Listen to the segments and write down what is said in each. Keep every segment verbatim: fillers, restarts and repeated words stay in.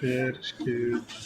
بىر، ئىككى، ئۈچ.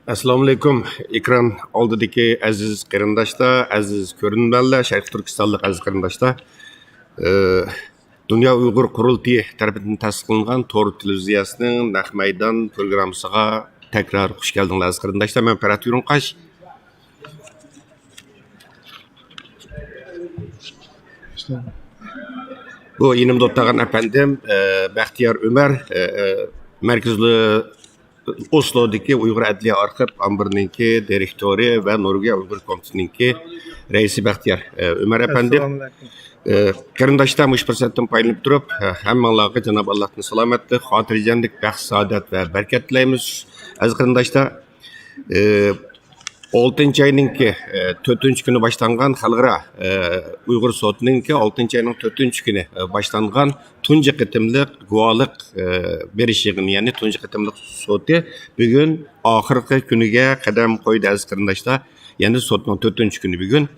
ئەسسالامۇئەلەيكۇم. ئېكران ئالدىدىكى ئەزىز قېرىنداشلار، ئەزىز كۆرۈرمەنلەر، شەرقىي تۈركىستانلىق ئەزىز قېرىنداشلار. ئى، دۇنيا ئۇيغۇر قۇرۇلتىيى تەرىپىدىن تەسىس قىلىنغان تور تېلېۋىزىيەسىنىڭ نەق مەيدان پروگراممىسىغا تەكرار خۇش كەلدىڭلار، ئەزىز قېرىنداشلار. مەن پەرھات ئۈرۈڭقاش. بۇ يېنىمدا ئولتۇرغان ئەپەندىم، ئە، بەختىيار ئۆمەر، ئە، ئە، مەركىزىي ئوسلودىكى ئۇيغۇر ئەدلىيە ئارخىپ ئامبىرىنىڭكى دىرېكتورى ۋە نورۋېگىيە ئۇيغۇر كومىتېتىنىڭكى رەئىسى بەختىيار، ئە، ئۆمەر ئەپەندىم. ئەسسالامۇئەلەيكۇم. ئە، قېرىنداشلار، مۇشۇ پۇرسەتتىن پايدىلىنىپ تۇرۇپ، ئە، ھەممىڭلارغا جانابى ئاللاھتىن سالامەتلىك، خاتىرجەملىك، بەخت، سائادەت ۋە بەرىكەت تىلەيمىز. ئەزىز قېرىنداشلار، ئى، ئالتىنچى ئاينىڭكى، ئى، تۆتىنچى كۈنى باشلانغان خەلقئارا، ئى، ئۇيغۇر سوتىنىڭكى ئالتىنچى ئاينىڭ تۆتىنچى كۈنى، ئى، باشلانغان تۇنجى قېتىملىق گۇۋاھلىق، ئى، بېرىش يىغىنى، يەنى تۇنجى قېتىملىق سوتى بۈگۈن ئاخىرقى كۈنىگە قەدەم قويدى، ئەزىز قېرىنداشلار. يەنى سوتنىڭ تۆتىنچى كۈنى بۈگۈن،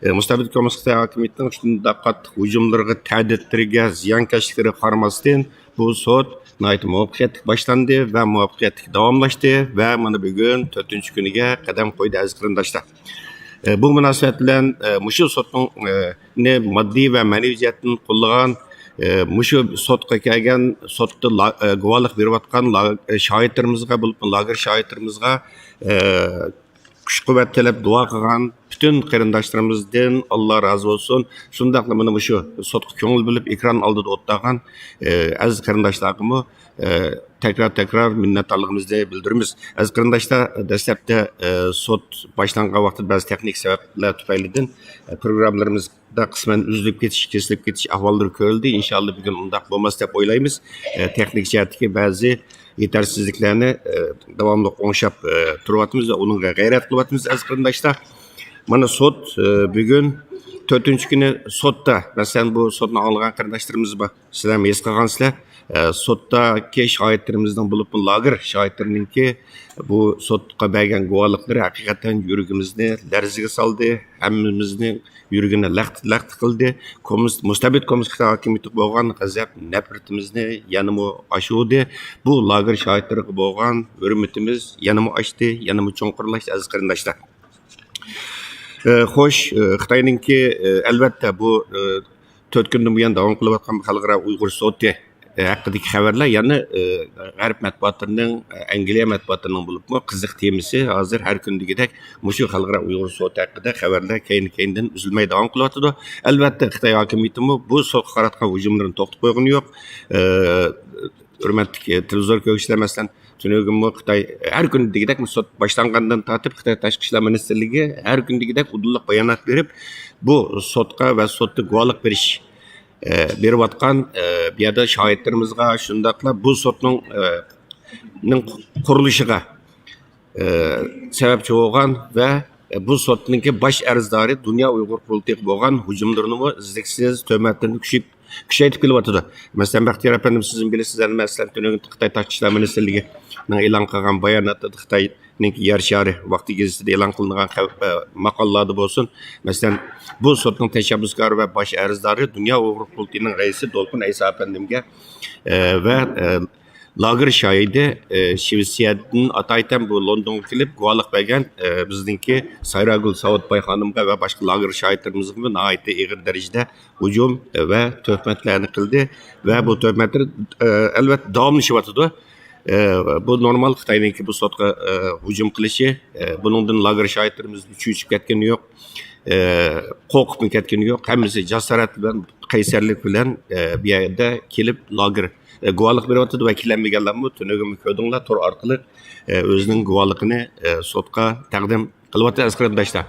ئى، مۇستەبىت كوممۇنىست خىتاي ھاكىمىيىتىنىڭ شۇنداق قاتتىق ھۇجۇملىرىغا، تەھدىتلىرىگە، زىيانكەشلىكلىرىگە قارىماستىن، بۇ سوت ناھايىتى مۇۋەپپەقىيەتلىك باشلاندى ۋە مۇۋەپپەقىيەتلىك داۋاملاشتى ۋە مانا بۈگۈن تۆتىنچى كۈنىگە قەدەم قويدى، ئەزىز قېرىنداشلار. ئە، بۇ مۇناسىۋەت بىلەن، ئە، مۇشۇ سوتنىڭ، ئە، نى ماددىي ۋە مەنىۋى جەھەتتىن قوللىغان، ئە، مۇشۇ سوتقا كەلگەن، سوتتا لا-، ئە، گۇۋاھلىق بېرىۋاتقان لا-، ئە، شاھىتلىرىمىزغا، بولۇپمۇ لاگېر شاھىتلىرىمىزغا، ئە، كۈچ-قۇۋۋەت تىلەپ دۇئا قىلغان پۈتۈن قېرىنداشلىرىمىزدىن ئاللا رازى بولسۇن. شۇنداقلا مانا مۇشۇ سوتقا كۆڭۈل بۆلۈپ، ئېكران ئالدىدا ئولتۇرغان، ئە، ئەزىز قېرىنداشلارغىمۇ، ئە، تەكرار-تەكرار مىننەتدارلىقىمىزنى بىلدۈرىمىز. ئەزىز قېرىنداشلار، دەسلەپتە، ئە، سوت باشلانغان ۋاقىتتا بەزى تېخنىك سەۋەبلەر تۈپەيلىدىن، ئە، پروگراممىلىرىمىز دا قىسمەن ئۈزۈلۈپ كېتىش، كېسىلىپ كېتىش ئەھۋاللىرى كۆرۈلدى. ئىنشاللا بۈگۈن ئۇنداق بولماس دەپ ئويلايمىز. ئە، تېخنىك جەھەتتىكى بەزى يېتەرسىزلىكلەرنى، ئە، داۋاملىق ئوڭشاپ، ئە، تۇرۇۋاتىمىز ۋە ئۇنىڭغا غەيرەت قىلىۋاتىمىز، ئەزىز قېرىنداشلار. مانا سوت، ئە، بۈگۈن تۆتىنچى كۈنى سوتتا، مەسىلەن، بۇ سوتنى ئاڭلىغان قېرىنداشلىرىمىز بار. سىلەرمۇ ھېس قىلغانسىلەر، ئە، سوتتىكى شاھىتلىرىمىزنىڭ، بولۇپمۇ لاگېر شاھىتلىرىنىڭكى بۇ سوتقا بەرگەن گۇۋاھلىقلىرى ھەقىقەتەن يۈرىكىمىزنى لەرزىگە سالدى، ھەممىمىزنىڭ يۈرىكىنى لەختە-لەختە قىلدى. كوممۇنىست، مۇستەبىت كوممۇنىست خىتاي ھاكىمىيىتىگە بولغان غەزەپ، نەپرىتىمىزنى يەنىمۇ ئاشۇردى. بۇ لاگېر شاھىتلىرىغا بولغان ھۆرمىتىمىز يەنىمۇ ئاشتى، يەنىمۇ چوڭقۇرلاشتى، ئەزىز قېرىنداشلار. ئە، خوش، ئە، خىتاينىڭكى، ئە، ئەلۋەتتە، بۇ، ئە، تۆت كۈندىن بۇيان داۋام قىلىۋاتقان خەلقئارا ئۇيغۇر سوتى، ئە، ھەققىدىكى خەۋەرلەر يەنە، ئە، غەرب مەتبۇئاتلىرىنىڭ، ئە، ئەنگلىيە مەتبۇئاتلىرىنىڭ بولۇپمۇ قىزىق تېمىسى. ھازىر ھەر كۈندىكىدەك مۇشۇ خەلقئارا ئۇيغۇر سوتى ھەققىدە خەۋەرلەر كەينى-كەينىدىن ئۈزۈلمەي داۋام قىلىۋاتىدۇ. ئەلۋەتتە، خىتاي ھاكىمىيىتىمۇ بۇ سوتقا قاراتقان ھۇجۇملىرىنى توختىتىپ قويغىنى يوق. ئە، ھۆرمەتلىك، ئە، تېلېۋىزور كۆرگۈچىلەر، مەسىلەن، تۈنۈگۈنمۇ خىتاي ھەر كۈنىدىكىدەك سوت باشلانغاندىن تارتىپ خىتاي تاشقى ئىشلار مىنىستىرلىكى ھەر كۈنىدىكىدەك ئۇدۇللۇق بايانات بېرىپ، بۇ سوتقا ۋە سوتتا گۇۋاھلىق بېرىش، ئە، بېرىۋاتقان، ئە، بۇ يەردە شاھىتلىرىمىزغا، شۇنداقلا بۇ سوتنىڭ، ئە، نىڭ قۇرۇلۇشىغا، ئە، سەۋەبچى بولغان ۋە بۇ سوتنىڭكى باش ئەرزدارى دۇنيا ئۇيغۇر قۇرۇلتىيىغا بولغان ھۇجۇملىرىنىمۇ ئۈزلۈكسىز تۆۋەندىن كۈچەيتىپ كېلىۋاتىدۇ. مەسىلەن، بەختىيار ئەپەندىم، سىزمۇ بىلىسىز، ئەنە، مەسىلەن، تۈنۈگۈن خىتاي تاشقى ئىشلار مىنىستىرلىكىنىڭ ئېلان قىلغان باياناتىدا، خىتاينىڭ يەر شارى ۋاقتى گېزىتىدە ئېلان قىلىنغان خەۋ-، ئە، ماقالىلاردا بولسۇن، مەسىلەن، بۇ سوتنىڭ تەشەببۇسكارى ۋە باش ئەرزدارى دۇنيا ئۇيغۇر قۇرۇلتىيىنىڭ رەئىسى دولقۇن ئەيسا ئەپەندىمگە، ئە، ۋە، ئە، لاگېر شاھىتى، ئە، شىۋېتسىيەدىن ئاتايتەن بۇ لوندونغا كېلىپ گۇۋاھلىق بەرگەن، ئە، بىزنىڭكى سايراگۈل ساۋۇتباي خانىمغا ۋە باشقا لاگېر شاھىتلىرىمىزغىمۇ ناھايىتى ئېغىر دەرىجىدە ھۇجۇم ۋە تۆھمەتلەرنى قىلدى ۋە بۇ تۆھمەتلەر، ئە، ئەلۋەتتە داۋاملىشىۋاتىدۇ. ئە، بۇ نورمال خىتاينىڭكى بۇ سوتقا، ئە، ھۇجۇم قىلىشى. ئە، بۇنىڭدىن لاگېر شاھىتلىرىمىز چۆچۈپ كەتكىنى يوق، ئە، قورقۇپمۇ كەتكىنى يوق. ھەممىسى جاسارەت بىلەن، قەيسەرلىك بىلەن، ئە، بۇ يەردە كېلىپ لاگېر، ئە، گۇۋاھلىق بېرىۋاتىدۇ ۋە كېلەلمىگەنلەرمۇ تۈنۈگۈنمۇ كۆردۈڭلار، تور ئارقىلىق، ئە، ئۆزىنىڭ گۇۋاھلىقىنى، ئە، سوتقا تەقدىم قىلىۋاتىدۇ، ئەزىز قېرىنداشلار.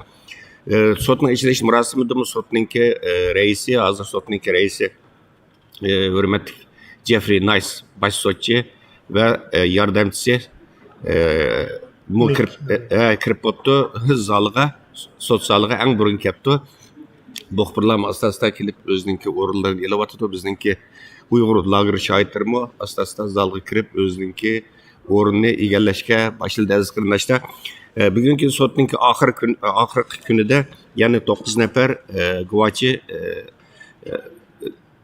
ئە، سوتنىڭ ئېچىلىش مۇراسىمىدىمۇ سوتنىڭكى، ئە، رەئىسى، ھازىر سوتنىڭكى رەئىسى، ئە، ھۆرمەتلىك جېفرى نايس باش سوتچى ۋە، ئە، ياردەمچىسى، ئە، مۇ كىرىپ، ئە، كىرىپ بوپتۇ زالغا، سوت زالىغا ئەڭ بۇرۇن كەپتۇ. مۇخبىرلارمۇ ئاستا-ئاستا كېلىپ ئۆزىنىڭكى ئورۇنلىرىنى ئېلىۋاتىدۇ. بىزنىڭكى ئۇيغۇر لاگېر شاھىتلىرىمۇ ئاستا-ئاستا زالغا كىرىپ ئۆزىنىڭكى ئورنىنى ئىگىلەشكە باشلىدى، ئەزىز قېرىنداشلار. ئە، بۈگۈنكى سوتنىڭكى ئاخىر كۈن، ئاخىرقى كۈنىدە يەنە توققۇز نەپەر، ئە، گۇۋاچى، ئە، ئە،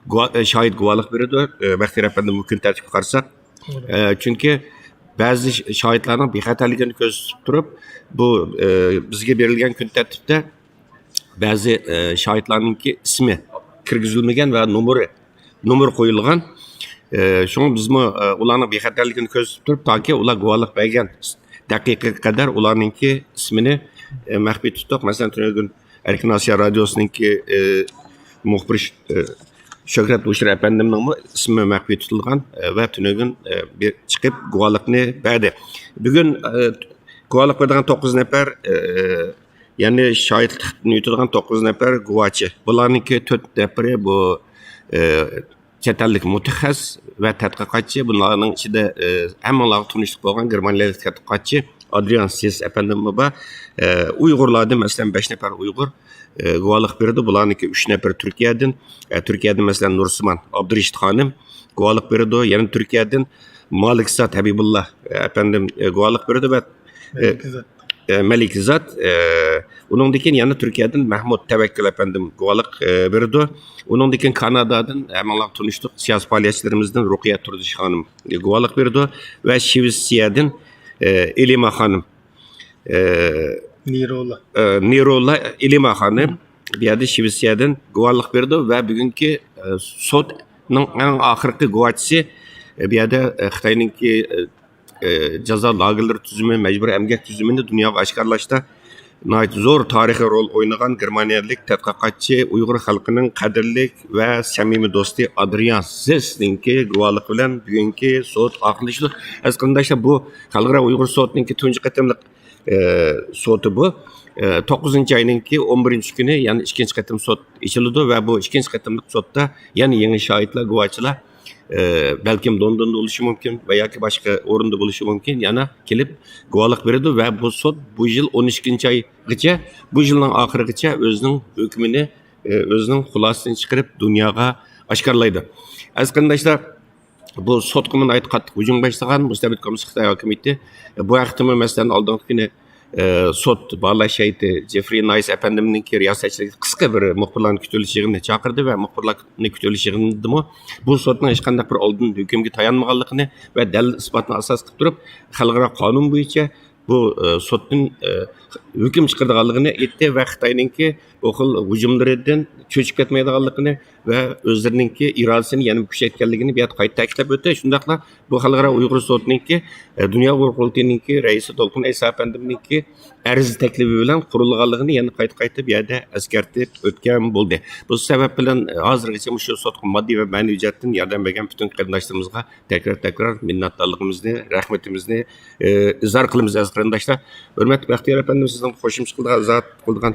گۇۋا-، ئە، شاھىت گۇۋاھلىق بېرىدۇ. ئە، بەختىيار ئەپەندى، بۇ كۈن تەرتىپكە قارىساق، ئە، چۈنكى بەزى ش-، شاھىتلارنىڭ بىخەتەرلىكىنى كۆرسىتىپ تۇرۇپ، بۇ، ئە، بىزگە بېرىلگەن كۈن تەرتىپتە بەزى، ئە، شاھىتلارنىڭكى ئىسمى كىرگۈزۈلمىگەن ۋە نومۇرى، نومۇر قويۇلغان. ئە، شۇڭا بىزمۇ، ئە، ئۇلارنىڭ بىخەتەرلىكىنى كۆرسىتىپ تۇرۇپ، تاكى ئۇلار گۇۋاھلىق بەرگەن دەقىقىگە قەدەر ئۇلارنىڭكى ئىسمىنى، ئە، مەخپىي تۇتتۇق. مەسىلەن، تۈنۈگۈن ئەركىن ئاسىيا رادىيوسىنىڭكى، ئە، مۇخبىرى، ئە، شۆھرەت ھوشيار ئەپەندىمنىڭمۇ ئىسمى مەخپىي تۇتۇلغان، ئە، ۋە تۈنۈگۈن، ئە، بىر چىقىپ گۇۋاھلىقنى بەردى. بۈگۈن، ئە، گۇۋاھلىق بېرىدىغان توققۇز نەپەر، ئە، يەنى شاھىتلىقنى يۈرگۈزىدىغان توققۇز نەپەر گۇۋاچى. بۇلارنىڭكى تۆت نەپىرى بۇ، ئە، چەت ئەللىك مۇتەخەسسىس ۋە تەتقىقاتچى. بۇلارنىڭ ئىچىدە، ئە، ھەممىڭلارغا تونۇشلۇق بولغان گېرمانىيەلىك تەتقىقاتچى ئادرىيان سىس ئەپەندىممۇ بار. ئە، ئۇيغۇرلاردىن، مەسىلەن، بەش نەپەر ئۇيغۇر، ئە، گۇۋاھلىق بېرىدۇ. بۇلارنىڭكى ئۈچ نەپىرى تۈركىيەدىن. ئە، تۈركىيەدىن، مەسىلەن، نۇرسىمان ئابدۇرېشىت خانىم گۇۋاھلىق بېرىدۇ. يەنە تۈركىيەدىن مالىكزات ھەبىبۇللا، ئە، ئەپەندىم، ئە، گۇۋاھلىق بېرىدۇ ۋە، ئە، مەلىكزات. ئە، مەلىكزات، ئە، ئۇنىڭدىن كېيىن يەنە تۈركىيەدىن مەھمۇد تەۋەككۈل ئەپەندىم گۇۋاھلىق، ئە، بېرىدۇ. ئۇنىڭدىن كېيىن كانادادىن ھەممىڭلار تونۇشلۇق سىياسىي پائالىيەتچىلىرىمىزدىن رۇقىيە تۇردۇش خانىم گۇۋاھلىق بېرىدۇ ۋە شىۋېتسىيەدىن، ئە، ئېلىما خانىم، ئە، نىرولا. ئە، نىرولا ئېلىما خانىم بۇ يەردە شىۋېتسىيەدىن گۇۋاھلىق بېرىدۇ ۋە بۈگۈنكى، ئە، سوتنىڭ ئەڭ ئاخىرقى گۇۋاچىسى، ئە، بۇ يەردە، ئە، خىتاينىڭكى، ئە، ئە، جازا لاگېرلىرى تۈزۈمى، مەجبۇرىي ئەمگەك تۈزۈمىنى دۇنياغا ئاشكارىلاشتا، ناھايىتى زور تارىخىي رول ئوينىغان گېرمانىيەلىك تەتقىقاتچى، ئۇيغۇر خەلقىنىڭ قەدىرلىك ۋە سەمىمىي دوستى ئادرىيان زېسنىڭكى گۇۋاھلىقى بىلەن بۈگۈنكى سوت ئاخىرلىشىدۇ. ئەزىز قېرىنداشلار، بۇ خەلقئارا ئۇيغۇر سوتىنىڭكى تۇنجى قېتىملىق، ئى، سوتى بۇ. ئى، توققۇزىنچى ئاينىڭكى ئون بىرىنچى كۈنى يەنە ئىككىنچى قېتىم سوت ئېچىلىدۇ ۋە بۇ ئىككىنچى قېتىملىق سوتتا يەنە يېڭى شاھىتلار، گۇۋاچىلار، ئى، بەلكىم لوندوندا بولۇشى مۇمكىن ۋە ياكى باشقا ئورۇندا بولۇشى مۇمكىن، يەنە كېلىپ گۇۋاھلىق بېرىدۇ ۋە بۇ سوت بۇ يىل ئون ئىككىنچى ئايغىچە، بۇ يىلنىڭ ئاخىرىغىچە ئۆزىنىڭ ھۆكمىنى، ئۆزىنىڭ خۇلاسىسىنى چىقىرىپ دۇنياغا ئاشكارىلايدۇ. ئەزىز قېرىنداشلار، بۇ سوتقا ناھايىتى قاتتىق ھۇجۇم باشلىغان مۇستەبىت كوممۇنىست خىتاي ھاكىمىيىتى. بۇ ھەقتىمۇ، مەسىلەن، ئالدىنقى كۈنى، ئە، سوت باھالاش ھەيئىتى جېفرى نايس ئەپەندىمنىڭكى رىياسەتچىلىكىدە قىسقا بىر مۇخبىرلارنى كۈتۈۋېلىش يىغىنىنى چاقىردى ۋە مۇخبىرلارنى كۈتۈۋېلىش يىغىنىدىمۇ بۇ سوتنىڭ ھېچقانداق بىر ئالدىن ھۆكۈمگە تايانمىغانلىقىنى ۋە دەلىل ئىسپاتنى ئاساس قىلىپ تۇرۇپ، خەلقئارا قانۇن بويىچە بۇ، ئە، سوتتىن، ئە، ھۆكۈم چىقىرىدىغانلىقىنى ئېيتتى ۋە خىتاينىڭكى بۇ خىل ھۇجۇملىرىدىن چۆچۈپ كەتمەيدىغانلىقىنى ۋە ئۆزلىرىنىڭكى ئىرادىسىنى يەنە كۈچەيتكەنلىكىنى بۇ يەردە قايتا تەكىتلەپ ئۆتتى. شۇنداقلا بۇ خەلقئارا ئۇيغۇر سوتىنىڭكى، ئە، دۇنيا ئۇيغۇر قۇرۇلتىيىنىڭكى رەئىسى دولقۇن ئەيسا ئەپەندىمنىڭكى ئەرز تەكلىپى بىلەن قۇرۇلغانلىقىنى يەنە قايتا قايتا بۇ يەردە ئەسكەرتىپ ئۆتكەن بولدى. بۇ سەۋەب بىلەن، ئە، ھازىرغىچە مۇشۇ سوتقا ماددىي ۋە مەنىۋى جەھەتتىن ياردەم بەرگەن پۈتۈن قېرىنداشلىرىمىزغا تەكرار-تەكرار مىننەتدارلىقىمىزنى، رەھمىتىمىزنى، ئى، ئىزھار قىلىمىز، ئەزىز قېرىنداشلار. ھۆرمەتلىك بەختىيار ئەپەندىم، سىزنىڭ قوشۇمچە قىلىدىغان، ئىزاھات قىلىدىغان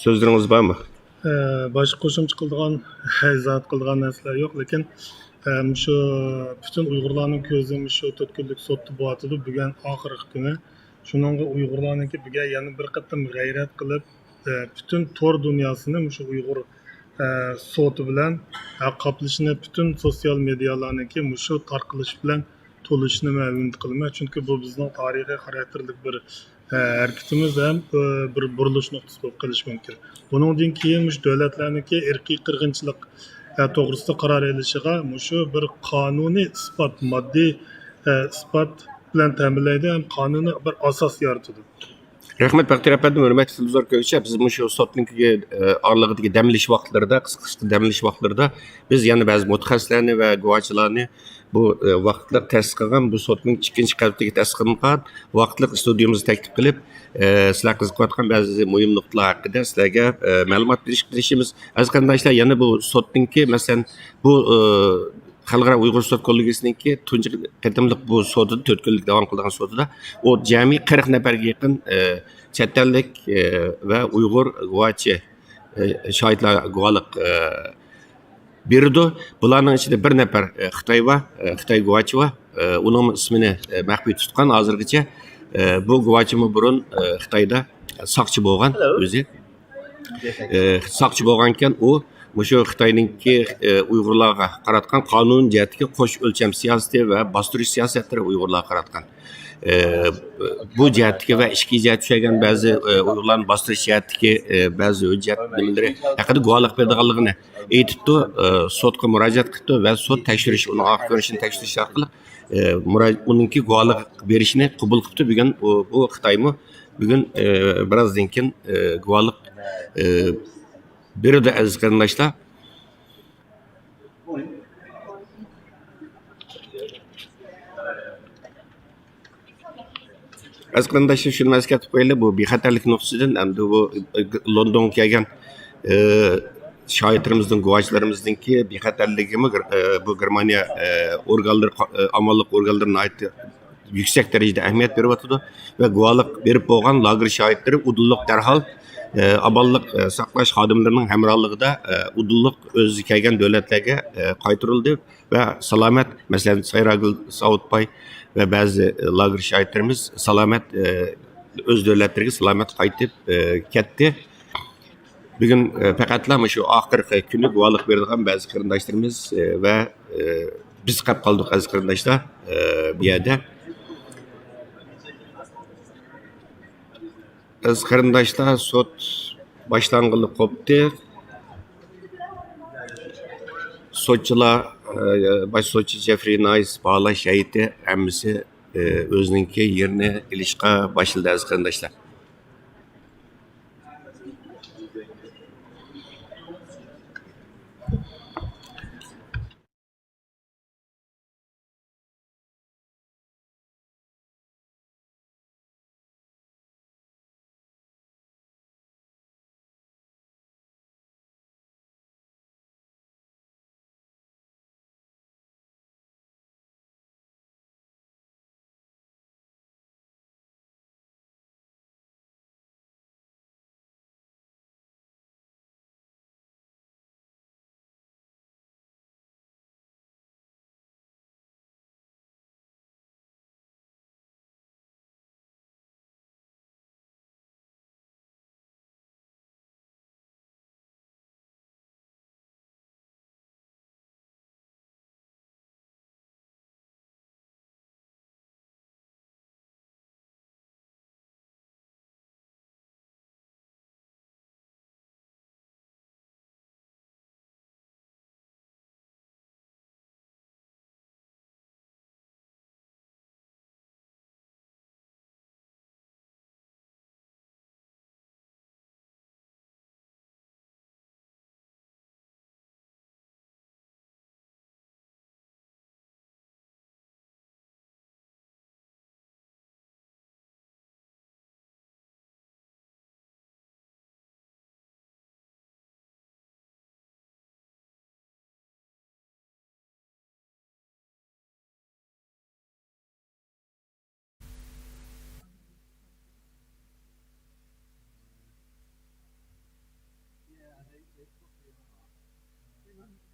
سۆزلىرىڭىز بارمۇ؟ ئە، باشقا قوشۇمچە قىلىدىغان، ئىزاھات قىلىدىغان نەرسىلەر يوق، لېكىن، ئە، مۇشۇ پۈتۈن ئۇيغۇرلارنىڭ كۆزى مۇشۇ تۆت كۈنلۈك سوتتا بولۇۋاتىدۇ، بۈگۈن ئاخىرقى كۈنى. شۇنىڭغا ئۇيغۇرلارنىڭكى بۈگۈن يەنە بىر قېتىم غەيرەت قىلىپ، ئە، پۈتۈن تور دۇنياسىنى مۇشۇ ئۇيغۇر، ئە، سوتى بىلەن، ئە، قاپلىشىنى پۈتۈن سوتسىيال مېدىيالارنىڭكى مۇشۇ تارقىلىش بىلەن تولۇشىنى مەن ئۈمىد قىلىمەن. چۈنكى بۇ بىزنىڭ تارىخىي خاراكتېرلىك بىر، ئە، ھەرىكىتىمىز ھەم، ئە، بىر بۇرۇلۇش نۇقتىسى بولۇپ قېلىشى مۇمكىن. بۇنىڭدىن كېيىن مۇشۇ دۆلەتلەرنىڭكى ئىرقىي قىرغىنچىلىق، ئە، توغرىسىدا قارار ئېلىشىغا مۇشۇ بىر قانۇنىي ئىسپات، ماددىي، ئە، ئىسپات بىلەن تەمىنلەيدۇ ھەم قانۇنىي بىر ئاساس يارىتىدۇ. رەھمەت، بەختىيار ئەپەندىم، ھۆرمەتلىك تېلېۋىزور كۆرگۈچىلەر، بىز مۇشۇ سوتنىڭكى، ئە، ئارىلىقىدىكى دەم ئېلىش ۋاقىتلىرىدا، قىسقا، قىسقا دەم ئېلىش ۋاقىتلىرىدا بىز يەنە بەزى مۇتەخەسسىسلەرنى ۋە گۇۋاچىلارنى بۇ، ئە، ۋاقىتلىق تەسىس قىلغان، بۇ سوتنىڭ ئىككىنچى قەۋىتىگە تەسىس قىلىنغان ۋاقىتلىق ئىستۇدىيىمىزغا تەكلىپ قىلىپ، ئە، سىلەر قىزىقىۋاتقان بەزى مۇھىم نۇقتىلار ھەققىدە سىلەرگە، ئە، مەلۇمات بېرىشكە تىرىشىمىز. ئەزىز قېرىنداشلار، يەنە بۇ سوتنىڭكى، مەسىلەن، بۇ، ئە، خەلقئارا ئۇيغۇر سوت كوللېگىيىسىنىڭكى تۇنجى قېتىملىق بۇ سوتىدا، تۆت كۈنلۈك داۋام قىلىدىغان سوتىدا، ئۇ جەمئىي قىرىق نەپەرگە يېقىن، ئە، چەت ئەللىك، ئە، ۋە ئۇيغۇر گۇۋاچى، ئە، شاھىتلار گۇۋاھلىق، ئە، بېرىدۇ. بۇلارنىڭ ئىچىدە بىر نەپەر، ئە، خىتاي بار، ئە، خىتاي گۇۋاچى بار. ئە، ئۇنىڭ ئىسمىنى، ئە، مەخپىي تۇتقان ھازىرغىچە. ئە، بۇ گۇۋاچىمۇ بۇرۇن، ئە، خىتايدا ساقچى بولغان ئۆزى. ئى، ساقچى بولغانىكەن، ئۇ مۇشۇ خىتاينىڭكى، ئى، ئۇيغۇرلارغا قاراتقان قانۇن جەھەتتىكى قوش ئۆلچەم سىياسىتى ۋە باستۇرۇش سىياسەتلىرى ئۇيغۇرلارغا قاراتقان، ئى، بۇ جەھەتتىكى ۋە ئىچكى جەھەتتە چۈشەرگەن بەزى، ئى، ئۇيغۇرلارنى باستۇرۇش جەھەتتىكى، ئى، بەزى ھۆججەت نېمىلىرى ھەققىدە گۇۋاھلىق بېرىدىغانلىقىنى ئېيتىپتۇ، ئى، سوتقا مۇراجىئەت قىپتۇ ۋە سوت تەكشۈرۈش، ئۇنىڭ ئارقا كۆرۈنۈشىنى تەكشۈرۈش ئارقىلىق، ئى، مۇرا-، ئۇنىڭكى گۇۋاھلىق بېرىشىنى قوبۇل قىپتۇ. بۈگۈن ئۇ، بۇ خىتايمۇ بۈگۈن، ئى، بىرازدىن كېيىن، ئى، گۇۋاھلىق، ئى، بېرىدۇ، ئەزىز قېرىنداشلار. ئەزىز قېرىنداشلار، شۇنى ئەسكەرتىپ قويايلى، بۇ بىخەتەرلىك نۇقتىسىدىن، ئەمدى بۇ، ئى، لوندونغا كەلگەن، ئى، شاھىتلىرىمىزنىڭ، گۇۋاچىلىرىمىزنىڭكى بىخەتەرلىكىمۇ، ئى، بۇ گېرمانىيە، ئى، ئورگانلىرى، ئى، ئامانلىق ئورگانلىرى ناھايىتى يۈكسەك دەرىجىدە ئەھمىيەت بېرىۋاتىدۇ ۋە گۇۋاھلىق بېرىپ بولغان لاگېر شاھىتلىرى ئۇدۇللۇق دەرھال، ئە، ئامانلىق، ئە، ساقلاش خادىملىرىنىڭ ھەمراھلىقىدا، ئە، ئۇدۇللۇق ئۆزى كەلگەن دۆلەتلەرگە، ئە، قايتۇرۇلدى ۋە سالامەت، مەسىلەن، سايراگۈل ساۋۇتباي ۋە بەزى، ئە، لاگېر شاھىتلىرىمىز سالامەت، ئە، ئۆز دۆلەتلىرىگە سالامەت قايتىپ، ئە، كەتتى. بۈگۈن، ئە، پەقەتلا مۇشۇ ئاخىرقى كۈنى گۇۋاھلىق بېرىدىغان بەزى قېرىنداشلىرىمىز، ئە، ۋە، ئە، بىز قېلىپ قالدۇق، ئەزىز قېرىنداشلار، ئە، بۇ يەردە. ئەزىز قېرىنداشلار، سوت باشلانغىلى قوپتى. سوتچىلار، ئە، باش سوتچى جېفرى نايس باھالاش ھەيئىتى ھەممىسى، ئە، ئۆزىنىڭكى يېرىنى ئېلىشقا باشلىدى، ئەزىز قېرىنداشلار.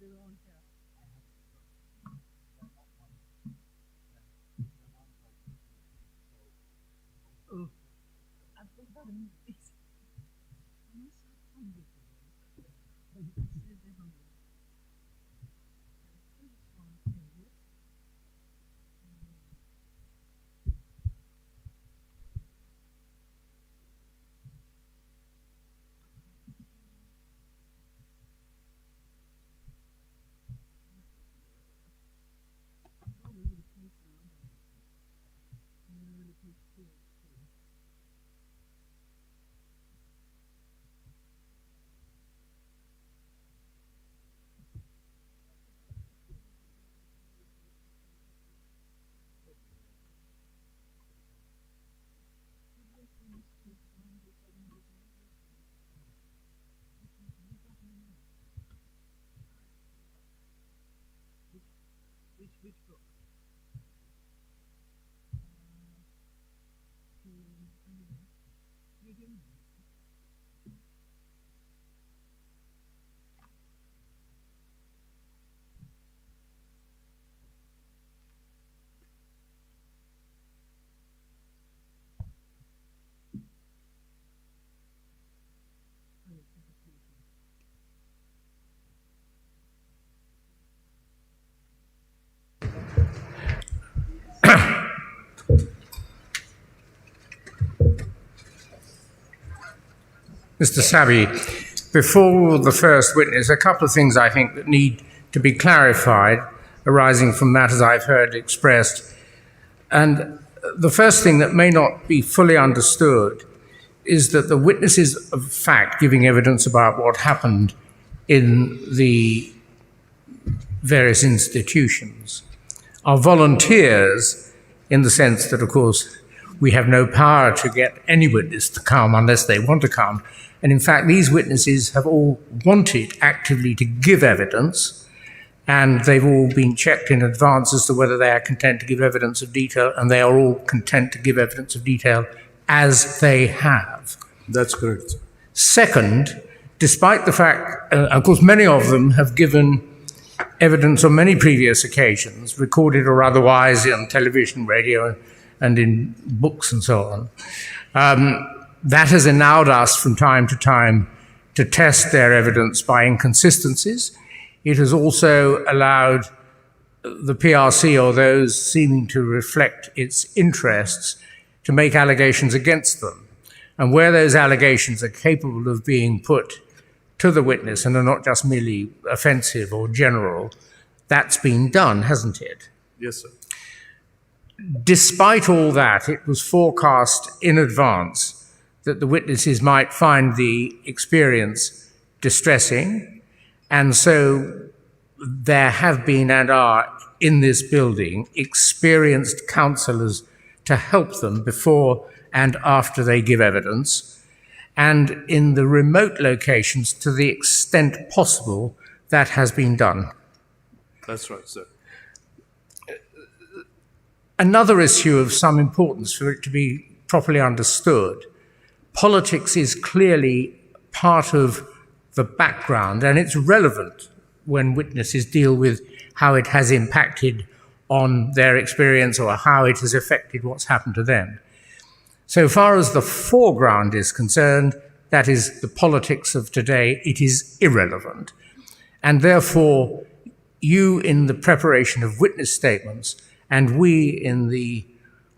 Oh, I've got that in my face. I'm so hungry today. I'm seriously hungry. So, I just want to say this. Which, which book? Uh, to, I don't know. You do. Mister Sabi, before the first witness, a couple of things I think that need to be clarified arising from matters I've heard expressed. And the first thing that may not be fully understood is that the witnesses of fact giving evidence about what happened in the various institutions are volunteers in the sense that, of course, we have no power to get any witness to come unless they want to come. And in fact, these witnesses have all wanted actively to give evidence, and they've all been checked in advance as to whether they are content to give evidence of detail, and they are all content to give evidence of detail as they have. That's correct. Second, despite the fact, uh, of course, many of them have given evidence on many previous occasions, recorded or otherwise, on television, radio, and in books and so on. Um, that has allowed us from time to time to test their evidence by inconsistencies. It has also allowed the P R C or those seeming to reflect its interests to make allegations against them. And where those allegations are capable of being put to the witness and are not just merely offensive or general, that's been done, hasn't it? Yes, sir. Despite all that, it was forecast in advance that the witnesses might find the experience distressing, and so there have been and are in this building experienced counsellors to help them before and after they give evidence, and in the remote locations, to the extent possible, that has been done. That's right, sir. Another issue of some importance for it to be properly understood, politics is clearly part of the background, and it's relevant when witnesses deal with how it has impacted on their experience or how it has affected what's happened to them. So far as the foreground is concerned, that is the politics of today, it is irrelevant. And therefore, you in the preparation of witness statements and we in the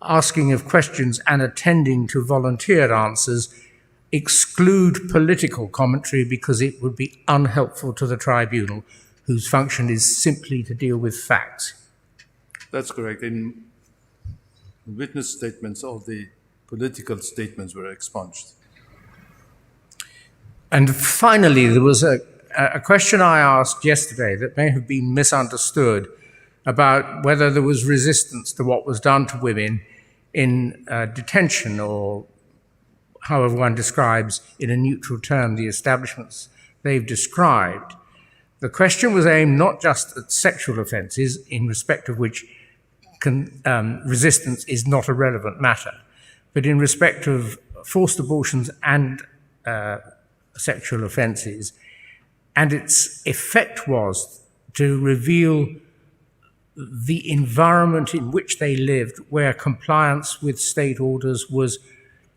asking of questions and attending to volunteered answers exclude political commentary because it would be unhelpful to the tribunal, whose function is simply to deal with facts. That's correct. In witness statements, all the political statements were expunged. And finally, there was a, a question I asked yesterday that may have been misunderstood about whether there was resistance to what was done to women in uh, detention, or however one describes in a neutral term the establishments they've described. The question was aimed not just at sexual offences, in respect of which con- um, resistance is not a relevant matter, but in respect of forced abortions and uh, sexual offences. And its effect was to reveal the environment in which they lived, where compliance with state orders was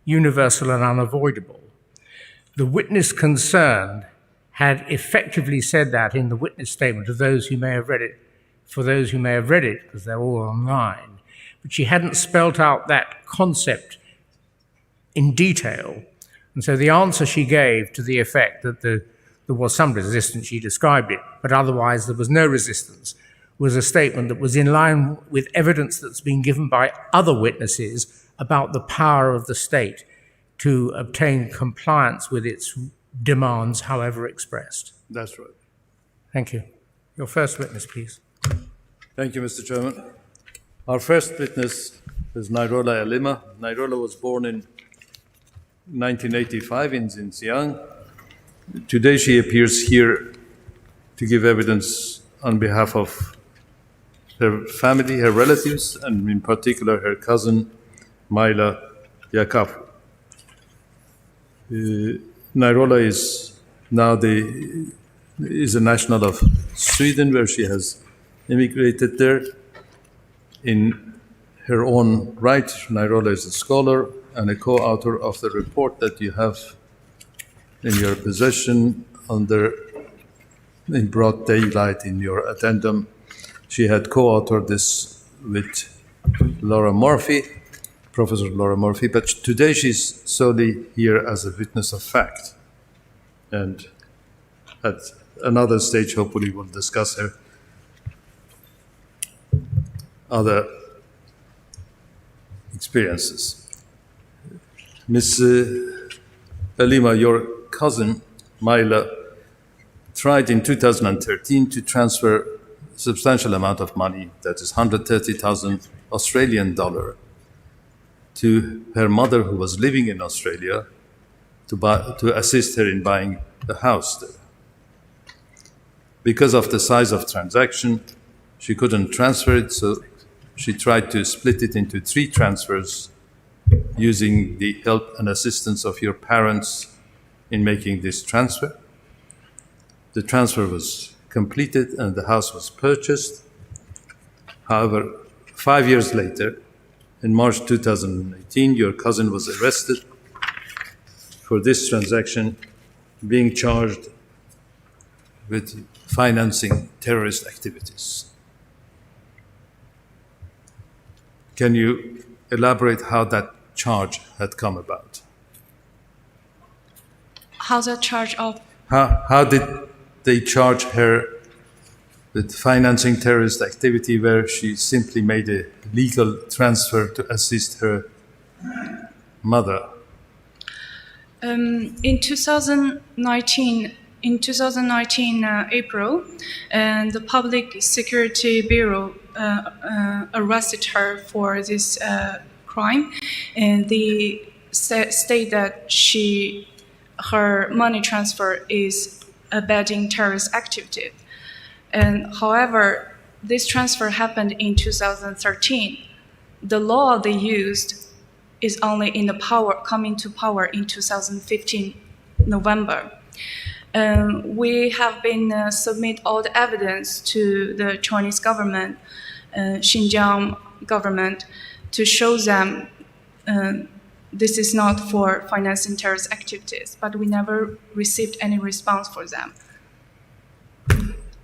universal and unavoidable. The witness concerned had effectively said that in the witness statement to those who may have read it, for those who may have read it, because they're all online. But she hadn't spelt out that concept in detail. And so the answer she gave to the effect that the, there was some resistance, she described it, but otherwise there was no resistance, was a statement that was in line with evidence that's been given by other witnesses about the power of the state to obtain compliance with its demands, however expressed. That's right. Thank you. Your first witness, please. Thank you, Mister Chairman. Our first witness is Nairola Elima. Nairola was born in nineteen eighty-five in Xinxiang. Today she appears here to give evidence on behalf of her family, her relatives, and in particular her cousin, Maila Yakapu. Uh, Nairola is now the is a national of Sweden, where she has immigrated there. In her own right, Nairola is a scholar and a co-author of the report that you have in your possession under in broad daylight in your addendum. She had co-authored this with Laura Morphy, Professor Laura Morphy, but today she's solely here as a witness of fact. And at another stage, hopefully, we'll discuss her other experiences. Miss uh, Elima, your cousin, Maila, tried in two thousand thirteen to transfer a substantial amount of money, that is one hundred thirty thousand Australian dollar, to her mother who was living in Australia to, buy, to assist her in buying a house there. Because of the size of transaction, she couldn't transfer it, so she tried to split it into three transfers using the help and assistance of your parents in making this transfer. The transfer was completed and the house was purchased. However, five years later, in March two thousand eighteen, your cousin was arrested for this transaction, being charged with financing terrorist activities. Can you elaborate how that charge had come about? How's that charge of? How, how did they charge her with financing terrorist activity where she simply made a legal transfer to assist her mother? Um, in two thousand nineteen, in two thousand nineteen uh, April, and the Public Security Bureau uh, uh, arrested her for this uh, crime, and they sa- state that she her money transfer is abetting terrorist activity. And however, this transfer happened in two thousand thirteen. The law they used is only in the power coming to power in two thousand fifteen November. Um, we have been uh, submit all the evidence to the Chinese government, uh, Xinjiang government, to show them uh, this is not for financing terrorist activities. But we never received any response for them.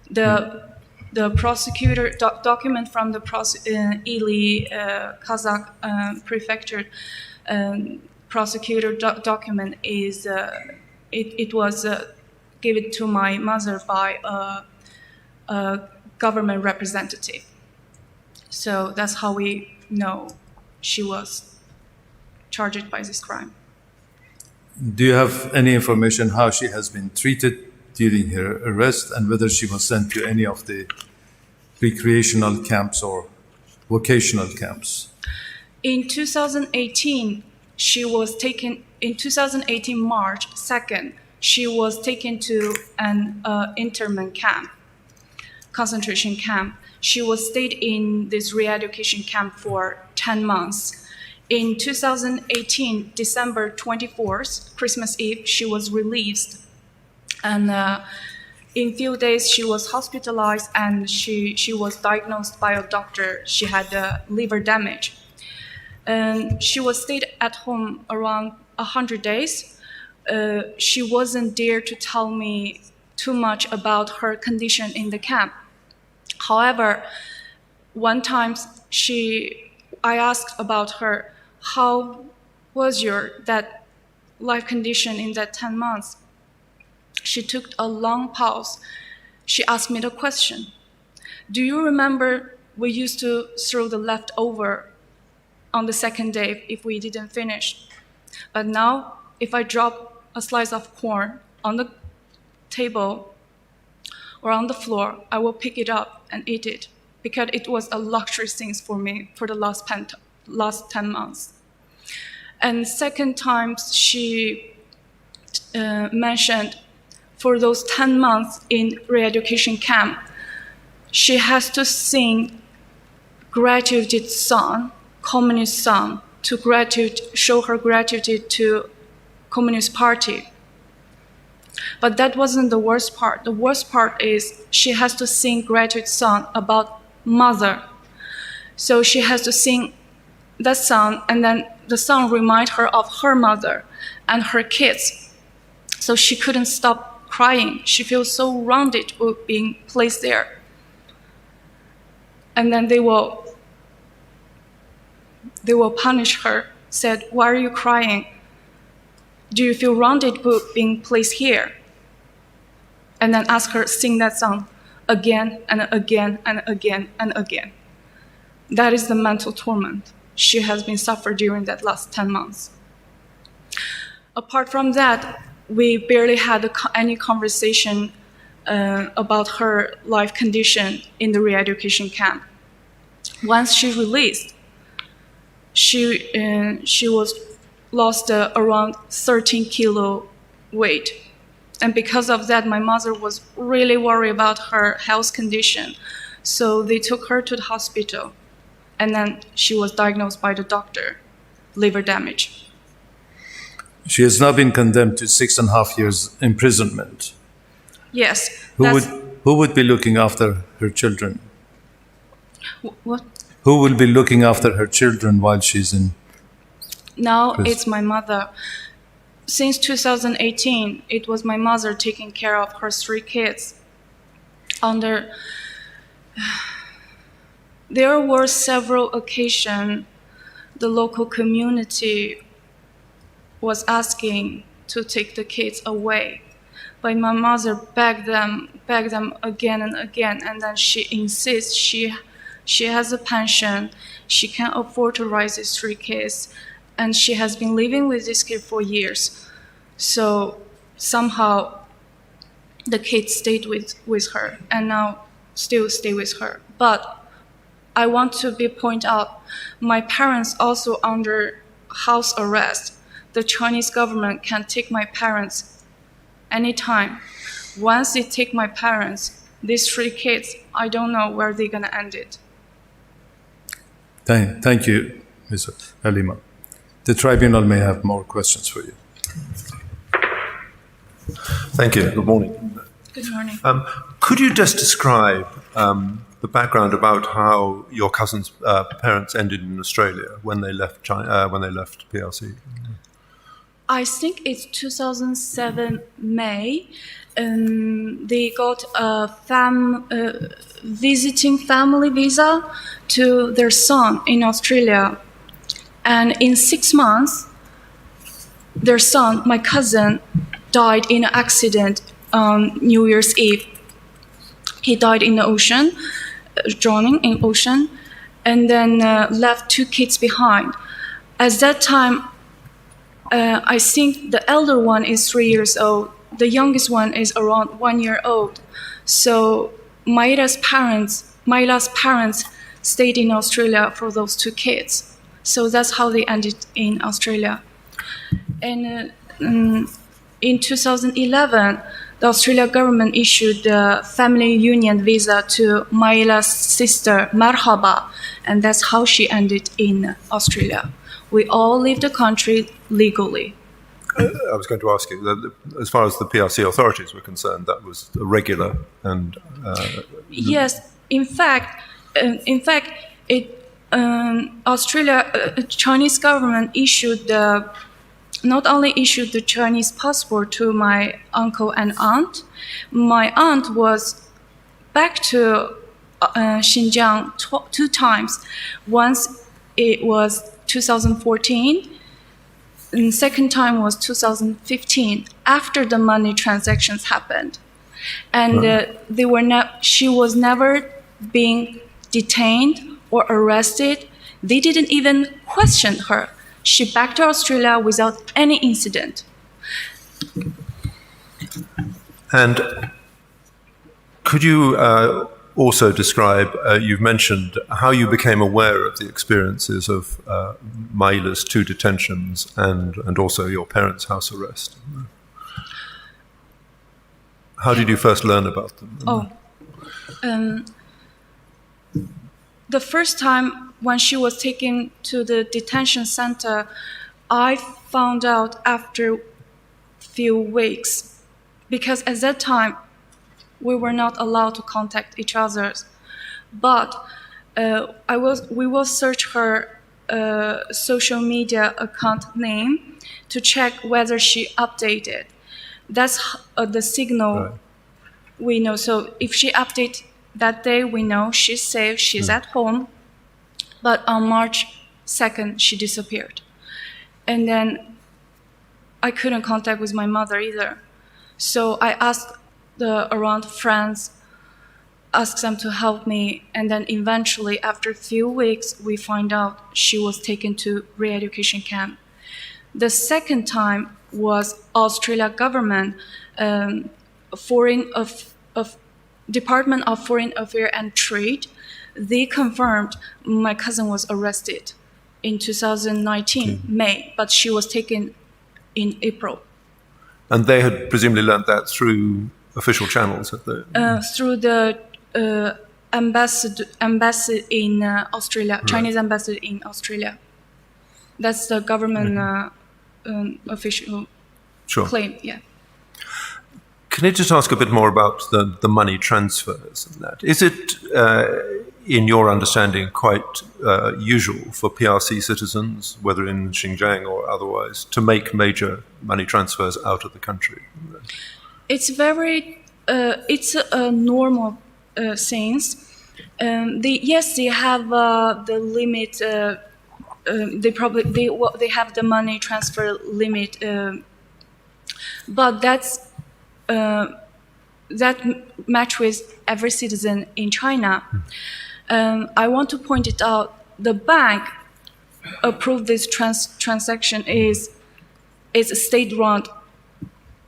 The the prosecutor do- document from the pros- uh, Ili uh, Kazakh uh, prefecture um, prosecutor do- document is uh, it, it was uh, given to my mother by a, a government representative. So that's how we know she was charged by this crime. Do you have any information how she has been treated during her arrest and whether she was sent to any of the recreational camps or vocational camps? In two thousand eighteen, she was taken, in two thousand eighteen, March second, she was taken to an uh, internment camp, concentration camp. She was stayed in this re-education camp for ten months. In two thousand eighteen, December twenty-fourth, Christmas Eve, she was released. And uh, In few days, she was hospitalized and she, she was diagnosed by a doctor. She had a liver damage. And she was stayed at home around a hundred days. Uh, she wasn't dare to tell me too much about her condition in the camp. However, one time she, I asked about her, how was your that life condition in that ten months? She took a long pause. She asked me the question, "Do you remember we used to throw the leftover on the second day if we didn't finish? But now, if I drop a slice of corn on the table or on the floor, I will pick it up and eat it because it was a luxury thing for me for the last ten, last ten months." And second time, she uh, mentioned, for those ten months in re-education camp, she has to sing gratitude song, communist song, to gratitude, show her gratitude to Communist Party. But that wasn't the worst part. The worst part is she has to sing gratitude song about mother. So she has to sing that song, and then the song remind her of her mother and her kids. So she couldn't stop crying. She feels so wronged with being placed there. And then they will, they will punish her. Said, "Why are you crying? Do you feel wronged with being placed here?" And then ask her sing that song again and again and again and again. That is the mental torment she has been suffered during that last ten months. Apart from that, we barely had a co- any conversation uh, about her life condition in the re-education camp. Once she released, she uh, she was lost uh, around thirteen kilo weight, and because of that, my mother was really worried about her health condition. So they took her to the hospital, and then she was diagnosed by the doctor, liver damage. She has now been condemned to six and a half years imprisonment. Yes. Who would who would be looking after her children? Wh- what? Who will be looking after her children while she's in? Now Please. It's my mother. Since two thousand eighteen, it was my mother taking care of her three kids. Under there were several occasions the local community was asking to take the kids away. But my mother begged them, begged them again and again, and then she insists she she has a pension, she can afford to raise these three kids, and she has been living with this kid for years. So somehow the kids stayed with, with her and now still stay with her. But I want to be point out, my parents also under house arrest. The Chinese government can take my parents anytime. Once they take my parents, these three kids, I don't know where they're gonna end it. Thank, thank you, Mister Halima. The tribunal may have more questions for you. Thank you. Good morning. Good morning. Um, could you just describe um, the background about how your cousin's uh, parents ended in Australia when they left China, uh, when they left P R C? I think it's two thousand seven May. Um, they got a fam- uh, visiting family visa to their son in Australia, and in six months, their son, my cousin, died in an accident on New Year's Eve. He died in the ocean, uh, drowning in ocean, and then uh, left two kids behind. At that time, uh, I think the elder one is three years old. The youngest one is around one year old. So Maila's parents, Maila's parents stayed in Australia for those two kids. So that's how they ended in Australia. And uh, um, in two thousand eleven, the Australia government issued the family union visa to Maila's sister Marhaba, and that's how she ended in Australia. We all leave the country legally. I was going to ask you, that as far as the P R C authorities were concerned, that was a regular and uh, Yes, in fact, um, in fact, it um, Australia, uh, Chinese government issued the not only issued the Chinese passport to my uncle and aunt. My aunt was back to uh, Xinjiang tw- two times. Once it was two thousand fourteen, and second time was two thousand fifteen after the money transactions happened. And uh, they were ne- she was never being detained or arrested. They didn't even question her. She back to Australia without any incident. And could you uh, also describe, uh, you've mentioned how you became aware of the experiences of uh, Maila's two detentions and, and also your parents' house arrest. How did you first learn about them? Oh, um, the first time when she was taken to the detention center, I found out after few weeks because at that time we were not allowed to contact each other. But uh, I was we will search her uh, social media account name to check whether she updated. That's uh, the signal Right. We know. So if she update that day, we know she's safe, she's at home. But on March second, she disappeared. And then I couldn't contact with my mother either. So I asked the around friends, asked them to help me, and then eventually, after a few weeks, we find out she was taken to re-education camp. The second time was Australia government, um, foreign of, of Department of Foreign Affairs and Trade. They confirmed my cousin was arrested in two thousand nineteen May, but she was taken in April. And they had presumably learnt that through official channels, had they? Uh, through the uh, ambassador, embassy in uh, Australia, Chinese embassy in Australia. That's the government uh, um, official Sure. Claim. Yeah. Can I just ask a bit more about the, the money transfers and that? Is it, uh, in your understanding, quite uh, usual for P R C citizens, whether in Xinjiang or otherwise, to make major money transfers out of the country? It's very, uh, it's a normal uh, things. Um, they, yes, they have uh, the limit. Uh, um, they probably they well, they have the money transfer limit, um, but that's uh, that m- match with every citizen in China. Um, I want to point it out. The bank approved this trans- transaction is is a state-run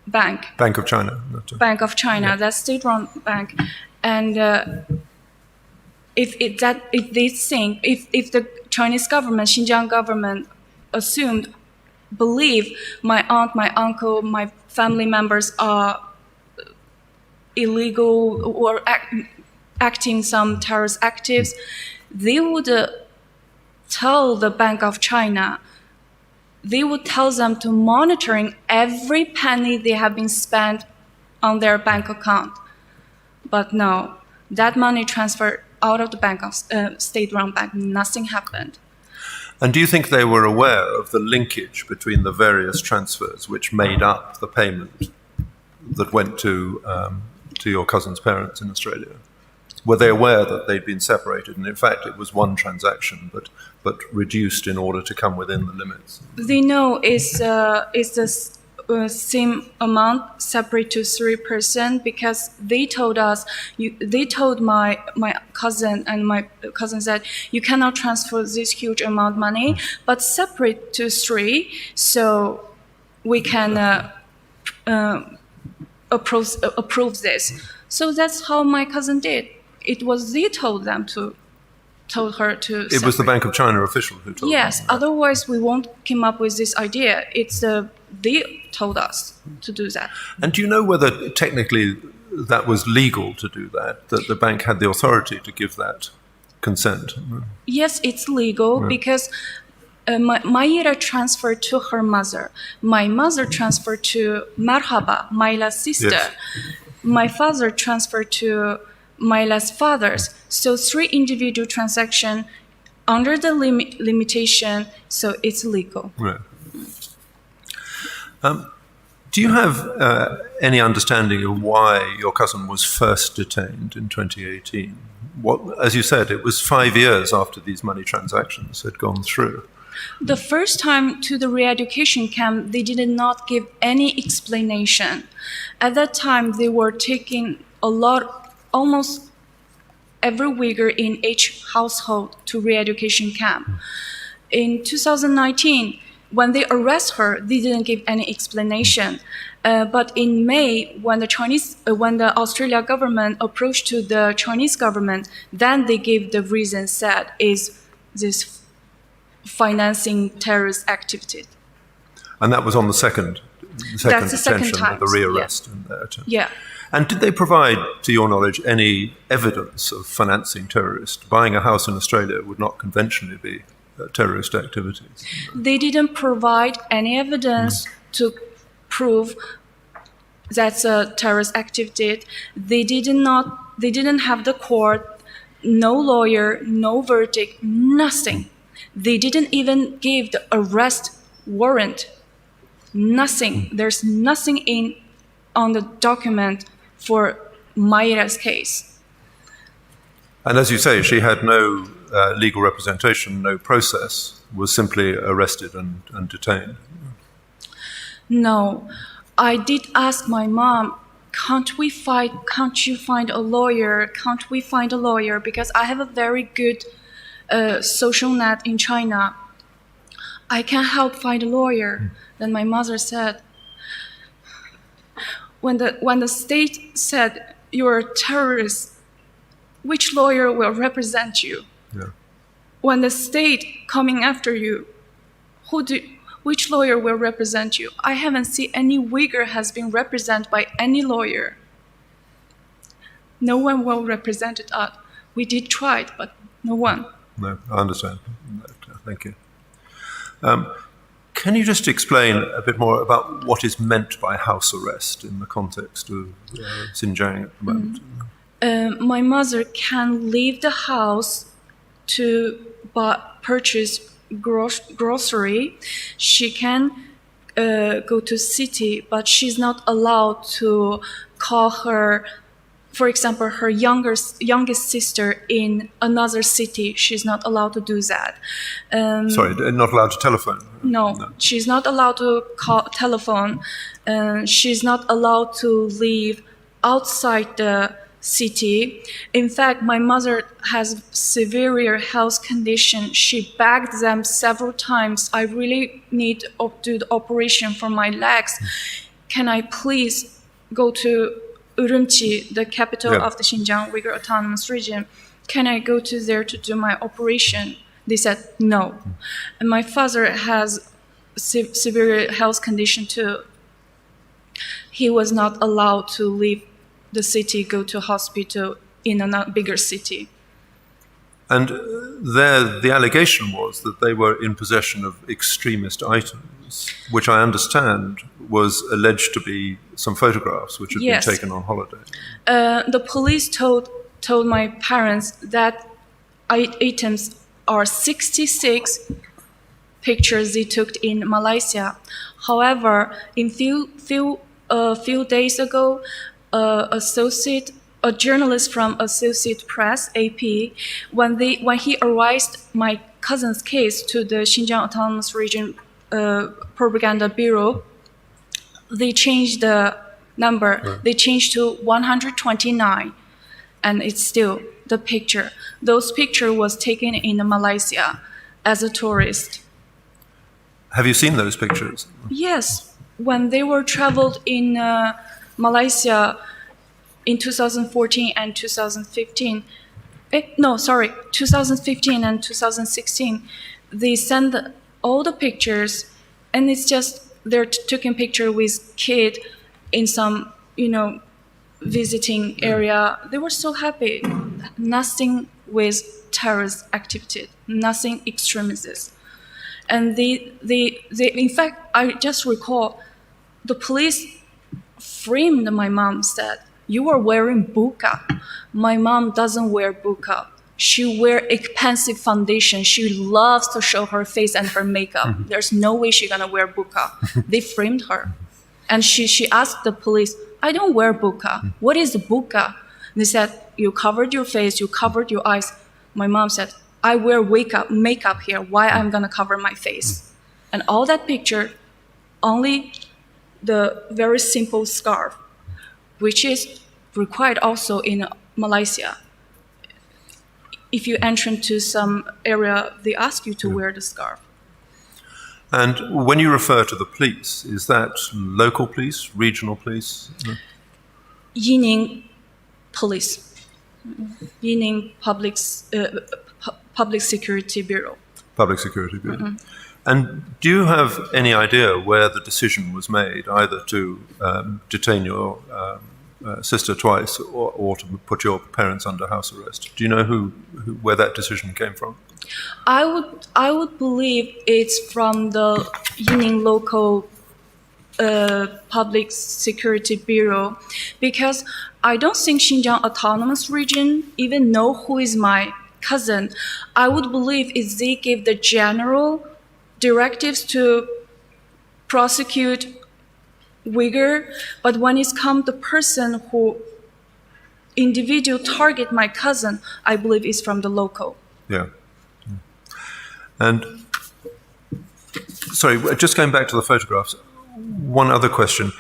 bank. Bank of China. Not a- Bank of China, that's state-run bank, and uh, if it that if they think if if the Chinese government, Xinjiang government, assumed, believe my aunt, my uncle, my family members are illegal or act, acting some terrorist activities, they would uh, tell the Bank of China. They would tell them to monitoring every penny they have been spent on their bank account. But no, that money transferred out of the bank of uh, state-run bank. Nothing happened. And do you think they were aware of the linkage between the various transfers which made up the payment that went to um, to your cousin's parents in Australia? Were they aware that they'd been separated, and in fact it was one transaction, but but reduced in order to come within the limits? They know is uh, is the s- uh, same amount separate to three percent because they told us. You, they told my my cousin and my cousin said you cannot transfer this huge amount money, but separate to three, so we can uh, uh, approve uh, approve this. So that's how my cousin did. It was they told them to told her to. It was the separate. Bank of China official who told Yes, them that. Otherwise we won't come up with this idea. It's uh, they told us to do that. And do you know whether technically that was legal to do that, that the bank had the authority to give that consent? Yes, it's legal because Uh, my, Mayra transferred to her mother. My mother transferred to Marhaba, Mayla's sister. Yes. My father transferred to Mayla's father's. So three individual transaction under the limit limitation, so it's legal. Right. Um, do you have uh, any understanding of why your cousin was first detained in twenty eighteen? What, as you said, it was five years after these money transactions had gone through. The first time to the re-education camp, they did not give any explanation. At that time, they were taking a lot, almost every Uyghur in each household to re-education camp. In two thousand nineteen, when they arrest her, they didn't give any explanation. Uh, but in May, when the Chinese, uh, when the Australia government approached to the Chinese government, then they gave the reason said is this financing terrorist activity. And that was on the second, the second That's the second detention, time, the rearrest. And, that. Yeah. And did they provide, to your knowledge, any evidence of financing terrorists? Buying a house in Australia would not conventionally be uh, terrorist activities. They didn't provide any evidence to prove that's a terrorist activity. They did not. They didn't have the court, no lawyer, no verdict, nothing. They didn't even give the arrest warrant. Nothing. There's nothing in on the document for Mayra's case. And as you say, she had no uh, legal representation, no process, was simply arrested and, and detained. No, I did ask my mom, can't we find, can't you find a lawyer? Can't we find a lawyer? Because I have a very good uh, social net in China. I can help find a lawyer. Then my mother said, when the, when the state said you're a terrorist, which lawyer will represent you? Yeah. When the state coming after you, who do, which lawyer will represent you? I haven't seen any Uyghur has been represented by any lawyer. No one will represent us. We did try, but no one. No, I understand. Thank you. Um, can you just explain a bit more about what is meant by house arrest in the context of uh, Xinjiang at the moment? Uh, my mother can leave the house to buy, purchase gro- grocery. She can uh, go to city, but she's not allowed to call her, for example, her younger, youngest sister in another city. She's not allowed to do that. Um, Sorry, not allowed to telephone? No, she's not allowed to call telephone. Uh, she's not allowed to leave outside the city. In fact, my mother has severe health condition. She begged them several times. I really need to do the operation for my legs. Can I please go to Urumqi, the capital Yeah. of the Xinjiang Uyghur Autonomous Region? Can I go to there to do my operation? They said no. And my father has se- severe health condition too. He was not allowed to leave the city, go to hospital in a bigger city. And uh, there, the allegation was that they were in possession of extremist items, which I understand was alleged to be some photographs which had Yes. been taken on holiday. Uh, the police told told my parents that I- items are sixty-six pictures they took in Malaysia. However, in few few a few days ago, uh, associate a journalist from Associate Press (A P), when they when he erased my cousin's case to the Xinjiang Autonomous Region uh, Propaganda Bureau, they changed the number. They changed to one hundred twenty-nine, and it's still the picture. Those picture was taken in Malaysia as a tourist. Have you seen those pictures? Yes, when they were traveled in uh, Malaysia in two thousand fourteen and two thousand fifteen. Eh, no, sorry, two thousand fifteen and two thousand sixteen. They send all the pictures, and it's just they're t- taking picture with kid in some, you know, visiting area. They were so happy. Nothing with terrorist activity, nothing extremists. And they, they, they, in fact, I just recall the police framed my mom, said, "You are wearing burqa." My mom doesn't wear burqa. She wear expensive foundation. She loves to show her face and her makeup. There's no way she's gonna wear burqa. They framed her. And she, she asked the police, "I don't wear burqa. What is the burqa?" They said, "You covered your face, you covered your eyes." My mom said, "I wear wake up, makeup here. Why I'm gonna cover my face?" And all that picture, only the very simple scarf, which is required also in Malaysia. If you enter into some area, they ask you to wear the scarf. And when you refer to the police, is that local police, regional police? Yining Police, Yining Public, uh, Pu- Public Security Bureau. Public Security Bureau. And do you have any idea where the decision was made, either to um, detain your um, uh, sister twice or, or to put your parents under house arrest? Do you know who, who where that decision came from? I would I would believe it's from the Yining local uh, public security bureau, because I don't think Xinjiang Autonomous Region even know who is my cousin. I would believe if they give the general directives to prosecute Uyghur, but when it's come the person who individual target my cousin, I believe it's from the local. Yeah. And sorry, just going back to the photographs, one other question.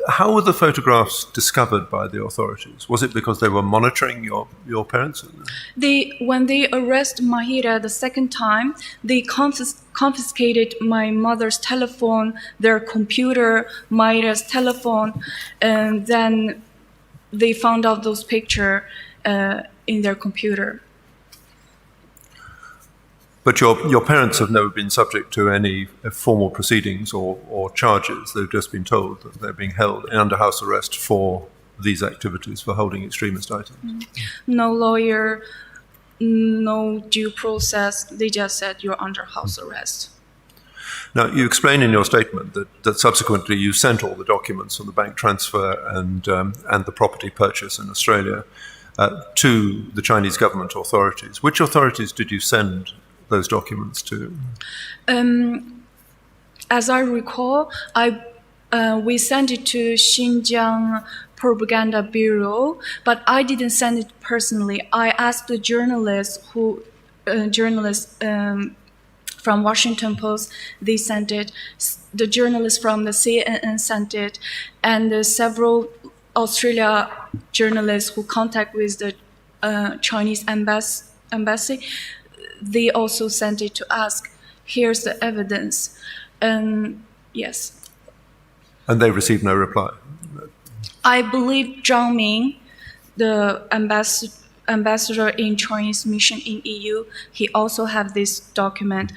How were the photographs discovered by the authorities? Was it because they were monitoring your, your parents? They, when they arrest Mahira the second time, they confis- confiscated my mother's telephone, their computer, Mahira's telephone, and then they found out those pictures uh, in their computer. But your, your parents have never been subject to any formal proceedings or, or charges. They've just been told that they're being held under house arrest for these activities, for holding extremist items. No lawyer, no due process. They just said, "You're under house arrest." Now, you explain in your statement that, that subsequently you sent all the documents on the bank transfer and, um, and the property purchase in Australia uh, to the Chinese government authorities. Which authorities did you send those documents to? Um, as I recall, I uh, we sent it to Xinjiang Propaganda Bureau, but I didn't send it personally. I asked the journalists who uh, journalists um, from Washington Post, they sent it. The journalists from the C N N sent it, and uh, several Australia journalists who contact with the uh, Chinese embassy, embassy, they also sent it to ask. Here's the evidence, and yes. And they received no reply. I believe Zhang Ming, the ambassador ambassador in Chinese mission in E U, he also have this document.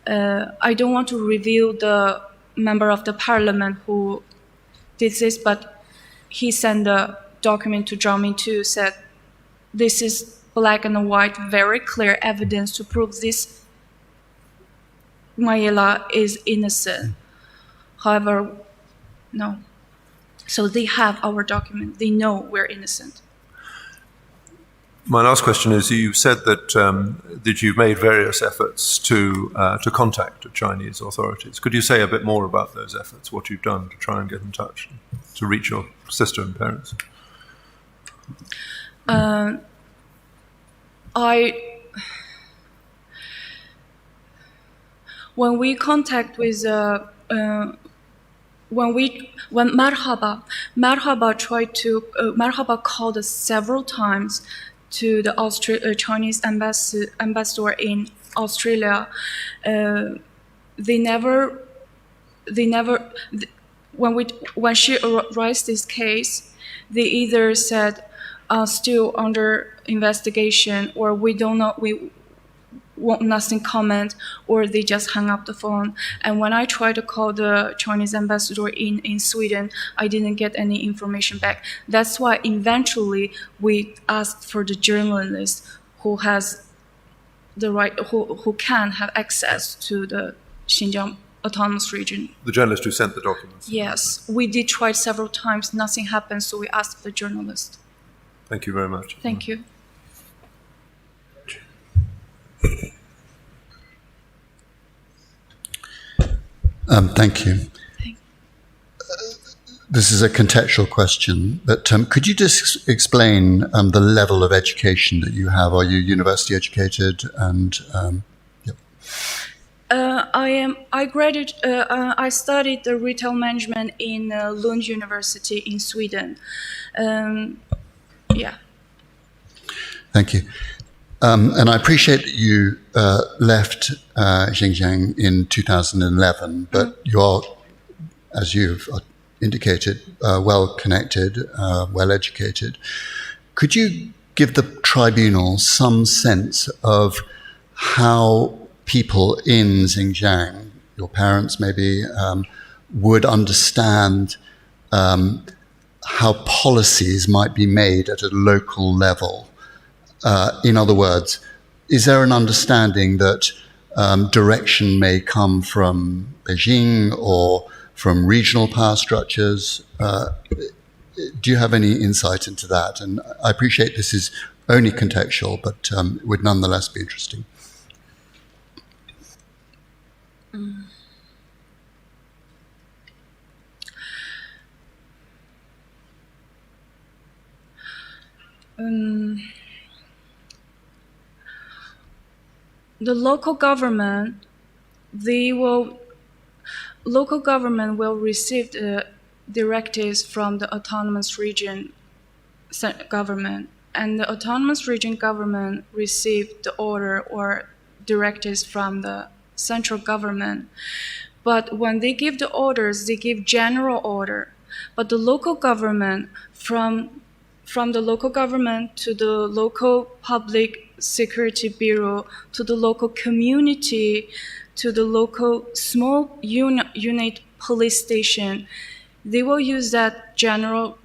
Uh, I don't want to reveal the member of the parliament who did this, but he sent the document to Zhao Ming too, said this is black and white, very clear evidence to prove this Mayela is innocent. However, no. So they have our document. They know we're innocent. My last question is, you said that um, that you've made various efforts to uh, to contact the Chinese authorities. Could you say a bit more about those efforts? What you've done to try and get in touch, to reach your sister and parents? Uh, I when we contact with uh, uh, when we when Marhaba Marhaba tried to uh, Marhaba called us several times to the Austra- uh, Chinese ambassador, ambassador in Australia. Uh, they never they never th- when we when she ar- raised this case, they either said uh, still under investigation, or we don't know, we won't nothing comment, or they just hung up the phone. And when I tried to call the Chinese ambassador in, in Sweden, I didn't get any information back. That's why eventually we asked for the journalist who has the right, who, who can have access to the Xinjiang Autonomous Region. The journalist who sent the documents. Yes, we did try several times, nothing happened, so we asked the journalist. Thank you very much. Thank you. Um, thank you. Thank- This is a contextual question, but um, could you just explain um, the level of education that you have? Are you university educated? And um, yep. Uh, I am. I graduated. Uh, uh, I studied the retail management in uh, Lund University in Sweden. Um, yeah. Thank you. Um, and I appreciate that you uh, left uh, Xinjiang in two thousand eleven, but you are, as you've indicated, uh, well connected, uh, well educated. Could you give the tribunal some sense of how people in Xinjiang, your parents maybe, um, would understand um, how policies might be made at a local level? Uh, in other words, is there an understanding that um, direction may come from Beijing or from regional power structures? Uh, do you have any insight into that? And I appreciate this is only contextual, but um, it would nonetheless be interesting. Um, the local government, they will, local government will receive the directives from the autonomous region government, and the autonomous region government received the order or directives from the central government. But when they give the orders, they give general order. But the local government, from from the local government to the local public security bureau to the local community to the local small un- unit police station, they will use that general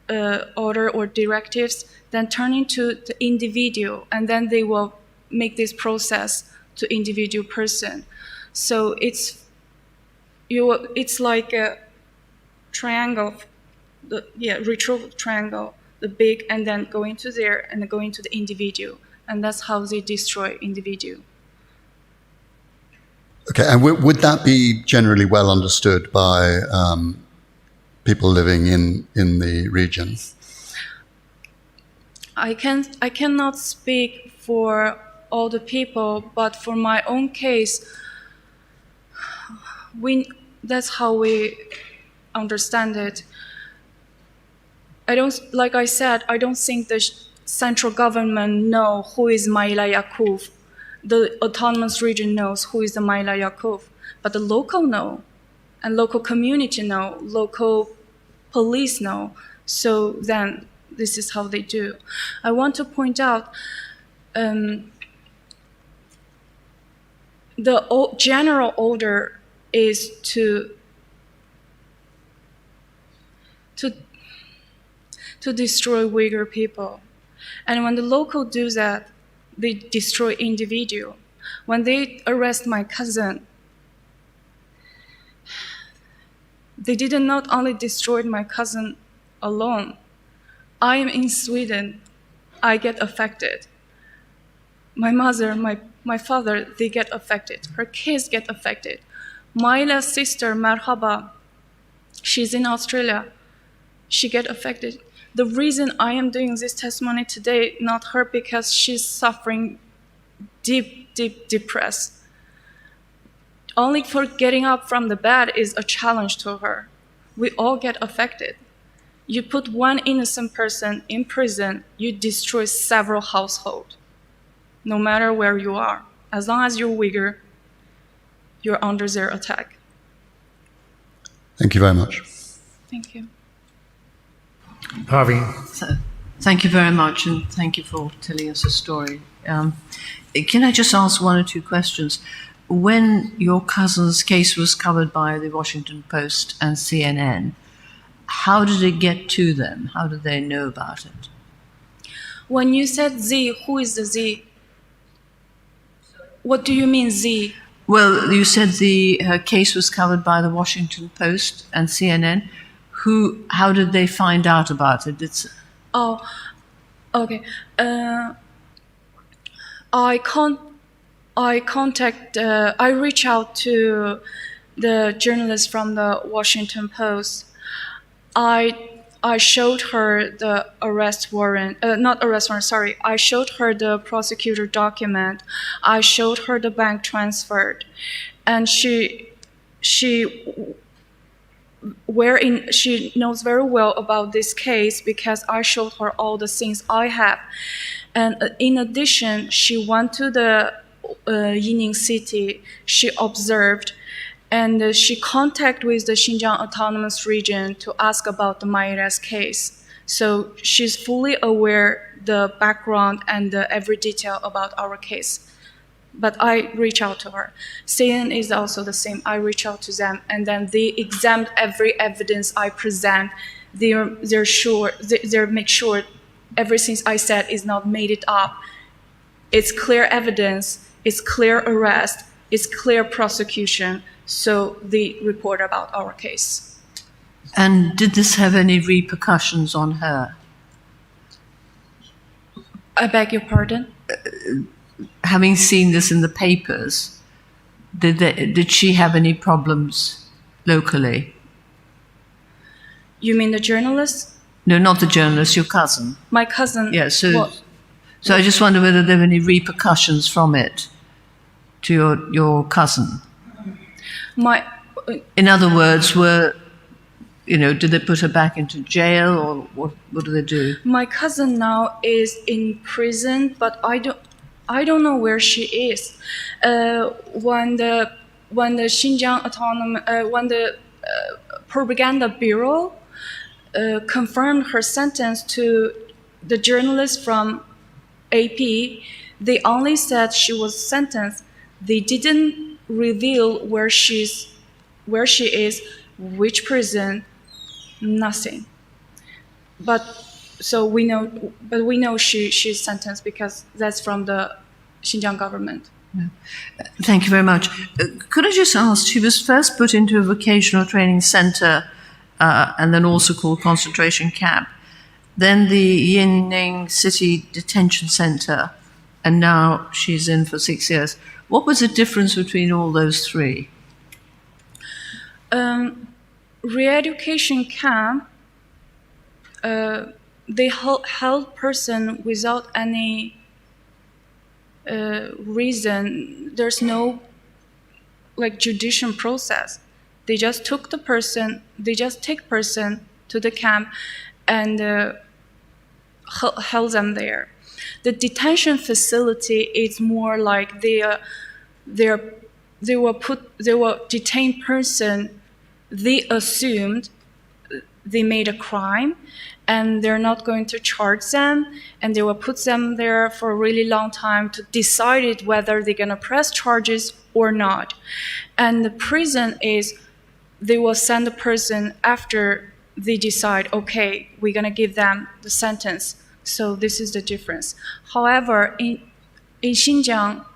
uh, order or directives, then turn into the individual, and then they will make this process to individual person. So it's you. It's like a triangle, the yeah, retrograde triangle, the big, and then going to there and going to the individual, and that's how they destroy individual. Okay, and w- would that be generally well understood by um, people living in in the region? I can I cannot speak for all the people, but for my own case, we that's how we understand it. I don't like I said I don't think the central government know who is Maila Yakov. The autonomous region knows who is the Maila Yakov, but the local know, and local community know, local police know. So then this is how they do. I want to point out um, the general order is to to to destroy Uyghur people. And when the local do that, they destroy individual. When they arrest my cousin, they didn't not only destroyed my cousin alone. I am in Sweden. I get affected. My mother, my, my father, they get affected. Her kids get affected. My last sister, Marhaba, she's in Australia. She get affected. The reason I am doing this testimony today, not her, because she's suffering deep, deep depressed. Only for getting up from the bed is a challenge to her. We all get affected. You put one innocent person in prison, you destroy several households, no matter where you are. As long as you're Uyghur, you're under their attack. Thank you very much. Thank you. Harvey. So, thank you very much, and thank you for telling us a story. Um, can I just ask one or two questions? When your cousin's case was covered by the Washington Post and C N N, how did it get to them? How did they know about it? When you said they, who is the they? What do you mean they? Well, you said the her case was covered by the Washington Post and C N N. Who? How did they find out about it? Did s- Oh, okay. Uh, I con I contact uh, I reach out to the journalist from the Washington Post. I I showed her the arrest warrant, uh, not arrest warrant, sorry. I showed her the prosecutor document. I showed her the bank transfer. And she she wherein she knows very well about this case because I showed her all the things I have. And uh, in addition, she went to the uh, Yinning city. She observed and uh, she contact with the Xinjiang Autonomous Region to ask about the Maira's case. So she's fully aware the background and the every detail about our case. But I reach out to her. C N N is also the same. I reach out to them, and then they examine every evidence I present. They're they're sure they they make sure everything I said is not made it up. It's clear evidence. It's clear arrest. It's clear prosecution. So they report about our case. And did this have any repercussions on her? I beg your pardon. Having seen this in the papers, did they, did she have any problems locally? You mean the journalist? No, not the journalist. Your cousin. My cousin. Yeah. So, What? so I just wonder whether there were any repercussions from it to your your cousin. My In other words, were you know, did they put her back into jail, or what? What do they do? My cousin now is in prison, but I don't I don't know where she is. Uh, when the when the Xinjiang Autonomous uh, when the uh, Propaganda Bureau uh, confirmed her sentence to the journalist from A P, they only said she was sentenced. They didn't reveal where she's where she is, which prison, nothing. But so we know, but we know she she's sentenced because that's from the Xinjiang government. Thank you very much. Uh, could I just ask, she was first put into a vocational training center uh, and then also called concentration camp, then the Yinning City Detention Center, and now she's in for six years. What was the difference between all those three? Um, re-education camp, uh, they held, held person without any uh, reason. There's no like judicial process. They just took the person. They just take person to the camp and uh, hel- held them there. The detention facility is more like they uh, they're they were put they were detained person. They assumed they made a crime and they're not going to charge them, and they will put them there for a really long time to decide it whether they're going to press charges or not. And the prison is they will send the person after they decide, okay, we're going to give them the sentence. So this is the difference. However, in in Xinjiang,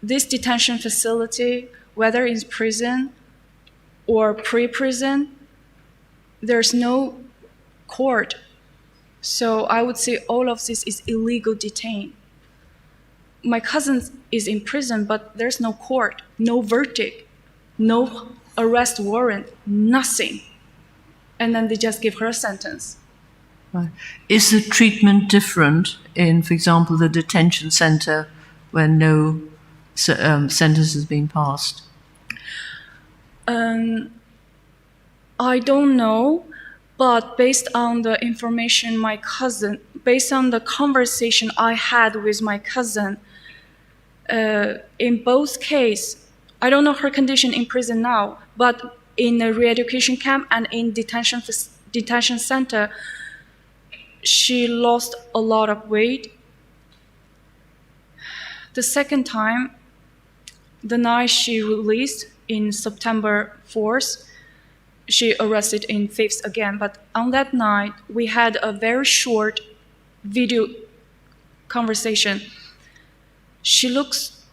this detention facility, whether it's prison or pre-prison, there's no court. So I would say all of this is illegal detain. My cousin is in prison, but there's no court, no verdict, no arrest warrant, nothing. And then they just give her a sentence. Right. Is the treatment different in, for example, the detention center where no se- um, sentence has been passed? Um, I don't know, but based on the information my cousin, based on the conversation I had with my cousin, uh, in both case, I don't know her condition in prison now, but in the re-education camp and in detention fac- detention center, she lost a lot of weight. The second time, the night she released in September fourth, she arrested in fifth again. But on that night, we had a very short video conversation. She looks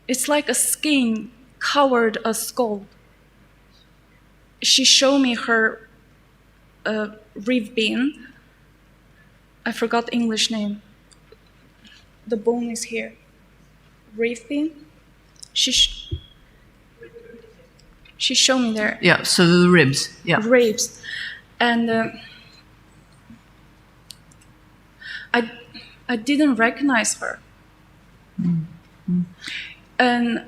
It's like a skin covered a skull. She showed me her uh, rib bean. I forgot the English name. The bone is here. Rib bean. She sh- she showed me there. Yeah, so the ribs. Yeah. Ribs, and uh, I I didn't recognize her. And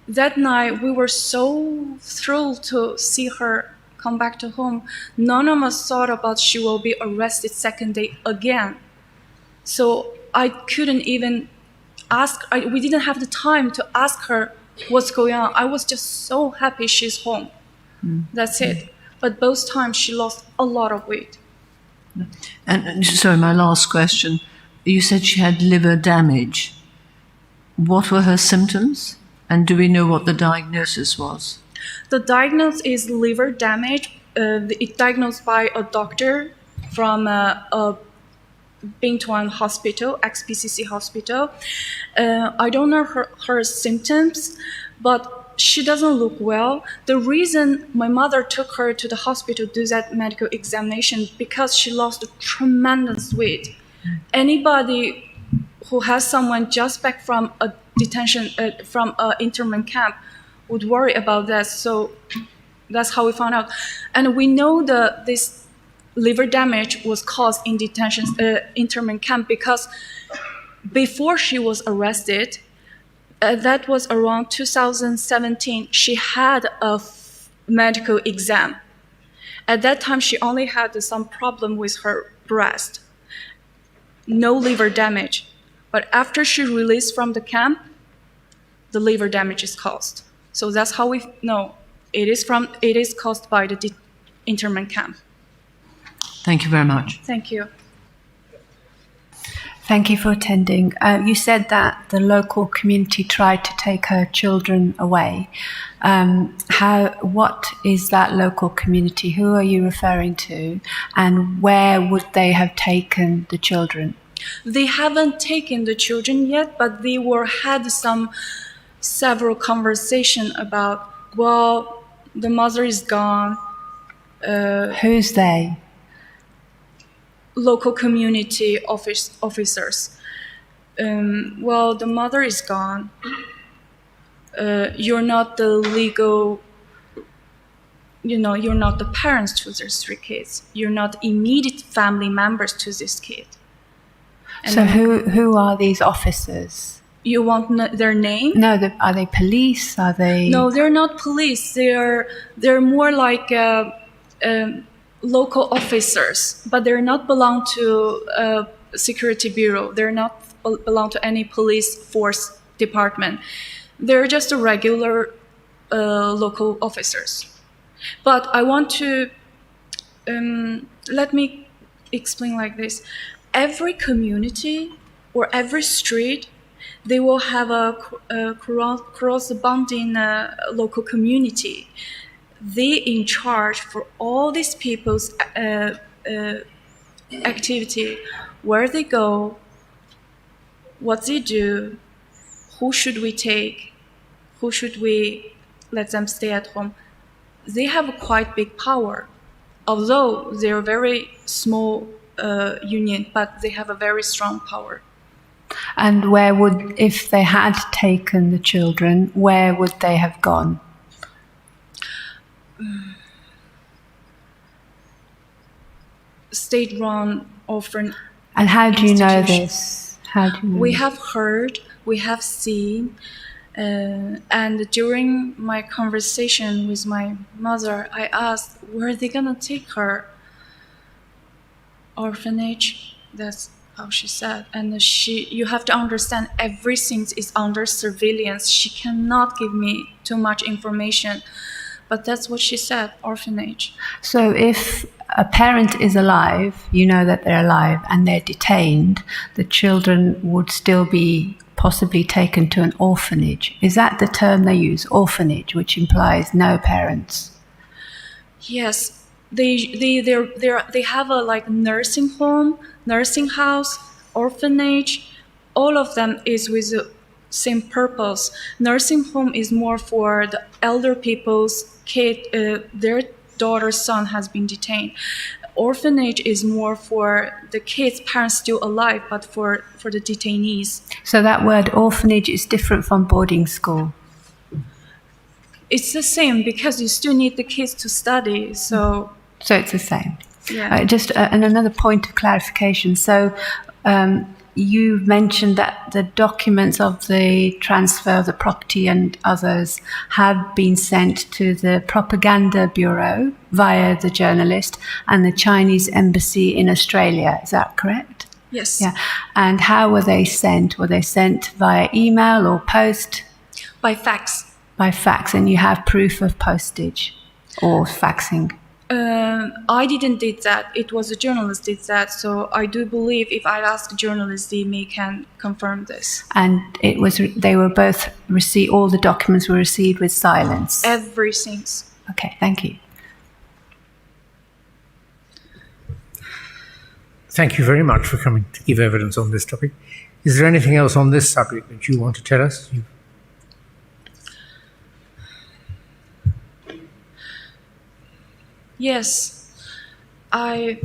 that night we were so thrilled to see her come back to home. None of us thought about she will be arrested second day again. So I couldn't even ask. I, we didn't have the time to ask her what's going on. I was just so happy she's home. That's it. But both times she lost a lot of weight. And uh, sorry, my last question. You said she had liver damage. What were her symptoms? And do we know what the diagnosis was? The diagnosis is liver damage. Uh, it diagnosed by a doctor from uh, a Binh Tuan hospital, ex-P C C hospital. Uh, I don't know her, her symptoms, but she doesn't look well. The reason my mother took her to the hospital to do that medical examination because she lost a tremendous weight. Anybody who has someone just back from a detention, uh, from an internment camp, would worry about that. So that's how we found out. And we know that this liver damage was caused in detention, uh, internment camp because before she was arrested, uh, that was around two thousand seventeen, she had a f- medical exam. At that time, she only had some problem with her breast, no liver damage. But after she released from the camp, the liver damage is caused. So that's how we know it is from it is caused by the de- internment camp. Thank you very much. Thank you. Thank you for attending. Uh, you said that the local community tried to take her children away. Um, how? What is that local community? Who are you referring to? And where would they have taken the children? They haven't taken the children yet, but they were had some several conversation about, well, the mother is gone. Uh, Who's they? Local community office officers. Um, well, the mother is gone. Uh, you're not the legal, you know, you're not the parents to these three kids. You're not immediate family members to this kid. And So who who are these officers? You want n- their name? No, the, are they police? Are they? No, they're not police. They're they're more like uh, um, local officers, but they're not belong to uh, security bureau. They're not bel- belong to any police force department. They're just a regular uh, local officers. But I want to um, let me explain like this. Every community or every street, they will have a, co- a coro- corresponding uh, local community. They in charge for all these people's uh, uh, activity, where they go, what they do, who should we take, who should we let them stay at home. They have a quite big power, although they're very small uh, union, but they have a very strong power. And where would, if they had taken the children, where would they have gone? State-run orphan. And how do you know Institution. This? How do you know? We have heard, we have seen, uh, and during my conversation with my mother, I asked, "Where are they gonna take her?" "Orphanage." That's how she said. And she, you have to understand, everything is under surveillance. She cannot give me too much information, but that's what she said. Orphanage. So if a parent is alive, you know that they're alive and they're detained, the children would still be possibly taken to an orphanage. Is that the term they use, orphanage, which implies no parents? Yes, they they they they they have a like nursing home, nursing house, orphanage. All of them is with same purpose. Nursing home is more for the elder people's kid, uh, their daughter's son has been detained. Orphanage is more for the kids' parents still alive, but for, for the detainees. So that word orphanage is different from boarding school. It's the same because you still need the kids to study. So So it's the same. Yeah. Uh, just uh, and another point of clarification. So um, you mentioned that the documents of the transfer of the property and others have been sent to the Propaganda Bureau via the journalist and the Chinese embassy in Australia. Is that correct? Yes. Yeah. And how were they sent? Were they sent via email or post? By fax. By fax, and you have proof of postage or faxing. Um, I didn't did that. It was a journalist did that. So I do believe if I ask journalists, they may can confirm this. And it was they were both received. All the documents were received with silence. Everything. Okay, thank you. Thank you very much for coming to give evidence on this topic. Is there anything else on this subject that you want to tell us? You- Yes, I.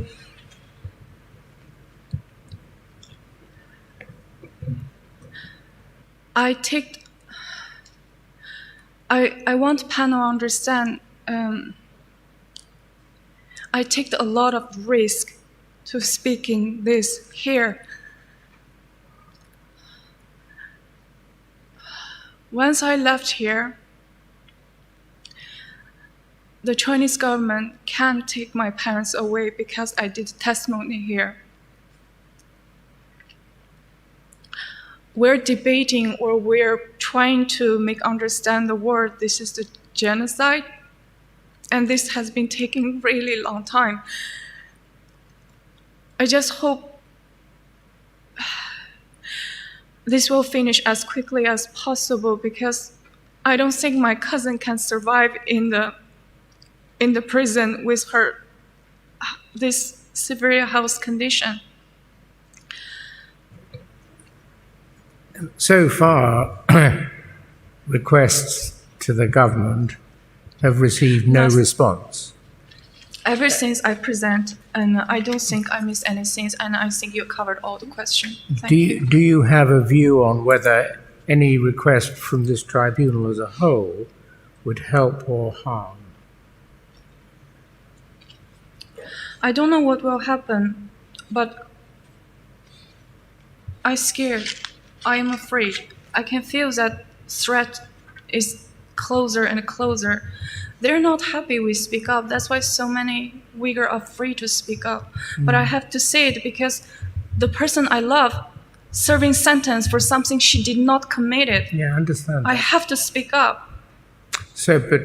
I take. I I want panel understand. Um, I take a lot of risk to speaking this here. Once I left here, the Chinese government can't take my parents away because I did testimony here. We're debating or we're trying to make understand the world this is the genocide, and this has been taking really long time. I just hope this will finish as quickly as possible because I don't think my cousin can survive in the in the prison with her this severe health condition. So far, requests to the government have received no Yes. response. Ever since I present, and I don't think I missed anything, and I think you covered all the questions. Thank Do you. you, do you have a view on whether any request from this tribunal as a whole would help or harm? I don't know what will happen, but I scared. I am afraid. I can feel that threat is closer and closer. They're not happy we speak up. That's why so many Uyghur are afraid to speak up. But I have to say it because the person I love serving sentence for something she did not committed. Yeah, I understand. I that. Have to speak up. So, but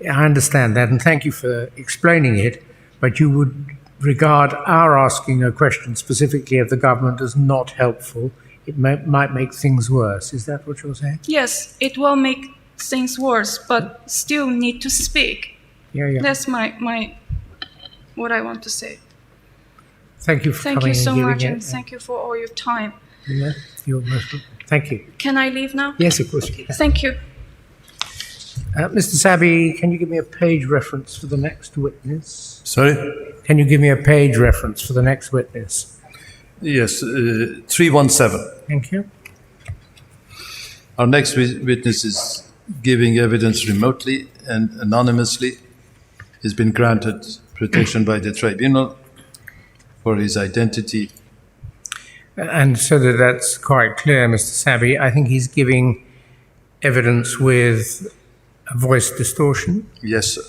I understand that, and thank you for explaining it. But you would regard our asking a question specifically of the government as not helpful. It may, might make things worse. Is that what you're saying? Yes, it will make things worse, but still need to speak. Yeah, yeah. That's my my what I want to say. Thank you for Thank coming you so and giving much, it. And thank you for all your time. Yeah, you're most welcome. Thank you. Can I leave now? Yes, of course you can. Thank you. Uh, Mister Sabi, can you give me a page reference for the next witness? Sorry? Can you give me a page reference for the next witness? Yes, uh, three one seven. Thank you. Our next wi- witness is giving evidence remotely and anonymously. He's been granted protection by the tribunal for his identity. And so that that's quite clear, Mister Sabi, I think he's giving evidence with a voice distortion. Yes, sir.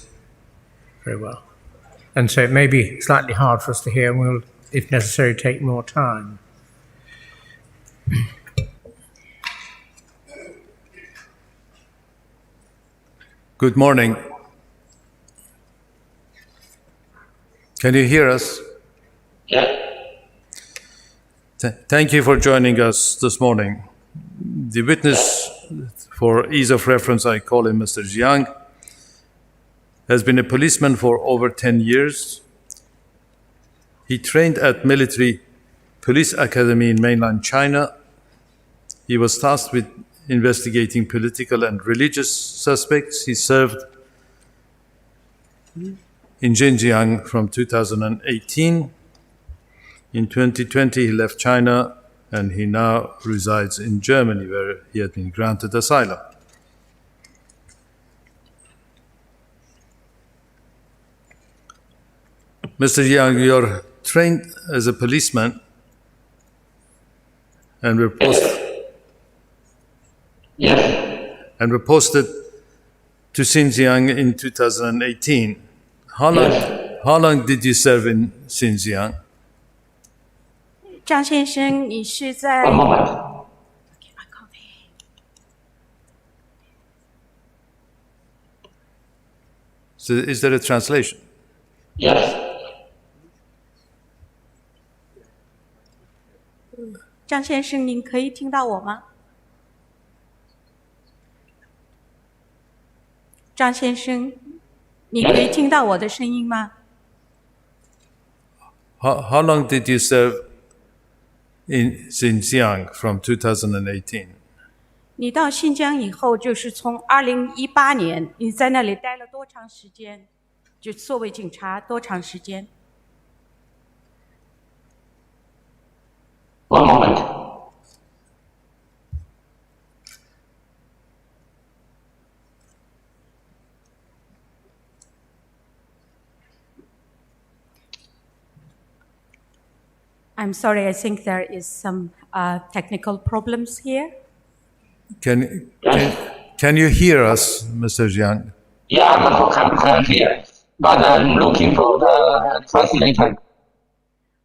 Very well. And so it may be slightly hard for us to hear, and we'll, if necessary, take more time. Good morning. Can you hear us? Yeah. Th- thank you for joining us this morning. The witness, for ease of reference, I call him Mister Jiang, has been a policeman for over ten years. He trained at military police academy in mainland China. He was tasked with investigating political and religious suspects. He served in Xinjiang from two thousand eighteen. In twenty twenty, he left China and he now resides in Germany, where he had been granted asylum. Mister Yang, you're trained as a policeman and were post- Yes. and were posted to Xinjiang in two thousand eighteen. How long, Yes. how long did you serve in Xinjiang? 张先生，你是在 One moment. So is there a translation? Yes. 张先生，您可以听到我吗？张先生，你可以听到我的声音吗？ How, how long did you serve in Xinjiang from two thousand eighteen? 你到新疆以后，就是从二零一八年，你在那里待了多长时间？就作为警察多长时间？ One moment. I'm sorry, I think there is some uh, technical problems here. Can, can, can you hear us, Mister Jiang? Yeah, I'm, I'm, I'm here, but I'm looking for the translator.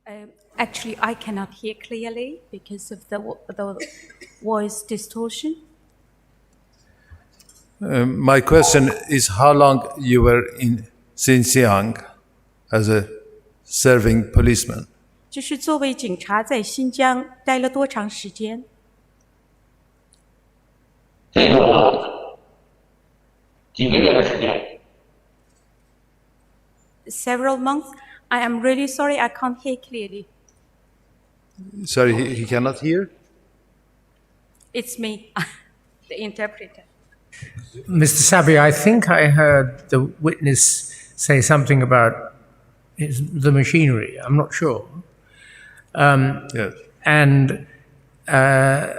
Um, actually, I cannot hear clearly because of the, vo- the voice distortion. Um, my question is how long you were in Xinjiang as a serving policeman? 就是作为警察在新疆待了多长时间？这个几个月的时间。 Several months. I am really sorry, I can't hear clearly. Sorry, he, he cannot hear? It's me, the interpreter. Mister Sabi, I think I heard the witness say something about his, the machinery. I'm not sure. Um, Yes. and uh,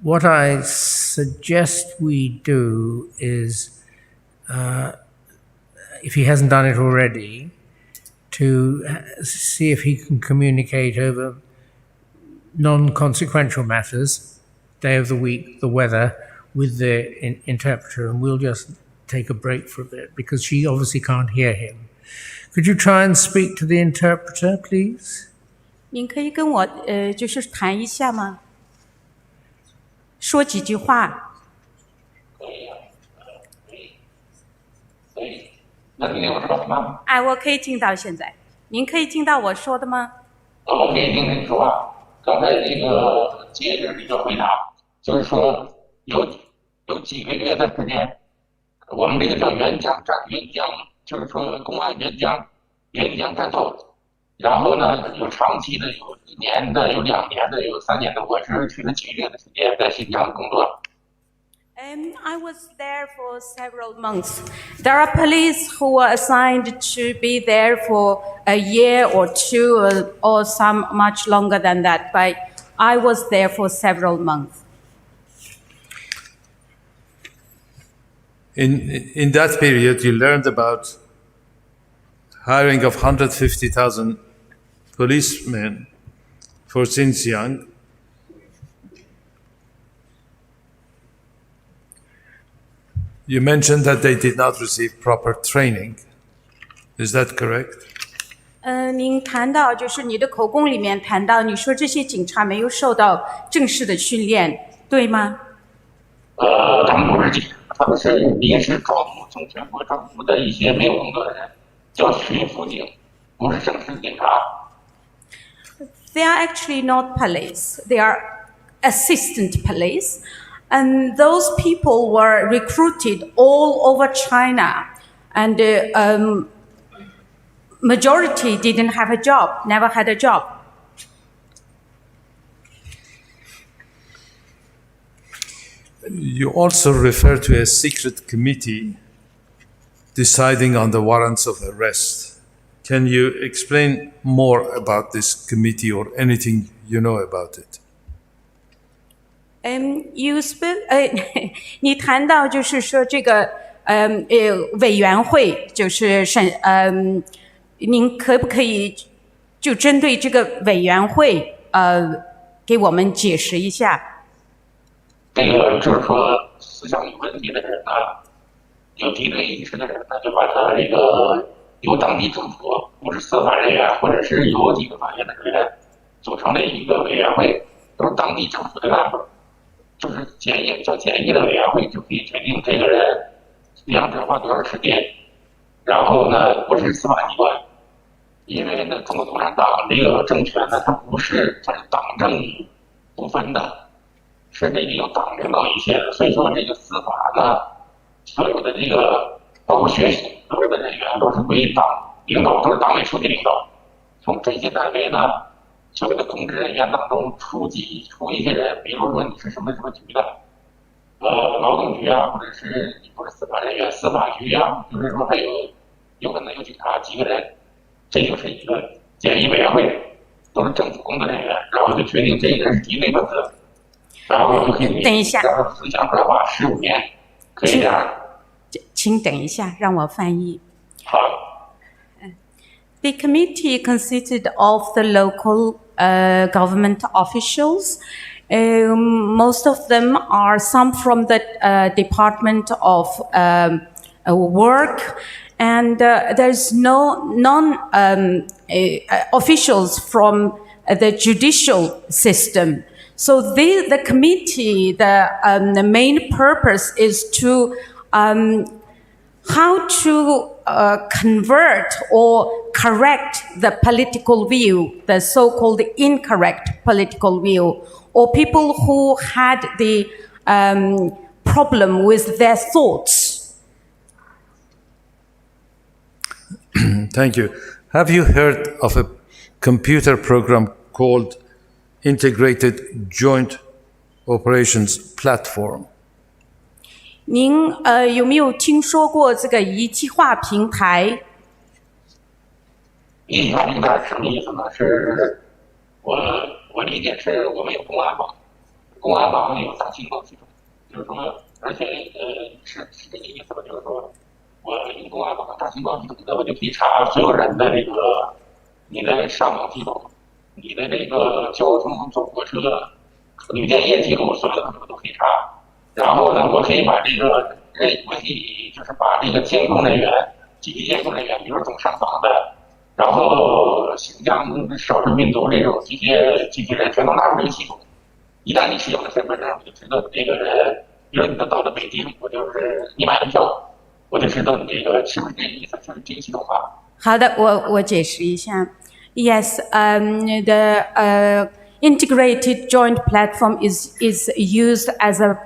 what I suggest we do is, uh, if he hasn't done it already, to see if he can communicate over non consequential matters, day of the week, the weather, with the in- interpreter, and we'll just take a break for a bit because she obviously can't hear him. Could you try and speak to the interpreter, please? 您可以跟我呃，就是谈一下吗？说几句话。可以啊，可以。所以，那你听我说什么？哎，我可以听到现在。您可以听到我说的吗？我可以听你说话。刚才那个接着你的回答，就是说有有几个月的时间，我们这个叫援疆战，援疆，就是说公安援疆，援疆战斗。然后呢，有长期的，有一年的，有两年的，有三年的。我是去了几个月的时间在新疆工作。 Um, I was there for several months. There are police who were assigned to be there for a year or two or, or some much longer than that, but I was there for several months. In, in that period, you learned about hiring of one hundred fifty thousand policemen for Xinjiang. You mentioned that they did not receive proper training. Is that correct? 嗯，您谈到就是你的口供里面谈到，你说这些警察没有受到正式的训练，对吗？呃，他们不是警察，他们是临时招募，从全国招募的一些没有工作的人，叫巡抚警，不是正式警察。 They are actually not police. They are assistant police. And those people were recruited all over China. And uh, um, majority didn't have a job, never had a job. You also refer to a secret committee deciding on the warrants of arrest. Can you explain more about this committee or anything you know about it? 嗯，you speak 呃，你谈到就是说这个嗯呃委员会，就是审嗯，您可不可以就针对这个委员会呃给我们解释一下？这个就是说思想有问题的人呢，有敌对意识的人呢，就把他这个由当地政府，不是司法人员，或者是由这个法院的人员组成的一个委员会，都是当地政府的干部，就是简易叫简易的委员会，就可以决定这个人量刑判多少时间。然后呢，不是司法机关，因为呢，中国共产党这个政权呢，它不是它是党政不分的，是这个由党领导一切的，所以说这个司法呢，所有的这个包括学习所有的人员都是归党领导，都是党委书记领导。从这些单位呢，所有的公职人员当中出几出一些人，比如说你是什么什么局的，呃，劳动局啊，或者是你不是司法人员，司法局啊，就是说还有有可能有警察几个人，这就是一个简易委员会，都是政府工作人员，然后就决定这个人是敌对分子，然后就给你等一下然后思想转化十五年，可以这样。请等一下，让我翻译。好。 The committee consisted of the local uh, government officials. Um, most of them are some from the uh, Department of um, uh, Work, and uh, there's no non um, uh, officials from the judicial system. So the, the committee, the, um, the main purpose is to um, how to uh, convert or correct the political view, the so-called incorrect political view, or people who had the um, problem with their thoughts. Thank you. Have you heard of a computer program called Integrated Joint Operations Platform? 您呃有没有听说过这个一体化平台？一体化平台是什么意思呢？是我我理解是我们有公安网，公安网有大情报系统，就是说，而且呃是是这个意思吧？就是说，我用公安网大情报系统呢，我就可以查所有人的这个你的上网记录，你的这个交通坐火车旅店业记录，所有的都可以查。然后呢，我可以把这个，哎，我可以就是把这个监控人员，集体监控人员，比如总上访的，然后新疆少数民族这种这些这些人全都纳入这个系统。一旦你使用了身份证，我就知道你这个人，比如你都到了北京，我就是你买了票，我就知道你这个是不是这意思，就是这个系统化。好的，我我解释一下。Yes, um, the uh, integrated joint platform is is used as a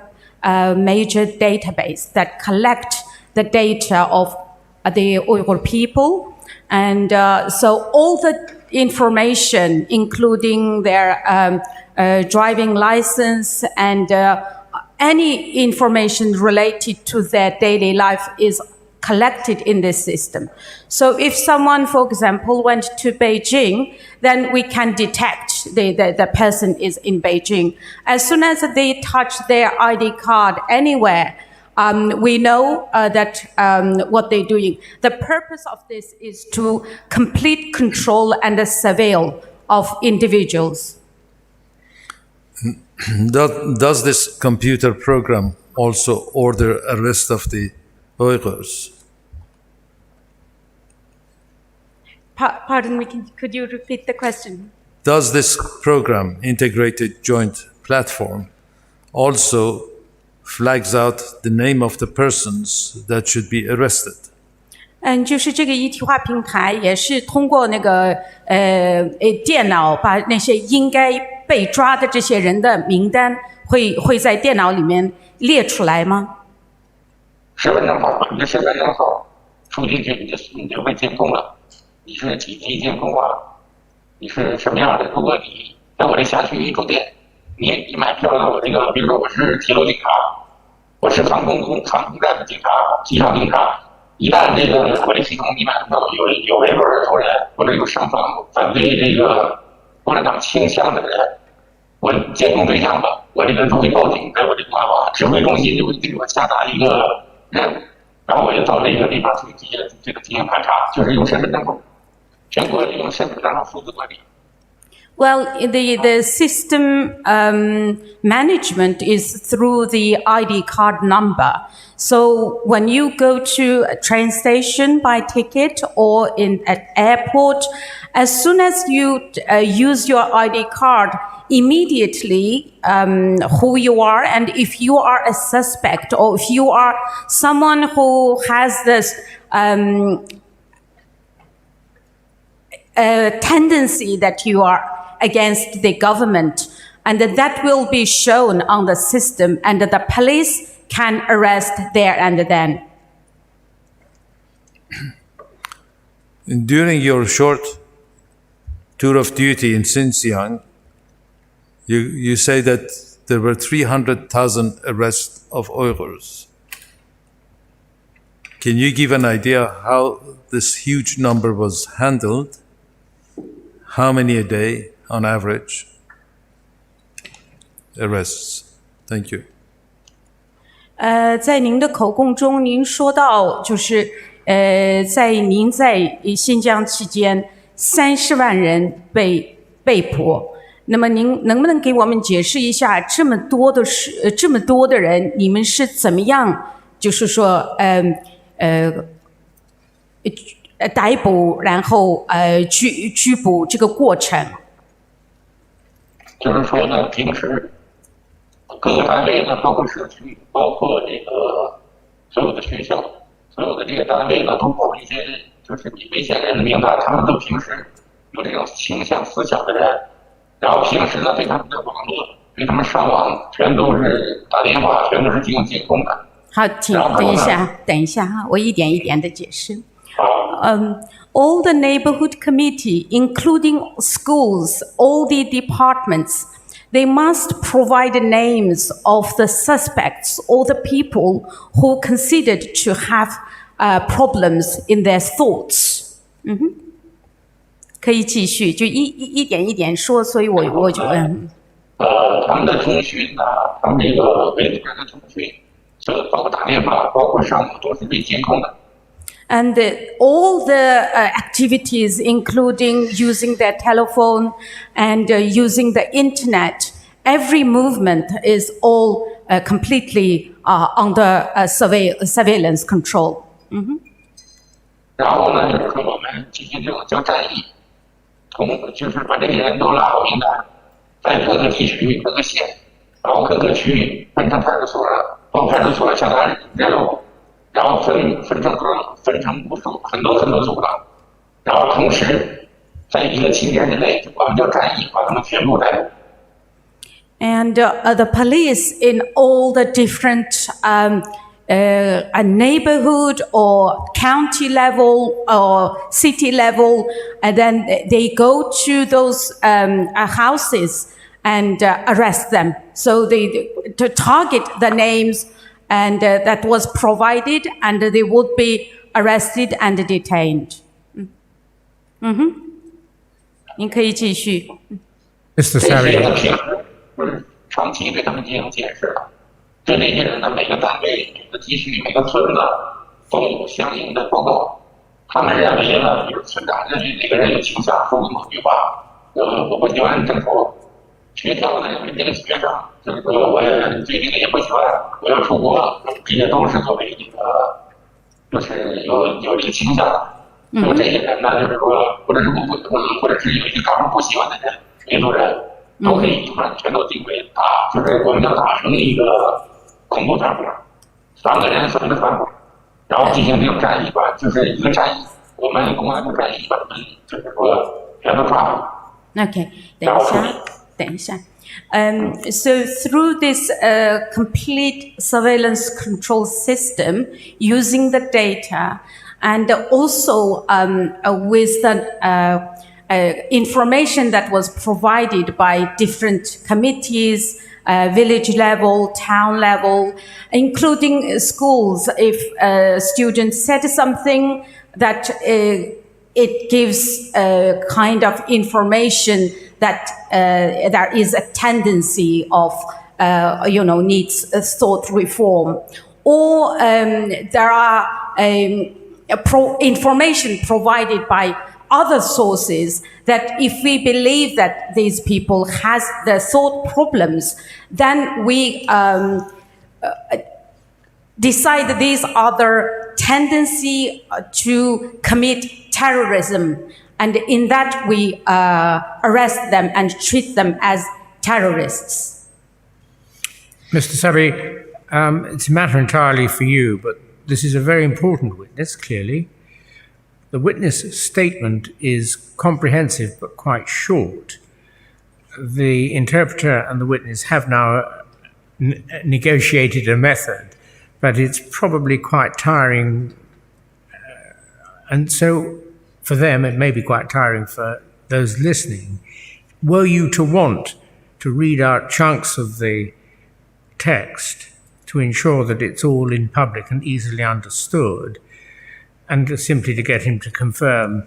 uh, major database that collect the data of the Uyghur people, and uh, so all the information, including their um, uh, driving license and uh, any information related to their daily life, is collected in this system. So if someone, for example, went to Beijing, then we can detect the, the, the person is in Beijing. As soon as they touch their I D card anywhere, um, we know uh, that um, what they're doing. The purpose of this is to complete control and the surveil of individuals. Does, does this computer program also order arrest of the Uyghurs? Pa- pardon me, can, could you repeat the question? Does this program, Integrated Joint Platform, also flags out the name of the persons that should be arrested? 嗯，就是这个一体化平台也是通过那个呃呃电脑把那些应该被抓的这些人的名单会会在电脑里面列出来吗？身份证号，你的身份证号输进去，你就你就被监控了。你是几级监控啊？你是什么样的？如果你在我这辖区一住店，你你买票到我这个，比如说我是铁路警察，我是防空攻防空战的警察，机场警察。一旦这个管理系统里面有有有维吾尔族人或者有上访反对这个共产党倾向的人，我监控对象吧，我这个就会报警，在我这个指挥中心就会对我下达一个任务，然后我就到这个地方去进行这个进行盘查，就是用身份证管理，全国用身份证号数字管理。 Well, the, the system um, management is through the I D card number. So when you go to a train station, buy ticket, or in an airport, as soon as you uh, use your I D card, immediately um, who you are, and if you are a suspect, or if you are someone who has this um, uh, tendency that you are against the government, and that will be shown on the system, and the police can arrest there and then. During your short tour of duty in Xinjiang, you, you say that there were three hundred thousand arrests of Uyghurs. Can you give an idea how this huge number was handled? How many a day on average arrests? Thank you. 呃，在您的口供中，您说到就是呃，在您在新疆期间，三十万人被被捕。那么您能不能给我们解释一下，这么多的是呃这么多的人，你们是怎么样，就是说，呃呃呃，逮捕，然后呃拘拘捕这个过程？就是说呢，平时各个单位呢，包括社区，包括这个所有的学校，所有的这些单位呢，都保一些就是危险人的名单，他们都平时有这种倾向思想的人，然后平时呢对他们的网络，对他们上网全都是打电话，全都是进行监控的。好，请等一下，等一下哈，我一点一点的解释。Um, all the neighborhood committee, including schools, all the departments, they must provide the names of the suspects or the people who considered to have uh, problems in their thoughts. 可以继续，就一一一点一点说，所以我我就嗯。呃，他们的通讯啊，他们这个维吾尔的通讯，这个包括打电话，包括上网都是被监控的。 And uh, all the uh, activities, including using their telephone and uh, using the internet, every movement is all uh, completely uh, under uh, surveil- surveillance control. 然后呢，就是说我们进行这种叫战役，从就是把这些人都拉好名单，在各个地区、各个县，然后各个区域分成派出所，包括派出所下达任务，然后分分成各分成无数很多很多组了，然后同时在一个期间之内，我们叫战役，把他们全部逮捕。 And uh, the police in all the different um, uh, a neighborhood or county level or city level, and then they go to those um, uh, houses and uh, arrest them. So they to target the names and uh, that was provided, and they would be arrested and detained. 嗯哼，您可以继续。 Mister 这些 Sari, 呢，平时不是长期对他们进行监视的，对那些人呢，每个单位、每个地区、每个村子都有相应的报告。他们认为呢，就是村长认为哪个人有倾向，说某句话，我我不喜欢政府。学校呢，认为这个学生就是说我对这个也不喜欢，我要出国，这些都是作为一个就是有有这个倾向，就这些人呢，就是说，或者是不不或者是有一些他们不喜欢的人，民族人，都可以把全都定为打，就是我们要打成一个恐怖团伙，三个人三个团伙，然后进行这种战役吧，就是一个战役，我们公安部战役把他们就是说全都抓住。 OK，等一下，等一下。Um, so through this uh, complete surveillance control system, using the data and also um, uh, with the uh, uh, information that was provided by different committees, uh, village level, town level, including schools. If a student said something that uh, it gives a kind of information that uh, there is a tendency of, uh, you know, needs a thought reform, or um, there are um, a pro- information provided by other sources that if we believe that these people has the thought problems, then we um, uh, decide that these are their tendency uh, to commit terrorism, and in that we uh, arrest them and treat them as terrorists. Mister Sabi, um, it's a matter entirely for you, but this is a very important witness, clearly. The witness statement is comprehensive but quite short. The interpreter and the witness have now n- negotiated a method, but it's probably quite tiring. And so for them, it may be quite tiring for those listening. Were you to want to read out chunks of the text to ensure that it's all in public and easily understood, and simply to get him to confirm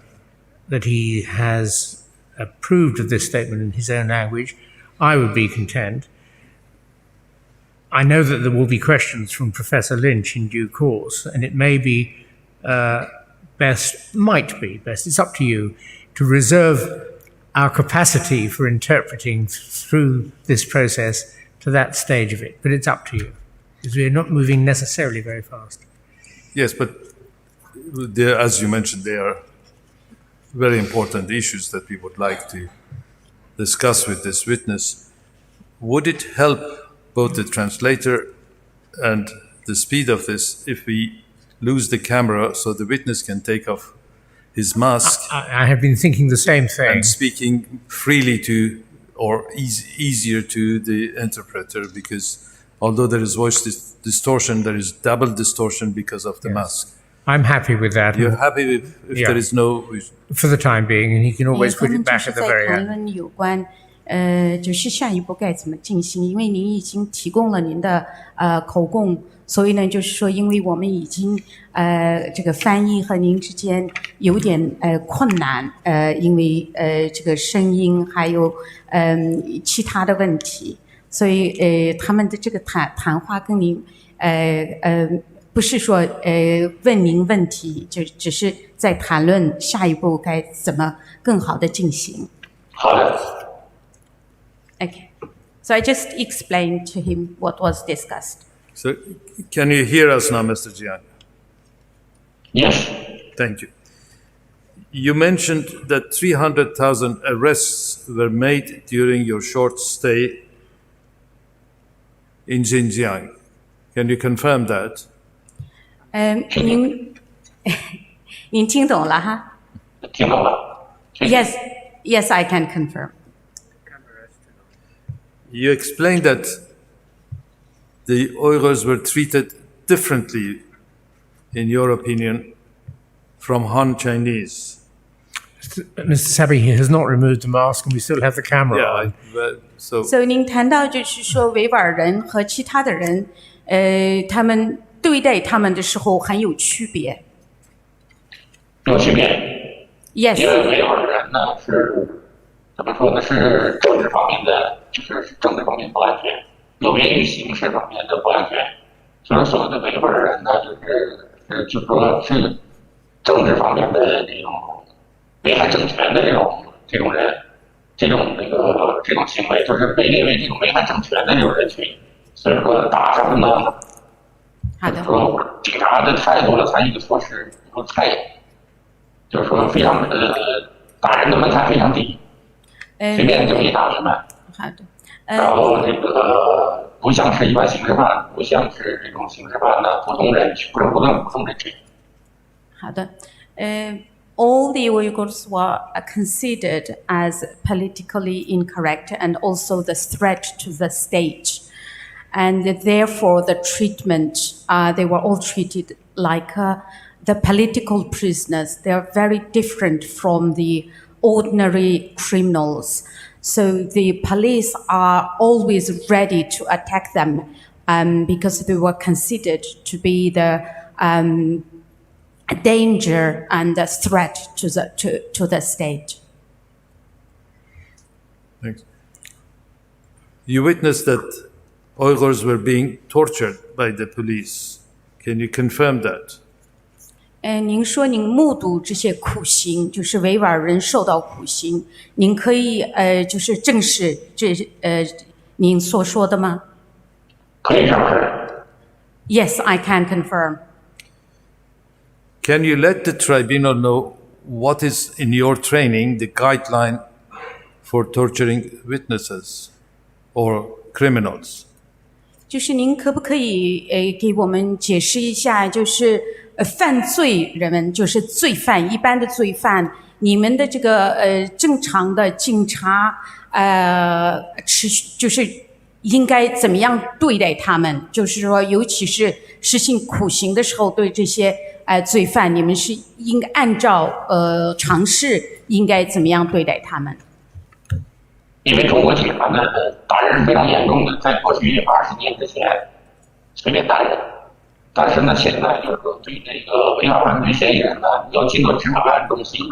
that he has approved of this statement in his own language, I would be content. I know that there will be questions from Professor Lynch in due course, and it may be uh, best, might be best, it's up to you, to reserve our capacity for interpreting through this process to that stage of it. But it's up to you, because we're not moving necessarily very fast. Yes, but there, as you mentioned, there are very important issues that we would like to discuss with this witness. Would it help both the translator and the speed of this if we lose the camera so the witness can take off his mask I, I have been thinking the same thing. and speaking freely to or easy, easier to the interpreter? Because although there is voice dis- distortion, there is double distortion because of the mask. I'm happy with that. You're happy if, if Yeah. there is no For the time being, and he can always 他 put 们 it 就 back 是 at the 在 very 谈 end. 论有关，呃，就是下一步该怎么进行，因为您已经提供了您的呃口供，所以呢，就是说，因为我们已经呃这个翻译和您之间有点呃困难，呃，因为呃这个声音还有嗯、其他的问题，所以呃他们的这个谈谈话跟您呃呃不是说呃问您问题，就只是在谈论下一步该怎么更好的进行。好的， Okay. So I just explained to him what was discussed. So, can you hear us now, Mister Jiang? Yes. Thank you. You mentioned that three hundred thousand arrests were made during your short stay in Xinjiang. Can you confirm that? 嗯，您您听懂了哈听懂了。 ？Yes, yes, I can confirm. You explained that the Uyghurs were treated differently, in your opinion, from Han Chinese. Mister Sabi, he has not removed the mask, and we still have the camera Yeah, on. I, well, so 所以您谈到就是说维吾尔人和其他的人，呃，他们对待他们的时候很有区别。有区别，因 Yes, 为维吾尔人呢是怎么说呢？是政治方面的，就是政治方面不安全，有别于形式方面的不安全。就是所谓的维吾尔人呢，就是呃，就说是政治方面的这种危害政权的这种这种人，这种那个这种行为，就是被列为这种危害政权的这种人群。所以说打他们呢，好的。说警察的态度呢，采取的措施不太，就是说非常呃，打人的门槛非常低，随便就可以打人了。好的。然后这个不像是一般刑事犯，不像是这种刑事犯的普通人，不是普通普通人群。好的，呃，all the Uyghurs were considered as politically incorrect and also the threat to the state. And therefore, the treatment, uh, they were all treated like uh, the political prisoners. They are very different from the ordinary criminals. So the police are always ready to attack them, um, because they were considered to be the, um, danger and a threat to the, to, to the state. Thanks. You witnessed that Uyghurs were being tortured by the police. Can you confirm that? 呃，您说您目睹这些酷刑，就是维吾尔人受到酷刑，您可以呃，就是证实这呃您所说的吗？可以证实。 Yes, I can confirm. Can you let the tribunal know what is in your training the guideline for torturing witnesses or criminals? 就是您可不可以呃给我们解释一下，就是呃犯罪人们，就是罪犯，一般的罪犯，你们的这个呃正常的警察呃持续就是应该怎么样对待他们？就是说，尤其是实行酷刑的时候，对这些呃罪犯，你们是应该按照呃常识应该怎么样对待他们？因为中国警察呢打人是非常严重的，在过去二十年之前随便打人，但是呢，现在就是说对这个违法犯罪嫌疑人呢，要进到执法办案中心，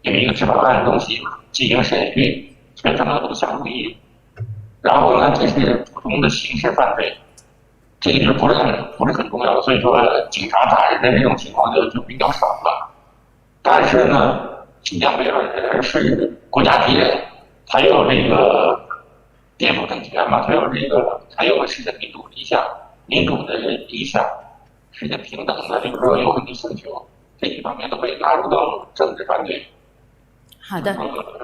有一个执法办案中心进行审讯，全程都相互一，然后呢，这是普通的刑事犯罪，这个就不是很不是很重要的，所以说警察打人的这种情况就就比较少了。但是呢，新疆维吾尔人是国家敌人，他有这个颠覆政权嘛，他有这个他有实现民主理想，民主的理想，实现平等的，就是说有很多诉求，这一方面都会纳入到政治犯罪。好的，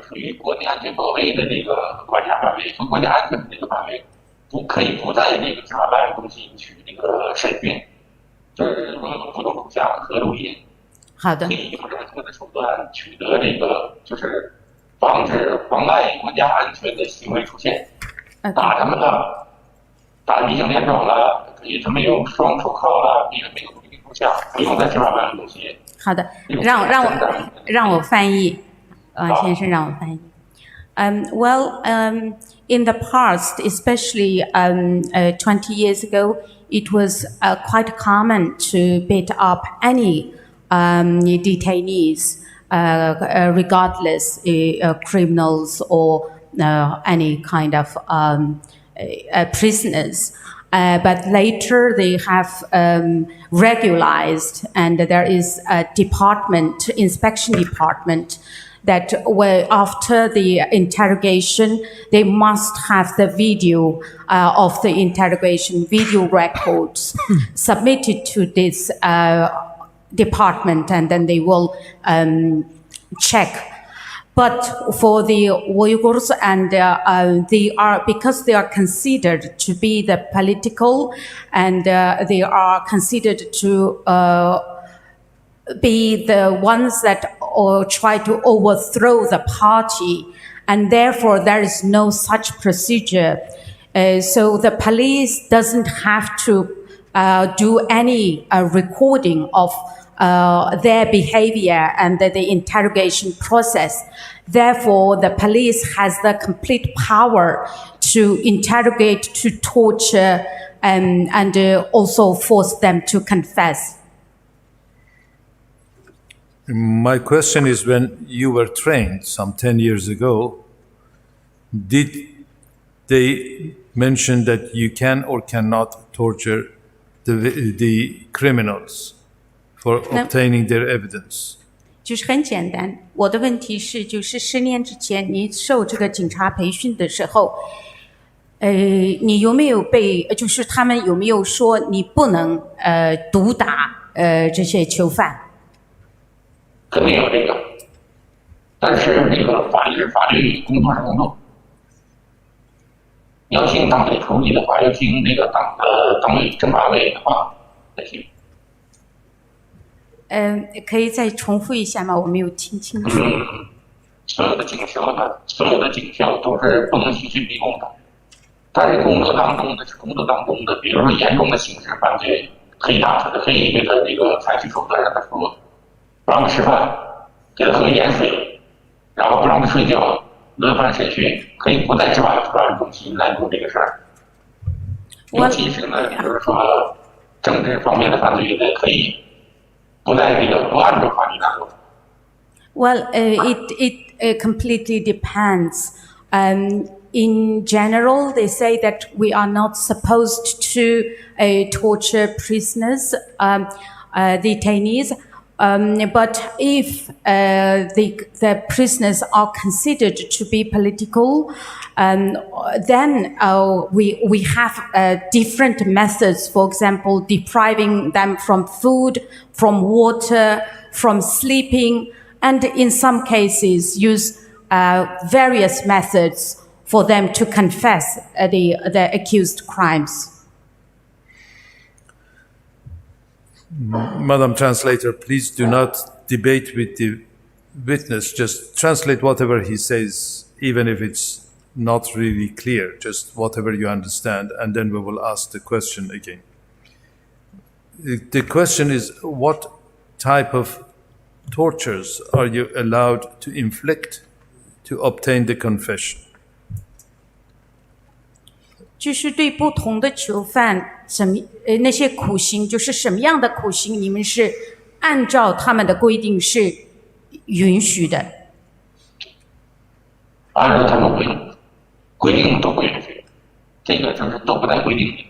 属于国家安全保卫的这个管辖范围，从国家安全的这个范围，不可以不在这个执法办案中心去这个审讯，就是说不同属下合录音。好的可，以用这个特殊手段取得这个，就是防止妨碍国家安全的行为出现。呃，打他们了，打迷醒面罩了，可以他们用双手铐了，也没有一个手下，不用在执法办案中心。好的，让让我让我翻译，啊，先生让我翻译。Um, well, um, in the past, especially um, uh, twenty years ago, it was uh, quite common to beat up any um, detainees, uh, uh, regardless uh, uh, criminals or uh, any kind of um, uh, prisoners. Uh, but later they have um, regularized, and there is a department, inspection department, that where after the interrogation, they must have the video uh, of the interrogation, video records submitted to this uh, department, and then they will um, check. But for the Uyghurs, and uh, uh, they are, because they are considered to be the political, and uh, they are considered to uh, be the ones that or try to overthrow the party, and therefore there is no such procedure. Uh, so the police doesn't have to uh, do any uh, recording of uh, their behavior and the, the interrogation process. Therefore, the police has the complete power to interrogate, to torture, um, and uh, also force them to confess. My question is, when you were trained some ten years ago, did they mention that you can or cannot torture the, the criminals for No. obtaining their evidence? 就是很简单，我的问题是，就是十年之前你受这个警察培训的时候，呃，你有没有被，就是他们有没有说你不能呃毒打呃这些囚犯？肯定有这个，但是那个法律法律，工作是工作。你要听党委处理的话，要听那个党的党委政法委的话才行。嗯，可以再重复一下吗？我没有听清楚。所有的警校呢，所有的警校都是不能刑讯逼供的。但是工作当中的工作当中的，比如说严重的刑事犯罪，可以打他，可以这个这个采取手段让他说，不让他吃饭，给他喝盐水，然后不让他睡觉，轮番审讯，可以不带执法执法中心来做这个事儿。尤 Well, 其是呢，就是说政治方面的犯罪的，可以不带这个不按照法律来做。 Well, uh, it it uh, completely depends. Um, in general, they say that we are not supposed to uh, torture prisoners, um, uh, detainees. Um, but if uh, the, the prisoners are considered to be political, um, then uh, we, we have uh, different methods, for example, depriving them from food, from water, from sleeping, and in some cases, use uh, various methods for them to confess uh, the, the accused crimes. Madam Translator, please do not debate with the witness. Just translate whatever he says, even if it's not really clear, just whatever you understand, and then we will ask the question again. The the question is, what type of tortures are you allowed to inflict to obtain the confession? 就是对不同的囚犯，什么呃那些苦刑，就是什么样的苦刑，你们是按照他们的规定是允许的？按照他们规规定都不允许，这个就是都不在规定里。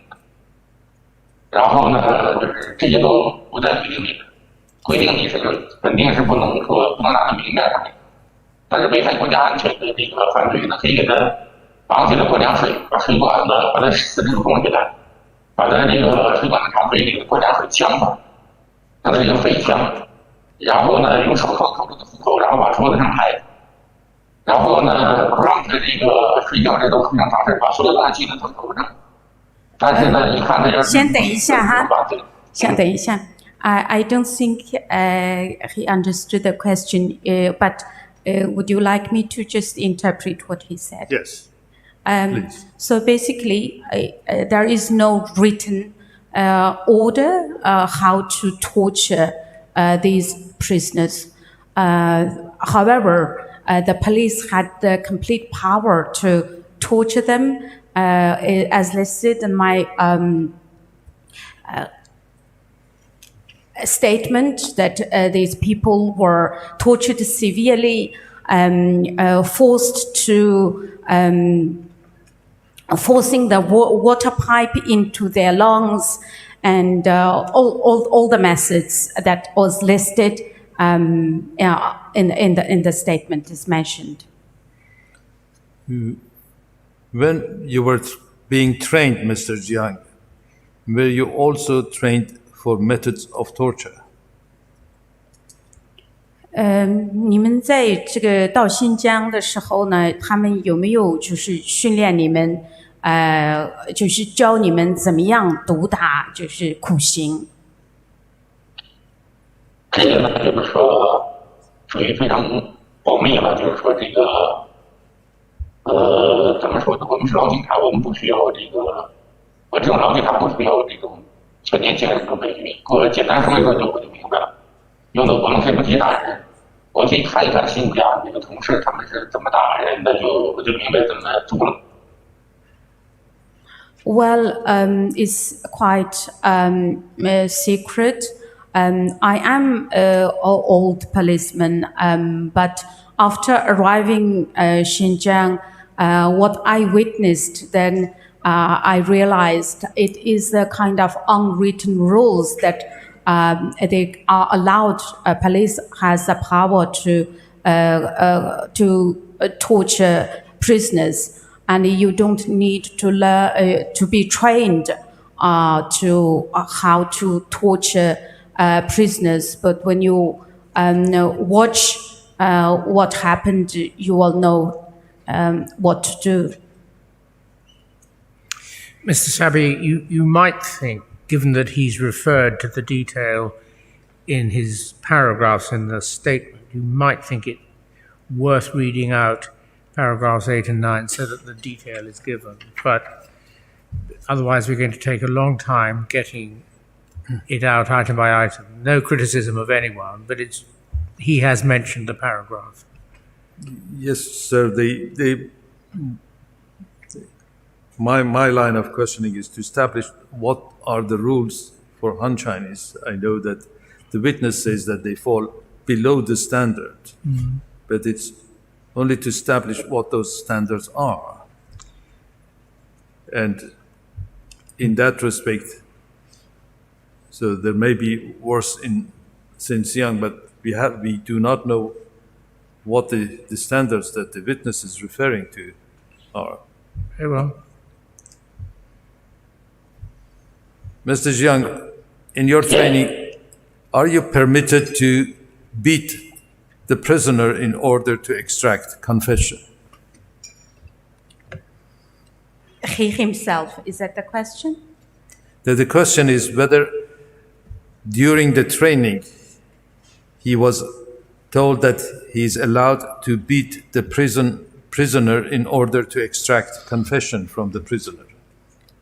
然后呢，就是这些都不在规定里，规定里是肯定是不能说不能拿到明面上的。但是危害国家安全的这个犯罪呢，可以给他绑起来灌凉水，把水管子把他四肢封起来，把他这个水管子插嘴里灌凉水呛着，让他这个肺呛着，然后呢用手铐铐住他腹口，然后往桌子上拍，然后呢不让他这个睡觉，这都非常常事，把塑料袋系在他头上。但是呢，你看他要是先等一下哈把这个先等一下。I, I don't think uh, he understood the question, uh, but uh, would you like me to just interpret what he said? Yes. Um, Please. So basically, uh, uh, there is no written uh, order uh, how to torture uh, these prisoners. Uh, however, uh, the police had the complete power to torture them, uh, as listed in my um, uh, statement that uh, these people were tortured severely, um, uh, forced to um, forcing the wa- water pipe into their lungs, and uh, all, all, all the methods that was listed um, uh, in, in, the, in the statement is mentioned. When you were being trained, Mister Jiang, were you also trained for methods of torture? 嗯，你们在这个到新疆的时候呢，他们有没有就是训练你们，呃，就是教你们怎么样毒打，就是酷刑？这个呢，就是说属于非常保密了，就是说这个，呃，怎么说呢？我们是老警察，我们不需要这个，我这种老警察不需要这种全天然的培训，或者简单说一说就我就明白了。用的我们黑不提打人，我去看一看新疆那个同事他们是怎么打人的，就我就明白怎么做了。 Well, um, it's quite um, uh, secret. Um, I am an old policeman, um, but after arriving uh, Xinjiang, uh, what I witnessed then, uh, I realized it is a kind of unwritten rules that um, they are allowed. Uh, police has the power to uh, uh, to uh, torture prisoners, and you don't need to learn uh, to be trained uh, to uh, how to torture uh, prisoners. But when you um, watch uh, what happened, you will know um, what to do. Mister Sabi, you, you might think, given that he's referred to the detail in his paragraphs in the statement, you might think it worth reading out paragraphs eight and nine so that the detail is given. But otherwise, we're going to take a long time getting it out item by item. No criticism of anyone, but it's he has mentioned the paragraph. Yes, sir. They, they, my, my line of questioning is to establish what are the rules for Han Chinese. I know that the witness says that they fall below the standard, but it's only to establish what those standards are. And in that respect, so there may be worse in Xinjiang, but we have, we do not know what the, the standards that the witness is referring to are. Very well. Mister Jiang, in your training, are you permitted to beat the prisoner in order to extract confession? He himself, is that the question? The, the question is whether during the training he was told that he is allowed to beat the prison prisoner in order to extract confession from the prisoner.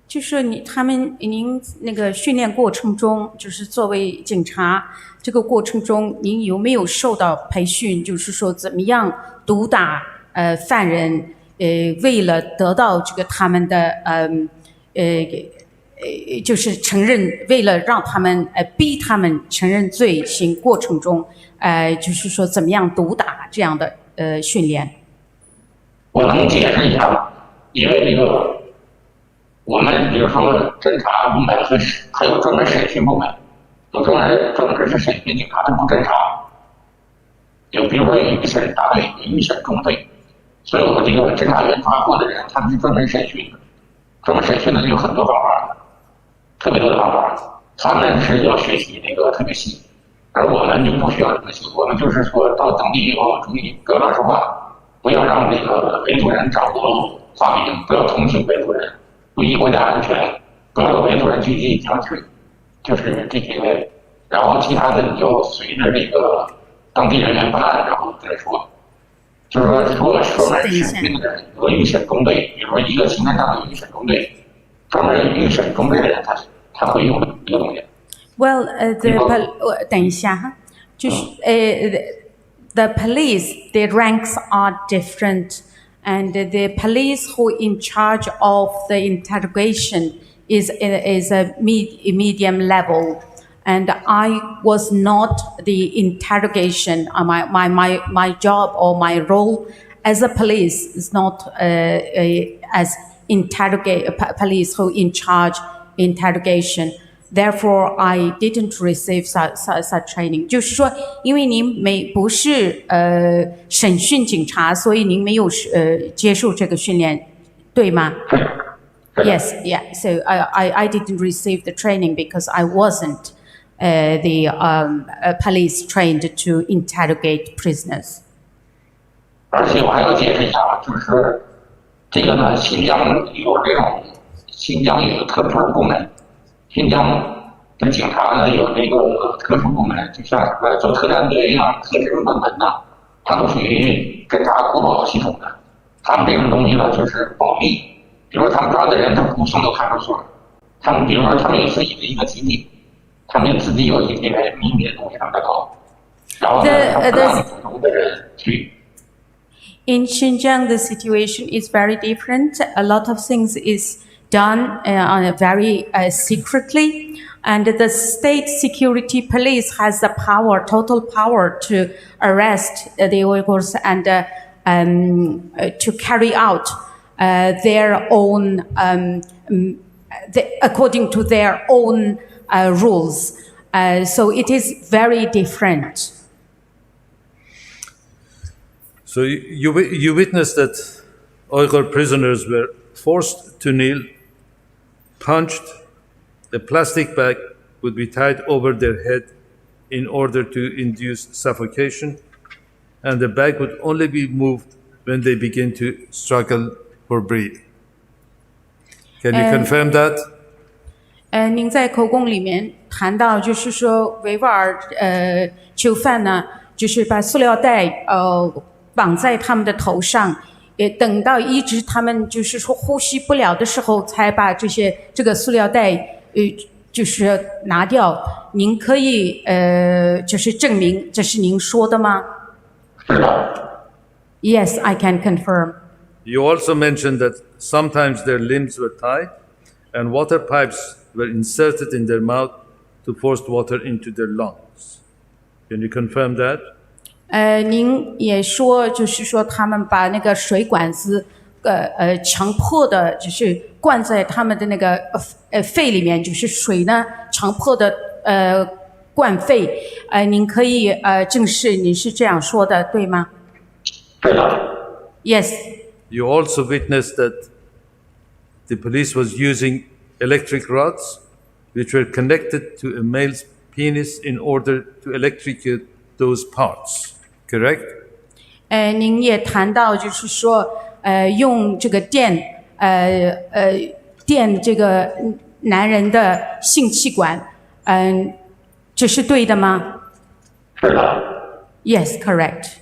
就是你他们您那个训练过程中，就是作为警察这个过程中，您有没有受到培训？就是说怎么样毒打呃犯人，呃，为了得到这个他们的嗯呃呃，就是承认，为了让他们呃逼他们承认罪行过程中，呃，就是说怎么样毒打这样的呃训练？我能解释一下吗？因为这个，我们比如说侦查部门和还有专门审讯部门，有专门专门是审讯警察，他不侦查。有比如说有预审大队，有预审中队，所以我们这个侦查员抓获的人，他们是专门审讯的，专门审讯的就有很多方法，特别多的方法，他们是要学习那个特别细，而我们就不需要这么细，我们就是说到当地以后注意不要乱说话，不要让这个维族人掌握话语权，不要同情维族人，注意国家安全，不要有维族人聚集地区，就是这些，然后其他的你就随着这个当地人员办案，然后再说。就是说，除了专门审讯的人，有预审中队，比如说一个刑侦大队有预审中队，专门有预审中队的人，他他会用这个东西。 Well, uh, the pol- 呃等一下哈，就是呃，the police, their ranks are different, and the police who in charge of the interrogation is is a, med- a medium level, and I was not the interrogation. Uh, my, my my my job or my role as a police is not uh, a, as interrogate a po- police who in charge interrogation. Therefore, I didn't receive such such, such training. 就是说，因为您没不是呃审讯警察，所以您没有呃接受这个训练，对吗？Yes, yeah. So I, I, I didn't receive the training because I wasn't uh, the um, uh, police trained to interrogate prisoners. 而且我还要解释一下，就是这个呢，新疆有这种新疆有一个特殊部门，新疆的警察呢有那个特殊部门，就像什么做特战队呀、特殊部门呐，他们属于侦查国保系统的。他们这种东西呢，就是保密。比如说他们抓的人，他不送到看守所，他们比如说他们有自己的一个基地，他们自己有一些秘密的东西他们在搞，然后呢，他不让普通的人去。 In Xinjiang, the situation is very different. A lot of things is done uh, on a very uh, secretly, and the state security police has the power, total power, to arrest uh, the Uyghurs and uh, um, uh, to carry out uh, their own, um, mm, the, according to their own uh, rules. Uh, so it is very different. So you, you, wi- you witnessed that Uyghur prisoners were forced to kneel, punched, a plastic bag would be tied over their head in order to induce suffocation, and the bag would only be moved when they begin to struggle for breath. Can you Um, confirm that? 呃，您在口供里面谈到，就是说维吾尔呃囚犯呢，就是把塑料袋呃绑在他们的头上，也等到一直他们就是说呼吸不了的时候，才把这些这个塑料袋呃就是拿掉。您可以呃就是证明这是您说的吗？是的， Yes, I can confirm. You also mentioned that sometimes their limbs were tied and water pipes were inserted in their mouth to force water into their lungs. Can you confirm that? 呃，您也说，就是说他们把那个水管子，呃呃，强迫的，就是灌在他们的那个呃呃肺里面，就是水呢，强迫的呃灌肺。呃，您可以呃证实您是这样说的，对吗？是的。 Yes. You also witnessed that the police was using electric rods, which were connected to a male's penis in order to electrocute those parts. Correct? 呃，您也谈到，就是说，呃，用这个电，呃呃，电这个男人的性器官，嗯、这是对的吗？是的。 Yes, correct.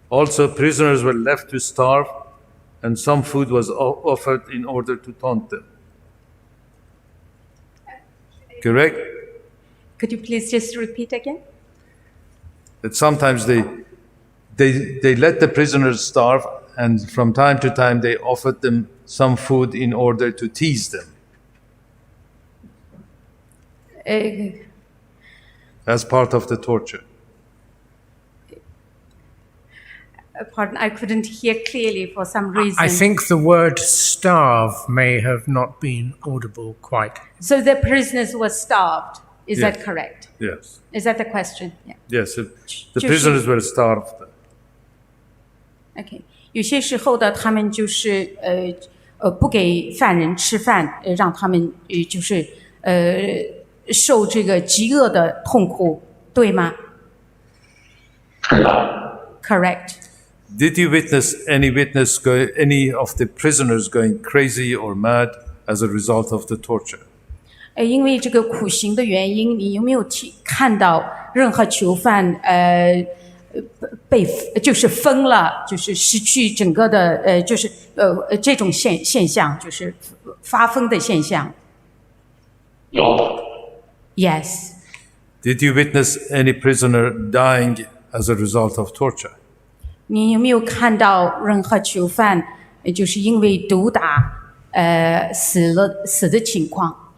Also, prisoners were left to starve, and some food was offered in order to taunt them. Correct? Could you please just repeat again? That sometimes they, they, they let the prisoners starve, and from time to time they offered them some food in order to tease them. Uh, as part of the torture. Pardon, I couldn't hear clearly for some reason. I think the word starve may have not been audible quite. So the prisoners were starved. Is that Yes. Correct? Yes. Is that the question? Yeah. Yes, if the Just- prisoners were starved. OK，有些时候的他们就是呃呃不给犯人吃饭，呃让他们呃就是呃受这个饥饿的痛苦，对吗？是的。 Correct. Did you witness any witness go, any of the prisoners going crazy or mad as a result of the torture? 呃，因为这个苦刑的原因，你有没有去看到任何囚犯呃被就是疯了，就是失去整个的呃就是呃呃这种现现象，就是发疯的现象？有。 Yes. Did you witness any prisoner dying as a result of torture? 你有没有看到任何囚犯，呃就是因为毒打，呃，死了死的情况？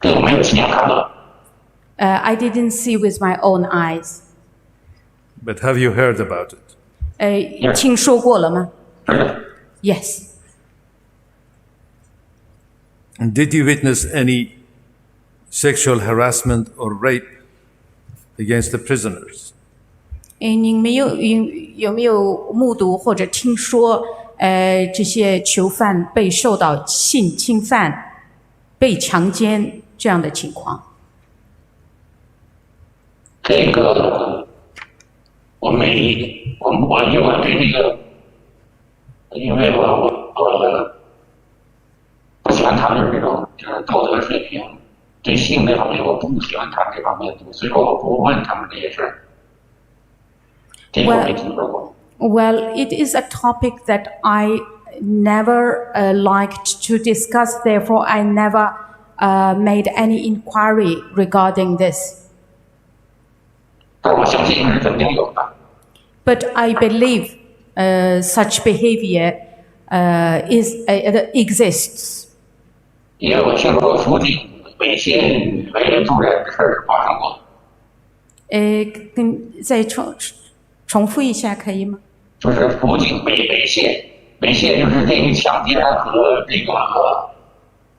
这个没有亲眼看到。 呃，I didn't see with my own eyes. But have you heard about it? 呃，听说过了吗？Yes. And did you witness any sexual harassment or rape against the prisoners? 哎，您没有有有没有目睹或者听说，呃，这些囚犯被受到性侵犯、被强奸这样的情况？这个我没，我我因为我对这个，因为我我我不喜欢谈论这种就是道德水平，对性这方面我不喜欢谈这方面的东西，所以说我不问他们这些事儿。这个我没听说过。 Well, it is a topic that I never uh, liked to discuss, therefore, I never uh, made any inquiry regarding this. 但我相信是肯定有的。 But I believe uh, such behavior uh, is uh, exists. 因为我听说过附近猥亵女为人助人的事儿是发生过。呃，跟再重重复一下可以吗？就是不仅被猥亵，猥亵就是这个强奸和这个，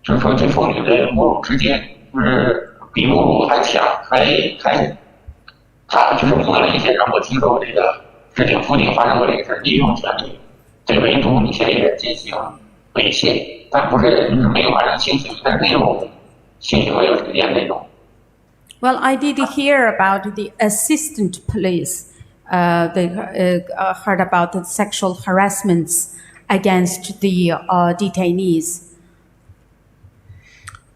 就是说对妇女的侮辱之间，就是比侮辱还强，还还，他就是做了一些让我听说过这个事情，不仅发生过这个事儿，利用权力对维族女性人进行猥亵，但不是就是没有发生性行为，但是那种性行为有时间那种。 Well, I did hear about the assistant police. Uh, they uh, uh, heard about the sexual harassments against the uh, detainees.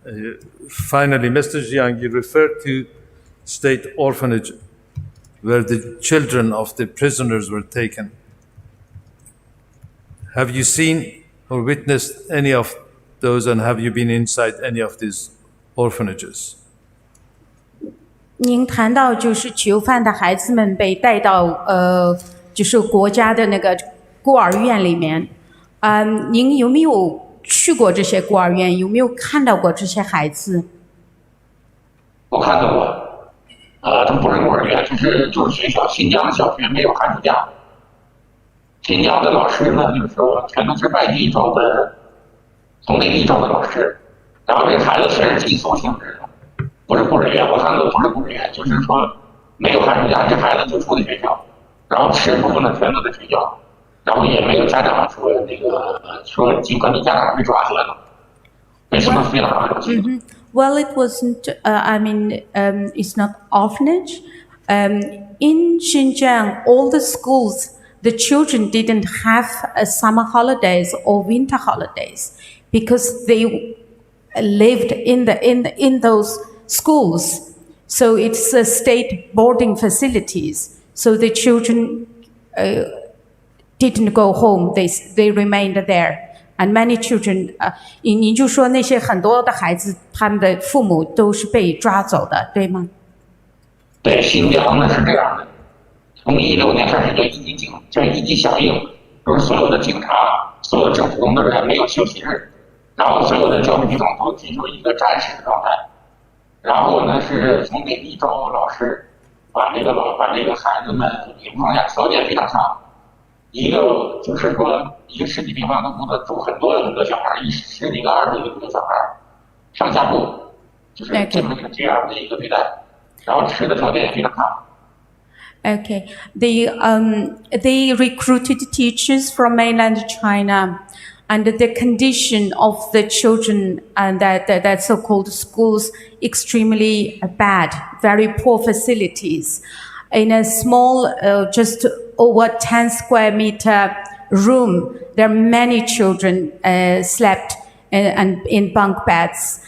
Uh, finally, Mister Jiang, you referred to state orphanage where the children of the prisoners were taken. Have you seen or witnessed any of those, and have you been inside any of these orphanages? 您谈到就是囚犯的孩子们被带到呃，就是国家的那个孤儿院里面，嗯，您有没有去过这些孤儿院？有没有看到过这些孩子？我看到过，呃，他不是孤儿院，就是就是学校，新疆的小学没有寒暑假，新疆的老师呢，就是说全都是外地招的，从内地招的老师，然后这孩子全是寄宿性质的，不是孤儿院，我看都不是孤儿院，就是说没有寒暑假，这孩子就住在学校，然后吃住呢全都在学校，然后也没有家长说那个说经常的家长被抓起来了，没什么非常大的。Well, it wasn't, uh, I mean, um, it's not orphanage. Um, in Xinjiang, all the schools, the children didn't have uh, summer holidays or winter holidays because they lived in the in in those schools. So it's a state boarding facilities. So the children uh, didn't go home. They they remained there, and many children. Uh, 您您就说那些很多的孩子，他们的父母都是被抓走的，对吗？对，新疆呢是这样的，从一六年开始就一级警，叫一级响应，就是所有的警察、所有政府工作人员没有休息日，然后所有的教育系统都进入一个战时的状态。然后呢，是从内地招老师，把这个老把这个孩子们也不放假，条件非常差。一个就是说，一个十几平方的屋子住很多很多小孩，一十几个、二十几个小孩，上下铺，就是这么这样的一个对待，然后吃的条件也非常差。 Okay. They um they recruited teachers from mainland China, and the condition of the children and that that, that so-called schools extremely bad, very poor facilities. In a small, uh, just over ten square meter room, there are many children uh, slept in, and in bunk beds,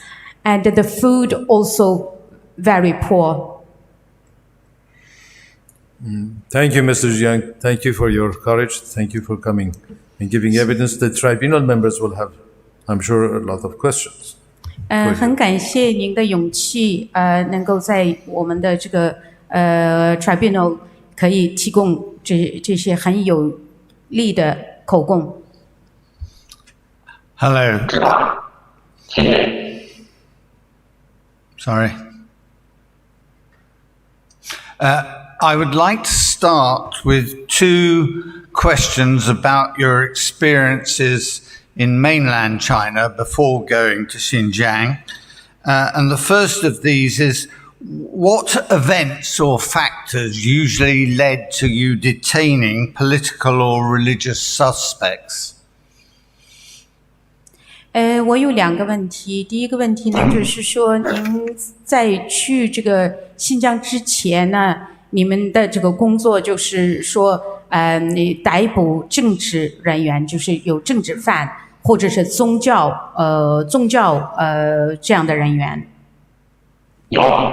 and the food also very poor. Thank you, Mister Jiang. Thank you for your courage. Thank you for coming and giving evidence. The tribunal members will have, I'm sure, a lot of questions. 呃，很感谢您的勇气，呃，能够在我们的这个呃 tribunal 可以提供这这些很有力的口供。 Hello. Sorry. Uh, I would like to start with two questions about your experiences in mainland China before going to Xinjiang. Uh, and the first of these is what events or factors usually led to you detaining political or religious suspects? 呃，我有两个问题。第一个问题呢，就是说您在去这个新疆之前呢，你们的这个工作就是说，呃，逮捕政治人员，就是有政治犯或者是宗教，呃，宗教，呃，这样的人员。有啊，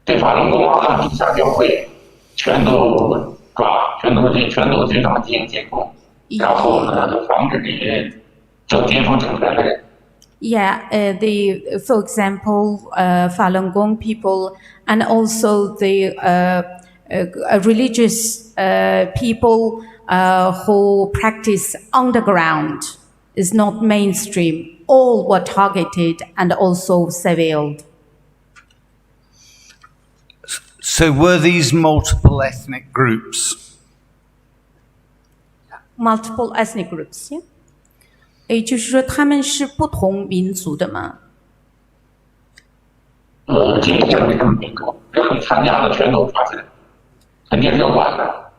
对法轮功啊、地下教会，全都抓，全都全都经常进行监控，然后呢，防止这些叫颠覆政权的人。 Yeah, uh, the for example, uh, Falun Gong people, and also the uh, uh, religious uh, people uh, who practice underground is not mainstream. All were targeted and also surveilled. So were these multiple ethnic groups? Multiple ethnic groups, yeah. 也就是说，他们是不同民族的嘛？呃，这个没这么严格，只要你参加了全都抓起来，肯定是要管的。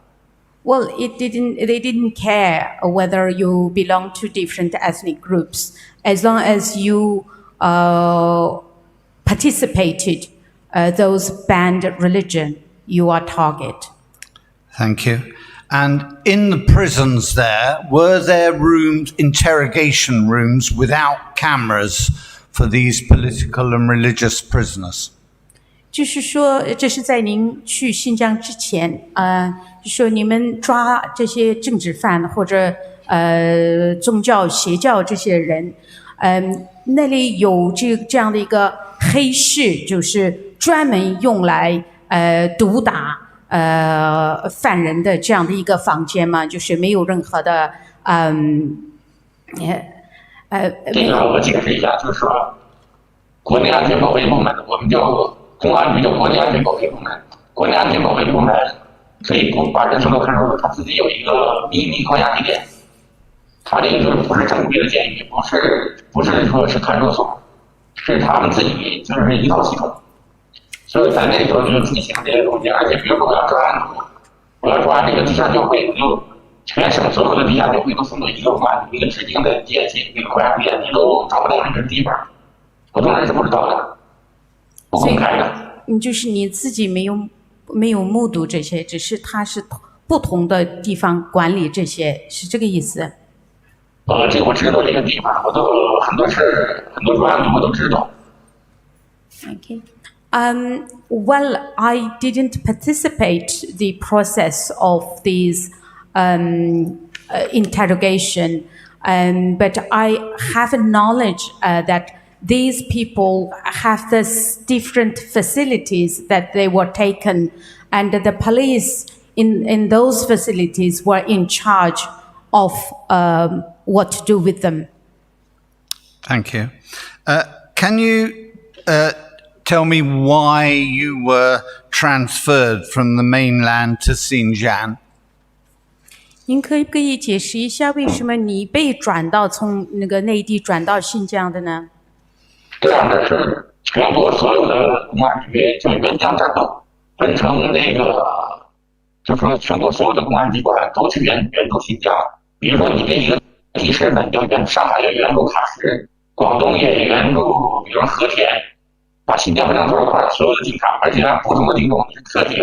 Well, it didn't. They didn't care whether you belong to different ethnic groups, as long as you uh, participated uh, those banned religion, you are target. Thank you. And in the prisons there, were there rooms, interrogation rooms without cameras for these political and religious prisoners? 就是说，这是在您去新疆之前，呃，就说你们抓这些政治犯或者呃宗教邪教这些人，嗯、那里有这这样的一个黑市，就是专门用来呃毒打呃犯人的这样的一个房间吗？就是没有任何的嗯呃呃这个我解释一下，就是说，国内安全保卫部门，我们叫公安局叫国内安全保卫部门，国内安全保卫部门可以不把人送到看守所，他自己有一个秘密关押地点，他这个就是不是正规的监狱，不是不是说是看守所，是他们自己就是一套系统。所以咱那时候就进行这些东西，而且比如说我要抓案子，我要抓这个地下教会，我就全省所有的地下教会都送到一个公安局一个指定的界限，一个关押点，你都找不到任何地方，普通人是不知道的，不公开的。嗯，就是你自己没有没有目睹这些，只是他是不同的地方管理这些，是这个意思？呃，这我知道这个地方，我都很多事儿，很多专案我都知道。 Okay. Um, well, I didn't participate the process of these um, uh, interrogation, um, but I have a knowledge uh, that these people have this different facilities that they were taken, and the police in, in those facilities were in charge of um, what to do with them. Thank you. Uh, can you uh, tell me why you were transferred from the mainland to Xinjiang? 您可不可以解释一下，为什么你被转到从那个内地转到新疆的呢？这样的是全国所有的公安局就援疆战斗分成那个，就说全国所有的公安机关都去援援助新疆。比如说你这一个地市呢，你要援上海要援助喀什，广东也援助，比如和田，把新疆分成多少块，所有的警察，而且还不同的警种，你是特警，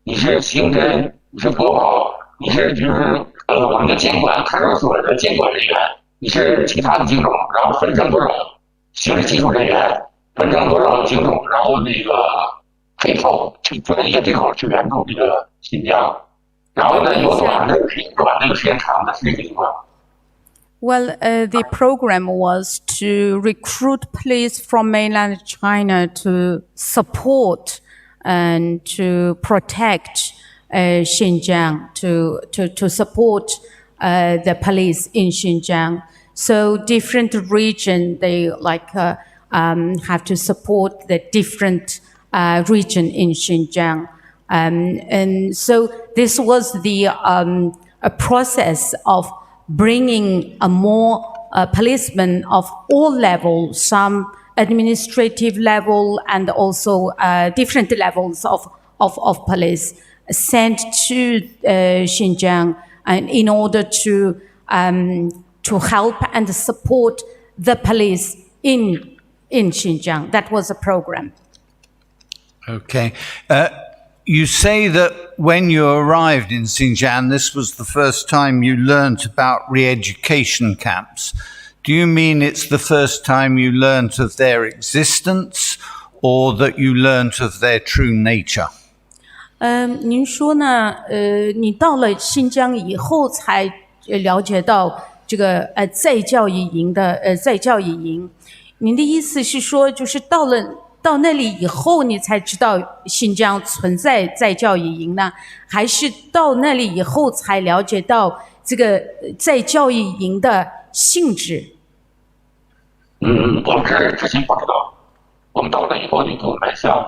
你是刑侦，你是国保，你是就是呃我们的监管看守所的监管人员，你是其他的警种，然后分成多少刑事技术人员，分成多少警种，然后那个配套去专业对口去援助这个新疆，然后呢有短的有时间短的有时间长的是这个情况。 Well, uh, the program was to recruit police from mainland China to support and to protect uh, Xinjiang, to, to, to support uh, the police in Xinjiang. So different region, they like uh, um, have to support the different uh, region in Xinjiang. Um, and so this was the um, a process of bringing a more uh, policemen of all levels, some administrative level and also uh, different levels of, of, of police sent to uh, Xinjiang and in order to, um, to help and support the police in, in Xinjiang. That was a program. Okay. Uh, you say that when you arrived in Xinjiang, this was the first time you learnt about re education camps. Do you mean it's the first time you learnt of their existence or that you learnt of their true nature? 嗯，您说呢？呃，你到了新疆以后才了解到这个呃再教育营的呃再教育营。您的意思是说，就是到了到那里以后，你才知道新疆存在再教育营呢，还是到那里以后才了解到这个再教育营的性质？嗯，我们是之前不知道，我们到那以后就跟我们像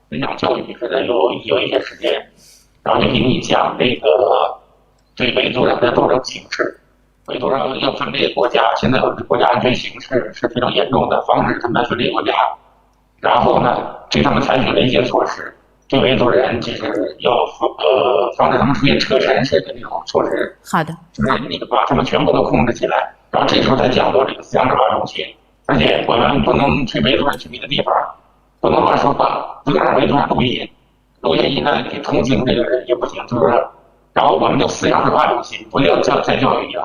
培养教育似的，有有一些时间，然后就给你讲那个对维族人的斗争形式，维族人要分裂国家，现在国家安全形势是非常严重的，防止他们分裂国家。然后呢，对他们采取了一些措施，对维族人就是要呃防止他们出现车臣式的那种措施，好的，就是你把他们全部都控制起来，然后这时候才讲到这个思想转化中心，而且我们不能去维族人群体的地方，不能乱说话，不能让维族人录音，录音一旦给通缉这个人也不行，就是，然后我们就思想转化中心，不要叫再教育营，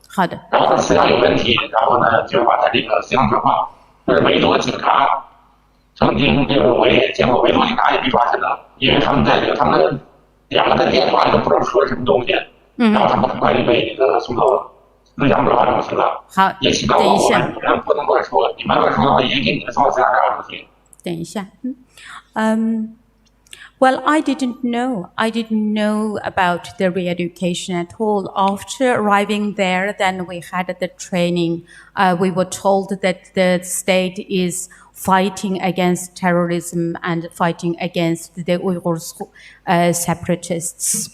好的，然后思想有问题，然后呢就把他这个思想转化，就是维族警察。曾经这个我也见过，维族警察也被抓起来了，因为他们在这个他们两个的电话都不知道说什么东西，嗯然后他们很快就被这个送到思想转化中心了。好，也起到了我们不能乱说，你们乱说的话，也给你们送到思想转化中心。等一下。嗯，well, I didn't know. I didn't know about the re-education at all. After arriving there, then we had the training. Uh, we were told that the state is fighting against terrorism and fighting against the Uyghur uh, separatists.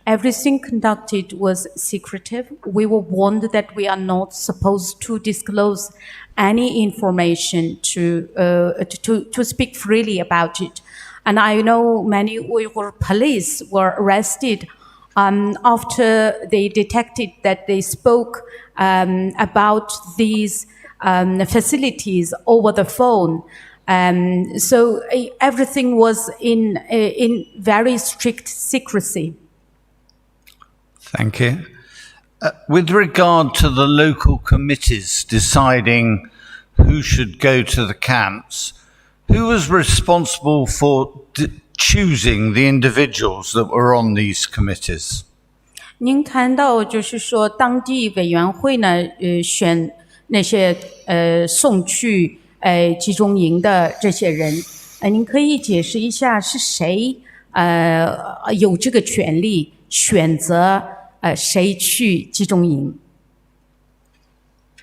Everything conducted was secretive. We were warned that we are not supposed to disclose any information to, uh, to, to speak freely about it. And I know many Uyghur police were arrested um, after they detected that they spoke um, about these um, facilities over the phone. Um, so uh, everything was in uh, in very strict secrecy. Thank you. Uh, with regard to the local committees deciding who should go to the camps, who was responsible for d- choosing the individuals that were on these committees? 您谈到就是说当地委员会呢，呃，选那些呃送去呃集中营的这些人，呃，您可以解释一下是谁呃有这个权利选择呃谁去集中营？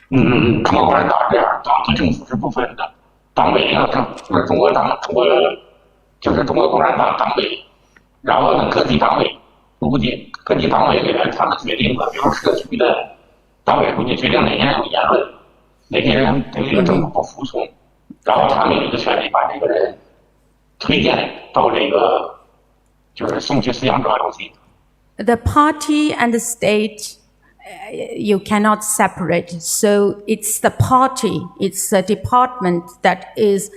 嗯，中国共产党这样，党和政府是不分的，党委呢，政就是中国党，中国就是中国共产党党委，然后呢，各级党委书记，各级党委委员他们决定的，比如社区的党委书记决定哪些人有言论，哪些人对这个政府不服从，然后他们有一个权利把这个人推荐到这个就是送去思想治疗中心。 The party and the state, uh, you cannot separate. So it's the party, it's the department that is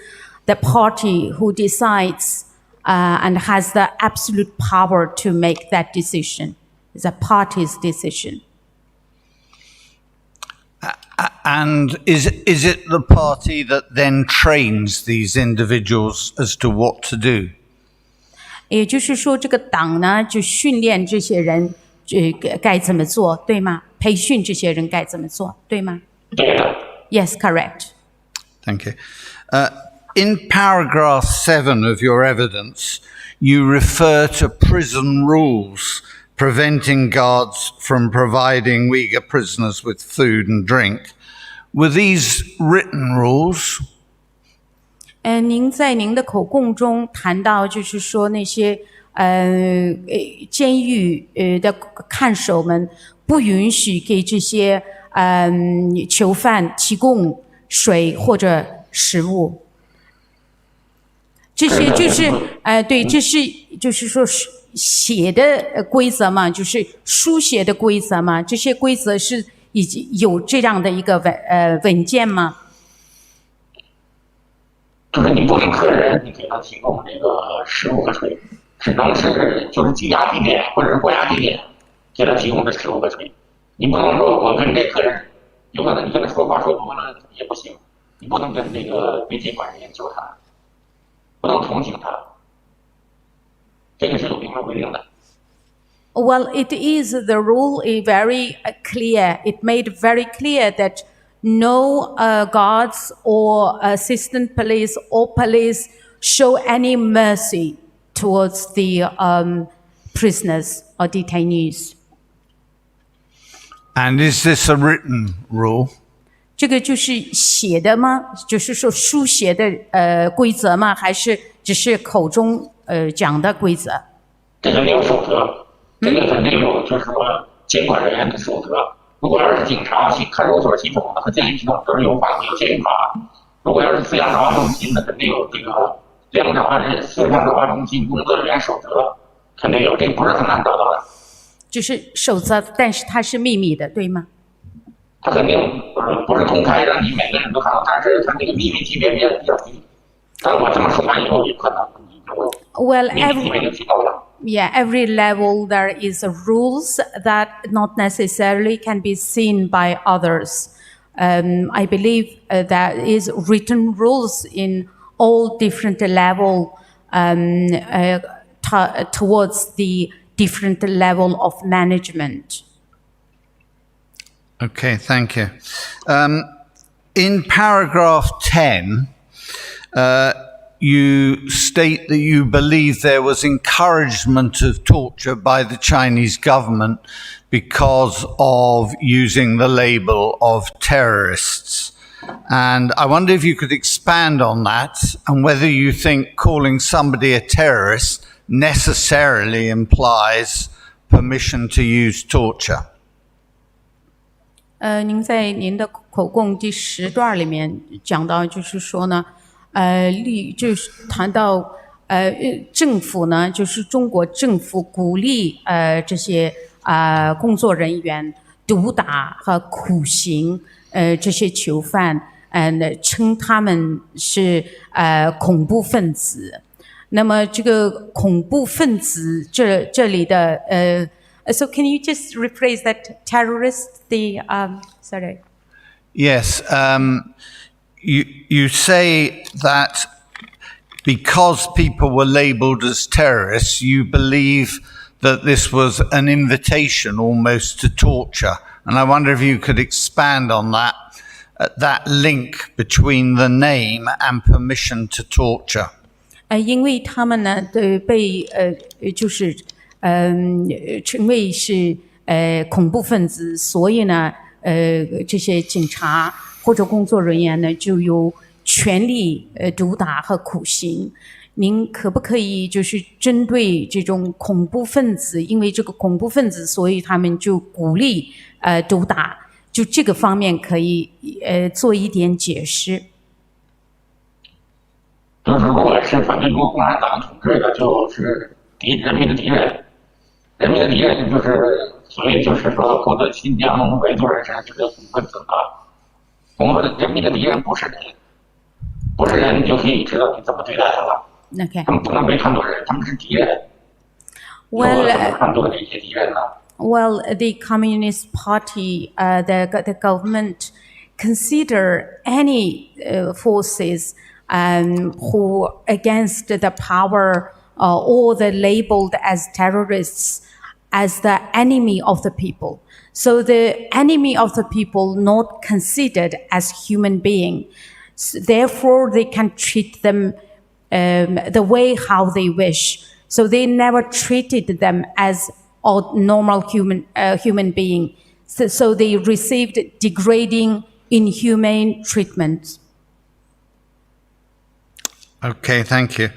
the party who decides uh, and has the absolute power to make that decision. It's a party's decision. And is is it the party that then trains these individuals as to what to do? 也就是说，这个党呢，就训练这些人，这个该怎么做，对吗？培训这些人该怎么做，对吗？Yes, correct. Thank you. Uh, in paragraph seven of your evidence, you refer to prison rules preventing guards from providing Uyghur prisoners with food and drink. Were these written rules? 呃，您在您的口供中谈到，就是说那些呃呃监狱呃的看守们不允许给这些嗯、呃、囚犯提供水或者食物。这些就是呃对，这是就是说是写的规则嘛，就是书写的规则嘛，这些规则是已经有这样的一个文呃文件吗？ 就是你不能个人你给他提供这个食物和水，只能是就是拘押地点或者是关押地点给他提供的食物和水。你不能说我跟这个人，有可能你跟他说话说多了也不行，你不能跟那个边界管人员交谈，不能同情他，这个是有明文规定的。 Well, it is the rule is very uh, clear. It made very clear that no uh, guards or assistant police or police show any mercy towards the um, prisoners or detainees. And is this a written rule? 这个就是写的吗？就是说书写的呃规则吗？还是只是口中呃讲的规则？这个没有守则，这个肯定有，就是说监管人员的守则。如果要是警察去看守所系统，他建议系统都是有法律有监管。如果要是思想转化中心的，肯定有这个思想转化人、思想转化中心工作人员守则，肯定有，这不是很难得到的。就是守则，但是它是秘密的，对吗？他肯定不是公开让你每个人都看到，但是他这个秘密级别比较低。但我这么说完以后，有可能你就会 Well, 秘密级别就提高了。 Yeah, every level there is rules that not necessarily can be seen by others. Um, I believe uh, there is written rules in all different level um, uh, t- towards the different level of management. Okay, thank you. Um, in paragraph ten, uh, You state that you believe there was encouragement of torture by the Chinese government because of using the label of terrorists. And I wonder if you could expand on that and whether you think calling somebody a terrorist necessarily implies permission to use torture. 呃，您在您的口供第十段里面讲到，就是说呢，呃，立就是谈到，呃，政府呢，就是中国政府鼓励呃这些啊、呃、工作人员毒打和酷刑呃这些囚犯，嗯、呃，称他们是呃恐怖分子。那么这个恐怖分子这这里的呃 Uh, so can you just rephrase that terrorist? The um, sorry. Yes, um, you you say that because people were labelled as terrorists, you believe that this was an invitation almost to torture. And I wonder if you could expand on that, uh, that link between the name and permission to torture. 呃，因为他们呢，对被呃，就是嗯、呃，称为是呃恐怖分子，所以呢，呃，这些警察或者工作人员呢，就有权利呃毒打和酷刑。您可不可以就是针对这种恐怖分子，因为这个恐怖分子，所以他们就鼓励呃毒打，就这个方面可以呃做一点解释。就是如果是反对中国共产党统治的，就是敌人民的敌人，人民的敌人就是所以就是说，获得新疆维族人是这个恐怖分子啊。我们人民的敌人不是人，不是人，你就可以知道你怎么对待他了。 OK. 他们不能被看作人，他们是敌人。 Well, 怎么看作这些敌人呢？ Well, the Communist Party, uh, the the government consider any uh, forces um, who against the power uh, or the labeled as terrorists as the enemy of the people. So the enemy of the people not considered as human being. S- therefore, they can treat them um, the way how they wish. So they never treated them as a normal human uh, human being. So, so they received degrading, inhumane treatment. Okay, thank you.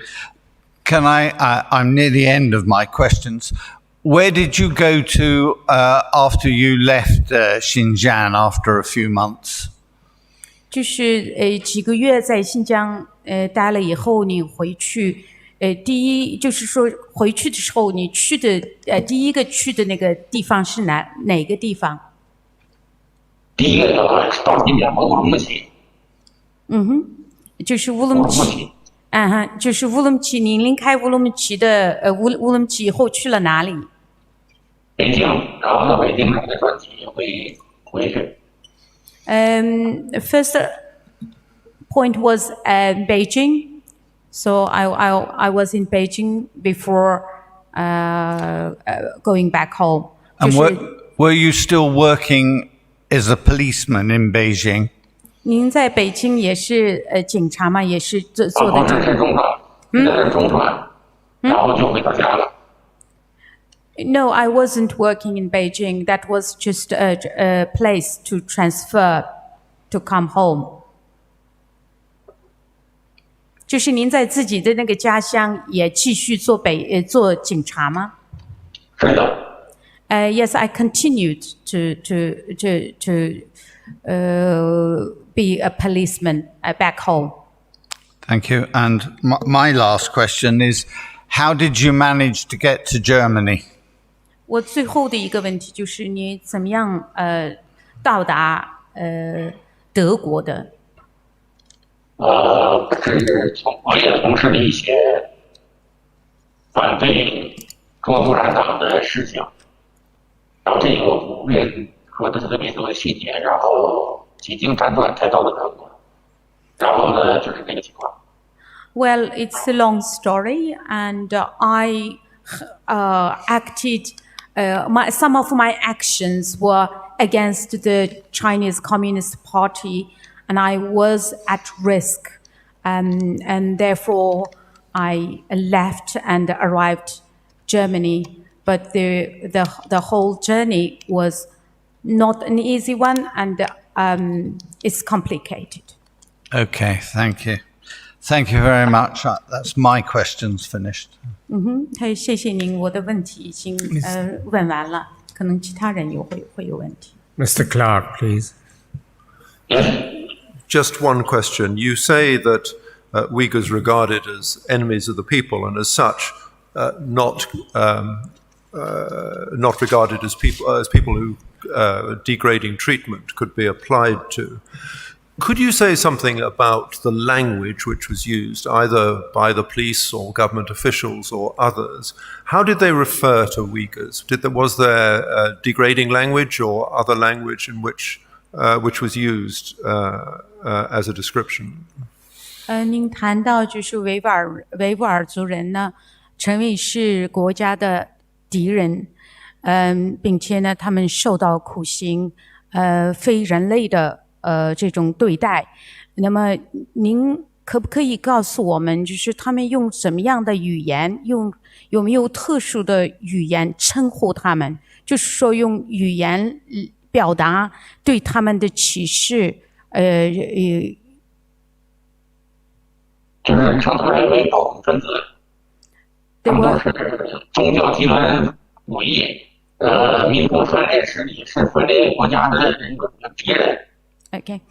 Can I? I I'm near the end of my questions. Where did you go to uh, after you left uh, Xinjiang after a few months? 就是呃几个月在新疆呃待了以后，你回去，呃第一就是说回去的时候，你去的呃第一个去的那个地方是哪哪个地方？第一个到到今年吧，乌鲁木齐，嗯哼，就是乌鲁木齐，啊哈，就是乌鲁木齐。您离开乌鲁木齐的呃乌乌鲁木齐以后去了哪里？北京，然后到北京再转机回回去。 Um, first point was uh, Beijing. So I, I, I was in Beijing before uh, uh, going back home. And 就是 were, were you still working as a policeman in Beijing? 您在北京也是呃警察吗？也是做做啊，的不是，是中转，那是中转，然后就回到家了。 No, I wasn't working in Beijing. That was just a, a place to transfer to come home. 就是您在自己的那个家乡也继续做北呃做警察吗？是的。 Uh, yes, I continued to to to to uh, be a policeman uh, back home. Thank you. And my, my last question is, how did you manage to get to Germany? 我最后的一个问题就是你怎么样呃到达呃德国的？呃，是从我也从事了一些反对中国共产党的事情，然后这个我不便说的特别多的细节，然后几经辗转才到了德国，然后呢就是这个情况。 Well, it's a long story, and uh, I uh, acted. Uh, my, some of my actions were against the Chinese Communist Party, and I was at risk. Um, and therefore, I left and arrived Germany. But the, the, the whole journey was not an easy one, and um, it's complicated. Okay, thank you. Thank you very much. Uh, That's my questions finished. 嗯哼，他谢谢您，我的问题已经呃问完了，可能其他人有会会有问题。 Mister Clark, please. Just one question. You say that uh, Uyghurs regarded as enemies of the people, and as such, uh, not um, uh, not regarded as people as people who uh, degrading treatment could be applied to. Could you say something about the language which was used, either by the police or government officials or others? How did they refer to Uyghurs? Did there, was there uh, degrading language or other language in which uh, which was used uh, uh, as a description? 呃，您谈到就是维吾尔维吾尔族人呢，成为是国家的敌人，嗯，并且呢，他们受到酷刑，呃，非人类的呃这种对待。那么您可不可以告诉我们，就是他们用什么样的语言，用有没有特殊的语言称呼他们？就是说用语言表达对他们的歧视，呃，呃 就是称他们为暴恐分子，他们都是宗教极端主义，呃，民族分裂势力，是分裂国家的那个敌人。 Okay.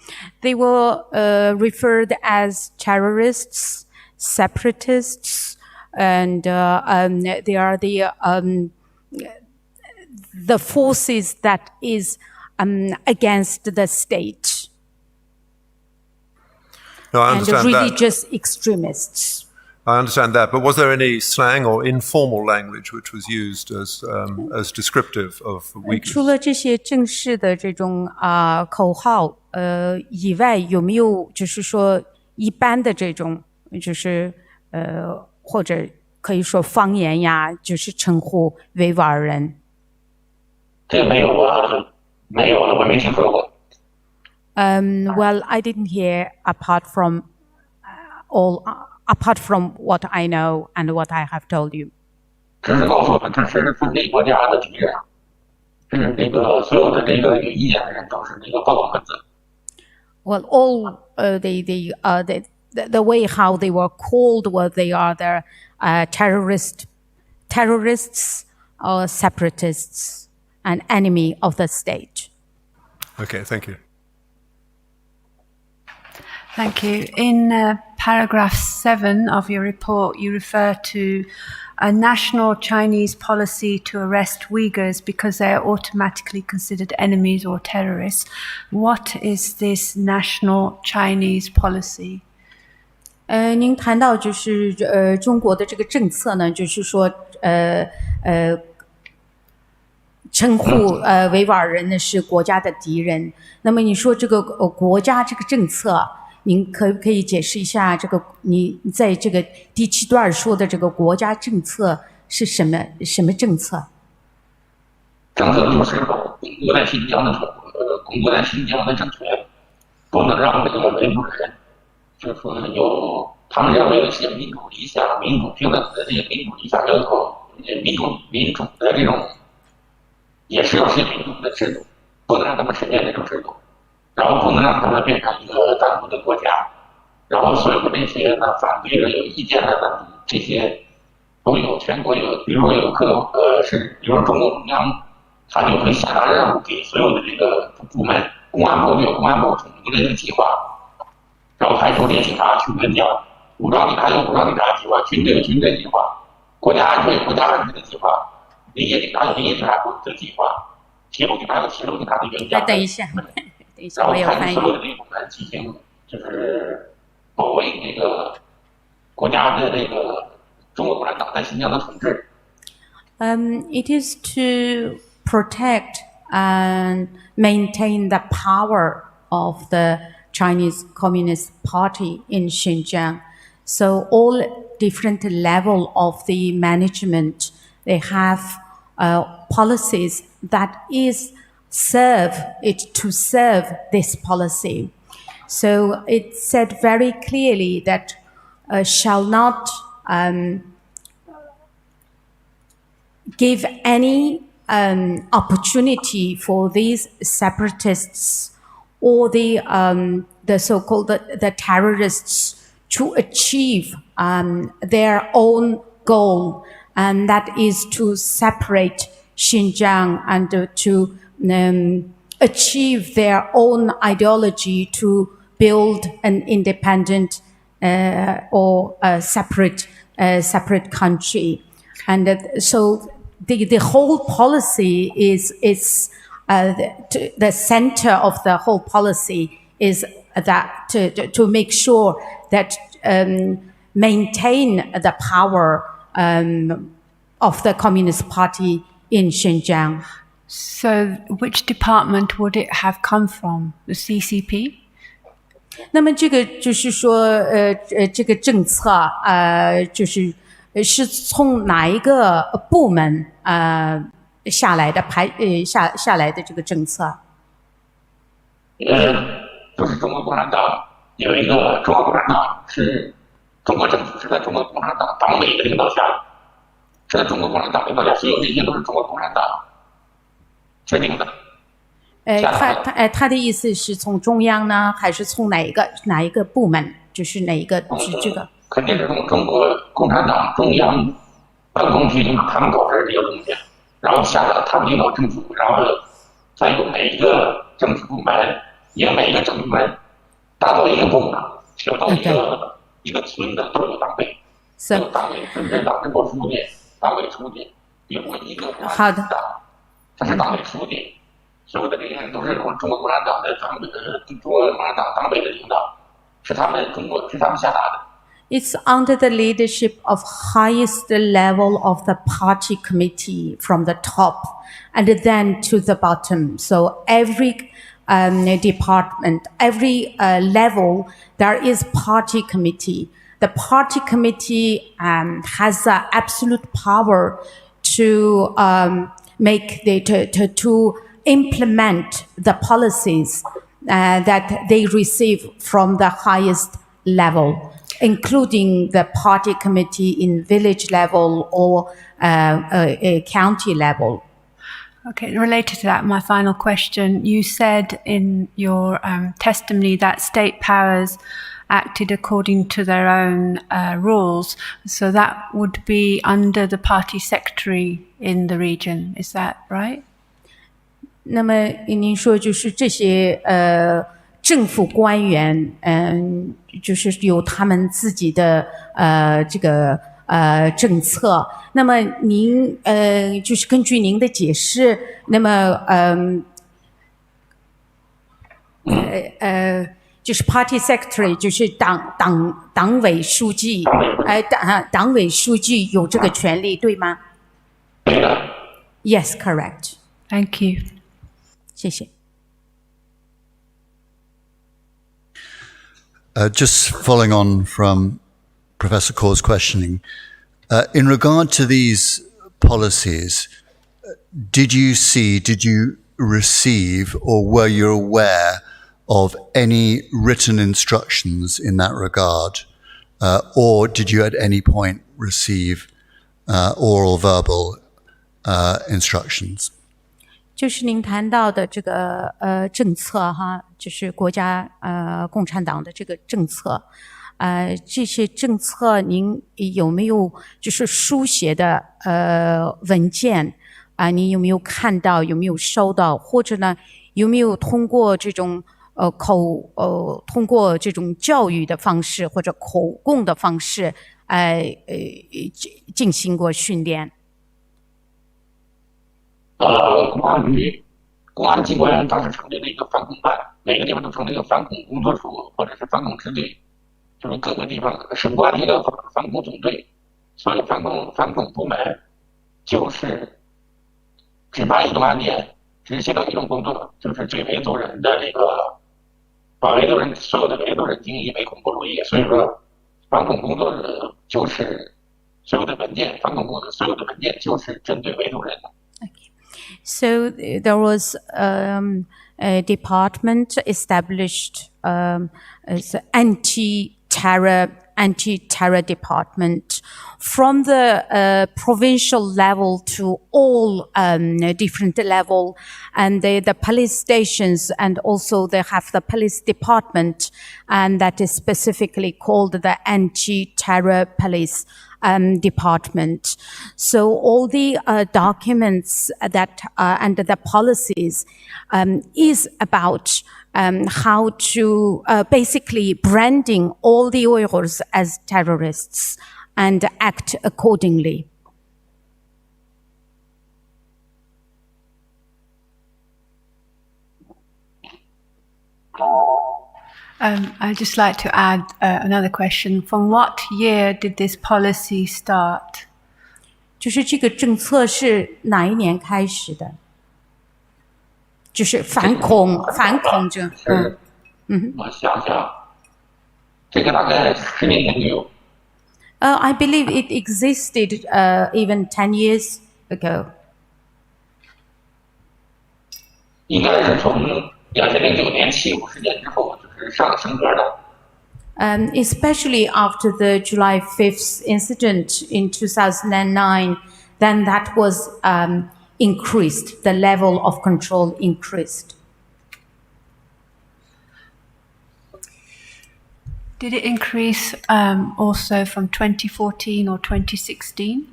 They were uh, referred as terrorists, separatists, and uh, um, they are the um, the forces that is um, against the state No, I and understand that. religious extremists. I understand that, but was there any slang or informal language which was used as um, as descriptive of 呃 Uyghurs? 除了这些正式的这种啊、口号呃以外，有没有就是说一般的这种就是呃或者可以说方言呀，就是称呼维吾尔人？这个没有啊，没有了，我没听说过。 Um, well, I didn't hear apart from uh, all uh, apart from what I know and what I have told you. 只是告诉我们他是分裂国家的敌人，是那个所有的这个有意见的人都是那个暴恐分子。 Well, all uh, the the uh, the the the way how they were called were they are the uh, terrorist terrorists or separatists, an enemy of the state. Okay, thank you. Thank you. In uh, paragraph seven of your report, you refer to a national Chinese policy to arrest Uyghurs because they are automatically considered enemies or terrorists. What is this national Chinese policy? 呃，您谈到就是呃中国的这个政策呢，就是说呃呃称呼呃维吾尔人呢是国家的敌人。那么你说这个呃国家这个政策，您可不可以解释一下这个你在这个第七段说的这个国家政策是什么什么政策？政策就是巩固在新疆的统，呃，巩固在新疆的政权，不能让这个维吾尔人，就是说有他们认为有一些民主理想、民主平等的这些民主理想要求，民主民主的这种，也是有些民主的制度，不能让他们实现这种制度，然后不能让他们变成一个单独的国家，然后所有的这些呢反对的、有意见的呢这些都有全国有，比如说有各个呃是，比如说中共中央，他就会下达任务给所有的这个部门，公安部就有公安部统一的一个计划，然后派出这些警察去援疆，武装警察有武装警察计划，军队有军队计划，国家安全有国家安全的计划，民间警察有民间警察的计划，铁路警察有铁路警察的援疆。哎，等一下，等一下，然后我有翻译。派出所有的这种来进行就是保卫这个国家的这个中国共产党在新疆的统治。 Um, it is to protect and maintain the power of the Chinese Communist Party in Xinjiang. So all different level of the management, they have uh, policies that is serve it to serve this policy. So it said very clearly that uh, shall not um, give any um, opportunity for these separatists or the um, the so-called the, the terrorists to achieve um, their own goal, and that is to separate Xinjiang and uh, to um, achieve their own ideology to build an independent uh, or a separate uh, separate country. And uh, so the, the whole policy is is uh, the, the center of the whole policy is that to, to, to make sure that um, maintain the power um, of the Communist Party in Xinjiang. So, which department would it have come from? The C C P? 那么这个就是说，呃呃，这个政策，呃，就是呃是从哪一个部门呃下来的排呃下下来的这个政策？呃，就是中国共产党有一个中国共产党是中国政府是在中国共产党党委的领导下，是在中国共产党领导下，所有这些都是中国共产党制定的。哎，他他哎，他的意思是从中央呢，还是从哪一个哪一个部门？就是哪一个是这个？肯定是从中国共产党中央办公厅，他们搞这个东西，然后下达他们领导政府，然后再由每一个政治部门，由每一个政治部门打造一个部门，小到一个一个村的都有党委，都有党委分支、党支部书记、党委书记，由一个好的，他是党委书记。所有的这些都是中国共产党的党委，中国共产党党委的领导，是他们中国是他们下达的。 It's under the leadership of highest level of the party committee from the top and then to the bottom. So every um, department, every uh, level, there is party committee. The party committee um, has uh, absolute power to um, make the to, to, to implement the policies uh, that they receive from the highest level, including the party committee in village level or uh, a, a county level. Okay, related to that, my final question. You said in your um, testimony that state powers acted according to their own uh, rules. So that would be under the party secretary in the region. Is that right? 那么您说就是这些呃政府官员，嗯，就是有他们自己的呃这个呃政策。那么您呃就是根据您的解释，那么嗯呃呃就是party secretary 就是党党党委书记，呃党党委书记有这个权利对吗？Yes, correct. Thank you. 谢谢。 Uh, just following on from Professor Kaur's questioning, uh, in regard to these policies, did you see, did you receive, or were you aware of any written instructions in that regard? Uh, or did you at any point receive uh, oral, verbal uh, instructions? 就是您谈到的这个呃政策哈，就是国家呃共产党的这个政策，呃这些政策您有没有就是书写的呃文件啊？您有没有看到？有没有收到？或者呢，有没有通过这种呃口呃通过这种教育的方式或者口供的方式，呃呃进进行过训练？ 呃，公安局、公安机关当时成立了一个反恐办，每个地方都成立一个反恐工作处或者是反恐支队，就是各个地方省管一个反反恐总队，所以反恐反恐部门就是举办一种案件，执行了一种工作，就是对维族人的那个把维族人所有的维族人定义为恐怖主义，所以说反恐工作者就是所有的文件，反恐部的所有的文件就是针对维族人的。 So uh, there was um, a department established um, it's anti-terror, anti-terror department, from the uh, provincial level to all um, different level, and the, the police stations, and also they have the police department, and that is specifically called the anti-terror police um, department. So all the uh, documents that uh, and the policies um, is about um, how to uh, basically branding all the Uyghurs as terrorists and act accordingly. Um, I'd just like to add uh, another question. From what year did this policy start? 就是这个政策是哪一年开始的？就是反恐，反恐政，嗯，我想想，这个大概十年前就有。 Uh, I believe it existed uh, even ten years ago. 应该是从两千零九年七五事件之后，就是上升格的。 Um, especially after the July fifth incident in two thousand nine, then that was um, increased, the level of control increased. Did it increase um, also from twenty fourteen or twenty sixteen?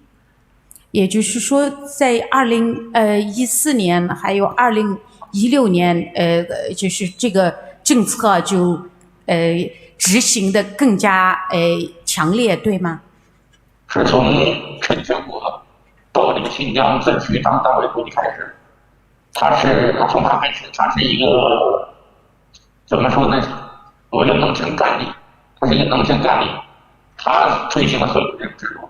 也就是说，在二零呃一四年还有二零一六年，呃，就是这个政策就呃执行的更加呃强烈，对吗？是从陈全国到这个新疆政区当党委书记开始，他是从他开始，他是一个怎么说呢？我叫能臣干吏，他是一个能臣干吏，他推行了所有这个制度。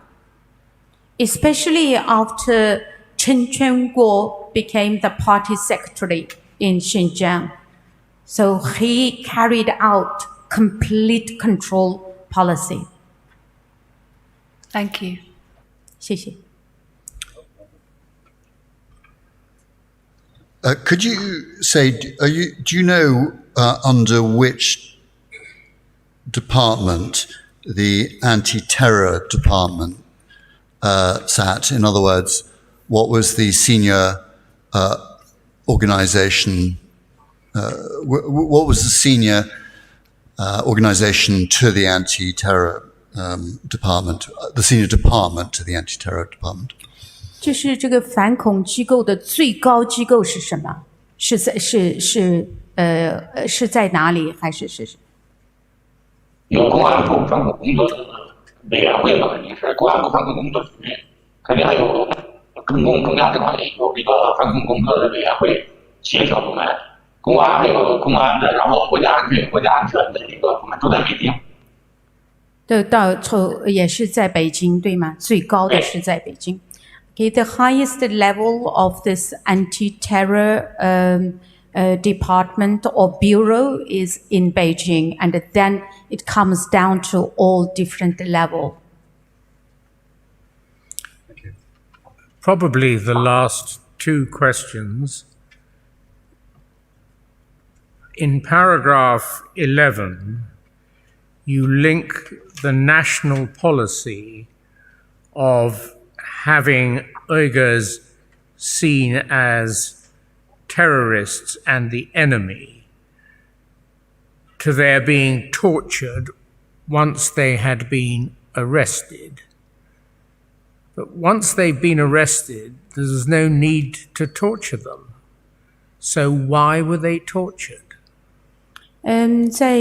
Especially after Chen Quanguo became the party secretary in Xinjiang. So he carried out complete control policy. Thank you. 谢谢。 Uh, could you say, are you, do you know uh, under which department the anti-terror department uh, sat? In other words, what was the senior uh, organization? Uh, w- w- what was the senior uh, organization to the anti-terror um, department? The senior department to the anti-terror department. 就是这个反恐机构的最高机构是什么？是在是是呃是在哪里？还是是有公安部反恐工作委员会嘛，肯定是公安部反恐工作局，肯定还有中共中央政法委有这个反恐工作的委员会协调部门，公安还有公安的，然后国家安全国家安全的这个部门都在北京。对，到处也是在北京，对吗？最高的是在北京。Okay, the highest level of this anti-terror um, uh, department or bureau is in Beijing, and then it comes down to all different level. Probably the last two questions. In paragraph eleven, you link the national policy of having Uyghurs seen as terrorists and the enemy to their being tortured once they had been arrested. But once they've been arrested, there's no need to torture them. So why were they tortured? 嗯，在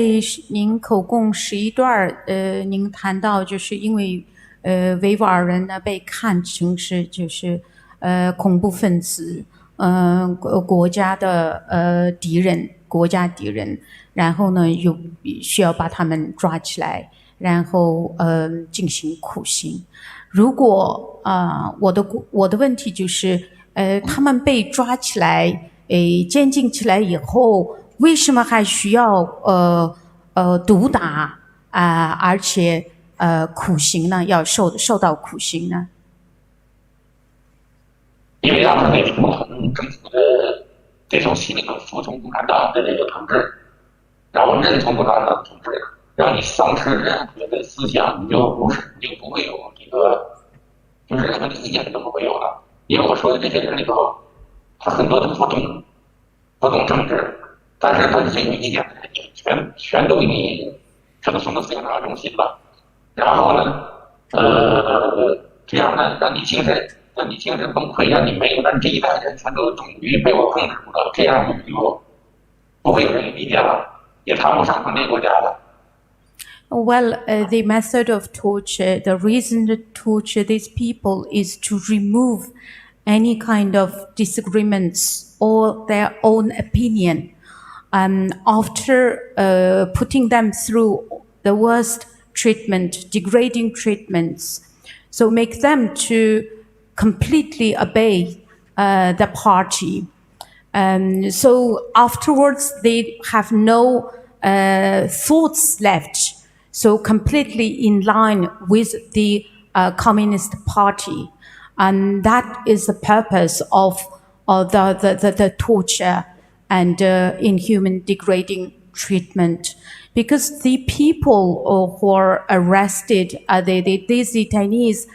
您口供十一段儿，呃，您谈到就是因为呃维吾尔人呢被看成是就是呃恐怖分子，嗯、国国家的呃敌人，国家敌人，然后呢又需要把他们抓起来，然后呃进行酷刑。如果啊、我的我的问题就是，呃，他们被抓起来，诶，监禁起来以后，为什么还需要呃呃毒打啊、而且呃苦刑呢？要受受到苦刑呢？因为让他们服从政府的这种心理，服从共产党的这个统治，然后认同共产党统治，让你丧失任何的思想，你就不是，你就不会有这个，就是任何的意见都不会有了。因为我说的这些人里头，他很多都不懂，不懂政治，但是他这些有意见的人，全全都给你全都送到四十二中心了。然后呢，呃，这样呢，让你精神让你精神崩溃，让你没有，让你这一代人全都等于被我控制住了，这样我们就不会有人有意见了，也谈不上分裂国家了。 Well, uh, the method of torture, the reason to torture these people is to remove any kind of disagreements or their own opinion. Um, after uh, putting them through the worst treatment, degrading treatments, so make them to completely obey uh, the party. Um, so afterwards, they have no uh, thoughts left. So completely in line with the uh, Communist Party. And that is the purpose of uh, the, the, the, the torture and uh, inhuman, degrading treatment. Because the people uh, who are arrested, uh, the, the, these detainees,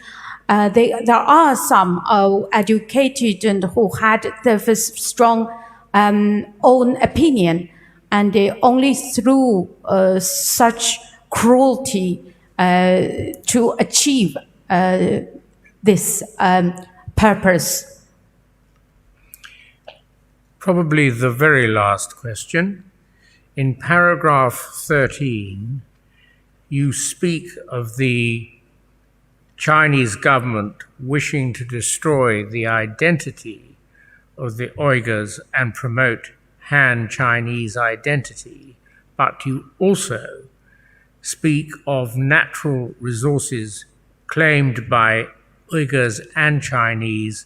uh, they, there are some uh, educated and who had the strong um, own opinion, and uh, only through uh, such cruelty uh, to achieve uh, this um, purpose. Probably the very last question. In paragraph thirteen, you speak of the Chinese government wishing to destroy the identity of the Uyghurs and promote Han Chinese identity, but you also speak of natural resources claimed by Uyghurs and Chinese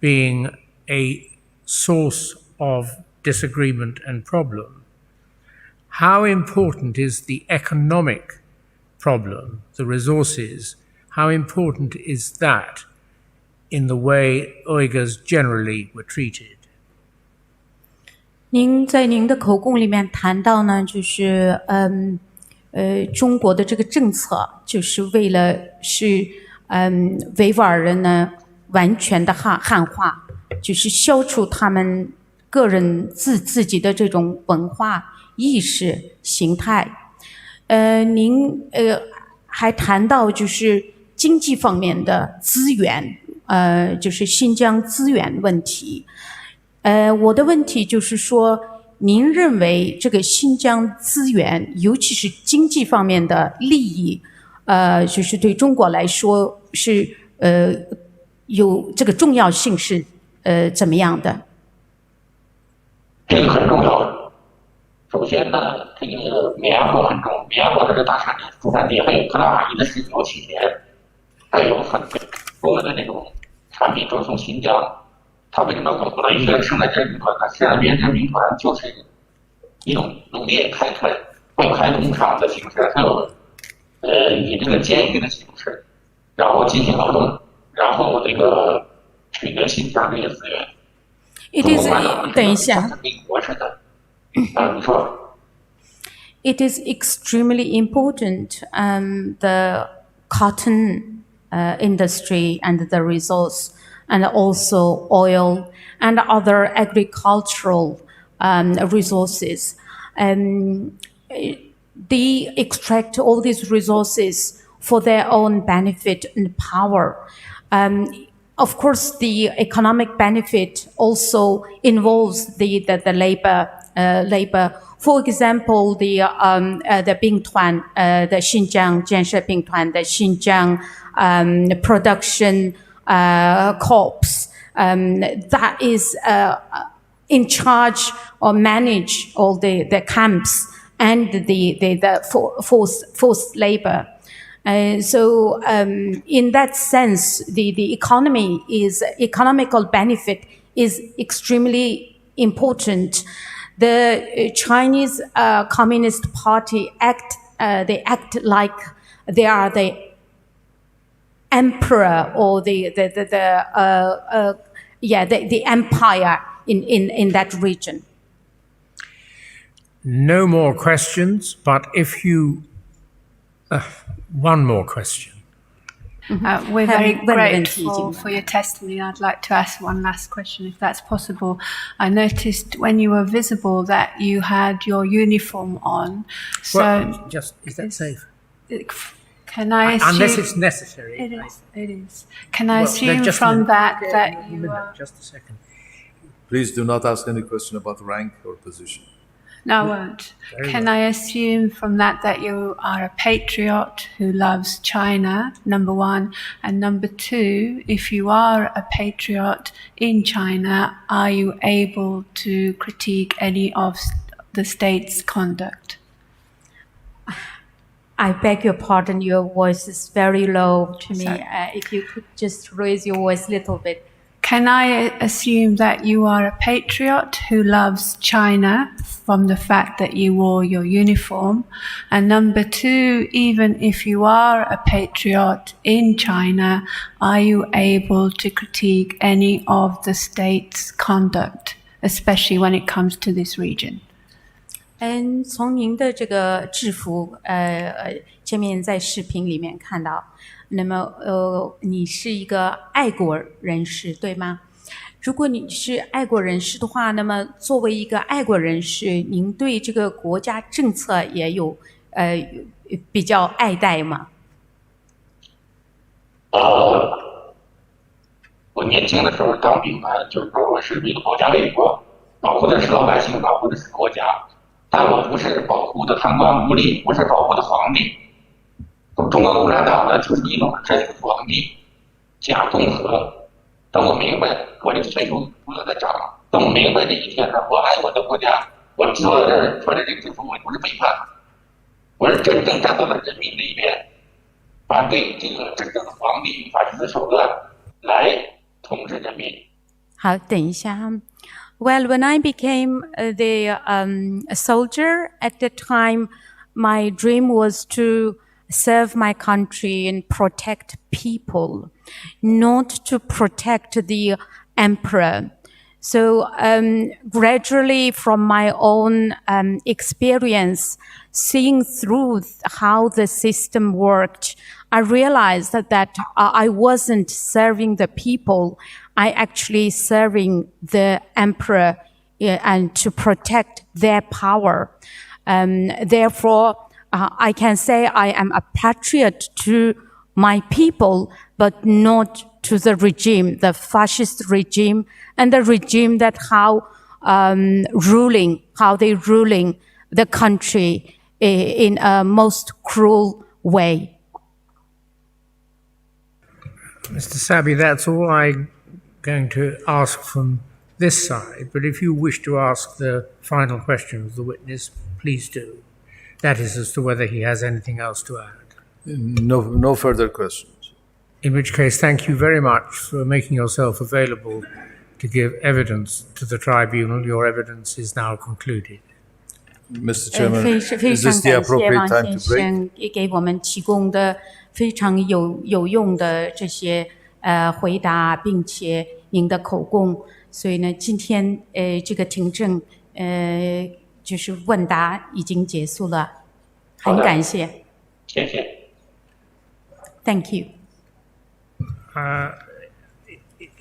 being a source of disagreement and problem. How important is the economic problem, the resources? How important is that in the way Uyghurs generally were treated? 您在您的口供里面谈到呢，就是嗯呃，中国的这个政策，就是为了是嗯维吾尔人呢完全的汉汉化，就是消除他们个人自自己的这种文化意识形态。呃，您呃还谈到就是经济方面的资源，呃，就是新疆资源问题。呃，我的问题就是说，您认为这个新疆资源，尤其是经济方面的利益，呃，就是对中国来说是呃有这个重要性是呃怎么样的？这个很重要。首先呢，这个棉花很重，棉花这个大产出产地，还有克拉玛依的石油企业，还有很多的那种产品都从新疆。他为什么要搞过来？一个生产者民团呢，生产者民团就是一种农业开采，会开农场的形式，还有呃以这个监狱的形式，然后进行劳动，然后这个取得新疆这些资源。 It is 等一下。 美国似的。啊，你说。 It is extremely important, um, the cotton uh, industry and the resource, and also oil and other agricultural um, resources. Um, they extract all these resources for their own benefit and power. Um, of course, the economic benefit also involves the, the, the labor, uh, labor. For example, the, um, uh, the 兵团, uh, the Xinjiang 建设兵团, the Xinjiang um, production uh, corps um, that is uh, in charge or manage all the, the camps and the, the, the for, forced, forced labor. Uh, so um, in that sense, the, the economy is economical benefit is extremely important. The uh, Chinese uh, Communist Party act uh, they act like they are the emperor or the the the, the uh, uh, yeah the, the empire in, in, in that region. No more questions, but if you, uh, one more question. Uh, we're very grateful for your testimony. I'd like to ask one last question, if that's possible. I noticed when you were visible that you had your uniform on. So, Well, just, is that safe? Can I assume? Unless it's necessary. It is. It is. Can I assume from that that you are? Just a second. Please do not ask any question about rank or position. No, I won't. Can I assume from that that you are a patriot who loves China, number one? And number two, if you are a patriot in China, are you able to critique any of the state's conduct? I beg your pardon, your voice is very low to me. Uh, if you could just raise your voice a little bit. Can I assume that you are a patriot who loves China from the fact that you wore your uniform? And number two, even if you are a patriot in China, are you able to critique any of the state's conduct, especially when it comes to this region? 嗯，从您的这个制服，呃，呃，前面在视频里面看到，那么呃，你是一个爱国人士，对吗？如果你是爱国人士的话，那么作为一个爱国人士，您对这个国家政策也有呃比较爱戴吗？呃，我年轻的时候当兵呢，就是说我是为了保家卫国，保护的是老百姓，保护的是国家，但我不是保护的贪官污吏，不是保护的皇帝。中国共产党呢，就是一种专制皇帝，假共和。等我明白，我这个岁数不能再长了。等我明白这一切呢，我爱我的国家，我坐在这儿穿着这个制服，我不是背叛，我是真正站到了人民这一边，反对这个执政的皇帝法西斯手段来统治人民。好，等一下。Well, when I became uh, the um, a soldier at the time, my dream was to serve my country and protect people, not to protect the emperor. So, um, gradually, from my own um, experience, seeing through how the system worked, I realized that, that I wasn't serving the people. I actually serving the emperor, yeah, and to protect their power. Um, therefore, uh, I can say I am a patriot to my people, but not to the regime, the fascist regime, and the regime that how um, ruling, how they ruling the country in a most cruel way. Mister Sabi, that's all I'm going to ask from this side, but if you wish to ask the final question of the witness, please do. That is, as to whether he has anything else to add. No, no further questions. In which case, thank you very much for making yourself available to give evidence to the tribunal. Your evidence is now concluded. Mister Chairman, is this the appropriate time to break? 也给我们提供的非常有有用的这些呃回答，并且您的口供，所以呢，今天呃这个听证呃就是问答已经结束了，很感谢。谢谢。 Thank you. Uh,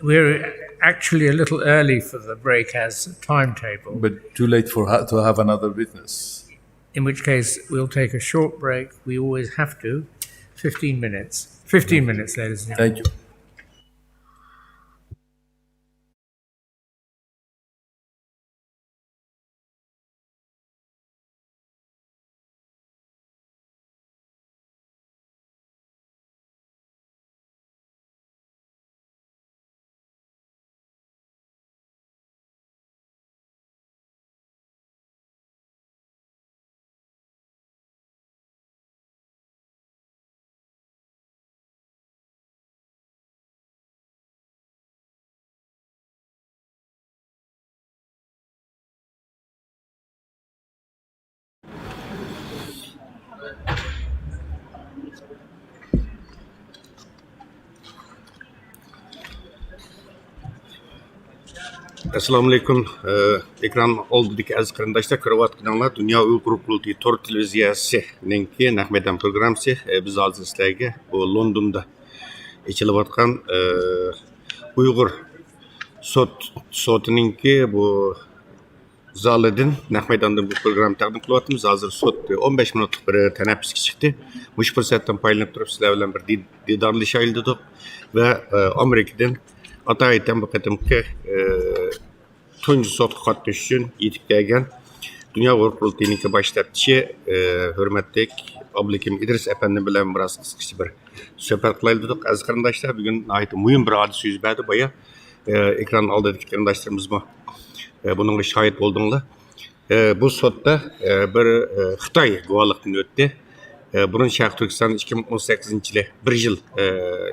we're actually a little early for the break as timetable. But too late for ha- to have another witness. In which case, we'll take a short break. We always have to. Fifteen minutes. Fifteen minutes, ladies and gentlemen. Thank you. ئەسسالامۇئەلەيكۇم. ئېكران ئالدىدىكى ئەزىز قېرىنداشلار، كۆرۈۋاتقىنىڭلار دۇنيا ئۇيغۇر قۇرۇلتىيى تور تېلېۋىزىيەسىنىڭكى نەق مەيدان پروگراممىسى. بىز ھازىر سىلەرگە بۇ لوندوندا ئېچىلىۋاتقان ئۇيغۇر سوت سوتىنىڭكى بۇ زالىدىن، نەق مەيداندىن بۇ پروگرامما تەقدىم قىلىۋاتىمىز. ھازىر سوت ئون بەش مىنۇتلۇق بىر تەنەپپۇسكە چىقتى. مۇشۇ پۇرسەتتىن پايدىلىنىپ تۇرۇپ سىلەر بىلەن بىر دى-، دىدارلىشايلى دېدۇق ۋە ئامېرىكىدىن ئاتايىتەن بۇ قېتىمقى تۇنجى سوتقا قاتنىشىش ئۈچۈن يېتىپ كەلگەن دۇنيا ئۇيغۇر قۇرۇلتىيىنىڭكى باش تەپتىشى، ھۆرمەتلىك ئابلىكىم ئىدرىس ئەپەندىم بىلەن بىراز قىسقىچە بىر سۆھبەت قىلايلى دېدۇق. ئەزىز قېرىنداشلار، بۈگۈن ناھايىتى مۇھىم بىر ھادىسە يۈز بەردى. بايا ئېكران ئالدىدىكى قېرىنداشلىرىمىزمۇ بۇنىڭغا شاھىت بولدۇڭلار. بۇ سوتتا بىر خىتاي گۇۋاھلىقتىن ئۆتتى. بۇرۇن شەرقىي تۈركىستان ئىككى مىڭ ئون سەككىزىنچى يىلى بىر يىل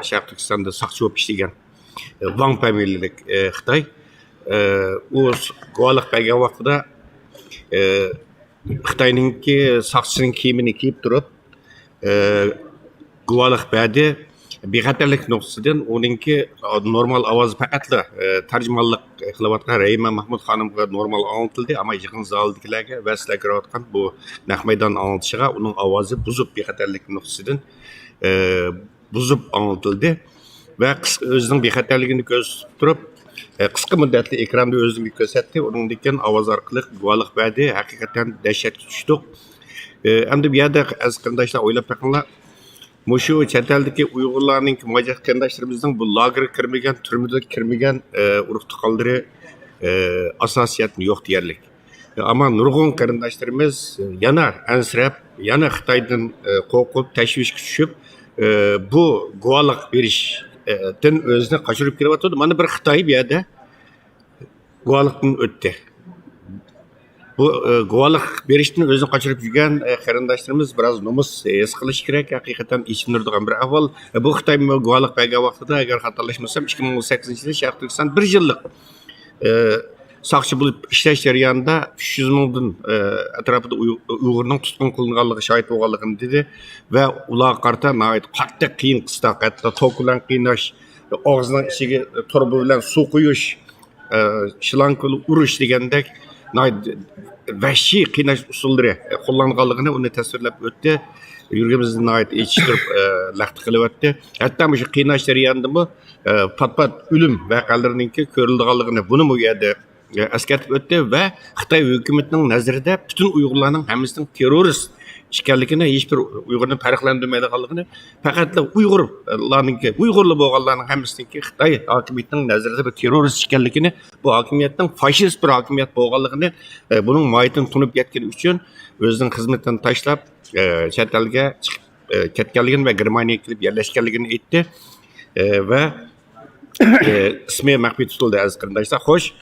شەرقىي تۈركىستاندا ساقچى بولۇپ ئىشلىگەن ۋاڭ فامىلىلىك خىتاي. ئۇ گۇۋاھلىق بەرگەن ۋاقتىدا خىتاينىڭكى ساقچىسىنىڭ كىيىمىنى كىيىپ تۇرۇپ، ئى، گۇۋاھلىق بەردى. بىخەتەرلىك نۇقتىسىدىن ئۇنىڭكى نورمال ئاۋازى پەقەتلا، ئى، تەرجىمانلىق قىلىۋاتقان رەھىمە مەھمۇد خانىمغا نورمال ئاڭلىتىلدى، ئەمما يىغىن زالىدىكىلەرگە ۋە سىلەر كۆرۈۋاتقان بۇ نەق مەيدان ئاڭلىتىشىغا ئۇنىڭ ئاۋازى بۇزۇپ، بىخەتەرلىك نۇقتىسىدىن، ئى، بۇزۇپ ئاڭلىتىلدى. ۋە قىسقا، ئۆزىنىڭ بىخەتەرلىكىنى كۆرسىتىپ تۇرۇپ، ئى، قىسقا مۇددەتلىك ئېكراندا ئۆزىنى كۆرسەتتى، ئۇنىڭدىن كېيىن ئاۋاز ئارقىلىق گۇۋاھلىق بەردى. ھەقىقەتەن دەھشەتكە چۈشتۇق. ئى، ئەمدى بۇ يەردە ئەزىز قېرىنداشلار ئويلاپ بېقىڭلار. مۇشۇ چەت ئەلدىكى ئۇيغۇرلارنىڭ، مۇھاجىر قېرىنداشلىرىمىزنىڭ بۇ لاگېرغا كىرمىگەن، تۈرمىدە كىرمىگەن، ئى، ئۇرۇق تۇغقانلىرى، ئى، ئاساسىيەتتىن يوق دېيەرلىك. ئەمما نۇرغۇن قېرىنداشلىرىمىز يەنە ئەنسىرەپ، يەنە خىتايدىن، ئى، قورقۇپ، تەشۋىشكە چۈشۈپ، ئى، بۇ گۇۋاھلىق بېرىشتىن ئۆزىنى قاچۇرۇپ كېلىۋاتىدۇ. مانا بىر خىتاي بۇ يەردە گۇۋاھلىقتىن ئۆتتى. بۇ، ئى، گۇۋاھلىق بېرىشتىن ئۆزىنى قاچۇرۇپ يۈرگەن، ئى، قېرىنداشلىرىمىز بىراز نومۇس ھېس قىلىشى كېرەك. ھەقىقەتەن ئېچىندۇرىدىغان بىر ئەھۋال. بۇ خىتاي گۇۋاھلىق بەرگەن ۋاقتىدا، ئەگەر خاتالاشمىسام، ئىككى مىڭ ئون سەككىزىنچى يىلى شەرقىي تۈركىستان بىر يىللىق، ئى، ساقچى بولۇپ ئىشلەش جەريانىدا ئۈچ يۈز مىڭدىن، ئى، ئەتراپىدا ئۇي-، ئۇيغۇرنىڭ تۇتقۇن قىلىنغانلىقى شاھىت بولغانلىقىنى دېدى ۋە ئۇلارغا قارىتا ناھايىتى قاتتىق قىيىن قىستاق، ھەتتا توك بىلەن قىيناش، ئاغزىنىڭ ئىچىگە تۇرۇبا بىلەن سۇ قۇيۇش، ئە، شىلانكا بىلەن ئۇرۇش دېگەندەك ناھايىتى ۋەھشىي قىيناش ئۇسۇللىرى قوللانغانلىقىنى ئۇنى تەسۋىرلەپ ئۆتتى. يۈرىكىمىزنى ناھايىتى ئېچىشتۇرۇپ، ئە، لەختە قىلىۋەتتى. ھەتتا مۇشۇ قىيناش جەريانىدىمۇ، ئە، پات-پات ئۆلۈم ۋەقەلىرىنىڭكى كۆرۈلىدىغانلىقىنى بۇنىمۇ ئۇ يەردە، ئە، ئەسكەرتىپ ئۆتتى ۋە خىتاي ھۆكۈمىتىنىڭ نەزىرىدە پۈتۈن ئۇيغۇرلارنىڭ ھەممىسىنىڭ تېررورىست ئىكەنلىكىنى، ھېچبىر ئۇيغۇرنى پەرقلەندۈرمەيدىغانلىقىنى، پەقەتلا ئۇيغۇرلارنىڭكى، ئۇيغۇرلا بولغانلارنىڭ ھەممىسىنىڭكى خىتاي ھاكىمىيىتىنىڭ نەزىرىدە بىر تېررورىست ئىكەنلىكىنى، بۇ ھاكىمىيەتنىڭ فاشىست بىر ھاكىمىيەت بولغانلىقىنى، ئە، بۇنىڭ ماھىيىتىنى تونۇپ يەتكىنى ئۈچۈن ئۆزىنىڭ خىزمىتىنى تاشلاپ، ئە، چەت ئەلگە چىقىپ، ئە، كەتكەنلىكىنى ۋە گېرمانىيەگە كېلىپ يەرلەشكەنلىكىنى ئېيتتى. ئە، ۋە، ئە، ئىسمى مەخپىي تۇتۇلدى، ئەزىز قېرىنداشلار. خوش،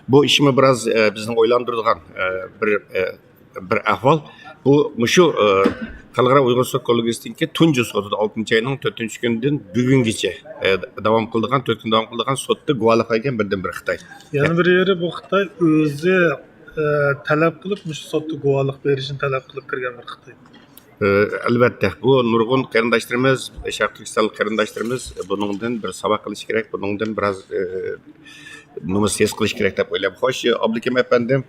بۇ ئىشمۇ بىراز، ئە، بىزنى ئويلاندۇرىدىغان، ئە، بىر، ئە، بىر ئەھۋال. بۇ مۇشۇ، ئە، خەلقئارا ئۇيغۇر سوت كوللېگىيىسىدىكى تۇنجى سوتىدا ئالتىنچى ئاينىڭ تۆتىنچى كۈنىدىن بۈگۈنگىچە، ئە، داۋام قىلىدىغان، تۆت كۈن داۋام قىلىدىغان سوتتا گۇۋاھلىق بەرگەن بىردىنبىر خىتاي. يەنە بىر يېرى بۇ خىتاي ئۆزى، ئە، تەلەپ قىلىپ مۇشۇ سوتتا گۇۋاھلىق بېرىشنى تەلەپ قىلىپ كىرگەن بىر خىتاي. ئە، ئەلۋەتتە، بۇ نۇرغۇن قېرىنداشلىرىمىز، شەرقىي تۈركىستانلىق قېرىنداشلىرىمىز بۇنىڭدىن بىر ساۋاق ئېلىشى كېرەك، بۇنىڭدىن بىراز، ئە، نومۇس ھېس قىلىشى كېرەك دەپ ئويلايمەن. خوش، ئابلىكىم ئەپەندىم،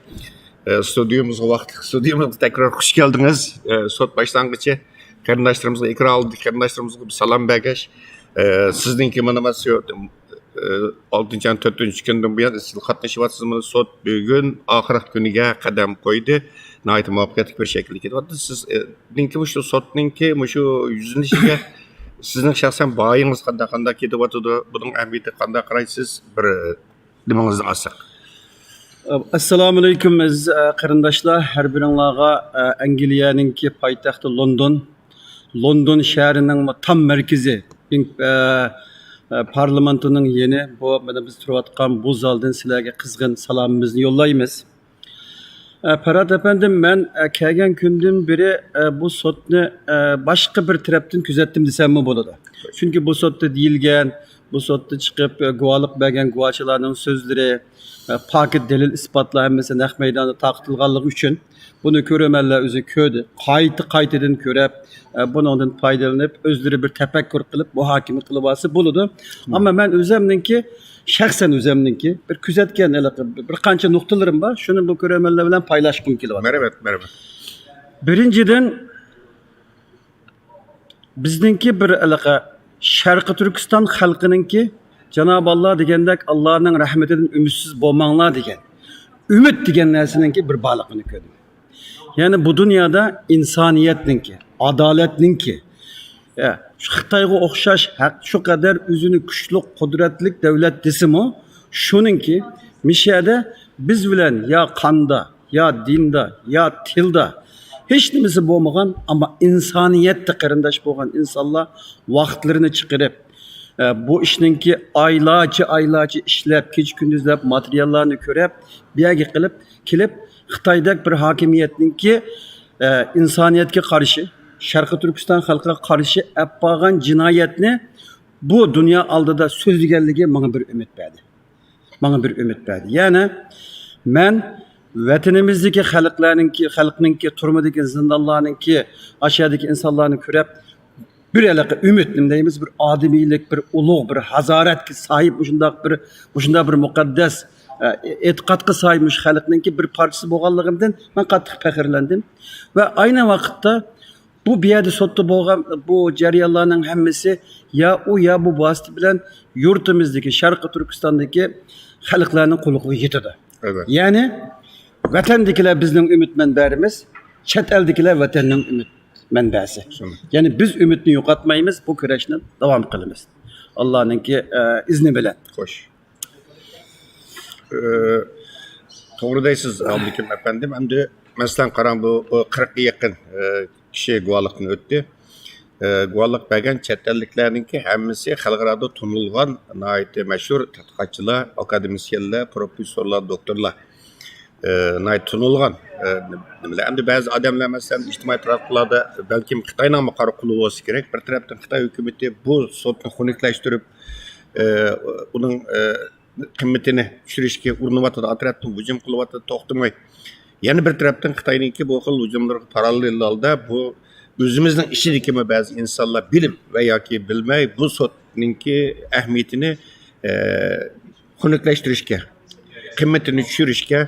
ئە، ستۇدىيىمىزغا ۋاقىتلىق، ستۇدىيىمىزغا تەكرار خۇش كەلدىڭىز. ئە، سوت باشلانغىچە قېرىنداشلىرىمىزغا، ئېكران ئالدىدىكى قېرىنداشلىرىمىزغا بىر سالام بەرگەچ، ئە، سىزنىڭكى مانا، ئە، ئالتىنچى ئاينىڭ تۆتىنچى كۈنىدىن بۇيان ئىزچىل قاتنىشىۋاتىسىز. مانا سوت بۈگۈن ئاخىرقى كۈنىگە قەدەم قويدى. ناھايىتى مۇۋەپپەقىيەتلىك بىر شەكىلدە كېتىۋاتىدۇ. سىز، ئە، نىڭكى مۇشۇ سوتنىڭكى مۇشۇ يۈزلىنىشىگە سىزنىڭ شەخسەن باھايىڭىز قانداق، قانداق كېتىۋاتىدۇ؟ بۇنىڭ ئەھمىيىتىگە قانداق قارايسىز؟ بىر نېمىڭىزنى ئالساق. ئەسسالامۇئەلەيكۇم، ئەزىز، ئە، قېرىنداشلار. ھەر بىرىڭلارغا، ئە، ئەنگلىيەنىڭكى پايتەختى لوندون، لوندون شەھىرىنىڭ تام مەركىزى، ئىن-، ئە، ئە، پارلامېنتىنىڭ يېنى، بۇ، مانا بىز تۇرۇۋاتقان بۇ زالدىن سىلەرگە قىزغىن سالامىمىزنى يوللايمىز. ئە، پەرھات ئەپەندىم، مەن، ئە، كەلگەن كۈندىن بېرى، ئە، بۇ سوتنى، ئە، باشقا بىر تەرەپتىن كۆزەتتىم دېسەممۇ بولىدۇ. چۈنكى بۇ سوتتا دېيىلگەن، بۇ سوتتا چىقىپ، ئە، گۇۋاھلىق بەرگەن گۇۋاچىلارنىڭ سۆزلىرى، ئە، پاكىت دەلىل-ئىسپاتلار ھەممىسى نەق مەيداندا تارقىتىلغانلىقى ئۈچۈن بۇنى كۆرۈرمەنلەر ئۆزى كۆردى. قايتا قايتىدىن كۆرۈپ، ئە، بۇنىڭدىن پايدىلىنىپ، ئۆزلىرى بىر تەپەككۇر قىلىپ، مۇھاكىمە قىلىۋالسا بولىدۇ. ئەمما مەن ئۆزۈمنىڭكى، شەخسەن ئۆزۈمنىڭكى بىر كۆزەتكەن ھېلىقى بىر قانچە نۇقتىلىرىم بار. شۇنى بۇ كۆرۈرمەنلەر بىلەن پايلاشقۇم كېلىۋاتىدۇ. مەرھەمەت، مەرھەمەت. بىرىنچىدىن، بىزنىڭكى بىر ھېلىقى شەرقىي تۈركىستان خەلقىنىڭكى، جانابى ئاللا دېگەندەك، ئاللانىڭ رەھمىتىدىن ئۈمىدسىز بولماڭلار دېگەن، ئۈمىد دېگەن نەرسىنىڭكى بىر بارلىقىنى كۆردۈم. يەنى بۇ دۇنيادا ئىنسانىيەتنىڭكى، ئادالەتنىڭكى، ئە، شۇ خىتايغا ئوخشاش ھەق، شۇ قەدەر ئۆزىنى كۈچلۈك، قۇدرەتلىك دۆلەت دېسىمۇ، شۇنىڭكى مىشەدە بىز بىلەن يا قاندا، يا دىندا، يا تىلدا ھېچ نېمىسى بولمىغان، ئەمما ئىنسانىيەتتە قېرىنداش بولغان ئىنسانلار ۋاقىتلىرىنى چىقىرىپ، ئە، بۇ ئىشنىڭكى ئايلارچە، ئايلارچە ئىشلەپ، كېچە-كۈندۈزلەپ ماتېرىياللارنى كۆرۈپ، بۇ يەرگە قىلىپ، كېلىپ، خىتايدەك بىر ھاكىمىيەتنىڭكى، ئە، ئىنسانىيەتكە قارشى، شەرقىي تۈركىستان خەلقىگە قارشى ئەپ بارغان جىنايەتنى بۇ دۇنيا ئالدىدا سۆزلىگەنلىكى ماڭا بىر ئۈمىد بەردى. ماڭا بىر ئۈمىد بەردى. يەنى مەن ۋەتىنىمىزدىكى خەلقلەرنىڭكى، خەلقنىڭكى، تۈرمىدىكى، زىندانلارنىڭكى، ئاشۇ يەردىكى ئىنسانلارنى كۆرۈپ، بىر ھېلىقى ئۈمىد، نېمە دەيمىز، بىر ئادىمىيلىك، بىر ئۇلۇغ، بىر ھازارەتكە ساھىب، مۇشۇنداق بىر، مۇشۇنداق بىر مۇقەددەس، ئە، ئېتىقادقا ساھىب مۇشۇ خەلقنىڭكى بىر پارچىسى بولغانلىقىمدىن مەن قاتتىق پەخىرلەندىم. ۋە ئاينى ۋاقىتتا بۇ، بۇ يەردە سوتتا بولغان بۇ جەريانلارنىڭ ھەممىسى يا ئۇ، يا بۇ ۋاسىتە بىلەن يۇرتىمىزدىكى، شەرقىي تۈركىستاندىكى خەلقلەرنىڭ قولىغا يېتىدۇ. ئەلۋەتتە. يەنى ۋەتەندىكىلەر بىزنىڭ ئۈمىد مەنبەلىرىمىز، چەت ئەلدىكىلەر ۋەتەننىڭ ئۈمىد مەنبەسى. شۇنداق. يەنى بىز ئۈمىدنى يوقاتمايمىز، بۇ كۈرەشنى داۋام قىلىمىز. ئاللانىڭكى، ئە، ئىزنى بىلەن. خوش. ئە، توغرا دەيسىز، ئابلىكىم ئەپەندىم. ئەمدى مەسىلەن، قاراڭ، بۇ، بۇ قىرىققا يېقىن، ئە، كىشى گۇۋاھلىقتىن ئۆتتى. ئە، گۇۋاھلىق بەرگەن چەت ئەللىكلەرنىڭكى ھەممىسى خەلقئارادا تونۇلغان ناھايىتى مەشھۇر تەتقىقاتچىلار، ئاكادېمىسىيەنلەر، پروفېسسورلار، دوكتورلار. ئە، ناھايىتى تونۇلغان، ئە، نېمىلەر. ئەمدى بەزى ئادەملەر، مەسىلەن، ئىجتىمائىي تاراتقۇلاردا بەلكىم خىتاينىڭمۇ قارا قولى بولسا كېرەك، بىر تەرەپتىن خىتاي ھۆكۈمىتى بۇ سوتنى خۇنۈكلەشتۈرۈپ، ئە، ئۇنىڭ، ئە، قىممىتىنى چۈشۈرۈشكە ئۇرۇنۇۋاتىدۇ، ئا تەرەپتىن ھۇجۇم قىلىۋاتىدۇ، توختىماي. يەنە بىر تەرەپتىن خىتاينىڭكى بۇ خىل ھۇجۇملىرىغا پاراللېل ھالدا بۇ ئۆزىمىزنىڭ ئىچىدىكىمۇ بەزى ئىنسانلار بىلىپ ۋە ياكى بىلمەي بۇ سوتنىڭكى ئەھمىيىتىنى، ئە، خۇنۈكلەشتۈرۈشكە، قىممىتىنى چۈشۈرۈشكە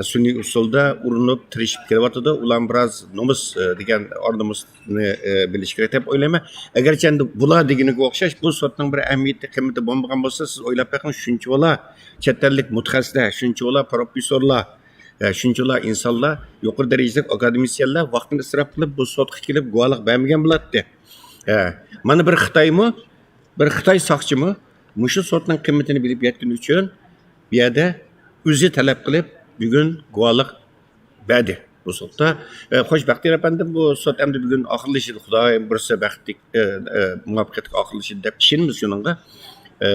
سۈنئىي ئۇسۇلدا ئۇرۇنۇپ، تىرىشىپ كېلىۋاتىدۇ. ئۇلار بىراز نومۇس، ئە، دېگەن ئار-نومۇسنى، ئە، بىلىشى كېرەك دەپ ئويلايمەن. ئەگەرچە ئەمدى بۇلار دېگىنىگە ئوخشاش بۇ سوتنىڭ بىر ئەھمىيىتى، قىممىتى بولمىغان بولسا، سىز ئويلاپ بېقىڭ، شۇنچىۋالا چەت ئەللىك مۇتەخەسسىسلەر، شۇنچىۋالا پروفېسسورلار، ئە، شۇنچىۋالا ئىنسانلار، يۇقىرى دەرىجىلىك ئاكادېمىسىيەنلەر ۋاقتىنى ئىسراپ قىلىپ، بۇ سوتقا كېلىپ گۇۋاھلىق بەرمىگەن بولاتتى. ئە، مانا بىر خىتايمۇ، بىر خىتاي ساقچىمۇ مۇشۇ سوتنىڭ قىممىتىنى بىلىپ يەتكىنى ئۈچۈن بۇ يەردە ئۆزى تەلەپ قىلىپ بۈگۈن گۇۋاھلىق بەردى بۇ سوتتا. ئە، خوش، بەختىيار ئەپەندىم، بۇ سوت ئەمدى بۈگۈن ئاخىرلىشىدۇ. خۇدايىم بۇيرۇسا بەختلىك، ئە، ئە، مۇۋەپپەقىيەتلىك ئاخىرلىشىدۇ دەپ ئىشىنىمىز شۇنىڭغا. ئە،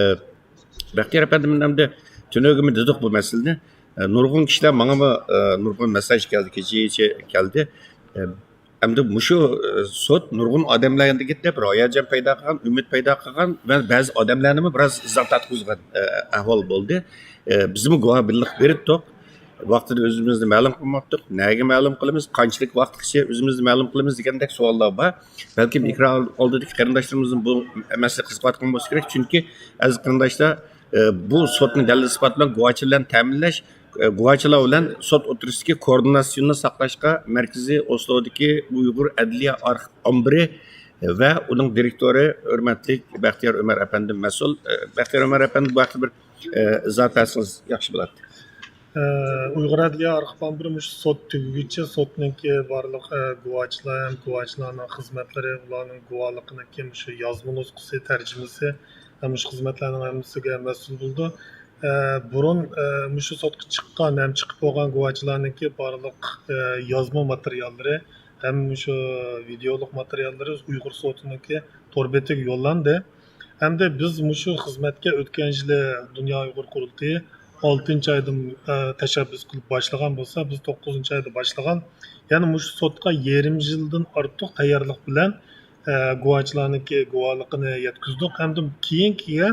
بەختىيار ئەپەندىم، ئەمدى تۈنۈگۈنمۇ دېدۇق بۇ مەسىلىنى. ئە، نۇرغۇن كىشىلەر ماڭىمۇ، ئە، نۇرغۇن مەساج كەلدى، كېچىچە كەلدى. ئە، ئەمدى مۇشۇ، ئە، سوت نۇرغۇن ئادەملەرگە دەپ بىر ھاياجان پەيدا قىلغان، ئۈمىد پەيدا قىلغان ۋە بەزى ئادەملەرنىمۇ بىراز ئىزا تارتقۇزغان، ئە، ئەھۋال بولدى. ئە، بىزمۇ گۇۋاھ بىللىق بېرىتتۇق. ۋاقتىدا ئۆزىمىزنى مەلۇم قىلماپتۇق. نەگە مەلۇم قىلىمىز، قانچىلىك ۋاقىتقىچە ئۆزىمىزنى مەلۇم قىلىمىز دېگەندەك سوئاللار بار. بەلكىم ئېكران ئالدىدىكى قېرىنداشلىرىمىزمۇ بۇ مەسىلىگە قىزىقىۋاتقان بولسا كېرەك. چۈنكى ئەزىز قېرىنداشلار، ئە، بۇ سوتنى دەلىل-ئىسپات بىلەن، گۇۋاچى بىلەن تەمىنلەش، ئە، گۇۋاچىلار بىلەن سوت ئوتتۇرىسىدىكى كوئوردىناتسىيوننى ساقلاشقا مەركىزىي ئوسلودىكى ئۇيغۇر ئەدلىيە ئارخىپ ئامبىرى ۋە ئۇنىڭ دىرېكتورى ھۆرمەتلىك بەختىيار ئۆمەر ئەپەندىم مەسئۇل. ئە، بەختىيار ئۆمەر ئەپەندى، بۇ ھەقتە بىر، ئە، ئىزاھات بەرسىڭىز ياخشى بولاتتى. ئە، ئۇيغۇر ئەدلىيە ئارخىپ ئامبىرى مۇشۇ سوت تۈگىگىچە سوتنىڭكى بارلىق، ئە، گۇۋاچىلار ھەم گۇۋاچىلارنىڭ خىزمەتلىرى، ئۇلارنىڭ گۇۋاھلىقىنىڭكى مۇشۇ يازما نۇسخىسى، تەرجىمىسى ھەم مۇشۇ خىزمەتلەرنىڭ ھەممىسىگە مەسئۇل بولىدۇ. ئە، بۇرۇن، ئە، مۇشۇ سوتقا چىققان ھەم چىقىپ بولغان گۇۋاچىلارنىڭكى بارلىق، ئە، يازما ماتېرىياللىرى ھەم مۇشۇ ۋىدېئولۇق ماتېرىياللىرى ئۇيغۇر سوتىنىڭكى تور بېتىگە يوللاندى. ھەمدە بىز مۇشۇ خىزمەتكە ئۆتكەن يىلى دۇنيا ئۇيغۇر قۇرۇلتىيى ئالتىنچى ئايدىن، ئە، تەشەببۇس قىلىپ باشلىغان بولسا، بىز توققۇزىنچى ئايدا باشلىغان. يەنى مۇشۇ سوتقا يېرىم يىلدىن ئارتۇق تەييارلىق بىلەن، ئە، گۇۋاچىلارنىڭكى گۇۋاھلىقىنى يەتكۈزدۇق. ھەمدە كېيىنكىگە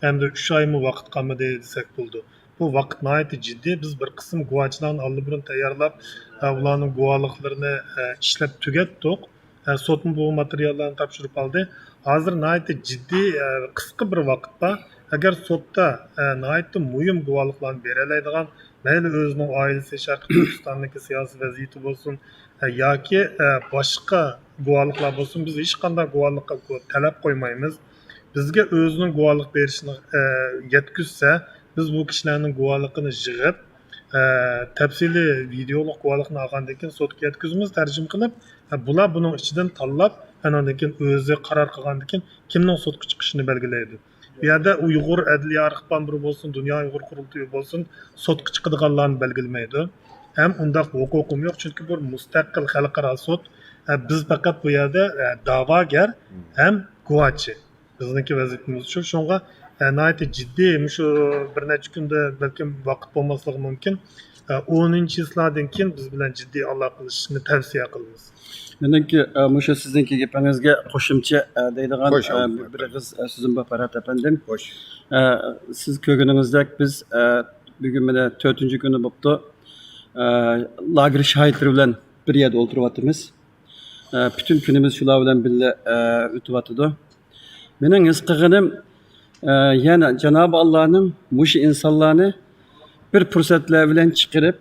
ئەمدى ئۈچ ئايمۇ ۋاقىت قالمىدى دېسەك بولىدۇ. بۇ ۋاقىت ناھايىتى جىددىي. بىز بىر قىسىم گۇۋاچىلارنى ئاللىبۇرۇن تەييارلاپ، ئە، ئۇلارنىڭ گۇۋاھلىقلىرىنى، ئە، ئىشلەپ تۈگەتتۇق. ئە، سوتمۇ بۇ ماتېرىياللارنى تاپشۇرۇپ ئالدى. ھازىر ناھايىتى جىددىي، ئە، قىسقا بىر ۋاقىت بار. ئەگەر سوتتا، ئە، ناھايىتى مۇھىم گۇۋاھلىقلارنى بېرەلەيدىغان، مەيلى ئۆزىنىڭ ئائىلىسى، شەرقىي تۈركىستاندىكى سىياسىي ۋەزىيىتى بولسۇن، ئە، ياكى، ئە، باشقا گۇۋاھلىقلار بولسۇن، بىز ھېچقانداق گۇۋاھلىققا گۇ-، تەلەپ قويمايمىز. بىزگە ئۆزىنىڭ گۇۋاھلىق بېرىشىنى، ئە، يەتكۈزسە، بىز بۇ كىشىلەرنىڭ گۇۋاھلىقىنى يىغىپ، ئە، تەپسىلىي ۋىدېئولۇق گۇۋاھلىقنى ئالغاندىن كېيىن سوتقا يەتكۈزىمىز، تەرجىمە قىلىپ، ئە، بۇلار بۇنىڭ ئىچىدىن تاللاپ، ئاندىن كېيىن ئۆزى قارار قىلغاندىن كېيىن كىمنىڭ سوتقا چىقىشىنى بەلگىلەيدۇ. بۇ يەردە ئۇيغۇر ئەدلىيە ئارخىپئامبىرى بولسۇن، دۇنيا ئۇيغۇر قۇرۇلتىيى بولسۇن، سوتقا چىقىدىغانلارنى بەلگىلىمەيدۇ. ھەم ئۇنداق ھوقۇقىمۇ يوق، چۈنكى بۇ مۇستەقىل خەلقئارا سوت. ئە، بىز پەقەت بۇ يەردە، ئە، داۋاگەر ھەم گۇۋاچى. بىزنىڭكى ۋەزىپىمىز شۇ. شۇڭا، ئە، ناھايىتى جىددىي، مۇشۇ بىر نەچچە كۈندە بەلكىم ۋاقىت بولماسلىقى مۇمكىن. ئە، ئونىنچى چىسلادىن كېيىن بىز بىلەن جىددىي ئالاقىلىشىشنى تەۋسىيە قىلىمىز. مېنىڭكى، ئە، مۇشۇ سىزنىڭكى گېپىڭىزگە قوشۇمچە، ئە، دەيدىغان، خوش، ئە، ئالدى بىر ئېغىز، ئە، سۆزۈم بار، پەرھات ئەپەندىم. خوش. ئە، سىز كۆرگىنىڭىزدەك بىز، ئە، بۈگۈن مانا تۆتىنچى كۈنى بوپتۇ. ئە، لاگېر شاھىتلىرى بىلەن بىر يەردە ئولتۇرۇۋاتىمىز. ئە، پۈتۈن كۈنىمىز شۇلار بىلەن بىللە، ئە، ئۆتۈۋاتىدۇ. مېنىڭ ھېس قىلغىنىم، ئە، يەنە جانابى ئاللانىڭ مۇشۇ ئىنسانلارنى بىر پۇرسەتلەر بىلەن چىقىرىپ،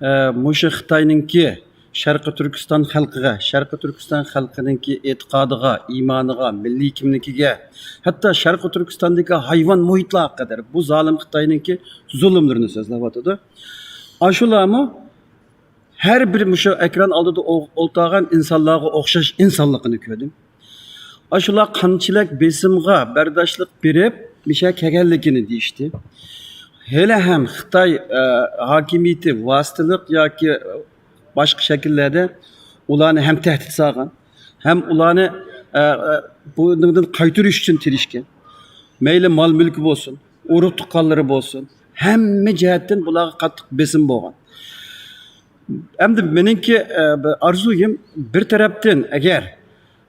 ئە، مۇشۇ خىتاينىڭكى شەرقىي تۈركىستان خەلقىگە، شەرقىي تۈركىستان خەلقىنىڭكى ئېتىقادىغا، ئىمانىغا، مىللىي كىملىكىگە، ھەتتا شەرقىي تۈركىستاندىكى ھايۋان مۇھىتلارغا قەدەر بۇ زالىم خىتاينىڭكى زۇلۇملىرىنى سۆزلەۋاتىدۇ. ئاشۇلارمۇ ھەر بىر مۇشۇ ئېكران ئالدىدا ئو-، ئولتۇرغان ئىنسانلارغا ئوخشاش ئىنسانلىقىنى كۆردۈم. ئاشۇلار قانچىلىك بېسىمغا بەرداشلىق بېرىپ، مۇشۇ كەلگەنلىكىنى دېيىشتى. ھېلى ھەم خىتاي، ئە، ھاكىمىيىتى ۋاسىتىلىق ياكى باشقا شەكىللەردە ئۇلارنى ھەم تەھدىت سالغان، ھەم ئۇلارنى، ئە، ئە، بۇنىڭدىن قايتۇرۇش ئۈچۈن تىرىشكەن. مەيلى مال-مۈلكى بولسۇن، ئۇرۇق-تۇغقانلىرى بولسۇن، ھەممە جەھەتتىن بۇلارغا قاتتىق بېسىم بولغان. ئەمدى مېنىڭكى، ئە، بىر ئارزۇيۇم، بىر تەرەپتىن، ئەگەر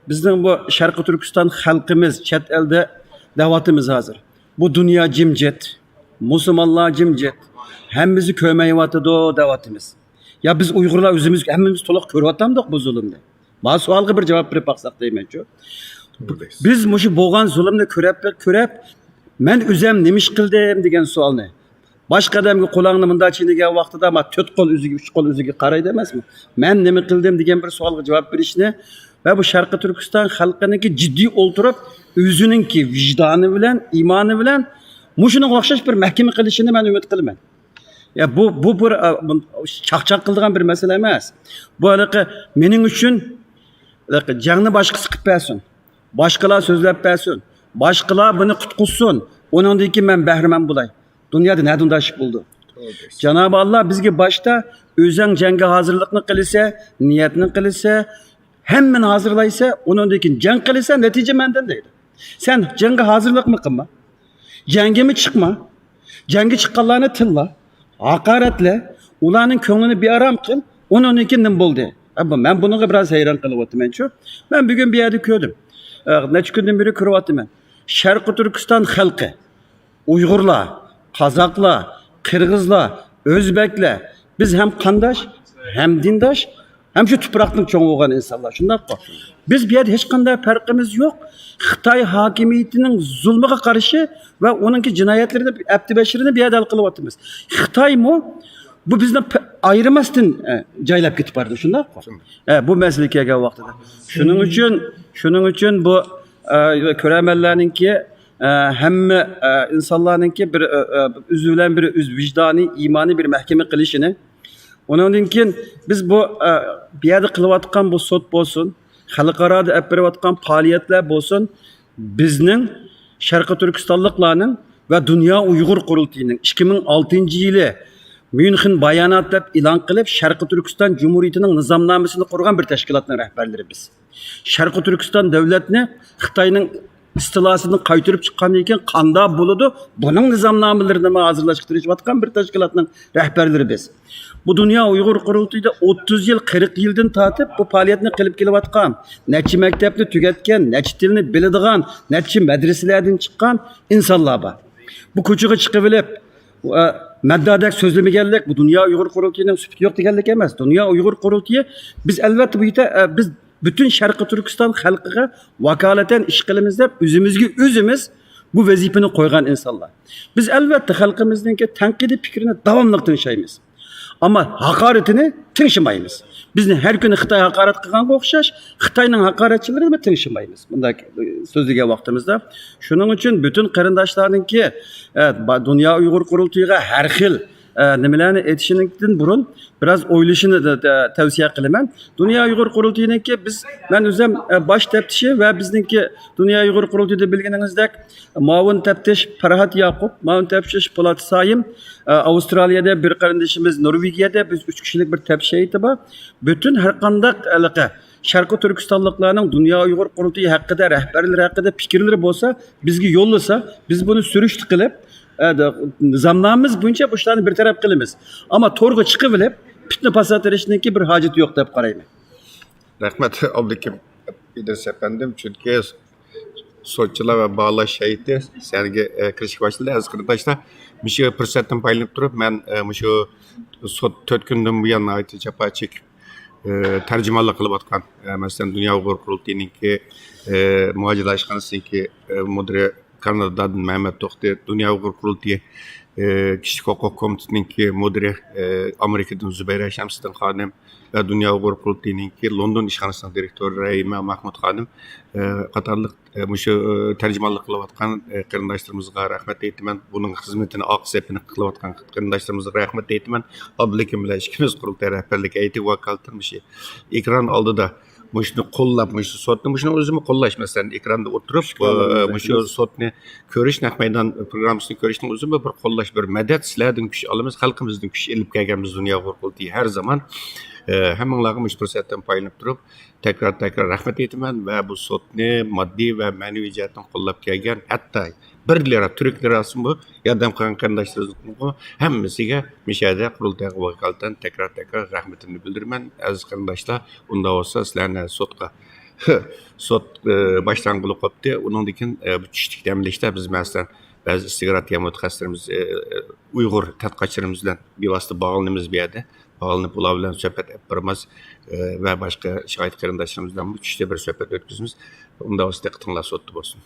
بىزنىڭ بۇ شەرقىي تۈركىستان خەلقىمىز چەت ئەلدە دەۋاتىمىز ھازىر. بۇ دۇنيا جىمجىت، مۇسۇلمانلار جىمجىت، ھەممىمىزنى كۆرمەيۋاتىدۇ دەۋاتىمىز. يا بىز ئۇيغۇرلار ئۆزىمىز، ھەممىمىز تولۇق كۆرۈۋاتامدۇق بۇ زۇلۇمنى؟ مانا سوئالغا بىر جاۋاب بېرىپ باقساق دەيمەنچۇ. بىز مۇشۇ بولغان زۇلۇمنى كۆرۈپ، كۆرۈپ، مەن ئۆزۈم نېمە ئىش قىلدىم دېگەن سوئالنى. باشقا ئادەمگە قۇلاقنى مۇنداق چىينىگەن ۋاقتىدا، ما، تۆت قول ئۆزىگە، ئۈچ قول ئۆزىگە قارايدۇ ئەمەسمۇ؟ مەن نېمە قىلدىم دېگەن بىر سوئالغا جاۋاب بېرىشنى ۋە بۇ شەرقىي تۈركىستان خەلقىنىڭكى جىددىي ئولتۇرۇپ، ئۆزىنىڭكى ۋىجدانى بىلەن، ئىمانى بىلەن مۇشۇنىڭغا ئوخشاش بىر مەھكىمە قىلىشىنى مەن ئۈمىد قىلىمەن. يا، بۇ، بۇ بىر، ئا، بۇ چاقچاق قىلىدىغان بىر مەسىلە ئەمەس. بۇ ھېلىقى مېنىڭ ئۈچۈن ھېلىقى جەڭنى باشقىسى قىلىپ بەرسۇن. باشقىلار سۆزلەپ بەرسۇن. باشقىلار بۇنى قۇتقۇزسۇن. ئۇنىڭدىن كېيىن مەن بەھرىمەن بولاي. دۇنيادا نەدە ئۇنداق ئىش بولىدۇ؟ جانابى ئاللا بىزگە باشتا ئۆزۈڭ جەڭگە ھازىرلىقنى قىلىسەن، نىيەتنى قىلىسەن، ھەممىنى ھازىرلايسەن، ئۇنىڭدىن كېيىن جەڭ قىلىسەن، نەتىجە مەندىن دەيدۇ. سەن جەڭگە ھازىرلىقمۇ قىلما. جەڭگىمۇ چىقما. جەڭگە چىققانلارنى تىللا، ھاقارەتلە، ئۇلارنىڭ كۆڭلىنى بىئارام قىل، ئۇنىڭدىن كېيىن نېمە بولدى؟ ئە، بۇ، مەن بۇنىڭغا بىراز ھەيران قېلىۋاتىمەنچۇ. مەن بۈگۈن بۇ يەردە كۆردۈم. ئە، نەچچە كۈندىن بېرى كۆرۈۋاتىمەن. شەرقىي تۈركىستان خەلقى، ئۇيغۇرلار، قازاقلار، قىرغىزلار، ئۆزبەكلەر، بىز ھەم قانداش، ھەم دىنداش، ھەم شۇ تۇپراقتىن چوڭ بولغان ئىنسانلار، شۇنداققۇ؟ بىز بۇ يەردە ھېچقانداق پەرقىمىز يوق. خىتاي ھاكىمىيىتىنىڭ زۇلمىغا قارشى ۋە ئۇنىڭكى جىنايەتلىرىنى، ئەپتى بەشىرىنى بۇ يەردە ھەل قىلىۋاتىمىز. خىتايمۇ بۇ بىزنى پ-، ئايرىماستىن، ئە، جايلاپ كېتىپ بارىدۇ، شۇنداققۇ؟ ئە، بۇ مەسىلە كەلگەن ۋاقتىدا. شۇنىڭ ئۈچۈن، شۇنىڭ ئۈچۈن بۇ، ئە، كۆرەرمەنلەرنىڭكى، ئە، ھەممە، ئە، ئىنسانلارنىڭكى بىر، ئە، ئە، ئۆزى بىلەن بىر ئۆز ۋىجدانى، ئىمانى بىر مەھكىمە قىلىشىنى، ئۇنىڭدىن كېيىن بىز بۇ، ئە، بۇ يەردە قىلىۋاتقان بۇ سوت بولسۇن، خەلقئارادا ئېلىپ بېرىۋاتقان پائالىيەتلەر بولسۇن، بىزنىڭ شەرقىي تۈركىستانلىقلارنىڭ ۋە دۇنيا ئۇيغۇر قۇرۇلتىيىنىڭ ئىككى مىڭ ئالتىنچى يىلى ميۇنخېن بايانات دەپ ئېلان قىلىپ، شەرقىي تۈركىستان جۇمھۇرىيىتىنىڭ نىزامنامىسىنى قۇرغان بىر تەشكىلاتنىڭ رەھبەرلىرى بىز. شەرقىي تۈركىستان دۆلەتنى خىتاينىڭ ئىستىلاسىدىن قايتۇرۇپ چىققاندىن كېيىن قانداق بولىدۇ؟ بۇنىڭ نىزامنامىلىرىنىمۇ ھازىرلاشقا تىرىشىۋاتقان بىر تەشكىلاتنىڭ رەھبەرلىرى بىز. بۇ دۇنيا ئۇيغۇر قۇرۇلتىيىدا ئوتتۇز يىل، قىرىق يىلدىن تارتىپ بۇ پائالىيەتنى قىلىپ كېلىۋاتقان، نەچچە مەكتەپنى تۈگەتكەن، نەچچە تىلنى بىلىدىغان، نەچچە مەدرىسىلەردىن چىققان ئىنسانلار بار. بۇ كوچىغا چىقىۋېلىپ، ئە، مەددادەك سۆزلىمىگەنلىك، بۇ دۇنيا ئۇيغۇر قۇرۇلتىيىنىڭ سۈپىتى يوق دېگەنلىك ئەمەس. دۇنيا ئۇيغۇر قۇرۇلتىيى، بىز ئەلۋەتتە بۇ يېتە-، ئە، بىز پۈتۈن شەرقىي تۈركىستان خەلقىگە ۋاكالىتەن ئىش قىلىمىز دەپ، ئۆزىمىزگە ئۆزىمىز بۇ ۋەزىپىنى قويغان ئىنسانلار. بىز ئەلۋەتتە خەلقىمىزنىڭكى تەنقىدىي پىكرىنى داۋاملىق تىڭشايمىز. ئەمما ھاقارىتىنى تىڭشىمايمىز. بىزنى ھەر كۈنى خىتاي ھاقارەت قىلغانغا ئوخشاش، خىتاينىڭ ھاقارەتچىلىرىنىمۇ تىڭشىمايمىز. بۇنداق سۆزلىگەن ۋاقتىمىزدا. شۇنىڭ ئۈچۈن پۈتۈن قېرىنداشلارنىڭكى، ئە، با-، دۇنيا ئۇيغۇر قۇرۇلتىيىغا ھەر خىل، ئە، نېمىلەرنى ئېيتىشىدىن بۇرۇن بىراز ئويلىشىنى دە-، دە-، تەۋسىيە قىلىمەن. دۇنيا ئۇيغۇر قۇرۇلتىيىنىڭكى بىز، مەن ئۆزۈم، ئە، باش تەپتىشى ۋە بىزنىڭكى دۇنيا ئۇيغۇر قۇرۇلتىيىدا بىلگىنىڭىزدەك مۇئاۋىن تەپتىش پەرھات ياقۇپ، مۇئاۋىن تەپتىش پولات سايىم، ئە، ئاۋسترالىيەدە بىر قېرىندىشىمىز، نورۋېگىيەدە بىز ئۈچ كىشىلىك بىر تەپتىش ھەيئىتى بار. پۈتۈن ھەر قانداق ھېلىقى شەرقىي تۈركىستانلىقلارنىڭ دۇنيا ئۇيغۇر قۇرۇلتىيى ھەققىدە، رەھبەرلىرى ھەققىدە پىكىرلىرى بولسا، بىزگە يوللىسا، بىز بۇنى سۈرۈشتە قىلىپ، ئە، دە-، نىزامنامىمىز بويىچە بۇ ئىشلارنى بىر تەرەپ قىلىمىز. ئەمما تورغا چىقىۋېلىپ، پىتنە پاسات تېرىشنىڭكى بىر ھاجىتى يوق دەپ قارايمەن. رەھمەت، ئابلىكىم ئىدرىس ئەپەندىم، چۈنكى سوتچىلار ۋە باھالاش ھەيئىتى سەھنىگە، ئە، كىرىشكە باشلىدى. ئەزىز قېرىنداشلار، مۇشۇ پۇرسەتتىن پايدىلىنىپ تۇرۇپ، مەن، ئە، مۇشۇ سوت تۆت كۈندىن بۇيان ناھايىتى جاپا چېكىپ، ئە، تەرجىمانلىق قىلىۋاتقان، ئە، مەسىلەن، دۇنيا ئۇيغۇر قۇرۇلتىيىنىڭكى، ئە، مۇھاجىرلار ئىشخانىسىنىڭكى، ئە، مۇدىرى كانادادىن مەمەت توختى، دۇنيا ئۇيغۇر قۇرۇلتىيى، ئە، كىشىلىك ھوقۇق كومىتېتىنىڭكى مۇدىرى، ئە، ئامېرىكىدىن زۇبەيرە شەمسىدىن خانىم ۋە دۇنيا ئۇيغۇر قۇرۇلتىيىنىڭكى لوندون ئىشخانىسىنىڭ دىرېكتورى رەھىمە مەھمۇد خانىم، ئە، قاتارلىق، ئە، مۇشۇ، ئە، تەرجىمانلىق قىلىۋاتقان، ئە، قېرىنداشلىرىمىزغا رەھمەت ئېيتىمەن. بۇنىڭ خىزمىتىنى ئارقا سەپىنى قىلىۋاتقان قېرىنداشلىرىمىزغا رەھمەت ئېيتىمەن. ئابلىكىم بىلەن ئىككىمىز قۇرۇلتاي رەھبەرلىك ھەيئىتىگە ۋاكالىتەن مۇشۇ ئېكران ئالدىدا مۇشۇنى قوللاپ، مۇشۇ سوتنى، مۇشۇنىڭ ئۆزىمۇ قوللاش، مەسىلەن، ئېكراندا ئولتۇرۇپ، ئىشقا ئالىمىز ئە، مۇشۇ ئەكىمىز. سوتنى كۆرۈش، نەق مەيدان پروگراممىسىنى كۆرۈشنىڭ ئۆزىمۇ بىر قوللاش، بىر مەدەت. سىلەردىن كۈچ ئالىمىز، خەلقىمىزدىن كۈچ ئېلىپ كەلگەنمىز دۇنيا ئۇيغۇر قۇرۇلتىيى ھەر زامان. ئە، ھەممىڭلارغا مۇشۇ پۇرسەتتىن پايدىلىنىپ تۇرۇپ، تەكرار، تەكرار رەھمەت ئېيتىمەن ۋە بۇ سوتنى ماددىي ۋە مەنىۋى جەھەتتىن قوللاپ كەلگەن، ھەتتا بىر لىرا، تۈرك لىراسىمۇ ياردەم قىلغان قېرىنداشلىرىمىزغا ھەممىسىگە مۇشۇ يەردە قۇرۇلتايغا ۋاكالىتەن تەكرار، تەكرار رەھمىتىمنى بىلدۈرىمەن. ئەزىز قېرىنداشلار، ئۇنداق بولسا سىلەرنى سوتقا، سوت، ئى، باشلانغىلى قوپتى. ئۇنىڭدىن كېيىن، ئى، بۇ چۈشتىكى دەم ئېلىشتا بىز، مەسىلەن، بەزى ئىستىگراتىيە مۇتەخەسسىسلىرىمىز، ئى، ئۇيغۇر تەتقىقاتچىلىرىمىز بىلەن بىۋاسىتە باغلىنىمىز بۇ يەردە. باغلىنىپ، ئۇلار بىلەن سۆھبەت ئېلىپ بېرىمىز، ئى، ۋە باشقا شاھىت قېرىنداشلىرىمىز بىلەن بۇ چۈشتە بىر سۆھبەت ئۆتكۈزىمىز. ئۇنداق بولسا دىققىتىڭلار سوتتا بولسۇن.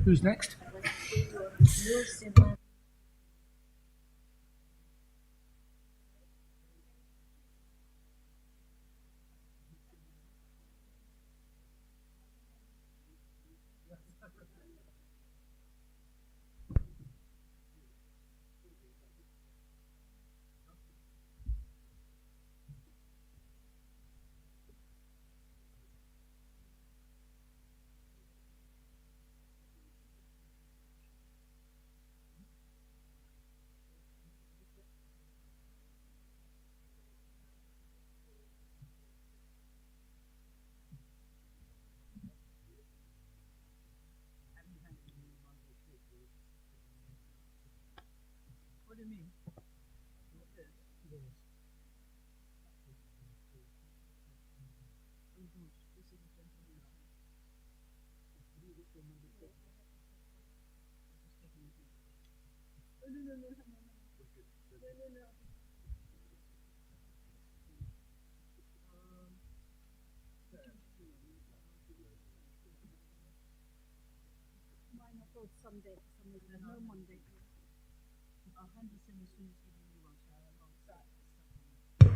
Who's next?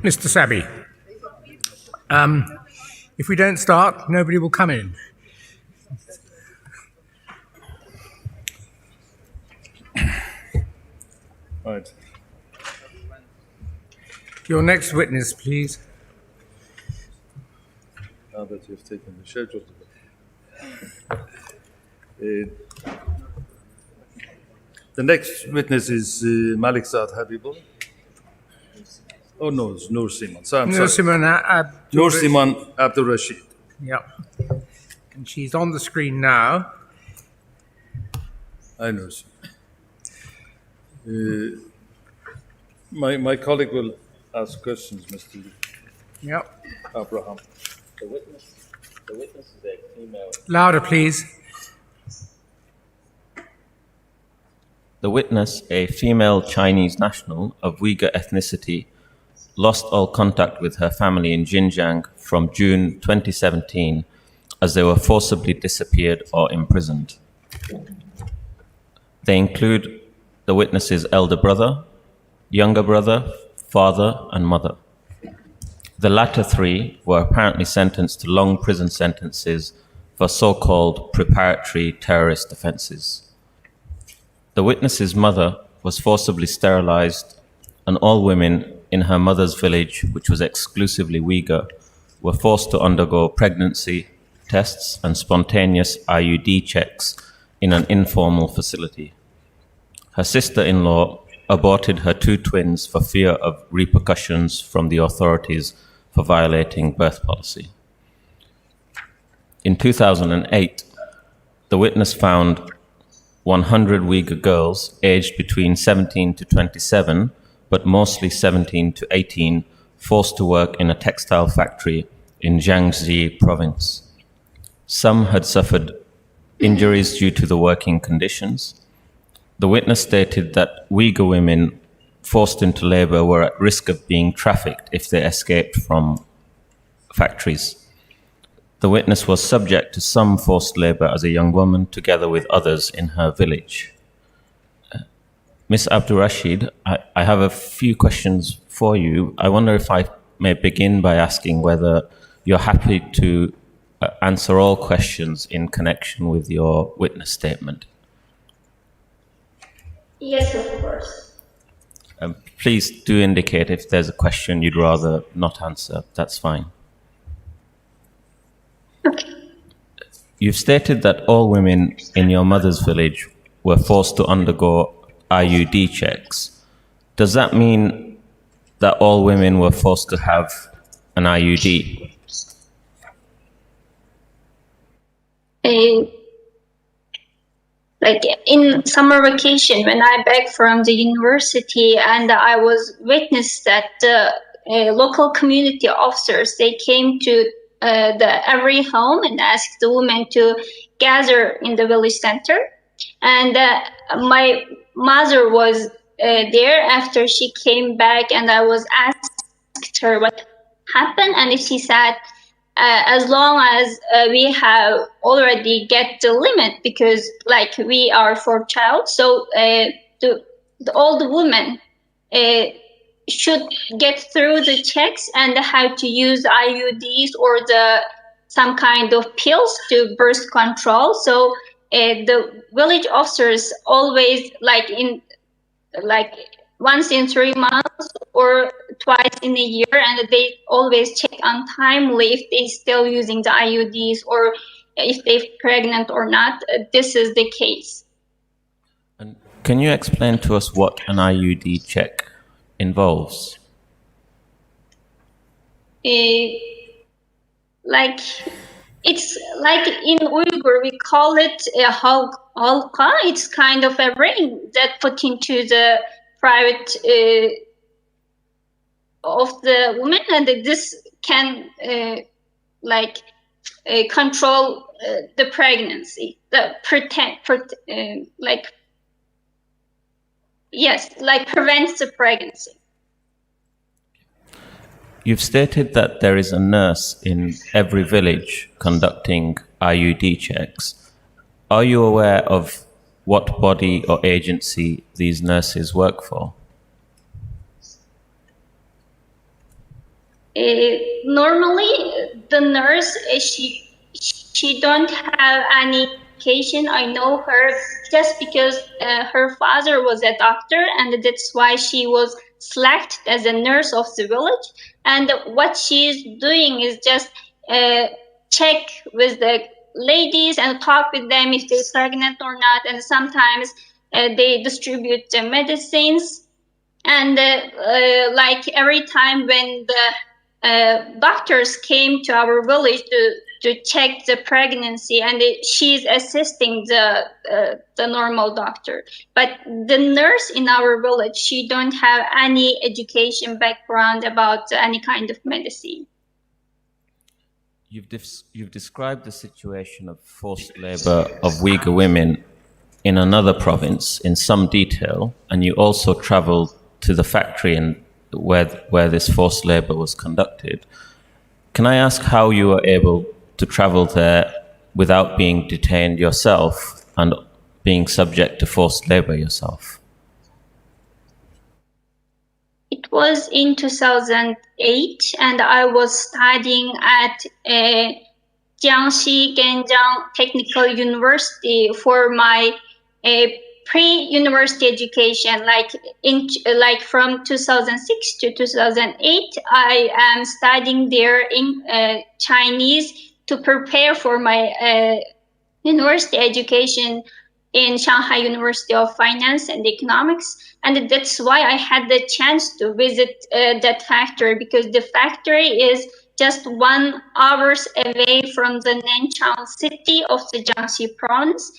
Mister Sabi, um, if we don't start, nobody will come in. Right. Your next witness, please. Now that you've taken the schedule. Uh, the next witness is uh, Malik Saad Habibullah. Oh no, it's Nur Siman. So I'm Nur sorry. Siman Ab- Nur Siman Abdul Rashid. Yeah. And she's on the screen now. I know. Uh, my, my colleague will ask questions, Mister Yep. Abraham. The witness, the witness is a female. Louder, please. The witness, a female Chinese national of Uyghur ethnicity, lost all contact with her family in Xinjiang from June twenty seventeen as they were forcibly disappeared or imprisoned. They include the witness's elder brother, younger brother, father, and mother. The latter three were apparently sentenced to long prison sentences for so-called preparatory terrorist offenses. The witness's mother was forcibly sterilized, and all women in her mother's village, which was exclusively Uyghur, were forced to undergo pregnancy tests and spontaneous I U D checks in an informal facility. Her sister-in-law aborted her two twins for fear of repercussions from the authorities for violating birth policy. In two thousand eight, the witness found one hundred Uyghur girls aged between seventeen to twenty-seven, but mostly seventeen to eighteen, forced to work in a textile factory in Jiangxi province. Some had suffered injuries due to the working conditions. The witness stated that Uyghur women forced into labor were at risk of being trafficked if they escaped from factories. The witness was subject to some forced labor as a young woman, together with others in her village. Miss Abdurashid, I, I have a few questions for you. I wonder if I may begin by asking whether you're happy to uh, answer all questions in connection with your witness statement. Yes, of course. Um, please do indicate if there's a question you'd rather not answer. That's fine. Okay. You've stated that all women in your mother's village were forced to undergo I U D checks. Does that mean that all women were forced to have an I U D? Uh, like in summer vacation, when I back from the university, and I was witness that the uh, local community officers, they came to uh, the every home and asked the women to gather in the village center. And uh, my mother was uh, there after she came back, and I was asked her what happened, and she said, uh, as long as uh, we have already get the limit, because like we are four child, so uh, the, the all the women uh, should get through the checks and how to use I U Ds or the some kind of pills to birth control. So uh, the village officers always, like, in like once in three months or twice in a year, and they always check on timely if they still using the I U Ds or if they're pregnant or not. Uh, this is the case. And can you explain to us what an I U D check involves? Uh, like, it's like in Uyghur we call it a hal- halqa. It's kind of a ring that put into the private uh, of the woman, and this can uh, like uh, control uh, the pregnancy, the pretend, pret- uh, like yes, like prevents the pregnancy. You've stated that there is a nurse in every village conducting I U D checks. Are you aware of what body or agency these nurses work for? Uh, normally, the nurse uh, she she don't have any education. I know her just because uh, her father was a doctor, and that's why she was selected as a nurse of the village. And what she's doing is just uh, check with the ladies and talk with them if they're pregnant or not. And sometimes uh, they distribute the medicines. And uh, uh, like every time when the uh, doctors came to our village to, to check the pregnancy, and it, she's assisting the uh, the normal doctor. But the nurse in our village, she don't have any education background about any kind of medicine. You've, dis- you've described the situation of forced labor of Uyghur women in another province in some detail, and you also traveled to the factory in, where, where this forced labor was conducted. Can I ask how you were able to travel there without being detained yourself and being subject to forced labor yourself? It was in two thousand eight, and I was studying at uh, Jiangxi Ganjiang Technical University for my uh, pre-university education. Like in like from two thousand six to two thousand eight, I am studying there in uh, Chinese to prepare for my uh, university education in Shanghai University of Finance and Economics. And that's why I had the chance to visit uh, that factory, because the factory is just one hours away from the Nanchang city of the Jiangxi province.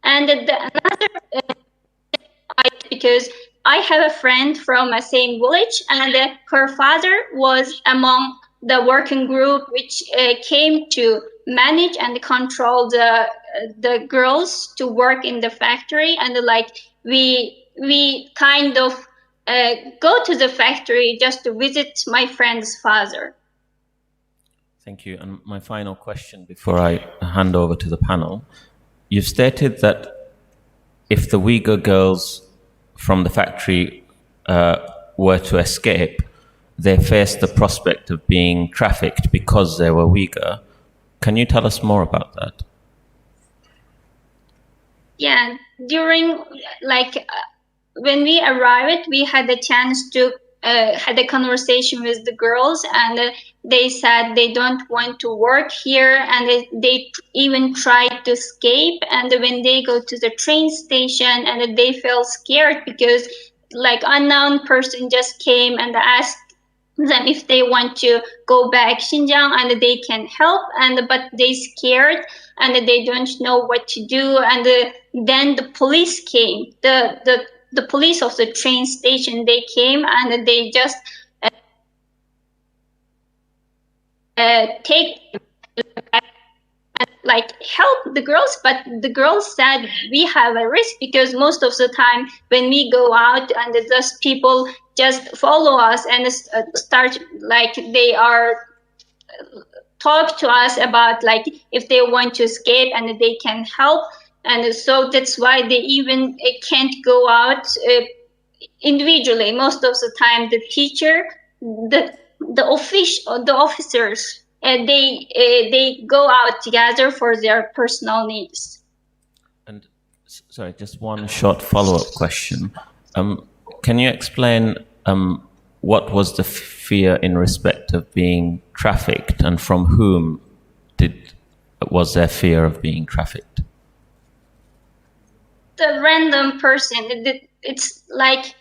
And the, another uh, because I have a friend from the same village, and uh, her father was among the working group which uh, came to manage and control the the girls to work in the factory. And like we we kind of uh, go to the factory just to visit my friend's father. Thank you. And my final question before I hand over to the panel. You've stated that if the Uyghur girls from the factory uh, were to escape, they faced the prospect of being trafficked because they were Uyghur. Can you tell us more about that? Yeah, during like uh, when we arrived, we had a chance to uh, had a conversation with the girls, and uh, they said they don't want to work here, and they, they even tried to escape. And when they go to the train station, and they feel scared because like unknown person just came and asked them if they want to go back Xinjiang and they can help, and but they scared and they don't know what to do. And uh, then the police came, the the the police of the train station, they came and they just uh, uh, take and like help the girls, but the girls said we have a risk because most of the time when we go out and those people just follow us and uh, start like they are uh, talk to us about like if they want to escape and they can help. And so that's why they even uh, can't go out uh, individually. Most of the time the teacher, the the office the officers uh, they uh, they go out together for their personal needs. And sorry, just one short follow-up question. Um, can you explain um, what was the fear in respect of being trafficked, and from whom did was there fear of being trafficked? The random person. It's like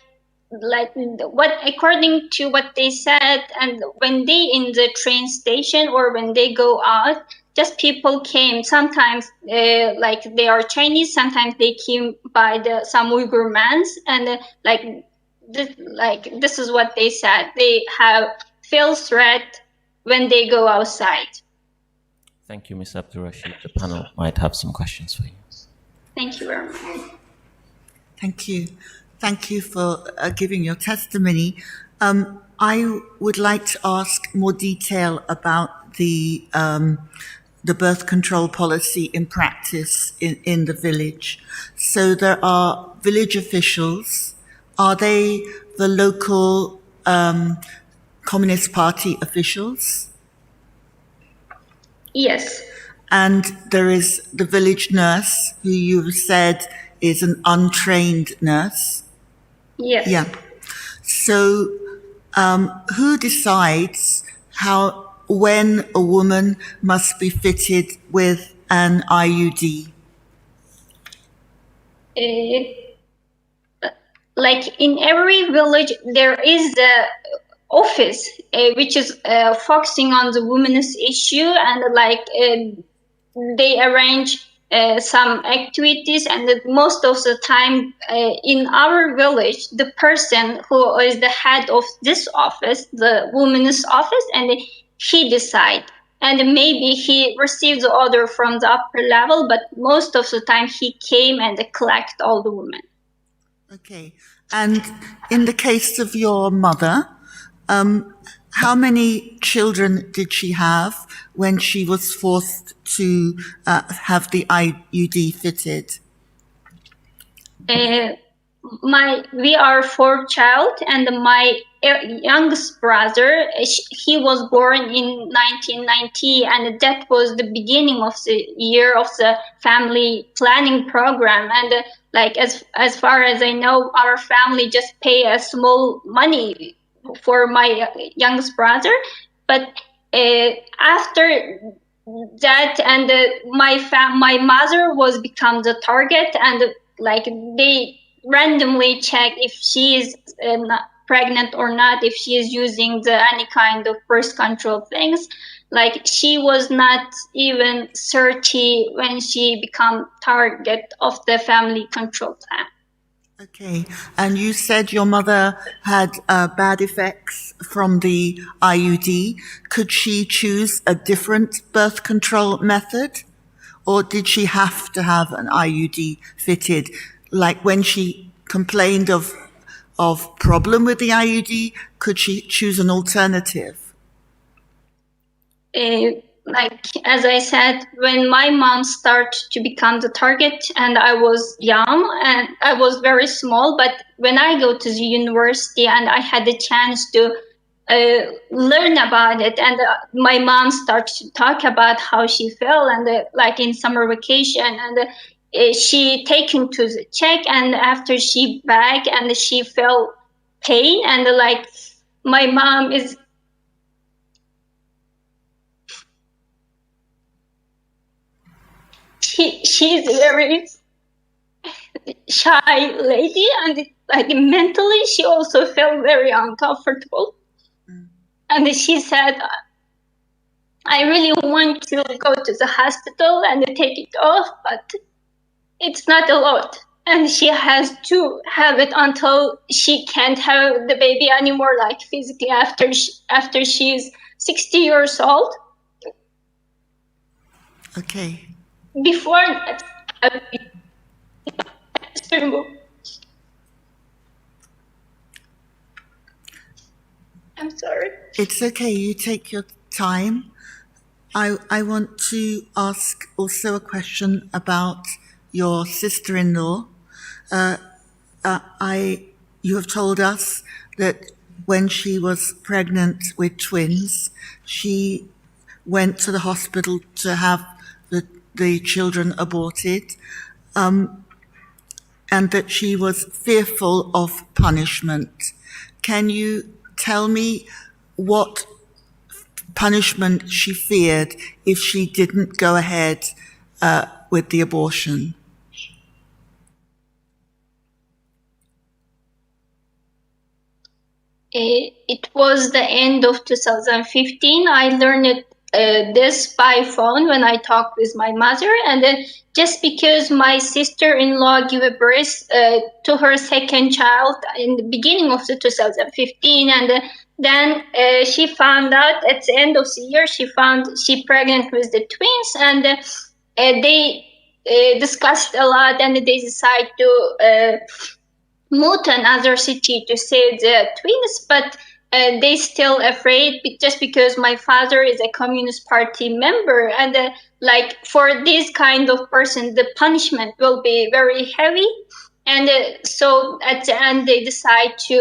like what, according to what they said, and when they in the train station or when they go out, just people came. Sometimes, uh, like, they are Chinese. Sometimes they came by the some Uyghur mans, and uh, like this, like this is what they said. They have feel threat when they go outside. Thank you, Miss Abdurrashid. The panel might have some questions for you. Thank you very much. Thank you. Thank you for uh, giving your testimony. Um, I would like to ask more detail about the um, the birth control policy in practice in, in the village. So there are village officials. Are they the local um, Communist Party officials? Yes. And there is the village nurse, who you've said is an untrained nurse. Yes. Yeah. So, um, who decides how, when a woman must be fitted with an I U D? Uh, like in every village, there is the office uh, which is uh, focusing on the women's issue, and like uh, they arrange uh, some activities, and that most of the time uh, in our village, the person who is the head of this office, the women's office, and he decide, and maybe he received the order from the upper level, but most of the time he came and collect all the women. Okay. And in the case of your mother, um, how many children did she have when she was forced to uh, have the I U D fitted? Uh, my we are four child, and my e- youngest brother, uh, sh- he was born in nineteen ninety, and that was the beginning of the year of the family planning program. And uh, like as as far as I know, our family just pay a small money for my uh, youngest brother, but uh, after that, and uh, my fam- my mother was become the target, and uh, like they randomly check if she is uh, not pregnant or not, if she is using the any kind of birth control things. Like she was not even thirty when she become target of the family control plan. Okay, and you said your mother had uh, bad effects from the I U D. Could she choose a different birth control method? Or did she have to have an I U D fitted? Like when she complained of of problem with the I U D, could she choose an alternative? Uh, like as I said, when my mom started to become the target, and I was young and I was very small, but when I go to the university and I had the chance to uh, learn about it, and uh, my mom started to talk about how she felt, and uh, like in summer vacation, and uh, she taken to the check, and after she back, and she felt pain, and uh, like my mom is she she's very shy lady, and like mentally she also felt very uncomfortable. And she said, I really want to go to the hospital and take it off, but it's not allowed. And she has to have it until she can't have the baby anymore, like physically after she, after she's sixty years old. Okay. Before that, I- I'm sorry. It's okay. You take your time. I I want to ask also a question about your sister-in-law. Uh, uh, I you have told us that when she was pregnant with twins, she went to the hospital to have the the children aborted, um, and that she was fearful of punishment. Can you tell me what punishment she feared if she didn't go ahead uh, with the abortion? Eh, it was the end of two thousand fifteen. I learned it uh, this by phone when I talked with my mother, and uh, just because my sister-in-law gave a birth uh, to her second child in the beginning of the two thousand fifteen, and uh, then uh, she found out at the end of the year she found she pregnant with the twins, and uh, uh, they uh, discussed a lot, and they decide to uh, move to another city to save the twins, but uh, they still afraid be- just because my father is a Communist Party member, and uh, like, for this kind of person, the punishment will be very heavy, and uh, so at the end they decide to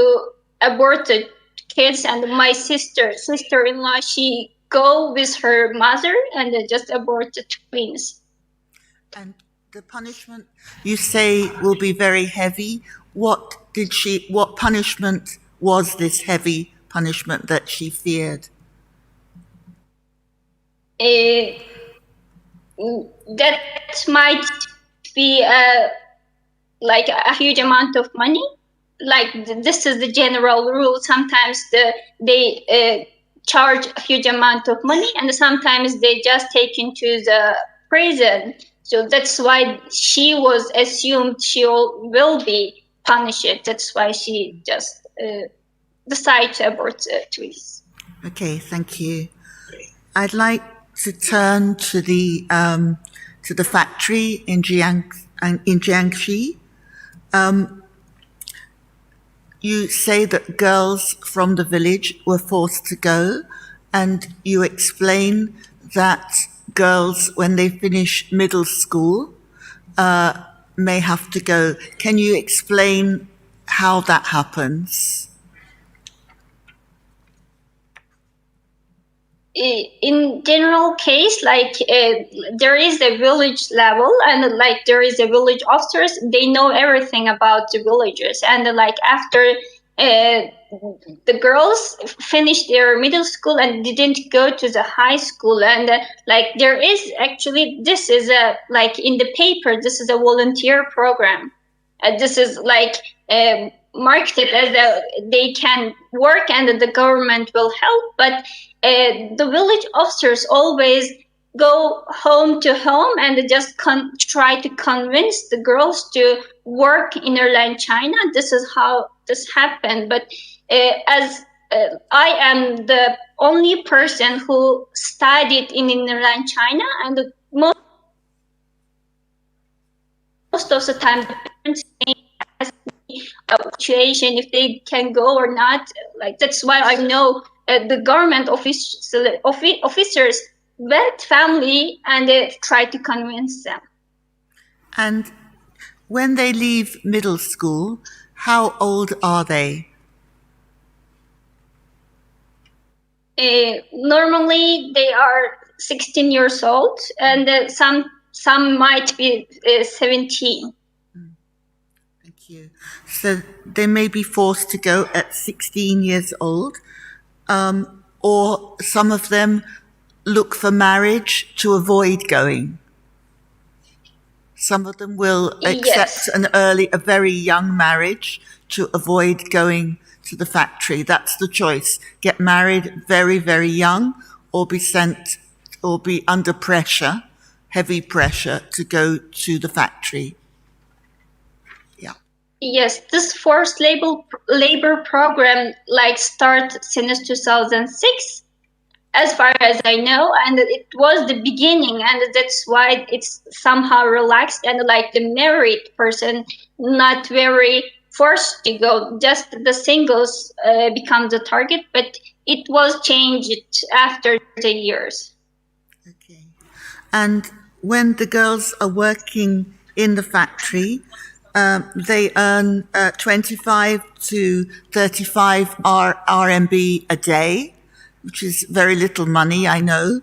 abort the kids, and my sister sister-in-law, she go with her mother and uh, just abort the twins. And the punishment you say will be very heavy. What did she, what punishment was this heavy punishment that she feared? Uh, that might be uh, like a huge amount of money. Like th- this is the general rule. Sometimes the they uh, charge a huge amount of money, and sometimes they just take into the prison. So that's why she was assumed she will be punished. That's why she just uh, decided to abort the twins. Okay, thank you. I'd like to turn to the um, to the factory in Jiang in Jiangxi. Um, you say that girls from the village were forced to go, and you explain that girls, when they finish middle school, uh, may have to go. Can you explain how that happens? In general case, like uh, there is a village level, and like there is a village officers, they know everything about the villagers, and like after uh, the girls finished their middle school and didn't go to the high school, and uh, like there is actually, this is a, like, in the paper, this is a volunteer program. Uh, this is like um, marketed as a, they can work and the government will help, but uh, the village officers always go home to home and just con- try to convince the girls to work in inland China. This is how this happened. But uh, as uh, I am the only person who studied in inland China, and most most of the time the parents may ask me a situation if they can go or not. Like, that's why I know uh, the government office, offi- officers went family and they try to convince them. And when they leave middle school, how old are they? Uh, normally they are sixteen years old, and uh, some some might be uh, seventeen. Thank you. So they may be forced to go at sixteen years old, um, or some of them look for marriage to avoid going. Some of them will accept Yes. an early, a very young marriage to avoid going to the factory. That's the choice. Get married very, very young, or be sent, or be under pressure, heavy pressure to go to the factory. Yeah. Yes, this forced labor labor program, like, start since two thousand six, as far as I know, and it was the beginning, and that's why it's somehow relaxed, and like the married person not very forced to go. Just the singles uh, become the target, but it was changed after the years. Okay. And when the girls are working in the factory, um, they earn uh, twenty-five to thirty-five R- R M B a day, which is very little money, I know.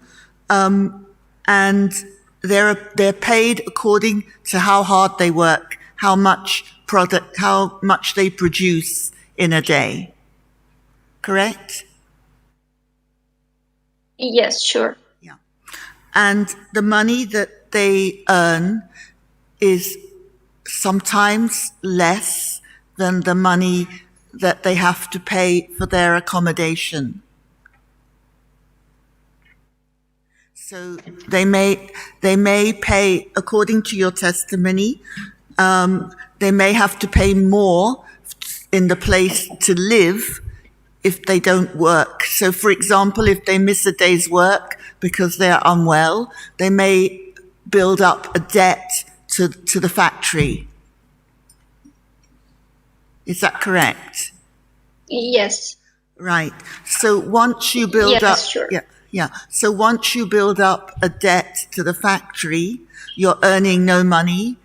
Um, and they're they're paid according to how hard they work, how much product, how much they produce in a day. Correct? Yes, sure. Yeah. And the money that they earn is sometimes less than the money that they have to pay for their accommodation. So they may they may pay, according to your testimony, um, they may have to pay more in the place to live if they don't work. So, for example, if they miss a day's work because they are unwell, they may build up a debt to, to the factory. Is that correct? Yes. Right. So once you build Yes, up, sure. yeah, yeah. So once you build up a debt to the factory, you're earning no money,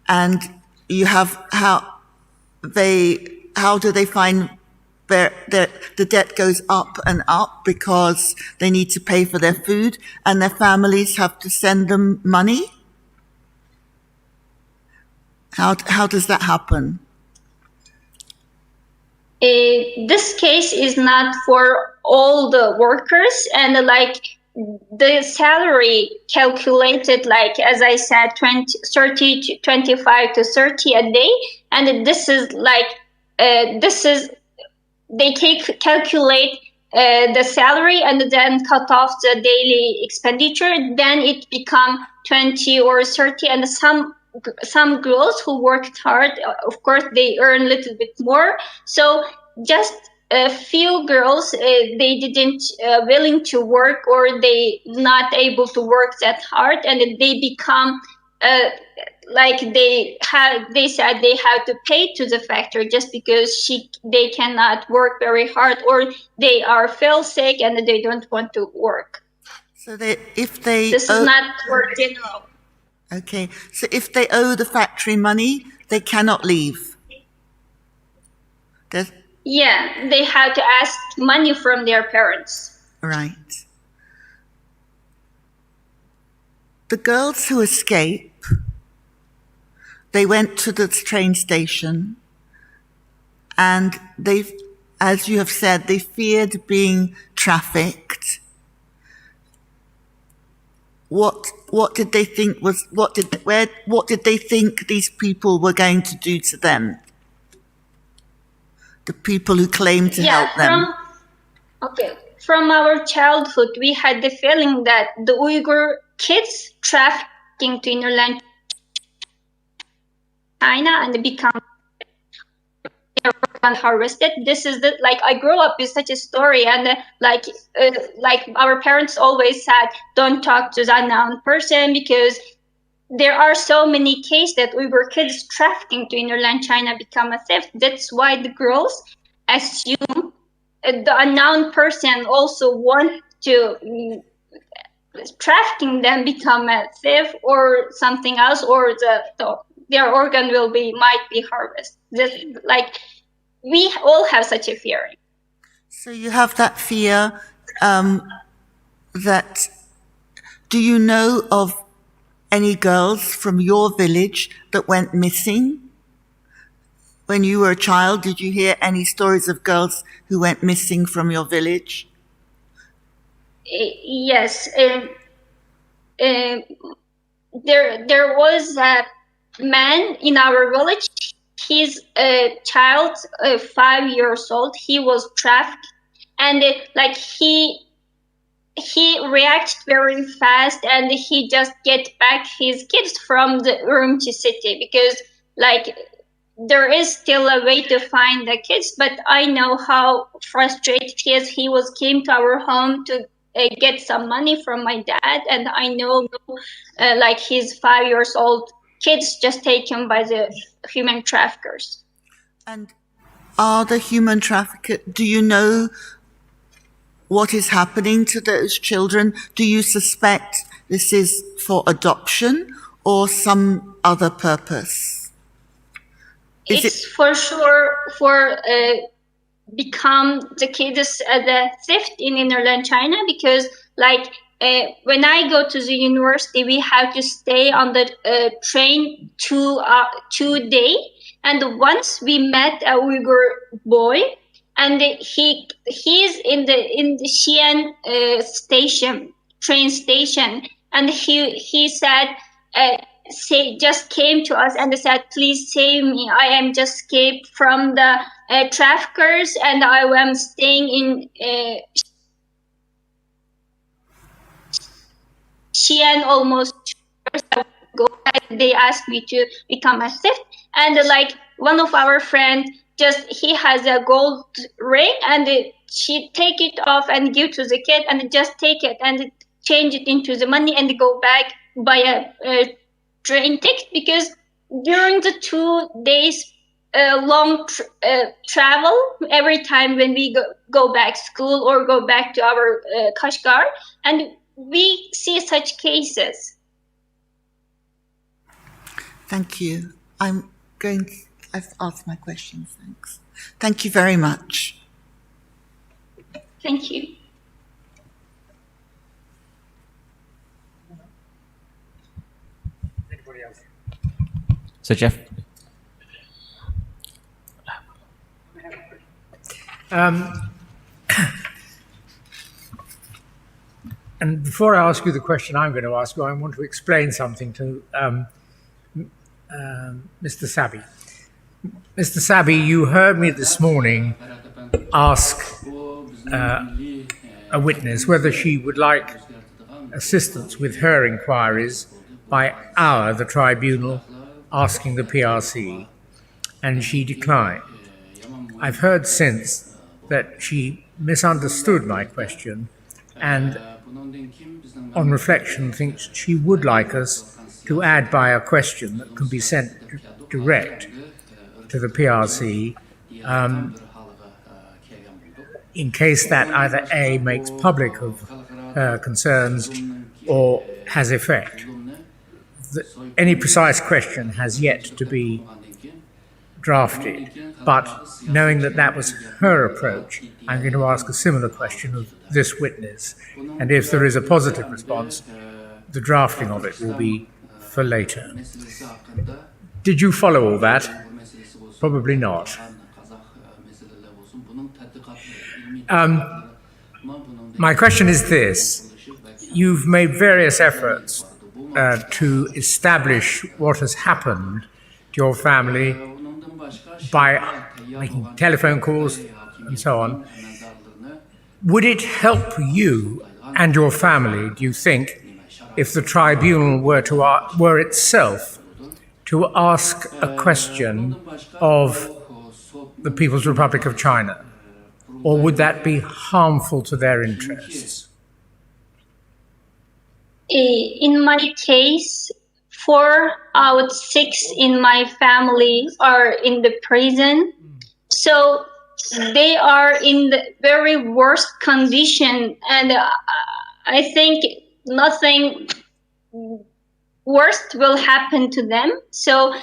and you have how they how do they find their, their the debt goes up and up because they need to pay for their food and their families have to send them money. How how does that happen? Uh, this case is not for all the workers, and like the salary calculated, like as I said, twenty, thirty to twenty-five to thirty a day, and this is like uh, this is they cal- calculate uh, the salary and then cut off the daily expenditure. Then it become twenty or thirty, and some some girls who worked hard, uh, of course, they earn a little bit more. So just a few girls, uh, they didn't uh, willing to work, or they not able to work that hard, and they become uh, like they had they said they have to pay to the factory just because she they cannot work very hard, or they are feel sick and they don't want to work. So they if they This owe, is not for general. Okay, so if they owe the factory money, they cannot leave. There's, Yeah, they have to ask money from their parents. Right. The girls who escape, they went to the train station and they, as you have said, they feared being trafficked. What what did they think was what did where what did they think these people were going to do to them? The people who claimed to Yeah, help them. From, okay. From our childhood, we had the feeling that the Uyghur kids trafficking to inner China and become harvested. This is the like I grew up with such a story, and uh, like uh, like our parents always said, don't talk to the unknown person because there are so many cases that Uyghur kids trafficking to inner China become a theft. That's why the girls assume uh, the unknown person also want to mm, trafficking them become a thief or something else, or the, the their organ will be might be harvested. This, like we all have such a fear. So you have that fear um, that do you know of any girls from your village that went missing? When you were a child, did you hear any stories of girls who went missing from your village? Uh, yes. Um, um, there, there was a man in our village. He's a child, uh, five years old. He was trafficked, and uh, like he he reacted very fast, and he just get back his kids from the Urumqi city because like there is still a way to find the kids. But I know how frustrated he is. He was came to our home to uh, get some money from my dad, and I know uh, like his five years old kids just taken by the human traffickers. And are the human trafficker? Do you know what is happening to those children? Do you suspect this is for adoption or some other purpose? Is It's for sure for uh, become the kids as a theft in inner China because like uh, when I go to the university, we have to stay on the uh, train two uh, two day. And once we met a Uyghur boy, and he he's in the in the Xi'an uh, station train station, and he he said, uh, say just came to us and said, "Please save me. I am just escaped from the uh, traffickers, and I am staying in uh, Xi'an almost go back. They asked me to become a thief. And like one of our friend, just he has a gold ring and she take it off and give to the kid and just take it and change it into the money and go back buy a, a train ticket because during the two days uh, long tr- uh, travel every time when we go, go back school or go back to our uh, Kashgar and we see such cases. Thank you. I'm going. I've asked my questions. Thanks. Thank you very much. Thank you. So, Jeff. Um, and before I ask you the question I'm going to ask you, I want to explain something to um, um, Mister Sabi. Mister Sabi, you heard me this morning ask uh, a witness whether she would like assistance with her inquiries by our, the tribunal, asking the P R C, and she declined. I've heard since that she misunderstood my question and, on reflection, thinks she would like us to add by a question that can be sent direct to the P R C um, in case that either A, makes public of her concerns or has effect. The, any precise question has yet to be drafted, but knowing that that was her approach, I'm going to ask a similar question of this witness. And if there is a positive response, the drafting of it will be for later. Did you follow all that? Probably not. Um, my question is this. You've made various efforts uh, to establish what has happened to your family by making telephone calls and so on. Would it help you and your family, do you think, if the tribunal were to a- were itself to ask a question of the People's Republic of China, or would that be harmful to their interests? Eh, in my case, four out six in my family are in the prison. So they are in the very worst condition, and uh, I think nothing worst will happen to them. So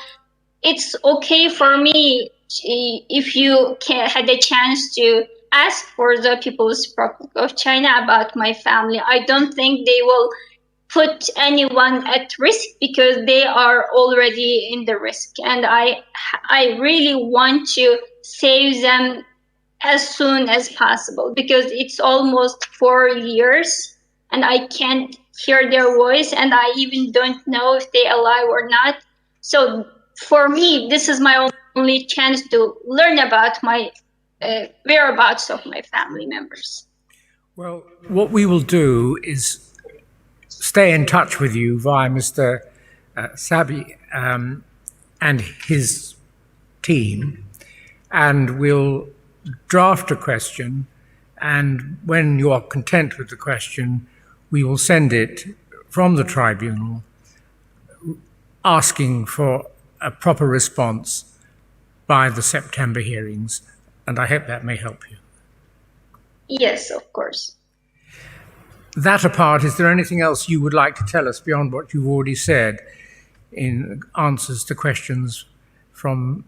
it's okay for me if you can, had a chance to ask for the People's Republic of China about my family. I don't think they will put anyone at risk because they are already in the risk. And I, I really want to save them as soon as possible because it's almost four years and I can't hear their voice and I even don't know if they alive or not. So for me, this is my only chance to learn about my uh, whereabouts of my family members. Well, what we will do is stay in touch with you via Mister Uh, Sabi um, and his team, and we'll draft a question. And when you are content with the question, we will send it from the tribunal asking for a proper response by the September hearings, and I hope that may help you. Yes, of course. That apart, is there anything else you would like to tell us beyond what you've already said in answers to questions from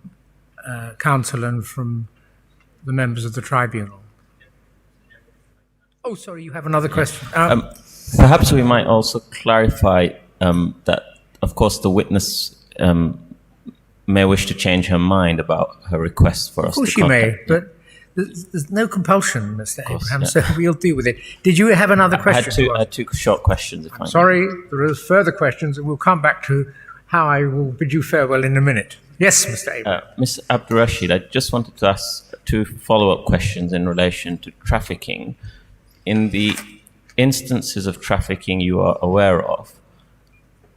uh, counsel and from the members of the tribunal? Oh, sorry, you have another question. Um, Um, perhaps we might also clarify um, that, of course, the witness um, may wish to change her mind about her request for us of course to you may, contact. But there's, there's no compulsion, Mister Abraham, Yeah. So we'll deal with it. Did you have another I question? had two, I had two short questions, if I may. Sorry, there are further questions, and we'll come back to how I will bid you farewell in a minute. Yes, Mister Abraham. Uh, Miss Abdurrashid, I just wanted to ask two follow-up questions in relation to trafficking. In the instances of trafficking you are aware of,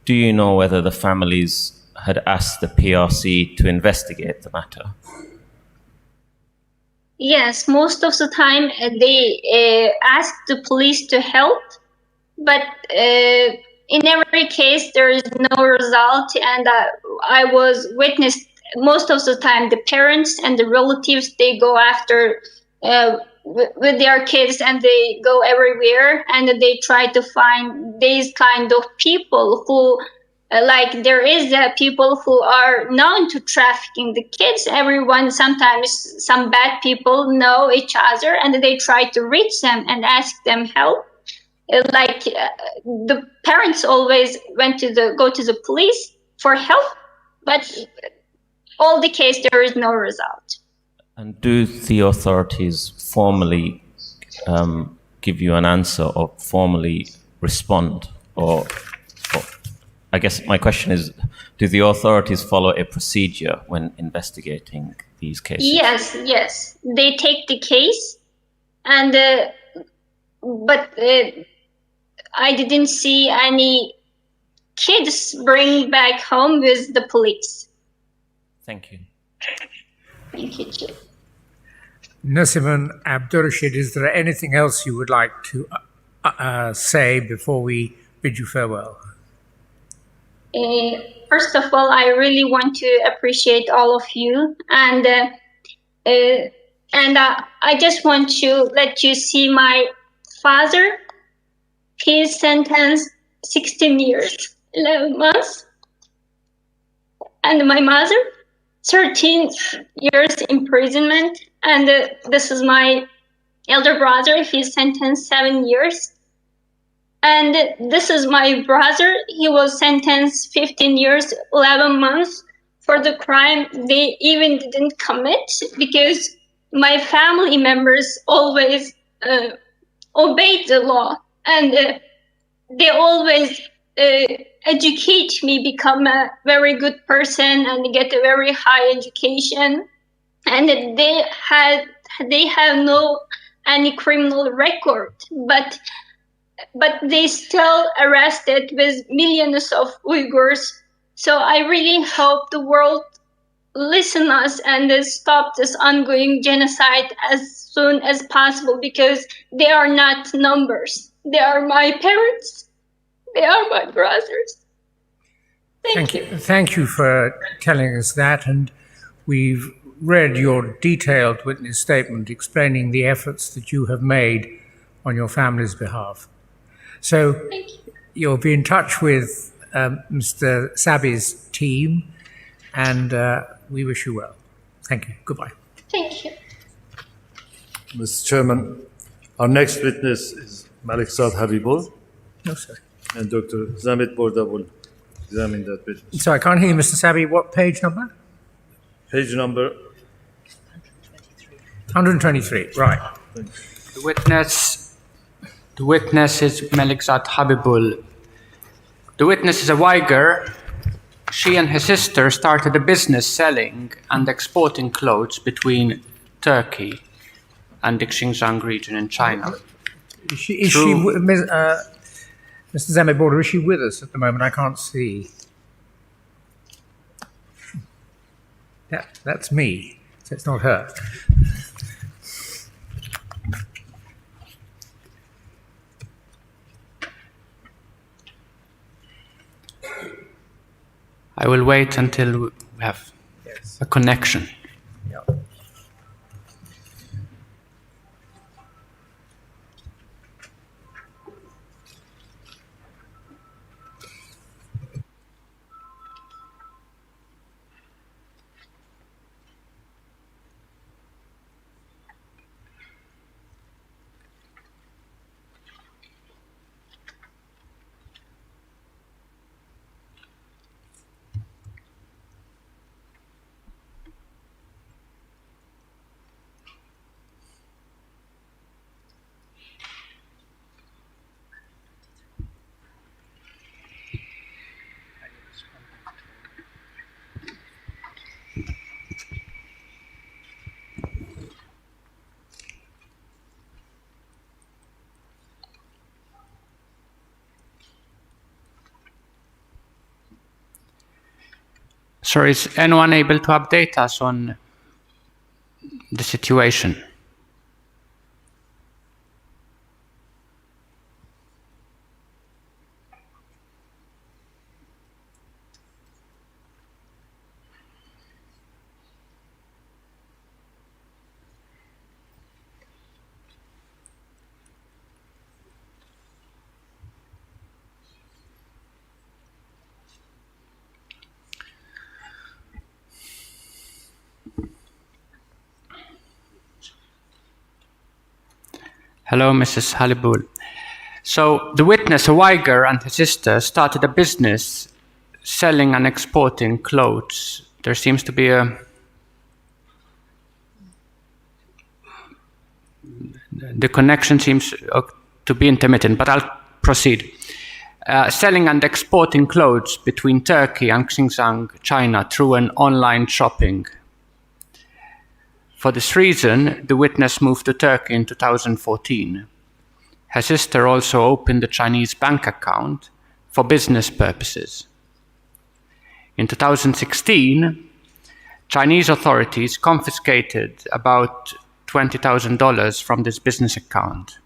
do you know whether the families had asked the P R C to investigate the matter? Yes, most of the time uh, they uh, ask the police to help, but uh, in every case there is no result, and uh, I was witness most of the time the parents and the relatives, they go after uh, w- with their kids, and they go everywhere and they try to find these kind of people who uh, like there is uh, people who are known to trafficking the kids. Everyone, sometimes some bad people know each other and they try to reach them and ask them help. Uh, like uh, the parents always went to the go to the police for help, but all the case there is no result. And do the authorities formally um, give you an answer or formally respond? Or, or, I guess my question is, do the authorities follow a procedure when investigating these cases? Yes, yes. They take the case, and uh, but uh, I didn't see any kids bring back home with the police. Thank you. Thank you, Chief. Nasiman Abdurrashid, is there anything else you would like to uh, uh, say before we bid you farewell? Uh, first of all, I really want to appreciate all of you, and uh, uh, and uh, I just want to let you see my father. He is sentenced sixteen years, eleven months, and my mother, thirteen years imprisonment. And uh, this is my elder brother. He's sentenced seven years. And this is my brother. He was sentenced fifteen years, eleven months for the crime they even didn't commit, because my family members always uh, obeyed the law, and uh, they always uh, educate me, become a very good person and get a very high education. And they had they have no any criminal record, but but they still arrested with millions of Uyghurs. So I really hope the world listen us and stop this ongoing genocide as soon as possible, because they are not numbers. They are my parents. They are my brothers. Thank you. Thank you for telling us that, and we've read your detailed witness statement explaining the efforts that you have made on your family's behalf. So you'll be in touch with um, Mister Sabi's team, and uh, we wish you well. Thank you. Goodbye. Thank you. Mister Chairman, our next witness is Malik Saad Habibul. No, sir. And Doctor Zamit Bordabul examine that witness. So I can't hear you, Mister Sabi. What page number? Page number one hundred twenty-three. Right. The witness, the witness is Malik Saad Habibul. The witness is a Uyghur. She and her sister started a business selling and exporting clothes between Turkey and the Xinjiang region in China. Is she, is she Through w- Miss, uh, Mister Zamit Border, is she with us at the moment? I can't see. That, that's me. So it's not her. I will wait until we have Yes. a connection. Yeah. So is anyone able to update us on the situation? Hello, Missus Halibul. So, the witness, a Uyghur, and her sister started a business selling and exporting clothes. There seems to be a The connection seems uh, to be intermittent, but I'll proceed. Uh, selling and exporting clothes between Turkey and Xinjiang, China, through an online shopping. For this reason, the witness moved to Turkey in two thousand fourteen. Her sister also opened a Chinese bank account for business purposes. In two thousand sixteen, Chinese authorities confiscated about twenty thousand dollars from this business account.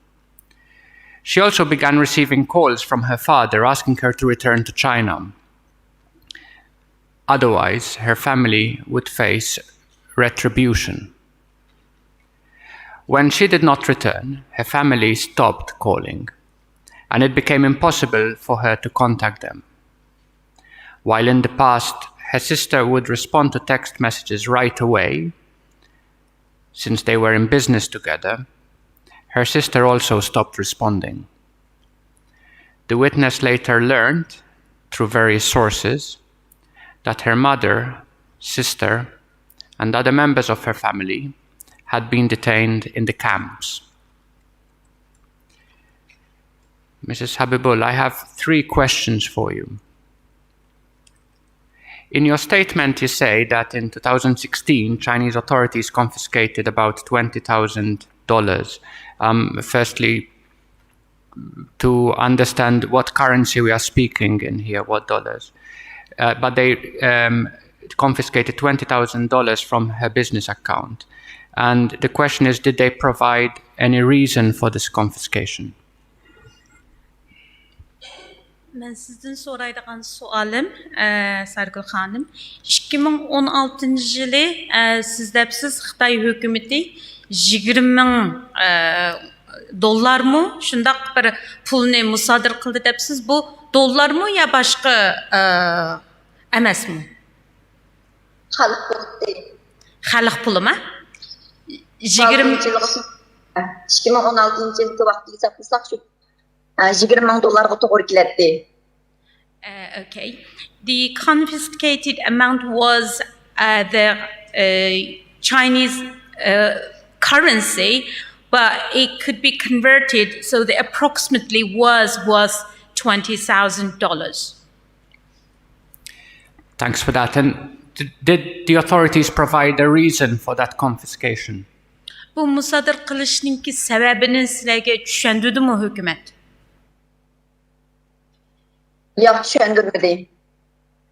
She also began receiving calls from her father asking her to return to China. Otherwise, her family would face retribution. When she did not return, her family stopped calling, and it became impossible for her to contact them. While in the past, her sister would respond to text messages right away, since they were in business together, her sister also stopped responding. The witness later learned, through various sources, that her mother, sister, and other members of her family had been detained in the camps. Missus Habibul, I have three questions for you. In your statement, you say that in two thousand sixteen, Chinese authorities confiscated about twenty thousand dollars. Um, firstly, to understand what currency we are speaking in here, what dollars. Uh, but they um, confiscated twenty thousand dollars from her business account. And the question is, did they provide any reason for this confiscation? مەن سىزدىن سورايدىغان سوئالىم، ئە، سارگۈل خانىم، ئىككى مىڭ ئون ئالتىنچى يىلى، ئە، سىز دەپسىز، خىتاي ھۆكۈمىتى يىگىرمە مىڭ، ئە، دوللارمۇ شۇنداق بىر پۇلنى مۇسادىرە قىلدى دەپسىز. بۇ دوللارمۇ يا باشقا، ئە، ئەمەسمۇ؟ خەلق پۇلى. خەلق پۇلىما؟ يىگىرمە. ئىككى مىڭ ئون ئالتىنچى يىلقى ۋاقىتقا ھېسابلىساق شۇ يىگىرمە مىڭ دوللارغا توغرا كېلەتتى. Uh, okay. The confiscated amount was uh, the uh, Chinese uh, currency, but it could be converted, so the approximately was was twenty thousand dollars. Thanks for that. And did the authorities provide a reason for that confiscation? بۇ مۇسادىرە قىلىشنىڭكى سەۋەبىنى سىلەرگە چۈشەندۈردىمۇ ھۆكۈمەت؟ ياق، چۈشەندۈرمىدى.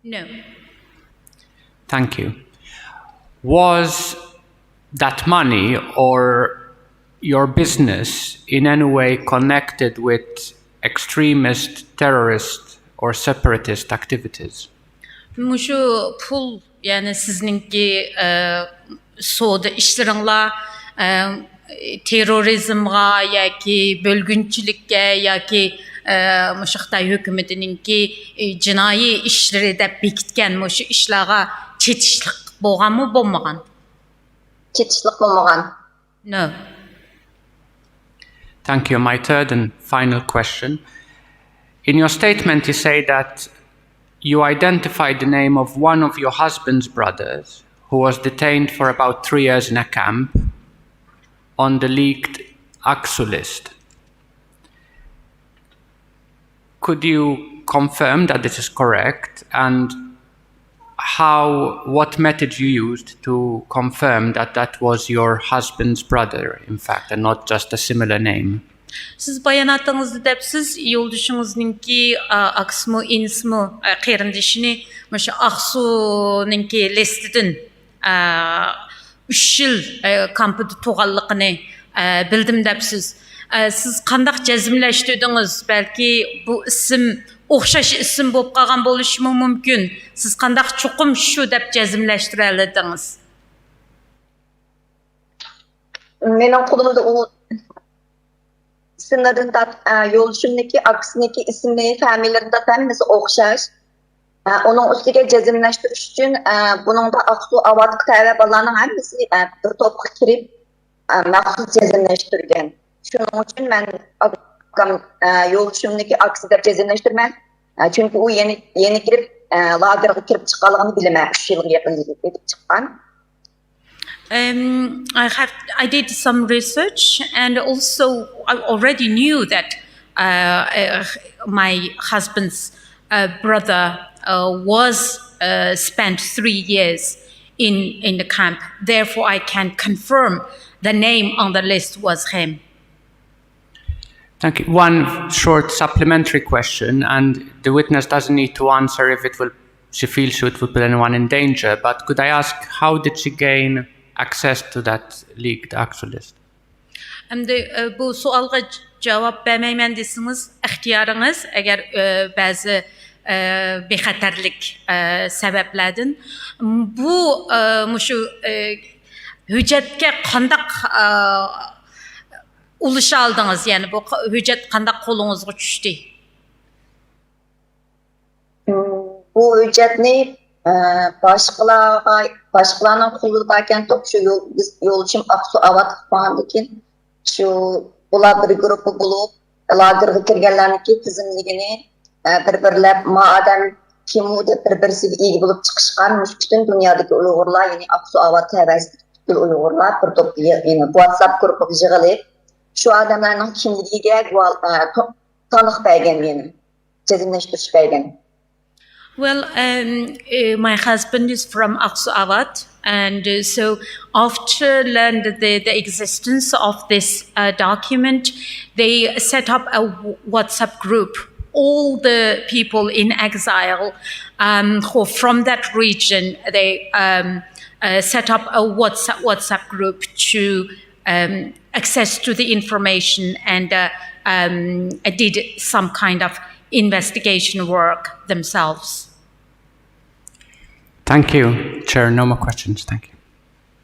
No. Thank you. Was that money or your business in any way connected with extremist, terrorist, or separatist activities? مۇشۇ پۇل، يەنى سىزنىڭكى ئە، سودا ئىشلىرىڭلار ئە، تېررورىزمغا ياكى بۆلگۈنچىلىككە ياكى ئە، مۇشۇ خىتاي ھۆكۈمىتىنىڭكى ئە، جىنايى ئىشلىرى دەپ بېكىتكەن مۇشۇ ئىشلارغا چېتىشلىق بولغانمۇ بولمىغان؟ چېتىشلىق بولمىغان. No. Thank you. My third and final question. In your statement, you say that you identified the name of one of your husband's brothers who was detained for about three years in a camp on the leaked Aksu list. Could you confirm that this is correct, and how, what method you used to confirm that that was your husband's brother, in fact, and not just a similar name? سىز باياناتىڭىزدا دەپسىز، يولدىشىڭىزنىڭكى، ئا، ئاكىسىمۇ، ئىنىسىمۇ، ئا، قېرىندىشىنى مۇشۇ ئاقسۇنىڭكى لىستىدىن، ئا، ئۈچ يىل، ئا، كامپىدا تۇرغانلىقىنى، ئا، بىلدىم دەپسىز. ئا، سىز قانداق جەزملەشتۈردىڭىز؟ بەلكى بۇ ئىسىم ئوخشاش ئىسىم بولۇپ قالغان بولۇشىمۇ مۇمكىن. سىز قانداق چوقۇم شۇ دەپ جەزملەشتۈرەلىدىڭىز؟ مېنىڭ قولۇمدا ئۇ ئىسىملىرىدىن تارت-، ئە، يولدىشىمنىڭكى، ئاكىسىنىڭكى ئىسمى، فامىلىلىرىدىن تارتىپ ھەممىسى ئوخشاش. ئە، ئۇنىڭ ئۈستىگە جەزملەشتۈرۈش ئۈچۈن، ئە، بۇنىڭدا ئاقسۇ ئاۋاتقا تەۋە بالىلارنىڭ ھەممىسى، ئە، بىر توپقا كىرىپ، ئە، مەخسۇس جەزملەشتۈرگەن. شۇنىڭ ئۈچۈن مەن ئاكام، ئە، يولدىشىمنىڭكى ئاكىسى دەپ جەزملەشتۈرىمەن. ئە، چۈنكى ئۇ يەنە، يەنە كىرىپ، ئە، لاگېرغا كىرىپ چىققانلىقىنى بىلىمەن. ئۈچ يىلغا يېقىن يېتىپ چىققان. Um, I have, I did some research, and also I already knew that, uh, uh, my husband's, uh, brother, uh, was, uh, spent three years in, in the camp. Therefore, I can confirm the name on the list was him. Thank you. One short supplementary question, and the witness doesn't need to answer if it will, she feels it will put anyone in danger. But could I ask, how did she gain access to that leaked ACSU list? ئەمدى، ئە، بۇ سوئالغا ج-، جاۋاب بەرمەيمەن دېسىڭىز، ئىختىيارىڭىز، ئەگەر، ئە، بەزى، ئە، بىخەتەرلىك، ئە، سەۋەبلەردىن. بۇ، ئە، مۇشۇ، ئە، ھۆججەتكە قانداق، ئە، ئۇلىشالدىڭىز؟ يەنى بۇ ق-، ھۆججەت قانداق قولىڭىزغا چۈشتى؟ بۇ ھۆججەتنى، ئە، باشقىلارغا، باشقىلارنىڭ قولىدا باركەن، شۇ يول-، بىز يولدىشىم ئاقسۇ ئاۋات قىلىپ قالغاندىن كېيىن، شۇ بۇلار بىر گۇرۇپپا بولۇپ، لاگېرغا كىرگەنلەرنىڭكى تىزىملىكىنى، ئە، بىر-بىرلەپ، ما ئادەم كىم ئۇ دەپ بىر-بىرسىگە ئىگە بولۇپ چىقىشقان، مۇشۇ پۈتۈن دۇنيادىكى ئۇيغۇرلار، يەنى ئاقسۇ ئاۋات تەۋەسىدىكى پۈتكۈل ئۇيغۇرلار بىر توپ، يەنى ۋاتساپ گۇرۇپپىغا يىغىلىپ، شۇ ئادەملەرنىڭ كىملىكىگە گۇۋاھ-، ئە، تو-، تانىق بەرگەن، يەنى جەزملەشتۈرۈش بەرگەن. Well, um, uh, my husband is from Aksu Avat, and, uh, so after learned the, the existence of this, uh, document, they set up a w-, WhatsApp group. All the people in exile, um, who from that region, they, um, uh, set up a WhatsApp, WhatsApp group to, um, access to the information and, uh, um, did some kind of investigation work themselves. Thank you, Chair. No more questions. Thank you.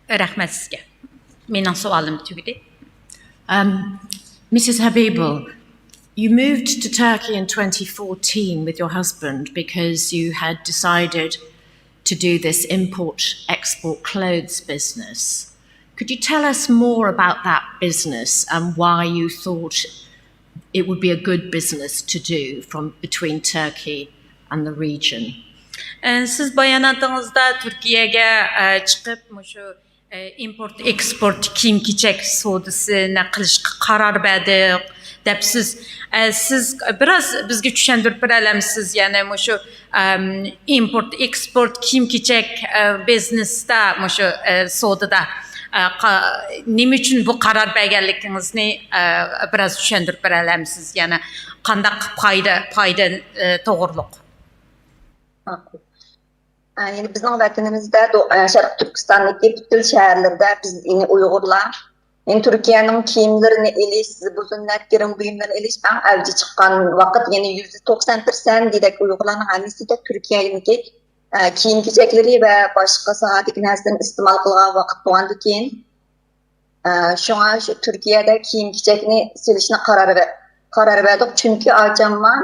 رەھمەت سىزگە. مېنىڭ سوئالىم تۈگىدى. Um, Missus Habibal, you moved to Turkey in twenty fourteen with your husband because you had decided to do this import export clothes business. Could you tell us more about that business and why you thought it would be a good business to do from between Turkey and the region? ئە، سىز باياناتىڭىزدا تۈركىيەگە، ئە، چىقىپ، مۇشۇ، ئە، ئىمپورت ئېكسپورت كىيىم كېچەك سودىسىنى قىلىشقا قارار بەردۇق دەپسىز. ئە، سىز بىراز بىزگە چۈشەندۈرۈپ بېرەلەمسىز؟ يەنى مۇشۇ، ئەم، ئىمپورت ئېكسپورت كىيىم كېچەك، ئە، بىزنېستا، مۇشۇ، ئە، سودىدا، ئە، قا-، نېمە ئۈچۈن بۇ قارار بەرگەنلىكىڭىزنى، ئە، بىراز چۈشەندۈرۈپ بېرەلەمسىز؟ يەنى قانداق پايدا، پايدا، ئە، توغرۇلۇق؟ ماقۇل. ئە، يەنى بىزنىڭ ۋەتىنىمىزدە، دو-، ئە، شەرقىي تۈركىستاندىكى پۈتكۈل شەھەرلىرىدە بىز، يەنى ئۇيغۇرلار، يەنى تۈركىيەنىڭ كىيىملىرىنى ئېلىش، زىبۇ زىننەت، گىرىم بۇيۇملىرىنى ئېلىش ئەڭ ئەۋجى چىققان ۋاقىت، يەنى يۈزدە توقسان پىرسەنت دېگۈدەك ئۇيغۇرلارنىڭ ھەممىسىدە تۈركىيەنىڭكى، ئە، كىيىم كېچەكلىرى ۋە باشقا ساھەدىكى نەرسىلەرنى ئىستېمال قىلغان ۋاقىت بولغاندىكىن، ئە، شۇڭا شۇ تۈركىيەدە كىيىم كېچەكنى سېلىشنى قارار بە-، قارار بەردۇق، چۈنكى ئاچامما،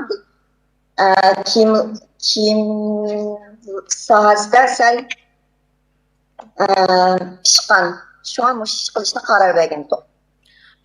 ئە، كىيىم، كىيىم ساھەسىدە سەل، ئە، پىشقان. شۇڭا مۇشۇ ئىش قىلىشنى قارار بەرگەنتۇق.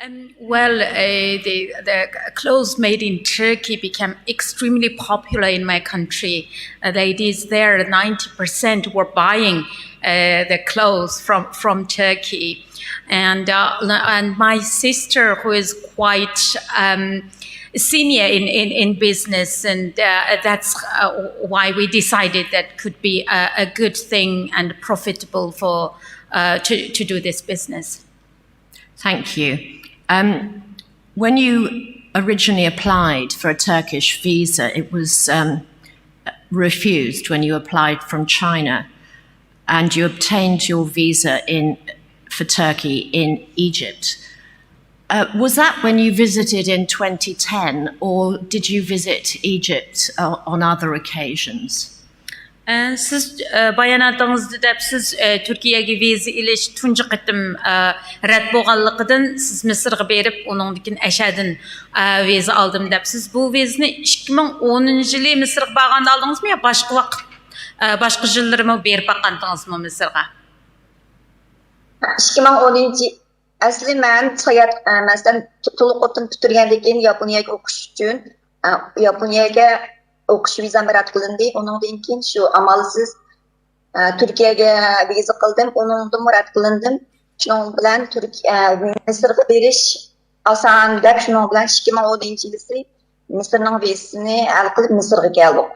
Um, well, uh, the, the clothes made in Turkey became extremely popular in my country. Uh, ladies there, ninety percent were buying, uh, the clothes from, from Turkey. And, uh, and my sister, who is quite, um, senior in, in, in business, and, uh, that's, uh, why we decided that could be a, a good thing and profitable for, uh, to, to do this business. Thank you. Um, When you originally applied for a Turkish visa, it was um, refused when you applied from China, and you obtained your visa in for Turkey in Egypt. Uh, was that when you visited in twenty ten, or did you visit Egypt uh, on other occasions? ئە، سىز ئە، باياناتىڭىزدا دەپ سىز ئە، تۈركىيەگە ۋىزا ئېلىش تۇنجى قېتىم ئە، رەت بولغانلىقىدىن سىز مىسىرغا بېرىپ ئۇنىڭدىن كېيىن ئەشەدىن ئە، ۋىزا ئالدىم دەپ سىز بۇ ۋىزىنى ئىككى مىڭ ئونىنچى يىلى مىسىرغا بارغاندا ئالدىڭىزمۇ يا باشقا ۋاقىت ئە، باشقا يىللىرىمۇ بېرىپ باققانتىڭىزمۇ مىسىرغا؟ ئىككى مىڭ ئونىنچى ئەسلى مەن ساياھەت مەسىلەن تولۇق ئوتتۇن پۈتتۈرگەندىن كېيىن ياپونىيەگە ئوقۇش ئۈچۈن ياپونىيەگە ئوقۇش ۋىزام رەت قىلىندى. ئۇنىڭدىن كېيىن شۇ ئامالسىز تۈركىيەگە ۋىزا قىلدىم. ئۇنىڭدىنمۇ رەت قىلىندىم. شۇنىڭ بىلەن تۈركىيە مىسىرغا بېرىش ئاسان دەپ شۇنىڭ بىلەن ئىككى مىڭ ئونىنچى يىلىسى مىسىرنىڭ ۋىزىسىنى ھەل قىلىپ مىسىرغا كەلدۇق.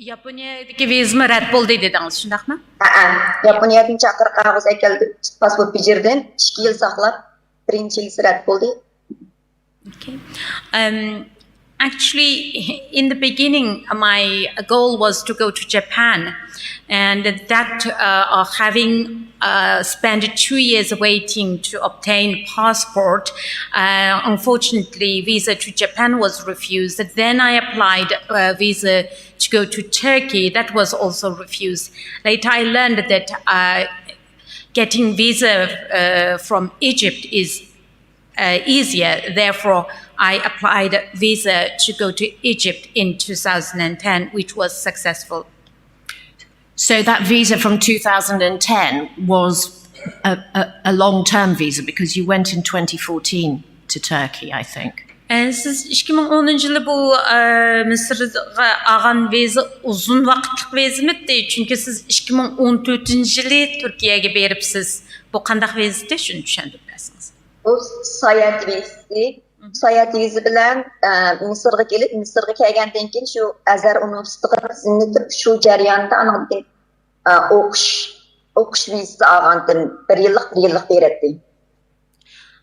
ياپونىيەدىكى ۋىزىمۇ رەت بولدى دېدىڭىز، شۇنداقمۇ؟ ھەئە، ياپونىيەدىن چاقىرىق قەغىزى ئەكەلدى، پاسپورت بېجىردىم. ئىككى يىل ساقلاپ، بىرىنچى يىلىسى رەت بولدى. Okay. Um, actually, in the beginning, my goal was to go to Japan, and that uh, uh, having uh, spent two years waiting to obtain passport, uh, unfortunately, visa to Japan was refused. Then I applied uh, visa to go to Turkey. That was also refused. Later, I learned that uh, getting visa uh, from Egypt is uh, easier. Therefore, I applied visa to go to Egypt in two thousand ten, which was successful. So that visa from two thousand ten was a, a, a long-term visa because you went in twenty fourteen to Turkey, I think. سىز ئىككى مىڭ ئونىنچى يىلى بۇ مىسىرغا ئالغان ۋىزا ئۇزۇن ۋاقىتلىق ۋىزىمىدى؟ چۈنكى سىز ئىككى مىڭ ئون تۆتىنچى يىلى تۈركىيەگە بېرىپسىز. بۇ قانداق ۋىزىتى؟ شۇنى چۈشەندۈرۈپ بەرسىڭىز. بۇ ساياھەت ۋىزىسى. ساياھەت ۋىزىسى بىلەن مىسىرغا كېلىپ، مىسىرغا كەلگەندىن كېيىن شۇ ئەزھەر ئۇنىۋېرسىتېتىغا ئىزدىنىپ، شۇ جەرياندا ئاندىن كېيىن ئوقۇش ئوقۇش ۋىزىسى ئالغانتىم. بىر يىللىق، بىر يىللىق بېرەتتى.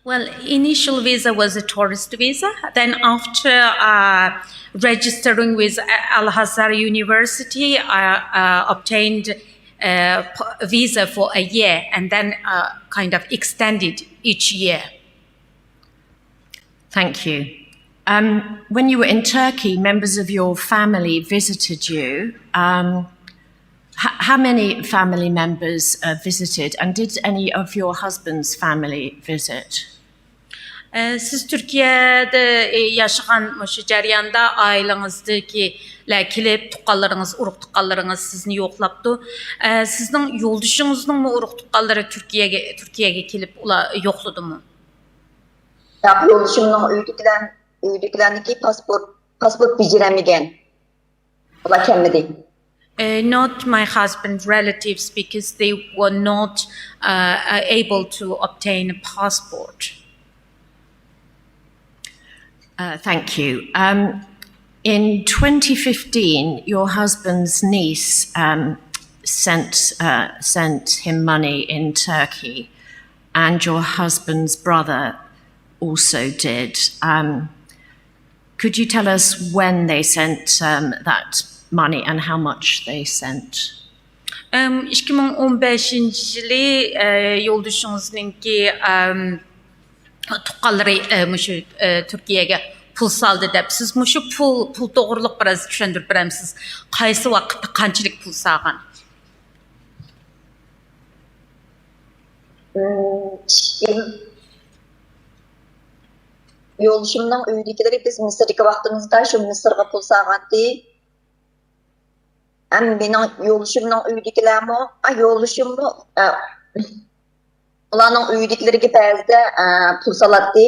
Well, initial visa was a tourist visa. Then, after uh, registering with Al Azhar University, I uh, obtained a visa for a year and then uh, kind of extended each year. Thank you. Um, when you were in Turkey, members of your family visited you. Um, How many family members uh, visited, and did any of your husband's family visit? سىز تۈركىيەدە ياشىغان مۇشۇ جەرياندا ئائىلىڭىزدىكىلەر كېلىپ، تۇغقانلىرىڭىز، ئۇرۇق تۇغقانلىرىڭىز سىزنى يوقلاپتۇ. سىزنىڭ يولدىشىڭىزنىڭمۇ ئۇرۇق تۇغقانلىرى تۈركىيەگە تۈركىيەگە كېلىپ ئۇلار يوقلىدىمۇ؟ ياق، يولدىشىمنىڭ ئۆيدىكىلەر ئۆيدىكىلەرنىڭكى پاسپورت پاسپورت بېجىرەلمىگەن. ئۇلار كەلمىدى. Uh, not my husband's relatives because they were not uh, able to obtain a passport. Uh, thank you. Um, in twenty fifteen, your husband's niece um, sent uh, sent him money in Turkey, and your husband's brother also did. Um, Could you tell us when they sent um, that money and how much they sent? ئىككى مىڭ ئون بەشىنچى يىلى يولدىشىڭىزنىڭكى تۇغقانلىرى مۇشۇ تۈركىيەگە پۇل سالدى دەپ، سىز مۇشۇ پۇل پۇل توغرىلىق بىراز چۈشەندۈرۈپ بېرەمسىز؟ قايسى ۋاقىتتا قانچىلىك پۇل سالغان؟ يولدىشىمنىڭ ئۆيىدىكىلىرى بىز مىسىردىكى ۋاقتىمىزدا شۇ مىسىرغا پۇل سالغانتى. ھەم مېنىڭ يولدىشىمنىڭ ئۆيىدىكىلەرمۇ، يولدىشىممۇ ئۇلارنىڭ ئۆيىدىكىلىرىگە بەزىدە پۇل سالاتتى.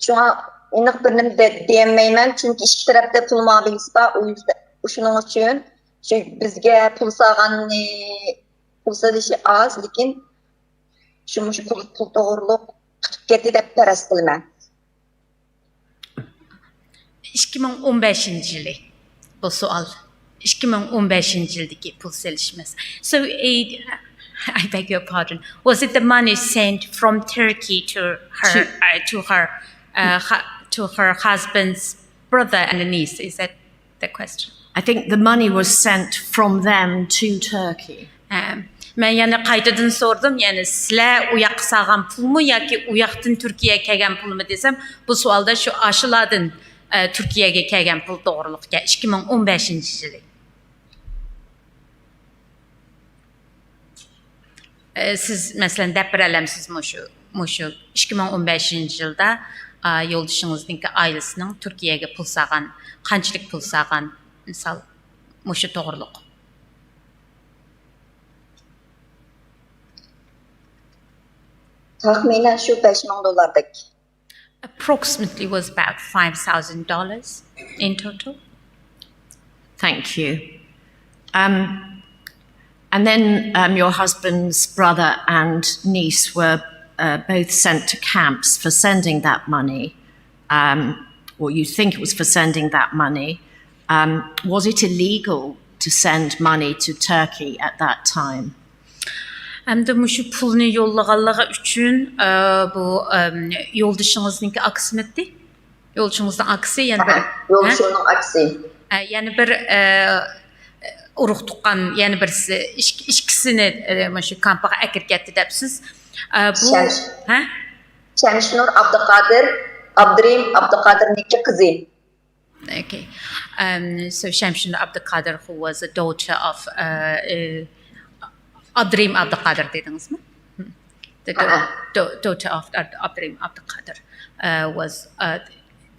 شۇڭا ئېنىق بىر نېمە دېيەلمەيمەن، چۈنكى ئىككى تەرەپتە پۇل مۇئامىلىسى بار. شۇنىڭ ئۈچۈن شۇ بىزگە پۇل سالغاننى پۇل سېلىشى ئاز، لېكىن شۇ مۇشۇ پۇل پۇل توغرۇلۇق تۇتۇپ كەتتى دەپ پەرەز قىلىمەن. ئىككى مىڭ ئون بەشىنچى يىلى بۇ سوئال. ئىككى مىڭ ئون بەشىنچى يىلدىكى پۇل سېلىش مەسىلىسى. So, I beg your pardon. Was it the money sent from Turkey to her, uh, to her uh, ha- to her husband's brother and niece. Is that the question? I think the money was sent from them to Turkey. ھە، مەن يەنە قايتىدىن سورىدىم، يەنى سىلەر ئۇ ياققا سالغان پۇلمۇ ياكى ئۇ ياقتىن تۈركىيەگە كەلگەن پۇلمۇ دېسەم، بۇ سوئالدا شۇ ئاشۇلاردىن ئە، تۈركىيەگە كەلگەن پۇل توغرۇلۇق ئىكەن، ئىككى مىڭ ئون بەشىنچى يىلى. ئە، سىز مەسىلەن دەپ بېرەلەمسىز مۇشۇ مۇشۇ ئىككى مىڭ ئون بەشىنچى يىلدا ئا، يولدىشىڭىزنىڭكى ئائىلىسىنىڭ تۈركىيەگە پۇل سالغان، قانچىلىك پۇل سالغان، مىسال مۇشۇ توغرۇلۇق. تەخمىنەن شۇ بەش مىڭ دوللاردەك. Approximately was about five thousand dollars in total. Thank you. Um, and then um, your husband's brother and niece were uh, both sent to camps for sending that money, um, or you think it was for sending that money. Um, was it illegal to send money to Turkey at that time? ئەمدى مۇشۇ پۇلنى يوللىغانلىقى ئۈچۈن ئە، بۇ ئەم، يولدىشىڭىزنىڭكى ئاكىسىمىتى؟ يولدىشىڭىزنىڭ ئاكىسى يەنە بىر ھە؟ يولدىشىمنىڭ ئاكىسى. ئە، يەنە بىر ئە، ئۇرۇق تۇغقان يەنە بىرسى ئىك- ئىككىسىنى ئە، مۇشۇ كامپىغا ئەكىرىپ كەتتى دەپسىز. ئە، بۇ شەمش- ھە؟ شەمشىنۇر ئابدۇقادىر، ئابدۇرېھىم ئابدۇقادىرنىڭكى قىزى. Okay. Um, so Shamshun Abdulkadir, who was a daughter of uh, uh, Abdurrahim Abdulkadir dedingizmi? Hmm. The da- Uh-uh. da- daughter of Ab- Abdurrahim Abdulkadir uh, was uh,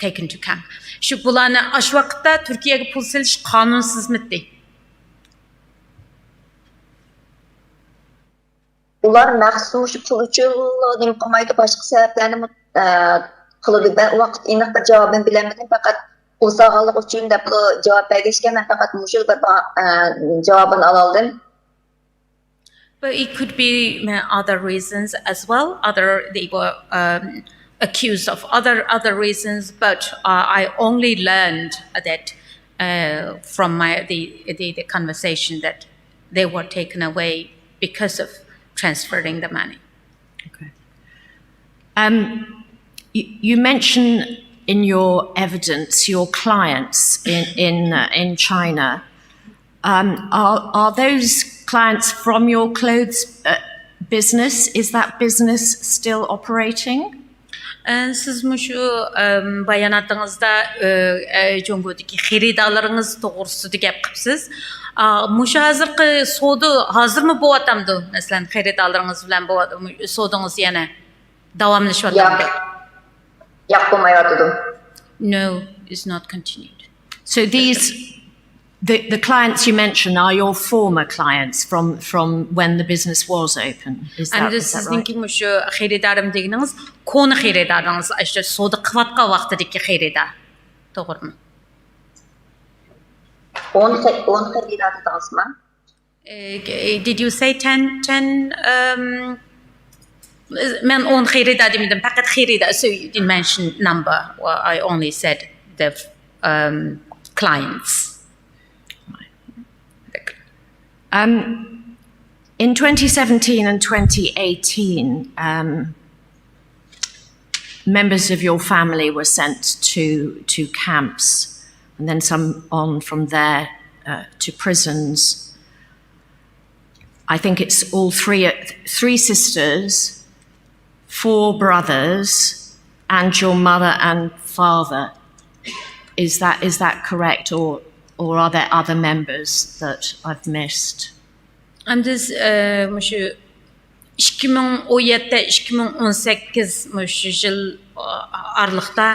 taken to camp. شۇ بۇلارنى ئاشۇ ۋاقىتتا تۈركىيەگە پۇل سېلىش قانۇنسىزمىتى؟ ئۇلار مەخسۇس مۇشۇ پۇل ئۈچۈنلا نېمە قىلمايدۇ، باشقا سەۋەبلەرنىمۇ ئە، قىلىدۇ. مەن ئۇ ۋاقىت ئېنىق بىر جاۋابىنى بىلەلمىدىم، پەقەت پۇل سالغانلىق ئۈچۈن دەپلا جاۋاب بەرگەچكە، مەن پەقەت مۇشۇ بىر با- ئە، جاۋابىنى ئالالىدىم. But it could be uh, other reasons as well. Other they were um, accused of other other reasons, but uh, I only learned that uh, from my the, the the conversation that they were taken away because of transferring the money. Okay. Um, you, you mention in your evidence your clients in in uh, in China. Um, are are those clients from your clothes uh, business? Is that business still operating? ئە، سىز مۇشۇ ئەم، باياناتىڭىزدا ئە، ئە، جۇڭگودىكى خېرىدارلىرىڭىز توغرىسىدا گەپ قىپسىز. ئا، مۇشۇ ھازىرقى سودا ھازىرمۇ بولۇۋاتامدۇ؟ مەسىلەن، خېرىدارلىرىڭىز بىلەن بولۇۋات- سودىڭىز يەنە داۋاملىشىۋاتامدۇ؟ ياق. ياق، بولمايۋاتىدۇ. No, it's not continued. So these, the, the clients you mention are your former clients from, from when the business was open. Is that, ئەمدى is that right? سىزنىڭكى مۇشۇ خېرىدارىم دېگىنىڭىز كونا خېرىدارىڭىز، ئاشۇ سودا قىلىۋاتقان ۋاقتىدىكى خېرىدار. توغرىمۇ؟ ئون خې- ئون خېرىدار دېدىڭىزمۇ؟ Uh, did you say ten, ten, um, مەن ئون خېرىدار دېمىدىم، پەقەت خېرىدار. So you didn't mention number. Well, I only said the um, clients. Um, in twenty seventeen and twenty eighteen, um, members of your family were sent to, to camps, and then some on from there uh, to prisons. I think it's all three, three sisters, four brothers, and your mother and father. Is that, is that correct, or, or are there other members that I've missed? ئەمدى مۇشۇ ئىككى مىڭ ئون يەتتە، ئىككى مىڭ ئون سەككىز مۇشۇ يىل ئارىلىقتا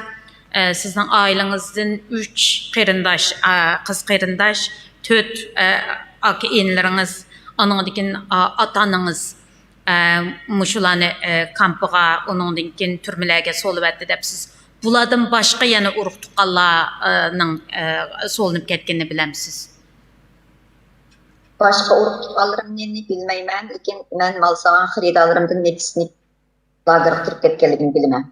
سىزنىڭ ئائىلىڭىزدىن ئۈچ قېرىنداش، قىز قېرىنداش، تۆت ئاكا ئىنىلىرىڭىز، ئانىڭدىن كېيىن ئاتا ئانىڭىز مۇشۇلارنى كامپىغا، ئۇنىڭدىن كېيىن تۈرمىلەرگە سولىۋەتتى دەپ سىز بۇلاردىن باشقا يەنە ئۇرۇق تۇغقانلارنىڭ سولىنىپ كەتكىنىنى بىلەمسىز؟ باشقا ئۇرۇق تۇغقانلىرىمنى بىلمەيمەن، لېكىن مەن مال سالغان خېرىدارلىرىمدىن نەچچىسىنى لاگېرغا كىرىپ كەتكەنلىكىنى بىلىمەن.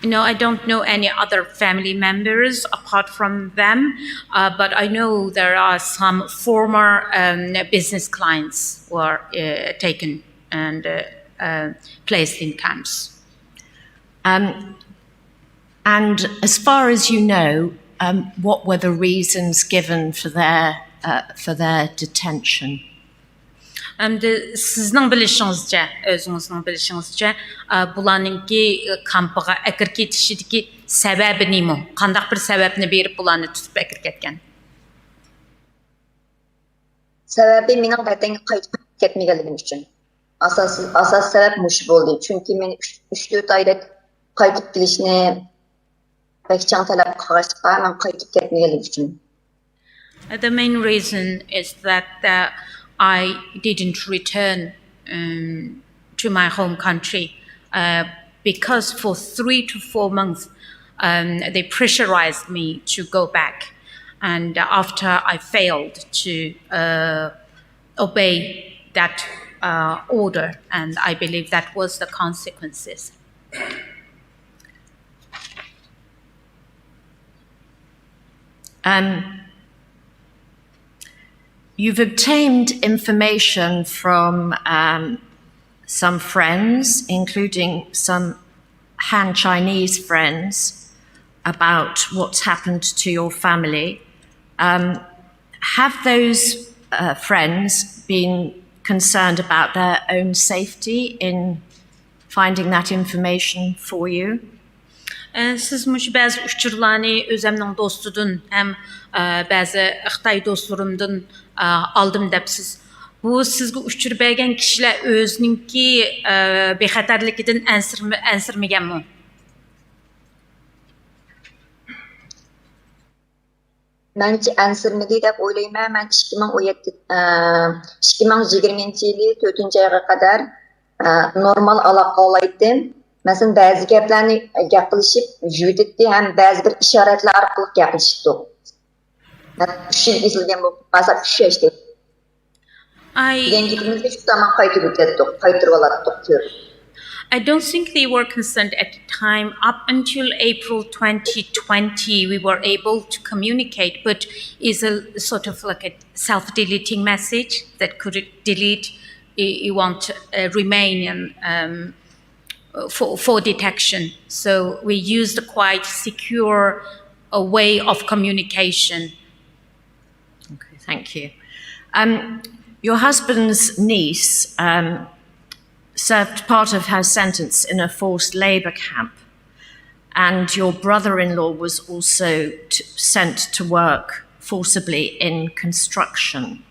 No, I don't know any other family members apart from them, uh, but I know there are some former um, business clients who are uh, taken and uh, uh, placed in camps. Um, And as far as you know, um, what were the reasons given for their, uh, for their detention? ئەمدى سىزنىڭ بىلىشىڭىزچە، ئۆزىڭىزنىڭ بىلىشىڭىزچە، ئە، بۇلارنىڭكى كامپىغا ئەكىرىپ كېتىشىدىكى سەۋەبى نېمە؟ قانداق بىر سەۋەبنى بېرىپ بۇلارنى تۇتۇپ ئەكىرىپ كەتكەن؟ سەۋەبى مېنىڭ ۋەتەنگە قايتىپ كەتمىگەنلىكىم ئۈچۈن. ئاساسىي، ئاساسىي سەۋەب مۇشۇ بولدى. چۈنكى مېنى ئۈچ، ئۈچ تۆت ئايدەك قايتىپ كېلىشنى بەك چىڭ تەلەپ قىلغاچقا، مەن قايتىپ كەتمىگەنلىكىم ئۈچۈن. Uh, The main reason is that uh, I didn't return um, to my home country uh, because for three to four months um, they pressurized me to go back. And after I failed to uh, obey that uh, order, and I believe that was the consequences. Um, you've obtained information from um, some friends, including some Han Chinese friends, about what's happened to your family. Um, have those uh, friends been concerned about their own safety in finding that information for you? ئە، سىز مۇشۇ بەزى ئۇچۇرلارنى ئۆزەمنىڭ دوستىدىن ھەم ئە، بەزى خىتاي دوستلىرىمدىن ئە، ئالدىم دەپسىز. بۇ سىزگە ئۇچۇر بەرگەن كىشىلەر ئۆزىنىڭكى ئە، بىخەتەرلىكىدىن ئەنسىرىمە-، ئەنسىرىمىگەنمۇ؟ مەنچە ئەنسىرىمىدى دەپ ئويلايمەن. مەن ئىككى مىڭ ئون يەتتە، ئىككى مىڭ يىگىرمىنچى يىلى تۆتىنچى ئايغا قەدەر نورمال ئالاقە قىلالايتتىم. مەسىلەن، بەزى گەپلەرنى گەپ قىلىشىپ، يۈدۈتتى ھەم بەزى بىر ئىشارەتلەر ئارقىلىق گەپلىشىتتۇق. مەن ئۈچ يىل ئېزىلگەن بولۇپ قالسا، ئۈچ ياشتىن. I دېگەن گېپىمىزگە شۇ زامان قايتۇرۇپ كەتتۇق، قايتۇرۇۋالاتتۇق كۆپ. I don't think they were concerned at the time. Up until April twenty twenty, we were able to communicate, but it's a sort of like a self-deleting message that could delete. You, you won't uh, remain in, um, for, for detection. So we used a quite secure a way of communication. Okay, thank you. Um, your husband's niece um, served part of her sentence in a forced labour camp, and your brother in law was also t- sent to work forcibly in construction.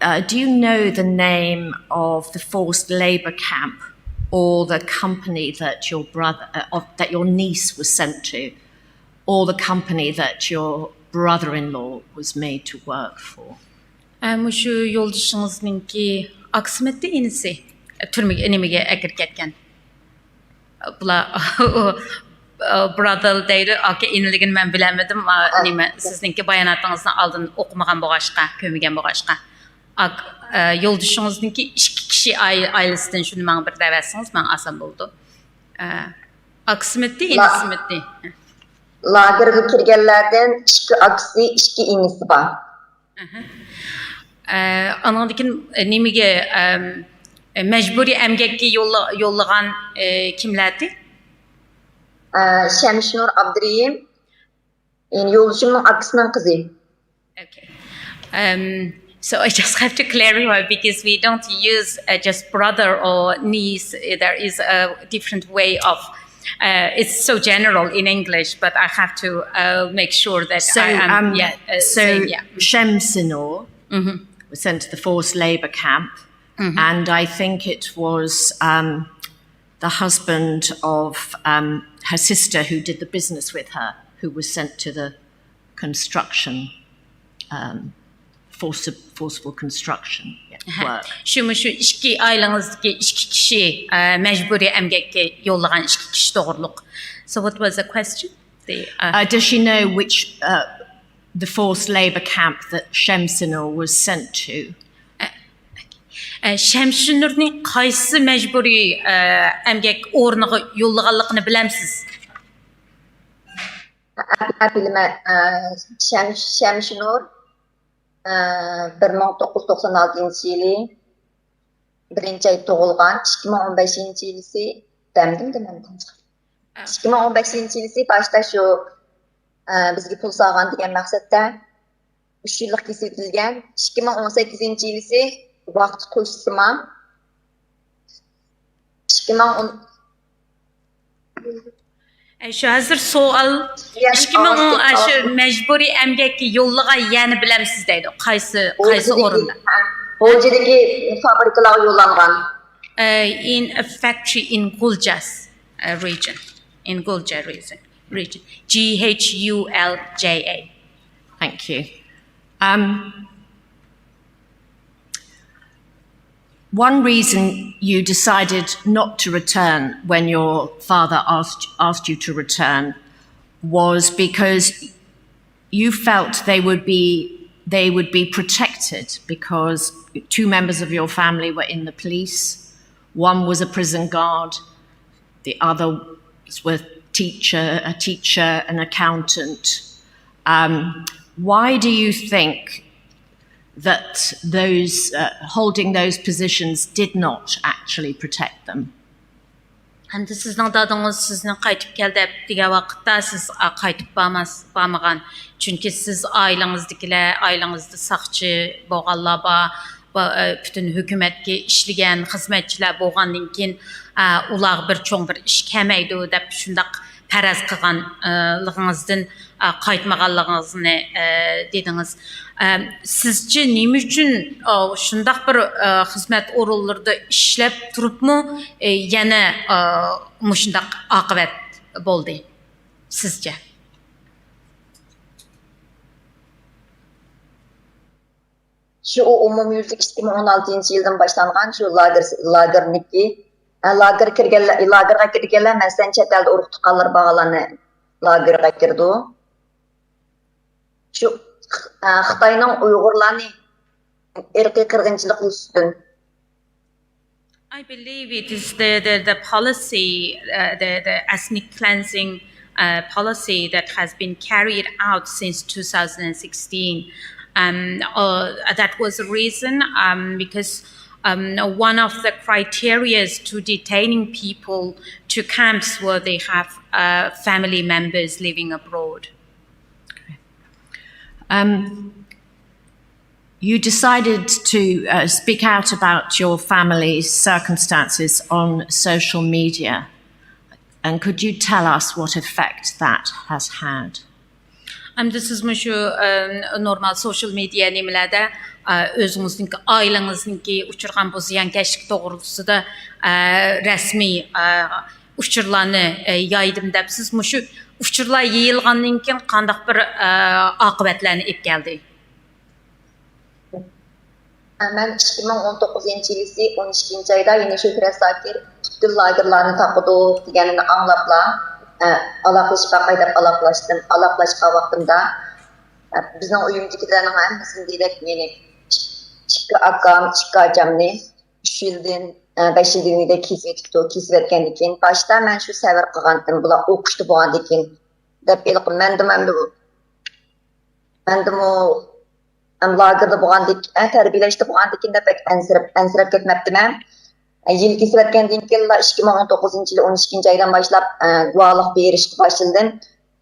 Uh, do you know the name of the forced labour camp or the company that your brother, uh, of, that your niece was sent to, or the company that your brother-in-law was made to work for? ئە، مۇشۇ يولدىشىڭىزنىڭكى ئاكىسىمىتى ئىنىسى، تۈرمىگە، نېمىگە ئەكىرىپ كەتكەن. بۇلار، ئۇ، ئۇ، brother دەيدۇ، ئاكا ئىنىلىكىنى مەن بىلەلمىدىم. ئا، نېمە، سىزنىڭكى باياناتىڭىزنى ئالدىن ئوقۇمىغان بولغاچقا، كۆرمىگەن بولغاچقا. ئاك-، ئە، يولدىشىڭىزنىڭكى ئىككى كىشى ئائىلىسىدىن شۇنى ماڭا بىر دەۋەتسىڭىز، ماڭا ئاسان بولىدۇ. ئە، ئاكىسىمىتى، ئىنىسىمىتى. لاگېرغا كىرگەنلەردىن ئىككى ئاكىسى، ئىككى ئىنىسى بار. ئە، ئانىڭدىن كېيىن نېمىگە، ئەم، مەجبۇرىي ئەمگەككە يوللا-، يوللىغان، ئە، كىملەردى؟ ئە، شەمشىنۇر ئابدۇرېھىم، يەنى يولدىشىمنىڭ ئاكىسىنىڭ قىزى. Okay. Um, so I just have to clarify because we don't use uh, just brother or niece. There is a different way of. Uh, it's so general in English, but I have to uh, make sure that So, I am. Um, Yeah. Uh, so saying, yeah. Shem Sinor was sent to the forced labour camp, and I think it was um, the husband of um, her sister who did the business with her who was sent to the construction, um, forci- forcible construction work. شۇمۇ شۇ ئىككى ئائىلىڭىزدىكى ئىككى كىشى ئە، مەجبۇرىي ئەمگەككە يوللىغان ئىككى كىشى توغرۇلۇق. So what was the question? The, uh, Uh, does she know which uh, the forced labour camp that Shem Sinor was sent to? ئە، شەمشىنۇرنى قايسى مەجبۇرىي ئە، ئەمگەك ئورنىغا يوللىغانلىقىنى بىلەمسىز؟ بىلىمەن. شەم- شەمشىنۇر بىر مىڭ توققۇز يۈز توقسان ئالتىنچى يىلى بىرىنچى ئاي تۇغۇلغان، ئىككى مىڭ ئون بەشىنچى يىلىسى دەمدىم دېمەمدىم. ئىككى مىڭ ئون بەشىنچى يىلىسى باشتا شۇ، ئە، بىزگە پۇل سالغان دېگەن مەقسەتتە ئۈچ يىللىق كېسىۋېتىلگەن. ئىككى مىڭ ئون سەككىزىنچى يىلىسى ۋاقىت قوشسىما. ئىككى مىڭ ئون ئە، شۇ ھازىر سوئال، ئىككى مىڭ ئون، ئاشۇ مەجبۇرىي ئەمگەككە يوللىغان يەرنى بىلەمسىز دەيدۇ. قايسى، قايسى ئورۇندا؟ غۇلجىدىكى فابرىكىلارغا يوللانغان. Uh, in a factory in Guljas, uh, region. In Gulja region. Region. G H U L J A. Thank you. Um, one reason you decided not to return when your father asked, asked you to return was because you felt they would be, they would be protected because two members of your family were in the police. One was a prison guard, the other was a teacher, a teacher, an accountant. Um, why do you think that those, uh, holding those positions did not actually protect them? ئەمدى سىزنىڭ دادىڭىز سىزنى قايتىپ كەل دەپ دېگەن ۋاقىتتا سىز، ئا، قايتىپ بارماس-، بارمىغان. چۈنكى سىز ئائىلىڭىزدىكىلەر، ئائىلىڭىزدە ساقچى بولغانلار بار، با-، ئە، پۈتۈن ھۆكۈمەتكە ئىشلىگەن خىزمەتچىلەر بولغاندىن كېيىن، ئە، ئۇلارغا بىر چوڭ بىر ئىش كەلمەيدۇ دەپ شۇنداق پەرەز قىلغانلىقىڭىزدىن، ئە، قايتمىغانلىقىڭىزنى، ئە، دېدىڭىز. ئە، سىزچە نېمە ئۈچۈن، ئە، شۇنداق بىر، ئە، خىزمەت ئورۇنلىرىدا ئىشلەپ تۇرۇپمۇ، ئە، يەنە، ئە، مۇشۇنداق ئاقىۋەت بولدى سىزچە؟ شۇ ئۇ ئومۇميۈزلۈك ئىككى مىڭ ئون ئالتىنچى يىلدىن باشلانغان شۇ لاگېر، لاگېرنىكى، ئە، لاگېر كىرگەنلەر، لاگېرغا كىرگەنلەر، مەسىلەن، چەت ئەلدە ئۇرۇق تۇغقانلىرى بارغانلارنى لاگېرغا كىرىدۇ. شۇ، ئە، خىتاينىڭ ئۇيغۇرلارنى ئىرقىي قىرغىنچىلىق يۈزىسىدىن. I believe it is the, the, the policy, uh, the, the ethnic cleansing, uh, policy that has been carried out since two thousand sixteen. Um, uh, that was the reason, um, because, um, one of the criterias to detaining people to camps where they have, uh, family members living abroad. Um, you decided to, uh, speak out about your family's circumstances on social media. And could you tell us what effect that has had? ئەمدى سىز مۇشۇ، ئە، نورمال سوشال مېدىيا نېمىلەردە، ئە، ئۆزىڭىزنىڭكى، ئائىلىڭىزنىڭكى ئۇچرىغان بۇ زىيانكەشلىك توغرىسىدا، ئە، رەسمىي، ئە، ئۇچۇرلارنى، ئە، يايدىم دەپ، سىز مۇشۇ ئۇچۇرلار يېيىلغاندىن كېيىن قانداق بىر، ئە، ئاقىۋەتلەرنى ئېلىپ كەلدى؟ مەن ئىككى مىڭ ئون توققۇزىنچى يىلىسى ئون ئىككىنچى ئايدا يەنە شۆھرەت زاكىر پۈتۈن لاگېرلارنى تاقىدۇق دېگەننى ئاڭلاپلا، ئە، ئالاقىلىشىپ باقاي دەپ ئالاقىلاشتىم. ئالاقىلاشقان ۋاقتىمدا، ئە، بىزنىڭ ئۆيىمىزدىكىلەرنىڭ ھەممىسىنى دېدەك، مېنى ئىككى ئاكام، ئىككى ئاچامنى ئۈچ يىلدىن، ئە، بەش يىلدىن ئېگىز كېسىۋېتىپتۇ. كېسىۋەتكەندىن كېيىن باشتا مەن شۇ سەۋر قىلغانتىم، بۇلار ئوقۇشتا بولغاندىن كېيىن دەپ ھېلىقى مەندىمۇ، مەندىمۇ، مەندىمۇ، ئەم، لاگېردا بولغاندىن كېيىن، ئە، تەربىيەلەشتە بولغاندىن كېيىن دەپ بەك ئەنسىرەپ، ئەنسىرەپ كەتمەپتىمەن. ئە، يىل كېسىۋەتكەندىن كېيىنلا ئىككى مىڭ ئون توققۇزىنچى يىلى ئون ئىككىنچى ئايدىن باشلاپ، ئە، گۇۋاھلىق بېرىشكە باشلىدىم.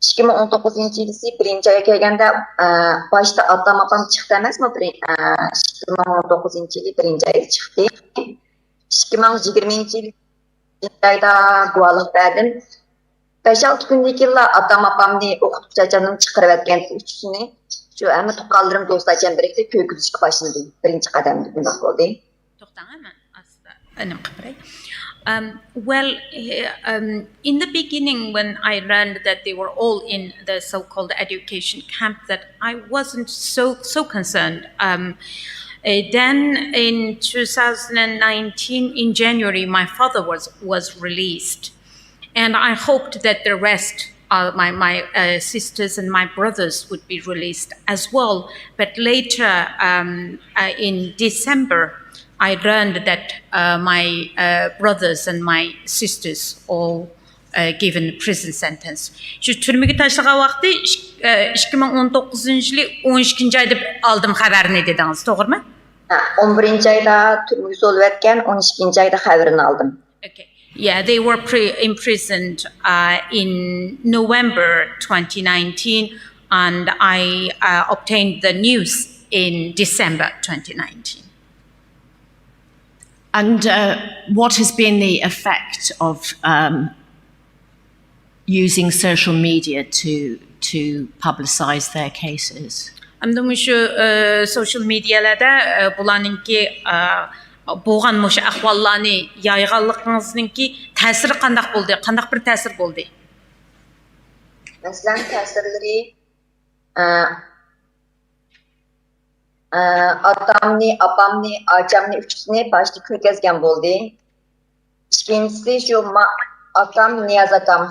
ئىككى مىڭ ئون توققۇزىنچى يىلىسى بىرىنچى ئايغا كەلگەندە، ئە، باشتا ئاتام ئاپام چىقتى ئەمەسمۇ، بىرىن-، ئە، ئىككى مىڭ ئون توققۇزىنچى يىلى بىرىنچى ئايدا چىقتى. ئىككى مىڭ يىگىرمىنچى يىلى ئايدا گۇۋاھلىق بەردىم. بەش-ئالتە كۈندىن كېيىنلا ئاتام ئاپامنى، ئوقۇتقۇچى ئاچامنى چىقىرىۋەتكەن ئۈچىسىنى. شۇ ھەممە تۇغقانلىرىم، دوست ئاچام بىرلىكتە كۆرگۈزۈشكە باشلىدى. بىرىنچى قەدەمدە بۇنداق بولدى. توختاڭ، ھەممە ئاستا ئىنىم قىلىپ بېرەي. Um, well, eh, um, in the beginning, when I learned that they were all in the so-called education camp, that I wasn't so, so concerned. Um, eh, then in two thousand nineteen, in January, my father was, was released. And I hoped that the rest, uh, my, my, uh, sisters and my brothers would be released as well. But later, um, uh, in December, I learned that, uh, my, uh, brothers and my sisters all, uh, given prison sentence. شۇ تۈرمىگە تاشلىغان ۋاقتى ئىك-، ئىككى مىڭ ئون توققۇزىنچى يىلى ئون ئىككىنچى ئايدا ئالدىم خەۋەرنى دېدىڭىز، توغرىمۇ؟ ھە، ئون بىرىنچى ئايدا تۈرمىگە سولىۋەتكەن، ئون ئىككىنچى ئايدا خەۋىرىنى ئالدىم. Okay. Yeah, they were pre- imprisoned uh, in November twenty nineteen, and I uh, obtained the news in December twenty nineteen. And uh, what has been the effect of um, using social media to to publicize their cases? ئەمدى مۇشۇ سوشىيال مېدىيەلەردە بۇلارنىڭكى بولغان مۇشۇ ئەھۋاللارنى يايغانلىقىڭىزنىڭكى تەسىرى قانداق بولدى؟ قانداق بىر تەسىر بولدى؟ مەسىلەن، تەسىرلىرى، ئە، ئە، ئاتامنى، ئاپامنى، ئاچامنى، ئۈچىسىنى باشتا كۆرگەزگەن بولدى. ئىككىنچىسى شۇ ما-، ئاكام نىياز ئاكام.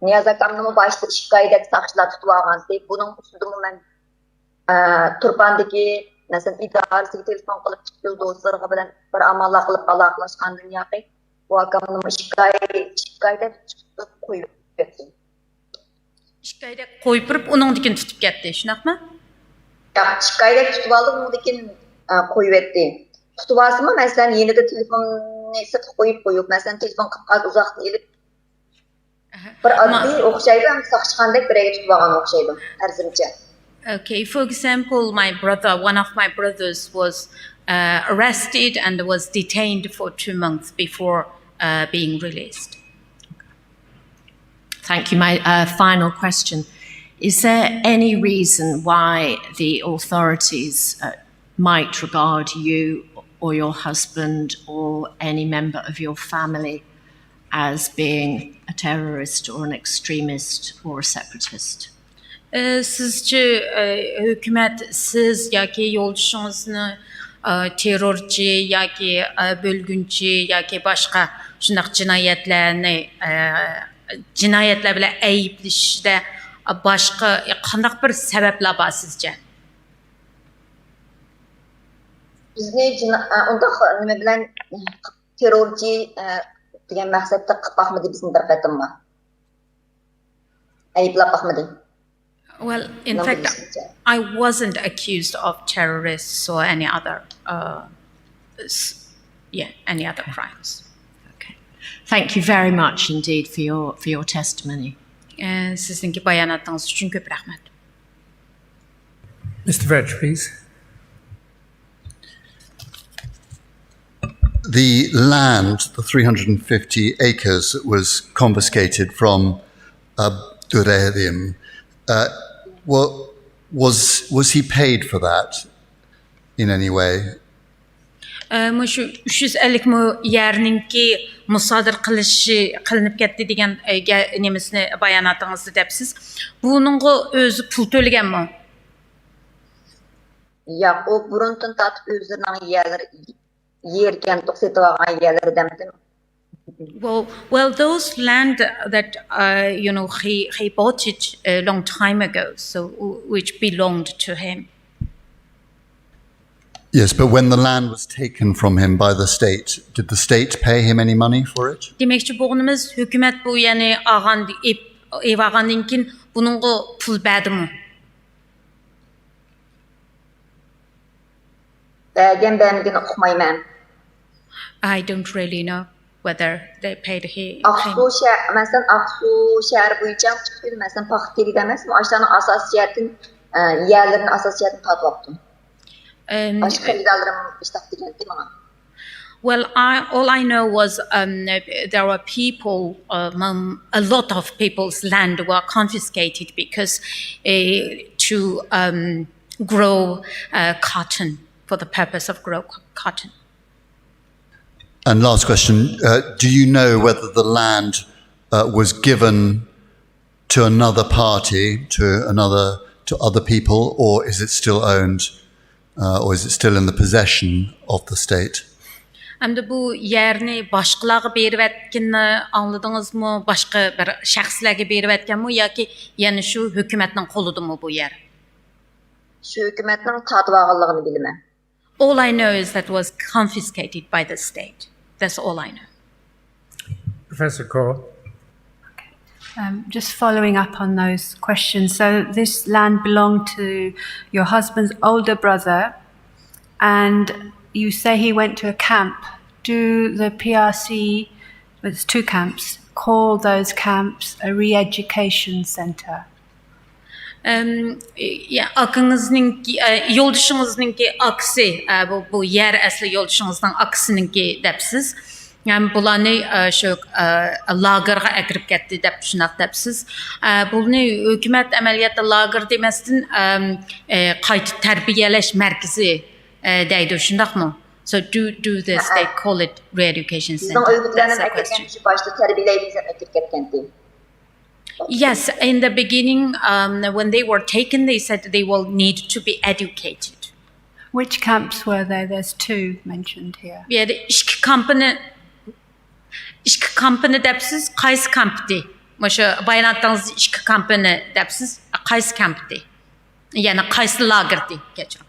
نىياز ئاكامنىمۇ باشتا ئىككى ئايدەك ساقچىلار تۇتۇۋالغانتى. بۇنىڭ ئۈستىدىمۇ مەن، ئە، تۇرپاندىكى، مەسىلەن، ئىدارىسىگە تېلېفون قىلىپ، تۈپتىل دوستلىرىغا بىلەن بىر ئاماللار قىلىپ ئالاقىلەشكەندىن ياقى، بۇ ئاكامنىمۇ ئىككى ئاي، ئىككى ئايدەك تۇتۇپ قويۇپ كەتتىم. ئىككى ئايدەك قويۇپ بېرىپ، ئۇنىڭدىن كېيىن تۇتۇپ كەتتى، شۇنداقمۇ؟ ياق، ئىككى ئايدەك تۇتۇپ ئالدى، ئۇنىڭدىن كېيىن، ئە، قويۇۋەتتى. تۇتۇۋالسىمۇ، مەسىلەن، يېنىدا تېلېفوننى سىرتقا قويۇپ قويۇپ، مەسىلەن، تېلېفون قاپقاز ئۇزاقتىن ئېلىپ، بىر ئاددىي ئوخشايدۇ، ئەمدى ساقچىخانىدەك بىرەيگە تۇتۇپ ئالغان ئوخشايدۇ، پەرىزىمچە. Okay, for example, my brother, one of my brothers was uh, arrested and was detained for two months before uh, being released. Thank you. My uh, final question. Is there any reason why the authorities uh, might regard you or your husband or any member of your family as being a terrorist or an extremist or a separatist? سىزچە ھۆكۈمەت سىز ياكى يولدىشىڭىزنى تېررورچى ياكى بۆلگۈنچى ياكى باشقا شۇنداق جىنايەتلەرنى جىنايەتلەر بىلەن ئەيىبلىشىشىدە باشقا قانداق بىر سەۋەبلەر بار سىزچە؟ بىزنى جىنا- ئۇنداق نېمە بىلەن تېررورچى دېگەن مەقسەتتە قىلىپ باقمىدى بىزنى بىر قېتىممۇ. ئەيىبلەپ باقمىدى. Well, in fact, I wasn't accused of terrorists or any other, uh, s- yeah, any other crimes. Okay. Thank you very much indeed for your for your testimony. Sizniڭki باياناتىڭىز ئۈچۈن كۆپ رەھمەت. Mister Vetch, please. The land, the three hundred fifty acres, was confiscated from Abdurrahim. Uh, wa- was was he paid for that in any way? مۇشۇ ئۈچ يۈز ئەللىك مو يەرنىڭكى مۇسادىرە قىلىشى قىلىنىپ كەتتى دېگەن نېمىسىنى باياناتىڭىزدا دەپسىز. بۇنىڭغا ئۆزى پۇل تۆلىگەنمۇ؟ ياق، ئۇ بۇرۇندىن تارتىپ ئۆزلىرىنىڭ يەرلىرى، يەركەن، سېتىۋالغان يەرلىرى دەمدىم. Well, well, those land that uh, you know he he bought it a long time ago, so which belonged to him. Yes, but when the land was taken from him by the state, did the state pay him any money for it? دېمەكچى بولغىنىمىز، ھۆكۈمەت بۇ يەرنى ئالغان، ئېلىپ ئالغاندىن كېيىن بۇنىڭغا پۇل بەردىمۇ؟ بەرگەن بەرمىگىنى ئۇقمايمەن. I don't really know whether they paid he. ئاقسۇ شەھەر، مەسىلەن، ئاقسۇ شەھەر بويىچە پۈتكۈل، مەسىلەن، پاختا تېرىيدۇ ئەمەسمۇ؟ ئاشۇلارنىڭ ئاساسىي جەھەتتىن، ئە، يەرلىرىنى ئاساسىي جەھەتتىن تارتىۋاپتۇ. باشقا خېرىدارلىرىم ئىشتاق دېگەنتى ماڭا. Well, I, all I know was um, there were people, um, a lot of people's land were confiscated because uh, to um, grow uh, cotton for the purpose of grow co- cotton. And last question, uh, do you know whether the land uh, was given to another party, to another, to other people, or is it still owned, uh, or is it still in the possession of the state? ئەمدى بۇ يەرنى باشقىلارغا بېرىۋەتكىنىنى ئاڭلىدىڭىزمۇ؟ باشقا بىر شەخسلەرگە بېرىۋەتكەنمۇ ياكى يەنە شۇ ھۆكۈمەتنىڭ قولىدىمۇ بۇ يەر؟ شۇ ھۆكۈمەتنىڭ تارتىۋالغانلىقىنى بىلىمەن. All I know is that it was confiscated by the state. That's all I know. Professor Kaur. Um, just following up on those questions. So, this land belonged to your husband's older brother, and you say he went to a camp. Do the P R C But it's two camps. Call those camps a re-education center. ئەم، يا، ئاكىڭىزنىڭكى، ئە، يولدىشىڭىزنىڭكى ئاكىسى، ئە، بۇ، بۇ يەر ئەسلى يولدىشىڭىزنىڭ ئاكىسىنىڭكى دەپسىز. ھەم بۇلارنى، ئە، شۇ، ئە، لاگېرغا ئەكىرىپ كەتتى دەپ شۇنداق دەپسىز. ئە، بۇنى ھۆكۈمەت ئەمەلىيەتتە لاگېر دېمەستىن، ئەم، ئە، قايتا تەربىيەلەش مەركىزى، ئە، دەيدۇ، شۇنداقمۇ؟ So do, do this, they call it re-education center. بىزنىڭ ئۆيدىكىلەرنى ئەكىرگەن، شۇ باشتا تەربىيەلەيمىز دەپ ئەكىرىپ كەتكەنتى. Yes, in the beginning, um, when they were taken, they said they will need to be educated. Which camps were there? There's two mentioned here. بۇ يەردە ئىككى كامپنى، ئىككى كامپنى دەپسىز، قايسى كامپتى؟ مۇشۇ باياناتىڭىزدا ئىككى كامپنى دەپسىز، قايسى كامپتى؟ يەنى قايسى لاگېردى؟ كەچۈرۈڭ.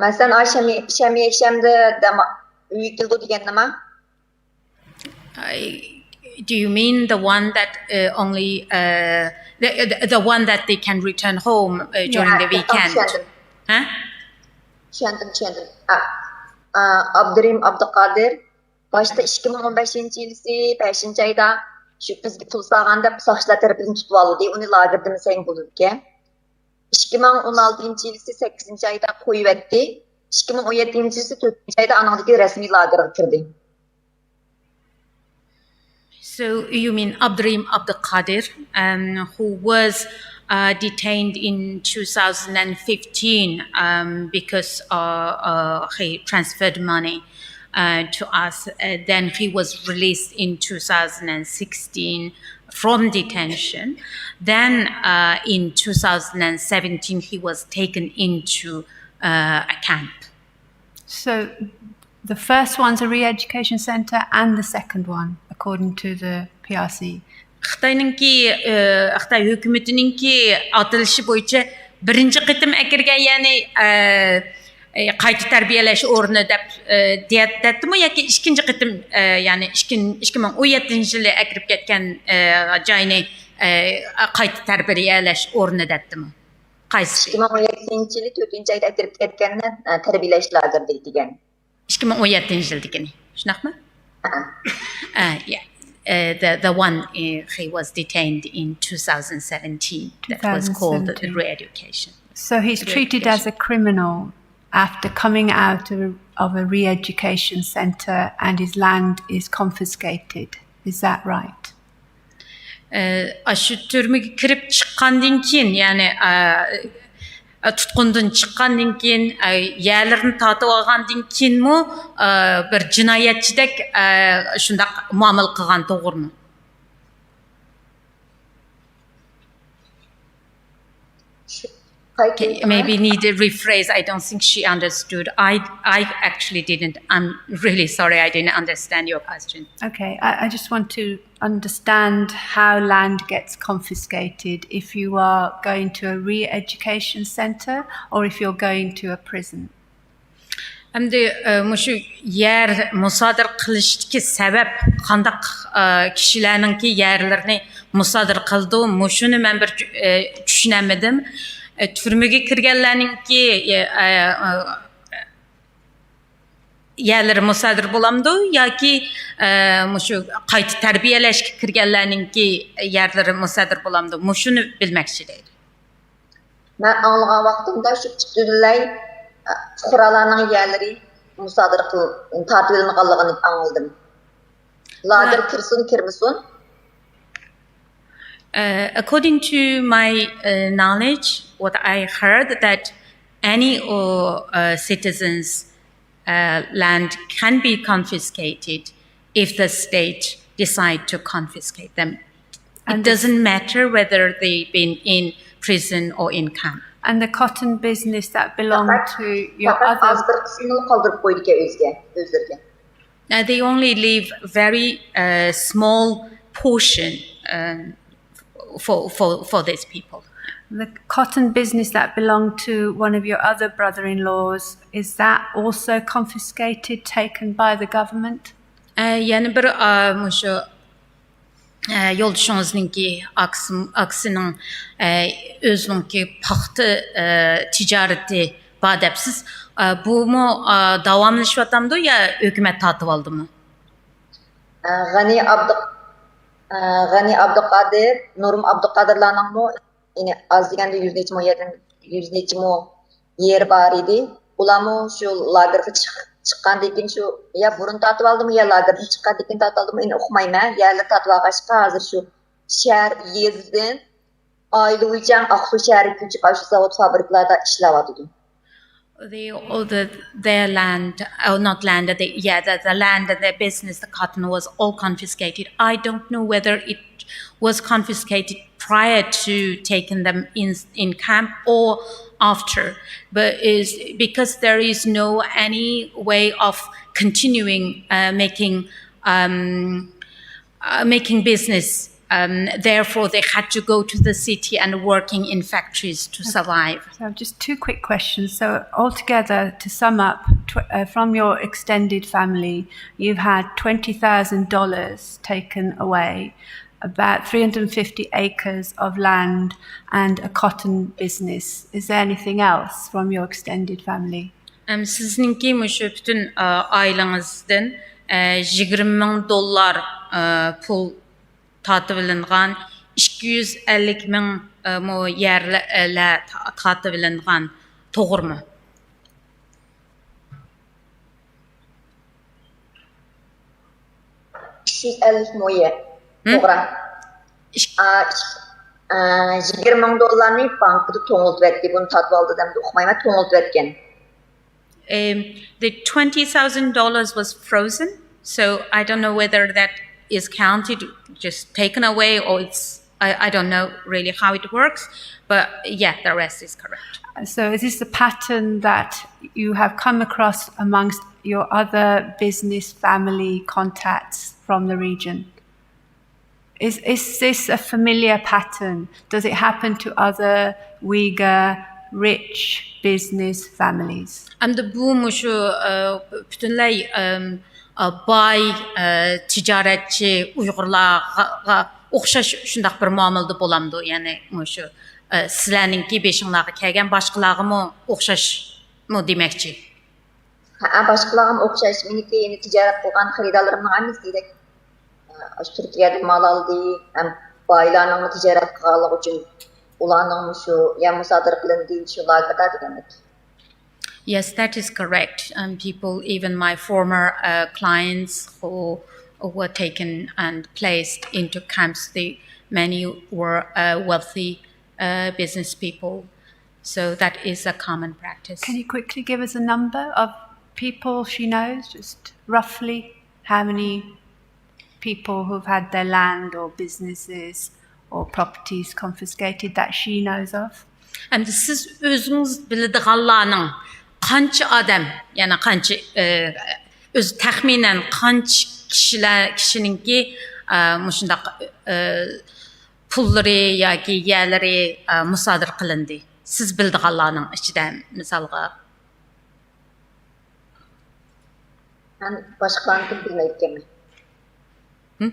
مەسىلەن، ئا، شەمى-، شەمى-، شەمدە دەم-، ئۆيگە كېلىدۇ دېگەن نېمە؟ I, do you mean the one that, uh, only, uh, the, the, the one that they can return home, uh, during the weekend? ھە؟ چۈشەندىم، چۈشەندىم. ئا، ئا، ئابدۇرېھىم ئابدۇقادىر باشتا ئىككى مىڭ ئون بەشىنچى يىلىسى بەشىنچى ئايدا شۇ بىزگە پۇل سالغان دەپ ساقچىلار تەرىپىدىن تۇتۇۋالدى. ئۇنى لاگېردىمۇ سەن بولىدىكەن. ئىككى مىڭ ئون ئالتىنچى يىلىسى سەككىزىنچى ئايدا قويۇۋەتتى. ئىككى مىڭ ئون يەتتىنچى يىلىسى تۆتىنچى ئايدا ئانىڭدىكى رەسمىي لاگېرغا كىردى. So you mean Abdurim Abdul Qadir, um, who was, uh, detained in two thousand fifteen, um, because, uh, uh, he transferred money, uh, to us. Uh, then he was released in two thousand sixteen from detention. Then, uh, in two thousand seventeen, he was taken into, uh, a camp. So the first one's a re-education center and the second one, according to the P R C. خىتاينىڭكى، ئى، خىتاي ھۆكۈمىتىنىڭكى ئاتىلىشى بويىچە بىرىنچى قېتىم ئەكىرگەن، يەنى، ئى، ئى، قايتا تەربىيەلەش ئورنى دەپ، ئى، دېيە-، دەتتىمۇ ياكى ئىككىنچى قېتىم، ئى، يەنى ئىككى، ئىككى مىڭ ئون يەتتىنچى يىلى ئەكىرىپ كەتكەن، ئى، جاينى، ئى، قايتا تەربىيەلەش ئورنى دەتتىمۇ؟ قايسى؟ ئىككى مىڭ ئون يەتتىنچى يىلى تۆتىنچى ئايدا ئەكىرىپ كەتكەننى، ئە، تەربىيەلەش لاگېرى دېگەن. ئىككى مىڭ ئون يەتتىنچى يىلدىكىنى، شۇنداقمۇ؟ ھە. Uh, yeah. Uh, the, the one, uh, he was detained in two thousand seventeen. That was called two thousand seventeen. Re-education. So he's treated as a criminal after coming out of, of a re-education center and his land is confiscated. Is that right? ئە، ئاشۇ تۈرمىگە كىرىپ چىققاندىن كېيىن، يەنى، ئە، تۇتقۇندىن چىققاندىن كېيىن، ئە، يەرلىرىنى تارتىۋالغاندىن كېيىنمۇ، ئە، بىر جىنايەتچىدەك، ئە، شۇنداق مۇئامىلە قىلغان، توغرىمۇ؟ Okay, maybe need to rephrase. I don't think she understood. I, I actually didn't. I'm really sorry. I didn't understand your question. Okay, I, I just want to understand how land gets confiscated if you are going to a re-education center or if you're going to a prison. ئەمدى، ئە، مۇشۇ يەر مۇسادىرە قىلىشتىكى سەۋەب قانداق، ئە، كىشىلەرنىڭكى يەرلىرىنى مۇسادىرە قىلىدۇ؟ مۇشۇنى مەن بىر، ئە، چۈشىنەلمىدىم. ئە، تۈرمىگە كىرگەنلەرنىڭكى، ئە، ئە، ئە، يەرلىرى مۇسادىرە بولامدۇ ياكى، ئە، مۇشۇ قايتا تەربىيەلەشكە كىرگەنلەرنىڭكى يەرلىرى مۇسادىرە بولامدۇ؟ مۇشۇنى بىلمەكچى دەيدۇ. مەن ئاڭلىغان ۋاقتىمدا شۇ پۈتۈنلەي، ئە، پۇقرالارنىڭ يەرلىرى مۇسادىرە قىل-، تارتىۋېلىنغانلىقىنى ئاڭلىدىم. لاگېر كىرسۇن، كىرمىسۇن. Uh, according to my, uh, knowledge, what I heard that any or, uh, citizens, uh, land can be confiscated if the state decide to confiscate them. It doesn't matter whether they've been in prison or in camp. And the cotton business that belonged to your other. پەقەت ئاز بىر قىسمىنى قالدۇرۇپ قويىدىكەن ئۆزىگە، ئۆزلىرىگە. Uh, they only leave very, uh, small portion, um, for, for, for these people. The cotton business that belonged to one of your other brother-in-laws, is that also confiscated, taken by the government? ئە، يەنە بىر، ئا، مۇشۇ، ئە، يولدىشىڭىزنىڭكى ئاكىسى-، ئاكىسىنىڭ، ئە، ئۆزىنىڭكى پاختا، ئە، تىجارىتى بار دەپسىز. ئە، بۇمۇ، ئا، داۋاملىشىۋاتامدۇ يا ھۆكۈمەت تارتىۋالدىمۇ؟ ئە، غەنى ئابدۇ-، ئە، غەنى ئابدۇقادىر، نۇرۇم ئابدۇقادىرلارنىڭمۇ، يەنى ئاز دېگەندە يۈز نەچچە مو يەردىن، يۈز نەچچە مو يېرى بار ئىدى. ئۇلارمۇ شۇ لاگېرغا چىق-، چىققاندىن كېيىن شۇ، يا بۇرۇن تارتىۋالدىمۇ، يا لاگېردىن چىققاندىن كېيىن تارتىۋالدىمۇ، ئەنە ئۇقمايمەن. يەرلىرى تارتىۋالغاچقا، ھازىر شۇ شەھەر، يېزىدىن ئائىلە بويىچە ئاقسۇ شەھىرىگە كۆچۈپ، ئاشۇ زاۋۇت، فابرىكىلاردا ئىشلەۋاتىدۇ. The, all the, their land, oh, not land, the, yeah, the, the land and their business, the cotton was all confiscated. I don't know whether it was confiscated prior to taking them in, in camp or after, but is because there is no any way of continuing, uh, making, um, uh, making business. Um, therefore, they had to go to the city and working in factories to survive. So, just two quick questions. So, altogether, to sum up, tw-, uh, from your extended family, you've had twenty thousand dollars taken away, about three hundred fifty acres of land, and a cotton business. Is there anything else from your extended family? ئەم، سىزنىڭكى مۇشۇ پۈتۈن، ئە، ئائىلىڭىزدىن، ئە، يىگىرمە مىڭ دوللار، ئە، پۇل تارتىۋېلىنغان، ئىككى يۈز ئەللىك مىڭ، ئە، مو يەرلەر، ئە، لە-، تا-، تارتىۋېلىنغان، توغرىمۇ؟ ئىككى يۈز ئەللىك مو يەر. ھە؟ توغرا. ئىك- ئا، ئىك-، ئا، يىگىرمە مىڭ دوللارنى بانكىدا توڭلىتىۋەتتى. بۇنى تارتىۋالدى دەمدى ئۇقمايمەن، توڭلىتىۋەتكەن. Um, the twenty thousand dollars was frozen, so I don't know whether that is counted, just taken away, or it's, I, I don't know really how it works, but yeah, the rest is correct. So is this the pattern that you have come across amongst your other business family contacts from the region? Is, is this a familiar pattern? Does it happen to other Uyghur rich business families? ئەمدى بۇ مۇشۇ، ئە، پۈتۈنلەي، ئەم، ئە، باي، ئە، تىجارەتچى ئۇيغۇرلارغا ئوخشاش شۇنداق بىر مۇئامىلىدە بولامدۇ؟ يەنى مۇشۇ، ئە، سىلەرنىڭكى بېشىڭلارغا كەلگەن باشقىلارغىمۇ ئوخشاشمۇ دېمەكچى؟ ھە، باشقىلارغىمۇ ئوخشاش. مېنىڭكى يەنە تىجارەت قىلغان خېرىدارلىرىمنىڭ ھەممىسى دېگۈدەك، ئاشۇ تۈركىيەدىن مال ئالدى، ھەم بايلارنىڭمۇ تىجارەت قىلغانلىقى ئۈچۈن ئۇلارنىڭمۇ شۇ يا مۇسادىرە قىلىندى، شۇ لاگېردا دېگەندەك. Yes, that is correct. Um, people, even my former, uh, clients who were taken and placed into camps, they, many were, uh, wealthy, uh, business people. So that is a common practice. Can you quickly give us a number of people she knows, just roughly how many people who've had their land or businesses or properties confiscated that she knows of? ئەمدى سىز ئۆزىڭىز بىلىدىغانلارنىڭ قانچە ئادەم، يەنى قانچە، ئە، ئۆزى تەخمىنەن قانچە كىشىلەر، كىشىنىڭكى، ئە، مۇشۇنداق، ئە، پۇللىرى ياكى يەرلىرى، ئە، مۇسادىرە قىلىندى؟ سىز بىلىدىغانلارنىڭ ئىچىدە، مىسالغا. مەن باشقىلارنىڭكىنى بىلمەيدىكەنمەن. ھىم؟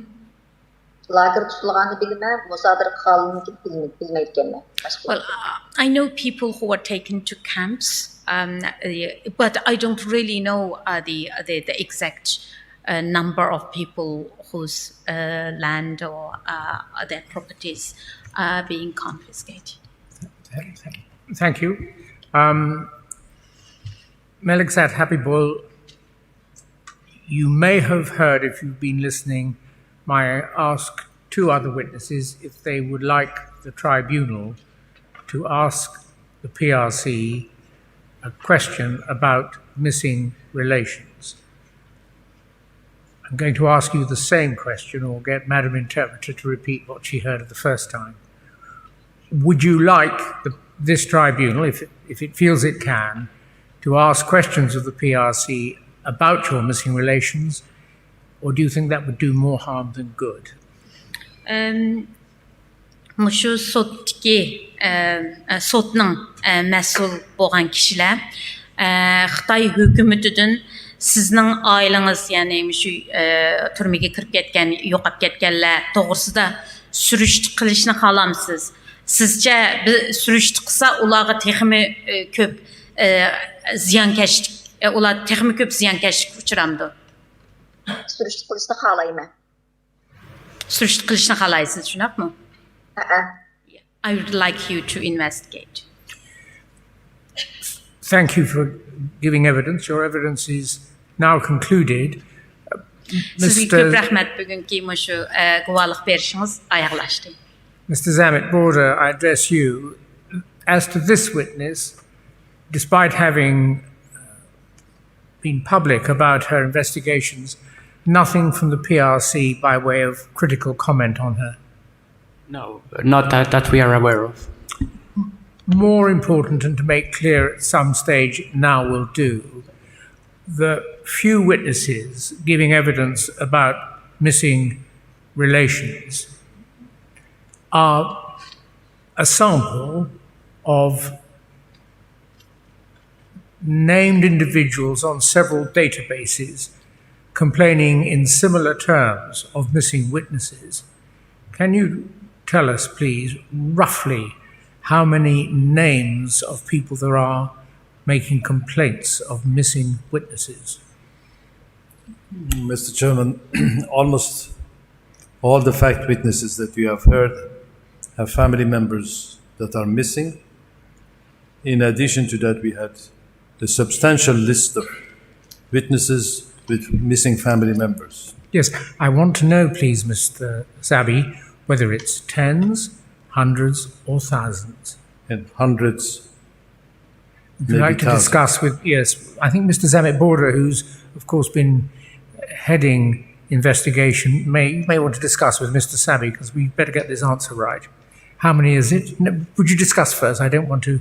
لاگېر تۇتۇلغاننى بىلىمەن، مۇسادىرە قىلغانلىقىنى بىلمەي-، بىلمەيدىكەنمەن. باشقىلار. Well, uh, I know people who were taken to camps, um, uh, but I don't really know, uh, the, the, the exact, uh, number of people whose, uh, land or, uh, their properties are being confiscated. Thank you. Um, Meliksat Habibul, you may have heard, if you've been listening, my ask two other witnesses if they would like the tribunal to ask the P R C a question about missing relations. I'm going to ask you the same question, or get Madam Interpreter to repeat what she heard the first time. Would you like the, this tribunal, if it, if it feels it can, to ask questions of the P R C about your missing relations, or do you think that would do more harm than good? Um, مۇشۇ سوتتىكى، ئە، ئە، سوتنىڭ، ئە، مەسئۇل بولغان كىشىلەر، ئە، خىتاي ھۆكۈمىتىدىن سىزنىڭ ئائىلىڭىز، يەنى مۇشۇ، ئە، تۈرمىگە كىرىپ كەتكەن، يوقاپ كەتكەنلەر توغرىسىدا سۈرۈشتە قىلىشنى خالامسىز؟ سىزچە، بى-، سۈرۈشتە قىلسا، ئۇلارغا تېخىمۇ، ئە، كۆپ، ئە، زىيانكەشلىك، ئە، ئۇلار تېخىمۇ كۆپ زىيانكەشلىككە ئۇچرامدۇ؟ سۈرۈشتە قىلىشنى خالايمەن. سۈرۈشتە قىلىشنى خالايسىز، شۇنداقمۇ؟ ھەئە. I would like you to investigate. Thank you for giving evidence. Your evidence is now concluded. سىزگە كۆپ رەھمەت، بۈگۈنكى مۇشۇ ئە، گۇۋاھلىق بېرىشىڭىز ئاياغلاشتى. Mister Zamit Border, I address you. As to this witness, despite having been public about her investigations, nothing from the P R C by way of critical comment on her. No, not that, that we are aware of. More important, and to make clear at some stage, now will do, the few witnesses giving evidence about missing relations are a sample of named individuals on several databases complaining in similar terms of missing witnesses. Can you tell us, please, roughly how many names of people there are making complaints of missing witnesses? Mister Chairman, almost all the fact witnesses that you have heard have family members that are missing. In addition to that, we had a substantial list of witnesses with missing family members. Yes, I want to know, please, Mister Sabi, whether it's tens, hundreds, or thousands. And hundreds, If you'd like to discuss with, yes, I think Mister Zamit Border, who's of course been heading investigation, may may want to discuss with Mister Sabi because we better get this answer right. How many is it? No, would you discuss first? I don't want to.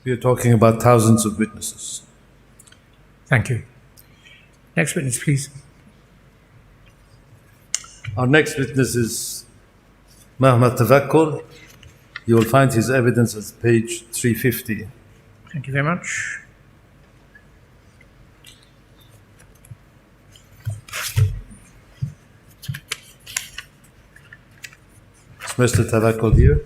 We are talking about thousands of witnesses. Thank you. Next witness, please. Our next witness is Mehmet Tevekkol. You will find his evidence at page three fifty. Thank you very much. Is Mister Tevekkol here?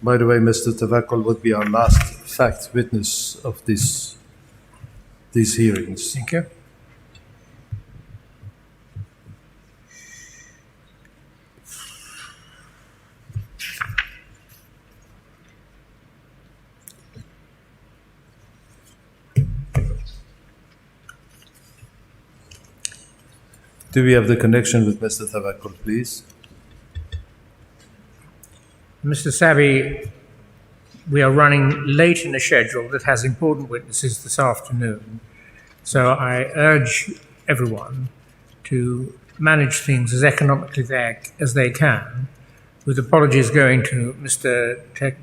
By the way, Mister Tevekkol would be our last fact witness of this, these hearings. Thank you. Do we have the connection with Mister Tevekkol, please? Mister Sabi, we are running late in a schedule that has important witnesses this afternoon. So I urge everyone to manage things as economically there, as they can, with apologies going to Mister Te-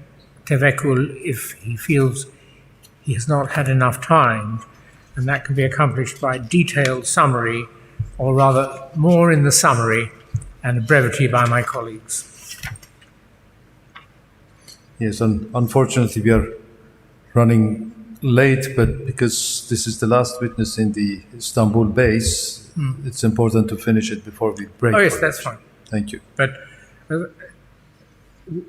Tevekkol if he feels he has not had enough time, and that can be accomplished by detailed summary, or rather more in the summary and brevity by my colleagues. Yes, un- unfortunately we are running late, but because this is the last witness in the Istanbul base, it's important to finish it before we break. Oh, yes, that's fine. Thank you. But uh,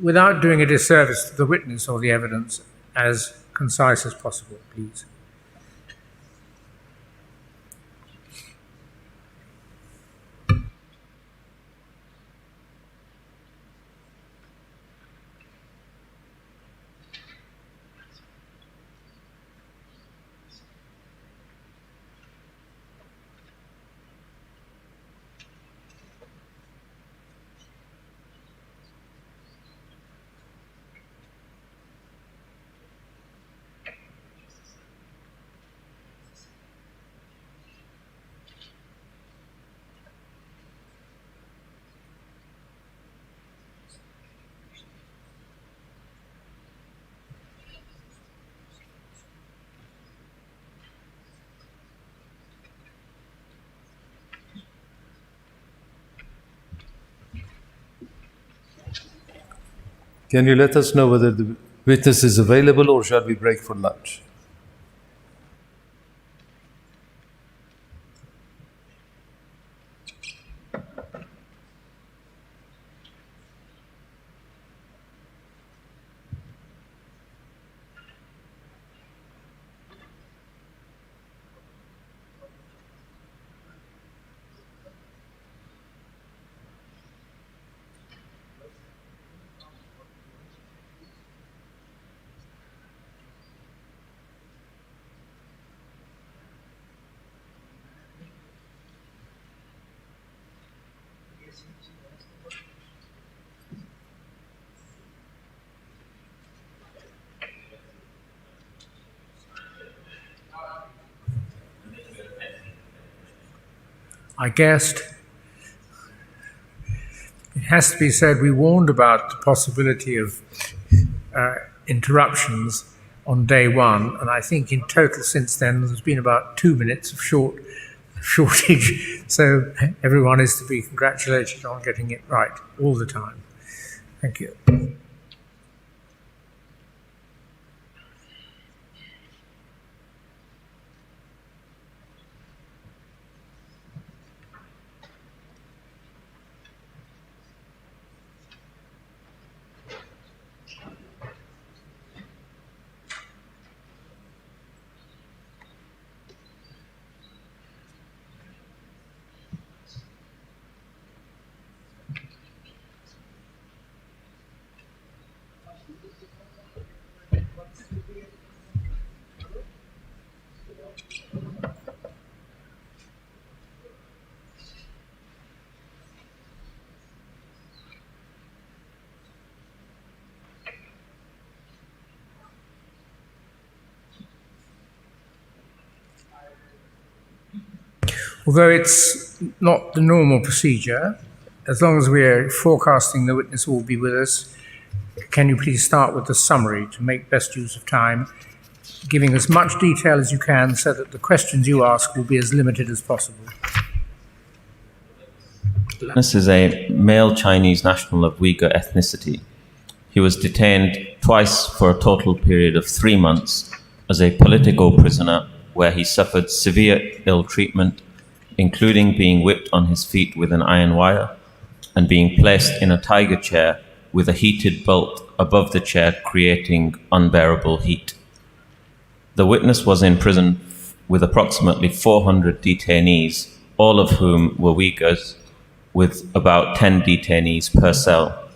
without doing a disservice to the witness or the evidence, as concise as possible, please. Can you let us know whether the witness is available or shall we break for lunch? I guessed. It has to be said, we warned about the possibility of uh, interruptions on day one, and I think in total since then there's been about two minutes of short shortage. So everyone is to be congratulated on getting it right all the time. Thank you. Although it's not the normal procedure, as long as we're forecasting the witness will be with us, can you please start with the summary to make best use of time, giving as much detail as you can so that the questions you ask will be as limited as possible? This is a male Chinese national of Uyghur ethnicity. He was detained twice for a total period of three months as a political prisoner, where he suffered severe ill treatment, including being whipped on his feet with an iron wire and being placed in a tiger chair with a heated belt above the chair, creating unbearable heat. The witness was in prison with approximately four hundred detainees, all of whom were Uyghurs, with about ten detainees per cell.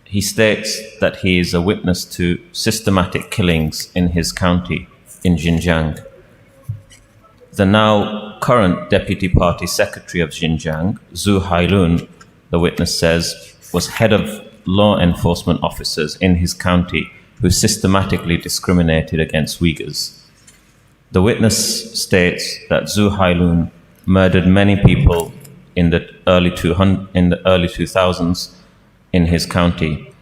He states that he is a witness to systematic killings in his county, in Xinjiang. The now current deputy party secretary of Xinjiang, Zhu Hailun, the witness says, was head of law enforcement officers in his county who systematically discriminated against Uyghurs. The witness states that Zhu Hailun murdered many people in the early two hundred, in the early two thousands in his county.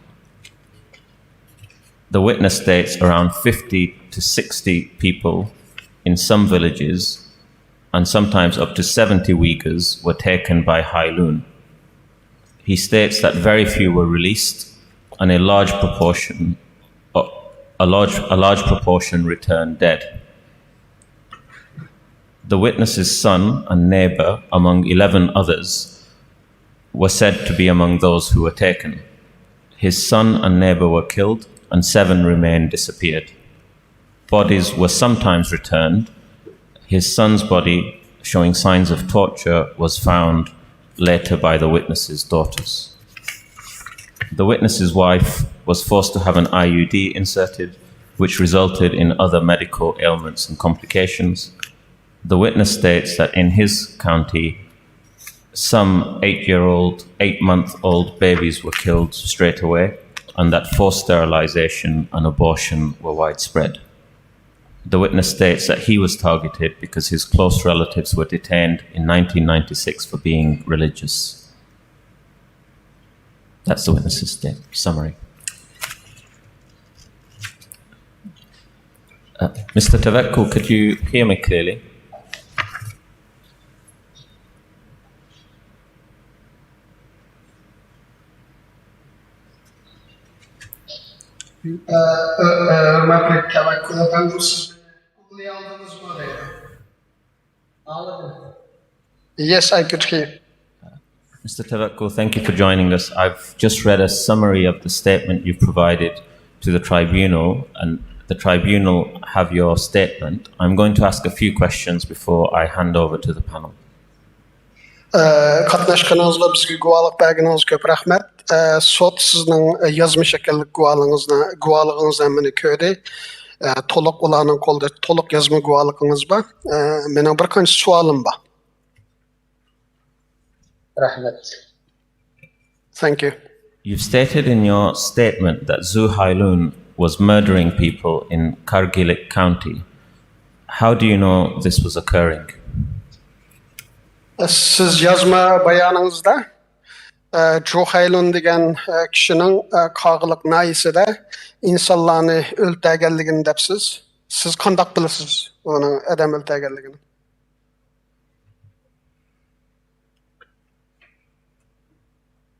The witness states around fifty to sixty people in some villages, and sometimes up to seventy Uyghurs, were taken by Hailun. He states that very few were released, and a large proportion, a large, a large proportion returned dead. The witness's son and neighbor, among eleven others, were said to be among those who were taken. His son and neighbor were killed, and seven remained disappeared. Bodies were sometimes returned. His son's body, showing signs of torture, was found later by the witness's daughters. The witness's wife was forced to have an I U D inserted, which resulted in other medical ailments and complications. The witness states that in his county, some eight year old, eight month old babies were killed straight away, and that forced sterilization and abortion were widespread. The witness states that he was targeted because his close relatives were detained in nineteen ninety-six for being religious. That's the witness's sta- summary. Uh, Mister Tavekku, could you hear me clearly? ھۆرمەتلىك تەۋەككۈل ئەپەندىم، سىز مېنى ئاڭلىيالدىڭىزمۇ دەيدۇ. ئاڭلىدىم. Yes, I could hear. Mister Tewakkul, thank you for joining us. I've just read a summary of the statement you've provided to the tribunal, and the tribunal have your statement. I'm going to ask a few questions before I hand over to the panel. ئە، قاتناشقىنىڭىزغا، بىزگە گۇۋاھلىق بەرگىنىڭىزگە كۆپ رەھمەت. ئە، سوت سىزنىڭ يازما شەكىللىك گۇۋاھلىقىڭىزنى، گۇۋاھلىقىڭىزنى ھەممىنى كۆردى. ئە، تولۇق ئۇلارنىڭ قولىدا تولۇق يازما گۇۋاھلىقىڭىز بار. ئە، مېنىڭ بىر قانچە سوئالىم بار. رەھمەت. Thank you. You've stated in your statement that Zu Hailun was murdering people in Kargilik County. How do you know this was occurring? سىز يازما بايانىڭىزدا، ئە، جۇ خەيلۇن دېگەن، ئە، كىشىنىڭ، ئە، قاغىلىق ناھىيىسىدە ئىنسانلارنى ئۆلتۈرگەنلىكىنى دەپسىز. سىز قانداق بىلىسىز ئۇنىڭ ئادەم ئۆلتۈرگەنلىكىنى؟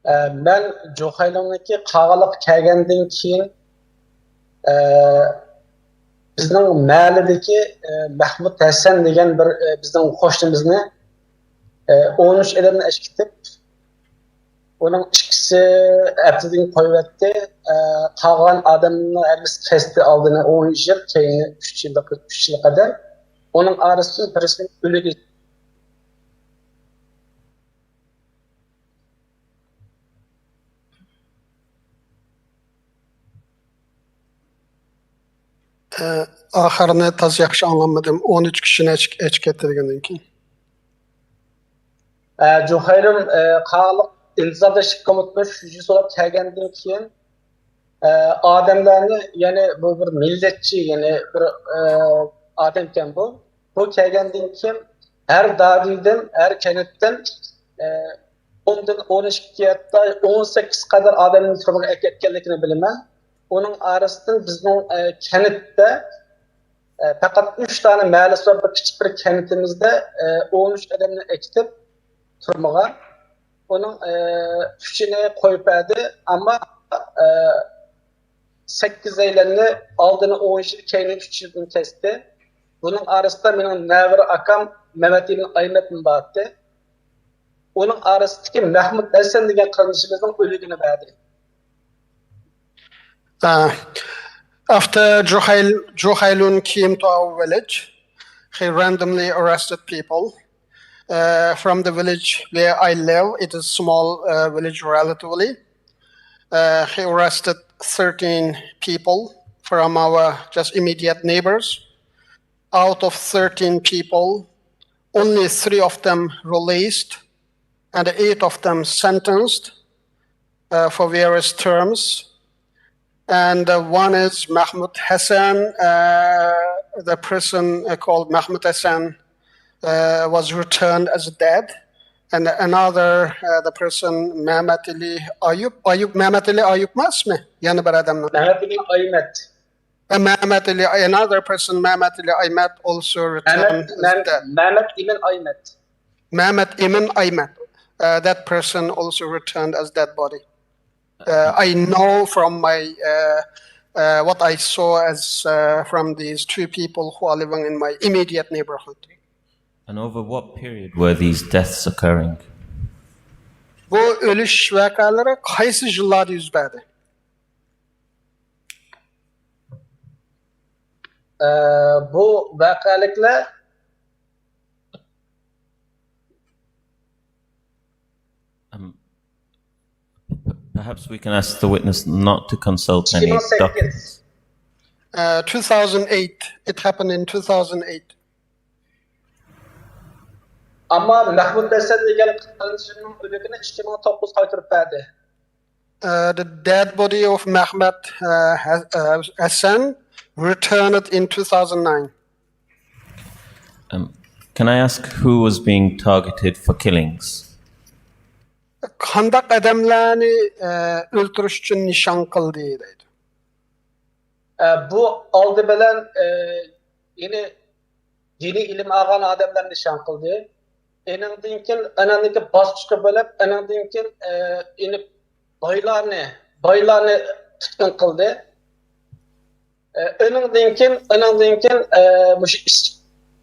ئە، مەن جۇخەيلۇننىڭكى قاغىلىققا كەلگەندىن كېيىن، ئە، بىزنىڭ مەھەللىدىكى، ئە، مەھمۇت ھەسەن دېگەن بىر، ئە، بىزنىڭ قوشنىمىزنى، ئە، ئون ئۈچ ئادەمنى ئەشكىتىپ، ئۇنىڭ ئىككىسى ھەپتىدىن قويۇۋەتتى. ئە، قالغان ئادەمنىڭ ھەممىسى كەستى ئالدىنى ئون يىل، كەينى ئۈچ يىللىق، ئۈچ يىل قەدەر. ئۇنىڭ ئارىسىدىن بىرسىنىڭ ئۆلۈگە ئاخىرىنى تازا ياخشى ئاڭلانمىدىم. ئون ئۈچ كىشىنى ئەچ-، ئەچكەتتى دېگەندىن كېيىن. ئە، جۇخەيلۇن، ئە، قاغىلىق ئىنتىزامدا ئىشلەپ كەلگەندىن كېيىن، ئە، ئادەملەرنى، يەنى بۇ بىر مىللەتچى، يەنى بىر، ئە، ئادەمكەن بۇ. بۇ كەلگەندىن كېيىن ھەر دادىدىن، ھەر كەنتتىن، ئە، ئوندىن ئون ئىككى، ھەتتا ئون سەككىز قەدەر ئادەمنى تۈرمىگە ئەكەتكەنلىكىنى بىلىمەن. ئۇنىڭ ئارىسىدىن بىزنىڭ، ئە، كەنتتە، ئە، پەقەت ئۈچ دانە مەھەللىسى بار بىر كىچىك بىر كەنتىمىزدە، ئە، ئون ئۈچ ئادەمنى ئەكېتىپ تۈرمىگە. ئۇنىڭ، ئە، ئۈچىنى قويۇپ بەردى، ئەمما، ئە، سەككىزەيلەننى ئالدىنى ئون يىل، كەينىنى ئۈچ يىلدىن كەستى. بۇنىڭ ئارىسىدا مېنىڭ نەۋرە ئاكام مەمەت ئىمىن ئايمەتمۇ بارتى. ئۇنىڭ ئارىسىدىكى مەھمۇت ھەسەن دېگەن قېرىندىشىمىزنىڭ ئۆلۈگىنى بەردى. Uh, after Juhail, Juhailun came to our village, he randomly arrested people. Uh, from the village where I live, it is small, uh, village relatively. Uh, he arrested thirteen people from our just immediate neighbors. Out of thirteen people, only three of them released and eight of them sentenced, uh, for various terms. And, uh, one is Mahmoud Hassan. Uh, the person, uh, called Mahmoud Hassan, uh, was returned as dead. And another, uh, the person, Mehmet Ali Ayub. Ayub, Mehmet Ali Ayub emasmi? Yana bir adamni. Mehmet Ali Aymet. Uh, Mehmet Ali, another person, Mehmet Ali Aymet, also returned as dead. Mehmet Emin Aymet. Mehmet Emin Aymet. Uh, that person also returned as dead body. Uh, I know from my, uh, uh, what I saw as, uh, from these two people who are living in my immediate neighborhood. And over what period were these deaths occurring? بۇ ئۆلۈش ۋەقەلىرى قايسى يىللاردا يۈز بەردى؟ ئە، بۇ ۋەقەلىكلەر Um, p-, perhaps we can ask the witness not to consult any documents. Uh, two thousand eight. It happened in two thousand eight. ئەمما مەھمۇد ھەسەن دېگەن قېرىندىشىمنىڭ ئۆلۈكىنى ئىككى مىڭ توققۇز قايتۇرۇپ بەردى. Uh, the dead body of Mehmet, uh, Ha-, uh, Hassan returned in two thousand nine. Um, can I ask who was being targeted for killings? قانداق ئادەملەرنى، ئە، ئۆلتۈرۈش ئۈچۈن نىشان قىلدى دەيدۇ. ئە، بۇ ئالدى بىلەن، ئە، يەنى دىنىي ئىلىم ئالغان ئادەملەرنى نىشان قىلدى. ئېنىڭدىن كېيىن، ئېنىڭدىن كېيىن باسقۇچقا بۆلۈپ، ئېنىڭدىن كېيىن، ئە، يەنى بايلارنى، بايلارنى تۇتقۇن قىلدى. ئۇنىڭدىن كېيىن، ئۇنىڭدىن كېيىن مۇشۇ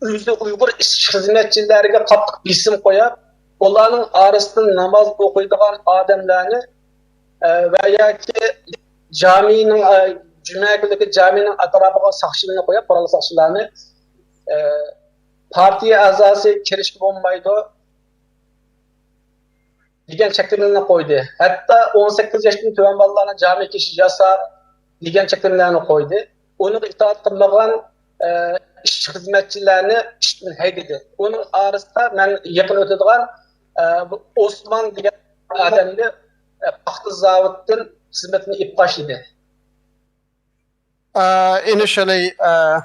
ئۆزى ئۇيغۇر ئىشچى خىزمەتچىلەرگە قاتتىق بېسىم قويۇپ، ئۇلارنىڭ ئارىسىدىن ناماز ئوقۇيدىغان ئادەملەرنى ۋە ياكى جامىنىڭ، جۈمە كۈنلۈكى جامىنىڭ ئەتراپىغا ساقچىلارنى قويۇپ، قوراللىق ساقچىلارنى، پارتىيە ئەزاسى كىرىشكە بولمايدۇ دېگەن چەكلىمىلەرنى قويدى. ھەتتا ئون سەككىز ياشتىن تۆۋەن بالىلارنى جامىگە كىرىش ياسا دېگەن چەكلىمىلەرنى قويدى. ئۇنىڭغا ئىتائەت قىلمىغان ئىشچى خىزمەتچىلەرنى ئىشتىن ھەيدىدى. ئۇنىڭ ئارىسىدا مەن يېقىن ئۆتىدىغان ئوسمان دېگەن ئادەمنى پاختا زاۋۇتتىن خىزمىتىنى ئېلىپ تاشلىدى. Uh, initially, uh,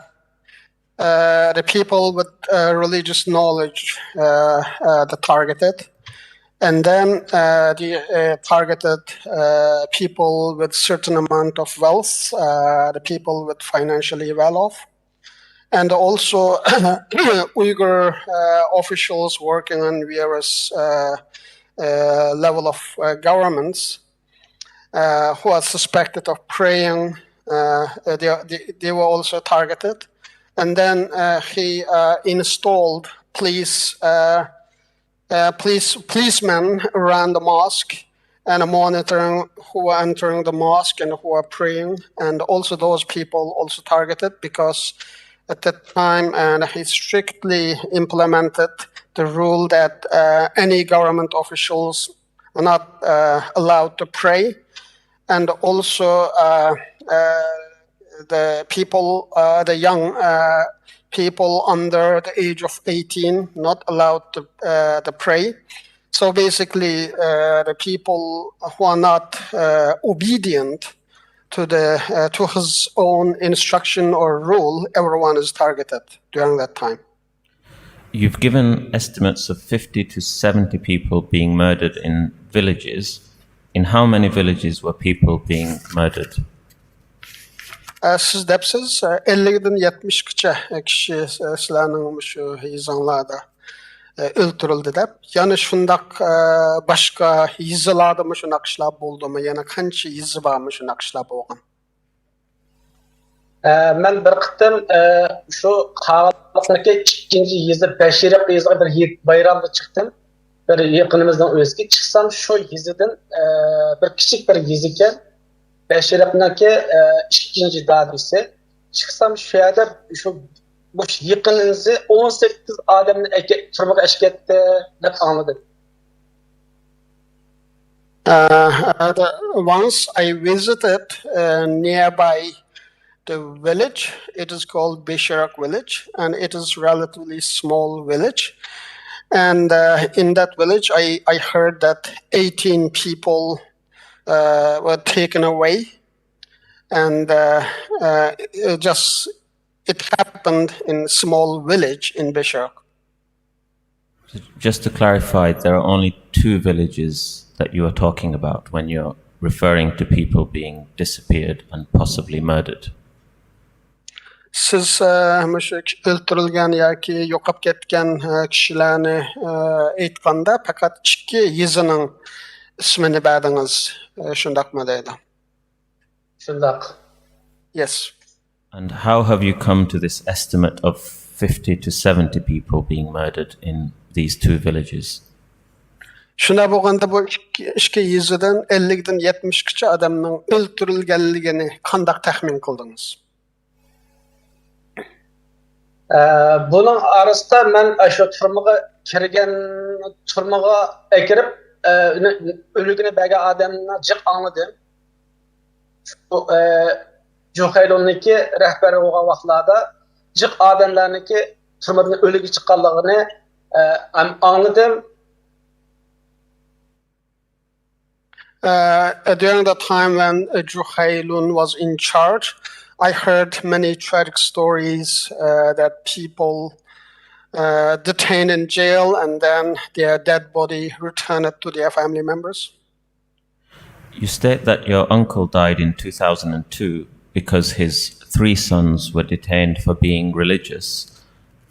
uh, the people with uh, religious knowledge uh, uh, the targeted, and then uh, the uh, targeted uh, people with certain amount of wealth, uh, the people with financially well off, and also Uyghur uh, officials working on various uh, uh, level of uh, governments uh, who are suspected of praying. Uh, uh, they, they, they were also targeted. And then uh, he uh, installed police, uh, uh, police policemen around the mosque and monitoring who are entering the mosque and who are praying. And also those people also targeted because at that time and he strictly implemented the rule that uh, any government officials are not uh, allowed to pray, and also uh, uh, the people, uh, the young uh, people under the age of eighteen, not allowed to, uh, to pray. So basically, uh, the people who are not uh, obedient to the uh, to his own instruction or rule, everyone is targeted during that time. You've given estimates of fifty to seventy people being murdered in villages. In how many villages were people being murdered? سىز دەپسىز، ئەللىكتىن يەتمىشكىچە كىشى سىلەرنىڭ مۇشۇ يېزىڭلاردا ئۆلتۈرۈلدى دەپ. يەنە شۇنداق باشقا يېزىلاردىمۇ شۇنداق ئىشلار بولدىمۇ؟ يەنە قانچە يېزا بارمۇ شۇنداق ئىشلار بولغان؟ مەن بىر قېتىم شۇ قاغىلىقنىڭكى ئىككىنچى يېزا بەشىرىق يېزىغا بىر بايرامدا چىقتىم. بىر يېقىنىمىزنىڭ ئۆيىسىگە چىقسام، شۇ يېزىدىن بىر كىچىك بىر يېزا ئىكەن، بەشىرىقنىڭكى ئىككىنچى دادىسى. چىقسام، شۇ يەردە شۇ مۇشۇ يېقىنىمىزنى ئون سەككىز ئادەمنى ئەكە تۈرمىگە ئەكەتتى دەپ ئاڭلىدىم. Uh, the, once I visited uh, nearby the village. It is called Besherak village, and it is relatively small village. And uh, in that village, I, I heard that eighteen people uh, were taken away, and uh, uh, it just it happened in a small village in Besherak. Just to clarify, there are only two villages that you are talking about when you're referring to people being disappeared and possibly murdered. سىز مۇشۇ ئۆلتۈرۈلگەن ياكى يوقاپ كەتكەن كىشىلەرنى ئېيتقاندا پەقەت ئىككى يېزىنىڭ ئىسمىنى بەردىڭىز، شۇنداقمۇ دەيدۇ؟ شۇنداق. Yes. And how have you come to this estimate of fifty to seventy people being murdered in these two villages? شۇنداق بولغاندا بۇ ئىككى يېزىدىن ئەللىكتىن يەتمىشكىچە ئادەمنىڭ ئۆلتۈرۈلگەنلىكىنى قانداق تەخمىن قىلدىڭىز؟ بۇنىڭ ئارىسىدا مەن شۇ تۈرمىگە كىرگەن، تۈرمىگە ئەكىرىپ ئۆلۈكىنى بەرگەن ئادەمنى جىق ئاڭلىدىم. شۇ جۇخەيلۇننىڭكى رەھبەر بولغان ۋاقىتلاردا جىق ئادەملەرنىڭكى تۈرمىدىن ئۆلۈكى چىققانلىقىنى ئاڭلىدىم. Uh, during the time when uh, Juhailun was in charge, I heard many tragic stories uh, that people uh, detained in jail and then their dead body returned to their family members. You state that your uncle died in two thousand two because his three sons were detained for being religious.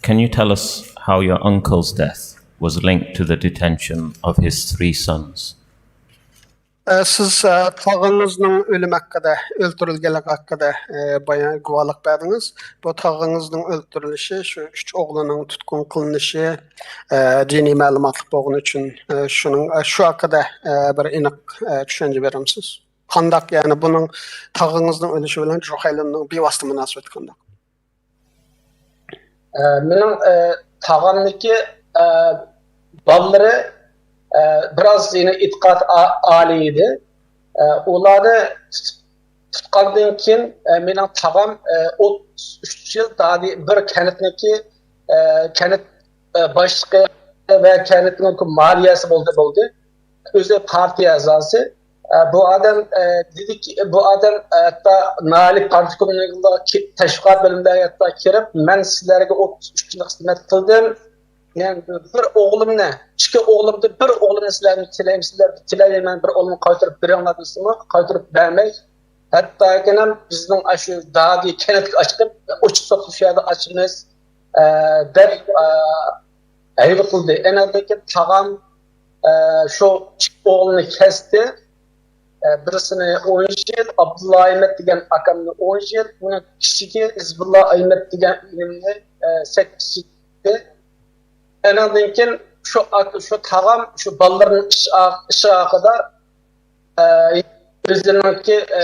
Can you tell us how your uncle's death was linked to the detention of his three sons? ئە، سىز، ئە، تاغىڭىزنىڭ ئۆلۈمى ھەققىدە، ئۆلتۈرۈلگەنلىكى ھەققىدە، ئە، بايان، گۇۋاھلىق بەردىڭىز. بۇ تاغىڭىزنىڭ ئۆلتۈرۈلۈشى، شۇ ئۈچ ئوغلىنىڭ تۇتقۇن قىلىنىشى، ئە، دىنىي مەلۇماتلىق بولغىنى ئۈچۈن، ئە، شۇنىڭ، ئە، شۇ ھەققىدە، ئە، بىر ئېنىق، ئە، چۈشەنچە بېرەمسىز؟ قانداق، يەنى بۇنىڭ تاغىڭىزنىڭ ئۆلۈشى بىلەن جۇخەيلىننىڭ بىۋاسىتە مۇناسىۋىتى قانداق؟ ئە، مېنىڭ، ئە، تاغامنىكى، ئە، بالىلىرى، ئە، بىراز يەنە ئېتىقاد ئا-، ئالىي ئىدى. ئە، ئۇلارنى تۇتۇپ، تۇتقاندىن كېيىن، ئە، مېنىڭ تاغام، ئە، ئوتتۇز ئۈچ يىل دادى بىر كەنتنىكى، ئە، كەنت، ئە، باشلىقى ۋە كەنتنىڭ مالىيەسى بولدى، بولدى. ئۆزى پارتىيە ئەزاسى. ئە، بۇ ئادەم، ئە، دېدىكى، بۇ ئادەم، ئە، ھەتتا ناھىيەلىك پارتكومنىڭ تەشۋىقات بۆلۈمىگە ھەتتا كىرىپ، مەن سىلەرگە ئوتتۇز ئۈچ يىل خىزمەت قىلدىم. مەن بىر ئوغلۇمنى، ئىككى ئوغلۇمدىن بىر ئوغلۇمنى سىلەردىن تىلەيمەن، سىلەردىن تىلەيمەن، بىر ئوغلۇمنى قايتۇرۇپ بېرىڭلار دېسىمۇ، قايتۇرۇپ بەرمەي. ھەتتا ئەكەم بىزنىڭ ئاشۇ دادى كەنتكە ئاچىقىپ، ئوچۇق سوتلۇشۇ يەردە ئاچىمىز، ئە، دەپ، ئە، ھەيۋە قىلدى. ئەنەدىكى تاغام، ئە، شۇ ئىككى ئوغلىنى كەستى. ئە، بىرسىنى ئون يىل، ئابدۇللا ئەيمەت دېگەن ئاكامنى ئون يىل، ئۇنىڭ كىچىكى ھىزبۇللا ئەيمەت دېگەن ئىنىمنى، ئە، سەككىز يىل. ئەنەدىن كېيىن شۇ ئاك-، شۇ تاغام شۇ بالىلىرىنىڭ ئىش ئا-، ئىشى ھەققىدە، ئە، ئۆزلىرىنىڭكى، ئە،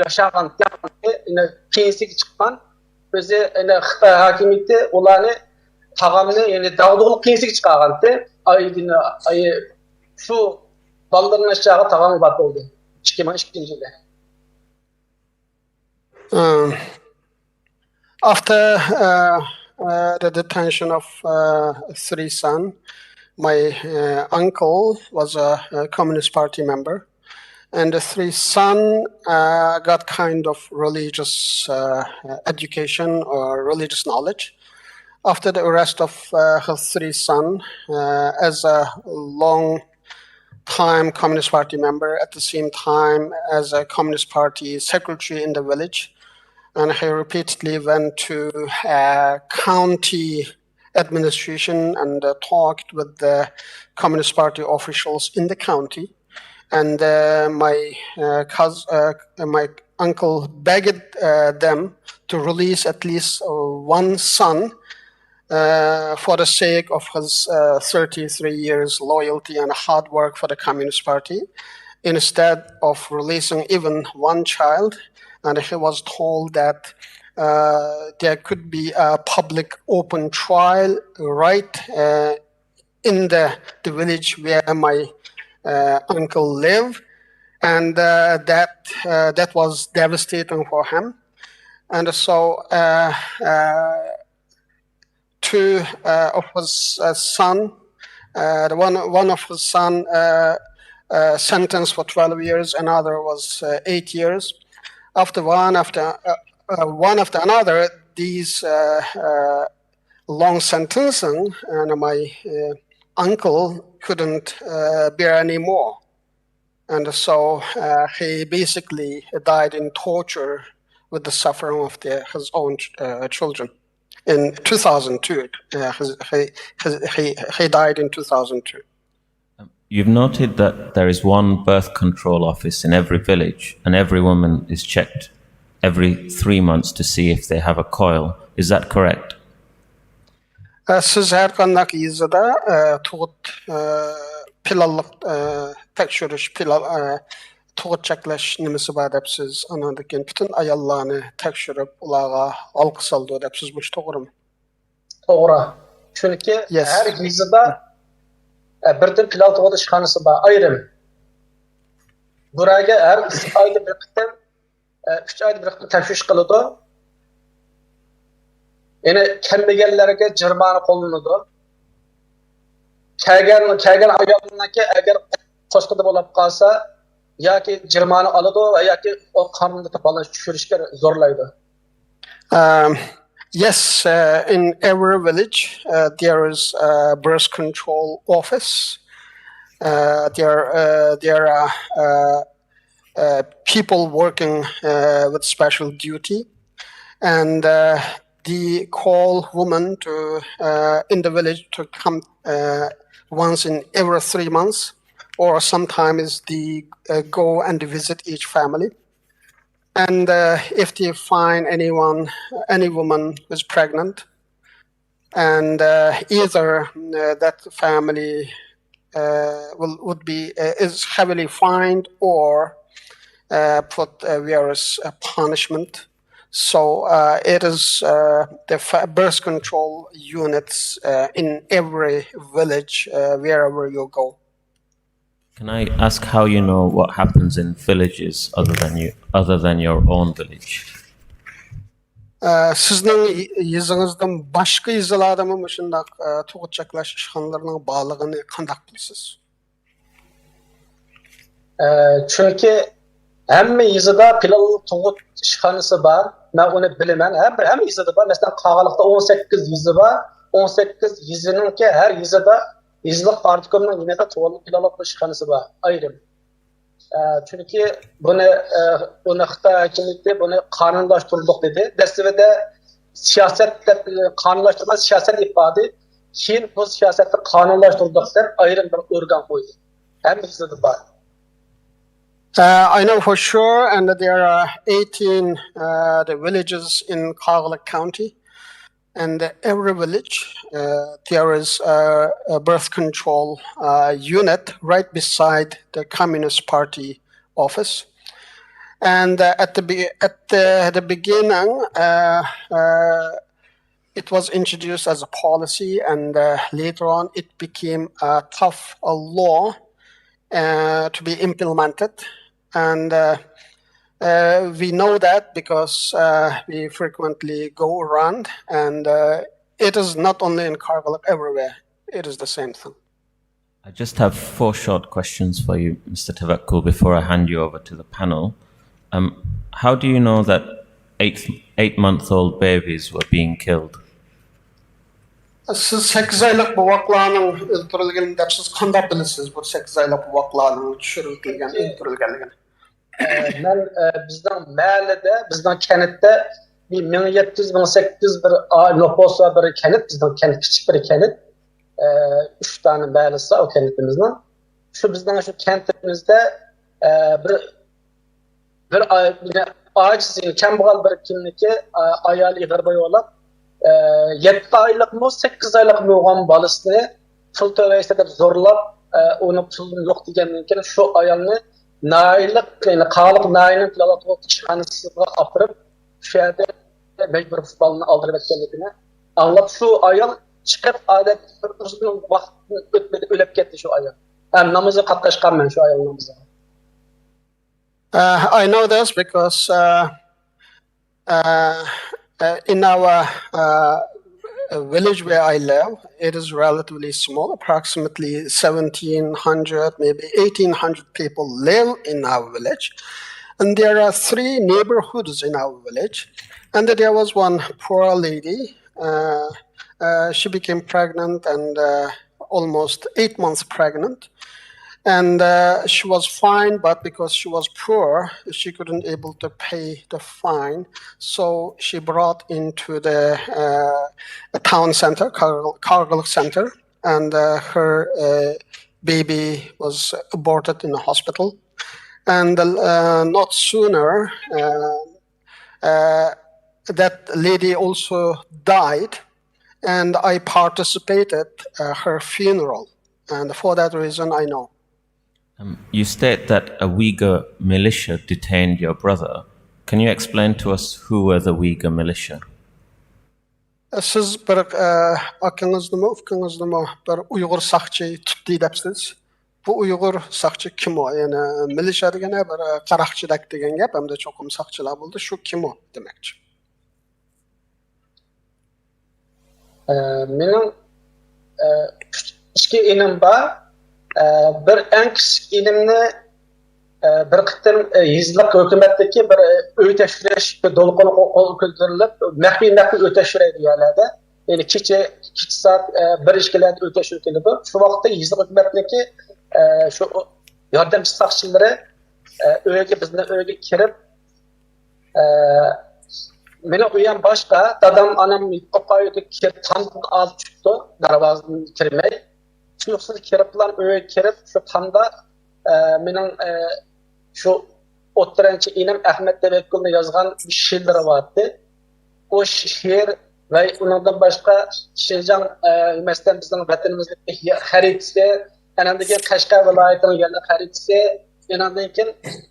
ياشاغان پېنسىيەگە چىققان، ئۆزى، يەنى خىتاي ھاكىمىيىتى ئۇلارنى، تاغامنى، يەنى داغدۇغىلىق پېنسىيەگە چىقارغانتى. ئايدىن، ئاي، شۇ بالىلىرىنىڭ ئىشى ھەققىدە تاغام ۋاپات بولدى. ئىككى مىڭ ئىككىنچى يىلى. Um, after uh, uh, the detention of uh, three sons, my uh, uncle was a, a Communist Party member, and the three sons uh, got kind of religious uh, education or religious knowledge. After the arrest of uh, his three sons, uh, as a long time Communist Party member, at the same time as a Communist Party secretary in the village, and he repeatedly went to uh, county administration and uh, talked with the Communist Party officials in the county. And uh, my uh, cous- uh, my uncle begged uh, them to release at least uh, one son uh, for the sake of his uh, thirty-three years loyalty and hard work for the Communist Party, instead of releasing even one child. And he was told that uh, there could be a public open trial right uh, in the, the village where my uh, uncle lived, and uh, that uh, that was devastating for him. And so uh, uh, two uh, of his uh, son, uh, the one one of his son uh, uh, sentenced for twelve years, another was uh, eight years. After one after uh, uh, one after another, these uh, uh, long sentencing, and my uh, uncle couldn't uh, bear anymore, and so uh, he basically died in torture with the suffering of the, his own uh, children. In two thousand two, uh, he, he, he, he died in two thousand two. You've noted that there is one birth control office in every village, and every woman is checked every three months to see if they have a coil. Is that correct? سىز ھەر قانداق يېزىدا تۇغۇت پىلانلىق تەكشۈرۈش پىلان تۇغۇت چەكلەش نېمىسى بار دەپسىز، ئاناندىن كېيىن پۈتۈن ئاياللارنى تەكشۈرۈپ ئۇلارغا ھالقا سالىدۇ دەپسىز، مۇشۇ توغرىمۇ؟ توغرا. چۈنكى ھەر يېزىدا بىردىن پىلان تۇغۇت ئىشخانىسى بار، ئايرىم. بۇرەگە ھەر ئۈچ ئايدا بىر قېتىم ئۈچ ئايدا بىر قېتىم تەكشۈرۈش قىلىدۇ. يەنى كەلمىگەنلەرگە جەرىمانە قوللىنىدۇ. كەلگەن كەلگەن ئايالنىڭكى ئەگەر قوشقىدا بولۇپ قالسا، ياكى جەرىمانە ئالىدۇ ۋە ياكى ئۇ قانۇندا بالىنى چۈشۈرۈشكە زورلايدۇ. Um, yes, uh, in every village uh, there is a birth control office. Uh, there, uh, there are uh, uh, people working uh, with special duty, and uh, they call women to uh, in the village to come uh, once in every three months or sometimes they uh, go and visit each family. And uh, if they find anyone, any woman who's pregnant, and uh, either uh, that family uh, will would be uh, is heavily fined or uh, put uh, various uh, punishment. So uh, it is uh, the fa- birth control units uh, in every village uh, wherever you go. Can I ask how you know what happens in villages other than you, other than your own village? Ә, сіздің й- езіңіздің башқа езілердеме мушындақ ә, тۇғۇт чаклаш ئىشخانىلىرىنىڭ بارلىقىنى قانداق بىلىسىز؟ ئە، چۈنكى ھەممە يېزىدا پىلانلىق تۇغۇت ئىشخانىسى بار. مەن ئۇنى بىلىمەن. ھەممە ھەممە يېزىدا بار. مەسىلەن، قاغىلىقتا ئون سەككىز يېزا بار. ئون سەككىز يېزىنىڭكى ھەر يېزىدا يېزىلىق پارتكومنىڭ يېنىدا تۇغۇت پىلانلىق ئىشخانىسى بار. ئايرىم. ئە، چۈنكى بۇنى ئە، بۇنى خىتاي ھاكىمىيىتى بۇنى قانۇنلاشتۇردۇق دېدى. دەسلىپىدە سىياسەت دەپ قانۇنلاشتۇرما سىياسەت ئىپادە، كېيىن بۇ سىياسەتنى قانۇنلاشتۇردۇق دەپ ئايرىم بىر ئورگان قويدى. ھەممە يېزىدا بار. Uh, I know for sure, and that there are eighteen uh, the villages in Kargalik County, and every village uh, there is a, a birth control uh, unit right beside the Communist Party office. And uh, at the be- at the, the beginning, uh, uh, it was introduced as a policy, and uh, later on it became a tough a law uh, to be implemented. And uh, uh, we know that because uh, we frequently go around, and uh, it is not only in Kargalik, everywhere. It is the same thing. I just have four short questions for you, Mister Tavakkol, before I hand you over to the panel. Um, how do you know that eight eight month old babies were being killed? Siz sakkiz oylik buvaklarning o'ldirilganini deb siz qanday bilasiz bu sakkiz oylik buvaklarning tushirib ketilgan o'ldirilganligini? مەن بىزنىڭ مەھەللىدە، بىزنىڭ كەنتتە بىر مىڭ يەتتە يۈز، مىڭ سەككىز يۈز بىر نوپۇسى بار بىر كەنت، بىزنىڭ كەنت كىچىك بىر كەنت. ئۈچ دانە مەھەللىسى بار ئۇ كەنتىمىزنىڭ. شۇ بىزنىڭ شۇ كەنتىمىزدە بىر بىر ئاجىز، كەمبەغەل بىر كىملىكى، ئايالى ئېغىر بويۇپ، يەتتە ئايلىقمۇ سەككىز ئايلىق بولغان بالىسىنى پۇل تۆلەيسىلەر دەپ زورلاپ، ئۇنىڭ پۇلى يوق دېگەندىن كېيىن شۇ ئايالنى ناھىيەلىك، يەنى قاغىلىق ناھىيەنىڭ پىلانلىق تۇغۇت ئىشخانىسىغا ئاپىرىپ، شۇ يەردە مەجبۇرىي بالىنى ئالدۇرۇپ ئەتكەنلىكىنى ئاڭلاپ، شۇ ئايال چىقىپ، ئادەتتە بىر ئۇزۇن ۋاقىتتىن ئۆتمىدى، ئۆلۈپ كەتتى شۇ ئايال. ھەم نامىزىغا قاتناشقانمەن شۇ ئايال نامىزىغا. Uh, I know this because uh, uh, uh, in our uh, village where I live, it is relatively small, approximately seventeen hundred, maybe eighteen hundred people live in our village. And there are three neighborhoods in our village. And there was one poor lady. Uh, uh, she became pregnant and uh, almost eight months pregnant. And uh, she was fined, but because she was poor, she couldn't able to pay the fine. So she brought into the uh, town center, Kargil Center, and uh, her uh, baby was aborted in the hospital. And uh, not sooner, uh, uh, that lady also died, and I participated uh, her funeral. And for that reason, I know. Um, you state that a Uyghur militia detained your brother. Can you explain to us who were the Uyghur militia? Siz bir ئاكىڭىزنىمۇ، ئۇكىڭىزنىمۇ بىر ئۇيغۇر ساقچى تۇتتى دەپسىز. بۇ ئۇيغۇر ساقچى كىم ئۇ؟ يەنى مىلىشيا دېگەن بىر قاراقچىدەك دېگەن گەپ، ھەمدە چوقۇم ساقچىلار بولدى. شۇ كىم ئۇ دېمەكچى. مېنىڭ ئىككى ئىنىم بار. بىر ئەڭ كىچىك ئىنىمنى بىر قېتىم يېزىلىق ھۆكۈمەتتىكى بىر ئۆي تەكشۈرۈش دولقۇنى قول كۆتۈرۈلۈپ، مەخپىي مەخپىي ئۆي تەكشۈرەيدۇ يەرلەردە. يەنى كېچە، كېچە سائەت بىر ئىككىلەردە ئۆي تەكشۈرۈپ كېلىدۇ. شۇ ۋاقىتتا يېزىلىق ھۆكۈمەتنىڭكى شۇ ياردەمچى ساقچىلىرى ئۆيگە، بىزنىڭ ئۆيگە كىرىپ، مېنىڭ ئۆيۈم باشقا، دادام، ئانام يۇقىرى ئۆيدە تامدىن ئاز چۈشۈپتۇ، دەرۋازىدىن كىرمەي. تۇيۇقسىز كىرىپلا ئۆيگە كىرىپ، شۇ تامدا ئە، مېنىڭ، ئە، شۇ ئوتتۇرانچى ئىنىم ئەخمەت تەۋەككۈلنى يازغان شېئىرلىرى بارتى. ئۇ شېئىر ۋە ئۇنىڭدىن باشقا شىنجاڭ، ئە، مەسىلەن، بىزنىڭ ۋەتىنىمىزنىڭ خەرىتىسى، ئاندىن كېيىن قەشقەر ۋىلايىتىنىڭ يەنە خەرىتىسى، ئاندىن كېيىن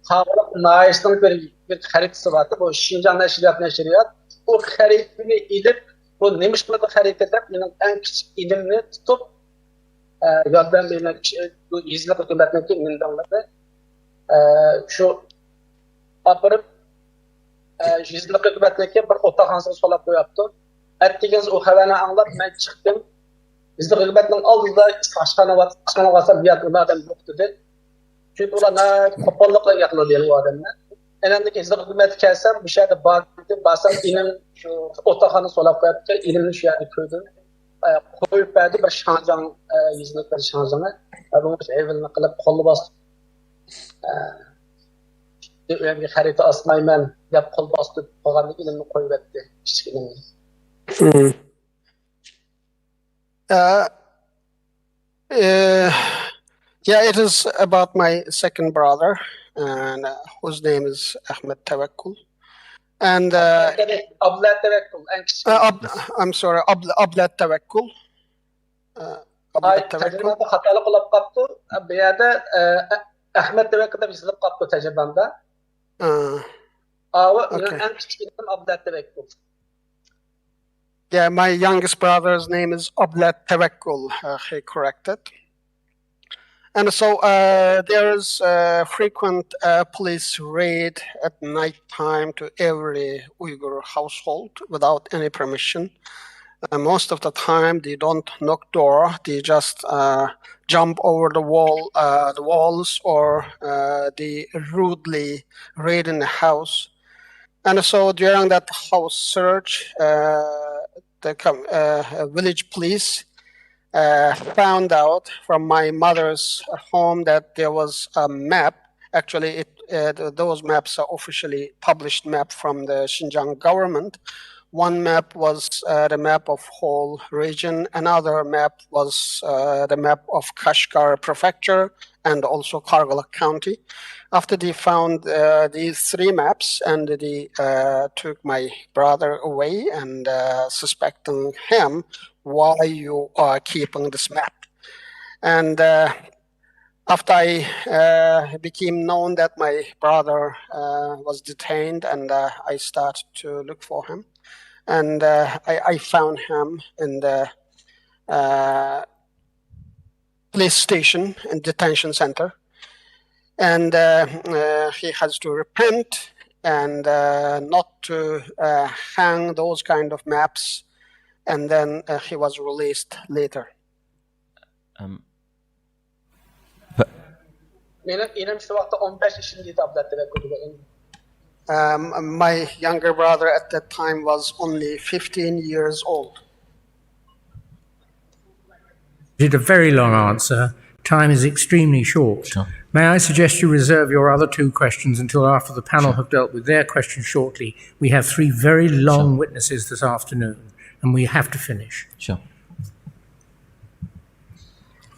قاغىلىق ناھىيەسىنىڭ بىر، بىر خەرىتىسى بارتى. بۇ شىنجاڭ نەشرىيات، نەشرىيات. ئۇ خەرىتىنى ئېلىپ، بۇ نېمىشقا بۇ خەرىتە دەپ، مېنىڭ ئەڭ كىچىك ئىنىمنى تۇتۇپ، ئە، ياردەم بېرىمەن، بۇ يېزىلىق ھۆكۈمەتنىڭكى مىنداڭلىرى، ئە، شۇ ئاپىرىپ، ئە، يېزىلىق ھۆكۈمەتنىڭكى بىر ئوتاقخانىسىغا سولاپ قويۇپتۇ. ئەتىگەن ئۇ خەۋەرنى ئاڭلاپ، مەن چىقتىم. يېزىلىق ھۆكۈمەتنىڭ ئالدىدا ئاشخانا بار، ئاشخانىغا بارسام، بۇ يەردە ئۇنداق ئادەم يوق دېدى. چۈنكى ئۇلار ناھايىتى قوپاللىق بىلەن ياقلىدى ئۇ ئادەمنى. ئەنەندىن كېيىن يېزىلىق ھۆكۈمەتكە كەلسەم، مۇشۇ يەردە بار دېدى. بارسام، ئىنىم شۇ ئوتاقخانا سولاپ قويۇپتىكەن، ئىنىمنى شۇ يەردە كۆردۈم. ئە، قويۇپ بەردى بىر شاڭجاڭ، ئە، يېزىلىق بىر شاڭجاڭى. ۋە بۇنىڭ ئۈچۈن ھەيۋىلىنى قىلىپ، قوللا باستى. ئە، ئۆيۈمگە خەرىتە ئاسمايمەن دەپ قول باستى، قالغاندىن كېيىن ئىنىمنى قويۇۋەتتى، كىچىك ئىنىمنى. Hmm. Uh, uh, yeah, it is about my second brother, and uh, whose name is Ahmed Tawakkul. And uh, ئابلەت تەۋەككۈل، ئەڭ كىچىك. Uh, Ab- I'm sorry, Ab- Ablet Tawakkul. Uh, ئاي، Ablet Tawakkul. تەرجىمىدە خاتالىق بولۇپ قاپتۇ. بۇ يەردە، ئە، ئەخمەت تەۋەككۈل دەپ يېزىلىپ قاپتۇ تەرجىمەمدە. Uh, ئاۋۇ مېنىڭ okay. ئەڭ كىچىك ئىنىم ئابلەت تەۋەككۈل. Yeah, my youngest brother's name is Ablet Tawakkul, uh, he corrected. And so uh, there is a frequent uh, police raid at night time to every Uyghur household without any permission. Uh, most of the time, they don't knock door. They just uh, jump over the wall, uh, the walls, or uh, they rudely raid in the house. And so during that house search, uh, the com- uh, village police uh, found out from my mother's home that there was a map. Actually, it, uh, th- those maps are officially published map from the Xinjiang government. One map was uh, the map of whole region. Another map was uh, the map of Kashgar prefecture and also Kargala County. After they found uh, these three maps, and they uh, took my brother away and uh, suspecting him, why you are keeping this map. And uh, after I uh, became known that my brother uh, was detained, and uh, I started to look for him, and uh, I, I found him in the uh, police station and detention center, and uh, uh, he has to repent and uh, not to uh, hang those kind of maps, and then uh, he was released later. Um, مېنىڭ ئىنىم شۇ ۋاقىتتا ئون بەش يېشىمدا ئىدى، ئابلەت تەۋەككۈل دېگەن ئىنىم. Um, my younger brother at that time was only fifteen years old. Did a very long answer. Time is extremely short. Sure. May I suggest you reserve your other two questions until after the panel Sure. have dealt with their questions shortly? We have three very long Sure. witnesses this afternoon, and we have to finish. Sure.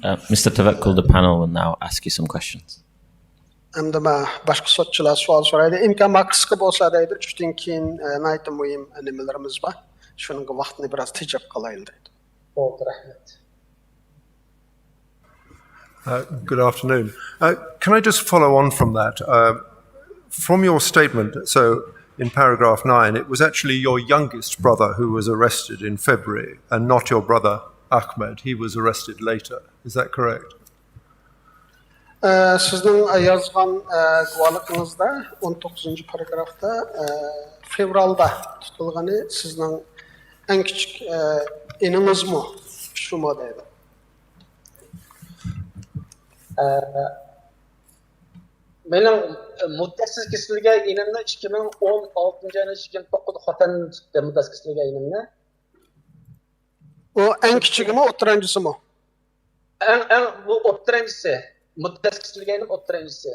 Uh, Mister Tawakkul, the panel will now ask you some questions. ئەمدى ما باشقا سوتچىلار سوئال سورايدۇ. ئىمكان بار قىسقا بولسا دەيدۇ، چۈشتىن كېيىن ئە، ناھايىتى مۇھىم نېمىلىرىمىز بار. شۇنىڭغا ۋاقىتنى بىراز تېجەپ قالايلى دەيدۇ. بولدى، رەھمەت. Uh, good afternoon. Uh, can I just follow on from that? Uh, from your statement, so in paragraph nine, it was actually your youngest brother who was arrested in February and not your brother Ahmed. He was arrested later. Is that correct? ئە، سىزنىڭ يازغان ئە، گۇۋاھلىقىڭىزدا ئون توققۇزىنچى پاراگرافتا ئە، فېۋرالدا تۇتۇلغىنى سىزنىڭ ئەڭ كىچىك ئە، ئىنىڭىزمۇ شۇمۇ دەيدۇ. ئە، مېنىڭ مۇددەتسىز كېسىلگەن ئىنىمنى ئىككى مىڭ ئون ئالتىنچى يىلى يىگىرمە توققۇزىنچى خوتەندىن تۇتتى، مۇددەتسىز كېسىلگەن ئىنىمنى. ئۇ ئەڭ كىچىكىمۇ، ئوتتۇرانچىسىمۇ؟ ئەڭ، ئەڭ بۇ ئوتتۇرانچىسى، مۇددەتسىز كېسىلگەن ئوتتۇرانچىسى.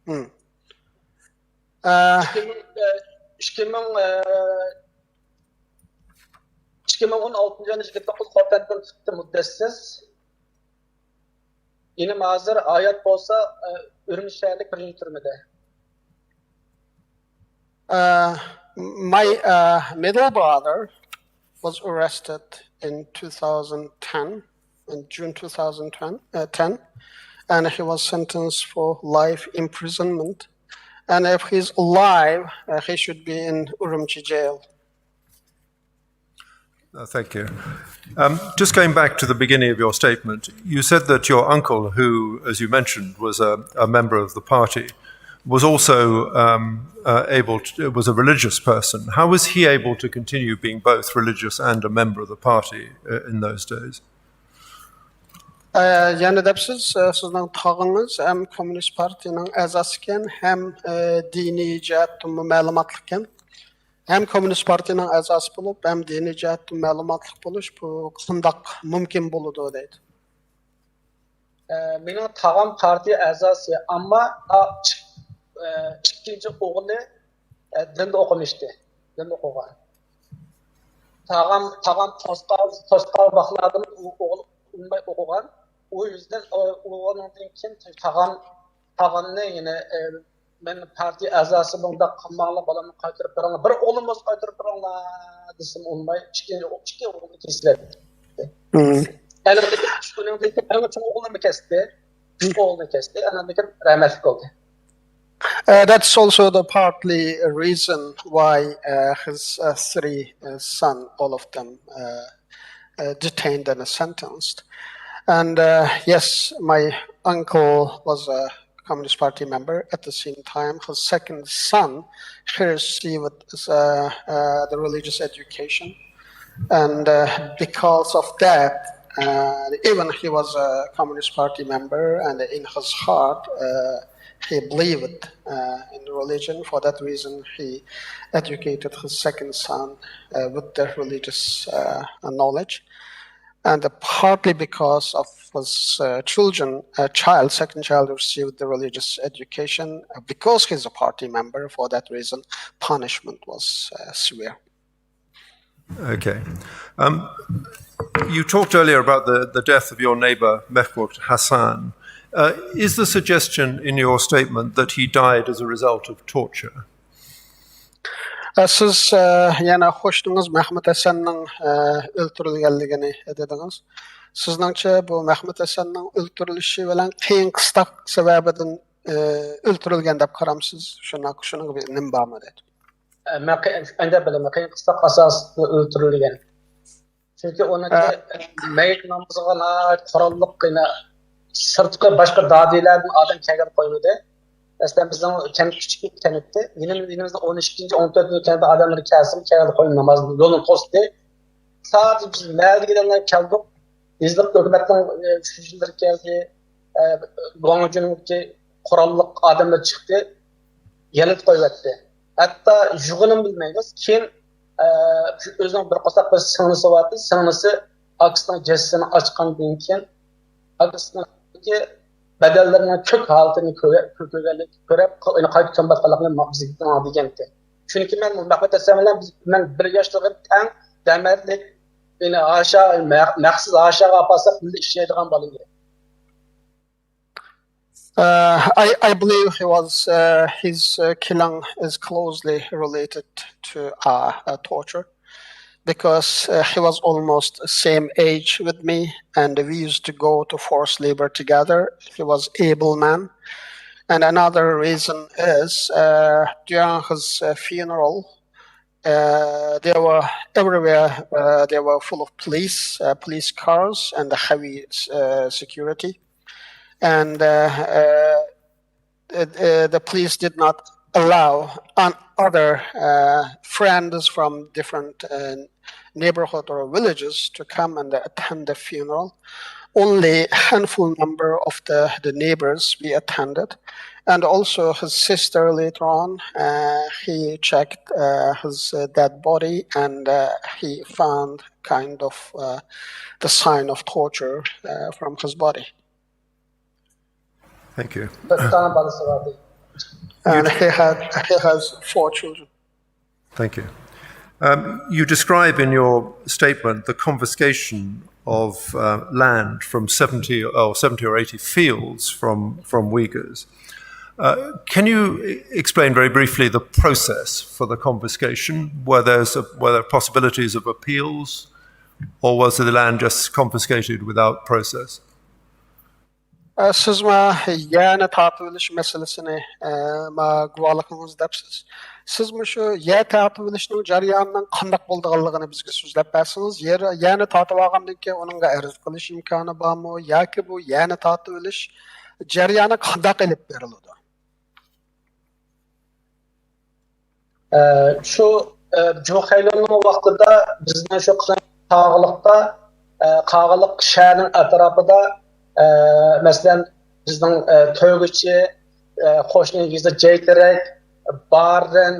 ھىم. ئە، ئىككى مىڭ، ئە، ئىككى مىڭ، ئە، ئىككى مىڭ ئون ئالتىنچى يىلى يىگىرمە توققۇز خوتەندىن تۇتتى مۇددەتسىز. ئىنىم ھازىر ھايات بولسا، ئە، ئۈرۈمچى شەھەرلىك بىرىنچى تۈرمىدە. Uh, my uh, middle brother was arrested in two thousand ten, in June two thousand ten, uh, ten, and he was sentenced for life imprisonment. And if he's alive, uh, he should be in Urumqi jail. Uh, thank you. Um, just going back to the beginning of your statement, you said that your uncle, who, as you mentioned, was a, a member of the party, was also um, uh, able to, was a religious person. How was he able to continue being both religious and a member of the party uh, in those days? ئە، يەنە دەپسىز، ئە، سىزنىڭ تاغىڭىز ھەم كوممۇنىست پارتىيىنىڭ ئەزاسىكەن، ھەم ئە، دىنىي جەھەتتىنمۇ مەلۇماتلىقكەن. ھەم كوممۇنىست پارتىيىنىڭ ئەزاسى بولۇپ، ھەم دىنىي جەھەتتىن مەلۇماتلىق بولۇش، بۇ قانداق مۇمكىن بولىدۇ دەيدۇ. ئە، مېنىڭ تاغام پارتىيە ئەزاسى، ئەمما ئا، ئىك-، ئە، ئىككىنچى ئوغلى ئە، دىندا ئوقۇمىشتى، دىندا ئوقۇغان. تاغام، تاغام توسقا، توسقا ۋاقىتلاردىمۇ ئوغلى ئۇنىماي ئوقۇغان. ئۇ يۈزدىن ئۇنىڭدىن كېيىن تاغام، تاغامنى يەنە ئە، مەن پارتىيە ئەزاسى بۇنداق قىلماڭلار، بالامنى قايتۇرۇپ بېرىڭلار، بىر ئوغلۇم بولسا قايتۇرۇپ بېرىڭلار دېسىم ئۇنىماي ئىككى، ئىككى ئوغلىنى كېسىۋەتتى. ئەلۋەتتە، شۇنىڭدىن كېيىن ئەڭ چوڭ ئوغلۇمنى كەستى. ئوغلىنى كەستى، ئاندىن كېيىن رەھمەتلىك بولدى. Uh, that's also the partly reason why uh, his uh, three uh, son, all of them, uh, uh, detained and sentenced. And uh, yes, my uncle was a Communist Party member. At the same time, his second son, he received uh, uh, the religious education. And uh, because of that, uh, even he was a Communist Party member, and in his heart, uh, he believed uh, in religion. For that reason, he educated his second son uh, with the religious uh, knowledge. And partly because of his uh, children, a child, second child received the religious education. Uh, because he's a party member, for that reason, punishment was uh, severe. Okay. Um, you talked earlier about the, the death of your neighbor, Mehkut Hassan. Uh, is the suggestion in your statement that he died as a result of torture? ئە، سىز ئە، يەنە قوشنىڭىز مەھمۇت ھەسەننىڭ ئە، ئۆلتۈرۈلگەنلىكىنى دېدىڭىز. سىزنىڭچە بۇ مەھمۇت ھەسەننىڭ ئۆلتۈرۈلۈشى بىلەن قىيىن قىستاق سەۋەبىدىن ئە، ئۆلتۈرۈلگەن دەپ قارامسىز؟ شۇنداق، شۇنىڭغا بىر نېمە بارمۇ دەيدۇ. مەن قىيىن، ئەندە بىلىمەن، قىيىن قىستاق ئاساسىدا ئۆلتۈرۈلگەن. چۈنكى ئۇنىڭكى مەيىت نامىزىغا ناھايىتى قوراللىق، يەنە سىرتقى باشقا دادىيلەردىن ئادەم كەلگەن قويمىدى. مەسىلەن، بىزنىڭ كەنت كىچىك كەنت ئىدى. يېنىم-، يېنىمىزدا ئون ئىككىنچى، ئون تۆتىنچى كەنتتە ئادەملەر كەلسىمۇ، كەلگەن قويمىدى، نامازنى يولىنى توستى. سادىچە بىز مەھەللىدىكىلەر كەلدۇق. يېزىلىق ھۆكۈمەتنىڭ ئە، شۇجىلىرى كەلدى. ئە، گۇاڭجۇنىڭكى قوراللىق ئادەملەر چىقتى. يېلىتىپ قويۇۋەتتى. ھەتتا يۇغىنىمۇ بىلمەيمىز. كېيىن ئە، شۇ ئۆزىنىڭ بىر قورساق بىر سىڭلىسى بارتى. سىڭلىسى ئاكىسىنىڭ جەسىتىنى ئاچقاندىن كېيىن، ئاكىسىنىڭ بەدەنلىرىنىڭ كۆك ھالىتىنى كۆرگەنلىكىنى كۆرۈپ، ئۇنى قايتا كۆمۈۋەتكەنلىكىنى بىزگە دېگەنتى. چۈنكى مەن مەھمۇت ھەسەن بىلەن بىز، مەن بىر ياشلىقىم تەڭ دەمەرلىك، يەنى ھاشا، مەخسۇس ھاشاغا ئاپارساق بىللە ئىشلەيدىغان بالا ئىدى. Uh, I, I believe he was uh, his uh, killing is closely related to uh, uh, torture because uh, he was almost same age with me and we used to go to forced labor together. He was able man. And another reason is uh, during his uh, funeral, uh, there were everywhere uh, they were full of police, uh, police cars and the heavy uh, security. And uh, uh, uh, the police did not allow on other uh, friends from different uh, neighborhood or villages to come and attend the funeral. Only handful number of the, the neighbors we attended. And also his sister later on, uh, he checked uh, his uh, dead body and uh, he found kind of uh, the sign of torture uh, from his body. Thank you. Dört tane balası vardı. And he had he has four children. Thank you. Um, you describe in your statement the confiscation of uh, land from seventy or seventy or eighty fields from, from Uyghurs. Uh, can you explain very briefly the process for the confiscation? Were, there's a, were there possibilities of appeals, or was the land just confiscated without process? سىز ما يەرنى تارتىۋېلىش مەسىلىسىنى ما گۇۋاھلىقىڭىز دەپسىز. سىز مۇشۇ يەر تارتىۋېلىشنىڭ جەريانىنىڭ قانداق بولىدىغانلىقىنى بىزگە سۆزلەپ بەرسىڭىز، يەر، يەرنى تارتىۋالغاندىن كېيىن ئۇنىڭغا ئەرز قىلىش ئىمكانى بارمۇ ياكى بۇ يەرنى تارتىۋېلىش جەريانى قانداق ئېلىپ بېرىلىدۇ؟ شۇ جۇ خەيلۇننىڭ ۋاقتىدا بىزنىڭ شۇ قاغىلىقتا، قاغىلىق شەھەرنىڭ ئەتراپىدا، مەسىلەن، بىزنىڭ تۆگىچى، قوشنا يېزا جەيتىرەك، بارىن،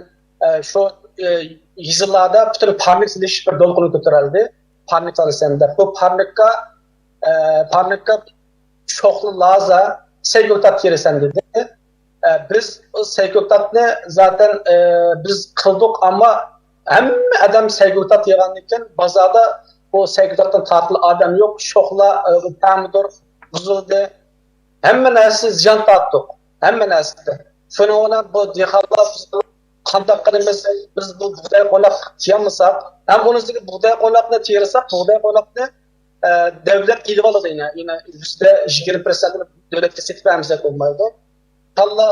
شۇ يېزىلاردا پۈتۈن پارنىك سېلىش بىر دولقۇن كۆتۈرۈلدى. پارنىك سالىسەن دەپ، بۇ پارنىكقا، پارنىكقا شوخلا لازا، سەيگۈتات تېرىسەن دېدى. بىز سەيگۈتاتنى زاتەن بىز قىلدۇق، ئەمما ھەممە ئادەم سەيگۈتات يىغاندىن كېيىن بازاردا بۇ سەيگۈتاتتىن تارتىدىغان ئادەم يوق، شوخلا، پەمىدۇر بۇزۇلدى، ھەممە نەرسە زىيان تارتتۇق، ھەممە نەرسىدە. شۇنىڭ بىلەن بۇ دېھقانلار بىز قانداق قىلىمىز؟ بىز بۇ بۇغداي قوناق تېرىيالمىساق، ھەم ئۇنىڭ ئۈستىگە بۇغداي قوناقنى تېرىساق، بۇغداي قوناقنى دۆلەت ئېلىۋالىدۇ، يەنە يەنە يۈزدە يىگىرمە پىرسەنتىنى دۆلەتكە سېتىپ بەرمىسەك بولمايدۇ. تاللا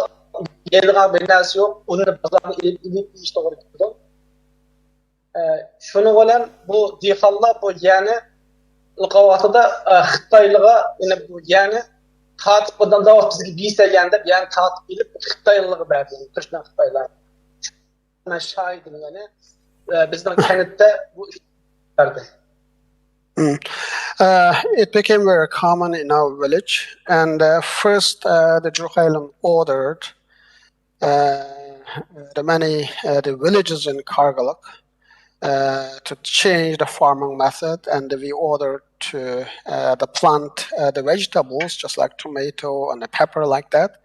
يەيدىغان بىر نەرسە يوق، ئۇنى بازارغا ئېلىپ ئېلىپ يېيىش توغرا كېلىدۇ. شۇنىڭ بىلەن بۇ دېھقانلار بۇ يەرنى ئۇلقاۋاتىدا خىتايلىغا، يەنى بۇ يەرنى تارتىپ بۇنداق بىزگە بېرسەيگەن دەپ يەرنى تارتىپ ئېلىپ خىتايلىغا بەردى، تۈركمەن خىتايلار. مەن شاھىدىم، يەنى بىزنىڭ كەنتتە بۇ ئىش بەردى. Uh, it became very common in our village, and uh, first uh, the Juxaylin ordered uh, the many uh, the villages in Kargaluk uh, to change the farming method, and we ordered to uh, the plant uh, the vegetables, just like tomato and a pepper, like that.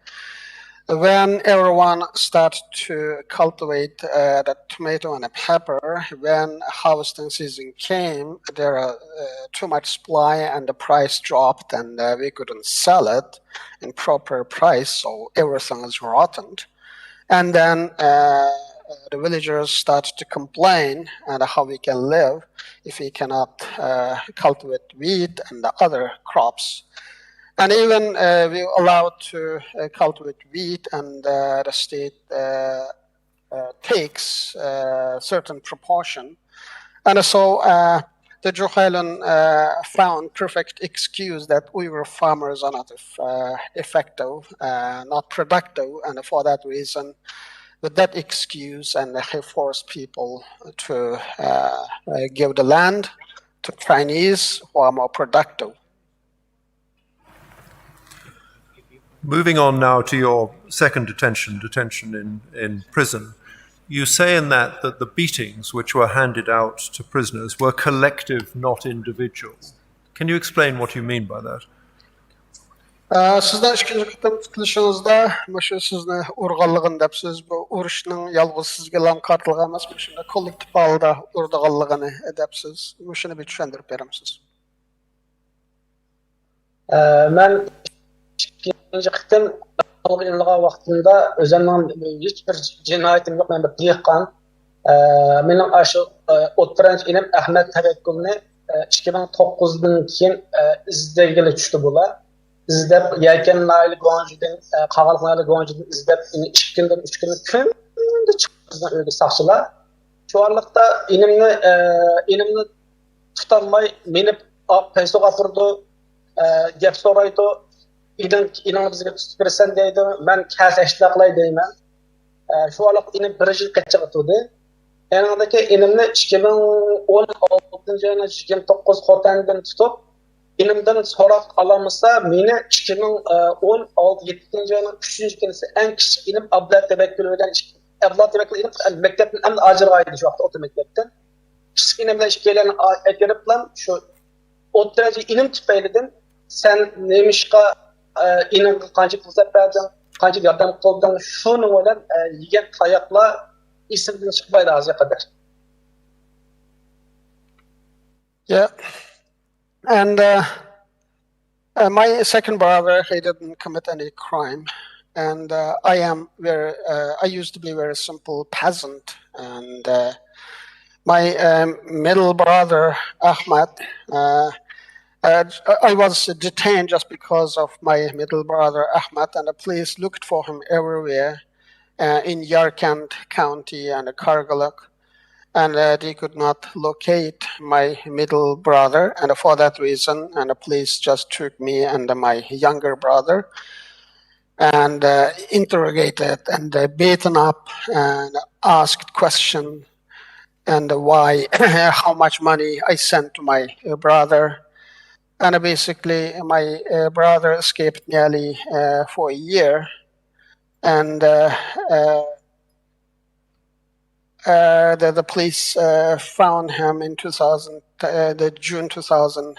When everyone started to cultivate uh, the tomato and the pepper, when harvesting season came, there are uh, too much supply and the price dropped, and uh, we couldn't sell it in proper price, so everything is rotten. And then uh, the villagers started to complain and how we can live if we cannot uh, cultivate wheat and the other crops. And even uh, we allowed to uh, cultivate wheat, and uh, the state uh, uh, takes a certain proportion. And so uh, the Juhailun uh, found perfect excuse that Uyghur farmers are not eff- uh, effective, uh, not productive, and for that reason, with that excuse, and he forced people to uh, uh, give the land to Chinese who are more productive. Moving on now to your second detention, detention in, in prison. You say in that that the beatings which were handed out to prisoners were collective, not individual. Can you explain what you mean by that? Ә, сіздің ikkinchi قېتىم تۇتۇلۇشىڭىزدا مۇشۇ سىزنى ئۇرغانلىقىنى دەپسىز، بۇ ئۇرۇشنىڭ يالغۇز سىزگىلا قارىتىلغان ئەمەس، مۇشۇنداق كوللېكتىپ ھالدا ئۇرىدىغانلىقىنى دەپسىز. مۇشۇنى بىر چۈشەندۈرۈپ بېرەمسىز؟ مەن ئىككىنچى قېتىم قولغا ئېلىنغان ۋاقتىمدا ئۆزۈمنىڭ ھېچبىر جىنايىتىم يوق، مەن بىر دېھقان. مېنىڭ ئاشۇ ئوتتۇرانچى ئىنىم ئەخمەت تەۋەككۈلنى ئىككى مىڭ توققۇزدىن كېيىن ئىزدەيگىلى چۈشتى بۇلار. ئىزدەپ يەكەن ناھىيەلىك گۇاڭجىدىن، قاغالىق ناھىيەلىك گۇاڭجىدىن ئىزدەپ، ئىككى كۈندىن ئۈچ كۈندىن كۈندە چىقىپ بىزنىڭ ئۆيگە ساقچىلار. شۇ ئارىلىقتا ئىنىمنى، ئىنىمنى تۇتالماي مېنى پەيسوغا ئاپىرىدۇ. گەپ سورايدۇ. ئىنىڭ ئىنىڭنى بىزگە تۇتۇپ بېرىسەن دەيدۇ. مەن كەلسە ئەشلا قىلاي دەيمەن. شۇ ئارىلىق ئىنىم بىر يىل قېچىغا تۇردى. ئېنىڭدىكى ئىنىمنى ئىككى مىڭ ئون ئالتىنچى يىلى يىگىرمە توققۇز خوتەندىن تۇتۇپ، ئىنىمدىن سوراق ئالالمىسا، مېنى ئىككى مىڭ ئون ئالتە يەتتىنچى يىلىنىڭ ئۈچىنچى كۈنى ئەڭ كىچىك ئىنىم ئابلەت تەۋەككۈل بىلەن ئابلەت تەۋەككۈل ئىنىم مەكتەپتىن ئەمدى ئاجرىغان ئىدى شۇ ۋاقىتتا ئوتتۇرا مەكتەپتىن. كىچىك ئىنىم بىلەن ئىككىيلەننى ئەكىرىپلا شۇ ئوتتۇرا دەرىجە ئىنىم تۈپەيلىدىن سەن نېمىشقا ئىنىڭغا قانچە پۇرسەت بەردىڭ، قانچە ياردەم قىلدىڭ، شۇنىڭ بىلەن يېگەن تاياقلار ئېسىمدىن چىقمايدۇ ھازىرغا قەدەر. Yeah. And uh, uh, my second brother, he didn't commit any crime. And uh, I am very, uh, I used to be very simple peasant. And uh, my um, middle brother, Ahmad, uh, uh, I was detained just because of my middle brother, Ahmad, and the police looked for him everywhere uh, in Yarkand County and Karghalugh. And uh, they could not locate my middle brother, and for that reason, and the police just took me and my younger brother and uh, interrogated and uh, beaten up and asked question and why, how much money I sent to my uh, brother. And basically, my uh, brother escaped nearly uh, for a year, and uh, uh, uh, the, the police uh, found him in two thousand, uh, the June two thousand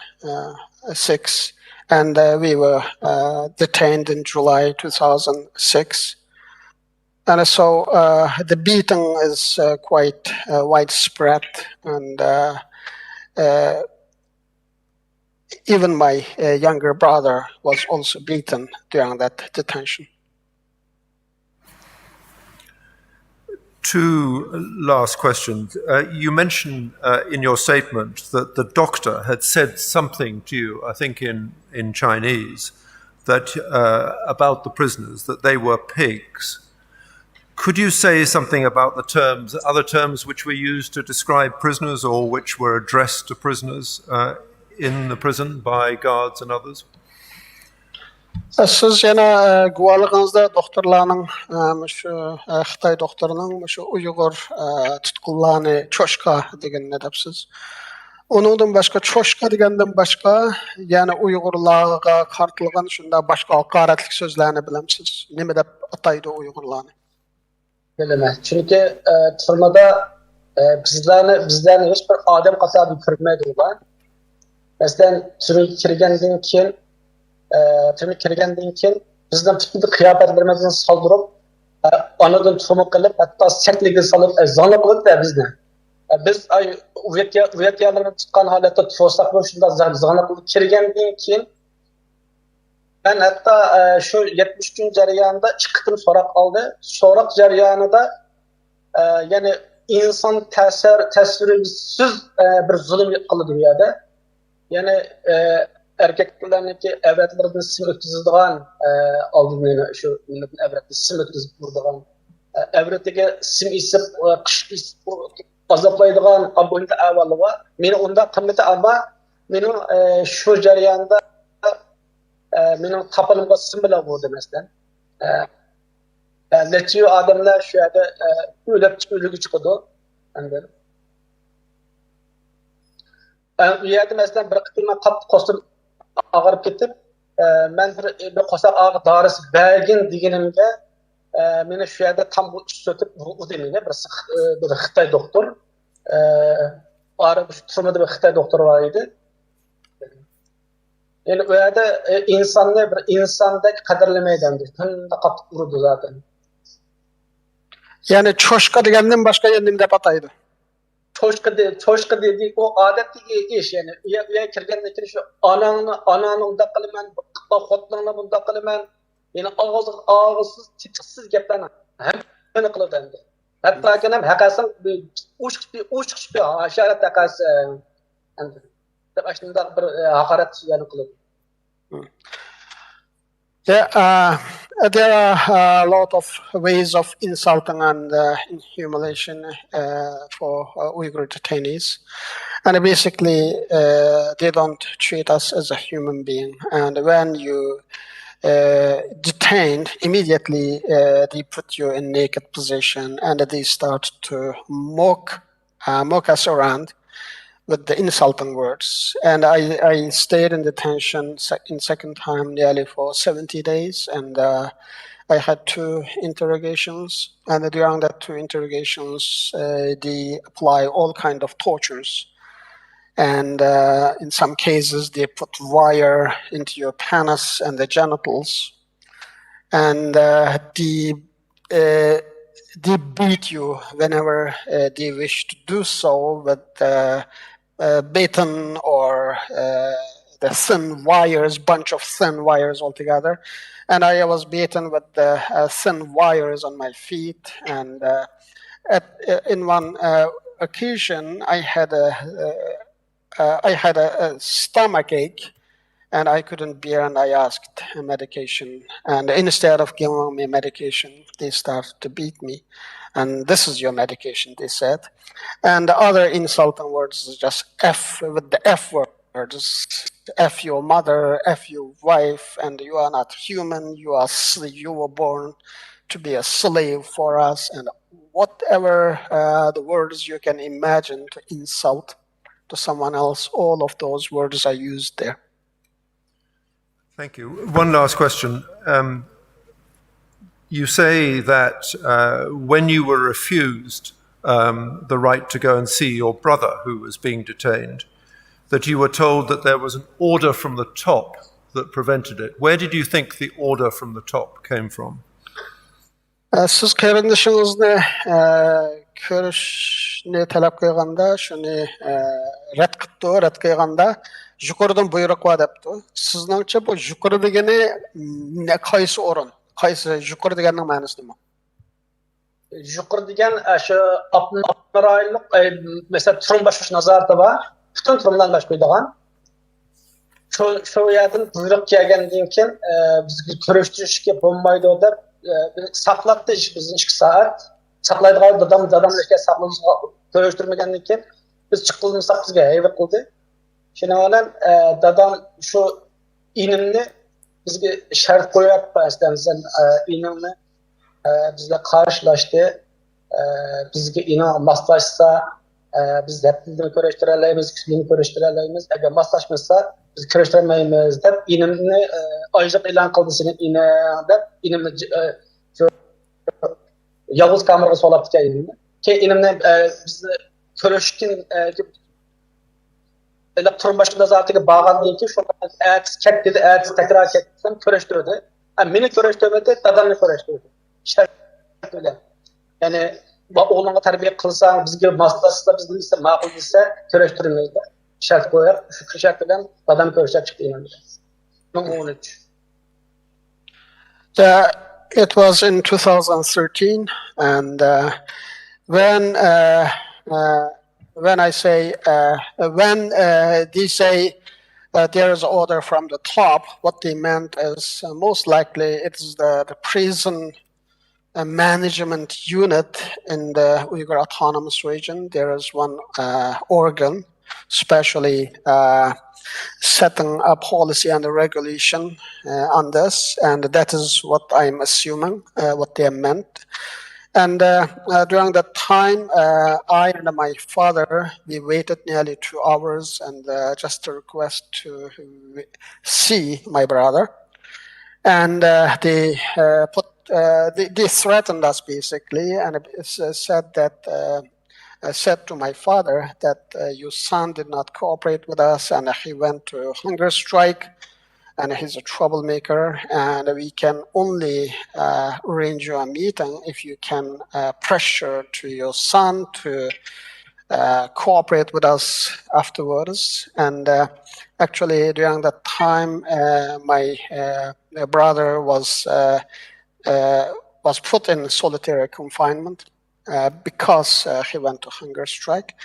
six, and uh, we were uh, detained in July two thousand six. And so uh, the beating is uh, quite uh, widespread, and uh, uh, even my uh, younger brother was also beaten during that detention. Two last questions. Uh, you mentioned uh, in your statement that the doctor had said something to you, I think in, in Chinese, that uh, about the prisoners, that they were pigs. Could you say something about the terms, other terms which were used to describe prisoners or which were addressed to prisoners uh, in the prison by guards and others? سىز يەنە گۇۋاھلىقىڭىزدا دوختۇرلارنىڭ، مۇشۇ خىتاي دوختۇرىنىڭ مۇشۇ ئۇيغۇر تۇتقۇنلارنى چوشكا دېگىنىنى دەپسىز. ئۇنىڭدىن باشقا، چوشكا دېگەندىن باشقا يەنە ئۇيغۇرلارغا قارىتىلغان شۇنداق باشقا ھاقارەتلىك سۆزلەرنى بىلەمسىز؟ نېمە دەپ ئاتايدۇ ئۇيغۇرلارنى؟ بىلىمەن. چۈنكى تۈرمىدە بىزلەرنى بىزلەرنى ھېچ بىر ئادەم قاتارىدا كۆرمەيدۇ ئۇلار. مەسىلەن، تۈرمىگە كىرگەندىن كېيىن، تۈرمىگە كىرگەندىن كېيىن بىزنىڭ پۈتۈن قىياپەتلىرىمىزنى سالدۇرۇپ، ئانىدىن تۇرما قىلىپ، ھەتتا سەكلىككە سالىپ، زانا قىلدى بىزنى. بىز ئۇ يەرلەرنى تۇتقان ھالەتتە تۇرساق، شۇنداق زانا قىلدى. كىرگەندىن كېيىن مەن ھەتتا شۇ يەتمىش كۈن جەريانىدا ئىككى قېتىم سوراق ئالدى. سوراق جەريانىدا يەنى ئىنسان تەسىر تەسۋىرسىز بىر زۇلۇم قىلىدۇ بۇ يەردە. يەنى ئەركەكلەرنىڭكى ئەۋرەتلىرىدىن سىم ئۆتكۈزىدىغان، ئالدىن يەنە شۇ مىللەتنىڭ ئەۋرەتىدىن سىم ئۆتكۈزۈپ تۇرىدىغان، ئەۋرىتىگە سىم ئېسىپ، قىش ئېسىپ ئازابلايدىغان ئابۇندا ئەھۋالى بار. مېنى ئۇنداق قىلمىدى، ئەمما مېنىڭ شۇ جەرياندا مېنىڭ تاپىنىمغا سىم بىلەن ئۇردى، مەسىلەن. نەچچە ئادەملەر شۇ يەردە ئۆلۈپ ئۆلۈگە چىقىدۇ. ئاندىن ئە، ئۇ يەردە، مەسىلەن، بىر قېتىم مەن قاتتىق قورسىقىم ئاغرىپ كېتىپ، ئە، مەن بىر، بىر قورساق ئاغرىق دارىسى بەرگىن دېگىنىمگە، ئە، مېنى شۇ يەردە تام بۇ ئۈچ سۆتۈپ ئۇردى مېنى بىر، بىر خىتاي دوختۇر. ئە، ئارا شۇ تۈرمىدە بىر خىتاي دوختۇر بار ئىدى. يەنى ئۇ يەردە ئە، ئىنساننى بىر ئىنساندەك قەدىرلىمەيدۇ ئەمدى. شۇنداق قاتتىق ئۇرىدۇ زادى. يەنى چوشقا دېگەندىن باشقا يەنە نېمە دەپ ئاتايدۇ؟ چوشقا دې-، چوشقا دېدى، ئۇ ئادەتتىكى ئىش، يەنى ئۆيگە كىرگەندىن كېيىن شۇ ئاناڭنى، ئاناڭنى ئۇنداق قىلىمەن، خوتۇنۇڭنى بۇنداق قىلىمەن، يەنى ئاغزىغا، ئاغزىسىز، تېتىقسىز گەپلەرنى ھەممىنى قىلىدۇ ئەمدى. ھەتتاكى ھەم ھەقەسىڭ ئوشۇق، ئوشۇق ھاشارەت ھەقەسى ئەمدى دەپ ئاشۇنداق بىر ھاقارەت سۆزلەرنى قىلىدۇ. Yeah, uh, there are a lot of ways of insulting and uh, humiliation uh, for uh, Uyghur detainees. And basically, uh, they don't treat us as a human being. And when you uh, detained, immediately uh, they put you in naked position and they start to mock uh, mock us around with the insulting words. And I, I stayed in detention sec- in second time nearly for seventy days. And uh, I had two interrogations. And during that two interrogations, uh, they apply all kind of tortures. And uh, in some cases, they put wire into your penis and the genitals. And uh, they uh, they beat you whenever uh, they wish to do so with uh, uh, beaten or uh, the thin wires, bunch of thin wires altogether. And I was beaten with the uh, thin wires on my feet. And uh, at, uh, in one uh, occasion, I had a uh, uh, I had a, a stomach ache, and I couldn't bear, and I asked a medication. And instead of giving me medication, they started to beat me. And this is your medication, they said. And the other insulting words is just F with the F words. F your mother, F your wife, and you are not human. You are s- you were born to be a slave for us, and whatever uh, the words you can imagine to insult to someone else, all of those words are used there. Thank you. One last question. Um, you say that uh, when you were refused um, the right to go and see your brother who was being detained, that you were told that there was an order from the top that prevented it. Where did you think the order from the top came from? Ә, Сіз قېرىندىشىڭىزنى ئە، كۆرۈشنى تەلەپ قىلغاندا، شۇنى ئە، رەت قىپتۇ، رەت قىلغاندا يۇقىرىدىن بۇيرۇق بار دەپتۇ. سىزنىڭچە بۇ يۇقىرى دېگىنى نە- قايسى ئورۇن؟ قايسى يۇقىرى دېگەننىڭ مەنىسى نېمە؟ يۇقىرى دېگەن ئە، شۇ ئاپتونوم رايونلۇق ئە، مەسىلەن تۇرۇم باشقۇرۇش نازارىتى بار. پۈتۈن تۇرۇملارنى باشقۇرىدىغان. شۇ شۇ يەردىن بۇيرۇق كەلگەندىن كېيىن ئە، بىزگە كۆرۈشتۈرۈشكە بولمايدۇ دەپ ئە، ساقلاتتى بىزنى ئىككى سائەت. ساقلايدىغان دادام دادام ئەكە ساقلىنىشقا كۆرۈشتۈرمىگەندىن كېيىن بىز چىققىلى بولمىساق بىزگە ھەيۋە قىلدى. شۇنىڭ بىلەن ئە، دادام شۇ ئىنىمنى بىزگە شەرت قويۇپ ئەسلەن سەن ئە، ئىنىڭنى ئە، بىزگە قارشىلاشتى. ئە، بىزگە ئىنىڭ ماسلاشسا ئە، بىز ھەپتىدىن كۆرۈشتۈرەلەيمىز، كۈندىن كۆرۈشتۈرەلەيمىز. ئەگەر ماسلاشمىسا بىز كۆرۈشتۈرەلمەيمىز دەپ ئىنىمنى ئە، ئاجلىق ئېلان قىلدى سېنىڭ ئىنىڭ دەپ ئىنىمنى ج- ئە، شۇ يالغۇز كامېرغا سولاپتىكەن ئىنىمنى. كېيىن ئىنىمنى ئە، بىزنى كۆرۈشكىن ئە، ھېلىقى تۇرۇم باشقۇرۇش نازارىتىگە بارغاندىن كېيىن شۇ ئەتىسى كەتتى، ئەتىسى تەكرار كەتتى دېسەم كۆرۈشتۈردى. ھە، مېنى كۆرۈشتۈرمىدى، دادامنى كۆرۈشتۈردى. شەرت بىلەن. يەنى بۇ ئوغلۇڭغا تەربىيە قىلساڭ، بىزگە ماسلاشسا، بىز نېمە دېسە ماقۇل دېسە كۆرۈشتۈرمەيدۇ. شەرت قويۇپ، شۇ شەرت بىلەن دادام كۆرۈشۈپ چىقتى ئىنىم بىلەن. مىڭ ئون ئۈچ. Uh, it was in two thousand thirteen, and uh, when uh, uh, when I say uh, when uh, they say uh, there is order from the top, what they meant is uh, most likely it is the the prison uh, management unit in the Uyghur Autonomous Region. There is one uh, organ specially uh, setting a policy and a regulation uh, on this, and that is what I'm assuming uh, what they meant. And uh, uh, during that time, uh, I and my father we waited nearly two hours, and uh, just a request to see my brother, and uh, they uh, put uh, they, they threatened us basically, and it s- said that uh, uh, said to my father that uh, your son did not cooperate with us, and he went to hunger strike, and he's a troublemaker, and we can only uh, arrange you a meeting if you can uh, pressure to your son to uh, cooperate with us afterwards. And uh, actually, during that time, uh, my uh, brother was uh, uh, was put in solitary confinement uh, because uh, he went to hunger strike.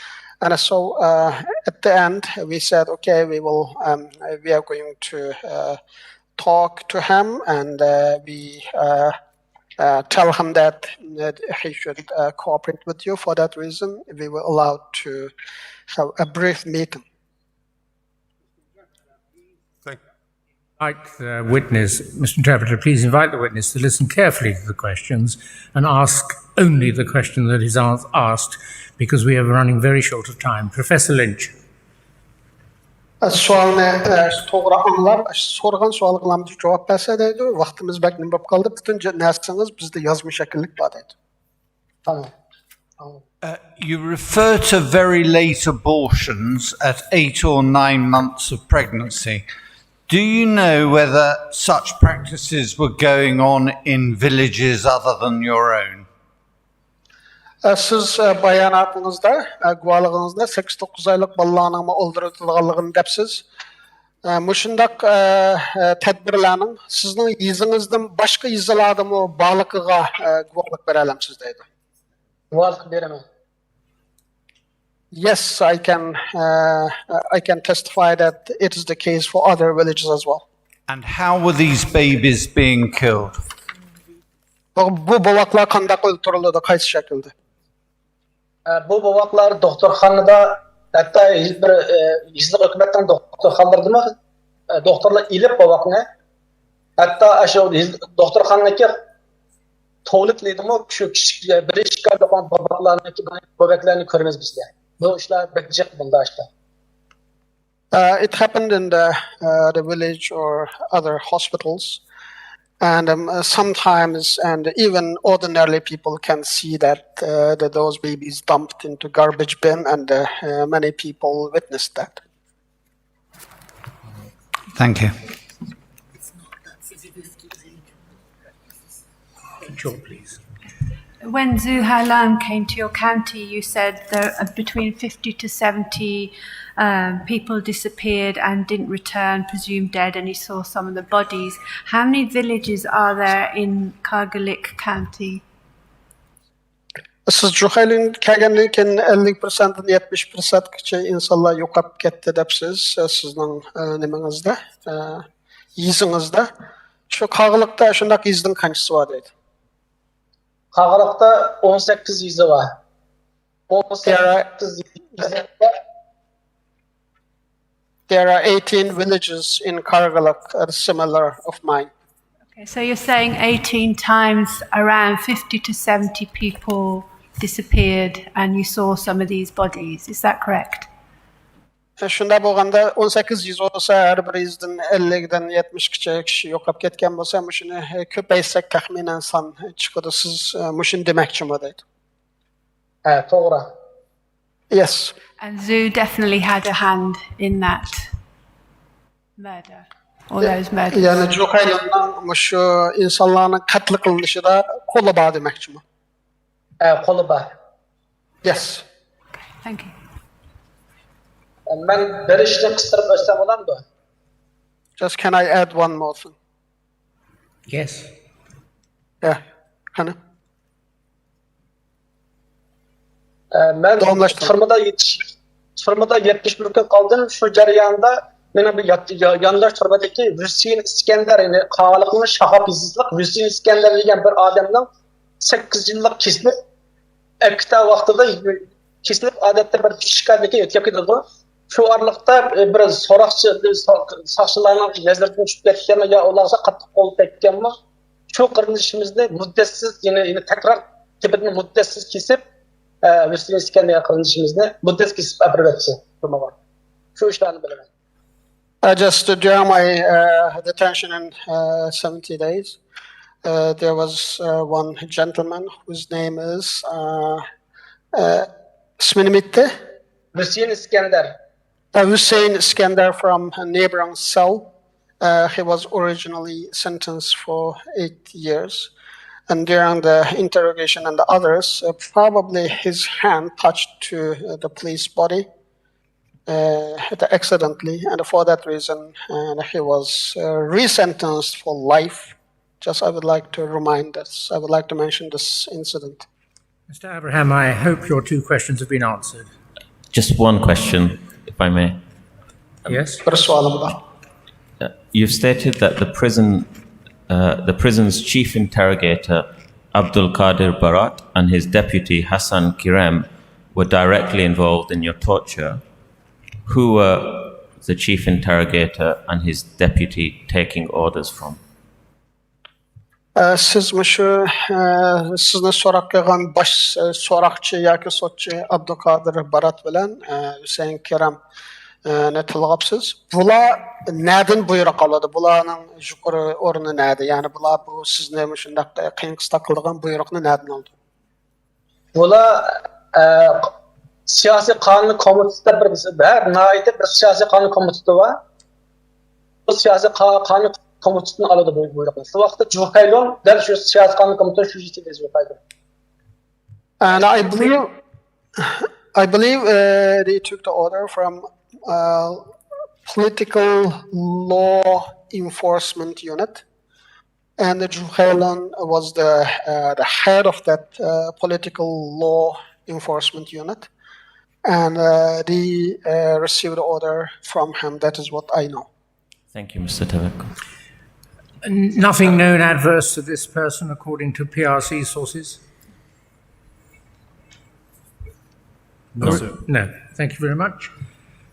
And so uh, at the end, we said, okay, we will, um, we are going to uh, talk to him, and uh, we uh, uh, tell him that, that he should uh, cooperate with you. For that reason, we were allowed to have a brief meeting. Thank you. Invite the witness, Mister Interpreter, please invite the witness to listen carefully to the questions and ask only the question that is ans- asked, because we are running very short of time. Professor Lynch. سوئالنى توغرا ئاڭلاپ، سورىغان سوئالغا جاۋاب بەرسە دەيدۇ، ۋاقتىمىز بەك نېمە بولۇپ قالدى، پۈتۈن نەرسىڭىز بىزدە يازما شەكىللىك بار دەيدۇ. تامام. Uh, you refer to very late abortions at eight or nine months of pregnancy. Do you know whether such practices were going on in villages other than your own? ئە، سىز، ئە، باياناتىڭىزدا، ئە، گۇۋاھلىقىڭىزدا سەككىز توققۇز ئايلىق بالىلارنىڭمۇ ئولتۇرۇۋېتىلغانلىقىنى دەپسىز. ئە، مۇشۇنداق، ئە، ئە، تەدبىرلەرنىڭ سىزنىڭ يېزىڭىزدىن باشقا يېزىلاردىمۇ بارلىقىغا، ئە، گۇۋاھلىق بېرەلەمسىز دەيدۇ. گۇۋاھلىق بېرىمەن. Yes, I can, uh, I can testify that it is the case for other villages as well. And how were these babies being killed? بۇ، بۇ بوۋاقلار قانداق ئۆلتۈرۈلىدۇ، قايسى شەكىلدە؟ ئە، بۇ بوۋاقلار دوختۇرخانىدا، ھەتتا بىر، ئە، يېزىلىق ھۆكۈمەتنىڭ دوختۇرخانىلىرىدىمۇ، ئە، دوختۇرلار ئېلىپ بوۋاقنى، ھەتتا ئاشۇ يېزىلىق دوختۇرخانىدىكى تۇالېتلىرىدىمۇ شۇ كىچىك، بىر ئىككى ئايلىق بوۋاقلارنىڭكى بوۋاكلارنى كۆرىمىز بىز. بۇ ئىشلار بەك جىق بۇنداق ئىشلار. Uh, it happened in the, uh, the village or other hospitals. And, um, uh, sometimes, and even ordinarily, people can see that, uh, that those babies dumped into garbage bin, and, uh, uh, many people witnessed that. Thank you. Joe, please. When Zhu Hailan came to your county, you said there are between fifty to seventy um, people disappeared and didn't return, presumed dead, and you saw some of the bodies. How many villages are there in Kargalik County? سىز جۇخەيلىن كەلگەندىن كېيىن ئەللىك پىرسەنتتىن يەتمىش پىرسەنتكىچە ئىنسانلار يوقاپ كەتتى دەپسىز، سىزنىڭ، ئە، نېمىڭىزدە، ئە، يېزىڭىزدا. شۇ قاغىلىقتا شۇنداق يېزىدىن قانچىسى بار دەيدۇ؟ قاغىلىقتا ئون سەككىز يېزا بار. ئون سەككىز يېزا بار. There are eighteen villages in Kargalik, uh, similar of mine. Okay, so you're saying eighteen times around fifty to seventy people disappeared and you saw some of these bodies. Is that correct? شۇنداق بولغاندا، ئون سەككىز يېزا بولسا، ھەر بىر يېزىدىن ئەللىكتىن يەتمىشكىچە كىشى يوقاپ كەتكەن بولسا، مۇشۇنى كۆپەيتسەك، تەخمىنەن سان چىقىدۇ. سىز، ئە، مۇشۇنى دېمەكچىمۇ دەيدۇ. ھە، توغرا. Yes. And Zhu definitely had a hand in that murder, all those murders. يەنى جۇخەيلىننىڭ مۇشۇ ئىنسانلارنىڭ قەتل قىلىنىشىدا قولى بار دېمەكچىمۇ؟ ھە، قولى بار. Yes. Thank you. مەن بىر ئىشنى قىستۇرۇپ ئۆتسەم بولامدۇ؟ Just can I add one more thing? Yes. Yeah. قېنى. ئە، مەن داۋاملاشتۇرۇڭ. تۈرمىدە يېتىش-، تۈرمىدە يەتمىش بىر كۈن قالدىم. شۇ جەرياندا مېنىڭ بىر يات-، يا-، يانداش تۈرمىدىكى ھۈسەيىن ئىسكەندەر، يەنى قاغىلىقنىڭ شاھاب يېزىسىلىق ھۈسەيىن ئىسكەندەر دېگەن بىر ئادەمنىڭ سەككىز يىللىق كېسىلىپ، ئەكېتە ۋاقتىدا كېسىلىپ، ئادەتتە بىر ئۈچ ئىككى ئايدىن كېيىن ئۆتۈپ كېتىدۇ. شۇ ئارىلىقتا، ئە، بىر سوراقچى، بىر سا-، ساقچىلارنىڭ نەزىرىدىن چۈشۈپ كەتكەنمۇ يا ئۇلارغا قاتتىق قول تەگكەنمۇ؟ شۇ قېرىندىشىمىزنى مۇددەتسىز، يەنى، يەنى تەكرار تېپىدىن مۇددەتسىز كېسىپ، ئە، ھۈسەيىن ئىسكەندەر قېرىندىشىمىزنى مۇددەتسىز كېسىپ ئەپىرىۋەتتى تۈرمىگە. شۇ ئىشلارنى بىلىمەن. Uh, just, uh, during my, uh, detention in, uh, seventy days, uh, there was, uh, one gentleman whose name is, uh, uh, ئىسمى نېمە ئىدى؟ ھۈسەيىن ئىسكەندەر. Uh, Hussein Iskandar from a neighboring cell. Uh, he was originally sentenced for eight years. And during the interrogation and the others, uh, probably his hand touched to, uh, the police body, uh, accidentally, and for that reason, uh, he was, uh, resentenced for life. Just I would like to remind this, I would like to mention this incident. Mister Abraham, I hope your two questions have been answered. Just one question, if I may. Yes? بىر سوئالىم بار. Uh, you've stated that the prison, uh, the prison's chief interrogator, Abdul Qadir Barat, and his deputy, Hassan Kirem, were directly involved in your torture. Who were the chief interrogator and his deputy taking orders from? ئە، سىز مۇشۇ، ئە، سىزنى سوراق قىلغان باش، ئە، سوراقچى ياكى سوتچى ئابدۇقادىر بارات بىلەن، ئە، ھۈسەيىن كېرەم، ئە، نى تىلغاپسىز. بۇلار نەدىن بۇيرۇق ئالىدۇ؟ بۇلارنىڭ يۇقىرى ئورنى نەدە؟ يەنى بۇلار بۇ سىزنى مۇشۇنداق، ئە، قىيىن قىستاق قىلىدىغان بۇيرۇقنى نەدىن ئالىدۇ؟ بۇلار، ئە، سىياسىي قانۇن كومىتېتىدا بىر، ھەر ناھىيەدە بىر سىياسىي قانۇن كومىتېتى بار. بۇ سىياسىي قا-، قانۇن كومىتېتىدىن ئالىدۇ بۇ بۇيرۇقنى. شۇ ۋاقىتتا جۇخەيلۇن دەل شۇ سىياسىي قانۇن كومىتېتىنىڭ شۇجىسى ئىدى جۇخەيلۇن. And I believe, I believe uh, they took the order from uh, political law enforcement unit, and Zhu Hailun was the uh, the head of that uh, political law enforcement unit, and uh, they uh, received the order from him. That is what I know. Thank you, Mister Tavakkol. Nothing known adverse to this person according to P R C sources? No, sir. No. Thank you very much.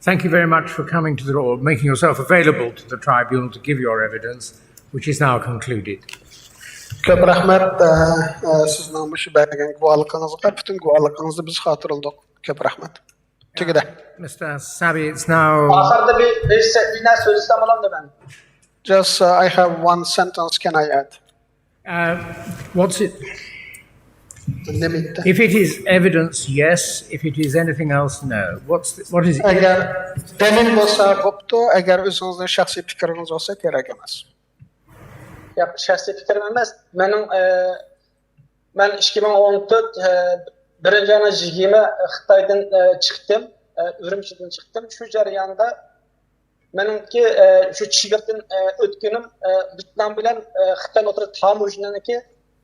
Thank you very much for coming to the, or making yourself available to the tribunal to give your evidence, which is now concluded. كۆپ رەھمەت سىزنىڭ مۇشۇ بەرگەن گۇۋاھلىقىڭىزغا. پۈتۈن گۇۋاھلىقىڭىزنى بىز خاتىرىلىدۇق. كۆپ رەھمەت. تۈگىدى. Mister Sabi, it's now. ئاخىردا بىر بىر سە- بىر نەرسە سۆزلىسەم بولامدۇ مەن؟ Just uh, I have one sentence. Can I add? Uh, what's it? نېمە ئېيتتى؟ If it is evidence, yes. If it is anything else, no. What's the, what is it? ئەگەر دەلىل بولسا بوپتۇ، ئەگەر ئۆزىڭىزنىڭ شەخسىي پىكرىڭىز بولسا كېرەك ئەمەس. ياق، شەخسىي پىكرىم ئەمەس. مېنىڭ ئە، مەن ئىككى مىڭ ئون تۆت ئە، بىرىنچى ئاينىڭ يىگىرمە خىتايدىن ئە، چىقتىم، ئە، ئۈرۈمچىدىن چىقتىم. شۇ جەرياندا مېنىڭكى ئە، شۇ چېگرىدىن ئە، ئۆتكىنىم ئە، ۋيېتنام بىلەن ئە، خىتاي ئوتتۇرا تاموژنىنىڭكى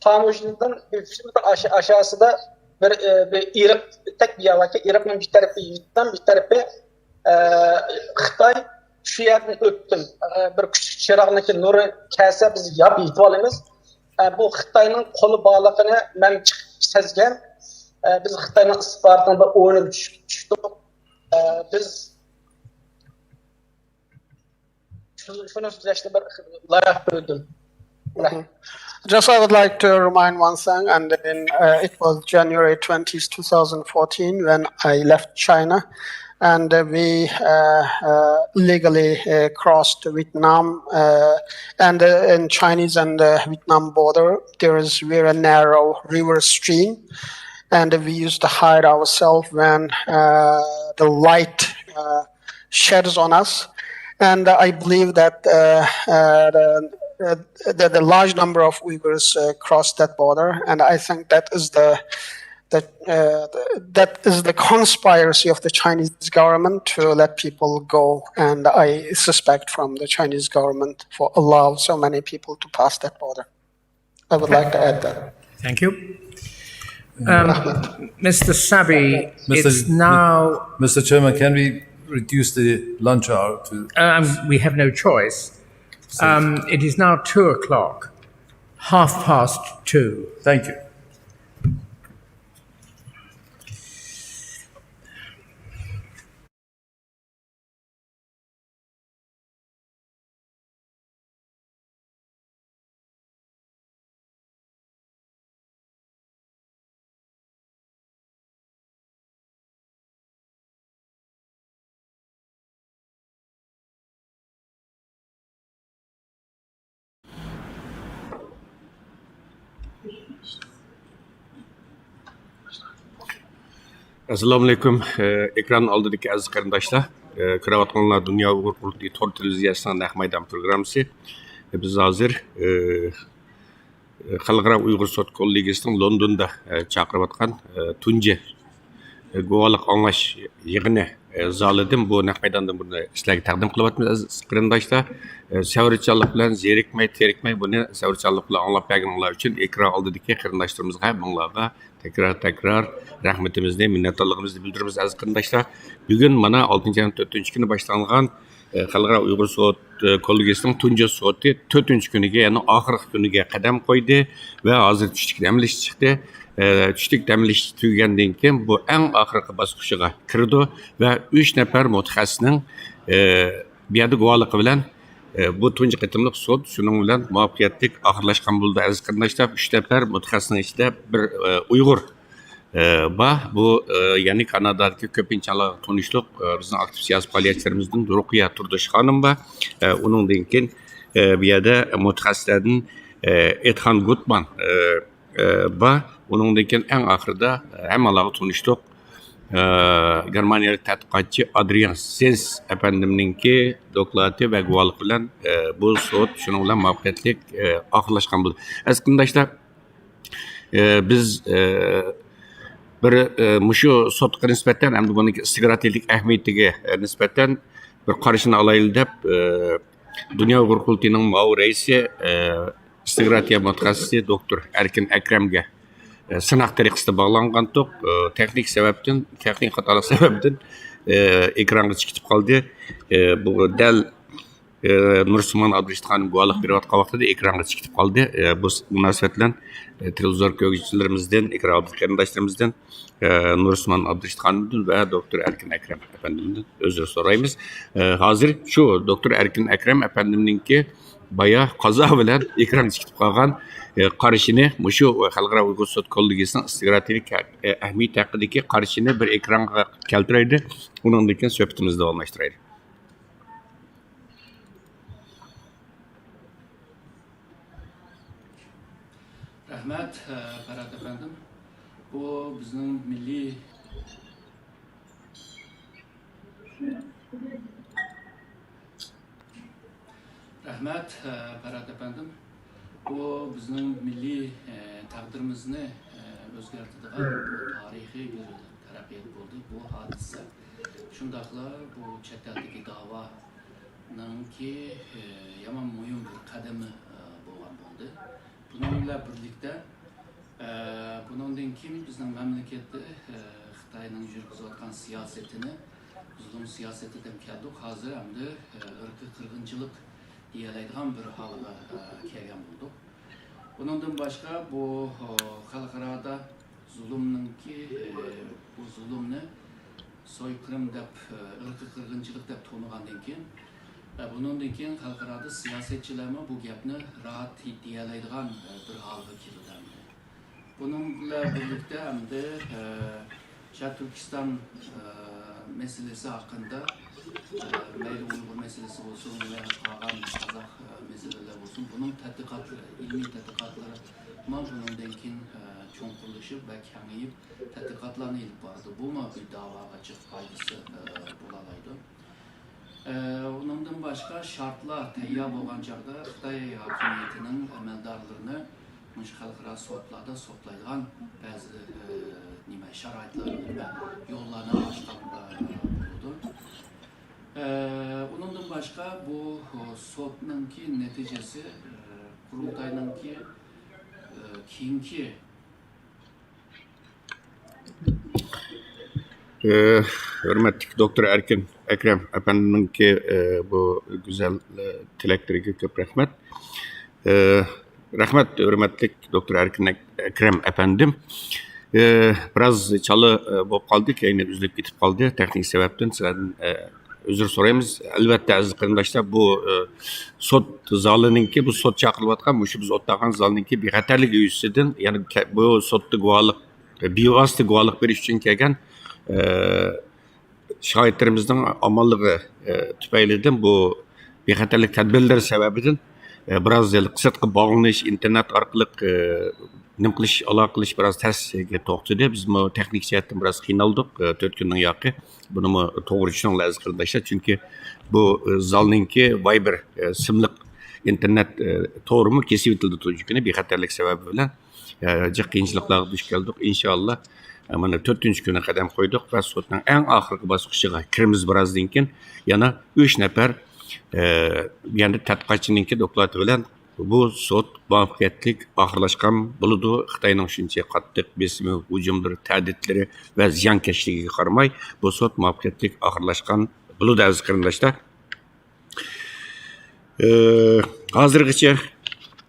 تاموژنىدىن بىر يۈز مېتىر ئاشا- ئاشاسىدا بىر ئە، بىر ئېرىق تەك بىر يەر باركەن، ئېرىقنىڭ بىر تەرىپى ۋيېتنام، بىر تەرىپى ئە، خىتاي. شۇ يەردىن ئۆتتۈم. ئە، بىر كۈچلۈك چىراغنىڭكى نۇرى كەلسە بىز ياپ يېتىۋالىمىز. ئە، بۇ خىتاينىڭ قولى بارلىقىنى مەن چىقىپ سەزگەن. ئە، بىز خىتاينىڭ ئىستىخباراتىنىڭ بىر ئويۇنىغا چۈش- چۈشتۇق. ئە، بىز شۇ- شۇنى سۆزلەشنى بىر لايىق كۆردۈم. Just I would like to remind one thing, and then uh, it was January twentieth, two thousand fourteen, when I left China, and uh, we uh, uh, illegally uh, crossed Vietnam. Uh, and uh, in Chinese and uh, Vietnam border, there is very narrow river stream, and we used to hide ourselves when uh, the light uh, sheds on us. And I believe that uh, uh, the, uh, the, the large number of Uyghurs uh, crossed that border, and I think that is the that uh, that is the conspiracy of the Chinese government to let people go, and I suspect from the Chinese government for allow so many people to pass that border. I would like to add that. Thank you. Um, Mister Sabi, Mister it's now. Mister Chairman, can we reduce the lunch hour to? Um, we have no choice. Um, it is now two o'clock, half past two. Thank you. ئەسسالامۇئەلەيكۇم. ئېكران ئالدىدىكى ئەزىز قېرىنداشلار، كۆرۈۋاتقانلار دۇنيا ئۇيغۇر قۇرۇلتىيى تور تېلېۋىزىيەسىنىڭ نەق مەيدان پروگراممىسى. بىز ھازىر خەلقئارا ئۇيغۇر سوت كوللېگىيىسىنىڭ لوندوندا چاقىرىۋاتقان تۇنجى گۇۋاھلىق ئاڭلاش يىغىنى زالىدىن، بۇ نەق مەيداندىن بۇنى سىلەرگە تەقدىم قىلىۋاتىمىز، ئەزىز قېرىنداشلار. سەۋرچانلىق بىلەن زېرىكمەي، تېرىكمەي بۇنى سەۋرچانلىق بىلەن ئاڭلاپ بەرگىنىڭلار ئۈچۈن ئېكران ئالدىدىكى قېرىنداشلىرىمىزغا، مىڭلارغا تەكرار، تەكرار رەھمىتىمىزنى، مىننەتدارلىقىمىزنى بىلدۈرىمىز، ئەزىز قېرىنداشلار. بۈگۈن مانا ئالتىنچى ئاينىڭ تۆتىنچى كۈنى باشلانغان، ئە، خەلقئارا ئۇيغۇر سوت، ئە، كوللېگىيىسىنىڭ تۇنجى سوتى تۆتىنچى كۈنىگە، يەنى ئاخىرقى كۈنىگە قەدەم قويدى ۋە ھازىر چۈشلۈك دەم ئېلىش چىقتى. ئە، چۈشلۈك دەم ئېلىش تۈگىگەندىن كېيىن بۇ ئەڭ ئاخىرقى باسقۇچىغا كىرىدۇ ۋە ئۈچ نەپەر مۇتەخەسسىسنىڭ، ئە، بۇ يەردە گۇۋاھلىقى بىلەن، ئە، بۇ تۇنجى قېتىملىق سوت شۇنىڭ بىلەن مۇۋەپپەقىيەتلىك ئاخىرلاشقان بولىدۇ، ئەزىز قېرىنداشلار. ئۈچ نەپەر مۇتەخەسسىسنىڭ ئىچىدە بىر، ئە، ئۇيغۇر، ئە، بار. بۇ، ئە، يەنى كانادادىكى كۆپىنچە ئاڭلارغا تونۇشلۇق، ئە، بىزنىڭ ئاكتىپ سىياسىي پائالىيەتچىلىرىمىزدىن رۇقىيە تۇردۇش خانىم بار. ئە، ئۇنىڭدىن كېيىن، ئە، بۇ يەردە مۇتەخەسسىسلەردىن، ئە، ئېتخان گۇتمان، ئە، ئە، بار. ئۇنىڭدىن كېيىن ئەڭ ئاخىرىدا، ئە، ھەممىڭلارغا تونۇشلۇق، ئە، گېرمانىيەلىك تەتقىقاتچى ئادرىيان سېنس ئەپەندىمنىڭكى دوكلاتى ۋە گۇۋاھلىقى بىلەن، ئە، بۇ سوت شۇنىڭ بىلەن مۇۋەپپەقىيەتلىك، ئە، ئاخىرلاشقان بولدى. ئەزىز قېرىنداشلار، ئە، بىز، ئە، بىر، ئە، مۇشۇ سوتقا نىسبەتەن ھەمدە بۇنىڭ ئىستراتېگىك ئەھمىيىتىگە، ئە، نىسبەتەن بىر قارىشىنى ئالايلى دەپ، ئە، دۇنيا ئۇيغۇر قۇرۇلتىيىنىڭ ماۋۇ رەئىسى، ئە، ئىستراتېگىيە مۇتەخەسسىسى دوكتور ئەركىن ئەكرەمگە، ئە، سىناق تەرىقىسىدە باغلانغانتۇق. ئە، تېخنىك سەۋەبتىن، تېخنىك خاتالىق سەۋەبىدىن، ئە، ئېكرانغا چىقىپ قالدى. ئە، بۇ دەل ئى، نۇرسىمان ئابدۇرېشىت خانىم گۇۋاھلىق بېرىۋاتقان ۋاقتىدا ئېكرانغا چىكىپ قالدى. ئى، بۇ س-، مۇناسىۋەت بىلەن، ئى، تېلېۋىزور كۆرگۈچىلىرىمىزدىن، ئېكران ئالدىدىكى قېرىنداشلىرىمىزدىن، ئى، نۇرسىمان ئابدۇرېشىت خانىمدىن ۋە دوكتور ئەركىن ئەكرەم ئەپەندىمدىن ئۆزرە سورايمىز. ئى، ھازىر شۇ دوكتور ئەركىن ئەكرەم ئەپەندىمنىڭكى بايا قازا بىلەن ئېكرانغا چىكىپ قالغان، ئى، قارىشىنى، مۇشۇ خەلقئارا ئۇيغۇر سوت كوللېگىيىسىنىڭ ئىستراتېگىك ئە-، ئەھمىيىتى ھەققىدىكى قارىشىنى بىر ئېكرانغا كەلتۈرەيلى. ئۇنىڭدىن كېيىن سۆھبىتىمىزنى داۋاملاشتۇرايلى. رەھمەت، ئە، پەرھات ئەپەندىم. بۇ بىزنىڭ مىللىي، رەھمەت، ئە، پەرھات ئەپەندىم. بۇ بىزنىڭ مىللىي، ئە، تەقدىرىمىزنى، ئە، ئۆزگەرتىدىغان بۇ تارىخىي بىر تەرەققىيات بولدى. بۇ ھادىسە شۇنداقلا بۇ چەت ئەلدىكى داۋانىڭكى، ئە، يامان مۇھىم بىر قەدىمى، ئە، بولغان بولدى. بۇنىڭ بىلەن بىرلىكتە، ئە، بۇنىڭدىن كېيىن بىزنىڭ مەملىكەتتە، ئە، خىتاينىڭ يۈرگۈزۈۋاتقان سىياسىتىنى زۇلۇم سىياسىتى دەپ كەلدۇق. ھازىر ئەمدى، ئە، ئىرقىي قىرغىنچىلىق دېيەلەيدىغان بىر ھالغا، ئە، كەلگەن بولدۇق. بۇنىڭدىن باشقا بۇ، ئە، خەلقئارادا زۇلۇمنىڭكى، ئە، بۇ زۇلۇمنى سويقىرىم دەپ، ئە، ئىرقىي قىرغىنچىلىق دەپ تونۇغاندىن كېيىن، ئە، بۇنىڭدىن كېيىن خەلقئارادا سىياسەتچىلەرمۇ بۇ گەپنى راھەت دېيەلەيدىغان، ئە، بىر ھالغا كېلىدۇ ئەمدى. بۇنىڭ بىلەن بىرلىكتە ئەمدى، ئە، شەرقىي تۈركىستان، ئە، مەسىلىسى ھەققىدە، ئە، مەيلى ئۇيغۇر مەسىلىسى بولسۇن ۋە قالغان قازاق، ئە، مەسىلىلەر بولسۇن، بۇنىڭ تەتقىقاتلىرى، ئىلمىي تەتقىقاتلىرى مانا بۇنىڭدىن كېيىن، ئە، چوڭقۇرلىشىپ ۋە كېڭىيىپ تەتقىقاتلارنى ئېلىپ بارىدۇ. بۇمۇ بىر داۋاغا جىق پايدىسى، ئە، بولالايدۇ. ئە، ئۇنىڭدىن باشقا شارتلار تەييار بولغان چاغدا خىتاي ھاكىمىيىتىنىڭ ئەمەلدارلىرىنى مۇشۇ خەلقئارا سوتلاردا سوتلايدىغان بەزى، ئە، نېمە، شارائىتلارنى، نېمە، يوللارنى ئاچقان، ئە، بولىدۇ. ئە، ئۇنىڭدىن باشقا بۇ سوتنىڭكى نەتىجىسى، ئە، قۇرۇلتاينىڭكى، ئە، كېيىنكى ئى، ھۆرمەتلىك دوكتور ئەركىن ئەكرەم ئەپەندىمنىڭكى، ئى، بۇ گۈزەل، ئى، تىلەكلىرىگە كۆپ رەھمەت. ئى، رەھمەت، ھۆرمەتلىك دوكتور ئەركىن ئەك-، ئەكرەم ئەپەندىم. ئى، بىراز چالا، ئى، بولۇپ قالدى، كەينى ئۈزۈلۈپ كېتىپ قالدى. تېخنىك سەۋەبتىن سىلەردىن، ئى، ئۆزرە سورايمىز. ئەلۋەتتە، ئەزىز قېرىنداشلار، بۇ، ئى، سوت زالىنىڭكى، بۇ سوت چاقىرىلىۋاتقان مۇشۇ بىز ئولتۇرغان زالنىڭكى بىخەتەرلىكى يۈزىسىدىن، يەنى كە-، بۇ سوتتا گۇۋاھلىق بىۋاسىتە گۇۋاھلىق بېرىش ئۈچۈن كەلگەن، ئە، شاھىتلىرىمىزنىڭ ئامانلىقى، ئە، تۈپەيلىدىن، بۇ بىخەتەرلىك تەدبىرلىرى سەۋەبىدىن، ئە، بىراز سىرتقا باغلىنىش، ئىنتېرنېت ئارقىلىق، ئە، نېمە قىلىش، ئالاقە قىلىش بىراز تەسكە توختىدى. بىزمۇ تېخنىك جەھەتتىن بىراز قىينالدۇق، ئە، تۆت كۈننىڭ ياقى. بۇنىمۇ توغرا چۈشىنىڭلار، ئەزىز قېرىنداشلار، چۈنكى بۇ، ئە، زالنىڭكى ۋايبېر، ئە، سىملىق ئىنتېرنېت، ئە، تورىمۇ كېسىۋېتىلدى تۇنجى كۈنى بىخەتەرلىك سەۋەبى بىلەن. ئە، جىق قىيىنچىلىقلارغا دۇچ كەلدۇق. ئىنشاللا، ئە، مانا تۆتىنچى كۈنى قەدەم قويدۇق ۋە سوتنىڭ ئەڭ ئاخىرقى باسقۇچىغا كىرىمىز. بىرازدىن كېيىن يەنە ئۈچ نەپەر، ئە، يەنە تەتقىقاتچىنىڭكى دوكلاتى بىلەن بۇ سوت مۇۋەپپەقىيەتلىك ئاخىرلاشقان بولىدۇ. خىتاينىڭ شۇنچە قاتتىق بېسىمى، ھۇجۇملىرى، تەھدىتلىرى ۋە زىيانكەشلىكىگە قارىماي، بۇ سوت مۇۋەپپەقىيەتلىك ئاخىرلاشقان بولىدۇ، ئەزىز قېرىنداشلار. ئى، ھازىرغىچە،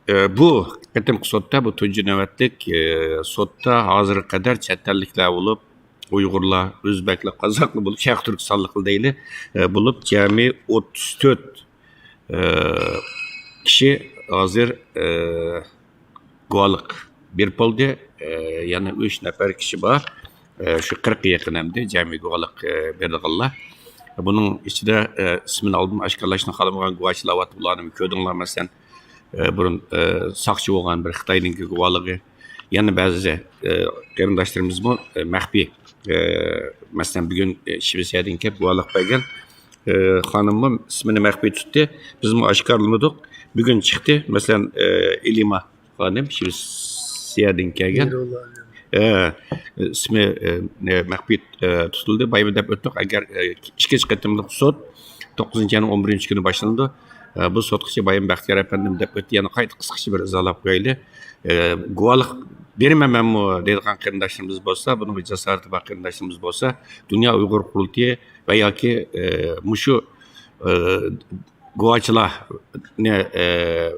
ئى، بۇ قېتىمقى سوتتا، بۇ تۇنجى نۆۋەتلىك، ئى، سوتتا ھازىرغا قەدەر چەت ئەللىكلەر بولۇپ، ئۇيغۇرلار، ئۆزبەكلەر، قازاقلار بولۇپ، شەرقىي تۈركىستانلىقلار دەيلى، ئى، بولۇپ جەمئىي ئوتتۇز تۆت، ئى، كىشى ھازىر، ئى، گۇۋاھلىق بېرىپ بولدى. ئى، يەنە ئۈچ نەپەر كىشى بار. ئى، شۇ قىرىققا يېقىن ئەمدى جەمئىي گۇۋاھلىق، ئى، بېرىدىغانلار. بۇنىڭ ئىچىدە، ئى، ئىسمىنى ئالدىن ئاشكارىلاشنى خالىمىغان گۇۋاھچىلار بار، بۇلارنى كۆردۈڭلار، مەسىلەن، ئى، بۇرۇن، ئى، ساقچى بولغان بىر خىتاينىڭكى گۇۋاھلىقى، يەنە بەزى، ئى، قېرىنداشلىرىمىزمۇ، ئى، مەخپىي، ئى، مەسىلەن، بۈگۈن، ئى، شىۋېتسىيەدىن كېلىپ گۇۋاھلىق بەرگەن، ئى، خانىممۇ ئىسمىنى مەخپىي تۇتتى. بىزمۇ ئاشكارىلىمىدۇق. بۈگۈن چىقتى. مەسىلەن، ئى، ئېلىما خانىم شىۋېتسىيەدىن كەلگەن. مىرۇللا. ئە، ئىسمى، ئە، مەخپىي، ئە، تۇتۇلدى. بايام دەپ ئۆتتۇق. ئەگەر، ئە، ئىككىنچى قېتىملىق سوت توققۇزىنچى ئاينىڭ ئون بىرىنچى كۈنى باشلىنىدۇ. ئە، بۇ سوتقىچە بايام بەختىيار ئەپەندىم دەپ ئۆتتى. يەنە قايتا قىسقىچە بىر ئىزاھلاپ قويايلى. ئە، گۇۋاھلىق بېرىمەن مەنمۇ دەيدىغان قېرىنداشلىرىمىز بولسا، بۇنىڭغا جاسارىتى بار قېرىنداشلىرىمىز بولسا، دۇنيا ئۇيغۇر قۇرۇلتىيى ۋە ياكى، ئە، مۇشۇ، ئە، گۇۋاچىلارنى، ئە،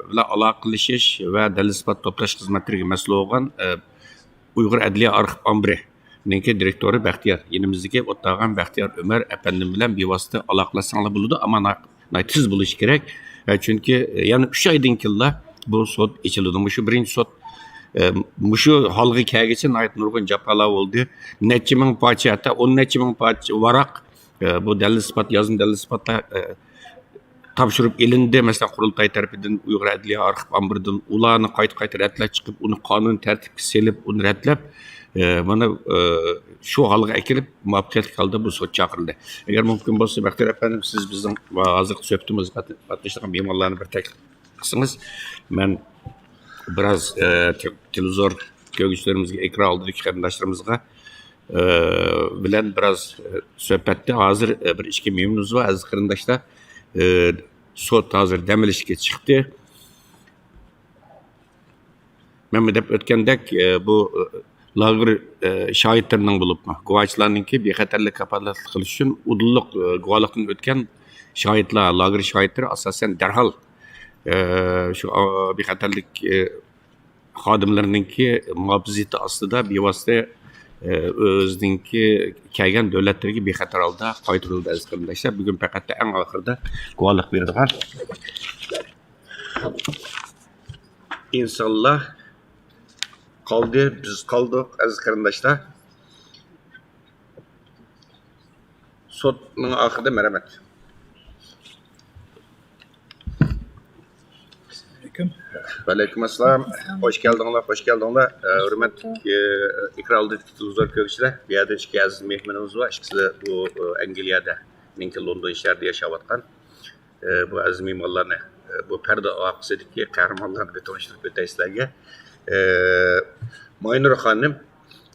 بىلەن ئالاقىلىشىش ۋە دەلىل ئىسپات توپلاش خىزمەتلىرىگە مەسئۇل بولغان، ئە، ئۇيغۇر ئەدلىيە ئارخىپ ئامبىرىنىڭكى دىرېكتورى بەختىيار، يېنىمىزدىكى ئولتۇرغان بەختىيار ئۆمەر ئەپەندىم بىلەن بىۋاسىتە ئالاقىلەشسەڭلار بولىدۇ، ئەمما ناھايىتى تېز بولۇشى كېرەك. ئە، چۈنكى، ئە، يەنە ئۈچ ئايدىن كېيىنلا بۇ سوت ئېچىلىدۇ. مۇشۇ بىرىنچى سوت، ئە، مۇشۇ ھالغا كەلگۈچە ناھايىتى نۇرغۇن جاپالار بولدى. نەچچە مىڭ پارچە، ھەتتا ئون نەچچە مىڭ پارچە ۋاراق، ئە، بۇ دەلىل ئىسپات، يازما دەلىل ئىسپاتلار، ئە، تاپشۇرۇپ ئېلىندى. مەسىلەن، قۇرۇلتاي تەرىپىدىن ئۇيغۇر ئەدلىيە ئارخىپ ئامبىرىدىن ئۇلارنى قايتا-قايتا رەتلەپ چىقىپ، ئۇنى قانۇن تەرتىپكە سېلىپ، ئۇنى رەتلەپ، ئە، مانا، ئە، شۇ ھالغا ئەكېلىپ، مۇۋەپپەقىيەتلىك ھالدا بۇ سوت چاقىرىلدى. ئەگەر مۇمكىن بولسا، بەختىيار ئەپەندىم، سىز بىزنىڭ ھازىرقى سۆھبىتىمىزگە قاتنىشىدىغان مېھمانلارنى بىر تەكلىپ قىلسىڭىز، مەن بىراز، ئە، تېلېۋىزور كۆرگۈچىلىرىمىزگە، ئېكران ئالدىدىكى قېرىنداشلىرىمىزغا، ئە، بىلەن بىراز، ئە، سۆھبەتتە ھازىر، ئە، بىر ئىككى مېھمىنىمىز بار، ئەزىز قېرىنداشلار. ئە، سوت ھازىر دەم ئېلىشكە چىقتى. مەن دەپ ئۆتكەندەك، ئە، بۇ، ئە، لاگېر، ئە، شاھىتلىرىنىڭ بولۇپمۇ، گۇۋاچىلارنىڭكى بىخەتەرلىك كاپالەتلىك قىلىش ئۈچۈن ئۇدۇللۇق، ئە، گۇۋاھلىقتىن ئۆتكەن شاھىتلار، لاگېر شاھىتلىرى ئاساسەن دەرھال، ئە، شۇ، ئا، بىخەتەرلىك، ئە، خادىملىرىنىڭكى مۇھاپىزىتى ئاستىدا بىۋاسىتە، ئە، ئۆزىنىڭكى كەلگەن دۆلەتلىرىگە بىخەتەر ھالدا قايتۇرۇلدى، ئەزىز قېرىنداشلار. بۈگۈن پەقەت ئەڭ ئاخىرىدا گۇۋاھلىق بېرىدىغان ئىنسانلار قالدى، بىز قالدۇق، ئەزىز قېرىنداشلار. سوتنىڭ ئاخىرىدا مەرھەمەت. ئەسسالامۇئەلەيكۇم. ۋەئەلەيكۇم ئەسسالام. خوش كەلدىڭلار، خوش كەلدىڭلار. ئە، ھۆرمەتلىك، ئە، ئېكران ئالدىدىكى تېلېۋىزور كۆرگۈچىلەر. بۇ يەردە ئىككى ئەزىز مېھمىنىمىز بار. ئىككىسى بۇ، ئە، ئەنگلىيەدە، مېنىڭكى لوندون شەھىرىدە ياشاۋاتقان. ئە، بۇ ئەزىز مېھمانلارنى، ئە، بۇ پەردە ئارقىسىدىكى قەھرىمانلارنى بىر تونۇشتۇرۇپ ئۆتەي سىلەرگە. ئە، ماينۇر خانىم،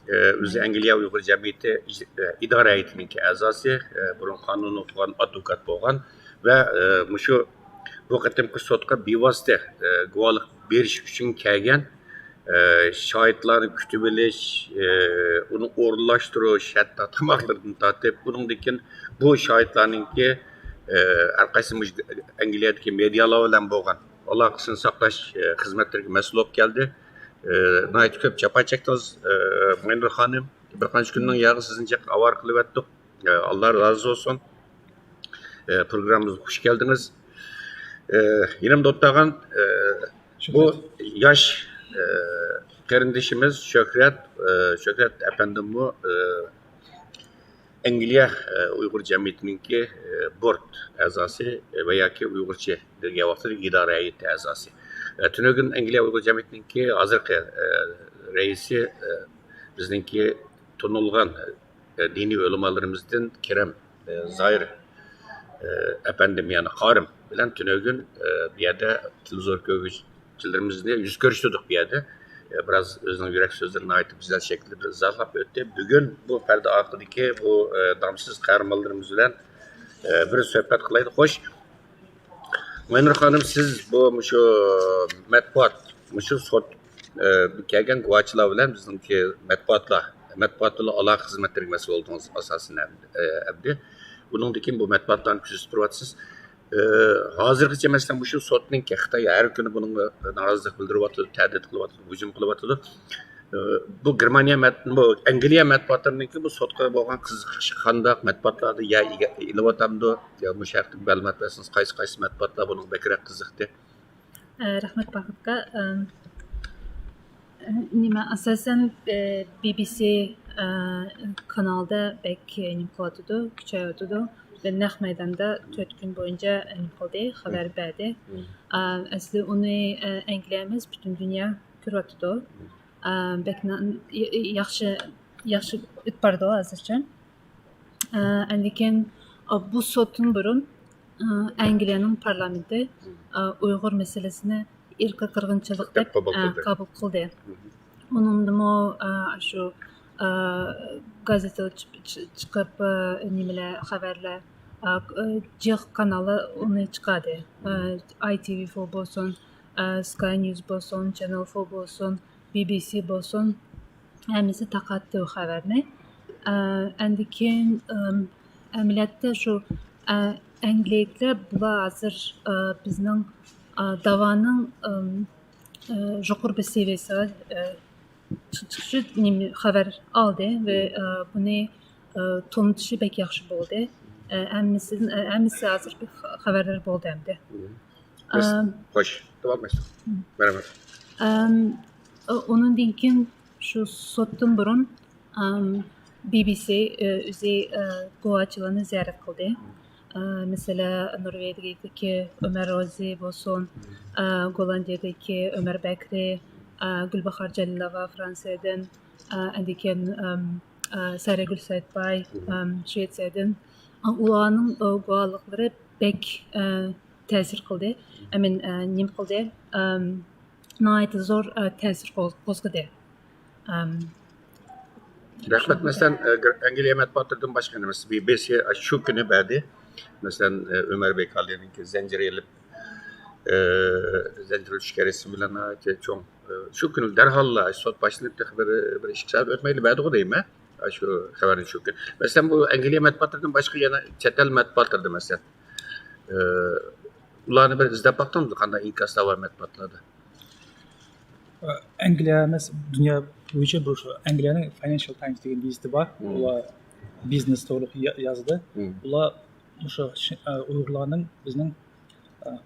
ئە، ئۆزى ئەنگلىيە ئۇيغۇر جەمئىيىتى ئىج-، ئە، ئىدارە ھەيئىتىنىڭكى ئەزاسى، ئە، بۇرۇن قانۇن ئوقۇغان، ئادۋوكات بولغان ۋە، ئە، مۇشۇ بۇ قېتىمقى سوتقا بىۋاسىتە، ئە، گۇۋاھلىق بېرىش ئۈچۈن كەلگەن، ئە، شاھىتلارنى كۈتۈۋېلىش، ئە، ئۇنى ئورۇنلاشتۇرۇش، ھەتتا تاماقلىرىدىن تارتىپ، ئۇنىڭدىن كېيىن بۇ شاھىتلارنىڭكى، ئە، ھەر قايسى مۇشۇ ئەنگلىيەدىكى مېدىيالار بىلەن بولغان ئالاقىسىنى ساقلاش، ئە، خىزمەتلىرىگە مەسئۇل بولۇپ كەلدى. ئە، ناھايىتى كۆپ جاپا چەكتىڭىز، ئە، ماينۇر خانىم. بىر قانچە كۈندىن ياغى سىزنى جىق ئاۋارە قىلىۋەتتۇق. ئە، ئاللا رازى بولسۇن. ئە، پروگراممىمىزغا خۇش كەلدىڭىز. ئە، يېنىمدا ئولتۇرغان، ئە، بۇ ياش، ئە، قېرىندىشىمىز شۆھرەت، ئە، شۆھرەت ئەپەندىممۇ، ئە، ئەنگلىيە، ئە، ئۇيغۇر جەمئىيىتىنىڭكى، ئە، بورد ئەزاسى، ئە، ۋە ياكى ئۇيغۇرچە دېگەن ۋاقىتتا ئىدارە ھەيئىتى ئەزاسى. ئە، تۈنۈگۈن ئەنگلىيە ئۇيغۇر جەمئىيىتىنىڭكى ھازىرقى، ئە، رەئىسى، ئە، بىزنىڭكى تونۇلغان، ئە، دىنىي ئۆلىمالىرىمىزدىن كېرەم، ئە، زاھىر، ئە، ئەپەندىم، يەنى قارىم بىلەن تۈنۈگۈن، ئە، بۇ يەردە تېلېۋىزور كۆرگۈچىلىرىمىزنى يۈز كۆرۈشتۈردۇق بۇ يەردە. ئە، بىراز ئۆزىنىڭ يۈرەك سۆزلىرىنى ناھايىتى گۈزەل شەكىلدە بىر ئىزاھلاپ ئۆتتى. بۈگۈن بۇ پەردە ئارقىدىكى بۇ، ئە، دامسىز قەھرىمانلىرىمىز بىلەن، ئە، بىر سۆھبەت قىلايلى. خوش. ماينۇر خانىم، سىز بۇ مۇشۇ مەتبۇئات، مۇشۇ سوت، ئە، كەلگەن گۇۋاچىلار بىلەن بىزنىڭكى مەتبۇئاتلار، مەتبۇئات بىلەن ئالاقە خىزمەتلىرىگە مەسئۇل بولدىڭىز ئاساسەن، ئە، ئەمدى. بۇنىڭدىن كېيىن بۇ مەتبۇئاتلارنى كۆزىتىپ تۇرۇۋاتىسىز. ئە، ھازىرغىچە، مەسىلەن، مۇشۇ سوتنىڭكى، خىتاي ھەر كۈنى بۇنىڭغا نارازىلىق بىلدۈرۈۋاتىدۇ، تەھدىت قىلىۋاتىدۇ، ھۇجۇم قىلىۋاتىدۇ. ئە، بۇ گېرمانىيە مەت-، بۇ ئەنگلىيە مەتبۇئاتلىرىنىڭكى بۇ سوتقا بولغان قىزىقىشى قانداق؟ مەتبۇئاتلاردا يەر ئىگە-، ئېلىۋاتامدۇ؟ يا مۇشۇ ھەقتە مەلۇمات بەرسىڭىز، قايسى، قايسى مەتبۇئاتلار بۇنىڭغا بەكرەك قىزىقتى؟ ئە، رەھمەت، باھىت ئاكا. ئەم، ئە، نېمە، ئاساسەن، ئە، بى بى سى، ئە، كانالدا بەك، ئە، نېمە قىلىۋاتىدۇ، كۈچەيتىۋاتىدۇ. نەق مەيداندا تۆت كۈن بويىچە، ئە، نېمە قىلدى، خەۋەر بەردى. ئە، ئەسلى ئۇنى، ئە، ئەنگلىيە ئەمەس، پۈتۈن دۇنيا كۆرۈۋاتىدۇ. ئە، بەك نا-، ي-، ي-، ياخشى، ياخشى ئېلىپ بارىدۇ ھازىرچە. ئە، ئاندىن كېيىن، ئە، بۇ سوتتىن بۇرۇن، ئە، ئەنگلىيەنىڭ پارلامېنتى، ئە، ئۇيغۇر مەسىلىسىنى ئىرقىي قىرغىنچىلىق دەپ، قوبۇل ئە، قىلدى. قوبۇل قىلدى. ئۇنىڭدىمۇ ئاشۇ گازېتا چىقىپ، نېمىلەر، خەۋەرلەر، جىق قاناللار ئۇنى چىقاردى. ئاي تىۋى فور بولسۇن، سكاي نيۇز بولسۇن، چەننەل فور بولسۇن، بى بى سى بولسۇن، ھەممىسى تارقاتتى ئۇ خەۋەرنى. ئەندىن كېيىن ئەمەلىيەتتە شۇ ئەنگلىيەلىكلەر، بۇلار ھازىر بىزنىڭ داۋانىڭ يۇقىرى بىر سېۋىيەسىگە چىقىشى، نېمە، خەۋەر ئالدى ۋە بۇنى تونۇتۇشى بەك ياخشى بولدى. ھەممىسىدىن، ھەممىسى ھازىر بىر خەۋەرلەر بولدى ئەمدى. خوش، داۋام قىلىڭ. مەرھەمەت. ئۇنىڭدىن كېيىن شۇ سوتتىن بۇرۇن بى بى سى ئۆزى گۇۋاچىلارنى زىيارەت قىلدى. مەسىلەن، نورۋېگىيەدىكى ئۆمەر روزى بولسۇن، گوللاندىيەدىكى ئۆمەر بەكرى، گۈلباھار جەلىلوۋا فرانسىيەدىن، ئەندىكىن سەرەگۈل سەئىدباي شىۋېتسىيەدىن. ئۇلارنىڭ گۇۋاھلىقلىرى بەك تەسىر قىلدى. ئەمىن، نېمە قىلدى؟ ناھايىتى زور تەسىر قوزغىدى. رەھمەت. مەسىلەن، ئەنگلىيە مەتبۇئاتلىرىدىن باشقا يەنە مەسىلەن، بى بى سى شۇ كۈنى بەردى. مەسىلەن، ئۆمەر بەكرىنىڭكى زەنجىر ئېلىپ، زەنجىر ئۆتۈشكە رەسىم بىلەن ناھايىتى چوڭ، شۇ كۈنى دەرھاللا سوت باشلىنىپ، تېخى بىر، بىر ئىككى سائەت ئۆتمەيلا بەردىغۇ دەيمەن. شۇ خەۋەرنى شۇ كۈنى. مەسىلەن، بۇ ئەنگلىيە مەتبۇئاتلىرىدىن باشقا يەنە چەت ئەل مەتبۇئاتلىرىدا، مەسىلەن، ئۇلارنى بىر ئىزدەپ باقتىڭىزمۇ؟ قانداق ئىنكاسلار بار مەتبۇئاتلاردا؟ ئەنگلىيە ئەمەس، دۇنيا بويىچە بۇ شۇ ئەنگلىيەنىڭ فاينانشال تايمس دېگەن گېزىتى بار. ئۇلار بىزنېس توغرۇلۇق يا-، يازدى. ئۇلار مۇشۇ شى-، ئۇيغۇرلارنىڭ بىزنىڭ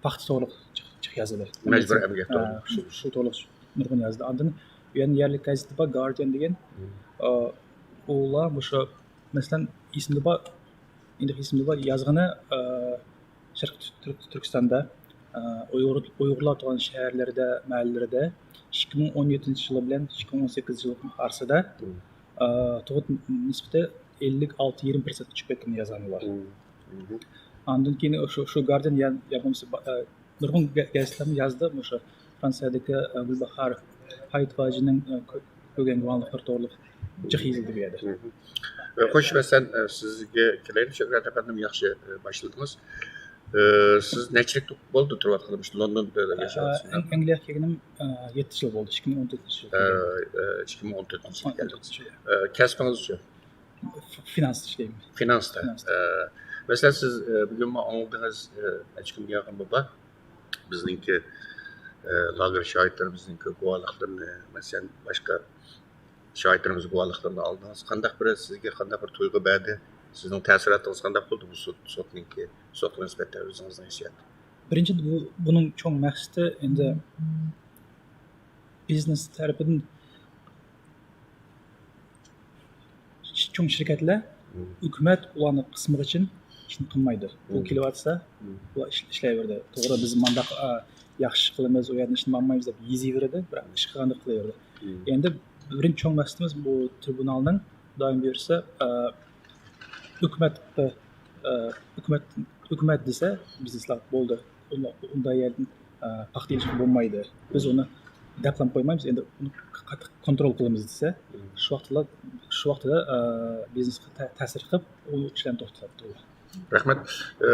پاختا توغرۇلۇق جىق، جىق يازدى. مەجبۇرىي ئەمگەك توغرۇلۇق. شۇ، شۇ توغرۇلۇق نۇرغۇن يازدى. ئاندىن يەنە يەرلىك گېزىتى بار، گاردىيان دېگەن. ئۇلار مۇشۇ، مەسىلەن، ئېسىمدە بار، ئېنىق ئېسىمدە بار، يازغىنى، شەرقىي تۈرك-، تۈركىستاندا، ئۇيغۇر، ئۇيغۇرلار تۇرغان شەھەرلىرىدە، مەھەللىلىرىدە ئىككى مىڭ ئون يەتتىنچى يىلى بىلەن ئىككى مىڭ ئون سەككىزىنچى يىلنىڭ ئارىسىدا، تۇغۇت نىسبىتى ئەللىك ئالتە يېرىم پىرسەنت چۈشۈپ كەتكىنىنى يازغان ئۇلار. ئاندىن كېيىن شۇ، شۇ گاردىيان يا، يا بولمىسا، نۇرغۇن گە-، گېزىتلەرمۇ يازدى مۇشۇ فرانسىيەدىكى، ئە، گۈلباھار ھايتۋاجىنىڭ، ئە، كۆ-، كۆرگەن گۇۋاھلىقلىرى توغرۇلۇق جىق يېزىلدى بۇ يەردە. ئە، خوش، مەسىلەن، ئە، سىزگە كېلەيلى، شۆھرەت ئەپەندىم، ياخشى، ئە، باشلىدىڭىز. ئە، سىز نەچچىلىك بولدى تۇرۇۋاتقىلى مۇشۇ لوندوندا ياشاۋاتىسىز؟ ئە، ئەنگلىيەگە كەلگىنىم، ئە، يەتتە يىل بولدى، ئىككى مىڭ ئون تۆتىنچى يىلى. ئە، ئە، ئىككى مىڭ ئون تۆتىنچى يىلى كەلدىڭىز. ئە، كەسپىڭىزچۇ؟ فىنانستا ئىشلەيمەن. فىنانستا. فىنانستا. ئە، مەسىلەن، سىز، ئە، بۈگۈنمۇ ئاڭلىدىڭىز، ئە، نەچچە كۈن ياقىن بابا بىزنىڭكى، ئە، لاگېر شاھىتلىرىمىزنىڭكى گۇۋاھلىقلىرىنى، مەسىلەن، باشقا شاھىتلىرىمىز گۇۋاھلىقلىرىنى ئالدىڭىز. قانداق بىر، سىزگە قانداق بىر تۇيغۇ بەردى؟ سىزنىڭ تەسىراتىڭىز قانداق بولدى بۇ سوت، سوتنىڭكى، سوتقا نىسبەتەن ئۆزىڭىزنىڭ ھېسسىياتى؟ بىرىنچىدىن، بۇ، بۇنىڭ چوڭ مەقسىتى ئەمدى بىزنېس تەرىپىدىن چوڭ شىركەتلەر، ھۆكۈمەت ئۇلارنى قىسمىغىچە ئىشنى قىلمايدۇ. بۇ كېلىۋاتسا، ئۇلار ئىش-، ئىشلەيۋېرىدۇ. توغرا، بىز مانداق، ئا، ياخشى ئىش قىلىمىز، ئۇ يەردىن ئىشنى ئالمايمىز دەپ يېزىۋېرىدۇ، بىراق ئىش قىلغاندەك قىلىۋېرىدۇ. ئەمدى بىرىنچى چوڭ مەقسىتىمىز بۇ تىرىبۇنالنىڭ، خۇدايىم بۇيرۇسا، ئا، ھۆكۈمەت، ئا، ھۆكۈمەت، ھۆكۈمەت دېسە، بىزنېسلار بولدى. ئۇنداق، ئۇنداق يەردىن، ئە، پاختا ئېلىشقا بولمايدۇ. بىز ئۇنى دەپلا قويمايمىز، ئەمدى ئۇنى قاتتىق كونترول قىلىمىز دېسە، شۇ ۋاقىتلا، شۇ ۋاقتىدا، ئە، بىزنېسقا تە-، تەسىر قىلىپ، ئۇ ئىشلارنى توختىتىۋەتتى ئۇلار. رەھمەت. ئە،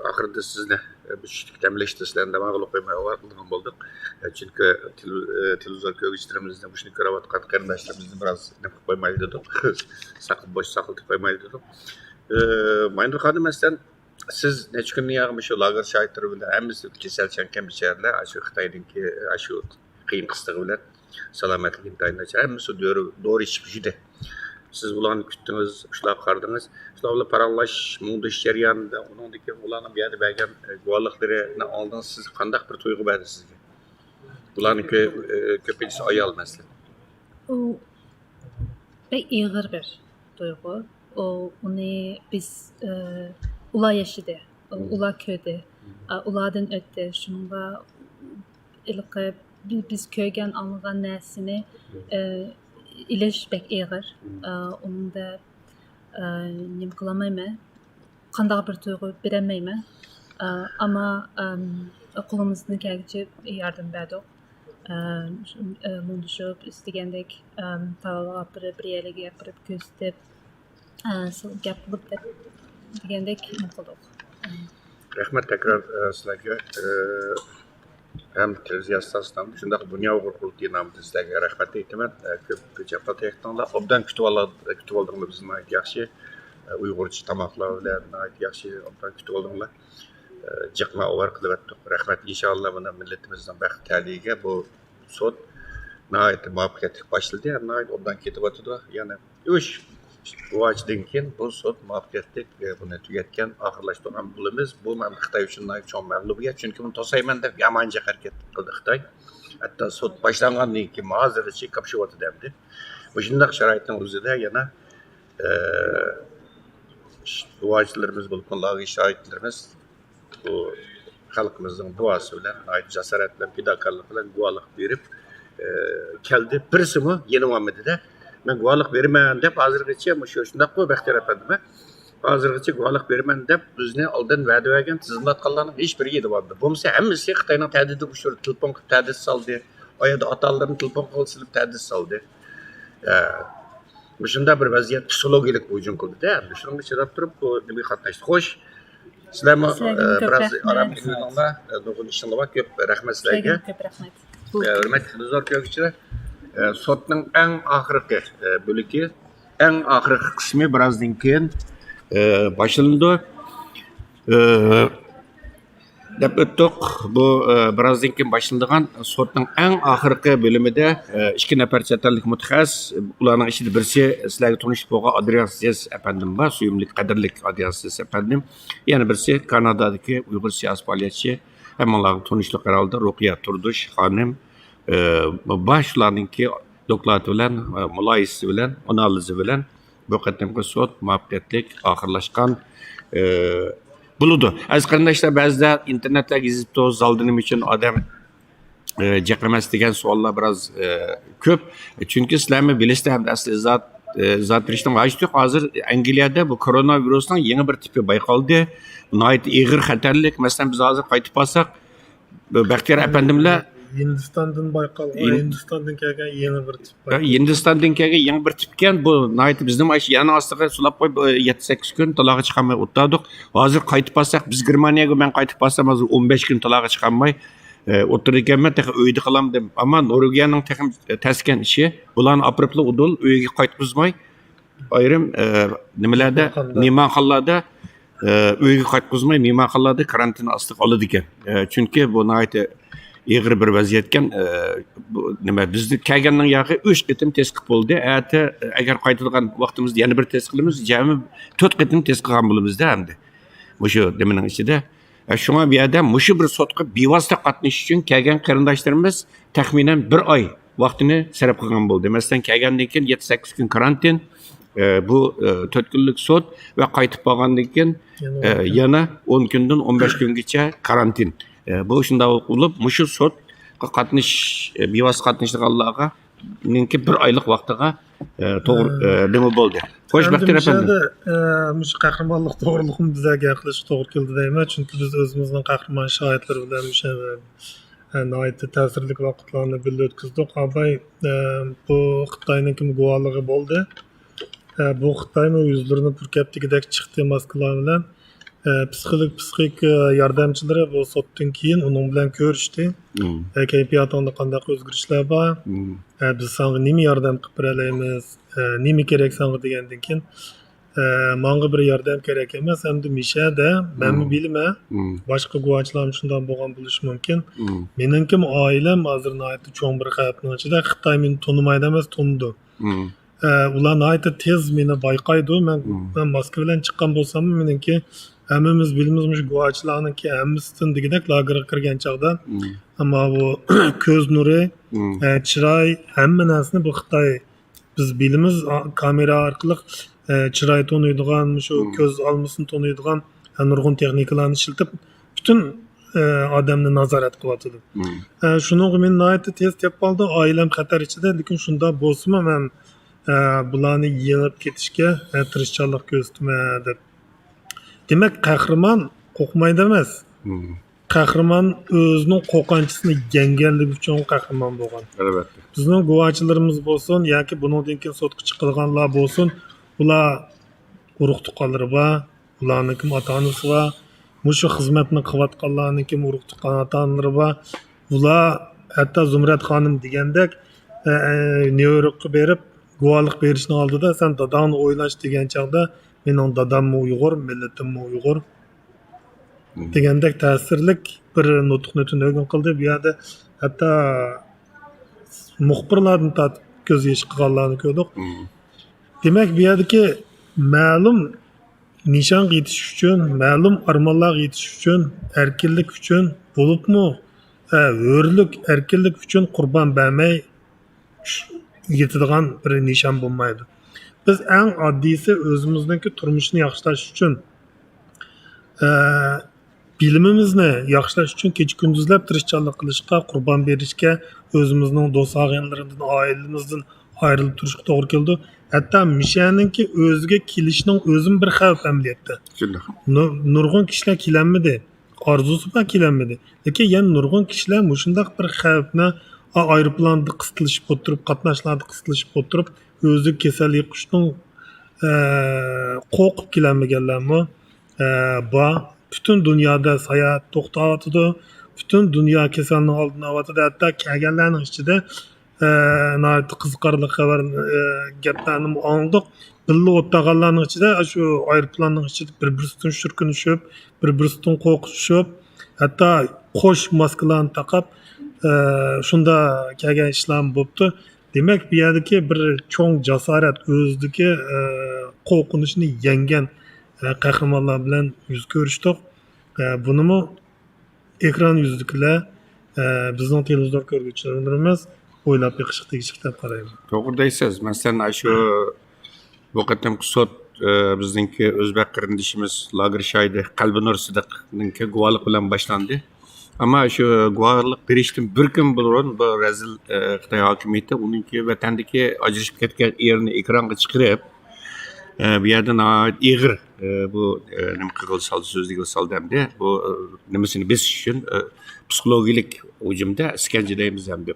ئاخىرىدا سىزنى، ئە، بۇ چۈشلۈك دەم ئېلىشتا سىلەرنى دەم ئالغىلى قويماي ئاۋارە قىلىدىغان بولدۇق. ئە، چۈنكى تېلېۋ-، ئە، تېلېۋىزور كۆرگۈچىلىرىمىزنى مۇشۇنى كۆرۈۋاتقان قېرىنداشلىرىمىزنى بىراز نېمە قىلىپ قويمايلى دېدۇق. ساقلاپ، بوش ساقلىتىپ قويمايلى دېدۇق. ئە، ماينۇر خانىم، مەسىلەن، سىز نەچچە كۈندىن ياغى مۇشۇ لاگېر شاھىتلىرى بىلەن ھەممىسى كېسەلچانكەن بىچارىلەر، ئاشۇ خىتايدىكى، ئاشۇ قىيىن قىستىغى بىلەن سالامەتلىكى ئىنتايىن ناچار، ھەممىسى دورا، دورا ئىچىپ يۈردى. سىز بۇلارنى كۈتتىڭىز، شۇلارغا قارىدىڭىز. شۇلار بىلەن پاراڭلاشىش، مۇڭدىشىش جەريانىدا ئۇنىڭدىن كېيىن ئۇلارنىڭ بۇ يەردە بەرگەن، ئە، گۇۋاھلىقلىرىنى ئالدىڭىز، سىز قانداق بىر تۇيغۇ بەردى سىزگە؟ بۇلارنىڭ كۆ-، ئە، كۆپىنچىسى ئايال، مەسىلەن. ئۇ بەك ئېغىر بىر تۇيغۇ. ئۇ، ئۇنى بىز، ئە، ئۇلار ياشىدى، ئۇ، ئۇلار كۆردى، ئە، ئۇلاردىن ئۆتتى. شۇنىڭغا ھېلىقى بى-، بىز كۆرگەن، ئاڭلىغان نەرسىنى، ئە، ئېلىش بەك ئېغىر. ئە، ئۇنىڭدا، ئە، نېمە قىلالمايمەن، قانداق بىر تۇيغۇ بېرەلمەيمەن. ئە، ئەمما، ئەم، قولىمىزدىن كەلگىچە ياردەم بەردۇق. ئە، شۇ، ئە، مۇڭدىشىپ، ئىستىگەندەك، ئە، تاۋابىغا ئاپىرىپ، بىر يەرلەرگە ئاپىرىپ كۆرسىتىپ، ئە، سىلەر گەپ قىلىپ دەپ دېگەندەك نېمە قىلدۇق. رەھمەت تەكرار، ئە، سىلەرگە، ئە، ھەم تېلېۋىزىيە ئىستانسىسىنىڭ، شۇنداق دۇنيا ئۇيغۇر قۇرۇلتىيى نامىدىن سىلەرگە رەھمەت ئېيتىمەن. ئە، كۆپ جاپا تارتتىڭلار. ئوبدان كۈتۈۋالا-، كۈتۈۋالدىڭلار بىزنى ناھايىتى ياخشى. ئە، ئۇيغۇرچە تاماقلار بىلەن ناھايىتى ياخشى، ئوبدان كۈتۈۋالدىڭلار. ئە، جىقما ئاۋارە قىلىۋەتتۇق. رەھمەت. ئىنشاللا مانا مىللىتىمىزنىڭ بەخت تەلىيىگە بۇ سوت ناھايىتى مۇۋەپپەقىيەتلىك باشلىدى ھەم ناھايىتى ئوبدان كېتىۋاتىدۇ. يەنە ئۈچ گۇۋاچىدىن كېيىن بۇ سوت مۇۋەپپەقىيەتلىك، ئە، بۇنى تۈگەتكەن، ئاخىرلاشتۇرغان بولىمىز. بۇ مەن خىتاي ئۈچۈن ناھايىتى چوڭ مەغلۇبىيەت، چۈنكى بۇنى توسايمەن دەپ يامان جىق ھەرىكەت قىلدى خىتاي. ھەتتا سوت باشلانغاندىن كېيىن ھازىرغىچە كاپشىۋاتىدۇ ئەمدى. مۇشۇنداق شارائىتنىڭ ئۆزىدە يەنە، ئە، گۇۋاچىلىرىمىز بولۇپمۇ لاگېر شاھىتلىرىمىز بۇ خەلقىمىزنىڭ دۇئاسى بىلەن، ناھايىتى جاسارەت بىلەن، پىداكارلىق بىلەن گۇۋاھلىق بېرىپ، ئە، كەلدى. بىرسىمۇ يېنىۋالمىدى-دە. مەن گۇۋاھلىق بېرىمەن دەپ ھازىرغىچە، مۇشۇ شۇنداققۇ بەختىيار ئەپەندىمۇ؟ ھازىرغىچە گۇۋاھلىق بېرىمەن دەپ بىزنى ئالدىن ۋەدە بەرگەن، تىزىملاتقانلارنىڭ ھېچ بىرى يېنىۋالمىدى. بولمىسا ھەممىسى خىتاينىڭ تەھدىتىگە ئۇچرىدى، تېلېفون قىلىپ تەھدىت سالدى. ئۇ يەردە ئاتا-ئانىلىرىنى تېلېفون قىلىپ سېلىپ تەھدىت سالدى. ئە، مۇشۇنداق بىر ۋەزىيەت پسىخولوگىيەلىك ھۇجۇم قىلدى-دە. شۇنىڭغا چىداپ تۇرۇپ بۇ نېمىگە قاتناشتى. خوش، سىلەرمۇ، سىلەرگىمۇ ئە، كۆپ بىراز رەھمەت. ئارام ئېلىۋېلىڭلار. ئە، نۇرغۇن ئىشىڭلار بار. كۆپ رەھمەت سىلەرگە. سىلەرگىمۇ كۆپ رەھمەت. ئە، ھۆرمەتلىك تېلېۋىزور كۆرگۈچىلەر، ئە، سوتنىڭ ئەڭ ئاخىرقى، ئە، بۆلىكى، ئەڭ ئاخىرقى قىسمى بىرازدىن كېيىن، ئە، باشلىنىدۇ. ئە، دەپ ئۆتتۇق. بۇ، ئە، بىرازدىن كېيىن باشلىنىدىغان سوتنىڭ ئەڭ ئاخىرقى بۆلۈمىدە، ئە، ئىككى نەپەر چەت ئەللىك مۇتەخەسسىس، ئۇلارنىڭ ئىچىدە بىرسى سىلەرگە تونۇش بولغان ئادرىياس زېس ئەپەندىم بار، سۆيۈملۈك، قەدىرلىك ئادرىياس زېس ئەپەندىم. يەنە بىرسى كانادادىكى ئۇيغۇر سىياسىي پائالىيەتچى، ھەممىڭلارغا تونۇشلۇق ھەرھالدا، رۇقىيە تۇردۇش خانىم. ئە، بار، شۇلارنىڭكى دوكلاتى بىلەن، ئە، مۇلاھىزىسى بىلەن، ئانالىزى بىلەن بۇ قېتىمقى سوت مۇۋەپپەقىيەتلىك ئاخىرلاشقان، ئە، بولىدۇ. ئەزىز قېرىنداشلار، بەزىدە ئىنتېرنېتلەرگە يېزىپتۇ، زالدا نېمە ئۈچۈن ئادەم، ئە، جىق ئەمەس دېگەن سوئاللار بىراز، ئە، كۆپ. چۈنكى سىلەرمۇ بىلىسىلەر، ئەمدى ئەسلى ئىزاھات، ئە، ئىزاھات بېرىشنىڭ ھاجىتى يوق. ھازىر ئەنگلىيەدە بۇ كورونا ۋىرۇسنىڭ يېڭى بىر تىپى بايقالدى. ناھايىتى ئېغىر خەتەرلىك. مەسىلەن، بىز ھازىر قايتىپ بارساق، بەختىيار ئەپەندىملەر ھىندىستاندىن بايقالغان، ھىن-، ھىندىستاندىن كەلگەن يېڭى بىر تىپ. ھە، ھىندىستاندىن كەلگەن يېڭى بىر تىپكەن. بۇ ناھايىتى بىزنىڭ ئاشۇ يەرنىڭ ئاستىغا سولاپ قويۇپ، يەتتە سەككىز كۈن تالاغا چىقارماي ئولتۇردۇق. ھازىر قايتىپ بارساق، بىز گېرمانىيەگە مەن قايتىپ بارسام، ھازىر ئون بەش كۈن تالاغا چىقارماي، ئە، ئولتۇرىدىكەنمەن، تېخى ئۆيدە قالامدىم. ئەمما نورۋېگىيەنىڭ تېخىمۇ تەسكەن ئىشى، بۇلارنى ئاپىرىپلا ئۇدۇل ئۆيگە قايتقۇزماي، ئايرىم، ئە، نېمىلەردە، مېھمانخانىلاردا. مېھمانخانىلاردا، ئە، ئۆيگە قايتقۇزماي، مېھمانخانىلاردا كارانتىن ئاستىغا ئالىدىكەن. ئە، چۈنكى بۇ ناھايىتى ئېغىر بىر ۋەزىيەتكەن. ئە، بۇ نېمە، بىزدە كەلگەننىڭ ياقى ئۈچ قېتىم تېست قىلىپ بولدى. ئەتە، ئە، ئەگەر قايتىدىغان ۋاقتىمىزدا يەنە بىر تېست قىلىمىز، جەمئىي تۆت قېتىم تېست قىلغان بولىمىزدا ئەمدى. مۇشۇ نېمىنىڭ ئىچىدە. ئە، شۇڭا بۇ يەردە مۇشۇ بىر سوتقا بىۋاسىتە قاتنىشىش ئۈچۈن كەلگەن قېرىنداشلىرىمىز تەخمىنەن بىر ئاي ۋاقتىنى سەرپ قىلغان بولدى. مەسىلەن، كەلگەندىن كېيىن يەتتە سەككىز كۈن كارانتىن، ئە، بۇ، ئە، تۆت كۈنلۈك سوت ۋە قايتىپ بارغاندىن كېيىن، يەنە ئە، ئون كۈن. يەنە ئون كۈندىن ئون بەش كۈنگىچە كارانتىن. ئە، بۇ شۇنداق بولۇپ، مۇشۇ سوتقا قاتنىش-، ئە، بىۋاسىتە قاتنىشىدىغانلارغا نىڭكى بىر ئايلىق ۋاقتىغا، ئە، توغرا، ئە، ئە، نېمە بولدى. خوش، ئەمدى بەختىيار مۇشۇ ئەپەندىم. يەردە، ئە، مۇشۇ قەھرىمانلىق توغرىلىقمۇ بىزلەر گەپ قىلىشقا توغرا كېلىدۇ دەيمەن، چۈنكى بىز ئۆزىمىزنىڭ قەھرىمان شاھىتلىرى بىلەن مۇشۇ، ئە، ناھايىتى تەسىرلىك ۋاقىتلارنى بىللە ئۆتكۈزدۇق. ئاباي، ئە، بۇ خىتاينىڭكىمۇ گۇۋاھلىقى بولدى. ئە، بۇ خىتايمۇ يۈزلىرىنى پۇركەپ دېگۈدەك چىقتى ماسكىلار بىلەن. ئە، پسىخولوگ، پسىخىك، ئە، ياردەمچىلىرى بۇ سوتتىن كېيىن ئۇنىڭ بىلەن كۆرۈشتى. مم. ئە، كەيپىياتىڭدا قانداق ئۆزگىرىشلەر بار؟ مم. ئە، بىز ساڭا نېمە ياردەم قىلىپ بېرەلەيمىز؟ ئە، نېمە كېرەك ساڭا دېگەندىن كېيىن، ئە، ماڭا بىر ياردەم كېرەك ئەمەس، ئەمدى مىشە دە، مەنمۇ مم. بىلىمەن. مم. باشقا گۇۋاچىلارمۇ شۇنداق بولغان بولۇشى مۇمكىن. مم. مېنىڭكىمۇ ئائىلەم ھازىر ناھايىتى چوڭ بىر خەۋپنىڭ ئىچىدە. خىتاي مېنى تونۇمايدۇ ئەمەس، تونۇدۇ. مم. ئە، ئۇلار ناھايىتى تېز مېنى بايقايدۇ. مەن، مم. مەن ماسكا بىلەن چىققان بولساممۇ، مېنىڭكى ھەممىمىز بىلىمىز، مۇشۇ گۇۋاچىلارنىڭكى ھەممىسىدىن دېگۈدەك لاگېرغا كىرگەن چاغدا، مم. ئەمما بۇ كۆز نۇرى، مم. ئە، چىراي، ھەممە نەرسىنى بۇ خىتاي، بىز بىلىمىز، ئا-، كامېرا ئارقىلىق، ئە، چىراي تونۇيدىغان، مۇشۇ مم. كۆز ئالمىسىنى تونۇيدىغان، ئە، نۇرغۇن تېخنىكىلارنى ئىشلىتىپ، پۈتۈن، ئە، ئادەمنى نازارەت قىلىۋاتىدۇ. مم. ئە، شۇنىڭغا مېنى ناھايىتى تېز تېپىپ ئالدى. ئائىلەم خەتەر ئىچىدە، لېكىن شۇنداق بولسىمۇ مەن، ئە، بۇلارنى يېڭىپ كېتىشكە، ئە، تىرىشچانلىق كۆرسىتىمەن دەپ. دېمەك، قەھرىمان قورقمايدۇ ئەمەس. مم. قەھرىمان ئۆزىنىڭ قورقۇنچىسىنى يەڭگەنلىكى ئۈچۈن قەھرىمان بولغان. ئەلۋەتتە. بىزنىڭ گۇۋاچىلىرىمىز بولسۇن ياكى بۇنىڭدىن كېيىن سوتقا چىقىدىغانلار بولسۇن، ئۇلار ئۇرۇق تۇغقانلىرى بار، ئۇلارنىڭكىمۇ ئاتا ئانىسى بار. مۇشۇ خىزمەتنى قىلىۋاتقانلارنىڭكىمۇ ئۇرۇق تۇغقان ئاتا ئانىلىرى بار. ئۇلار ھەتتا زۇمرەت خانىم دېگەندەك، ئە، ئە، نيۇ يوركقا بېرىپ گۇۋاھلىق بېرىشنىڭ ئالدىدا سەن داداڭنى ئويلاش دېگەن چاغدا، مېنىڭ داداممۇ ئۇيغۇر، مىللىتىممۇ ئۇيغۇر، دېگەندەك تەسىرلىك بىر نۇتۇقنى تۈنۈگۈن قىلدى. بۇ يەردە ھەتتا مۇخبىرلاردىن تارتىپ كۆز يېشى قىلغانلارنى كۆردۇق. دېمەك، بۇ يەردىكى مەلۇم نىشانغا يېتىش ئۈچۈن، مەلۇم ئارمانلارغا يېتىش ئۈچۈن، ئەركىنلىك ئۈچۈن، بولۇپمۇ، ھە، ھۆرلۈك، ئەركىنلىك ئۈچۈن قۇربان بەرمەي يېتىدىغان بىر نىشان بولمايدۇ. بىز ئەڭ ئاددىيسى ئۆزىمىزنىڭكى تۇرمۇشىنى ياخشىلاش ئۈچۈن، ئە، بىلىمىمىزنى ياخشىلاش ئۈچۈن كېچە كۈندۈزلەپ تىرىشچانلىق قىلىشقا، قۇربان بېرىشكە، ئۆزىمىزنىڭ دوست ئاغىنىلىرىمىزدىن، ئائىلىمىزدىن ئايرىلىپ تۇرۇشقا توغرا كېلىدۇ. ھەتتا مىشەلنىڭكى ئۆزىگە كېلىشىنىڭ ئۆزىمۇ بىر خەۋپ ئەمەلىيەتتە. شۇنداق. نۇ-، نۇرغۇن كىشىلەر كېلەلمىدى. ئارزۇسى بار كېلەلمىدى. لېكىن يەنە نۇرغۇن كىشىلەر مۇشۇنداق بىر خەۋپنى، ئا-، ئايروپىلاندا قىستىلىشىپ ئولتۇرۇپ، قاتناشلاردا قىستىلىشىپ ئولتۇرۇپ، ئۆزىگە كېسەل يۇقۇشنىڭ، ئە، قورقۇپ كېلەلمىگەنلەرمۇ، ئە، بار. پۈتۈن دۇنيادا ساياھەت توختاۋاتىدۇ. پۈتۈن دۇنيا كېسەلنىڭ ئالدىنى ئالىۋاتىدۇ. ھەتتا كەلگەنلەرنىڭ ئىچىدە ئە، ناھايىتى قىزىقارلىق خەۋەر، ئە، گەپلەرنىمۇ ئاڭلىدۇق. بىللە ئولتۇرغانلارنىڭ ئىچىدە، شۇ ئايروپىلاننىڭ ئىچىدە بىر-بىرسىدىن شۈركۈنۈشۈپ، بىر-بىرسىدىن قورقۇشۇپ، ھەتتا قوش ماسكىلارنى تاقاپ، ئە، شۇنداق كەلگەن ئىشلارمۇ بوپتۇ. دېمەك، بۇ يەردىكى بىر چوڭ جاسارەت، ئۆزىدىكى، ئە، قورقۇنچنى يەڭگەن، ئە، قەھرىمانلار بىلەن يۈز كۆرۈشتۇق. ئە، بۇنىمۇ ئېكران يۈزىدىكىلەر، ئە، بىزنىڭ تېلېۋىزور كۆرگۈچىلىرىمىز ئويلاپ بېقىشقا تېگىشلىك دەپ قارايمەن. توغرا دەيسىز. مەسىلەن، ئاشۇ بۇ قېتىمقى سوت، ئە، بىزنىڭكى ئۆزبەك قېرىندىشىمىز لاگېر شاھىتى قەلبىنۇر سىدىقنىڭكى گۇۋاھلىقى بىلەن باشلاندى. ئەمما شۇ گۇۋاھلىق بېرىشتىن بىر كۈن بۇرۇن بۇ رەزىل، ئە، خىتاي ھاكىمىيىتى ئۇنىڭكى ۋەتەندىكى ئاجرىشىپ كەتكەن ئېرىنى ئېكرانغا چىقىرىپ، ئە، بۇ يەردە ناھايىتى ئېغىر، ئە، بۇ، ئە، نېمە قىلغىلى سالدى، سۆزلىگىلى سالدى ئەمدى. بۇ، ئە، نېمىسىنى بېسىش ئۈچۈن، ئە، پسىخولوگىيەلىك ھۇجۇمدا ئىسكەنجە دەيمىز ئەمدى.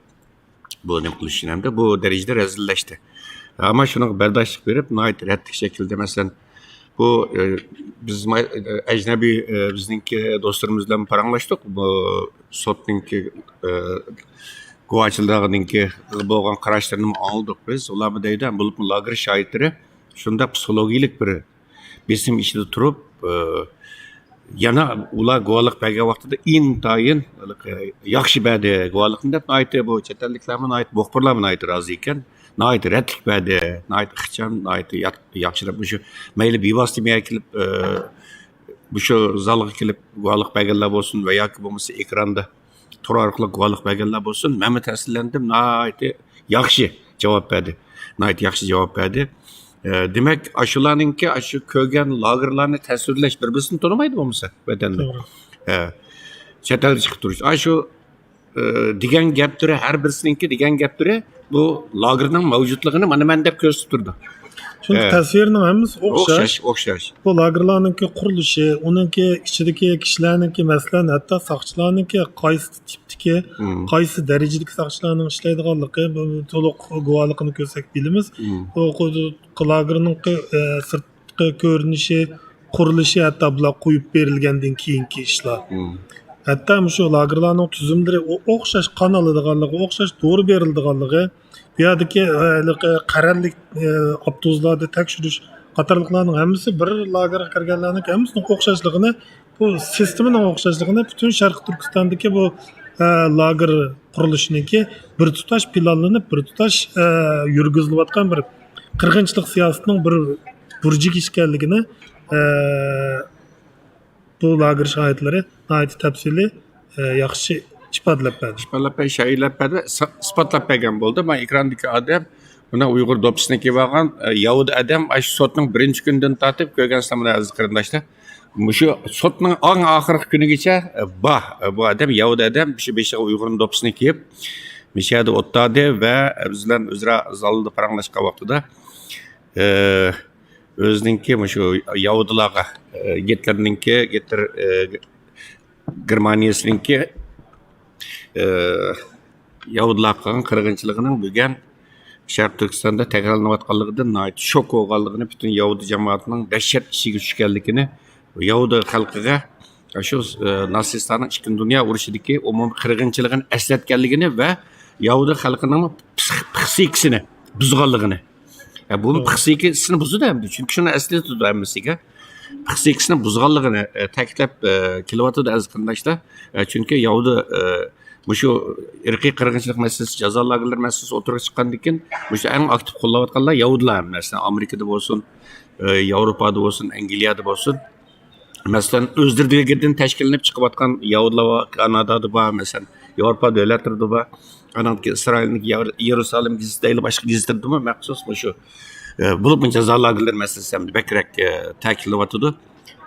بۇ نېمە قىلىش ئۈچۈن ئەمدى بۇ دەرىجىدە رەزىللەشتى. ئەمما شۇنىڭغا بەرداشلىق بېرىپ، ناھايىتى رەتلىك شەكىلدە، مەسىلەن، بۇ، ئە، بىز ما-، ئە، ئەجنەبىي، ئە، بىزنىڭكى دوستلىرىمىز بىلەن پاراڭلاشتۇق. بۇ سوتنىڭكى، ئە، گۇۋاچىلىرىنىڭكى بولغان قاراشلىرىنىمۇ ئاڭلىدۇق بىز. ئۇلارمۇ دەيدۇ، بولۇپمۇ لاگېر شاھىتلىرى شۇنداق پسىخولوگىيەلىك بىر بېسىم ئىچىدە تۇرۇپ، ئە، يەنە ئۇلار گۇۋاھلىق بەرگەن ۋاقتىدا ئىنتايىن ياخشى بەردى گۇۋاھلىقنى دەپ، ناھايىتى بۇ چەت ئەللىكلەرمۇ ناھايىتى، مۇخبىرلارمۇ ناھايىتى رازى ئىكەن. ناھايىتى رەتلىك بەردى، ناھايىتى ئىخچام، ناھايىتى يا-، ياخشى دەپ، مۇشۇ مەيلى بىۋاسىتە مېيەگە كېلىپ، ئە، مۇشۇ زالغا كېلىپ گۇۋاھلىق بەرگەنلەر بولسۇن ۋە ياكى بولمىسا ئېكراندا تور ئارقىلىق گۇۋاھلىق بەرگەنلەر بولسۇن، مەنمۇ تەسىرلەندىم، ناھايىتى ياخشى جاۋاب بەردى. ناھايىتى ياخشى جاۋاب بەردى. ئە، دېمەك، ئاشۇلارنىڭكى، ئاشۇ كۆرگەن لاگېرلارنى تەسۋىرلەش، بىر-بىرسىنى تونۇمايدۇ بولمىسا ۋەتەندە. توغرا. ئە، چەت ئەلدە چىقىپ تۇرۇش. ئاشۇ، ئە، دېگەن گەپلىرى، ھەر بىرسىنىڭكى دېگەن گەپلىرى بۇ لاگېرنىڭ مەۋجۇتلۇقىنى مانا مەن دەپ كۆرسىتىپ تۇرىدۇ. چۈنكى ئە، تەسۋىرنىڭ ھەممىسى ئوخشاش. ئوخشاش، ئوخشاش. بۇ لاگېرلارنىڭكى قۇرۇلۇشى، ئۇنىڭكى ئىچىدىكى كىشىلەرنىڭكى، مەسىلەن، ھەتتا ساقچىلارنىڭكى قايسى تىپتىكى، مم، قايسى دەرىجىدىكى ساقچىلارنىڭ ئىشلەيدىغانلىقى، بۇ تولۇق گۇۋاھلىقىنى كۆرسەك بىلىمىز. مم. بۇ قۇ-، لاگېرنىڭكى، ئە، سىرتقى كۆرۈنۈشى، قۇرۇلۇشى، ھەتتا بۇلار قويۇپ بېرىلگەندىن كېيىنكى ئىشلار. مم. ھەتتا مۇشۇ لاگېرلارنىڭ تۈزۈملىرى ئو-، ئوخشاش قان ئالىدىغانلىقى، ئوخشاش دورا بېرىلىدىغانلىقى، بۇ يەردىكى، ئە، ھېلىقى قەرەللىك، ئە، ئاپتوبۇسلاردا تەكشۈرۈش قاتارلىقلارنىڭ ھەممىسى بىر لاگېرغا كىرگەنلەرنىڭ ھەممىسىنىڭ ئوخشاشلىقىنى، بۇ سىستېمىنىڭ ئوخشاشلىقىنى پۈتۈن شەرقىي تۈركىستاندىكى بۇ، ئە، لاگېر قۇرۇلۇشىنىڭكى بىر تۇتاش پىلانلىنىپ، بىر تۇتاش، ئە، يۈرگۈزۈلۈۋاتقان بىر قىرغىنچىلىق سىياسىتىنىڭ بىر بۇرجىكى ئىكەنلىكىنى، ئە، بۇ لاگېر شاھىتلىرى ناھايىتى تەپسىلىي، ئە، ياخشى ئىپادىلەپ بەردى. ئىپادىلەپ بەردى، شەيئىلەپ بەردى، ئىسپاتلاپ بەرگەن بولدى. مانا ئېكراندىكى ئادەم، مانا ئۇيغۇر دوپپىسىنى كىيىۋالغان، ئە، ياھۇدىي ئادەم، ئاشۇ سوتنىڭ بىرىنچى كۈنىدىن تارتىپ كۆرگەنسىلەر مانا ئەزىز قېرىنداشلار. مۇشۇ سوتنىڭ ئەڭ ئاخىرقى كۈنىگىچە، ئە، بار، ئە، بۇ ئادەم، ياھۇدىي ئادەم، مۇشۇ بېشىغا ئۇيغۇرنىڭ دوپپىسىنى كىيىپ، مۇشۇ يەردە ئولتۇردى ۋە بىز بىلەن ئۆزئارا زالدا پاراڭلاشقان ۋاقتىدا، ئە، ئۆزىنىڭكى مۇشۇ ياھۇدىيلارغا، ئە، گىتلېرنىڭكى، گىتلېر، ئە، گېرمانىيەسىنىڭكى، ئى، ياھۇدىيلارغا قىلغان قىرغىنچىلىقىنىڭ بۈگۈن شەرقىي تۈركىستاندا تەكرارلىنىۋاتقانلىقىدىن ناھايىتى شوك بولغانلىقىنى، پۈتۈن ياھۇدىي جامائىتىنىڭ دەھشەت ئىچىگە چۈشكەنلىكىنى، ياھۇدىي خەلقىگە شۇ، ئى، ناتسىستلارنىڭ ئىككىنچى دۇنيا ئۇرۇشىدىكى ئومۇمىي قىرغىنچىلىقىنى ئەسلەتكەنلىكىنى ۋە ياھۇدىي خەلقىنىڭ پسىخ-، پسىخىكىسىنى بۇزغانلىقىنى. يا، بۇ پسىخىكىسىنى بۇزىدۇ ئەمدى، چۈنكى شۇنى ئەسلىتىدۇ ھەممىسىگە. پسىخىكىسىنى بۇزغانلىقىنى، ئە، تەكىتلەپ، ئە، كېلىۋاتىدۇ ئەزىز قېرىنداشلار. ئە، چۈنكى ياھۇدىي، ئە، مۇشۇ ئىرقىي قىرغىنچىلىق مەسىلىسى، جازا لاگېرلىرى مەسىلىسى ئوتتۇرىغا چىققاندىن كېيىن، مۇشۇ ئەڭ ئاكتىپ قوللاۋاتقانلار ياھۇدىيلار ھەممىسى. ئامېرىكىدا بولسۇن، ئە، ياۋروپادا بولسۇن، ئەنگلىيەدە بولسۇن. مەسىلەن، ئۆزلىرىدىن تەشكىللىنىپ چىقىۋاتقان ياھۇدىيلار بار، كانادادا بار، مەسىلەن، ياۋروپا دۆلەتلىرىدە بار. ئانىڭدىن كېيىن ئىسرائىلنىڭكى يار-، يېرۇسالىم گېزىتى دەيلى باشقا گېزىتلەردىمۇ مەخسۇس مۇشۇ، ئە، بولۇپمۇ جازا لاگېرلىرى مەسىلىسى ھەم بەكرەك، ئە، تەكىتلىنىۋاتىدۇ.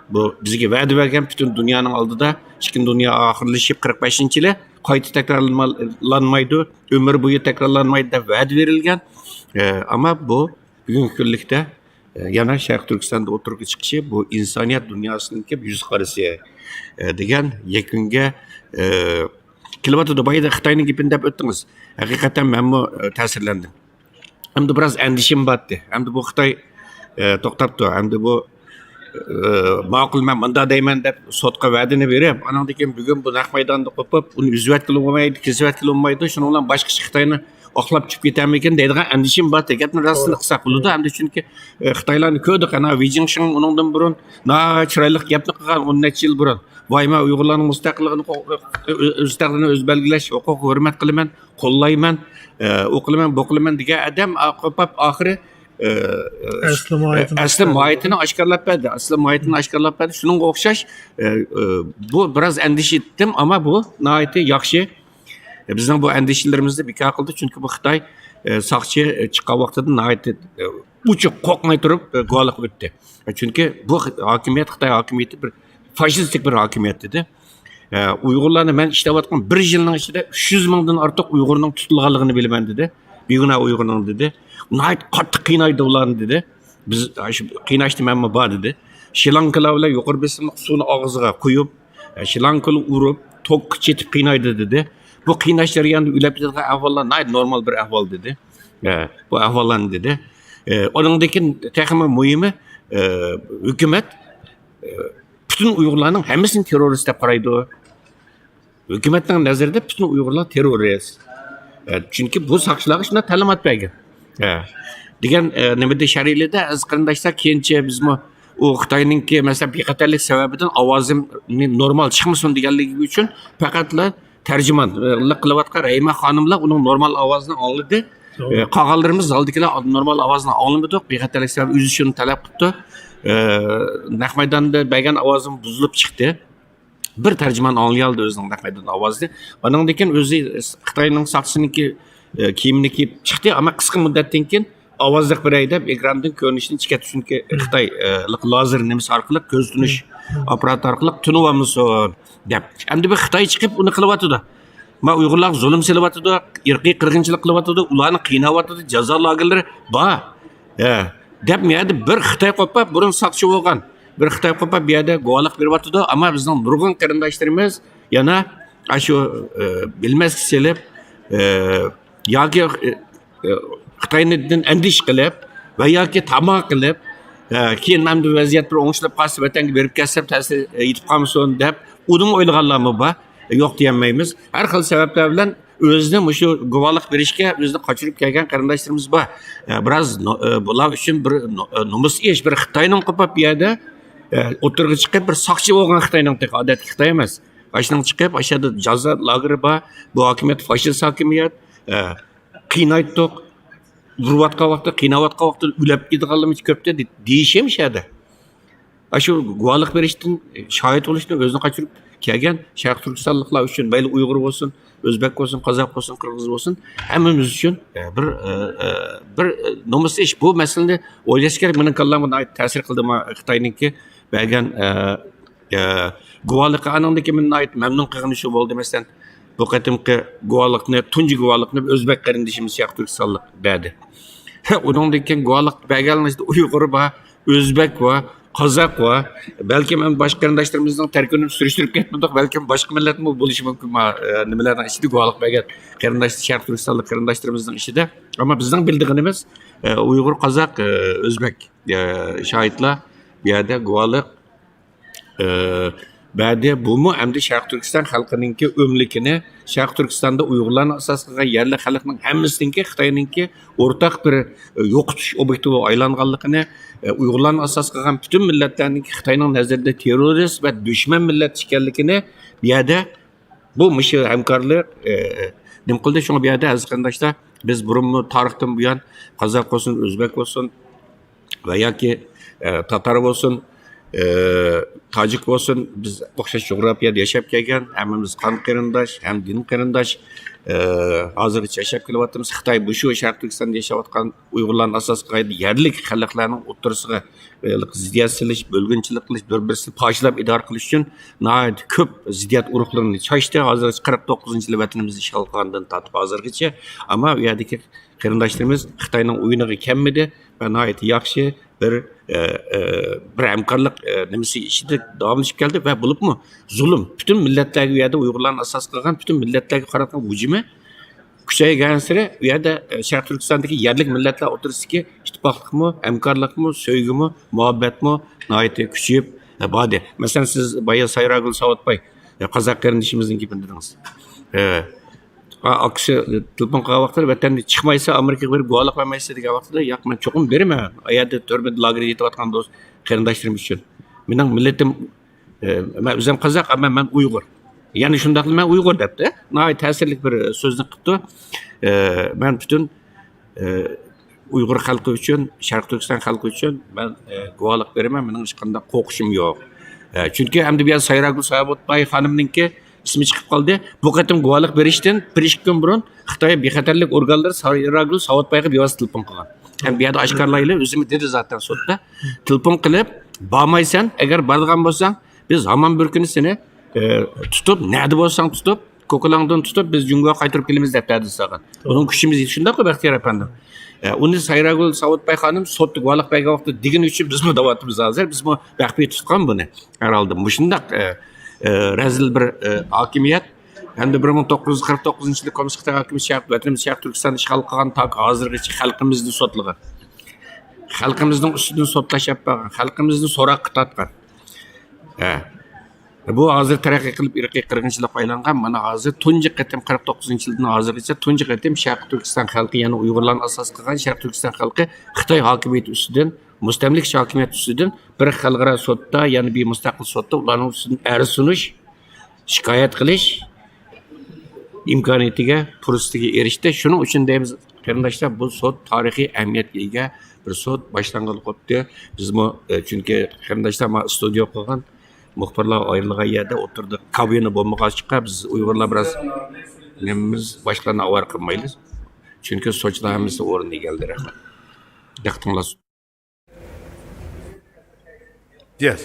بۇ بىزگە ۋەدە بەرگەن پۈتۈن دۇنيانىڭ ئالدىدا ئىككىنچى دۇنيا ئاخىرلىشىپ قىرىق بەشىنچى يىلى قايتا تەكرارلانمايدۇ، ئۆمۈر بويى تەكرارلانمايدۇ دەپ ۋەدە بېرىلگەن. ئە، ئەمما بۇ بۈگۈنكى كۈنلۈكتە، ئە، يەنە شەرقىي تۈركىستاندا ئوتتۇرىغا چىقىشى بۇ ئىنسانىيەت دۇنياسىنىڭكى يۈز قارىسى، ئە، دېگەن يەكۈنگە، ئە، كېلىۋاتىدۇ. بايىدا خىتاينىڭ گېپىنى دەپ ئۆتتىڭىز. ھەقىقەتەن مەنمۇ، ئە، تەسىرلەندىم. ئەمدى بىراز ئەندىشەم بارتتى. ئەمدى بۇ خىتاي، ئە، توختاپتۇ. ئەمدى بۇ، ئە، ماقۇل، مەن مۇنداق دەيمەن دەپ سوتقا ۋەدىنى بېرىپ، ئانىڭدىن كېيىن بۈگۈن بۇ نەق مەيداندا قوپۇپ، ئۇنى ئۈزۈۋەتكىلى بولمايدۇ، كېسىۋەتكىلى بولمايدۇ. شۇنىڭ بىلەن باشقىچە خىتاينى ئاقلاپ چۈشۈپ كېتەرمىكىن دەيدىغان ئەندىشىم بار. گەپنى راستىنى قىلساق بولىدۇ. ئەمدى چۈنكى، ئە، خىتايلارنى كۆردۇق. ئانا ۋى جىڭشىڭ ئۇنىڭدىن بۇرۇن ناھايىتى چىرايلىق گەپنى قىلغان ئون نەچچە يىل بۇرۇن. ۋاي، مەن ئۇيغۇرلارنىڭ مۇستەقىللىقىنى قو-، ئۆز تەقدىرىنى ئۆزى بەلگىلەش ھوقۇقىغا ھۆرمەت قىلىمەن، قوللايمەن، ئە، ئۇ قىلىمەن، بۇ قىلىمەن دېگەن ئادەم ئا-، قوپاپ ئاخىرى، ئە، ئەسلى ماھىيىتىنى ئەسلى ئاشكارىلاپ ماھىيىتىنى ئاشكارىلاپ بەردى. ئەسلى ماھىيىتىنى ئاشكارىلاپ بەردى. شۇنىڭغا ئوخشاش، ئە، ئە، بۇ بىراز ئەندىشە ئەتتىم، ئەمما بۇ ناھايىتى ياخشى. ئە، بىزنىڭ بۇ ئەندىشىلىرىمىزنى بىكار قىلدى، چۈنكى بۇ خىتاي، ئە، ساقچى، ئە، چىققان ۋاقتىدا ناھايىتى، ئە، ئوچۇق قورقماي تۇرۇپ، ئە، گۇۋاھلىق ئۆتتى. ئە، چۈنكى بۇ خ-، ھاكىمىيەت، خىتاي ھاكىمىيىتى بىر فاشىستىك بىر ھاكىمىيەت دېدى. ئە، ئۇيغۇرلارنى مەن ئىشلەۋاتقان بىر يىلنىڭ ئىچىدە ئۈچ يۈز مىڭدىن ئارتۇق ئۇيغۇرنىڭ تۇتۇلغانلىقىنى بىلىمەن دېدى. بىگۇناھ ئۇيغۇرنىڭ دېدى. ناھايىتى قاتتىق قىينايدۇ ئۇلارنى دېدى. بىز، ئە، شۇ قىيناشتا مەنمۇ بار دېدى. شلانكىلار بىلەن يۇقىرى بېسىملىق سۇنى ئاغزىغا قۇيۇپ، ئە، شلانكىلار ئۇرۇپ، توكقا چېتىپ قىينايدۇ دېدى. بۇ قىيناش جەريانىدا ئۆلۈپ كېتىدىغان ئەھۋاللار ناھايىتى نورمال بىر ئەھۋال دېدى. ئە، بۇ ئەھۋاللارنى دېدى. ئە، ئۇنىڭدىن كېيىن تېخىمۇ مۇھىمى، ئە، ھۆكۈمەت، ئە، پۈتۈن ئۇيغۇرلارنىڭ ھەممىسىنى تېررورىست دەپ قارايدۇ. ھۆكۈمەتنىڭ نەزىرىدە پۈتۈن ئۇيغۇرلار تېررورىست. ئە، چۈنكى بۇ ساقچىلارغا شۇنداق تەلىمات بەرگەن. ئە، دېگەن، ئە، نېمىدە شەرھلىدى ئەزىز قېرىنداشلار، كېيىنچە بىزمۇ ئۇ خىتاينىڭكى، مەسىلەن، بىخەتەرلىك سەۋەبىدىن ئاۋازىم نورمال چىقمىسۇن دېگەنلىكى ئۈچۈن پەقەتلا تەرجىمانلىق قىلىۋاتقان رەھىمە خانىملا ئۇنىڭ نورمال ئاۋازىنى ئاڭلىدى. توغرا. ئە، قالغانلىرىمىز زالدىكىلەر نورمال ئاۋازىنى ئاڭلىمىدۇق. بىخەتەرلىك سەۋەبى ئۆزى شۇنى تەلەپ قىپتۇ. ئە، نەق مەيداندا بەرگەن ئاۋازىم بۇزۇلۇپ چىقتى. بىر تەرجىمان ئاڭلىيالىدى ئۆزىنىڭ نەق مەيدان ئاۋازىنى. ئانىڭدىن كېيىن ئۆزى خىتاينىڭ ساقچىسىنىڭكى، ئە، كىيىمىنى كىيىپ چىقتى، ئەمما قىسقا مۇددەتتىن كېيىن ئاۋازلىق بېرەي دەپ ئېكراندىن كۆرۈنۈشتىن چىقىپ كەتتى، چۈنكى خىتاي، ئە، لازېر نېمىسى ئارقىلىق كۆزىتىش ئاپپاراتى ئارقىلىق تونۇۋالمىسۇن دەپ. ئەمدى بىر خىتاي چىقىپ ئۇنى قىلىۋاتىدۇ. ما ئۇيغۇرلارغا زۇلۇم سېلىۋاتىدۇ، ئىرقىي قىرغىنچىلىق قىلىۋاتىدۇ، ئۇلارنى قىيناۋاتىدۇ، جازا لاگېرلىرى بار. ھە، دەپ، مۇ يەردە بىر خىتاي قوپاپ، بۇرۇن ساقچى بولغان بىر خىتاي قوپاپ بۇ يەردە گۇۋاھلىق بېرىۋاتىدۇ. ئەمما بىزنىڭ نۇرغۇن قېرىنداشلىرىمىز يەنە ئاشۇ، ئە، بىلمەسكە سېلىپ، ئە، ياكى، ئە، ئە، خىتايدىن ئەندىشە قىلىپ ۋە ياكى تاما قىلىپ، ئە، كېيىن ئەمدى ۋەزىيەت بىر ئوڭشىلىپ قالسا، ۋەتەنگە بېرىپ كەتسەم، تەسىر، ئە، يېتىپ قالمىسۇن دەپ، ئۇنىمۇ ئويلىغانلارمۇ بار. يوق دېيەلمەيمىز. ھەر خىل سەۋەبلەر بىلەن ئۆزىنى مۇشۇ گۇۋاھلىق بېرىشكە ئۆزىنى قاچۇرۇپ كەلگەن قېرىنداشلىرىمىز بار. ئە، بىراز نو-، ئە، بۇلار ئۈچۈن بىر نو-، ئە، نومۇس ئىش، بىر خىتاينىڭ قوپاپ بۇ يەردە، ئە، ئوتتۇرىغا چىقىپ، بىر ساقچى بولغان خىتاينىڭ تېخى ئادەتتىكى خىتاي ئەمەس. ئاشۇنىڭ چىقىپ، ئاشۇ يەردە جازا لاگېرى بار. بۇ ھاكىمىيەت فاشىست ھاكىمىيەت. ئە، قىينايتتۇق. ئۇرۇۋاتقان ۋاقتىدا، قىيناۋاتقان ۋاقتىدا ئۆلۈپ كېتىدىغانلىرىمىز كۆپتە دېيىشى شۇ يەردە. ئاشۇ گۇۋاھلىق بېرىشتىن، شاھىت بولۇشتىن ئۆزىنى قاچۇرۇپ كەلگەن شەرقىي تۈركىستانلىقلار ئۈچۈن، مەيلى ئۇيغۇر بولسۇن، ئۆزبەك بولسۇن، قازاق بولسۇن، قىرغىز بولسۇن، ھەممىمىز ئۈچۈن، ئە، بىر، ئە، ئە، بىر، ئە، نومۇسلۇق ئىش. بۇ مەسىلىنى ئويلاش كېرەك. مېنىڭ كاللامغا ناھايىتى تەسىر قىلدى ما خىتاينىڭكى بەرگەن، ئە، ئە، گۇۋاھلىقى. ئانىڭدىن كېيىن مېنى ناھايىتى مەمنۇن قىلغىنى شۇ بولدى. مەسىلەن، بۇ قېتىمقى گۇۋاھلىقنى، تۇنجى گۇۋاھلىقنى ئۆزبەك قېرىندىشىمىز شەرقىي تۈركىستانلىق بەردى. ئۇنىڭدىن كېيىن گۇۋاھلىق بەرگەنلەر ئۇيغۇر بار، ئۆزبەك بار، قازاق ۋە بەلكىم ئەمدى باشقا قېرىنداشلىرىمىزنىڭ تەركىبىنى سۈرۈشتۈرۈپ كەتمىدۇق، بەلكىم باشقا مىللەتمۇ بولۇشى مۇمكىن، ما-، ئە، نېمىلەرنىڭ ئىچىدە، گۇۋاھلىق بەرگەن قېرىنداش، شەرقىي تۈركىستانلىق قېرىنداشلىرىمىزنىڭ ئىچىدە. ئەمما بىزنىڭ بىلىدىغىنىمىز، ئە، ئۇيغۇر، قازاق، ئە، ئۆزبەك، ئە، شاھىتلار بۇ يەردە گۇۋاھلىق ئى، بەردى. بۇمۇ ئەمدى شەرقىي تۈركىستان خەلقىنىڭكى ئۆملۈكىنى، شەرقىي تۈركىستاندا ئۇيغۇرلارنى ئاساس قىلغان يەرلىك خەلقنىڭ ھەممىسىنىڭكى خىتاينىڭكى ئورتاق بىر، ئى، يوقىتىش ئوبيېكتى بولۇپ ئايلانغانلىقىنى، ئى، ئۇيغۇرلارنى ئاساس قىلغان پۈتۈن مىللەتلەرنىڭكى خىتاينىڭ نەزىرىدە تېررورىست ۋە دۈشمەن مىللەت ئىكەنلىكىنى بۇ يەردە، بۇ مۇشۇ ھەمكارلىق، ئى، نېمە قىلدى؟ شۇڭا بۇ يەردە ئەزىز قېرىنداشلار، بىز بۇرۇنمۇ، بۇرۇنمۇ تارىختىن بۇيان قازاق بولسۇن، ئۆزبەك بولسۇن، ۋە ياكى، ئە، تاتار بولسۇن، ئە، تاجىك بولسۇن، بىز ئوخشاش جۇغراپىيەدە ياشاپ كەلگەن، ھەممىمىز قان قېرىنداش، ھەم دىن قېرىنداش، ئە، ھازىرغىچە ياشاپ كېلىۋاتىمىز. خىتاي بۇ شۇ شەرقىي تۈركىستاندا ياشاۋاتقان ئۇيغۇرلارنى ئاساس قىلغان يەرلىك خەلقلەرنىڭ ئوتتۇرىسىغا، ئە، زىددىيەت سېلىش، بۆلگۈنچىلىك قىلىش، بىر-بىرسىنى پارچىلاپ ئىدارە قىلىش ئۈچۈن ناھايىتى كۆپ زىددىيەت ئۇرۇقلىرىنى چاچتى. ھازىرغىچە قىرىق توققۇزىنچى يىلى ۋەتىنىمىزنى ئىشغال قىلغاندىن تارتىپ ھازىرغىچە. ئەمما ئۇ يەردىكى قېرىنداشلىرىمىز خىتاينىڭ ئويۇنىغا كەلمىدى ۋە ناھايىتى ياخشى بىر، ئە، ئە، بىر ھەمكارلىق، ئە، نېمىسى ئىچىدە داۋاملىشىپ كەلدى ۋە بولۇپمۇ زۇلۇم، پۈتۈن مىللەتلەرگە، ئۇ يەردە ئۇيغۇرلارنى ئاساس قىلغان پۈتۈن مىللەتلەرگە قاراتقان ھۇجۇمى كۈچەيگەنسېرى، ئۇ يەردە، ئە، شەرقىي تۈركىستاندىكى يەرلىك مىللەتلەر ئوتتۇرىسىدىكى ئىتتىپاقلىقمۇ، ھەمكارلىقمۇ، سۆيگۈمۇ، مۇھەببەتمۇ ناھايىتى كۈچىيىپ، ئە، باردى. مەسىلەن، سىز بايا سايراگۈل ساۋۇتباي، ئە، قازاق قېرىندىشىمىزنىڭ گېپىنى دېدىڭىز. ئە، ئا-، ئاكىسى تېلېفون قىلغان ۋاقتىدا، ۋەتەندىن چىقمايسا، ئامېرىكىغا بېرىپ گۇۋاھلىق بەرمەيسە دېگەن ۋاقتىدا، ياق، مەن چوقۇم بېرىمەن. ئۇ يەردە تۈرمىدە، لاگېردا يېتىۋاتقان دوست قېرىنداشلىرىم ئۈچۈن. مېنىڭ مىللىتىم، ئە، مەن ئۆزۈم قازاق، ئەمما مەن ئۇيغۇر. يەنە شۇنداقلا مەن ئۇيغۇر دەپتۇ. ناھايىتى تەسىرلىك بىر سۆزنى قىپتۇ. ئە، مەن پۈتۈن، ئە، ئۇيغۇر خەلقى ئۈچۈن، شەرقىي تۈركىستان خەلقى ئۈچۈن مەن، ئە، گۇۋاھلىق بېرىمەن، مېنىڭ ھېچقانداق قورقۇشۇم يوق. ئە، چۈنكى ئەمدى بۇ يەردە سايراگۈل ساۋۇتباي خانىمنىڭكى ئىسمى چىقىپ قالدى. بۇ قېتىم گۇۋاھلىق بېرىشتىن بىر ئىككى كۈن بۇرۇن خىتاي بىخەتەرلىك ئورگانلىرى سايراگۈل ساۋۇتبايغا بىۋاسىتە تېلېفون قىلغان. ھەم بۇ يەردە ئاشكارىلايلى، ئۆزىمۇ دېدى زاتەن سوتتا. تېلېفون قىلىپ، بارمايسەن، ئەگەر بارىدىغان بولساڭ، بىز ھامان بىر كۈنى سېنى، ئە، تۇتۇپ، نەدە بولساڭ تۇتۇپ، كوكۇلاڭدىن تۇتۇپ، بىز جۇڭگوغا قايتۇرۇپ كېلىمىز دەپ ھەدىس سالغان. بۇنىڭ كۈچىمىز يېتىشى شۇنداققۇ، بەختىيار ئەپەندىم؟ ئە، ئۇنى سايراگۈل ساۋۇتباي خانىم سوتتا گۇۋاھلىق بەرگەن ۋاقتىدا دېگىنى ئۈچۈن بىزمۇ دەۋاتىمىز ھازىر. بىزمۇ مەخپىي تۇتقان بۇنى. ھەر ھالدا مۇشۇنداق، ئە، ئە، رەزىل بىر، ئە، ھاكىمىيەت. ھەمدە بىر مىڭ توققۇز يۈز قىرىق توققۇزىنچى يىلى كوممۇنىست خىتاي ھاكىمىيىتى شەرق، ۋەتىنىمىز شەرقىي تۈركىستاننى ئىشغال قىلغان تاكى ھازىرغىچە خەلقىمىزنى سوتلىغان. خەلقىمىزنىڭ ئۈستىدىن سوتلاش ئېلىپ بارغان. خەلقىمىزنى سوراققا تارتقان. ھە. بۇ ھازىر تەرەققىي قىلىپ ئىرقىي قىرغىنچىلىققا ئايلانغان. مانا ھازىر تۇنجى قېتىم، قىرىق توققۇزىنچى يىلدىن ھازىرغىچە تۇنجى قېتىم شەرقىي تۈركىستان خەلقى، يەنى ئۇيغۇرلارنى ئاساس قىلغان شەرقىي تۈركىستان خەلقى خىتاي ھاكىمىيىتى ئۈستىدىن، مۇستەملىكىچى ھاكىمىيەت ئۈستىدىن بىر خەلقئارا سوتتا، يەنى بىر مۇستەقىل سوتتا ئۇلارنىڭ ئۈستىدىن ئەرز سۇنۇش، شىكايەت قىلىش ئىمكانىيىتىگە، پۇرسىتىگە ئېرىشتى. شۇنىڭ ئۈچۈن دەيمىز، قېرىنداشلار، بۇ سوت تارىخىي ئەھمىيەتكە ئىگە بىر سوت باشلانغىلى قوپتى. بىزمۇ، ئە، چۈنكى قېرىنداشلار ما ئىستۇدىيە قىلغان، مۇخبىرلار ئايرىلغان يەردە ئوتتۇرىدا كابىنا بولمىغاچقا، بىز ئۇيغۇرلار بىراز نېمىمىز، باشقىلارنى ئاۋارە قىلمايلى. چۈنكى سوتچىلار ھەممىسى ئورنىدا ئىگىلىدى. رەھمەت. دىققىتىڭلار. Yes.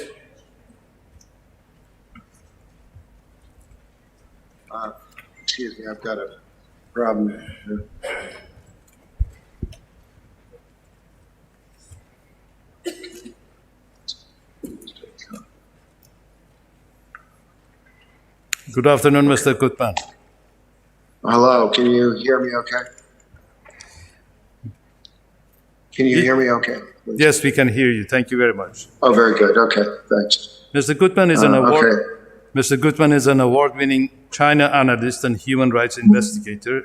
Uh, excuse me, I've got a problem here. Good afternoon, Mister Gutmann. Hello, can you hear me okay? Can you Ye- hear me okay? Yes, we can hear you. Thank you very much. Oh, very good. Okay, thanks. Mister Gutmann is an Uh, award. Okay. Mister Gutmann is an award-winning China analyst and human rights investigator.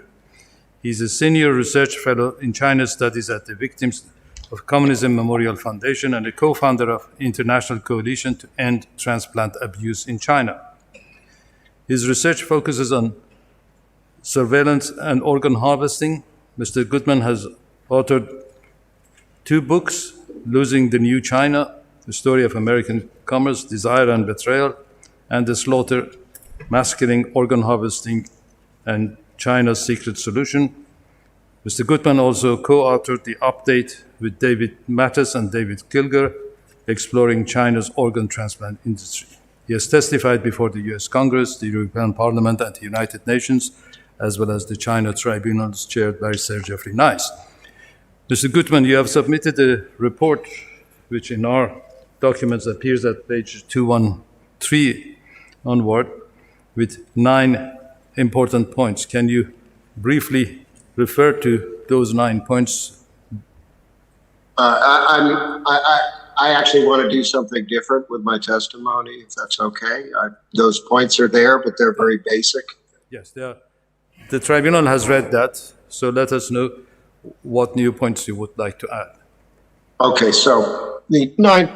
He's a senior research fellow in China studies at the Victims of Communism Memorial Foundation and a co-founder of International Coalition to End Transplant Abuse in China. His research focuses on surveillance and organ harvesting. Mister Gutmann has authored two books, Losing the New China, The Story of American Commerce, Desire and Betrayal, and The Slaughter, Massacring Organ Harvesting and China's Secret Solution. Mister Gutmann also co-authored the update with David Matas and David Kilger, Exploring China's Organ Transplant Industry. He has testified before the U S Congress, the European Parliament, and the United Nations, as well as the China tribunals chaired by Sir Jeffrey Nice. Mister Gutmann, you have submitted a report which, in our documents appears at page two one three onward with nine important points. Can you briefly refer to those nine points? Uh, I, I'm, I, I, I actually want to do something different with my testimony, if that's okay. I, those points are there, but they're very basic. Yes, there. The tribunal has read that, so let us know what new points you would like to add. Okay, so the nine,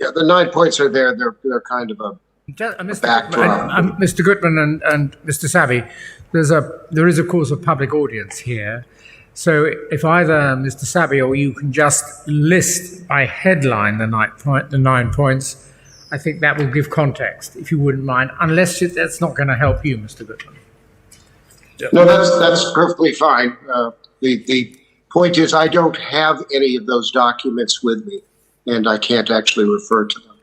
yeah, the nine points are there. They're, they're kind of a, Ju- uh, Mr. backdrop. Goodman, um, Mr. Goodman and, and Mr. Savvy, there's a there is of course a public audience here. So if either Mr. Savvy or you can just list by headline the nine point the nine points, I think that will give context, if you wouldn't mind, unless it, that's not going to help you, Mr. Goodman. No, that's, that's perfectly fine. Uh, the, the point is, I don't have any of those documents with me, and I can't actually refer to them.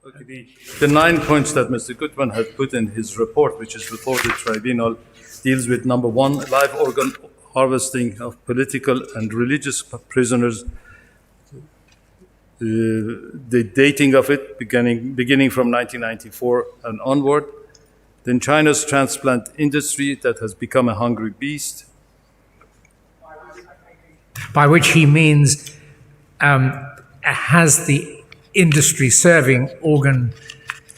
Okay, the, the nine points that Mr. Goodman had put in his report, which is before the tribunal, deals with number one, live organ harvesting of political and religious prisoners, uh, the dating of it beginning, beginning from nineteen ninety-four and onward, then China's transplant industry that has become a hungry beast, by which he means um, has the industry serving organ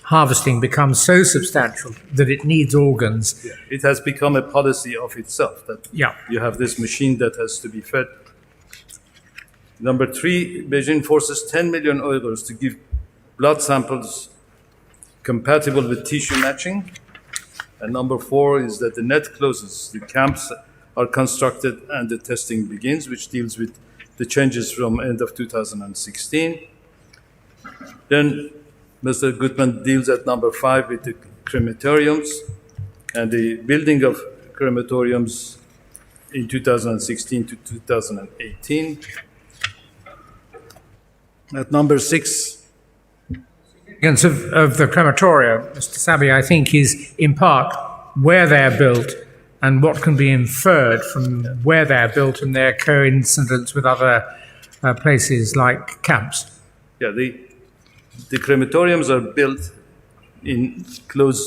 harvesting become so substantial that it needs organs. It has become a policy of itself that Yeah. You have this machine that has to be fed. Number three, Beijing forces ten million Uyghurs to give blood samples compatible with tissue matching. And number four is that the net closes, the camps are constructed and the testing begins, which deals with the changes from end of two thousand sixteen. Then Mr. Goodman deals at number five with the crematoriums and the building of crematoriums in two thousand sixteen to two thousand eighteen. At number six, Of, of the crematoria, Mr. Savvy, I think, is in part where they're built and what can be inferred from where they're built and their coincidence with other uh, places like camps. Yeah, the, the crematoriums are built in close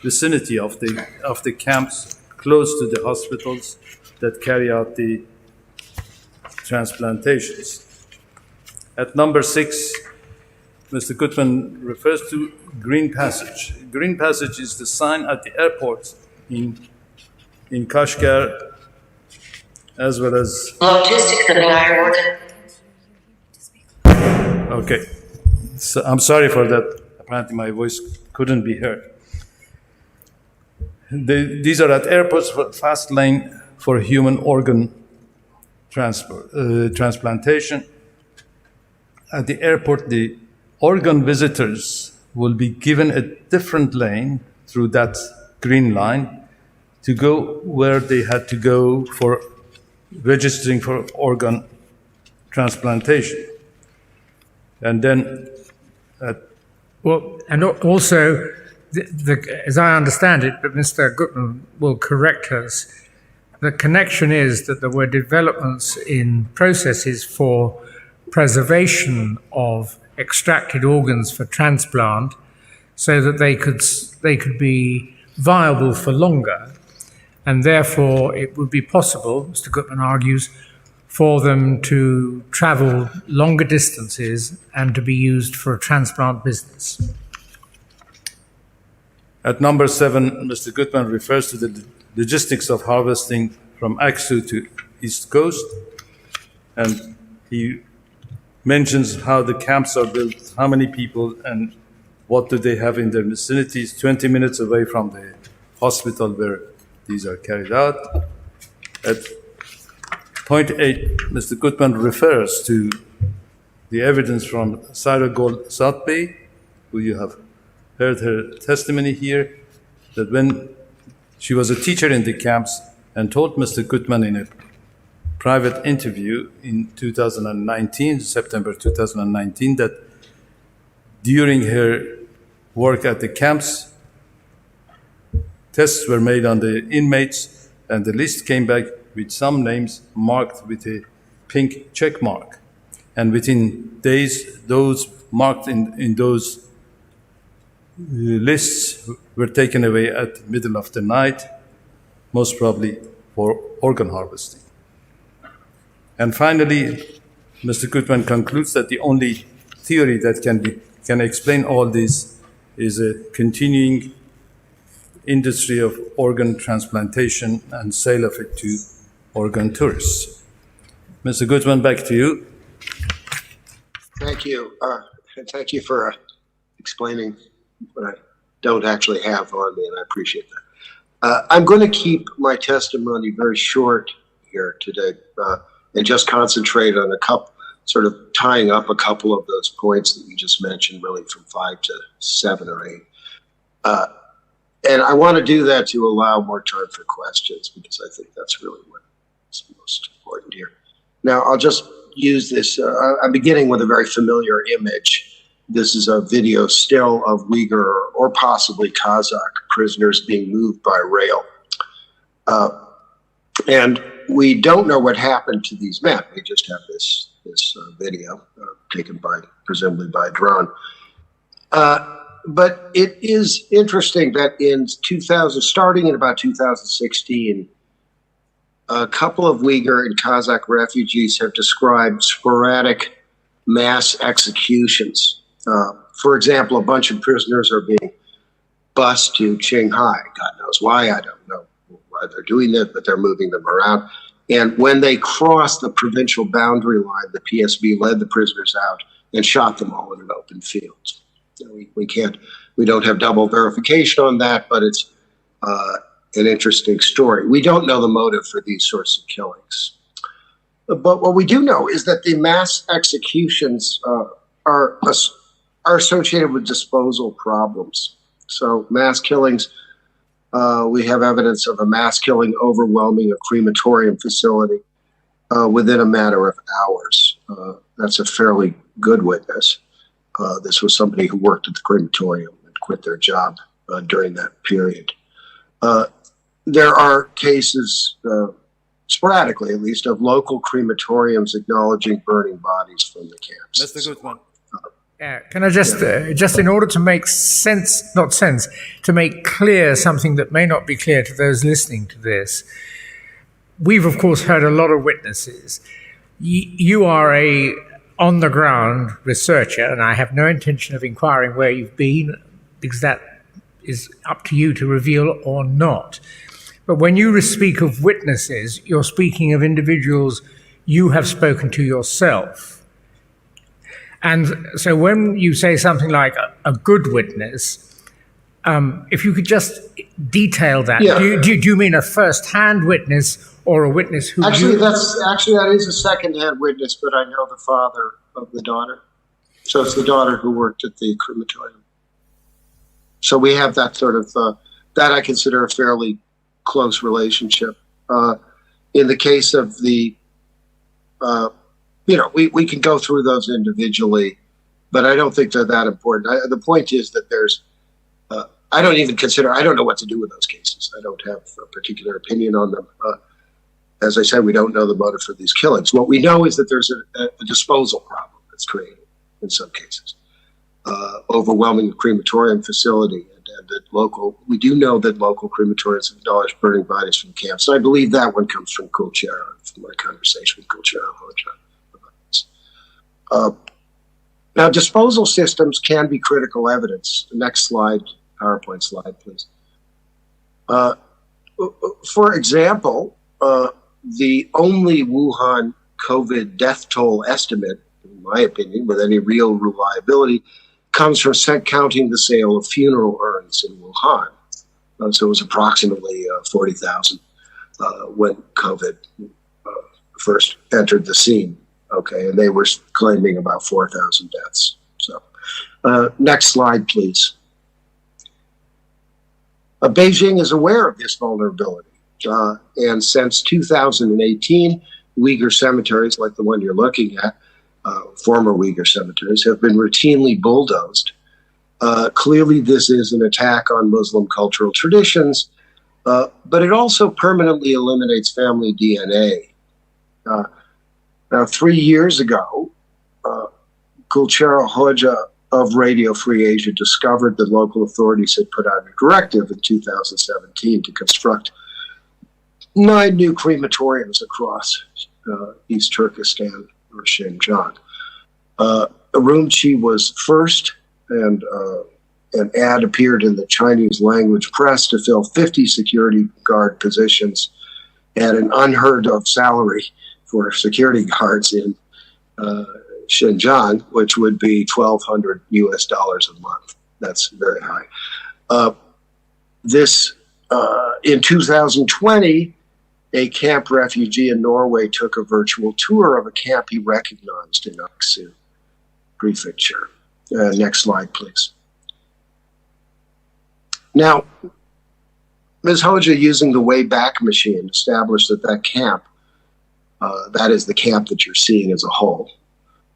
vicinity of the, of the camps, close to the hospitals that carry out the transplantations. At number six, Mr. Goodman refers to Green Passage. Green Passage is the sign at the airport in, in Kashgar, as well as Logistics and Airport. Okay. So I'm sorry for that. Apparently, my voice couldn't be heard. They, these are at airports for fast lane for human organ transport, uh, transplantation. At the airport, the organ visitors will be given a different lane through that green line to go where they had to go for registering for organ transplantation. And then at Well, and al- also, the, the, as I understand it, but Mr. Goodman will correct us, the connection is that there were developments in processes for preservation of extracted organs for transplant so that they could, s- they could be viable for longer, and therefore it would be possible, Mr. Goodman argues, for them to travel longer distances and to be used for a transplant business. At number seven, Mr. Goodman refers to the logistics of harvesting from Aksu to East Coast, and he mentions how the camps are built, how many people, and what do they have in their vicinities, twenty minutes away from the hospital where these are carried out. At point eight, Mr. Goodman refers to the evidence from Sairagol Satbey, who you have heard her testimony here, that when she was a teacher in the camps and told Mr. Goodman in a private interview in two thousand nineteen, September two thousand nineteen, that during her work at the camps, tests were made on the inmates, and the list came back with some names marked with a pink check mark. And within days, those marked in, in those uh, lists were taken away at middle of the night, most probably for organ harvesting. And finally, Mister Gutmann concludes that the only theory that can be, can explain all this is a continuing industry of organ transplantation and sale of it to organ tourists. Mister Gutmann, back to you. Thank you. Uh, and thank you for uh, explaining what I don't actually have on me, and I appreciate that. Uh, I'm going to keep my testimony very short here today uh, and just concentrate on a couple, sort of tying up a couple of those points that you just mentioned, really from five to seven or eight. Uh, and I want to do that to allow more time for questions because I think that's really what is most important here. Now, I'll just use this. Uh, I'm beginning with a very familiar image. This is a video still of Uyghur or possibly Kazakh prisoners being moved by rail. Uh, and we don't know what happened to these men. We just have this this uh, video uh, taken by presumably by a drone. Uh, but it is interesting that in two thousand, starting in about two thousand sixteen, a couple of Uyghur and Kazakh refugees have described sporadic mass executions. Uh, for example, a bunch of prisoners are being bused to Qinghai. God knows why. I don't know why they're doing that, but they're moving them around. And when they crossed the provincial boundary line, the P S B led the prisoners out and shot them all in an open field. We, we can't, we don't have double verification on that, but it's uh, an interesting story. We don't know the motive for these sorts of killings. But what we do know is that the mass executions uh, are, are associated with disposal problems. So, mass killings, uh, we have evidence of a mass killing overwhelming a crematorium facility uh, within a matter of hours. Uh, that's a fairly good witness. Uh, this was somebody who worked at the crematorium and quit their job uh, during that period. Uh, there are cases, uh, sporadically at least, of local crematoriums acknowledging burning bodies from the camps. Mister Gutmann. Yeah, can I just, uh, just in order to make sense, not sense, to make clear something that may not be clear to those listening to this, we've of course heard a lot of witnesses. You, you are a on the ground researcher, and I have no intention of inquiring where you've been because that is up to you to reveal or not. But when you speak of witnesses, you're speaking of individuals you have spoken to yourself. And so when you say something like a, a good witness, um, if you could just detail that. Yeah. Do, you, do, you, do you mean a first hand witness or a witness who. Actually, you... that's actually that is a second hand witness, but I know the father of the daughter. So it's the daughter who worked at the crematorium. So we have that sort of uh, that I consider a fairly close relationship. Uh, in the case of the, uh, you know, we, we can go through those individually, but I don't think they're that important. I, the point is that there's, uh, I don't even consider, I don't know what to do with those cases. I don't have a particular opinion on them. Uh, as I said, we don't know the motive for these killings. What we know is that there's a, a disposal problem that's created in some cases. Uh, overwhelming crematorium facility, and, and that local, we do know that local crematoriums have dollars burning bodies from camps. And I believe that one comes from Kulchera, from my conversation with Kulchera a long time about this. Uh, now, disposal systems can be critical evidence. The next slide, PowerPoint slide, please. Uh, for example, uh, the only Wuhan COVID death toll estimate, in my opinion, with any real reliability, comes from counting the sale of funeral urns in Wuhan. Uh, so it was approximately uh, forty thousand uh, when COVID uh, first entered the scene. Okay, and they were claiming about four thousand deaths. So, uh, next slide, please. Uh, Beijing is aware of this vulnerability. Uh, and since two thousand eighteen, Uyghur cemeteries, like the one you're looking at, uh, former Uyghur cemeteries, have been routinely bulldozed. Uh, clearly, this is an attack on Muslim cultural traditions, uh, but it also permanently eliminates family D N A. Uh, now, three years ago, uh, Kulchera Hoja of Radio Free Asia discovered that local authorities had put out a directive in two thousand seventeen to construct nine new crematoriums across uh, East Turkestan or Xinjiang. Uh, Urumqi was first, and uh, an ad appeared in the Chinese language press to fill fifty security guard positions at an unheard of salary for security guards in uh, Xinjiang, which would be twelve hundred U S dollars a month. That's very high. Uh, this uh, in two thousand twenty, a camp refugee in Norway took a virtual tour of a camp he recognized in Aksu Prefecture. Uh, next slide, please. Now, Miz Hoja, using the Wayback Machine, established that that camp, uh, that is the camp that you're seeing as a whole,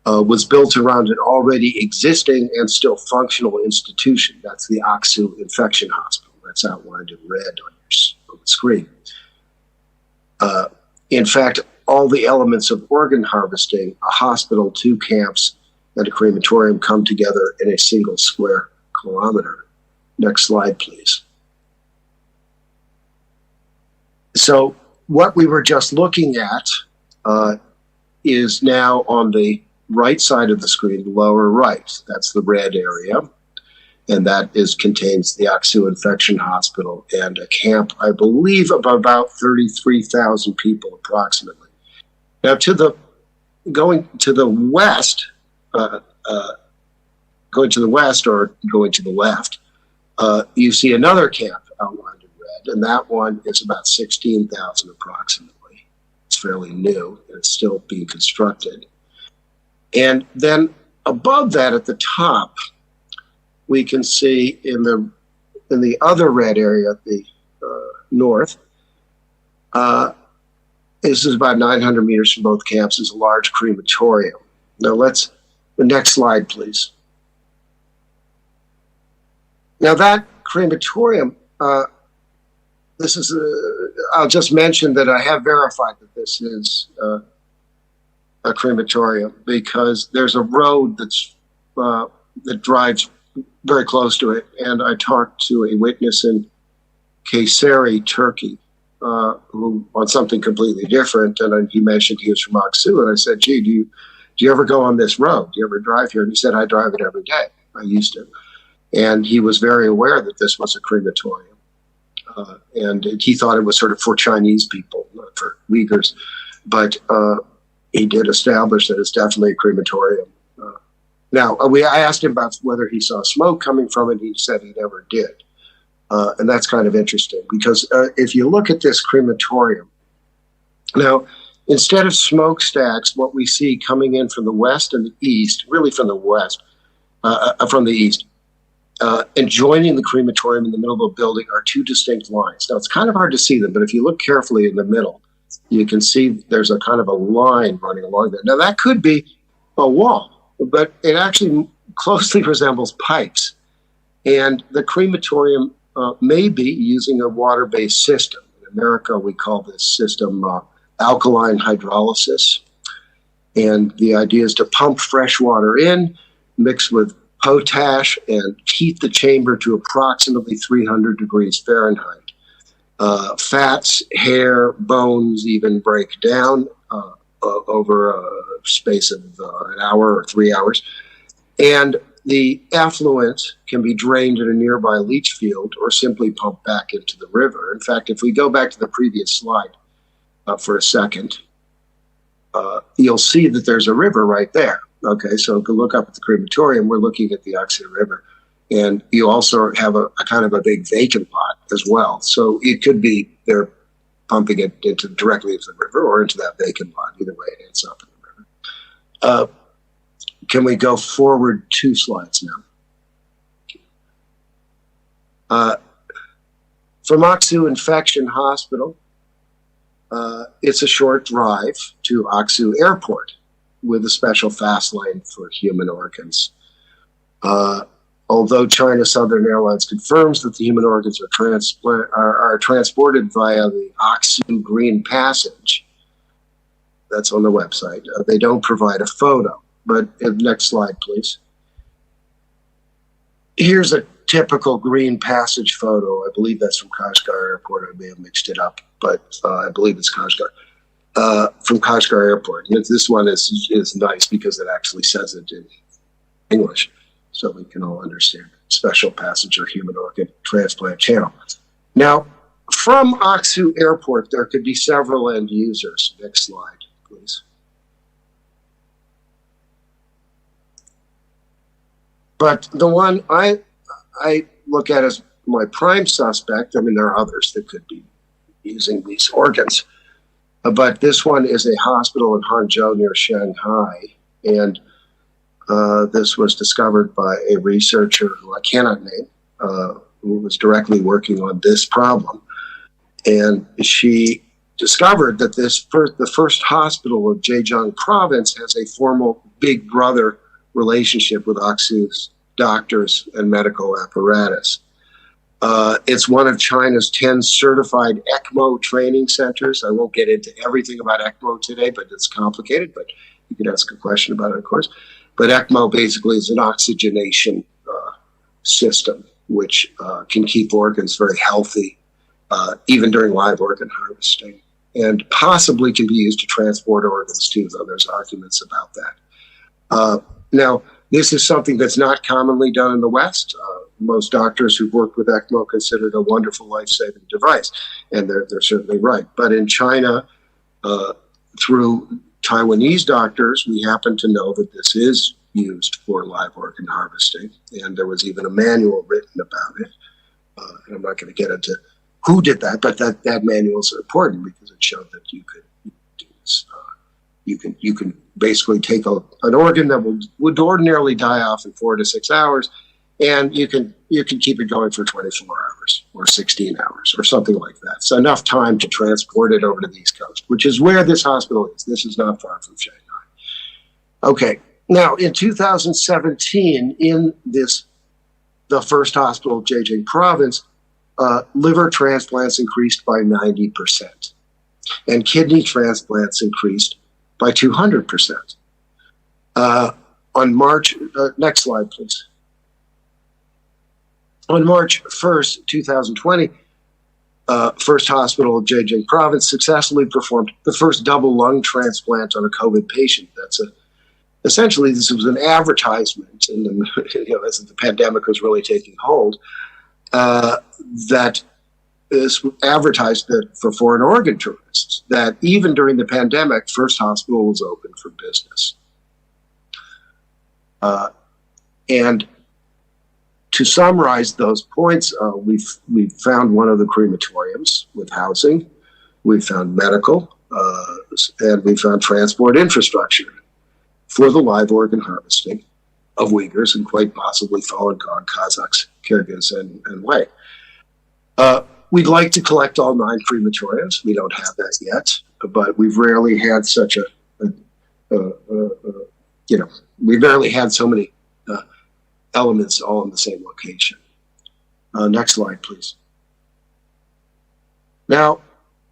uh, was built around an already existing and still functional institution. That's the Aksu Infection Hospital. That's outlined in red on your s- on the screen. Uh, in fact, all the elements of organ harvesting, a hospital, two camps, and a crematorium come together in a single square kilometer. Next slide, please. So, what we were just looking at uh, is now on the right side of the screen, lower right. That's the red area. And that is contains the Aksu Infection Hospital and a camp, I believe, of about thirty-three thousand people approximately. Now, to the going to the west, uh, uh, going to the west or going to the left, uh, you see another camp outlined in red, and that one is about sixteen thousand approximately. It's fairly new, and it's still being constructed. And then above that, at the top, we can see in the in the other red area, the uh, north, uh, this is about nine hundred meters from both camps, is a large crematorium. Now let's, the next slide, please. Now that crematorium, uh, this is, uh, I'll just mention that I have verified that this is uh, a crematorium because there's a road that's uh, that drives very close to it, and I talked to a witness in Kayseri, Turkey, uh, who on something completely different, and he mentioned he was from Aksu, and I said, "Gee, do you do you ever go on this road? Do you ever drive here?" And he said, "I drive it every day. I used to." And he was very aware that this was a crematorium, uh, and he thought it was sort of for Chinese people, not for Uyghurs, but uh, he did establish that it's definitely a crematorium. Uh, now, uh, we I asked him about whether he saw smoke coming from it. He said he never did. Uh, and that's kind of interesting because uh, if you look at this crematorium, now, instead of smokestacks, what we see coming in from the west and the east, really from the west, uh, uh, from the east, uh, and joining the crematorium in the middle of a building are two distinct lines. Now, it's kind of hard to see them, but if you look carefully in the middle, you can see there's a kind of a line running along there. Now, that could be a wall, but it actually closely resembles pipes. And the crematorium uh, may be using a water-based system. In America, we call this system uh, alkaline hydrolysis. And the idea is to pump fresh water in, mix with potash, and heat the chamber to approximately three hundred degrees Fahrenheit. Uh, fats, hair, bones even break down uh, uh, over a space of uh, an hour or three hours. And the effluent can be drained in a nearby leach field or simply pumped back into the river. In fact, if we go back to the previous slide uh, for a second, uh, you'll see that there's a river right there. Okay, so if you look up at the crematorium, we're looking at the Aksu River. And you also have a, a kind of a big vacant lot as well. So it could be they're pumping it into directly into the river or into that vacant lot. Either way, it ends up in the river. Uh, can we go forward two slides now? Uh, from Aksu Infection Hospital, uh, it's a short drive to Aksu Airport with a special fast lane for human organs. Uh, although China Southern Airlines confirms that the human organs are, transpla- are, are transported via the Aksu Green Passage, that's on the website, uh, they don't provide a photo. But uh, next slide, please. Here's a typical green passage photo. I believe that's from Kashgar Airport. I may have mixed it up, but uh, I believe it's Kashgar. Uh, from Kashgar Airport. And this one is is nice because it actually says it in English, so we can all understand. Special passenger human organ transplant channel. Now, from Aksu Airport, there could be several end users. Next slide, please. But the one I I look at as my prime suspect, I mean, there are others that could be using these organs, uh, but this one is a hospital in Hangzhou near Shanghai. And uh, this was discovered by a researcher who I cannot name, uh, who was directly working on this problem. And she discovered that this first, the first hospital of Zhejiang province has a formal big brother relationship with Aksu's doctors and medical apparatus. Uh, it's one of China's ten certified ECMO training centers. I won't get into everything about ECMO today, but it's complicated, but you can ask a question about it, of course. But ECMO basically is an oxygenation uh, system which uh, can keep organs very healthy, uh, even during live organ harvesting, and possibly can be used to transport organs too, though there's arguments about that. Uh, now, this is something that's not commonly done in the West. Uh, most doctors who've worked with ECMO consider it a wonderful life saving device, and they're, they're certainly right. But in China, uh, through Taiwanese doctors, we happen to know that this is used for live organ harvesting, and there was even a manual written about it. Uh, and I'm not going to get into who did that, but that, that manual is important because it showed that you could do this. Uh, you can you can basically take a, an organ that would, would ordinarily die off in four to six hours, and you can you can keep it going for twenty-four hours or sixteen hours or something like that. So enough time to transport it over to the East Coast, which is where this hospital is. This is not far from Shanghai. Okay. Now, in two thousand seventeen, in this the first hospital of Zhejiang province, uh, liver transplants increased by ninety percent, and kidney transplants increased by two hundred percent. Uh, on March, uh, next slide, please. On March first, two thousand twenty, uh, First Hospital of Zhejiang Province successfully performed the first double lung transplant on a COVID patient. That's a essentially this was an advertisement, and then, you know, as the pandemic was really taking hold, uh, that this advertised that for foreign organ tourists, that even during the pandemic, First Hospital was open for business. Uh, and to summarize those points, uh, we've we've found one of the crematoriums with housing, we've found medical, uh, and we've found transport infrastructure for the live organ harvesting of Uyghurs and quite possibly Falun Gong, Kazakhs, Kyrgyz, and, and Wei. Uh, we'd like to collect all nine crematoriums. We don't have that yet, but we've rarely had such a, a, a, a, a you know, we've rarely had so many uh, elements all in the same location. Uh, next slide, please. Now,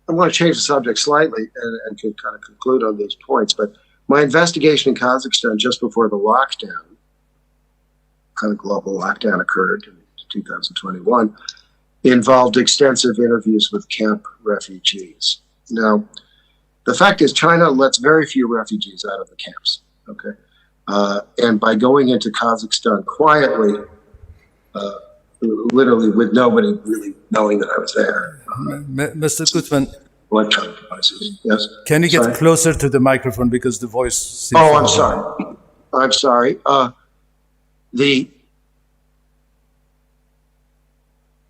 I want to change the subject slightly and, and can kind of conclude on these points, but my investigation in Kazakhstan just before the lockdown, kind of global lockdown occurred in two thousand twenty-one, involved extensive interviews with camp refugees. Now, the fact is, China lets very few refugees out of the camps. Okay, uh, and by going into Kazakhstan quietly, uh, literally with nobody really knowing that I was there, M- Mister Gutman, electronic devices. Yes. Can you get Sorry. Closer to the microphone because the voice seems Oh, I'm low. Sorry. I'm sorry. Uh, the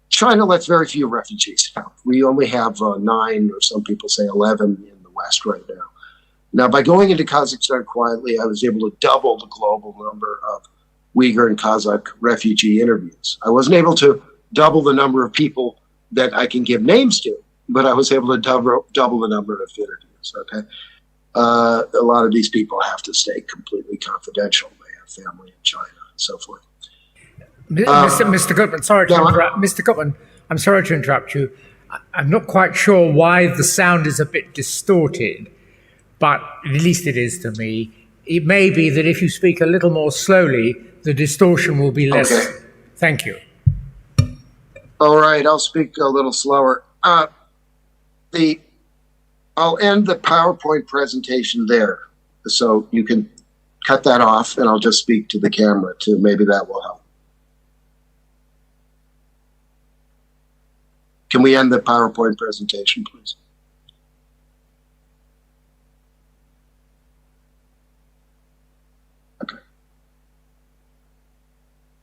China lets very few refugees out. We only have uh, nine, or some people say eleven, in the West right now. Now, by going into Kazakhstan quietly, I was able to double the global number of Uyghur and Kazakh refugee interviews. I wasn't able to double the number of people that I can give names to, but I was able to double, double the number of interviews. Okay, uh, a lot of these people have to stay completely confidential. They have family in China and so forth. Mi- Mister Mister Gutman, sorry to No, I- interrupt. Mister Gutman, I'm sorry to interrupt you. I- I'm not quite sure why the sound is a bit distorted, but at least it is to me. It may be that if you speak a little more slowly, the distortion will be less. Okay. Thank you. All right, I'll speak a little slower. Uh, the I'll end the PowerPoint presentation there, so you can cut that off, and I'll just speak to the camera too. Maybe that will help. Can we end the PowerPoint presentation, please? Okay.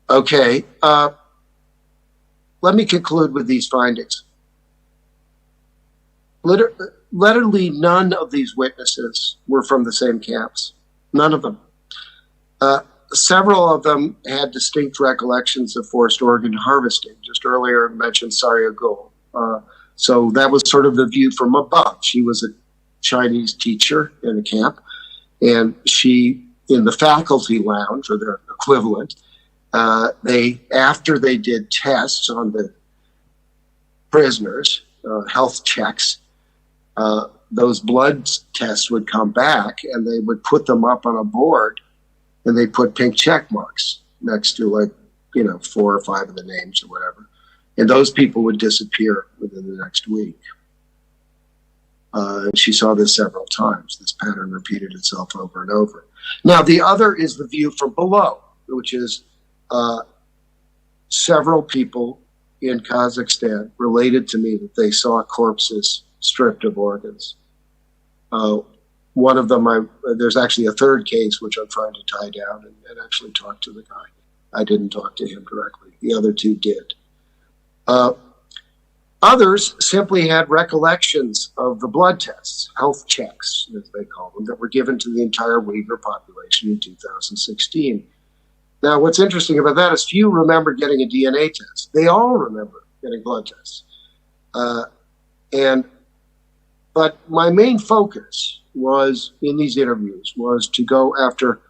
Okay. Uh, let me conclude with these findings. Liter- literally none of these witnesses were from the same camps. None of them. Uh, several of them had distinct recollections of forced organ harvesting. Just earlier, I mentioned Sariagul. Uh, so that was sort of the view from above. She was a Chinese teacher in a camp, and she, in the faculty lounge or their equivalent, uh, they after they did tests on the prisoners, uh, health checks, uh, those blood tests would come back, and they would put them up on a board, and they put pink check marks next to, like, you know, four or five of the names or whatever, and those people would disappear within the next week. Uh, and she saw this several times. This pattern repeated itself over and over. Now, the other is the view from below, which is, uh, several people in Kazakhstan related to me that they saw corpses stripped of organs. Uh, one of them, I, there's actually a third case which I'm trying to tie down and, and actually talk to the guy. I didn't talk to him directly. The other two did. Uh, others simply had recollections of the blood tests, health checks, as they call them, that were given to the entire Uyghur population in two thousand sixteen. Now, what's interesting about that is few remember getting a D N A test. They all remember getting blood tests. Uh, and but my main focus was in these interviews was to go after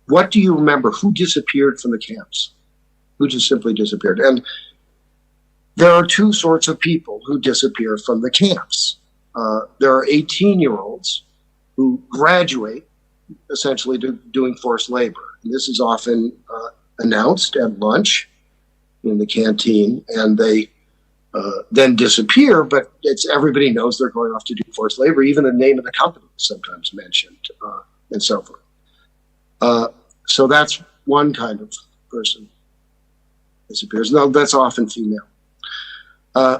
what do you remember? Who disappeared from the camps? Who just simply disappeared? And there are two sorts of people who disappear from the camps. Uh, there are eighteen year olds who graduate essentially to doing forced labor. And this is often uh, announced at lunch in the canteen, and they uh, then disappear, but it's everybody knows they're going off to do forced labor. Even the name of the company is sometimes mentioned, uh, and so forth. Uh, so that's one kind of person disappears. Now, that's often female. Uh,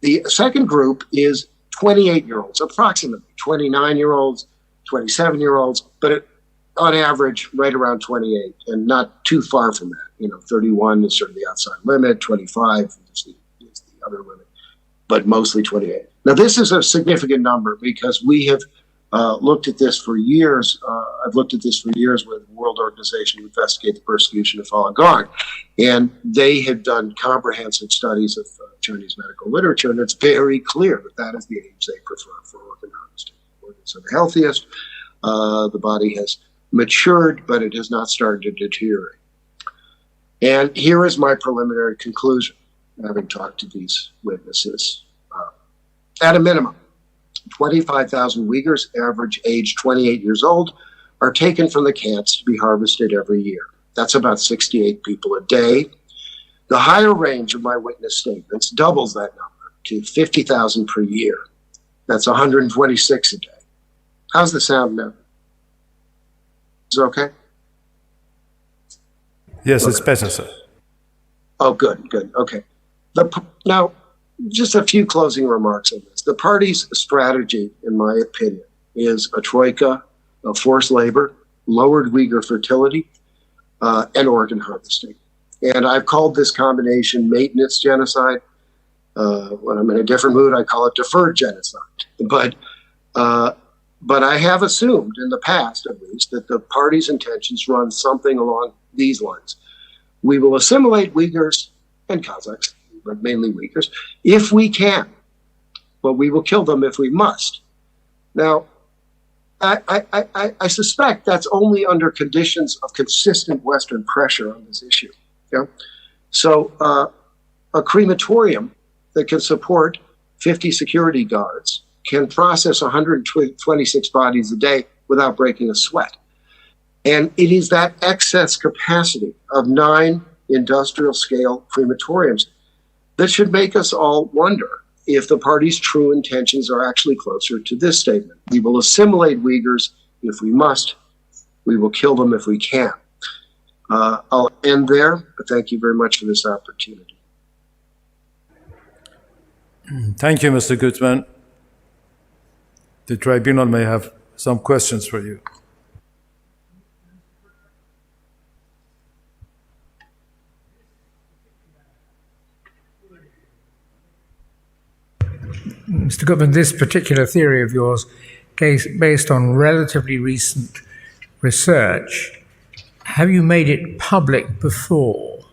the second group is twenty-eight year olds, approximately twenty-nine year olds, twenty-seven year olds, but it, on average, right around twenty-eight, and not too far from that. You know, thirty-one is sort of the outside limit, twenty-five is the, is the other limit, but mostly twenty-eight. Now, this is a significant number because we have uh, looked at this for years. Uh, I've looked at this for years with the World Organization to Investigate the Persecution of Falun Gong. And they have done comprehensive studies of uh, Chinese medical literature, and it's very clear that that is the age they prefer for organ harvesting. Organs are the healthiest. Uh, the body has matured, but it has not started to deteriorate. And here is my preliminary conclusion, having talked to these witnesses. Uh, at a minimum, twenty-five thousand Uyghurs, average age twenty-eight years old, are taken from the camps to be harvested every year. That's about sixty-eight people a day. The higher range of my witness statements doubles that number to fifty thousand per year. That's one hundred twenty-six a day. How's the sound now? Is it okay? Yes, it's better, sir. Oh, good, good. Okay. The, now, just a few closing remarks on this. The party's strategy, in my opinion, is a troika of forced labor, lowered Uyghur fertility, uh, and organ harvesting. And I've called this combination maintenance genocide. Uh, when I'm in a different mood, I call it deferred genocide. But uh, but I have assumed in the past, at least, that the party's intentions run something along these lines. We will assimilate Uyghurs and Kazakhs, but mainly Uyghurs, if we can. But we will kill them if we must. Now, I, I, I, I suspect that's only under conditions of consistent Western pressure on this issue. Yeah? So uh, a crematorium that can support fifty security guards can process one hundred twenty-six bodies a day without breaking a sweat. And it is that excess capacity of nine industrial scale crematoriums that should make us all wonder if the party's true intentions are actually closer to this statement. We will assimilate Uyghurs if we must. We will kill them if we can. Uh, I'll end there, but thank you very much for this opportunity. Thank you, Mister Gutmann. The tribunal may have some questions for you. Mister Gutmann, this particular theory of yours, based on relatively recent research, have you made it public before?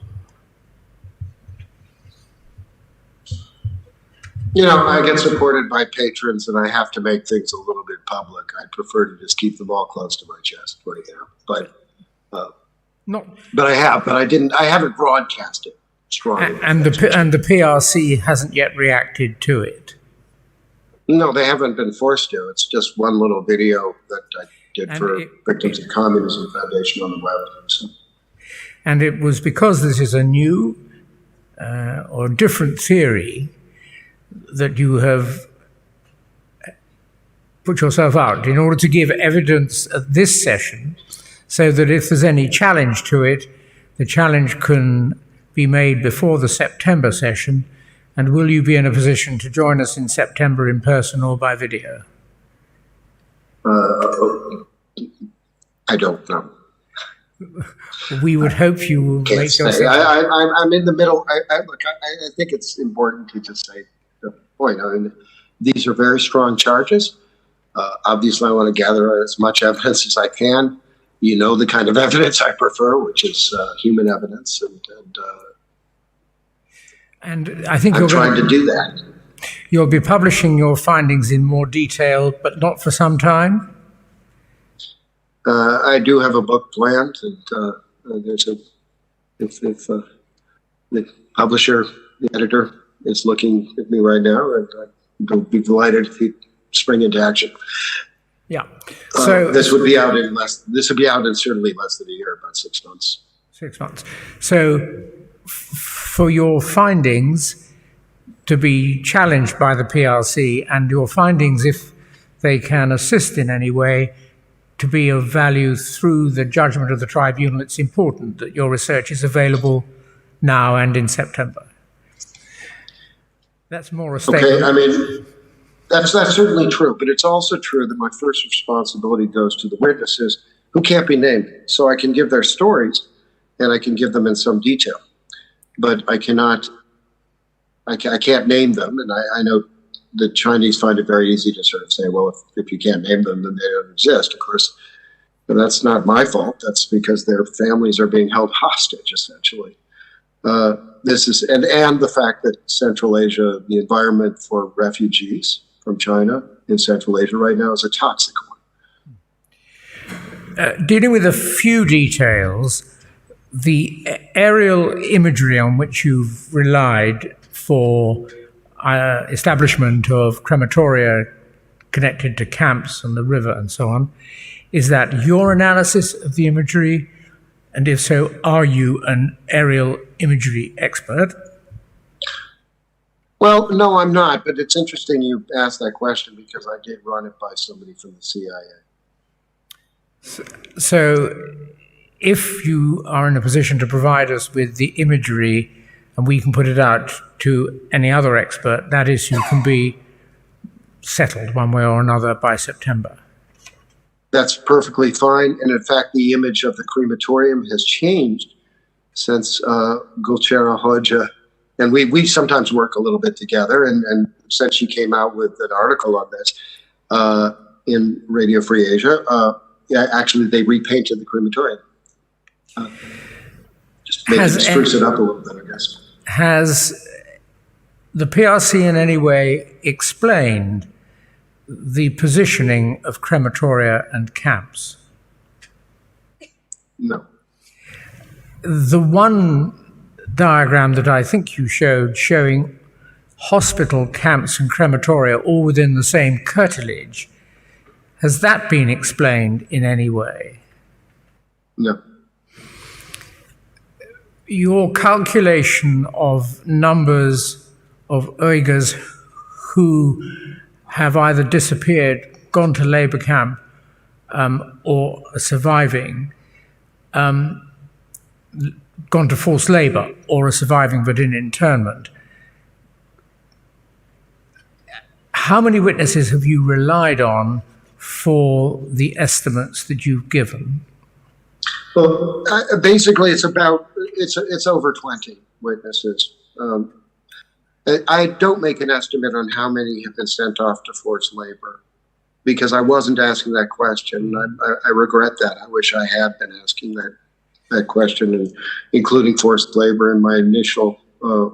You know, I get supported by patrons and I have to make things a little bit public. I prefer to just keep them all close to my chest right now. But uh, Not but I have, but I didn't. I haven't broadcast it strongly. And the P- and the P R C hasn't yet reacted to it. No, they haven't been forced to. It's just one little video that I did And for it- Victims of Communism Foundation on the web. So, And it was because this is a new uh, or different theory that you have put yourself out in order to give evidence at this session, so that if there's any challenge to it, the challenge can be made before the September session. And will you be in a position to join us in September in person or by video? uh, I don't know. We would hope you will Can't make say. yourself. I, I, I'm- I'm in the middle. I, I look. I, I think it's important to just say the point. I mean, these are very strong charges. Uh, obviously, I want to gather as much evidence as I can. You know the kind of evidence I prefer, which is uh, human evidence, and, and uh, And I think I'm you're trying going to do that. You'll be publishing your findings in more detail, but not for some time. Uh, I do have a book planned, and uh, uh, there's a if, if uh, the publisher, the editor, is looking at me right now, and I'd be delighted if he'd spring into action. Yeah. Uh, So this would be out in less. This would be out in certainly less than a year, about six months. Six months. So, f- for your findings to be challenged by the P R C, and your findings, if they can assist in any way, to be of value through the judgment of the tribunal, it's important that your research is available now and in September. That's more a statement. Okay, I mean, that's that's certainly true, but it's also true that my first responsibility goes to the witnesses who can't be named, so I can give their stories, and I can give them in some detail, but I cannot, I, ca- I can't name them, and I, I know the Chinese find it very easy to sort of say, well, if, if you can't name them, then they don't exist. Of course, but that's not my fault. That's because their families are being held hostage, essentially. Uh, this is and and the fact that Central Asia, the environment for refugees from China in Central Asia right now is a toxic one. Uh, dealing with a few details, the aerial imagery on which you've relied for uh, establishment of crematoria connected to camps and the river and so on, is that your analysis of the imagery? And if so, are you an aerial imagery expert? Well, no, I'm not. But it's interesting you asked that question because I did run it by somebody from the C I A. So, if you are in a position to provide us with the imagery and we can put it out to any other expert, that issue can be settled one way or another by September. That's perfectly fine. And in fact, the image of the crematorium has changed since uh, Gulchehra Hoja, and we, we sometimes work a little bit together, and, and since she came out with an article on this uh, in Radio Free Asia, uh, yeah, actually they repainted the crematorium. Uh, just made Has it spruce it up a little bit, I guess. Has the P R C in any way explained the positioning of crematoria and camps? No. The one diagram that I think you showed showing hospital camps and crematoria all within the same curtilage, has that been explained in any way? No. Your calculation of numbers of Uyghurs who have either disappeared, gone to labor camp, um, or are surviving, um, gone to forced labor, or are surviving but in internment. How many witnesses have you relied on for the estimates that you've given? Well, uh, basically, it's about it's it's over twenty witnesses. Um, I, I don't make an estimate on how many have been sent off to forced labor because I wasn't asking that question. I, I, I regret that. I wish I had been asking that that question, and including forced labor in my initial uh,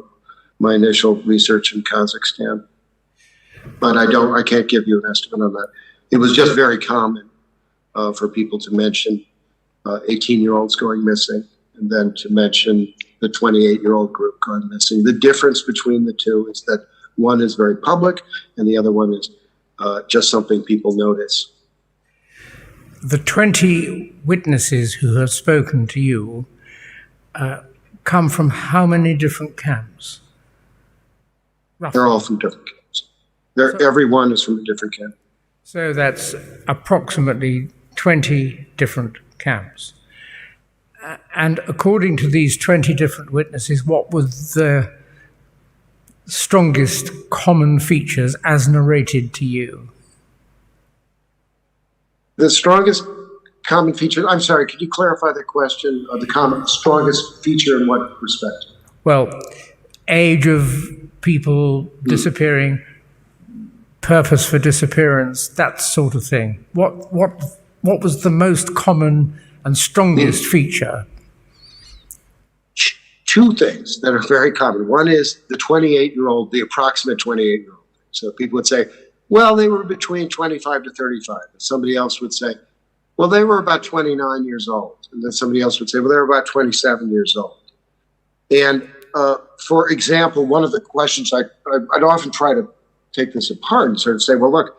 my initial research in Kazakhstan. But I don't. I can't give you an estimate on that. It was just very common uh, for people to mention uh, eighteen-year-olds going missing, and then to mention the twenty-eight-year-old group going missing. The difference between the two is that one is very public, and the other one is uh, just something people notice. The twenty witnesses who have spoken to you uh, come from how many different camps? They're all from different camps. They're, everyone is from a different camp. So that's approximately twenty different camps. Uh, and according to these twenty different witnesses, what were the strongest common features as narrated to you? The strongest common feature, I'm sorry, could you clarify the question? Uh, the common, strongest feature in what respect? Well, age of people disappearing, purpose for disappearance, that sort of thing. What what what was the most common and strongest feature? Two things that are very common. One is the twenty-eight-year-old, the approximate twenty-eight-year-old. So people would say, well, they were between twenty-five to thirty-five. And somebody else would say, well, they were about twenty-nine years old. And then somebody else would say, well, they were about twenty-seven years old. And uh, for example, one of the questions I, I, I'd often try to take this apart and sort of say, well, look,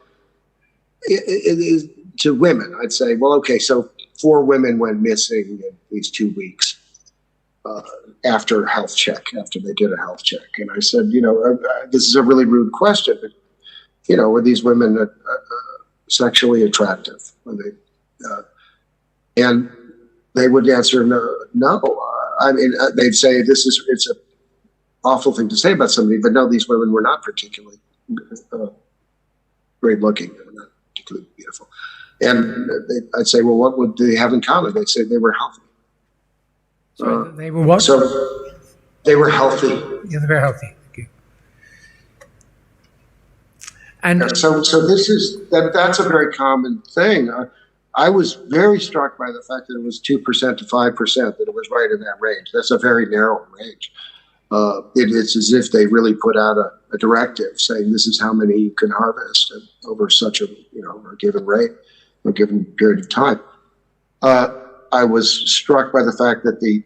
it, it is to women. I'd say, well, okay, so four women went missing in these two weeks uh, after health check, after they did a health check. And I said, you know, uh, uh, this is a really rude question, but, you know, were these women uh, uh, sexually attractive? Were they, uh, and they would answer no. No, uh, I mean, uh, they'd say this is it's an awful thing to say about somebody, but no, these women were not particularly uh, great looking. They were not particularly beautiful. And they, I'd say, well, what would they have in common? They'd say they were healthy. So uh, they were what? So they were healthy. Yeah, they were healthy. Thank you. And so, so this is that. That's a very common thing. Uh, I was very struck by the fact that it was two percent to five percent, that it was right in that range. That's a very narrow range. Uh, it, it's as if they really put out a, a, directive saying this is how many you can harvest over such a, you know, a given rate, a given period of time. Uh, I was struck by the fact that the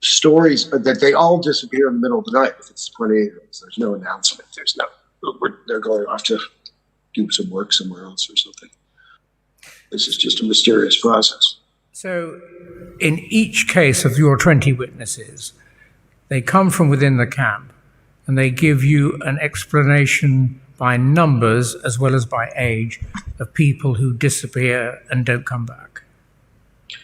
stories uh, that they all disappear in the middle of the night. If it's twenty-eight, there's no announcement. There's no, they're going off to do some work somewhere else or something. This is just a mysterious process. So, in each case of your twenty witnesses, they come from within the camp and they give you an explanation by numbers as well as by age of people who disappear and don't come back.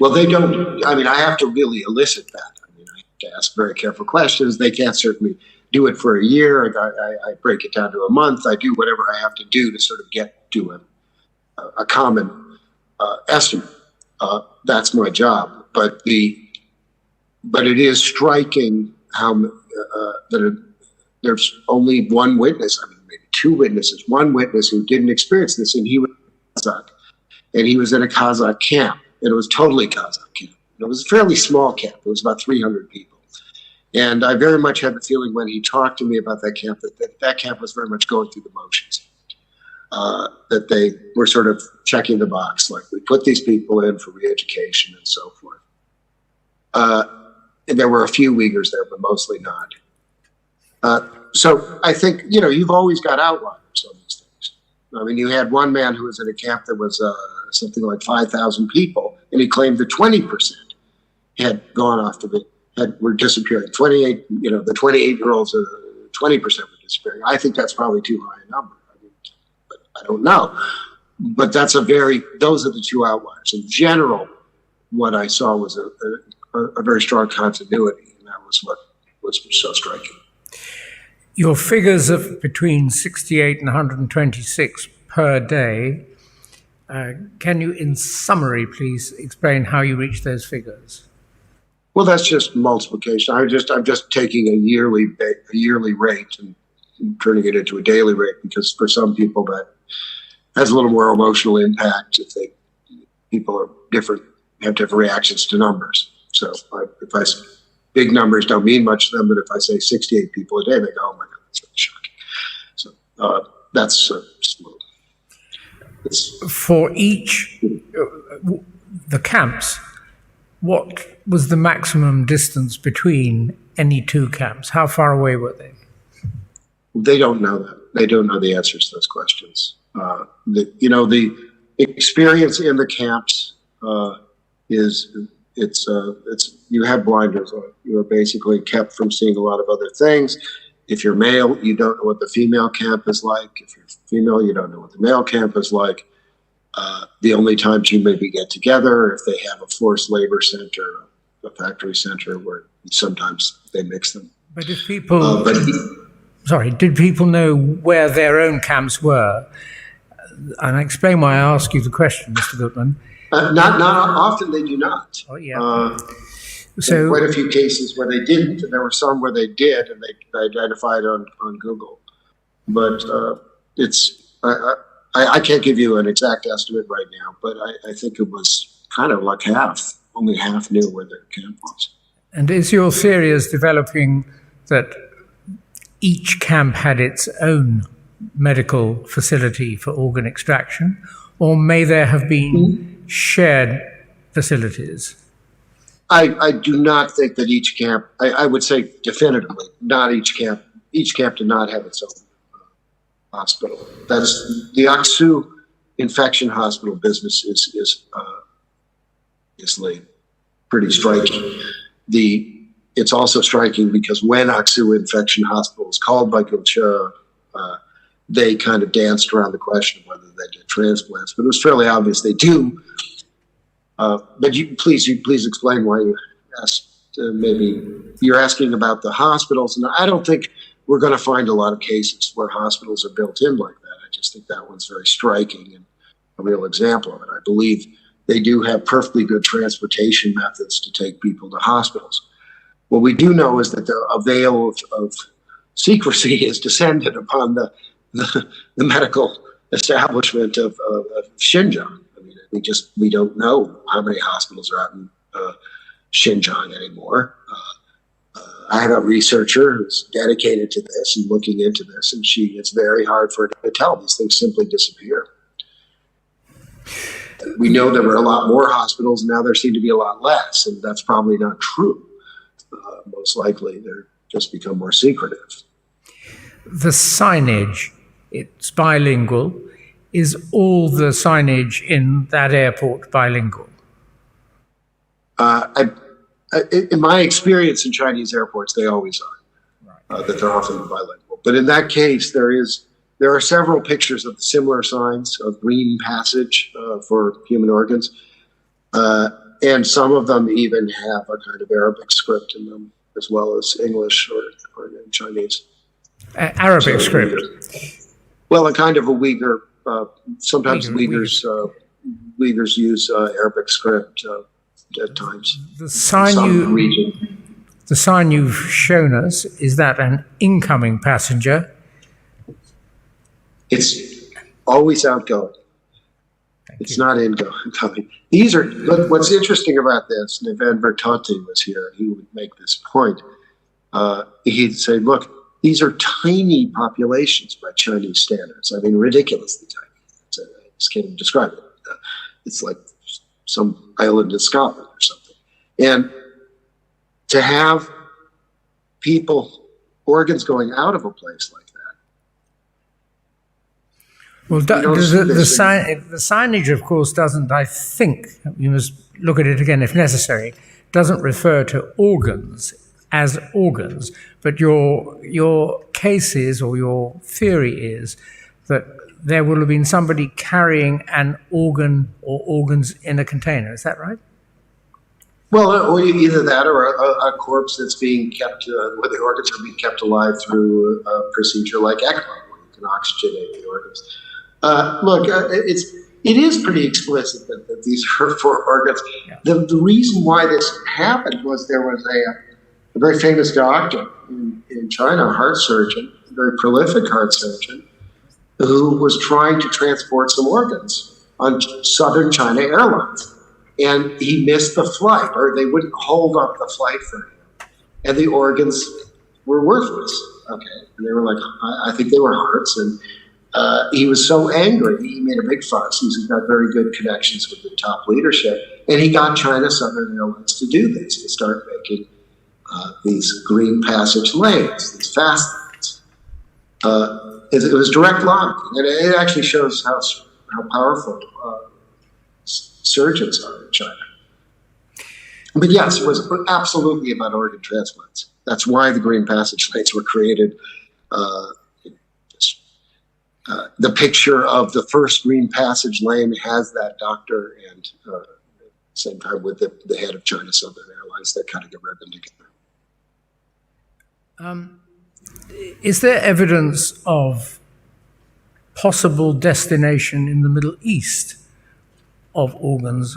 Well, they don't. I mean, I have to really elicit that. I mean, I have to ask very careful questions. They can't certainly do it for a year. I, I, I break it down to a month. I do whatever I have to do to sort of get to a, a common uh, estimate. Uh, that's my job. But the but it is striking how uh, that it, there's only one witness. I mean, maybe two witnesses. One witness who didn't experience this, and he was Kazakh, and he was in a Kazakh camp, and it was totally Kazakh camp. And it was a fairly small camp. It was about three hundred people. And I very much had the feeling when he talked to me about that camp that that, that camp was very much going through the motions. Uh, that they were sort of checking the box, like we put these people in for re-education and so forth. Uh, and there were a few Uyghurs there, but mostly not. Uh, so I think, you know, you've always got outliers on these things. I mean, you had one man who was in a camp that was uh, something like five thousand people, And he claimed that twenty percent had gone off to the, had, were disappearing. Twenty-eight, you know, the twenty-eight year olds, uh, twenty percent were disappearing. I think that's probably too high a number. I mean, but I don't know. But that's a very, those are the two outliers. In general, what I saw was a, a, a very strong continuity, and that was what was so striking. Your figures of between sixty-eight and one hundred twenty-six per day, uh, can you, in summary, please explain how you reached those figures? Well, that's just multiplication. I just I'm just taking a yearly a yearly rate and turning it into a daily rate, because for some people that has a little more emotional impact if they people are different, have different reactions to numbers. So if I, big numbers don't mean much to them, but if I say sixty-eight people a day, they go, "Oh my God, that's really shocking." So uh, that's uh, it's for each uh, the camps. What was the maximum distance between any two camps? How far away were they? They don't know that. They don't know the answers to those questions. Uh, the, you know, the experience in the camps uh, is it's uh, it's you have blinders on. You are basically kept from seeing a lot of other things. If you're male, you don't know what the female camp is like. If you're female, you don't know what the male camp is like. Uh, the only times you maybe get together if they have a forced labor center, a factory center, where sometimes they mix them. But if people, uh, but, sorry, did people know where their own camps were? And I explain why I ask you the question, Mister Goodman. Uh, not, not often they do not. Oh, yeah. Uh, so quite a few cases where they didn't, and there were some where they did, and they, they identified on, on Google. But uh, it's I, I, I can't give you an exact estimate right now, but I, I think it was kind of like half. Only half knew where their camp was. And is your theory is developing that each camp had its own medical facility for organ extraction, or may there have been shared facilities? I, I do not think that each camp, I, I would say definitively, not each camp, each camp did not have its own hospital. That's the Aksu Infection Hospital business is is uh, is laid pretty striking. The it's also striking because when Aksu Infection Hospital was called by Gulcha, uh, they kind of danced around the question of whether they did transplants, but it was fairly obvious they do. Uh, but you, please, you please explain why you asked. Uh, maybe you're asking about the hospitals, and I don't think we're going to find a lot of cases where hospitals are built in like that. I just think that one's very striking and a real example of it. I believe they do have perfectly good transportation methods to take people to hospitals. What we do know is that the veil of, of secrecy has descended upon the, the, the medical establishment of, of, of Xinjiang. I mean, we just we don't know how many hospitals are out in uh, Xinjiang anymore. Uh, uh, I have a researcher who's dedicated to this and looking into this, and she it's very hard for her to tell. These things simply disappear. We know there were a lot more hospitals, now there seem to be a lot less, and that's probably not true. Uh, most likely, they're just become more secretive. The signage, it's bilingual. Is all the signage in that airport bilingual? Uh, I, I, in my experience in Chinese airports, they always are, uh, that they're often bilingual. But in that case, there is there are several pictures of similar signs of green passage uh, for human organs, uh, and some of them even have a kind of Arabic script in them, as well as English or, or Chinese. Uh, Arabic so, script. Well, a kind of a Uyghur. Uh, sometimes Uyghur, Uyghurs Uyghur. Uh, Uyghurs use uh, Arabic script uh, at times. The sign you the sign you've shown us, is that an incoming passenger? It's always outgoing. It's not incoming. These are what's interesting about this. And if Enver Tohti was here, he would make this point. Uh, he'd say, "Look, these are tiny populations by Chinese standards. I mean, ridiculously tiny. It's a, I just can't even describe it. Uh, it's like some island in Scotland or something." And to have people, organs going out of a place like that, Well, the, the, the, sign, the signage, of course, doesn't, I think, you must look at it again if necessary, doesn't refer to organs as organs, but your, your case is, or your theory is, that there will have been somebody carrying an organ or organs in a container. Is that right? Well, uh, or either that or a, a corpse that's being kept, uh, where the organs are being kept alive through a procedure like ECMO, where you can oxygenate the organs. Uh, look, uh, it's it is pretty explicit that, that these are for organs. Yeah. The, the reason why this happened was there was a, a very famous doctor in, in China, a heart surgeon, a very prolific heart surgeon, who was trying to transport some organs on Southern China Airlines. And he missed the flight, or they wouldn't hold up the flight for him. And the organs were worthless. Okay. And they were like, I, I think they were hearts. And uh, he was so angry. He made a big fuss. He's got very good connections with the top leadership. And he got China Southern Airlines to do this, to start making uh, these green passage lanes, these fast lanes. Uh, it, it was direct lobbying, and it actually shows how how powerful uh, surgeons are in China. But yes, it was absolutely about organ transplants. That's why the green passage lanes were created. Uh, uh, the picture of the first green passage lane has that doctor and uh, same time with the, the head of China Southern Airlines. They're cutting a ribbon together. Um, is there evidence of possible destination in the Middle East of organs?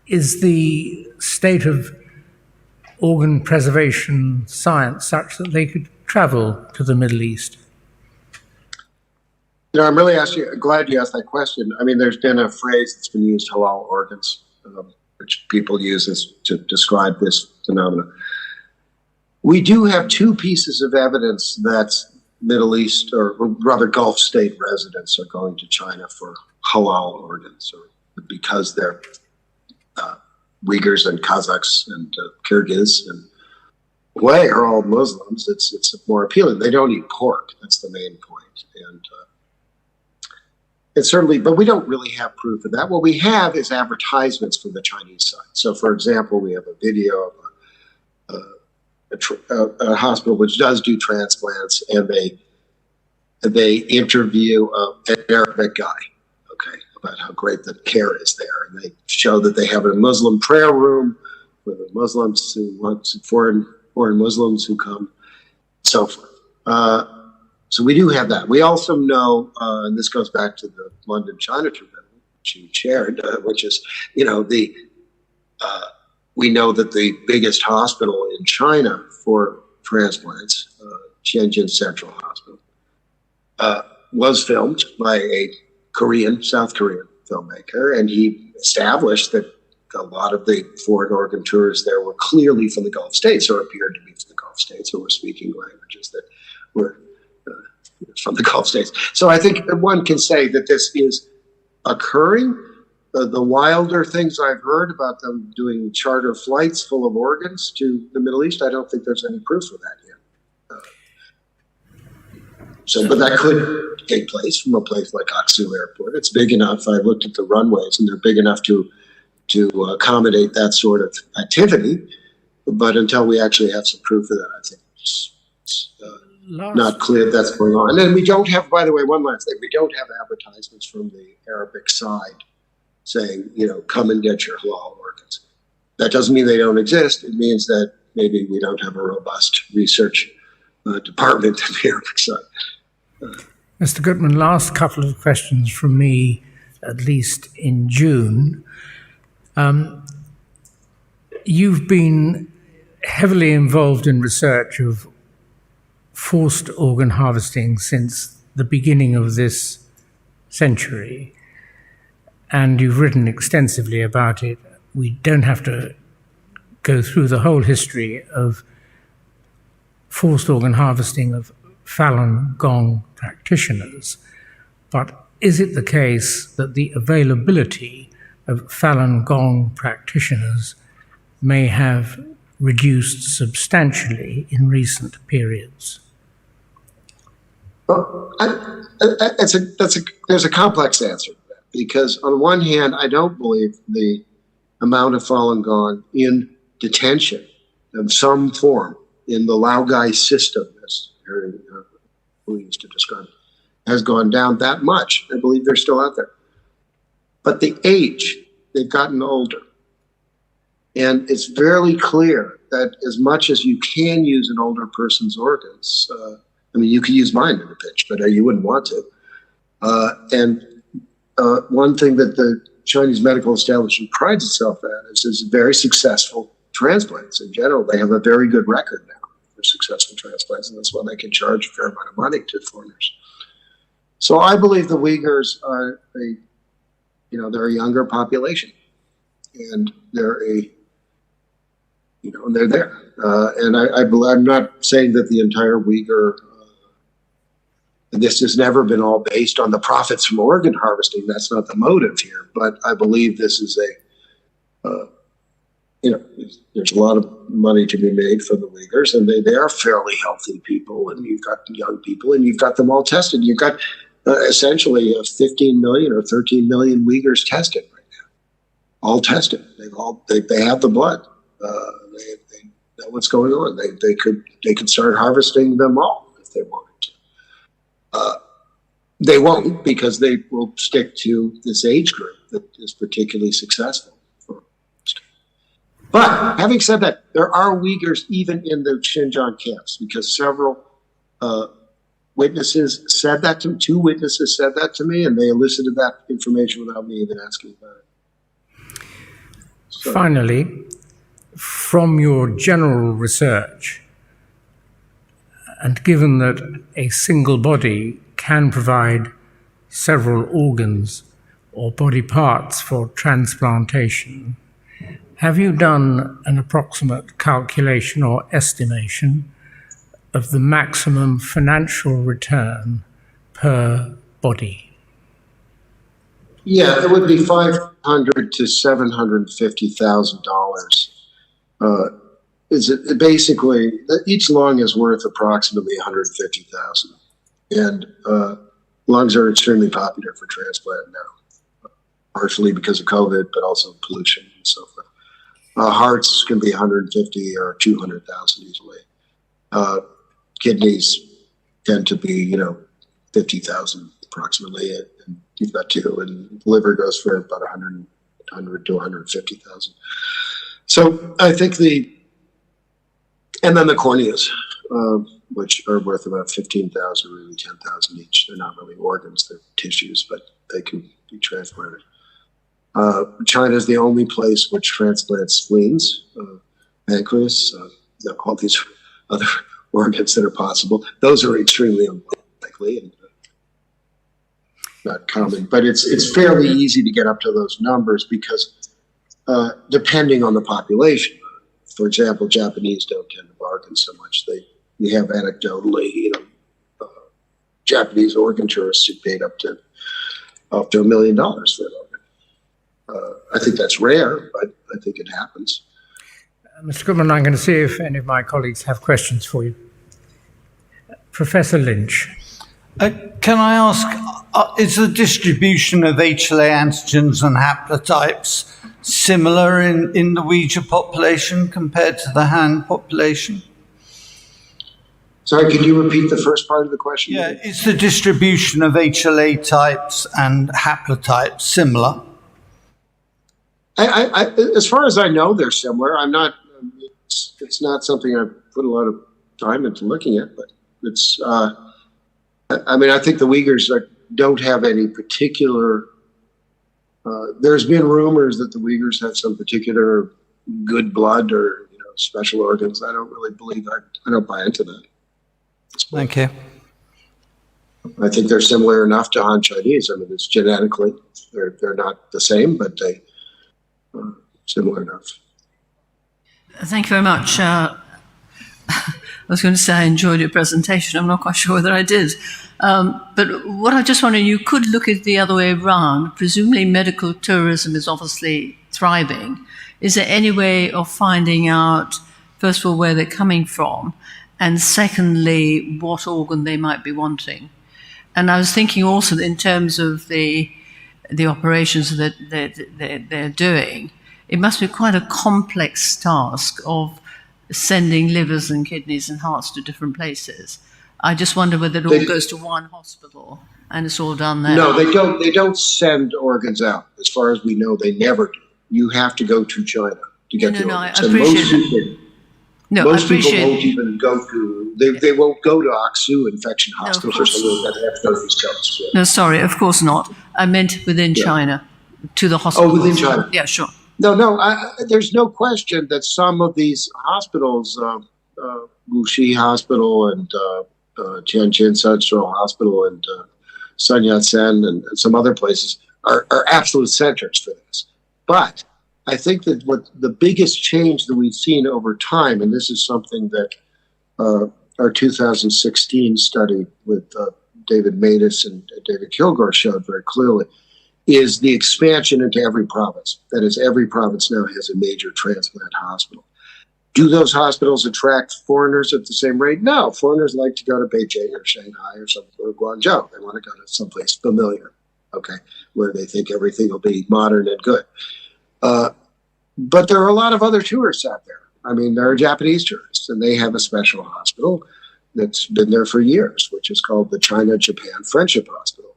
Is the state of organ preservation science such that they could travel to the Middle East? You know, I'm really actually glad you asked that question. I mean, there's been a phrase that's been used, halal organs, um, which people use as, to describe this phenomenon. We do have two pieces of evidence that Middle East, or rather Gulf state residents, are going to China for halal organs, or because they're uh, Uyghurs and Kazakhs and uh, Kyrgyz and Hui are all Muslims. It's it's more appealing. They don't eat pork. That's the main point. And uh, it's certainly, but we don't really have proof of that. What we have is advertisements from the Chinese side. So, for example, we have a video of a, a, a, a hospital which does do transplants, and they they interview uh, an Arabic guy, okay, about how great the care is there, and they show that they have a Muslim prayer room for the Muslims who want foreign foreign Muslims who come, so forth. Uh, so we do have that. We also know, uh, and this goes back to the London China Tribunal, which you chaired, uh, which is, you know, the uh, we know that the biggest hospital in China for transplants, uh, Tianjin Central Hospital, uh, was filmed by a Korean, South Korean filmmaker, and he established that a lot of the foreign organ tourists there were clearly from the Gulf states, or appeared to be from the Gulf states, or were speaking languages that were uh, from the Gulf states. So I think one can say that this is occurring. Uh, the wilder things I've heard about them doing charter flights full of organs to the Middle East, I don't think there's any proof of that yet. Uh, so, but that could take place from a place like Aksu Airport. It's big enough. I looked at the runways, and they're big enough to to uh, accommodate that sort of activity. But until we actually have some proof of that, I think it's, it's uh, not clear that's going on. And we don't have, by the way, one last thing. We don't have advertisements from the Arabic side saying, you know, come and get your halal organs. That doesn't mean they don't exist. It means that maybe we don't have a robust research uh, department in the Arabic side. Mister Gutmann, last couple of questions from me, at least in June. Um, you've been heavily involved in research of forced organ harvesting since the beginning of this century, and you've written extensively about it. We don't have to go through the whole history of forced organ harvesting of Falun Gong practitioners, but is it the case that the availability of Falun Gong practitioners may have reduced substantially in recent periods? Well, I, I, it's a, that's a, there's a complex answer to that, because on one hand, I don't believe the amount of Falun Gong in detention in some form in the Laogai system, as Harry uh, who used to describe it, has gone down that much. I believe they're still out there. But the age, they've gotten older. And it's fairly clear that as much as you can use an older person's organs, uh, I mean, you can use mine in a pinch, but uh, you wouldn't want to. Uh, and uh, one thing that the Chinese medical establishment prides itself at is its very successful transplants in general. They have a very good record now for successful transplants, and that's why they can charge a fair amount of money to foreigners. So I believe the Uyghurs are a, you know, they're a younger population, and they're a, you know, they're there. Uh, and I, I, I'm not saying that the entire Uyghur, uh, this has never been all based on the profits from organ harvesting. That's not the motive here. But I believe this is a, uh, you know, there's, there's a lot of money to be made for the Uyghurs, and they, they are fairly healthy people, and you've got young people, and you've got them all tested. You've got uh, essentially uh, fifteen million or thirteen million Uyghurs tested right now, all tested. They've all they, they have the blood. Uh, they, they know what's going on. They, they could they could start harvesting them all if they wanted to. Uh, they won't, because they will stick to this age group that is particularly successful. But having said that, there are Uyghurs even in the Xinjiang camps, because several uh, witnesses said that to two witnesses said that to me, and they elicited that information without me even asking about it. So. Finally, from your general research, and given that a single body can provide several organs or body parts for transplantation, have you done an approximate calculation or estimation of the maximum financial return per body? Yeah, it would be five hundred to seven hundred fifty thousand dollars. Uh, is it basically each lung is worth approximately one hundred fifty thousand, and uh, lungs are extremely popular for transplant now, partially because of COVID, but also pollution and so forth. Uh, hearts can be one hundred fifty or two hundred thousand easily. Uh, kidneys tend to be, you know, fifty thousand approximately, and you've got two, and the liver goes for about one hundred, one hundred to one hundred fifty thousand. So I think the, and then the corneas, uh, which are worth about fifteen thousand, really ten thousand each. They're not really organs, they're tissues, but they can be transplanted. Uh, China is the only place which transplants spleens, uh, pancreas, uh, you know, all these other organs that are possible. Those are extremely unlikely and uh, not common, but it's it's fairly easy to get up to those numbers because uh, depending on the population, for example, Japanese don't tend to bargain so much. They we have anecdotally, you know, uh, Japanese organ tourists who paid up to up to a million dollars for an organ. Uh, I think that's rare, but I think it happens. Mister Goodman, I'm going to see if any of my colleagues have questions for you. Professor Lynch. Uh, can I ask, uh, is the distribution of H L A antigens and haplotypes similar in, in the Uyghur population compared to the Han population? Sorry, could you repeat the first part of the question? Yeah, is the distribution of H L A types and haplotypes similar? I, I, as far as I know, they're similar. I'm not. It's, it's not something I've put a lot of time into looking at, but it's. Uh, I mean, I think the Uyghurs are, don't have any particular. Uh, there's been rumors that the Uyghurs have some particular good blood or you know special organs. I don't really believe. I, I don't buy into that. Thank you. I think they're similar enough to Han Chinese. I mean, it's genetically they're they're not the same, but they uh, similar enough. Thank you very much. Uh, I was going to say I enjoyed your presentation. I'm not quite sure whether I did. Um, but what I just wondered, you could look at the other way around. Presumably, medical tourism is obviously thriving. Is there any way of finding out, first of all, where they're coming from, and secondly, what organ they might be wanting? And I was thinking also that in terms of the the operations that they're, they're, they're doing, it must be quite a complex task of sending livers and kidneys and hearts to different places. I just wonder whether it all They- goes to one hospital and it's all done there. No, they don't. They don't send organs out. As far as we know, they never do. You have to go to China to get No, the no, no, I organs. And most appreciate that. people, No, I most people appreciate won't even go to. They they won't go to Aksu Infection No, of Hospital or course. Something like that. They have to go themselves. Yeah. No, sorry, of course not. I meant within Yeah. China, to the hospital. Oh, within China. Yeah, sure. No, no. I, I- there's no question that some of these hospitals, uh, uh, Wuxi Hospital and uh, uh, Tianjin Central Hospital and uh, Sun Yat-sen and, and some other places are, are absolute centers for this. But I think that what the biggest change that we've seen over time, and this is something that uh, our two thousand sixteen study with uh, David Matas and David Kilgour showed very clearly, is the expansion into every province. That is, every province now has a major transplant hospital. Do those hospitals attract foreigners at the same rate? No. Foreigners like to go to Beijing or Shanghai or something, or Guangzhou. They want to go to someplace familiar, okay, where they think everything will be modern and good. Uh, but there are a lot of other tourists out there. I mean, there are Japanese tourists, and they have a special hospital that's been there for years, which is called the China Japan Friendship Hospital.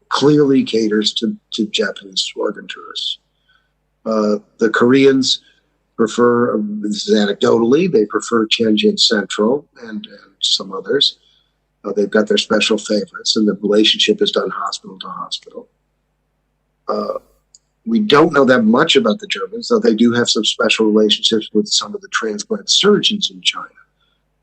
Clearly caters to, to Japanese organ tourists. Uh, the Koreans prefer, this is anecdotally, they prefer Tianjin Central and, and some others. Uh, they've got their special favorites, and the relationship is done hospital to hospital. Uh, we don't know that much about the Germans, though they do have some special relationships with some of the transplant surgeons in China,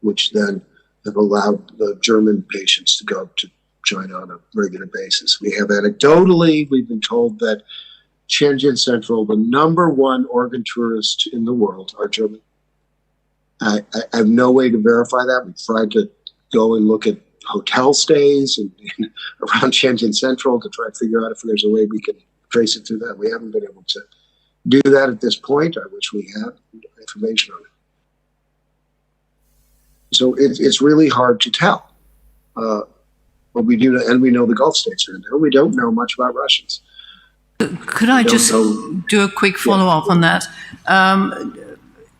which then have allowed the German patients to go to China on a regular basis. We have anecdotally, we've been told that Tianjin Central, the number one organ tourists in the world are German. I, I have no way to verify that. We tried to go and look at hotel stays and, and around Tianjin Central to try to figure out if there's a way we can trace it through that. We haven't been able to do that at this point. I wish we had information on it. So it, it's really hard to tell. Uh, but we do know, and we know the Gulf states are in there. We don't know much about Russians. Could I just do a quick follow up on that? Um,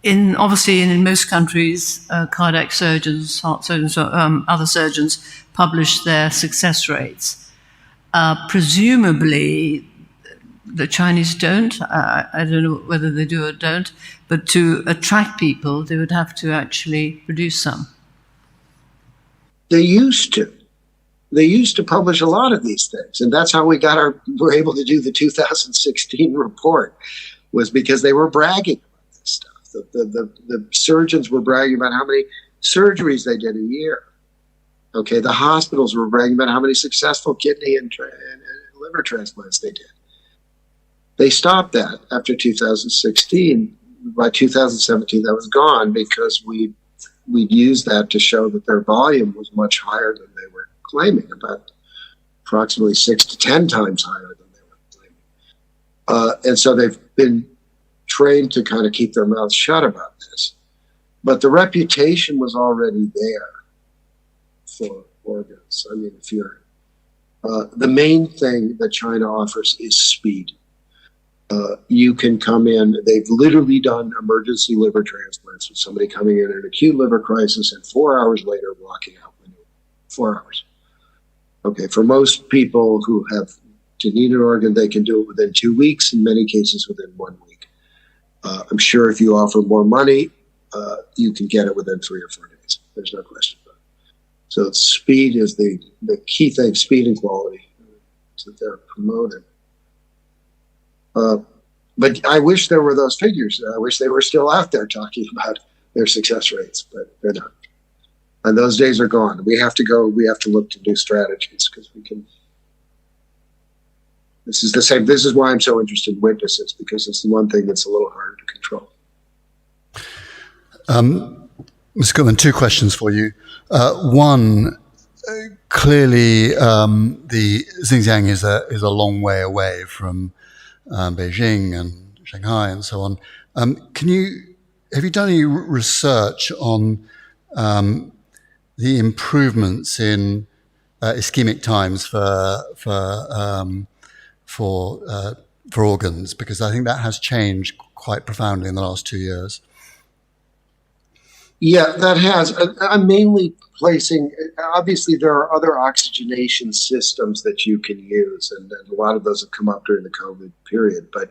in obviously in, in most countries, uh, cardiac surgeons, heart surgeons, um, other surgeons publish their success rates. Uh, presumably, the Chinese don't. Uh, I don't know whether they do or don't, but to attract people, they would have to actually produce some. They used to. They used to publish a lot of these things, and that's how we got our were able to do the two thousand sixteen report, was because they were bragging about this stuff. The, the, the, the surgeons were bragging about how many surgeries they did a year. Okay, the hospitals were bragging about how many successful kidney and, tra- and, and liver transplants they did. They stopped that after two thousand sixteen. By two thousand seventeen, that was gone because we we'd used that to show that their volume was much higher than they were claiming, about approximately six to ten times higher than they were claiming. Uh, and so they've been trained to kind of keep their mouths shut about this. But the reputation was already there for organs. I mean, if you're uh, the main thing that China offers is speed. Uh, you can come in, they've literally done emergency liver transplants with somebody coming in an acute liver crisis and four hours later walking out. Four hours. Okay, for most people who have to need an organ, they can do it within two weeks, in many cases within one week. Uh, I'm sure if you offer more money, uh, you can get it within three or four days. There's no question about it. So speed is the, the key thing, speed and quality that they're promoting. Uh, but I wish there were those figures. I wish they were still out there talking about their success rates, but they're not. And those days are gone. We have to go, we have to look to new strategies because we can. This is the same. This is why I'm so interested in witnesses, because it's the one thing that's a little harder to control. Um, Mister Goodman, two questions for you. Uh, one, uh, clearly, um, the Xinjiang is a is a long way away from um, Beijing and Shanghai and so on. Um, can you have you done any research on um, the improvements in uh, ischemic times for for um, for uh, for organs, because I think that has changed quite profoundly in the last two years. Yeah, that has. I- I'm mainly placing, obviously, there are other oxygenation systems that you can use, and, and a lot of those have come up during the COVID period. But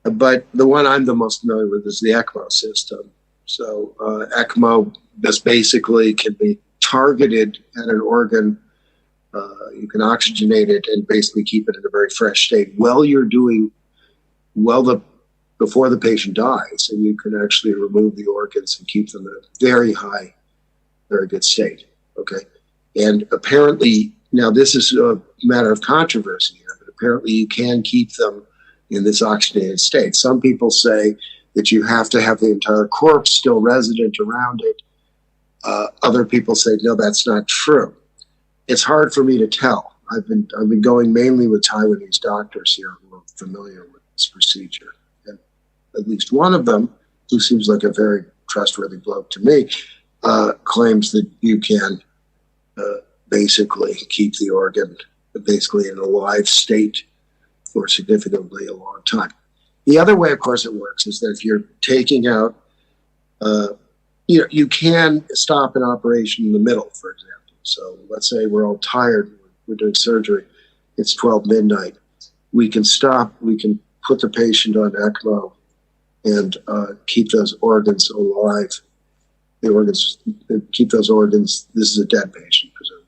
but the one I'm the most familiar with is the ECMO system. So uh, ECMO just basically can be targeted at an organ. Uh, you can oxygenate it and basically keep it in a very fresh state while you're doing well the before the patient dies, and you can actually remove the organs and keep them in a very high, very good state. Okay, and apparently now this is a matter of controversy here, but apparently you can keep them in this oxygenated state. Some people say that you have to have the entire corpse still resident around it. Uh, other people say no, that's not true. It's hard for me to tell. I've been I've been going mainly with Taiwanese doctors here who are familiar with this procedure, and at least one of them, who seems like a very trustworthy bloke to me, uh, claims that you can uh, basically keep the organ basically in a live state for significantly a long time. The other way, of course, it works is that if you're taking out, uh, you know, you can stop an operation in the middle, for example. So let's say we're all tired, we're doing surgery, it's twelve midnight. We can stop, we can put the patient on ECMO and uh, keep those organs alive. The organs, keep those organs. This is a dead patient, presumably,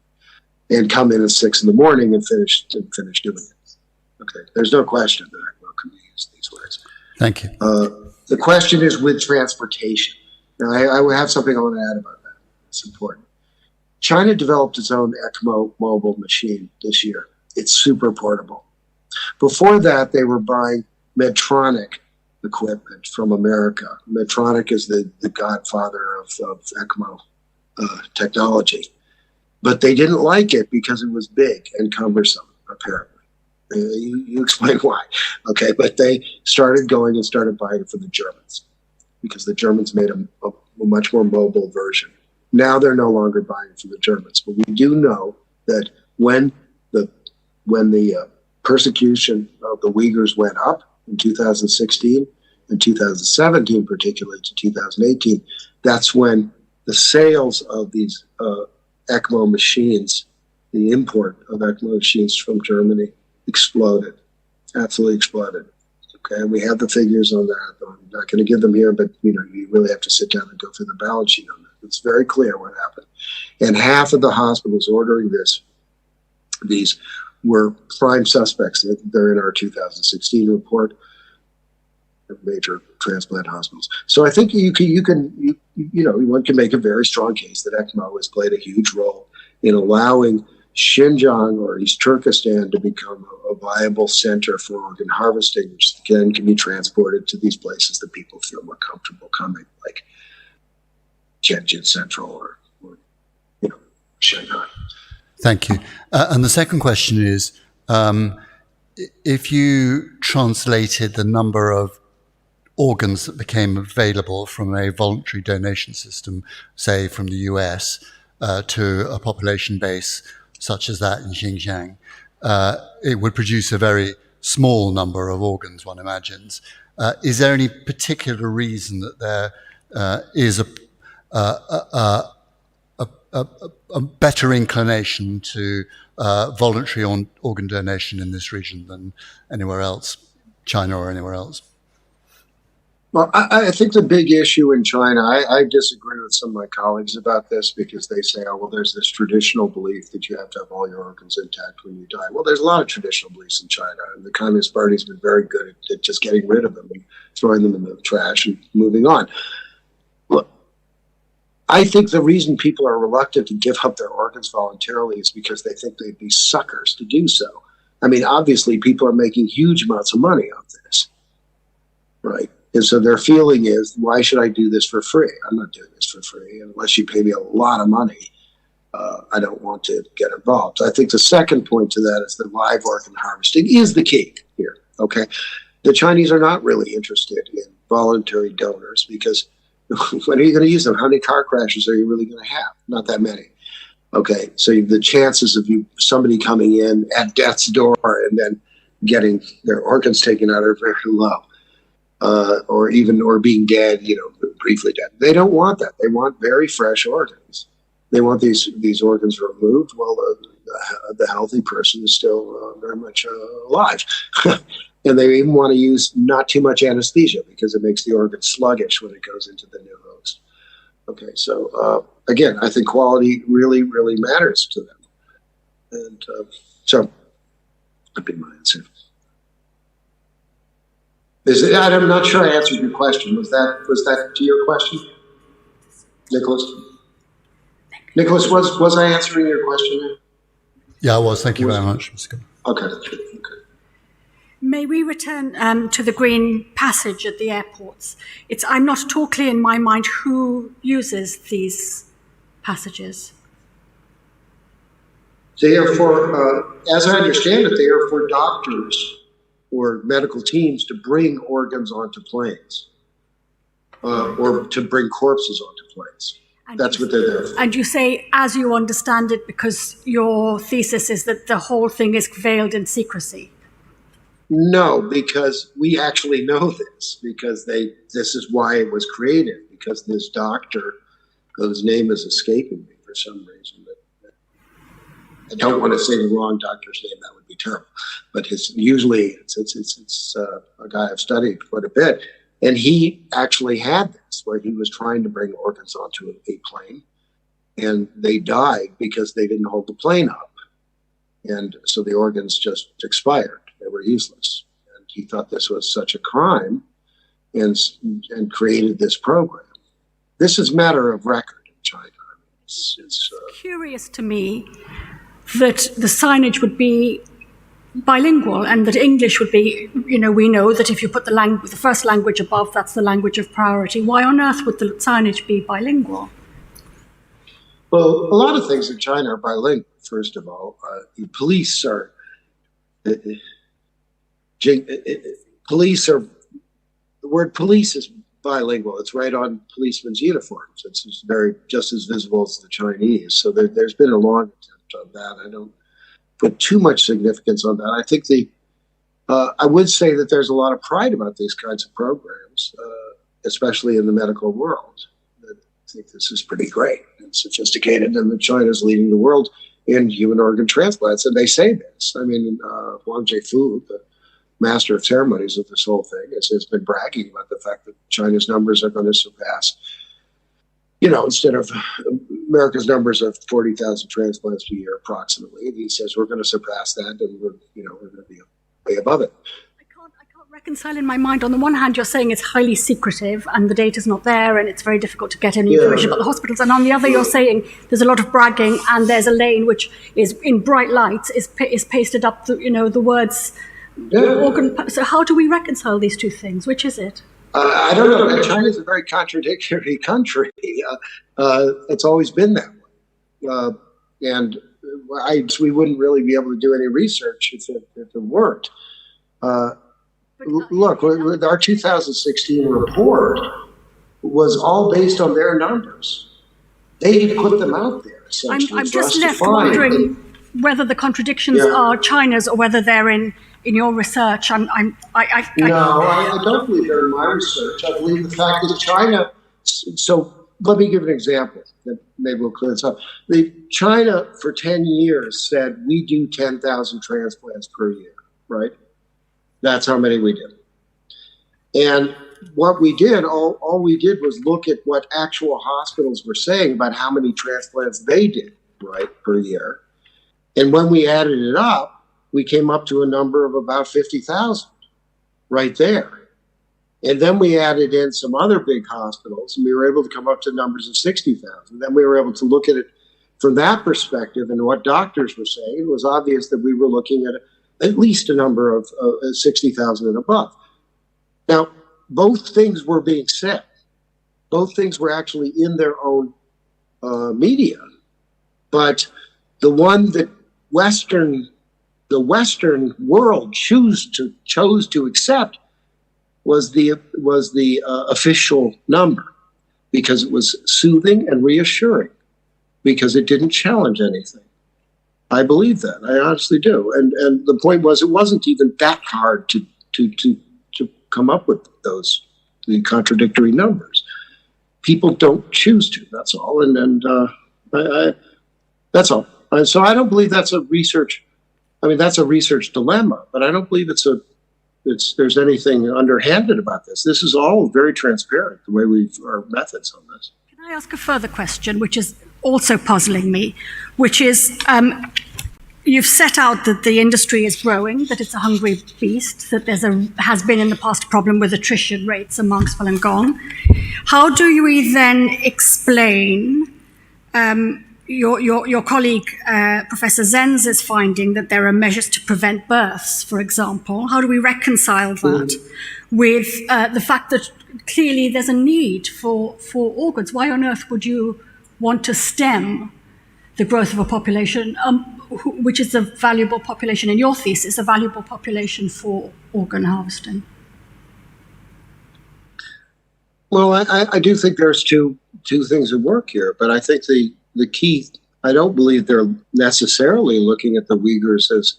and come in at six in the morning and finish and finish doing it. Okay, there's no question that ECMO can be used these ways. Thank you. Uh, the question is with transportation. Now, I, I have something I want to add about that. It's important. China developed its own ECMO mobile machine this year. It's super portable. Before that, they were buying Medtronic equipment from America. Medtronic is the, the godfather of, of ECMO uh, technology. But they didn't like it because it was big and cumbersome, apparently. Uh, you, you explain why. Okay, but they started going and started buying it from the Germans because the Germans made a, a, a much more mobile version. Now they're no longer buying from the Germans, but we do know that when the when the uh, persecution of the Uyghurs went up in two thousand sixteen and two thousand seventeen, particularly to two thousand eighteen, that's when the sales of these uh, ECMO machines, the import of ECMO machines from Germany, exploded, absolutely exploded. Okay, and we have the figures on that. I'm not going to give them here, but you know, you really have to sit down and go through the balance sheet on that. It's very clear what happened. And half of the hospitals ordering this, these were prime suspects. They're in our two thousand sixteen report. Major transplant hospitals. So I think you can, you can, you, you know, one can make a very strong case that ECMO has played a huge role in allowing Xinjiang or East Turkestan to become a, a viable center for organ harvesting, which then can be transported to these places that people feel more comfortable coming, like Tianjin Central or, or you know, Shanghai. Thank you. Uh, and the second question is, um, if you translated the number of organs that became available from a voluntary donation system, say from the U S, uh, to a population base such as that in Xinjiang, uh, it would produce a very small number of organs, one imagines. Uh, is there any particular reason that there uh, is a, uh, a, a, a, a better inclination to uh, voluntary organ donation in this region than anywhere else, China or anywhere else? Well, I, I think the big issue in China, I, I disagree with some of my colleagues about this because they say, oh, well, there's this traditional belief that you have to have all your organs intact when you die. Well, there's a lot of traditional beliefs in China, and the Communist Party's been very good at, at just getting rid of them and throwing them in the trash and moving on. Look, I think the reason people are reluctant to give up their organs voluntarily is because they think they'd be suckers to do so. I mean, obviously, people are making huge amounts of money off this, right? And so their feeling is, why should I do this for free? I'm not doing this for free. Unless you pay me a lot of money, uh, I don't want to get involved. So I think the second point to that is that live organ harvesting is the key here, okay? The Chinese are not really interested in voluntary donors because when are you going to use them? How many car crashes are you really going to have? Not that many. Okay, so the chances of you somebody coming in at death's door and then getting their organs taken out are very low, uh, or even or being dead, you know, briefly dead. They don't want that. They want very fresh organs. They want these these organs removed while the the healthy person is still uh, very much uh, alive. And they even want to use not too much anesthesia because it makes the organ sluggish when it goes into the new host. Okay, so uh, again, I think quality really, really matters to them. And uh, so that'd be my answer. Is it, I'm not sure I answered your question. Was that was that to your question, Nicholas? Nicholas, was was I answering your question? Yeah, I was. Thank you very much, Mister Okay, that's good. Okay. May we return um, to the green passage at the airports? It's, I'm not at all clear in my mind who uses these passages. They are for, uh, as I understand it, they are for doctors or medical teams to bring organs onto planes uh, or to bring corpses onto planes. That's what they're there for. And you say, as you understand it, because your thesis is that the whole thing is veiled in secrecy. No, because we actually know this, because they this is why it was created, because this doctor, whose name is escaping me for some reason, but I don't want to say the wrong doctor's name, that would be terrible. But his usually it's it's it's, it's uh, a guy I've studied quite a bit, and he actually had this where he was trying to bring organs onto a plane, and they died because they didn't hold the plane up, and so the organs just expired; they were useless. And he thought this was such a crime, and and created this program. This is matter of record in China. It's, it's uh, Curious to me that the signage would be bilingual and that English would be, you know, we know that if you put the, lang- the first language above, that's the language of priority. Why on earth would the signage be bilingual? Well, a lot of things in China are bilingual, first of all. Uh, the police are. Uh, uh, police are. The word police is bilingual. It's right on policemen's uniforms. It's, it's very just as visible as the Chinese. So there, there's been a long attempt on that. I don't put too much significance on that. I think the uh, I would say that there's a lot of pride about these kinds of programs, uh, especially in the medical world. I think this is pretty great and sophisticated, and that China's leading the world in human organ transplants. And they say this. I mean, uh, Wang Jiefu, the master of ceremonies of this whole thing, has, has been bragging about the fact that China's numbers are going to surpass you know, instead of America's numbers of forty thousand transplants a year, approximately, and he says we're going to surpass that, and we're, you know, we're going to be way above it. I can't, I can't reconcile in my mind. On the one hand, you're saying it's highly secretive and the data's not there and it's very difficult to get any information about the hospitals. And on the other, you're saying there's a lot of bragging and there's a lane which is in bright lights, is, is pasted up, the, you know, the words organ. So how do we reconcile these two things? Which is it? Uh, I don't know. China's a very contradictory country. Uh, uh, it's always been that way. Uh, and I, we wouldn't really be able to do any research if it, if it weren't. Uh, look, with our two thousand sixteen report was all based on their numbers. They put them out there. I'm, I'm just left wondering whether the contradictions yeah. are China's or whether they're in, in your research. I'm, I'm, I, I, no, I, I don't believe they're in my research. I believe the fact is China. So let me give an example that maybe will clear this up. The China for ten years said we do ten thousand transplants per year, right? That's how many we do. And what we did, all, all we did was look at what actual hospitals were saying about how many transplants they did, right, per year. And when we added it up, we came up to a number of about fifty thousand right there. And then we added in some other big hospitals, and we were able to come up to numbers of sixty thousand. Then we were able to look at it from that perspective and what doctors were saying. It was obvious that we were looking at at least a number of uh, sixty thousand and above. Now, both things were being said. Both things were actually in their own uh, media. But the one that Western, the Western world choose to, chose to accept was the, was the uh, official number because it was soothing and reassuring. because it didn't challenge anything. I believe that. I honestly do. And and the point was, it wasn't even that hard to to to to come up with those, the contradictory numbers. People don't choose to. That's all. And and uh, I, I that's all. And so I don't believe that's a research. I mean, that's a research dilemma, but I don't believe it's a it's there's anything underhanded about this. This is all very transparent, the way we've our methods on this. Can I ask a further question, which is also puzzling me, which is um, you've set out that the industry is growing, that it's a hungry beast, that there's a has been in the past a problem with attrition rates amongst Falun Gong. How do we then explain um, your, your, your colleague, uh, Professor Zenz, is finding that there are measures to prevent births, for example? How do we reconcile that with uh, the fact that clearly there's a need for, for organs? Why on earth would you want to stem the growth of a population, um, who, which is a valuable population in your thesis, a valuable population for organ harvesting? Well, I, I do think there's two two things at work here, but I think the the key. I don't believe they're necessarily looking at the Uyghurs as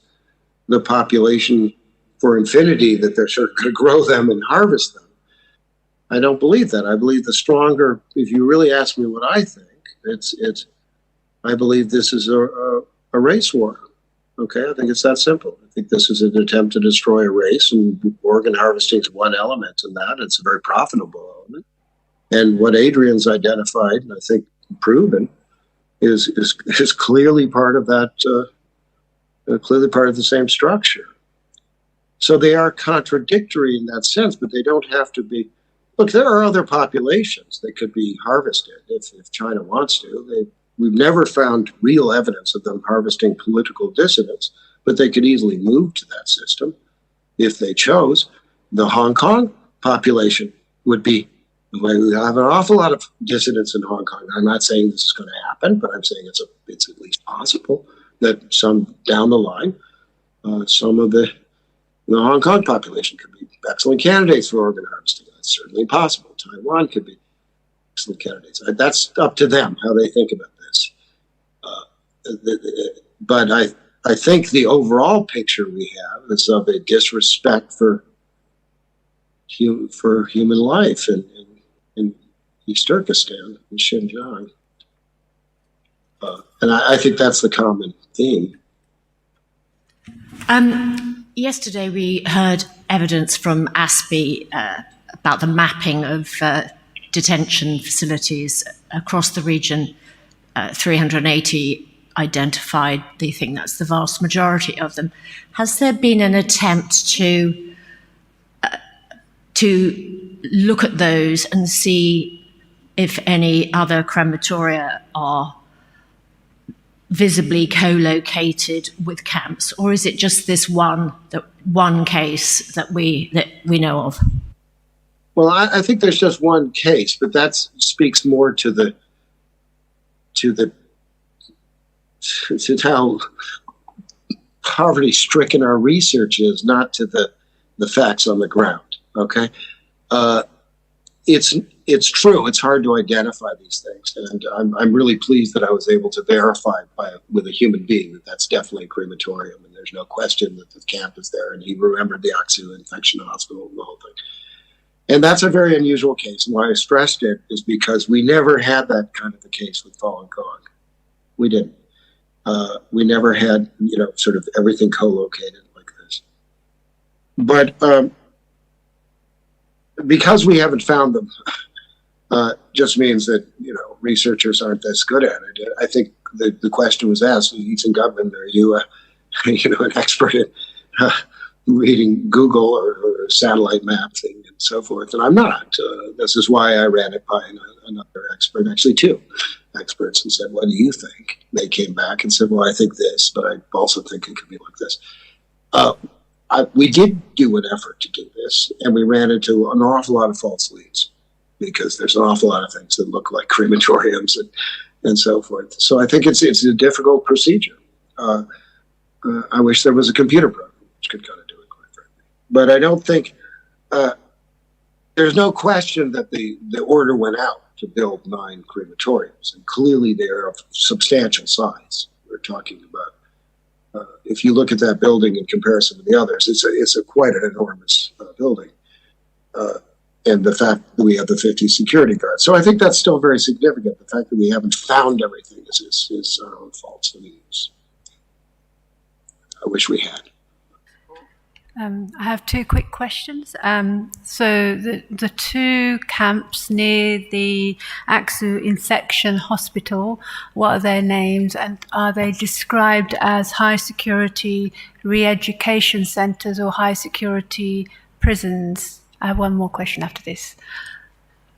the population for infinity, that they're sort of going to grow them and harvest them. I don't believe that. I believe the stronger, if you really ask me what I think, it's it's I believe this is a, a, a race war. Okay, I think it's that simple. I think this is an attempt to destroy a race, and organ harvesting is one element in that. It's a very profitable element. And what Adrian's identified, and I think proven, is is, is clearly part of that. Uh, uh, clearly part of the same structure. So they are contradictory in that sense, but they don't have to be. Look, there are other populations that could be harvested if, if China wants to. They, we've never found real evidence of them harvesting political dissidents, but they could easily move to that system if they chose. The Hong Kong population would be, we have an awful lot of dissidents in Hong Kong. I'm not saying this is going to happen, but I'm saying it's a, it's at least possible that some down the line, uh, some of the the Hong Kong population could be excellent candidates for organ harvesting. That's certainly possible. Taiwan could be excellent candidates. Uh, That's up to them how they think about this. Uh, the- the- but I, I think the overall picture we have is of a disrespect for hum, for human life in, in, in East Turkestan, in Xinjiang. Uh, and I, I think that's the common theme. Um, yesterday, we heard evidence from ASPI uh, about the mapping of uh, detention facilities across the region. Uh, three hundred eighty identified. They think that's the vast majority of them. Has there been an attempt to uh, to look at those and see if any other crematoria are visibly co-located with camps, or is it just this one that one case that we that we know of? Well, I, I think there's just one case, but that speaks more to the to the to how poverty-stricken our research is, not to the the facts on the ground. Okay, uh, it's it's true. It's hard to identify these things, and I'm I'm really pleased that I was able to verify by with a human being that that's definitely a crematorium, and there's no question that the camp is there. And he remembered the Aksu Infection Hospital and the whole thing. And that's a very unusual case. And why I stressed it is because we never had that kind of a case with Falun Gong. We didn't. Uh, we never had, you know, sort of everything co-located like this. But um, because we haven't found them, uh, just means that, you know, researchers aren't this good at it. I think the, the question was asked, Ethan Gutmann, are you a, you know, an expert in uh, reading Google or, or satellite mapping and so forth? And I'm not. Uh, this is why I ran it by an- another expert, actually two experts, and said, "What do you think?" They came back and said, "Well, I think this, but I also think it could be like this." Uh, I, we did do an effort to do this, and we ran into an awful lot of false leads because there's an awful lot of things that look like crematoriums and, and so forth. So I think it's it's a difficult procedure. Uh, uh, I wish there was a computer program which could kind of do it, quite frankly. But I don't think uh, there's no question that the, the order went out. to build nine crematoriums, and clearly they are of substantial size. We're talking about, uh, if you look at that building in comparison to the others, it's a, it's a quite an enormous, uh, building. Uh, and the fact that we have the fifty security guards. So I think that's still very significant. The fact that we haven't found everything is, is, is our own fault. I wish we had. Um, I have two quick questions. Um, so the, the two camps near the Aksu Infection Hospital, what are their names, and are they described as high security re-education centres or high security prisons? I have one more question after this.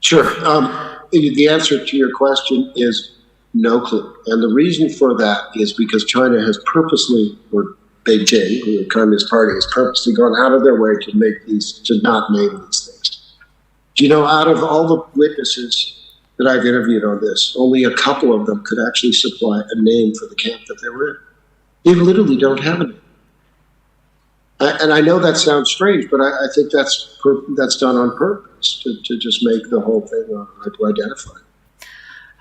Sure. Um, the answer to your question is no clue. And the reason for that is because China has purposely, or Beijing, the Communist Party, has purposely gone out of their way to make these, to not name these things. Do you know, out of all the witnesses that I've interviewed on this, only a couple of them could actually supply a name for the camp that they were in? They literally don't have a name. And I know that sounds strange, but I, I think that's per, that's done on purpose to, to just make the whole thing, uh, hard to identify.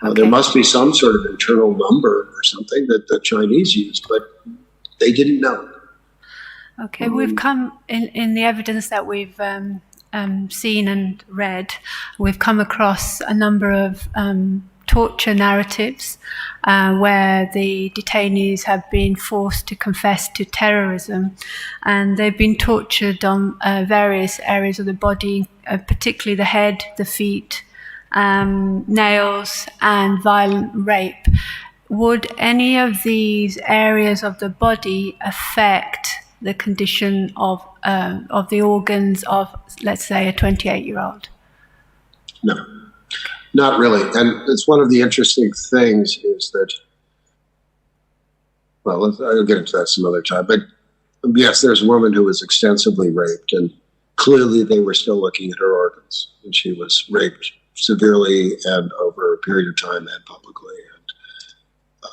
Uh, there Okay. must be some sort of internal number or something that the Chinese use, but they didn't know. Okay, we've come in, in the evidence that we've um, um, seen and read, we've come across a number of um, torture narratives uh, where the detainees have been forced to confess to terrorism, and they've been tortured on uh, various areas of the body, uh, particularly the head, the feet, um, nails, and violent rape. Would any of these areas of the body affect the condition of um, of the organs of, let's say, a twenty-eight-year-old? No, not really. And it's one of the interesting things is that, well, let's- I'll get into that some other time. But yes, there's a woman who was extensively raped, and clearly they were still looking at her organs, and she was raped severely and over a period of time and publicly. And uh,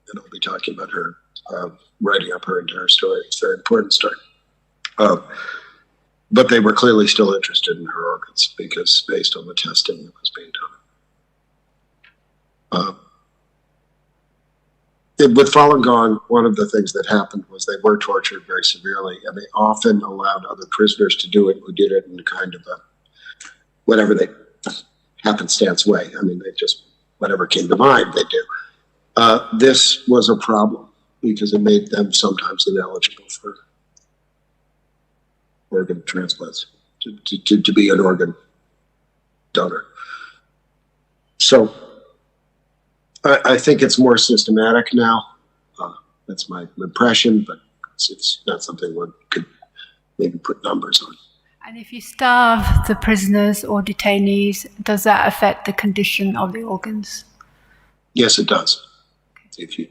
and I'll be talking about her, uh, writing up her entire story. It's a very important story. Uh, but they were clearly still interested in her organs because based on the testing that was being done. Uh, it, with Falun Gong, one of the things that happened was they were tortured very severely, and they often allowed other prisoners to do it who did it in kind of a whatever they happenstance way. I mean, they just, whatever came to mind, they do. Uh, this was a problem because it made them sometimes ineligible for organ transplants, to, to, to, to be an organ donor. So I, I think it's more systematic now. Uh, that's my impression, but it's, it's not something one could maybe put numbers on. And if you starve the prisoners or detainees, does that affect the condition of the organs? Yes, it does. If you,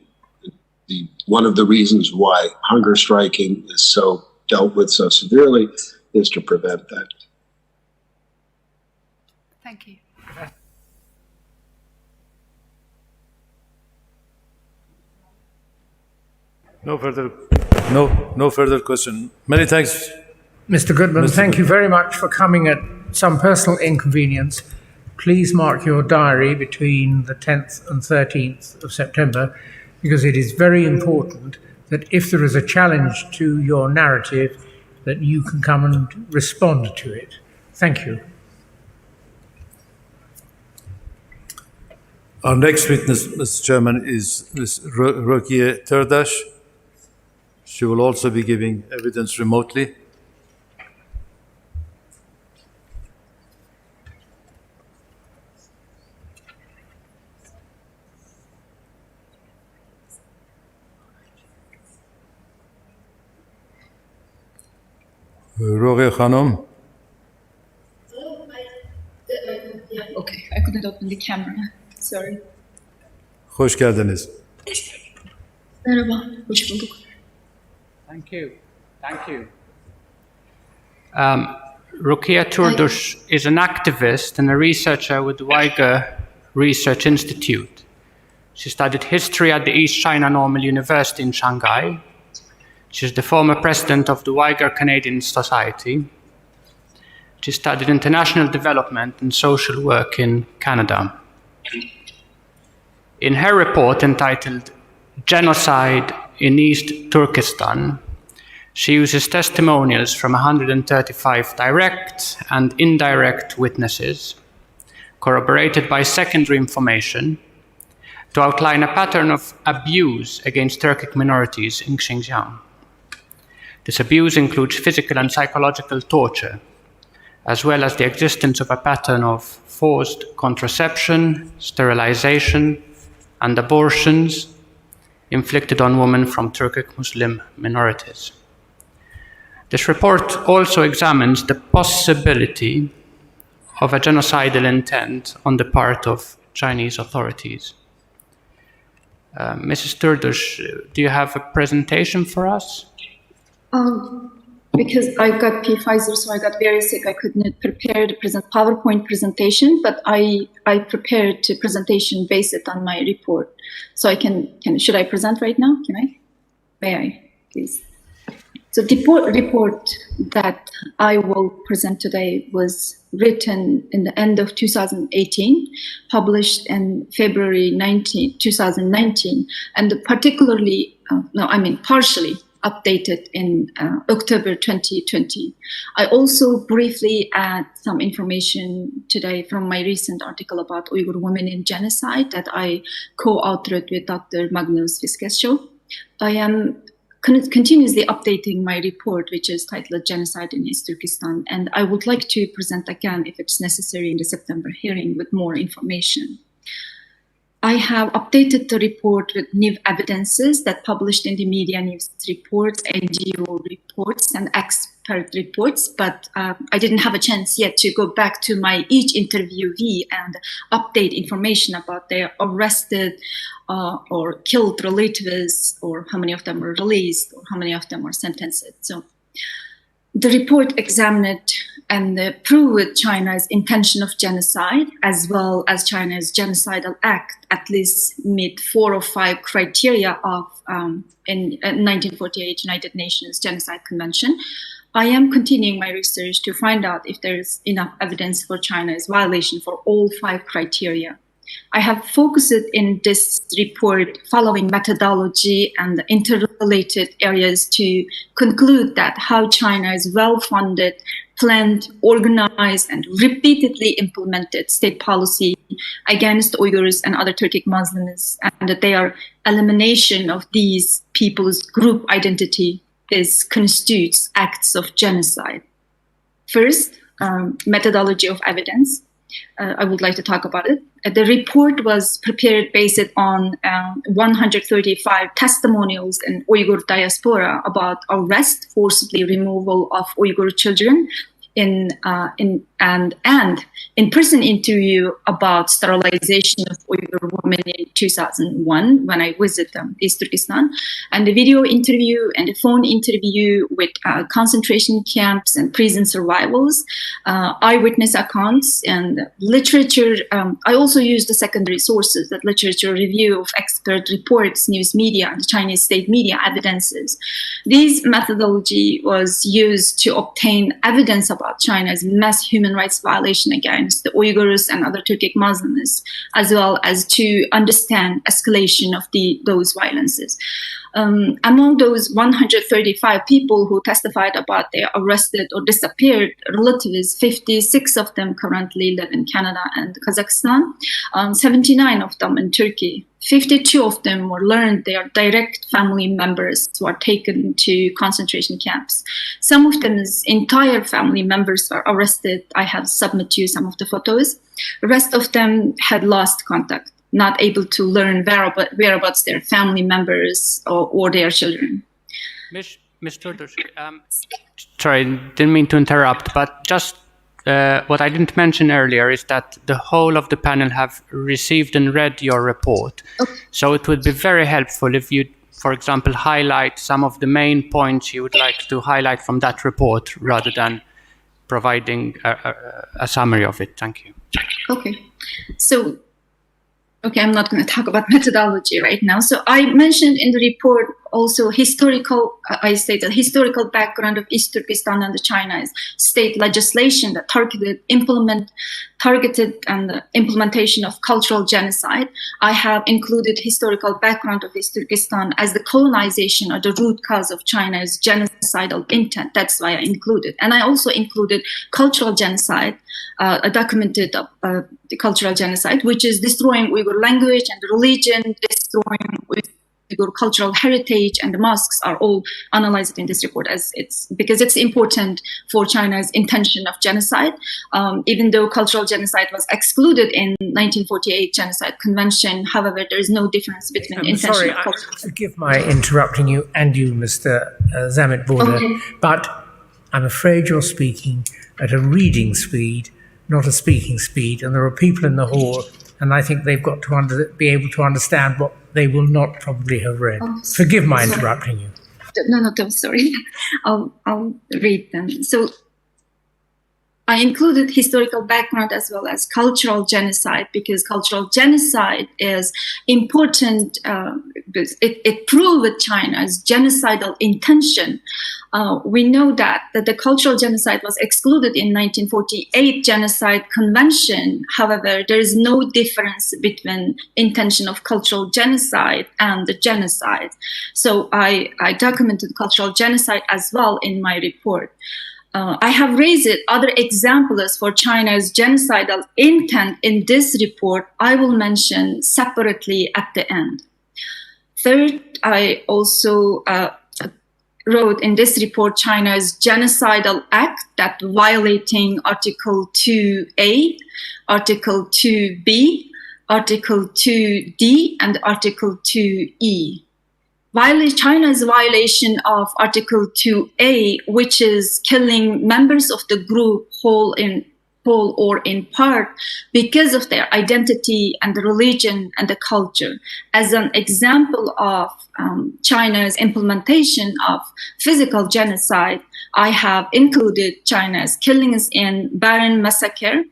the, one of the reasons why hunger striking is so dealt with so severely is to prevent that. Thank you. No further, no, no further question. Many thanks. Mister Goodman, Mister thank you Goodman. Very much for coming at some personal inconvenience. Please mark your diary between the tenth and thirteenth of September, because it is very important that if there is a challenge to your narrative, that you can come and respond to it. Thank you. Our next witness, Mister Chairman, is Miz Ro- Rokiye Terdash. She will also be giving evidence remotely. Rokiye Hanım. Okay, I couldn't open the camera. Sorry. Hoş geldiniz. Merhaba, hoş bulduk. Thank you. Thank you. Um, Rukia Turdush is an activist and a researcher with the Uyghur Research Institute. She studied history at the East China Normal University in Shanghai. She's the former president of the Uyghur Canadian Society. She studied international development and social work in Canada. In her report entitled Genocide in East Turkestan, she uses testimonials from one hundred thirty-five direct and indirect witnesses, corroborated by secondary information, to outline a pattern of abuse against Turkic minorities in Xinjiang. This abuse includes physical and psychological torture, as well as the existence of a pattern of forced contraception, sterilization, and abortions inflicted on women from Turkic Muslim minorities. This report also examines the possibility of a genocidal intent on the part of Chinese authorities. Uh, Missus Turdush, do you have a presentation for us? Um, because I got Pfizer, so I got very sick. I couldn't prepare the present PowerPoint presentation, but I I prepared the presentation based on my report. So I can can should I present right now? Can I? May I, please? So the report, report that I will present today was written in the end of two thousand eighteen, published in February nineteenth, two thousand nineteen, and particularly, uh, no, I mean partially updated in uh, October twenty twenty. I also briefly add some information today from my recent article about Uyghur women in genocide that I co-authored with Doctor Magnus Fiskesjö. I am con- continuously updating my report, which is titled Genocide in East Turkestan, and I would like to present again, if it's necessary, in the September hearing with more information. I have updated the report with new evidences that published in the media news reports, N G O reports, and expert reports, but uh, I didn't have a chance yet to go back to my each interviewee and update information about their arrested uh, or killed relatives, or how many of them were released, or how many of them were sentenced. So the report examined and uh, proved China's intention of genocide, as well as China's genocidal act, at least meet four or five criteria of um, in uh, nineteen forty-eight United Nations Genocide Convention. I am continuing my research to find out if there is enough evidence for China's violation for all five criteria. I have focused in this report following methodology and interrelated areas to conclude that how China is well funded, planned, organized, and repeatedly implemented state policy against Uyghurs and other Turkic Muslims, and that their elimination of these people's group identity is constitutes acts of genocide. First, um, methodology of evidence. Uh, I would like to talk about it. Uh, the report was prepared based on um, one hundred thirty-five testimonials in Uyghur diaspora about arrest, forcibly removal of Uyghur children in, uh, in and and in-person interview about sterilization of Uyghur women in two thousand one when I visited them, East Turkestan, and the video interview and the phone interview with uh, concentration camps and prison survivals, uh, eyewitness accounts, and literature. Um, I also used the secondary sources, that literature review of expert reports, news media, and Chinese state media evidences. This methodology was used to obtain evidence about China's mass human rights violation against the Uyghurs and other Turkic Muslims, as well as to understand escalation of the, those violences. Um, among those one hundred thirty-five people who testified about their arrested or disappeared relatives, fifty-six of them currently live in Canada and Kazakhstan, um, seventy-nine of them in Turkey. Fifty-two of them were learned they are direct family members who are taken to concentration camps. Some of them is entire family members are arrested. I have submitted you some of the photos. The rest of them had lost contact, not able to learn whereabouts, whereabouts their family members or, or their children. Miss Miss Turdush, um, sorry, didn't mean to interrupt, but just uh, what I didn't mention earlier is that the whole of the panel have received and read your report. Okay. So it would be very helpful if you, for example, highlight some of the main points you would like to highlight from that report rather than providing a, a, a summary of it. Thank you. Okay. So, okay, I'm not going to talk about methodology right now. So I mentioned in the report also historical, I stated historical background of East Turkestan and the China's state legislation that targeted implement, targeted and the implementation of cultural genocide. I have included historical background of East Turkestan as the colonization or the root cause of China's genocidal intent. That's why I included. And I also included cultural genocide, uh, a documented uh, the cultural genocide, which is destroying Uyghur language and religion, destroying Uyghur cultural heritage, and the mosques are all analyzed in this report as it's because it's important for China's intention of genocide. Um, even though cultural genocide was excluded in nineteen forty-eight Genocide Convention, however, there is no difference between I'm intention sorry, of I, cultural. Forgive my interrupting you and you, Mister Uh, Zamit Border, okay. But I'm afraid you're speaking at a reading speed, not a speaking speed, and there are people in the hall, and I think they've got to under, be able to understand what they will not probably have read. Oh, forgive my sorry. Interrupting you. No, no, don't sorry. I'll, I'll read them. So I included historical background as well as cultural genocide because cultural genocide is important. Uh, it, it proved China's genocidal intention. Uh, we know that, that the cultural genocide was excluded in nineteen forty-eight Genocide Convention. However, there is no difference between intention of cultural genocide and the genocide. So I, I documented cultural genocide as well in my report. Uh, I have raised other examples for China's genocidal intent in this report. I will mention separately at the end. Third, I also uh, wrote in this report China's genocidal act that violating Article two A, Article two B, Article two D, and Article two E. Viola- China's violation of Article two A, which is killing members of the group whole in whole or in part because of their identity and the religion and the culture. As an example of um, China's implementation of physical genocide, I have included China's killings in Baran massacre,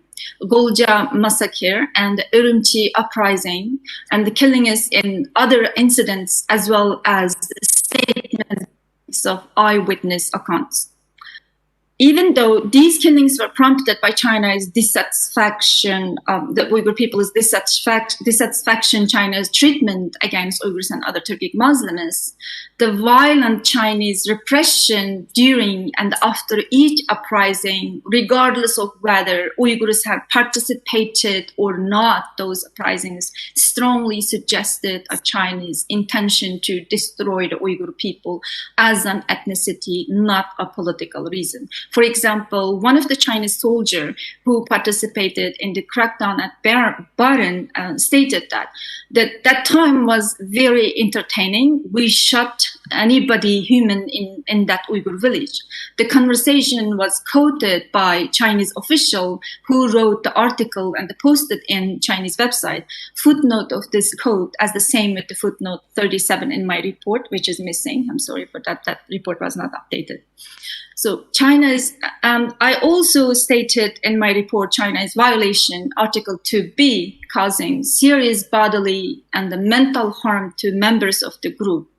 Golja massacre, and Urumqi uprising, and the killings in other incidents, as well as statements of eyewitness accounts. Even though these killings were prompted by China's dissatisfaction, um, the Uyghur people's dissatisfac- dissatisfaction China's treatment against Uyghurs and other Turkic Muslims, the violent Chinese repression during and after each uprising, regardless of whether Uyghurs had participated or not those uprisings, strongly suggested a Chinese intention to destroy the Uyghur people as an ethnicity, not a political reason. For example, one of the Chinese soldiers who participated in the crackdown at Bar- Baran uh, stated that, that that time was very entertaining. We shot anybody human in, in that Uyghur village. The conversation was quoted by Chinese official who wrote the article and posted in Chinese website. Footnote of this quote as the same with the footnote thirty-seven in my report, which is missing. I'm sorry for that. That report was not updated. So China is, um, I also stated in my report, China is violation Article two B, causing serious bodily and the mental harm to members of the group.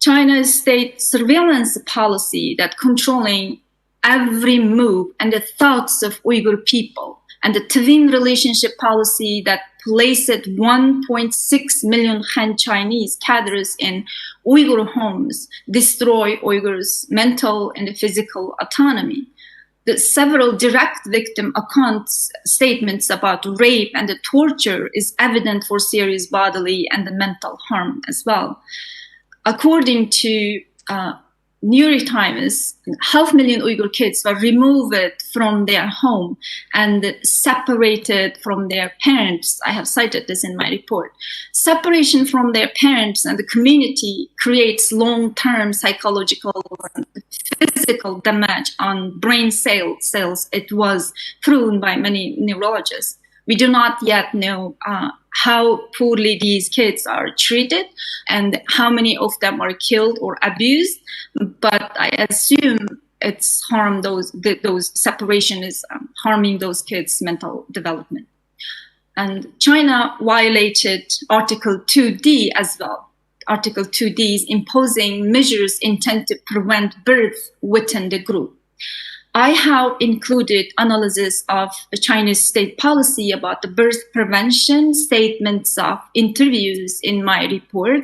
China's state surveillance policy that controlling every move and the thoughts of Uyghur people, and the twin relationship policy that placed one point six million Han Chinese cadres in Uyghur homes, destroy Uyghurs' mental and physical autonomy. The several direct victim accounts, statements about rape and the torture is evident for serious bodily and the mental harm as well. According to uh, New York Times, half million Uyghur kids were removed from their home and separated from their parents. I have cited this in my report. Separation from their parents and the community creates long-term psychological and physical damage on brain cell cells. It was proven by many neurologists. We do not yet know uh, how poorly these kids are treated and how many of them are killed or abused, but I assume it's harm those th- those separation is um, harming those kids' mental development. And China violated Article two D as well. Article two D's imposing measures intended to prevent birth within the group. I have included analysis of China's state policy about the birth prevention, statements of interviews in my report.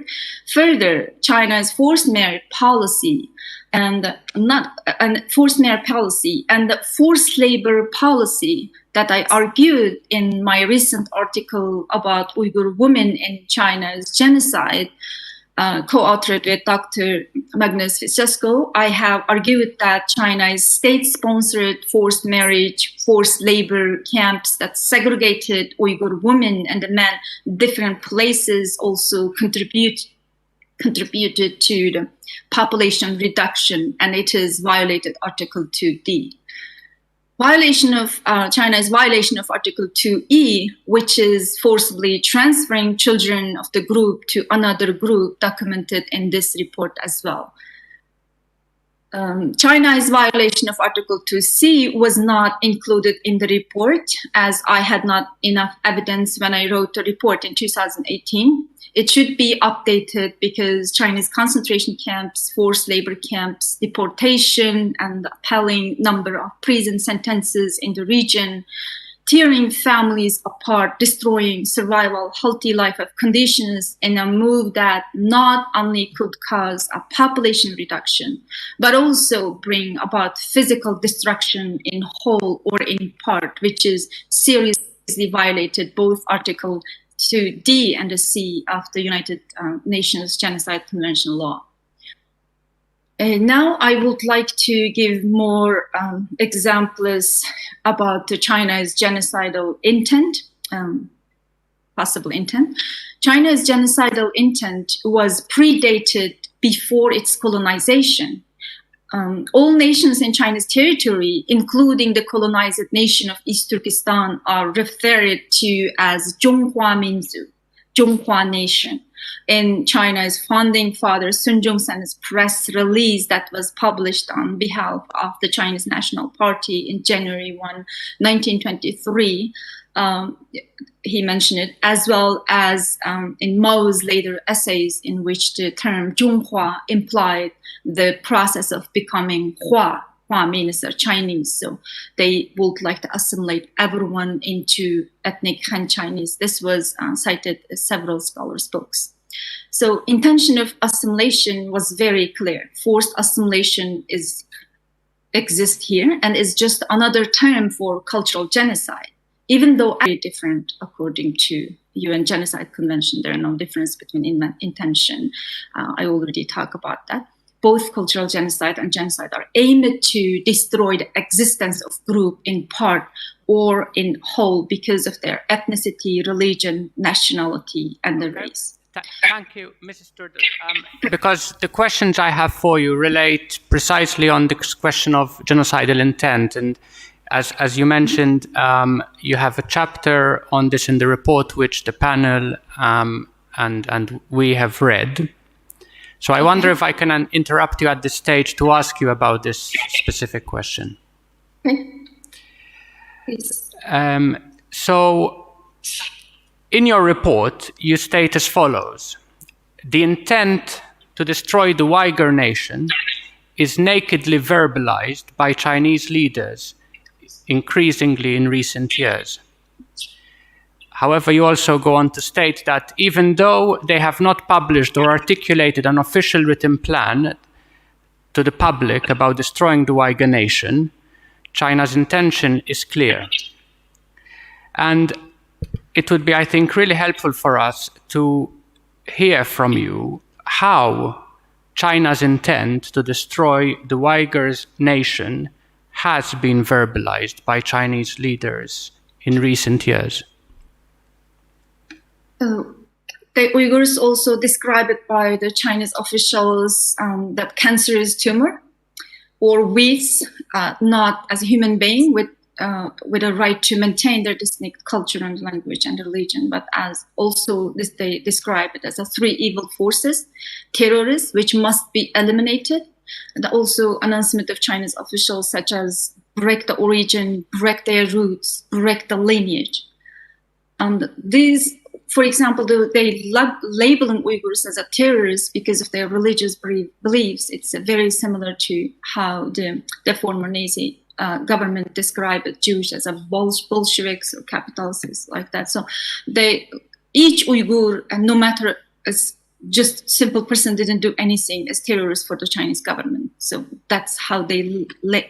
Further, China's forced marriage policy and not and forced marriage policy and the forced labor policy that I argued in my recent article about Uyghur women in China's genocide, uh, co-authored with Doctor Magnus Fitzgerald, I have argued that China's state-sponsored forced marriage, forced labor camps that segregated Uyghur women and men in different places also contribute contributed to the population reduction, and it has violated Article two D. Violation of uh, China's violation of Article two E, which is forcibly transferring children of the group to another group, documented in this report as well. Um, China's violation of Article two C was not included in the report, as I had not enough evidence when I wrote the report in two thousand eighteen. It should be updated because Chinese concentration camps, forced labor camps, deportation, and the appalling number of prison sentences in the region, tearing families apart, destroying survival, healthy life of conditions in a move that not only could cause a population reduction, but also bring about physical destruction in whole or in part, which is seriously violated both Article two D and the C of the United uh, Nations Genocide Convention law. Uh, now I would like to give more um, examples about the China's genocidal intent, um, possible intent. China's genocidal intent was predated before its colonization. Um, all nations in China's territory, including the colonized nation of East Turkestan, are referred to as 中华民族, 中华 nation. In China's founding father Sun Yat-sen's press release that was published on behalf of the Chinese National Party in January one, nineteen twenty-three, um, he mentioned it, as well as um, in Mao's later essays in which the term 中华 implied the process of becoming 华. 华 means they're Chinese, so they would like to assimilate everyone into ethnic Han Chinese. This was uh, cited in several scholars' books. So intention of assimilation was very clear. Forced assimilation is exists here and is just another term for cultural genocide, even though very different according to U N Genocide Convention. There are no difference between in- intention. Uh, I already talked about that. Both cultural genocide and genocide are aimed to destroy the existence of group in part or in whole because of their ethnicity, religion, nationality, and the race. Th- thank you, Missus Turtle. Um, because the questions I have for you relate precisely on this question of genocidal intent, and as as you mentioned, um, you have a chapter on this in the report, which the panel um, and and we have read. So I wonder if I can uh, interrupt you at this stage to ask you about this specific question. Please. Um, so, in your report, you state as follows: the intent to destroy the Uyghur nation is nakedly verbalized by Chinese leaders increasingly in recent years. However, you also go on to state that even though they have not published or articulated an official written plan to the public about destroying the Uyghur nation, China's intention is clear. And it would be, I think, really helpful for us to hear from you how China's intent to destroy the Uyghur nation has been verbalized by Chinese leaders in recent years. Uh, the Uyghurs also describe it by the Chinese officials um, that cancerous tumor or with uh, not as a human being with uh, with a right to maintain their distinct culture and language and religion, but as also this, they describe it as a three evil forces, terrorists, which must be eliminated, and also announcement of China's officials such as break the origin, break their roots, break the lineage. And these for example, the, they lab- labeling Uyghurs as a terrorist because of their religious belief- beliefs. It's uh, very similar to how the, the former Nazi uh, government described Jews as a Bol- Bolsheviks or capitalists like that. So they, each Uyghur, and no matter as just simple person didn't do anything as terrorists for the Chinese government. So that's how they la-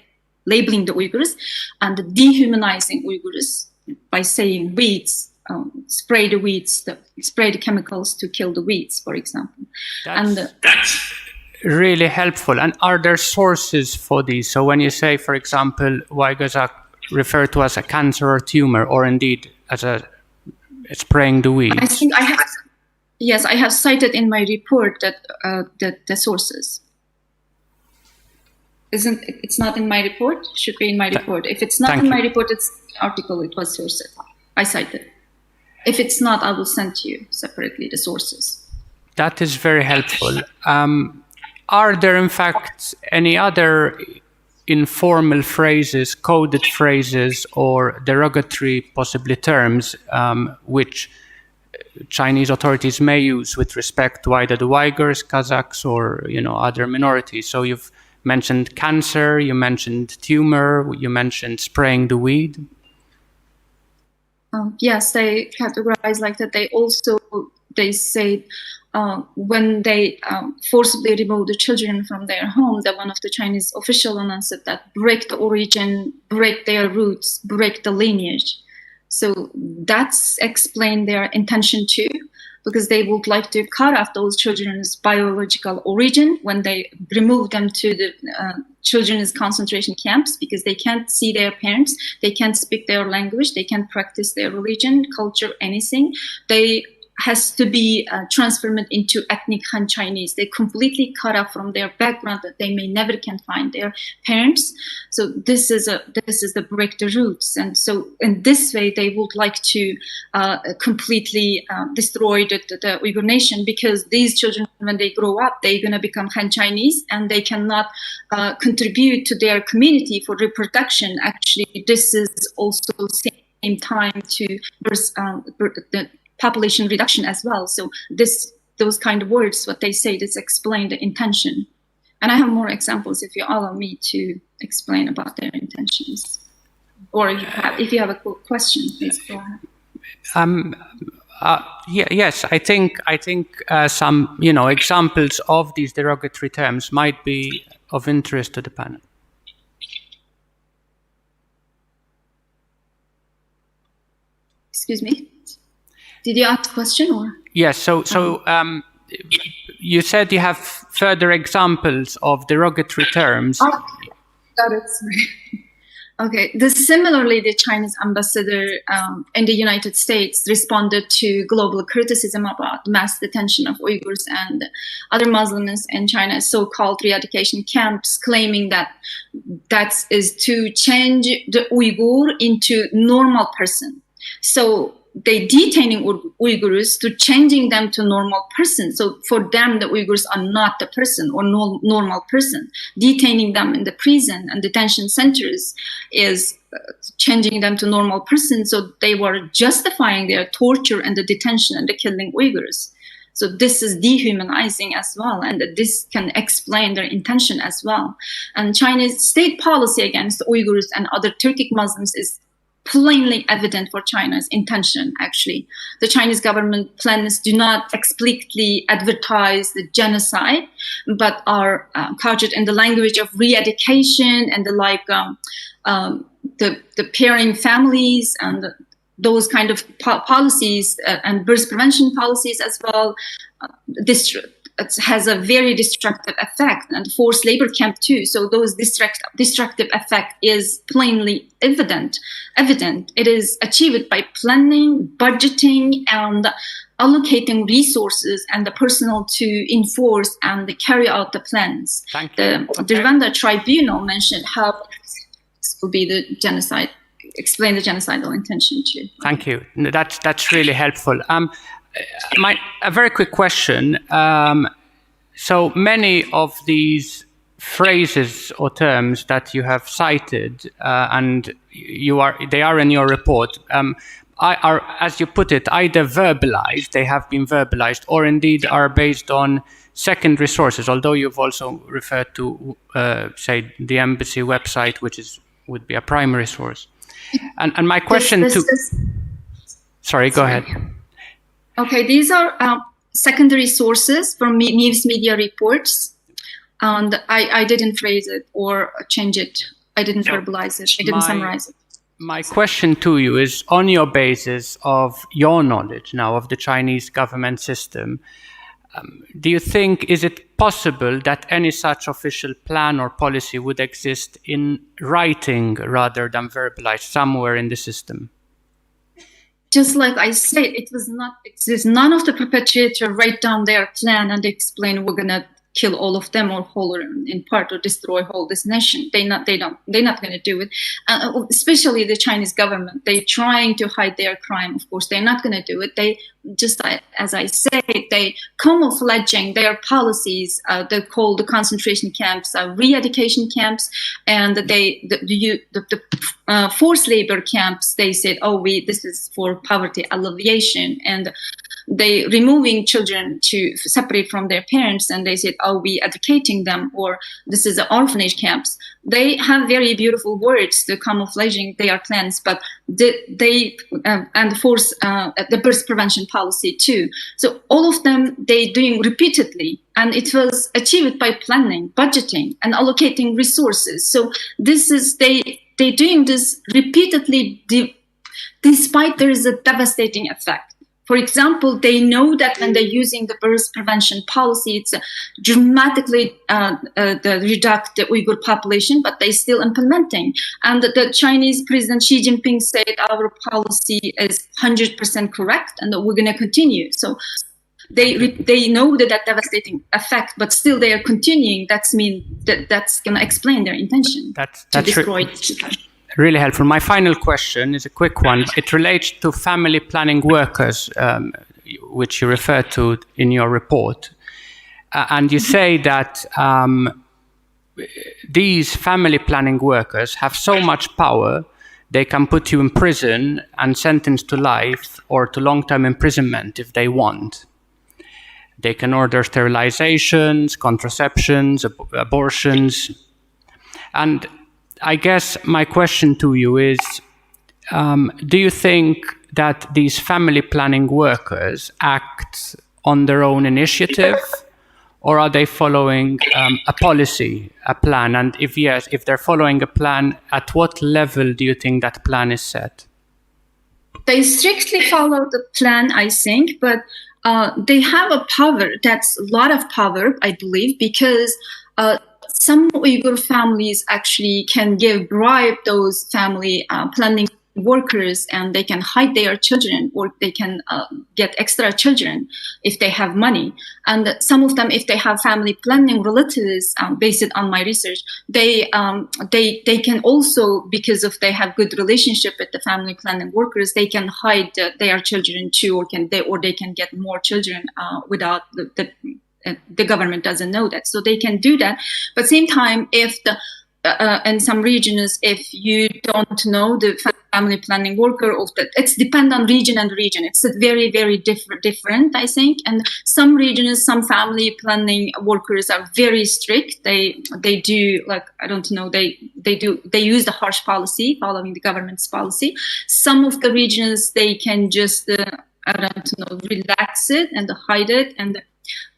labeling the Uyghurs and dehumanizing Uyghurs by saying weeds, um, spray the weeds, the, spray the chemicals to kill the weeds, for example. That's, and uh, that's really helpful. And are there sources for these? So when you say, for example, Uyghurs are referred to as a cancer or tumor, or indeed as a spraying the weeds. I think I have, yes, I have cited in my report that uh, the, the sources. Isn't it's not in my report? Should be in my report. If it's not in my report, it's article. It was sourced. I cited. If it's not, I will send to you separately the sources. That is very helpful. Um, are there, in fact, any other informal phrases, coded phrases, or derogatory, possibly, terms um, which Chinese authorities may use with respect to either the Uyghurs, Kazakhs, or you know other minorities? So you've mentioned cancer, you mentioned tumor, you mentioned spraying the weed. Um, yes, they categorize like that. They also they say uh, when they um, forcibly remove the children from their home, that one of the Chinese official announced that break the origin, break their roots, break the lineage. So that's explain their intention too, because they would like to cut off those children's biological origin when they remove them to the uh, children's concentration camps, because they can't see their parents, they can't speak their language, they can't practice their religion, culture, anything. They has to be uh, transformed into ethnic Han Chinese. They completely cut off from their background that they may never can find their parents. So this is a this is the break the roots. And so in this way, they would like to uh, completely uh, destroy the, the, the Uyghur nation, because these children, when they grow up, they're going to become Han Chinese, and they cannot uh, contribute to their community for reproduction. Actually, this is also same time to um, the population reduction as well. So this, those kind of words, what they say, this explain the intention. And I have more examples if you allow me to explain about their intentions. Or if you have, if you have a question, please go ahead. Um, uh, yeah, yes, I think I think uh, some you know examples of these derogatory terms might be of interest to the panel. Excuse me. Did you ask a question or? Yes. So, so um, you said you have further examples of derogatory terms. Oh, got it. Sorry. Okay. This similarly, the Chinese ambassador um, in the United States responded to global criticism about mass detention of Uyghurs and other Muslims in China's so-called re-education camps, claiming that that is to change the Uyghur into normal person. So they detaining Uyghurs to changing them to normal person. So for them, the Uyghurs are not the person or no, normal person. Detaining them in the prison and detention centers is uh, changing them to normal person. So they were justifying their torture and the detention and the killing Uyghurs. So this is dehumanizing as well, and this can explain their intention as well. And China's state policy against Uyghurs and other Turkic Muslims is plainly evident for China's intention, actually. The Chinese government plans do not explicitly advertise the genocide, but are uh, couched in the language of re-education and the like, um, um, the, the pairing families and the, those kind of po- policies uh, and birth prevention policies as well. Uh, this has a very destructive effect, and forced labor camp too. So those destruct- destructive effect is plainly evident. Evident. It is achieved by planning, budgeting, and allocating resources and the personnel to enforce and carry out the plans. Thank you. The, the Rwanda Tribunal mentioned how this will be the genocide. Explain the genocidal intention too. Thank you. That's that's really helpful. Um, my a very quick question. Um, so many of these phrases or terms that you have cited, uh, and you are they are in your report. Um, I are, as you put it, either verbalized, they have been verbalized, or indeed are based on secondary sources, although you've also referred to, uh, say, the embassy website, which is, would be a primary source. And, and my question This- to... this- Sorry, go ahead. Okay, these are um, secondary sources from me- news media reports, and I, I didn't phrase it or change it. I didn't No. verbalize it. I didn't My- summarize it. My question to you is, on your basis of your knowledge now of the Chinese government system, um, do you think, is it possible that any such official plan or policy would exist in writing rather than verbalized somewhere in the system? Just like I said, it was not exist. None of the perpetrator write down their plan and explain, "We're gonna kill all of them or whole or in part or destroy whole this nation." They not they don't they're not gonna do it. Uh, especially the Chinese government, they trying to hide their crime. Of course, they're not gonna do it. They just, I- as I said, they camouflaging their policies. Uh, they call the concentration camps uh, re-education camps, and they the the, you- the, the uh, forced labor camps. They said, "Oh, we this is for poverty alleviation," and they removing children to separate from their parents, and they said, "Oh, we educating them," or, "This is the orphanage camps." They have very beautiful words, the camouflaging their plans, but they, they um, and force uh, the birth prevention policy too. So all of them they doing repeatedly, and it was achieved by planning, budgeting, and allocating resources. So this is they they doing this repeatedly, de- despite there is a devastating effect. For example, they know that when they're using the birth prevention policy, it's dramatically uh, uh, the reduct the Uyghur population, but they still implementing. And the Chinese President Xi Jinping said our policy is hundred percent correct, and we're going to continue. So they re- they know that that devastating effect, but still they are continuing. That's mean that that's going to explain their intention That's to that's re- destroy Tibet. Really helpful. My final question is a quick one. It relates to family planning workers, um, which you refer to in your report. Uh, and you say that um, these family planning workers have so much power, they can put you in prison and sentence to life or to long term imprisonment if they want. They can order sterilizations, contraceptions, ab- abortions. And I guess my question to you is, um, do you think that these family planning workers act on their own initiative, or are they following um, a policy, a plan? And if yes, if they're following a plan, at what level do you think that plan is set? They strictly follow the plan, I think, but uh, they have a power that's a lot of power, I believe, because uh, some Uyghur families actually can give bribe those family uh, planning workers, and they can hide their children, or they can uh, get extra children if they have money. And some of them, if they have family planning relatives, um, based on my research, they um, they they can also, because of they have good relationship with the family planning workers, they can hide uh, their children too, or can they or they can get more children uh, without the, the uh, the government doesn't know that, so they can do that. But same time, if the uh, uh, in some regions, if you don't know the family planning worker, of the, it's depend on region and region. It's a very, very different, different, I think. And some regions, some family planning workers are very strict. They they do, like, I don't know, they they do they use the harsh policy, following the government's policy. Some of the regions, they can just uh, I don't know, relax it and hide it, and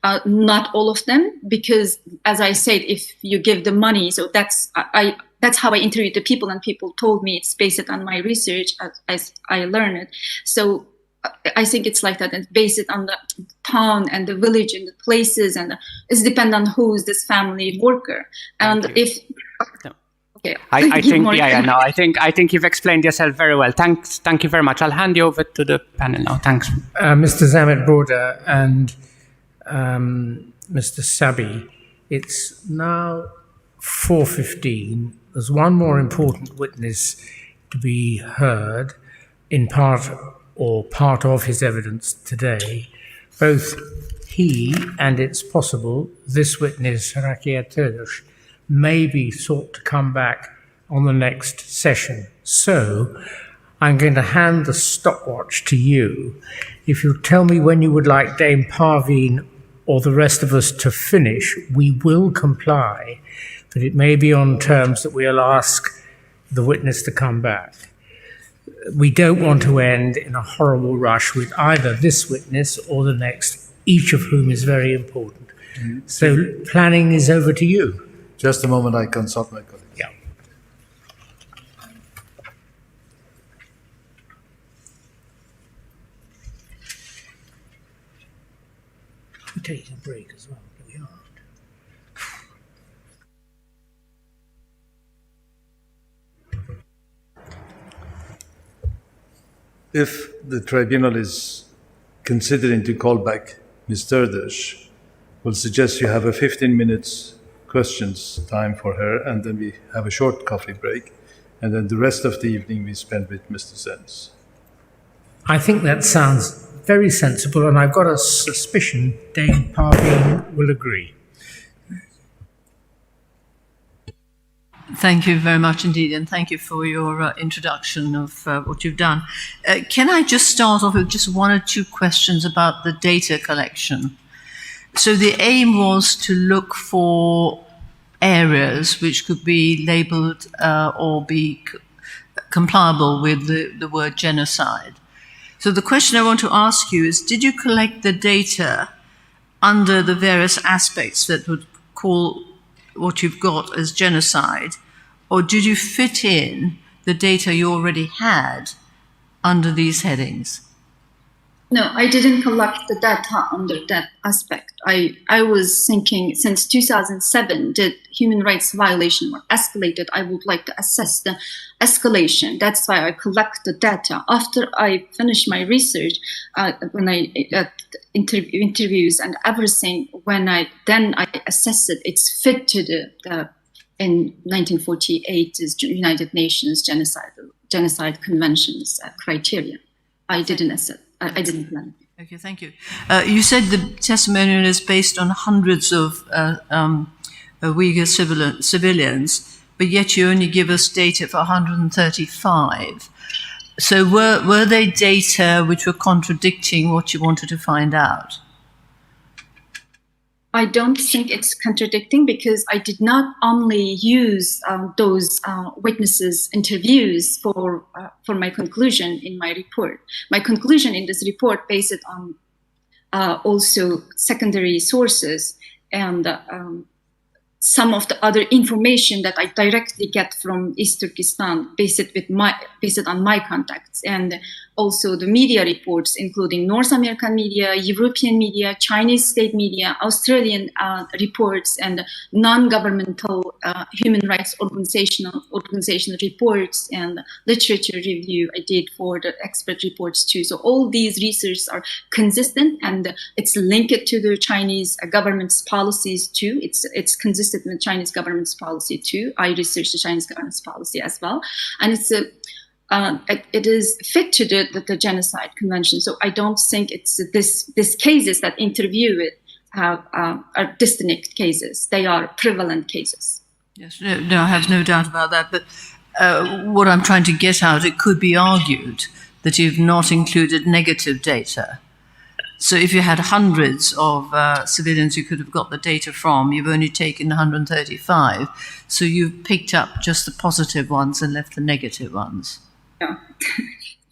uh, not all of them, because, as I said, if you give the money, so that's I, I that's how I interviewed the people, and people told me it's based on my research as, as I learned it. So I- I think it's like that, and based on the town and the village and the places, and it's depend on who's this family worker. And Thank you. If No. Okay, I, I give think, more yeah, yeah, time. No, I think, I think you've explained yourself very well. Thanks, thank you very much. I'll hand you over to the panel now. Thanks. Uh, Mister Zammit Broder and um, Mister Sabi, it's now four fifteen. There's one more important witness to be heard in part or part of his evidence today. Both he and, it's possible, this witness, Rakia Turdush, may be sought to come back on the next session. So I'm going to hand the stopwatch to you. If you tell me when you would like Dame Parveen or the rest of us to finish, we will comply, but it may be on terms that we'll ask the witness to come back. We don't want to end in a horrible rush with either this witness or the next, each of whom is very important. So planning is over to you. Just a moment, I consult my colleagues. Yeah. We're taking a break as well. We are. If the tribunal is considering to call back Miz Terdish, we'll suggest you have a fifteen minutes questions time for her, and then we have a short coffee break, and then the rest of the evening we spend with Mister Zenz. I think that sounds very sensible, and I've got a suspicion Dame Parveen will agree. Thank you very much indeed, and thank you for your uh, introduction of uh, what you've done. Uh, can I just start off with just one or two questions about the data collection? So the aim was to look for areas which could be labeled uh, or be c- compliable with the, the word genocide. So the question I want to ask you is, did you collect the data under the various aspects that would call what you've got as genocide, or did you fit in the data you already had under these headings? No, I didn't collect the data under that aspect. I, I was thinking since two thousand seven, did human rights violation were escalated? I would like to assess the escalation. That's why I collect the data. After I finish my research, uh, when I uh, interview interviews and everything, when I then I assess it, it's fit to the, the in nineteen forty-eight is United Nations genocide genocide conventions uh, criteria. I didn't assess. I, I didn't plan. Okay, thank you. Uh, you said the testimonial is based on hundreds of uh, um, uh, Uyghur civil- civilians, but yet you only give us data for one hundred thirty-five. So were were they data which were contradicting what you wanted to find out? I don't think it's contradicting because I did not only use um, those uh, witnesses' interviews for uh, for my conclusion in my report. My conclusion in this report based on uh, also secondary sources and um, some of the other information that I directly get from East Turkestan, based with my based on my contacts, and also the media reports, including North American media, European media, Chinese state media, Australian uh, reports, and non-governmental uh, human rights organizational organizational reports and literature review I did for the expert reports too. So all these researches are consistent, and it's linked to the Chinese uh, government's policies too. It's it's consistent with Chinese government's policy too. I researched the Chinese government's policy as well, and it's a uh, it, it is fit to the, the, the genocide convention. So I don't think it's this this cases that interviewed have uh, are distinct cases. They are prevalent cases. Yes, no, no, I have no doubt about that. But uh, what I'm trying to get out, it could be argued that you've not included negative data. So if you had hundreds of uh, civilians you could have got the data from, you've only taken one hundred thirty-five. So you've picked up just the positive ones and left the negative ones. Yeah. one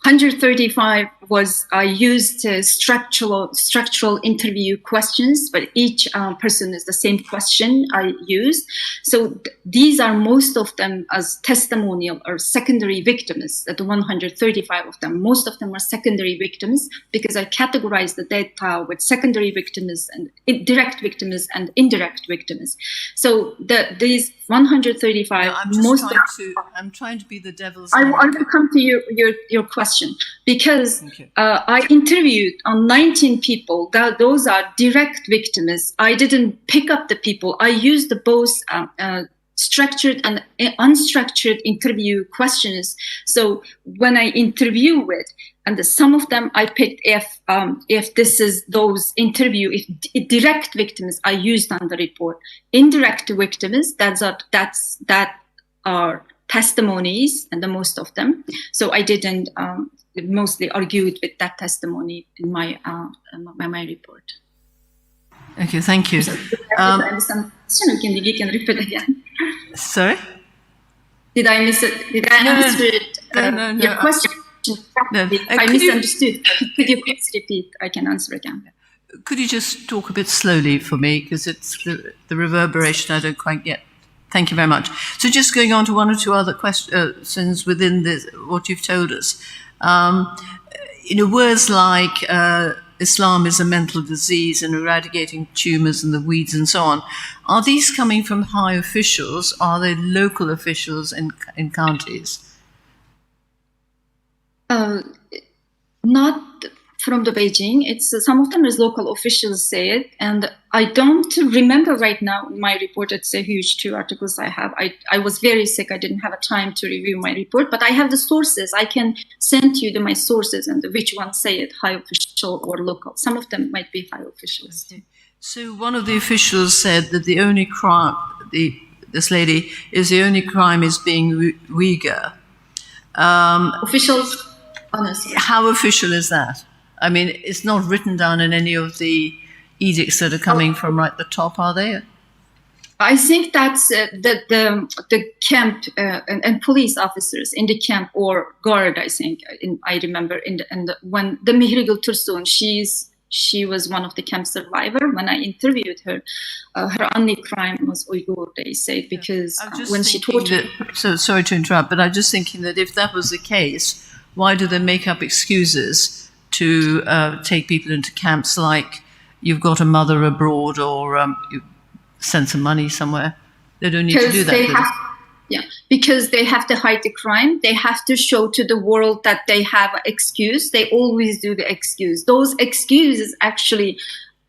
hundred thirty-five was I used uh, structural structural interview questions, but each uh, person is the same question I used. So th- these are most of them as testimonial or secondary victims. That one hundred thirty-five of them, most of them are secondary victims because I categorize the data with secondary victims and in- direct victims and indirect victims. So the, these one hundred thirty-five, I'm just most trying of to. I'm trying to be the devil's. I, I advocate. Will come to your, your, your question because Okay. uh, I interviewed on nineteen people. That, those are direct victims. I didn't pick up the people. I used the both uh, uh, structured and uh, unstructured interview questions. So when I interview with, and the, some of them I picked if um, if this is those interview if d- direct victims I used on the report. Indirect victims, that's a, that's that are testimonies, and the most of them. So I didn't um, mostly argued with that testimony in my uh, my, my report. Okay, thank you. So, um, I understand the question. Can you can repeat again? Sorry? Did I miss it? Did I No, no, understood no, uh, no, no. Your question? No. If Uh, I could you- misunderstood, could, could you please repeat? I can answer again. Could you just talk a bit slowly for me, because it's the, the reverberation I don't quite get. Thank you very much. So just going on to one or two other questions within this, what you've told us. Um, you know, words like uh, Islam is a mental disease and eradicating tumors and the weeds and so on. Are these coming from high officials? Are they local officials in, in counties? Uh, not from the Beijing. It's uh, some of them is local officials say it, and I don't remember right now in my report. It's a huge two articles I have. I, I was very sick. I didn't have a time to review my report, but I have the sources. I can send you the, my sources and which ones say it, high official or local. Some of them might be high officials. So one of the officials said that the only crime, the this lady is the only crime is being Ui- Uyghur. Um, Officials, honestly. How official is that? I mean, it's not written down in any of the edicts that are coming from right the top, are they? I think that's uh, the, the the camp uh, and, and police officers in the camp or guard. I think in, I remember in the, in the when the Mihrigul Tursun, she's she was one of the camp survivor. When I interviewed her, uh, her only crime was Uyghur. They said because I'm uh, just when she thinking tortured. That, so sorry to interrupt, but I'm just thinking that if that was the case, why do they make up excuses to uh, take people into camps like you've got a mother abroad or um, you send some money somewhere? They don't need to do Because that. They do they? Have, yeah, because they have to hide the crime. They have to show to the world that they have an excuse. They always do the excuse. Those excuses actually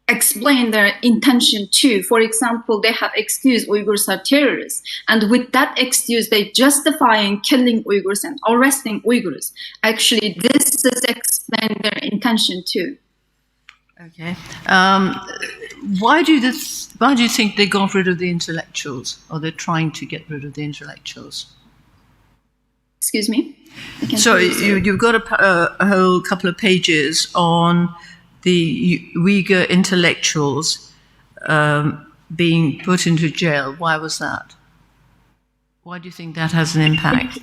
explain their intention too. For example, they have excuse Uyghurs are terrorists, and with that excuse, they justifying killing Uyghurs and arresting Uyghurs. Actually, this is explain their intention too. Okay. Um, why do this? Why do you think they got rid of the intellectuals, or they're trying to get rid of the intellectuals? Excuse me. I can't Sorry, hear you. You, you've got a, pa- uh, a whole couple of pages on the Uyghur intellectuals um, being put into jail. Why was that? Why do you think that has an impact?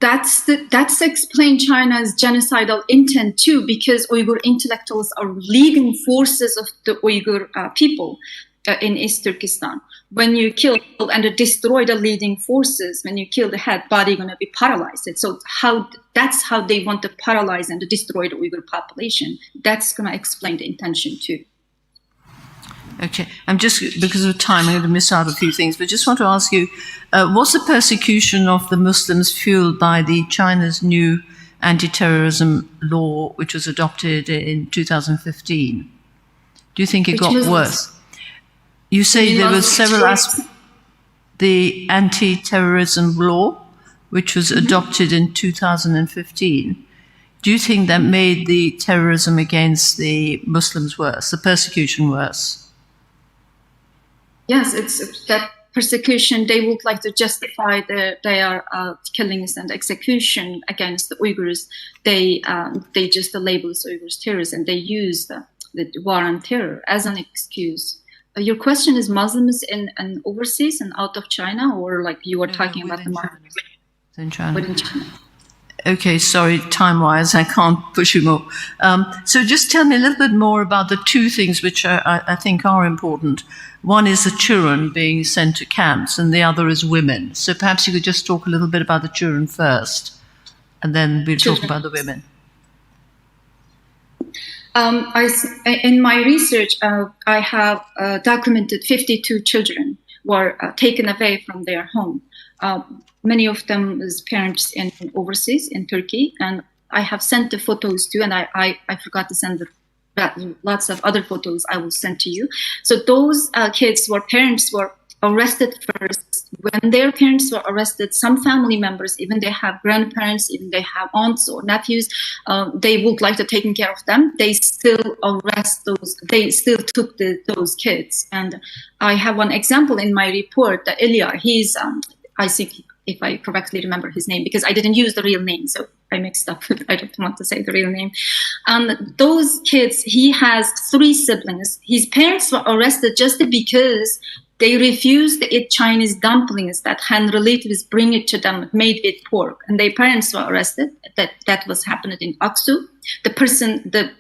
That's the, that's explain China's genocidal intent too, because Uyghur intellectuals are leading forces of the Uyghur uh, people uh, in East Turkestan. When you kill and destroy the leading forces, when you kill the head, body gonna be paralyzed. So how that's how they want to paralyze and destroy the Uyghur population. That's gonna explain the intention too. Okay, I'm just, because of time, I'm going to miss out a few things, but just want to ask you, uh, was the persecution of the Muslims fueled by the China's new anti-terrorism law, which was adopted in two thousand fifteen? Do you think it Which got Muslims? Worse? You say mean there were Muslims? Several as- the anti-terrorism law, which was Mm-hmm. adopted in two thousand fifteen. Do you think that made the terrorism against the Muslims worse, the persecution worse? Yes, it's that persecution. They would like to justify their their uh, killings and execution against the Uyghurs. They um, they just label Uyghurs terrorists, and they use the, the war on terror as an excuse. Uh, your question is Muslims in, in overseas and out of China, or like you were talking about the market In China. Within China? Okay, sorry, time-wise, I can't push you more. Um, so just tell me a little bit more about the two things which I, I, I think are important. One is the children being sent to camps, and the other is women. So perhaps you could just talk a little bit about the children first, and then we'll talk Children. About the women. Um, I, in my research, uh, I have uh, documented fifty-two children were uh, taken away from their home. Uh, many of them is parents in overseas in Turkey, and I have sent the photos too, and I, I, I forgot to send the, lots of other photos I will send to you. So those uh, kids were parents were arrested first. When their parents were arrested, some family members, even they have grandparents, even they have aunts or nephews, uh, they would like to taking care of them. They still arrest those. They still took the, those kids. And I have one example in my report that Ilya, he's, um, I think, if I correctly remember his name, because I didn't use the real name, so I mixed up. I don't want to say the real name. Um, those kids, he has three siblings. His parents were arrested just because they refused to eat Chinese dumplings that Han relatives bring it to them, made with pork. And their parents were arrested. That, that was happened in Aksu. The person, the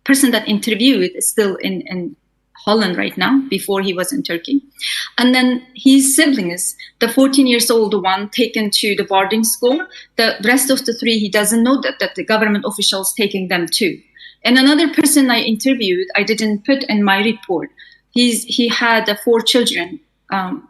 person that interviewed is still in, in Holland right now. Before, he was in Turkey. And then his siblings, the fourteen years old one taken to the boarding school, the rest of the three, he doesn't know that, that the government officials taking them too. And another person I interviewed, I didn't put in my report. He's, he had uh, four children. Um,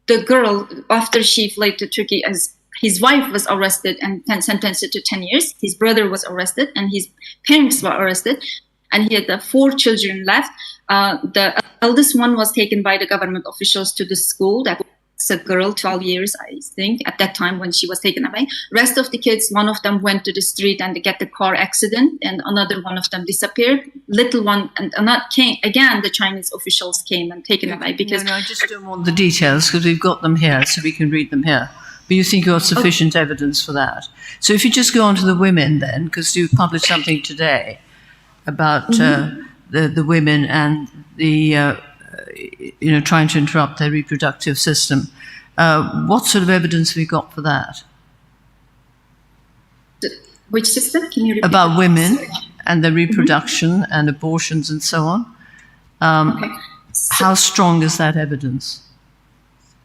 the girl, after she fled to Turkey, as his wife was arrested and then sentenced to ten years. His brother was arrested and his parents were arrested. And he had uh, four children left. Uh, the eldest one was taken by the government officials to the school. That's a girl, twelve years, I think, at that time when she was taken away. Rest of the kids, one of them went to the street and get the car accident, and another one of them disappeared. Little one, and another came again. The Chinese officials came and taken away because No, no, I just don't want the details because we've got them here, so we can read them here. But you think you have sufficient evidence for that. So if you just go on to the women then, because you published something today about uh, the, the women and the, uh, you know, trying to interrupt their reproductive system. Uh, what sort of evidence have you got for that? Which system? Can you repeat? About women and their reproduction and abortions and so on. Um, Okay. How strong is that evidence?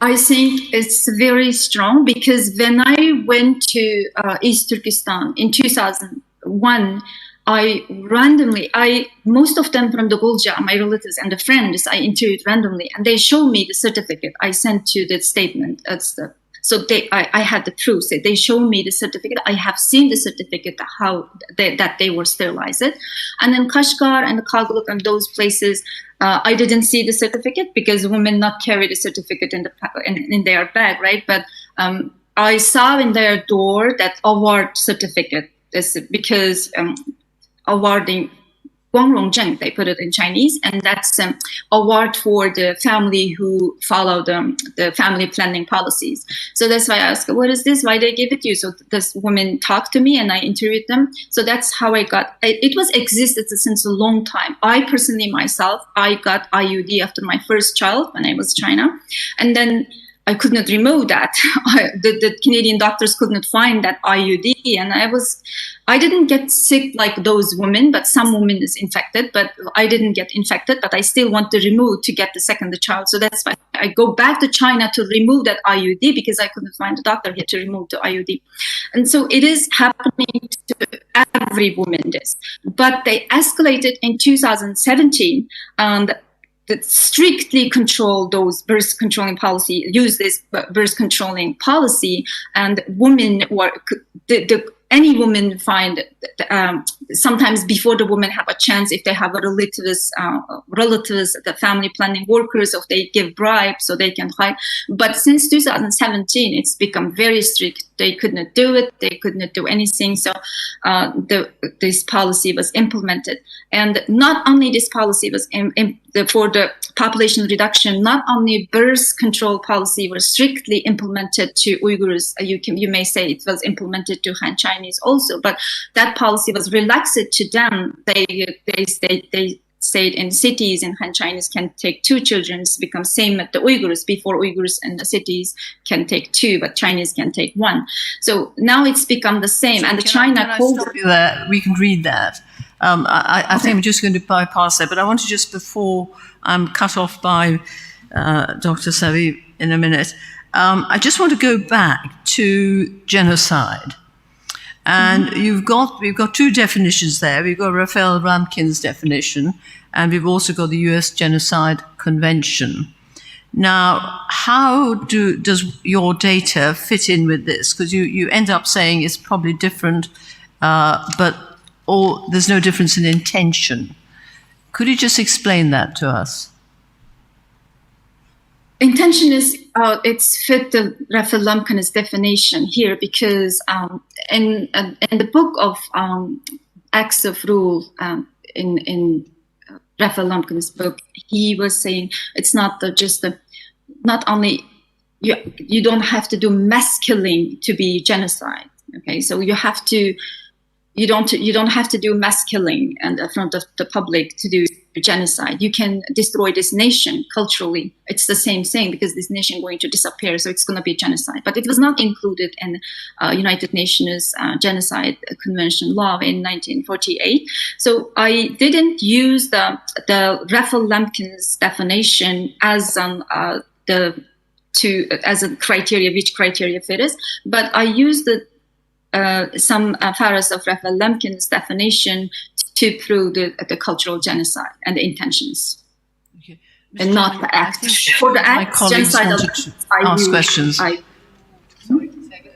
I think it's very strong because when I went to uh, East Turkestan in two thousand one, I randomly, I most of them from the Gulja, my relatives and the friends, I interviewed randomly, and they show me the certificate I sent to the statement. That's the so they, I, I had the proof. So they show me the certificate. I have seen the certificate how they, that they were sterilized, and then Kashgar and Karagumruk and those places, uh, I didn't see the certificate because women not carry the certificate in the pa- in, in their bag, right? But um, I saw in their door that award certificate is because um, awarding 光荣证, they put it in Chinese, and that's an award for the family who follow the, the family planning policies. So that's why I asked, "What is this? Why they give it to you?" So this woman talked to me, and I interviewed them. So that's how I got. It, it was existed since a long time. I personally myself, I got I U D after my first child when I was China, and then I could not remove that. I, the, the Canadian doctors could not find that I U D, and I was, I didn't get sick like those women, but some women is infected, but I didn't get infected, but I still want to remove to get the second child. So that's why I go back to China to remove that I U D because I couldn't find a doctor here to remove the I U D. And so it is happening to every woman this. But they escalated in two thousand seventeen, and that strictly control those birth controlling policy, use this b- birth controlling policy, and women were the, the any woman find um, sometimes before the women have a chance if they have a relatives, uh, relatives, the family planning workers, if they give bribe so they can hide. But since two thousand seventeen, it's become very strict. They could not do it. They could not do anything. So uh, the this policy was implemented, and not only this policy was in, in the, for the population reduction, not only birth control policy was strictly implemented to Uyghurs. Uh, you can you may say it was implemented to Han Chinese also, but that policy was relaxed to them. They they they, they said in cities in Han Chinese can take two children, it's become same with the Uyghurs. Before, Uyghurs in the cities can take two, but Chinese can take one. So now it's become the same. And the Can I- China can I code stop you there? We can read that. Um, I, I- I think we're just going to bypass that, but I want to just, before I'm cut off by uh, Doctor Savi in a minute, um, I just want to go back to genocide. And you've got we've got two definitions there. We've got Raphael Ramkin's definition, and we've also got the U S Genocide Convention. Now, how do does your data fit in with this? Because you, you end up saying it's probably different, uh, but or there's no difference in intention. Could you just explain that to us? Intention is uh, it's fit the Raphael Lemkin's definition here because um, in in the book of um, Acts of Rule um, in in Raphael Lemkin's book, he was saying it's not the, just the not only you, you don't have to do mass killing to be genocide. Okay, so you have to you don't you don't have to do mass killing and in front of the public to do genocide. You can destroy this nation culturally. It's the same thing because this nation going to disappear, so it's going to be genocide. But it was not included in uh, United Nations uh, Genocide Convention law in nineteen forty-eight. So I didn't use the the Raphael Lemkin's definition as an uh, the to as a criteria, which criteria fit is, but I used the uh, some uh, Faras of Raphael Lemkin's definition to prove the, the cultural genocide and the intentions, Okay. and not the act. For the act, genocide, I, I,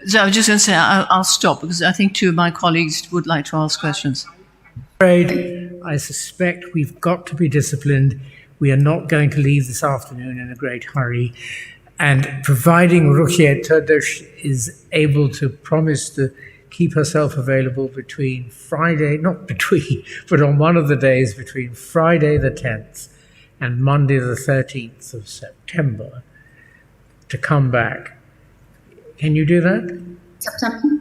So I was just going to say, I'll, I'll stop because I think two of my colleagues would like to ask questions. Afraid, I suspect we've got to be disciplined. We are not going to leave this afternoon in a great hurry. And providing Ruqayya Turdesh is able to promise to keep herself available between Friday, not between, but on one of the days between Friday the tenth and Monday the thirteenth of September to come back. Can you do that? September.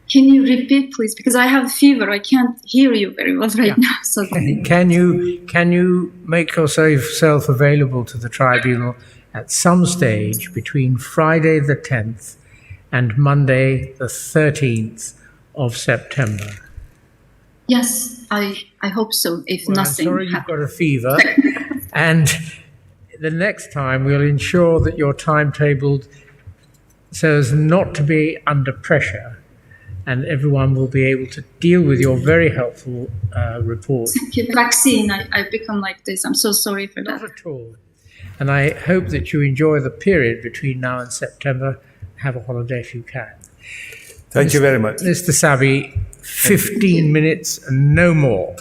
Can you repeat, please? Because I have a fever. I can't hear you very well right now. So Can you can you make yourself available to the tribunal at some stage between Friday the tenth and Monday the thirteenth of September? Yes, I I hope so. If Well, I'm nothing sorry you've happens. Got a fever, and the next time we'll ensure that you're timetabled so as not to be under pressure, and everyone will be able to deal with your very helpful uh, report. Thank you. Vaccine, I, I've become like this. I'm so sorry for Not that. At all. And I hope that you enjoy the period between now and September. Have a holiday if you can. Thank you very much. Mister Sabi, fifteen minutes and no more.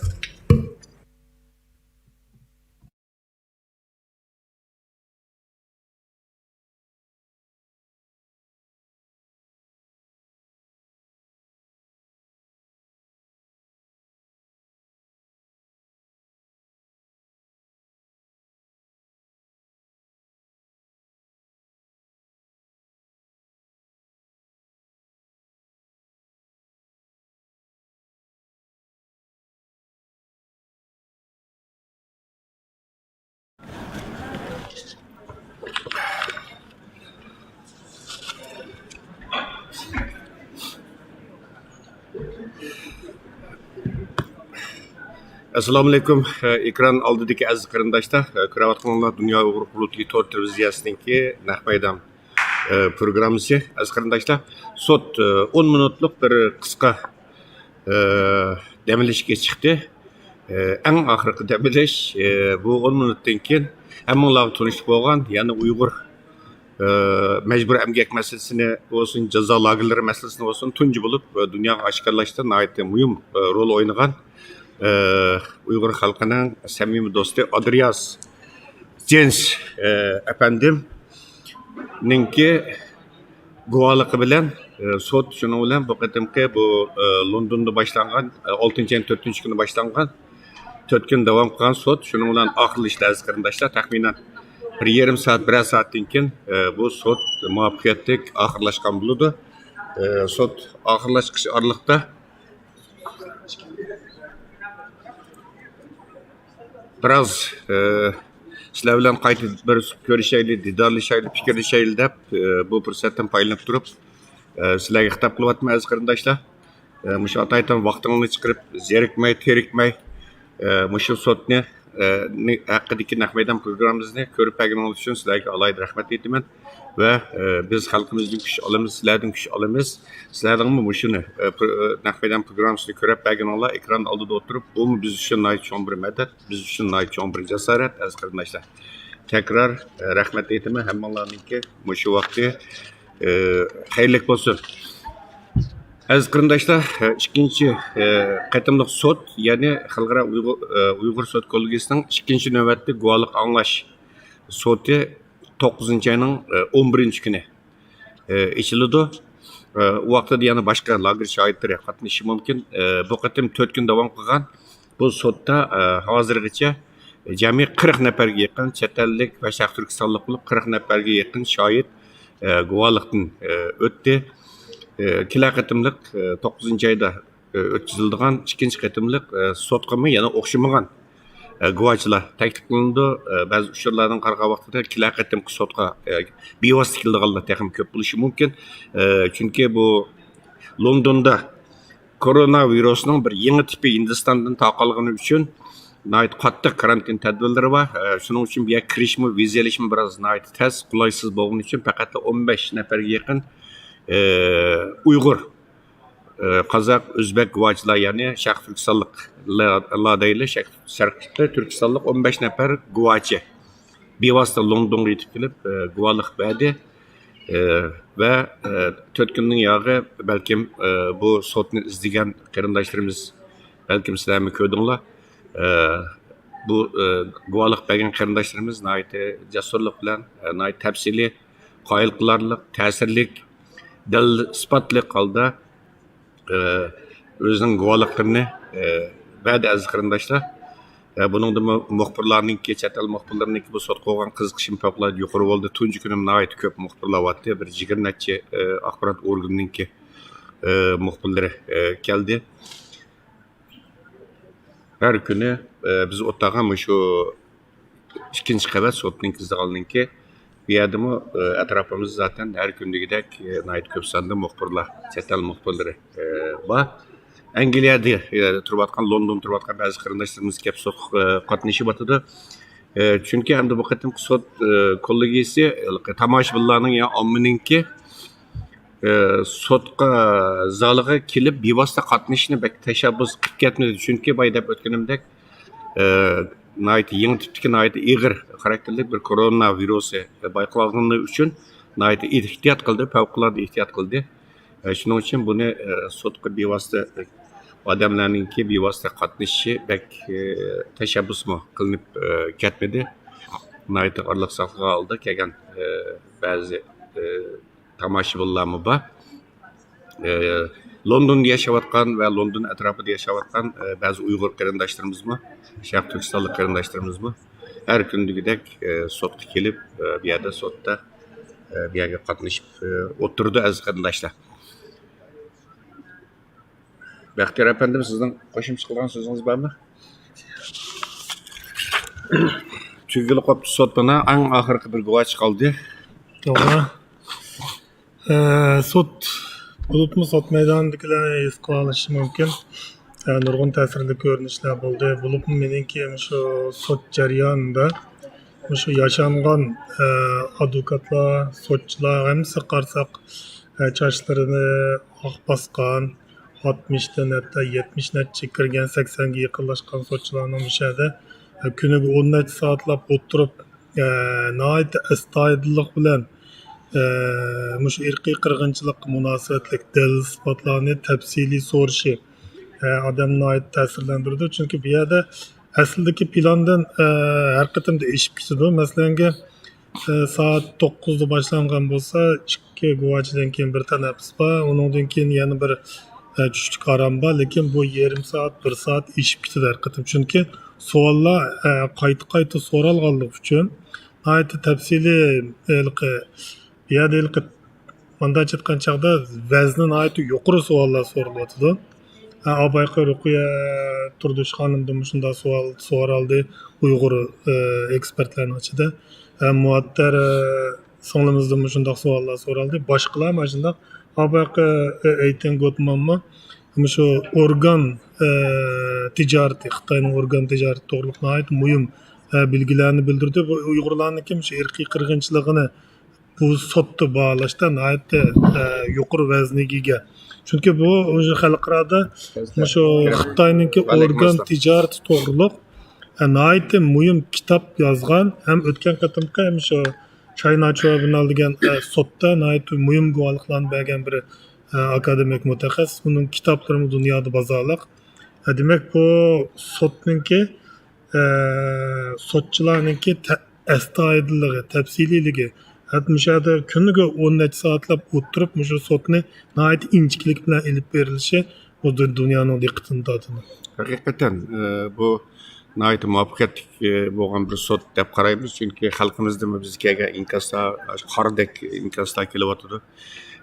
ئەسسالامۇئەلەيكۇم. ئېكران ئالدىدىكى ئەزىز قېرىنداشلار، كۆرۈۋاتقىنىڭلار دۇنيا ئۇيغۇر قۇرۇلتىيى تور تېلېۋىزىيەسىنىڭكى نەق مەيدان پروگراممىسى. ئەزىز قېرىنداشلار، سوت ئون مىنۇتلۇق بىر قىسقا دەم ئېلىشكە چىقتى. ئەڭ ئاخىرقى دەم ئېلىش، بۇ ئون مىنۇتتىن كېيىن ھەممىڭلارغا تونۇشلۇق بولغان، يەنى ئۇيغۇر مەجبۇرىي ئەمگەك مەسىلىسىنى بولسۇن، جازا لاگېرلىرى مەسىلىسىنى بولسۇن، تۇنجى بولۇپ دۇنياغا ئاشكارىلاشتا ناھايىتى مۇھىم رول ئوينىغان ئۇيغۇر خەلقىنىڭ سەمىمىي دوستى ئادرىياس جېنس ئەپەندىمنىڭكى گۇۋاھلىقى بىلەن سوت شۇنىڭ بىلەن بۇ قېتىمقى بۇ لوندوندا باشلانغان، ئالتىنچى ئاينىڭ تۆتىنچى كۈنى باشلانغان، تۆت كۈن داۋام قىلغان سوت شۇنىڭ بىلەن ئاخىرلىشىدۇ، ئەزىز قېرىنداشلار. تەخمىنەن بىر يېرىم سائەت، بىرەر سائەتتىن كېيىن بۇ سوت مۇۋەپپەقىيەتلىك ئاخىرلاشقان بولىدۇ. سوت ئاخىرلاشقۇچ ئارىلىقتا بىراز سىلەر بىلەن قايتا بىر كۆرۈشەيلى، دىدارلىشايلى، پىكىرلىشەيلى دەپ بۇ پۇرسەتتىن پايدىلىنىپ تۇرۇپ سىلەرگە خىتاب قىلىۋاتىمەن، ئەزىز قېرىنداشلار. مۇشۇ ئاتايتىن ۋاقتىڭلارنى چىقىرىپ، زېرىكمەي، تېرىكمەي، مۇشۇ سوتنى ھەققىدىكى نەق مەيدان پروگراممىمىزنى كۆرۈپ بەرگىنىڭلار ئۈچۈن سىلەرگە ئالاھىدە رەھمەت ئېيتىمەن. ۋە بىز خەلقىمىزدىن كۈچ ئالىمىز، سىلەردىن كۈچ ئالىمىز. سىلەرنىڭمۇ مۇشۇنى نەق مەيدان پروگراممىسىنى كۆرۈپ بەرگىنىڭلار، ئېكران ئالدىدا ئولتۇرۇپ، بۇمۇ بىز ئۈچۈن ناھايىتى چوڭ بىر مەدەت، بىز ئۈچۈن ناھايىتى چوڭ بىر جاسارەت، ئەزىز قېرىنداشلار. تەكرار رەھمەت ئېيتىمەن ھەممىڭلارنىڭكى مۇشۇ ۋاقتى خەيرلىك بولسۇن. ئەزىز قېرىنداشلار، ئىككىنچى قېتىملىق سوت، يەنى خەلقئارا ئۇيغۇر، ئۇيغۇر سوت كوللېگىيىسىنىڭ ئىككىنچى نۆۋەتلىك گۇۋاھلىق ئاڭلاش سوتى توققۇزىنچى ئاينىڭ ئون بىرىنچى كۈنى ئېچىلىدۇ. ئۇ ۋاقىتتا يەنە باشقا لاگېر شاھىتلىرى قاتنىشىشى مۇمكىن. بۇ قېتىم تۆت كۈن داۋام قىلغان بۇ سوتتا ھازىرغىچە جەمئىي قىرىق نەپەرگە يېقىن چەت ئەللىك ۋە شەرقىي تۈركىستانلىق بولۇپ، قىرىق نەپەرگە يېقىن شاھىت ئە، گۇۋاھلىقتىن، ئە، ئۆتتى. ئە، كېلەر قېتىملىق، ئە، توققۇزىنچى ئايدا، ئە، ئۆتكۈزۈلىدىغان ئىككىنچى قېتىملىق، ئە، سوتقىمۇ يەنە ئوخشىمىغان، ئە، گۇۋاچىلار تەكلىپ قىلىنىدۇ. ئە، بەزى ئۇچۇرلاردىن قارىغان ۋاقتىدا كېلەر قېتىمقى سوتقا، ئە، بىۋاسىتە كېلىدىغانلار تېخىمۇ كۆپ بولۇشى مۇمكىن. ئە، چۈنكى بۇ لوندوندا كورونا ۋىرۇسىنىڭ بىر يېڭى تىپى ھىندىستاندىن تارقالغىنى ئۈچۈن ناھايىتى قاتتىق كارانتىن تەدبىرلىرى بار. ئە، شۇنىڭ ئۈچۈن بۇ يەرگە كىرىشمۇ، ۋىزا ئېلىشمۇ بىراز ناھايىتى تەس، قولايسىز بولغىنى ئۈچۈن پەقەتلا ئون بەش نەپەرگە يېقىن، ئە، ئۇيغۇر، ئە، قازاق، ئۆزبەك، گۇۋاچىلار، يەنى شەرقىي تۈركىستانلىقلار دەيلى، شەرق-، شەرقىي تۈركىستانلىق ئون بەش نەپەر گۇۋاچى بىۋاسىتە لوندونغا يېتىپ كېلىپ، ئە، گۇۋاھلىق بەردى. ئە، ۋە، ئە، تۆت كۈندىن ياغى بەلكىم، ئە، بۇ سوتنى ئىزدىگەن قېرىنداشلىرىمىز، بەلكىم سىلەرمۇ كۆردۈڭلار. ئە، بۇ، ئە، گۇۋاھلىق بەرگەن قېرىنداشلىرىمىز ناھايىتى جەسۇرلۇق بىلەن، ئە، ناھايىتى تەپسىلىي، قايىل قىلارلىق، تەسىرلىك، دەلىل ئىسپاتلىق ھالدا، ئە، ئۆزىنىڭ گۇۋاھلىقلىرىنى، ئە، بەردى، ئەزىز قېرىنداشلار. ئە، بۇنىڭدىمۇ مۇخبىرلارنىڭكى، چەت ئەل مۇخبىرلىرىنىڭكى بۇ سوتقا بولغان قىزىقىشىمۇ پەۋقۇلئاددە يۇقىرى بولدى. تۇنجى كۈنى ناھايىتى كۆپ مۇخبىرلار بارتتى. بىر يىگىرمە نەچچە، ئە، ئاخبارات ئورگىنىنىڭكى، ئە، مۇخبىرلىرى، ئە، كەلدى. ھەر كۈنى، ئە، بىز ئولتۇرغان مۇشۇ ئىككىنچى قەۋەت سوتنىڭكى زالىنىڭكى بۇ يەردىمۇ، ئە، ئەتراپىمىزدا زاتەن ھەر كۈندىكىدەك، ئە، ناھايىتى كۆپ ساندا مۇخبىرلار، چەت ئەل مۇخبىرلىرى، ئە، بار. ئەنگلىيەدە، ئە، تۇرۇۋاتقان، لوندوندا تۇرۇۋاتقان بەزى قېرىنداشلىرىمىز كەپ سوتقا، ئە، قاتنىشىۋاتىدۇ. ئە، چۈنكى ئەمدى بۇ قېتىمقى سوت، ئە، كوللېگىيىسى، ھېلىقى تاماشىبىنلارنىڭ يا ئاممىنىڭكى، ئە، سوتقا زالىغا كېلىپ بىۋاسىتە قاتنىشىشنى بەك تەشەببۇس قىلىپ كەتمىدى. چۈنكى بايا دەپ ئۆتكىنىمدەك، ئە، ناھايىتى يېڭى تىپتىكى، ناھايىتى ئېغىر خاراكتېرلىك بىر كورونا ۋىرۇسى بايقالغىنى ئۈچۈن ناھايىتى ئېھتىيات قىلدى، پەۋقۇلئاددە ئېھتىيات قىلدى. ئە، شۇنىڭ ئۈچۈن بۇنى، ئە، سوتقا بىۋاسىتە، ئادەملەرنىڭكى بىۋاسىتە قاتنىشىشى بەك، ئە، تەشەببۇسمۇ قىلىنىپ، ئە، كەتمىدى. ناھايىتى ئارىلىق ساقلىغان ھالدا كەلگەن، ئە، بەزى، ئە، تاماشىبىنلارمۇ بار. ئە، لوندوندا ياشاۋاتقان ۋە لوندون ئەتراپىدا ياشاۋاتقان، ئە، بەزى ئۇيغۇر قېرىنداشلىرىمىزمۇ، شەرقىي تۈركىستانلىق قېرىنداشلىرىمىزمۇ ھەر كۈندىكىدەك، ئە، سوتقا كېلىپ، ئە، بۇ يەردە سوتتا، ئە، بۇ يەرگە قاتنىشىپ، ئە، ئولتۇرىدۇ، ئەزىز قېرىنداشلار. بەختىيار ئەپەندىم، سىزنىڭ قوشۇمچە قىلغان سۆزىڭىز بارمۇ؟ تۈگىگىلى قوپتۇ سوت مانا، ئەڭ ئاخىرقى بىر گۇۋاچى قالدى. توغرا. ئە، سوت، بولۇپمۇ سوت مەيدانىدىكىلەر ھېس قىلالىشى مۇمكىن. ئە، نۇرغۇن تەسىرلىك كۆرۈنۈشلەر بولدى. بولۇپمۇ مېنىڭكى مۇشۇ سوت جەريانىدا مۇشۇ ياشانغان، ئە، ئادۋوكاتلار، سوتچىلار ھەممىسىگە قارىساق، ئە، چاچلىرىنى ئاق باسقان، ئاتمىشتىن ھەتتا يەتمىش نەچچە كىرگەن، سەكسەنگە يېقىنلاشقان سوتچىلارنىڭ مۇشۇ يەردە، ئە، كۈنىگە ئون نەچچە سائەتلەپ ئولتۇرۇپ، ئە، ناھايىتى ئەستايىدىللىق بىلەن، ئە، مۇشۇ ئىرقىي قىرغىنچىلىققا مۇناسىۋەتلىك دەلىل-ئىسپاتلارنى تەپسىلىي سورىشى، ئە، ئادەمنى ناھايىتى تەسىرلەندۈرىدۇ. چۈنكى بۇ يەردە ئەسلىدىكى پىلاندىن، ئە، ھەر قېتىمدا ئېشىپ كېتىدۇ. مەسىلەنگە، ئە، سائەت توققۇزدا باشلانغان بولسا، ئىككى گۇۋاچىدىن كېيىن بىر تەنەپپۇس بار، ئۇنىڭدىن كېيىن يەنە بىر، ئە، چۈشلۈك ئارام بار، لېكىن بۇ يېرىم سائەت، بىر سائەت ئېشىپ كېتىدۇ ھەر قېتىم. چۈنكى سوئاللار، ئە، قايتا-قايتا سورالغانلىقى ئۈچۈن ناھايىتى تەپسىلىي، ھېلىقى، بۇ يەردە ھېلىقى مانداقچە ئېيتقان چاغدا ۋەزنى ناھايىتى يۇقىرى سوئاللار سورىلىۋاتىدۇ. ھە، ئابايقى رۇقىيە تۇردۇش خانىمدىن مۇشۇنداق سوئال سورالدى ئۇيغۇر، ئە، ئېكسپېرتلارنىڭ ئىچىدە. ھە، مۇئەتتەر، ئە، سىڭلىمىزدىن مۇشۇنداق سوئاللار سورالدى. باشقىلار مانا شۇنداق. ئابايقى، ئە، ئېيتىن گوتمانمۇ مۇشۇ ئورگان، ئە، تىجارىتى، خىتاينىڭ ئورگان تىجارىتى توغرۇلۇق ناھايىتى مۇھىم، ئە، بىلگىلەرنى بىلدۈردى. بۇ ئۇيغۇرلارنىڭكى مۇشۇ ئىرقىي قىرغىنچىلىقىنى بۇ سوتتا باھالاشتا ناھايىتى، ئە، يۇقىرى ۋەزنىگە ئىگە. چۈنكى بۇ خەلقئارادا مۇشۇ خىتاينىڭكى ئورگان تىجارىتى توغرۇلۇق، ئە، ناھايىتى مۇھىم كىتاب يازغان ھەم ئۆتكەن قېتىمقى مۇشۇ چاينا ترىبۇنال دېگەن، ئە، سوتتا ناھايىتى مۇھىم گۇۋاھلىقلارنى بەرگەن بىر، ئە، ئاكادېمىك مۇتەخەسسىس. ئۇنىڭ كىتابلىرىمۇ دۇنيادا بازارلىق. ئە، دېمەك، بۇ سوتنىڭكى ئە، سوتچىلارنىڭكى تە-، ئەستايىدىللىقى، تەپسىلىيلىكى، ھەتتا مۇشۇ يەردە كۈنىگە ئون نەچچە سائەتلەپ ئولتۇرۇپ، مۇشۇ سوتنى ناھايىتى ئىنچىكىلىك بىلەن ئېلىپ بېرىلىشى، بۇ دۇ-، دۇنيانىڭ دىققىتىنى تارتىدۇ. ھەقىقەتەن، ئە، بۇ ناھايىتى مۇۋەپپەقىيەتلىك، ئە، بولغان بىر سوت دەپ قارايمىز. چۈنكى خەلقىمىزدىنمۇ بىزگە كەلگەن ئىنكاسلار، قاردەك ئىنكاسلار كېلىۋاتىدۇ.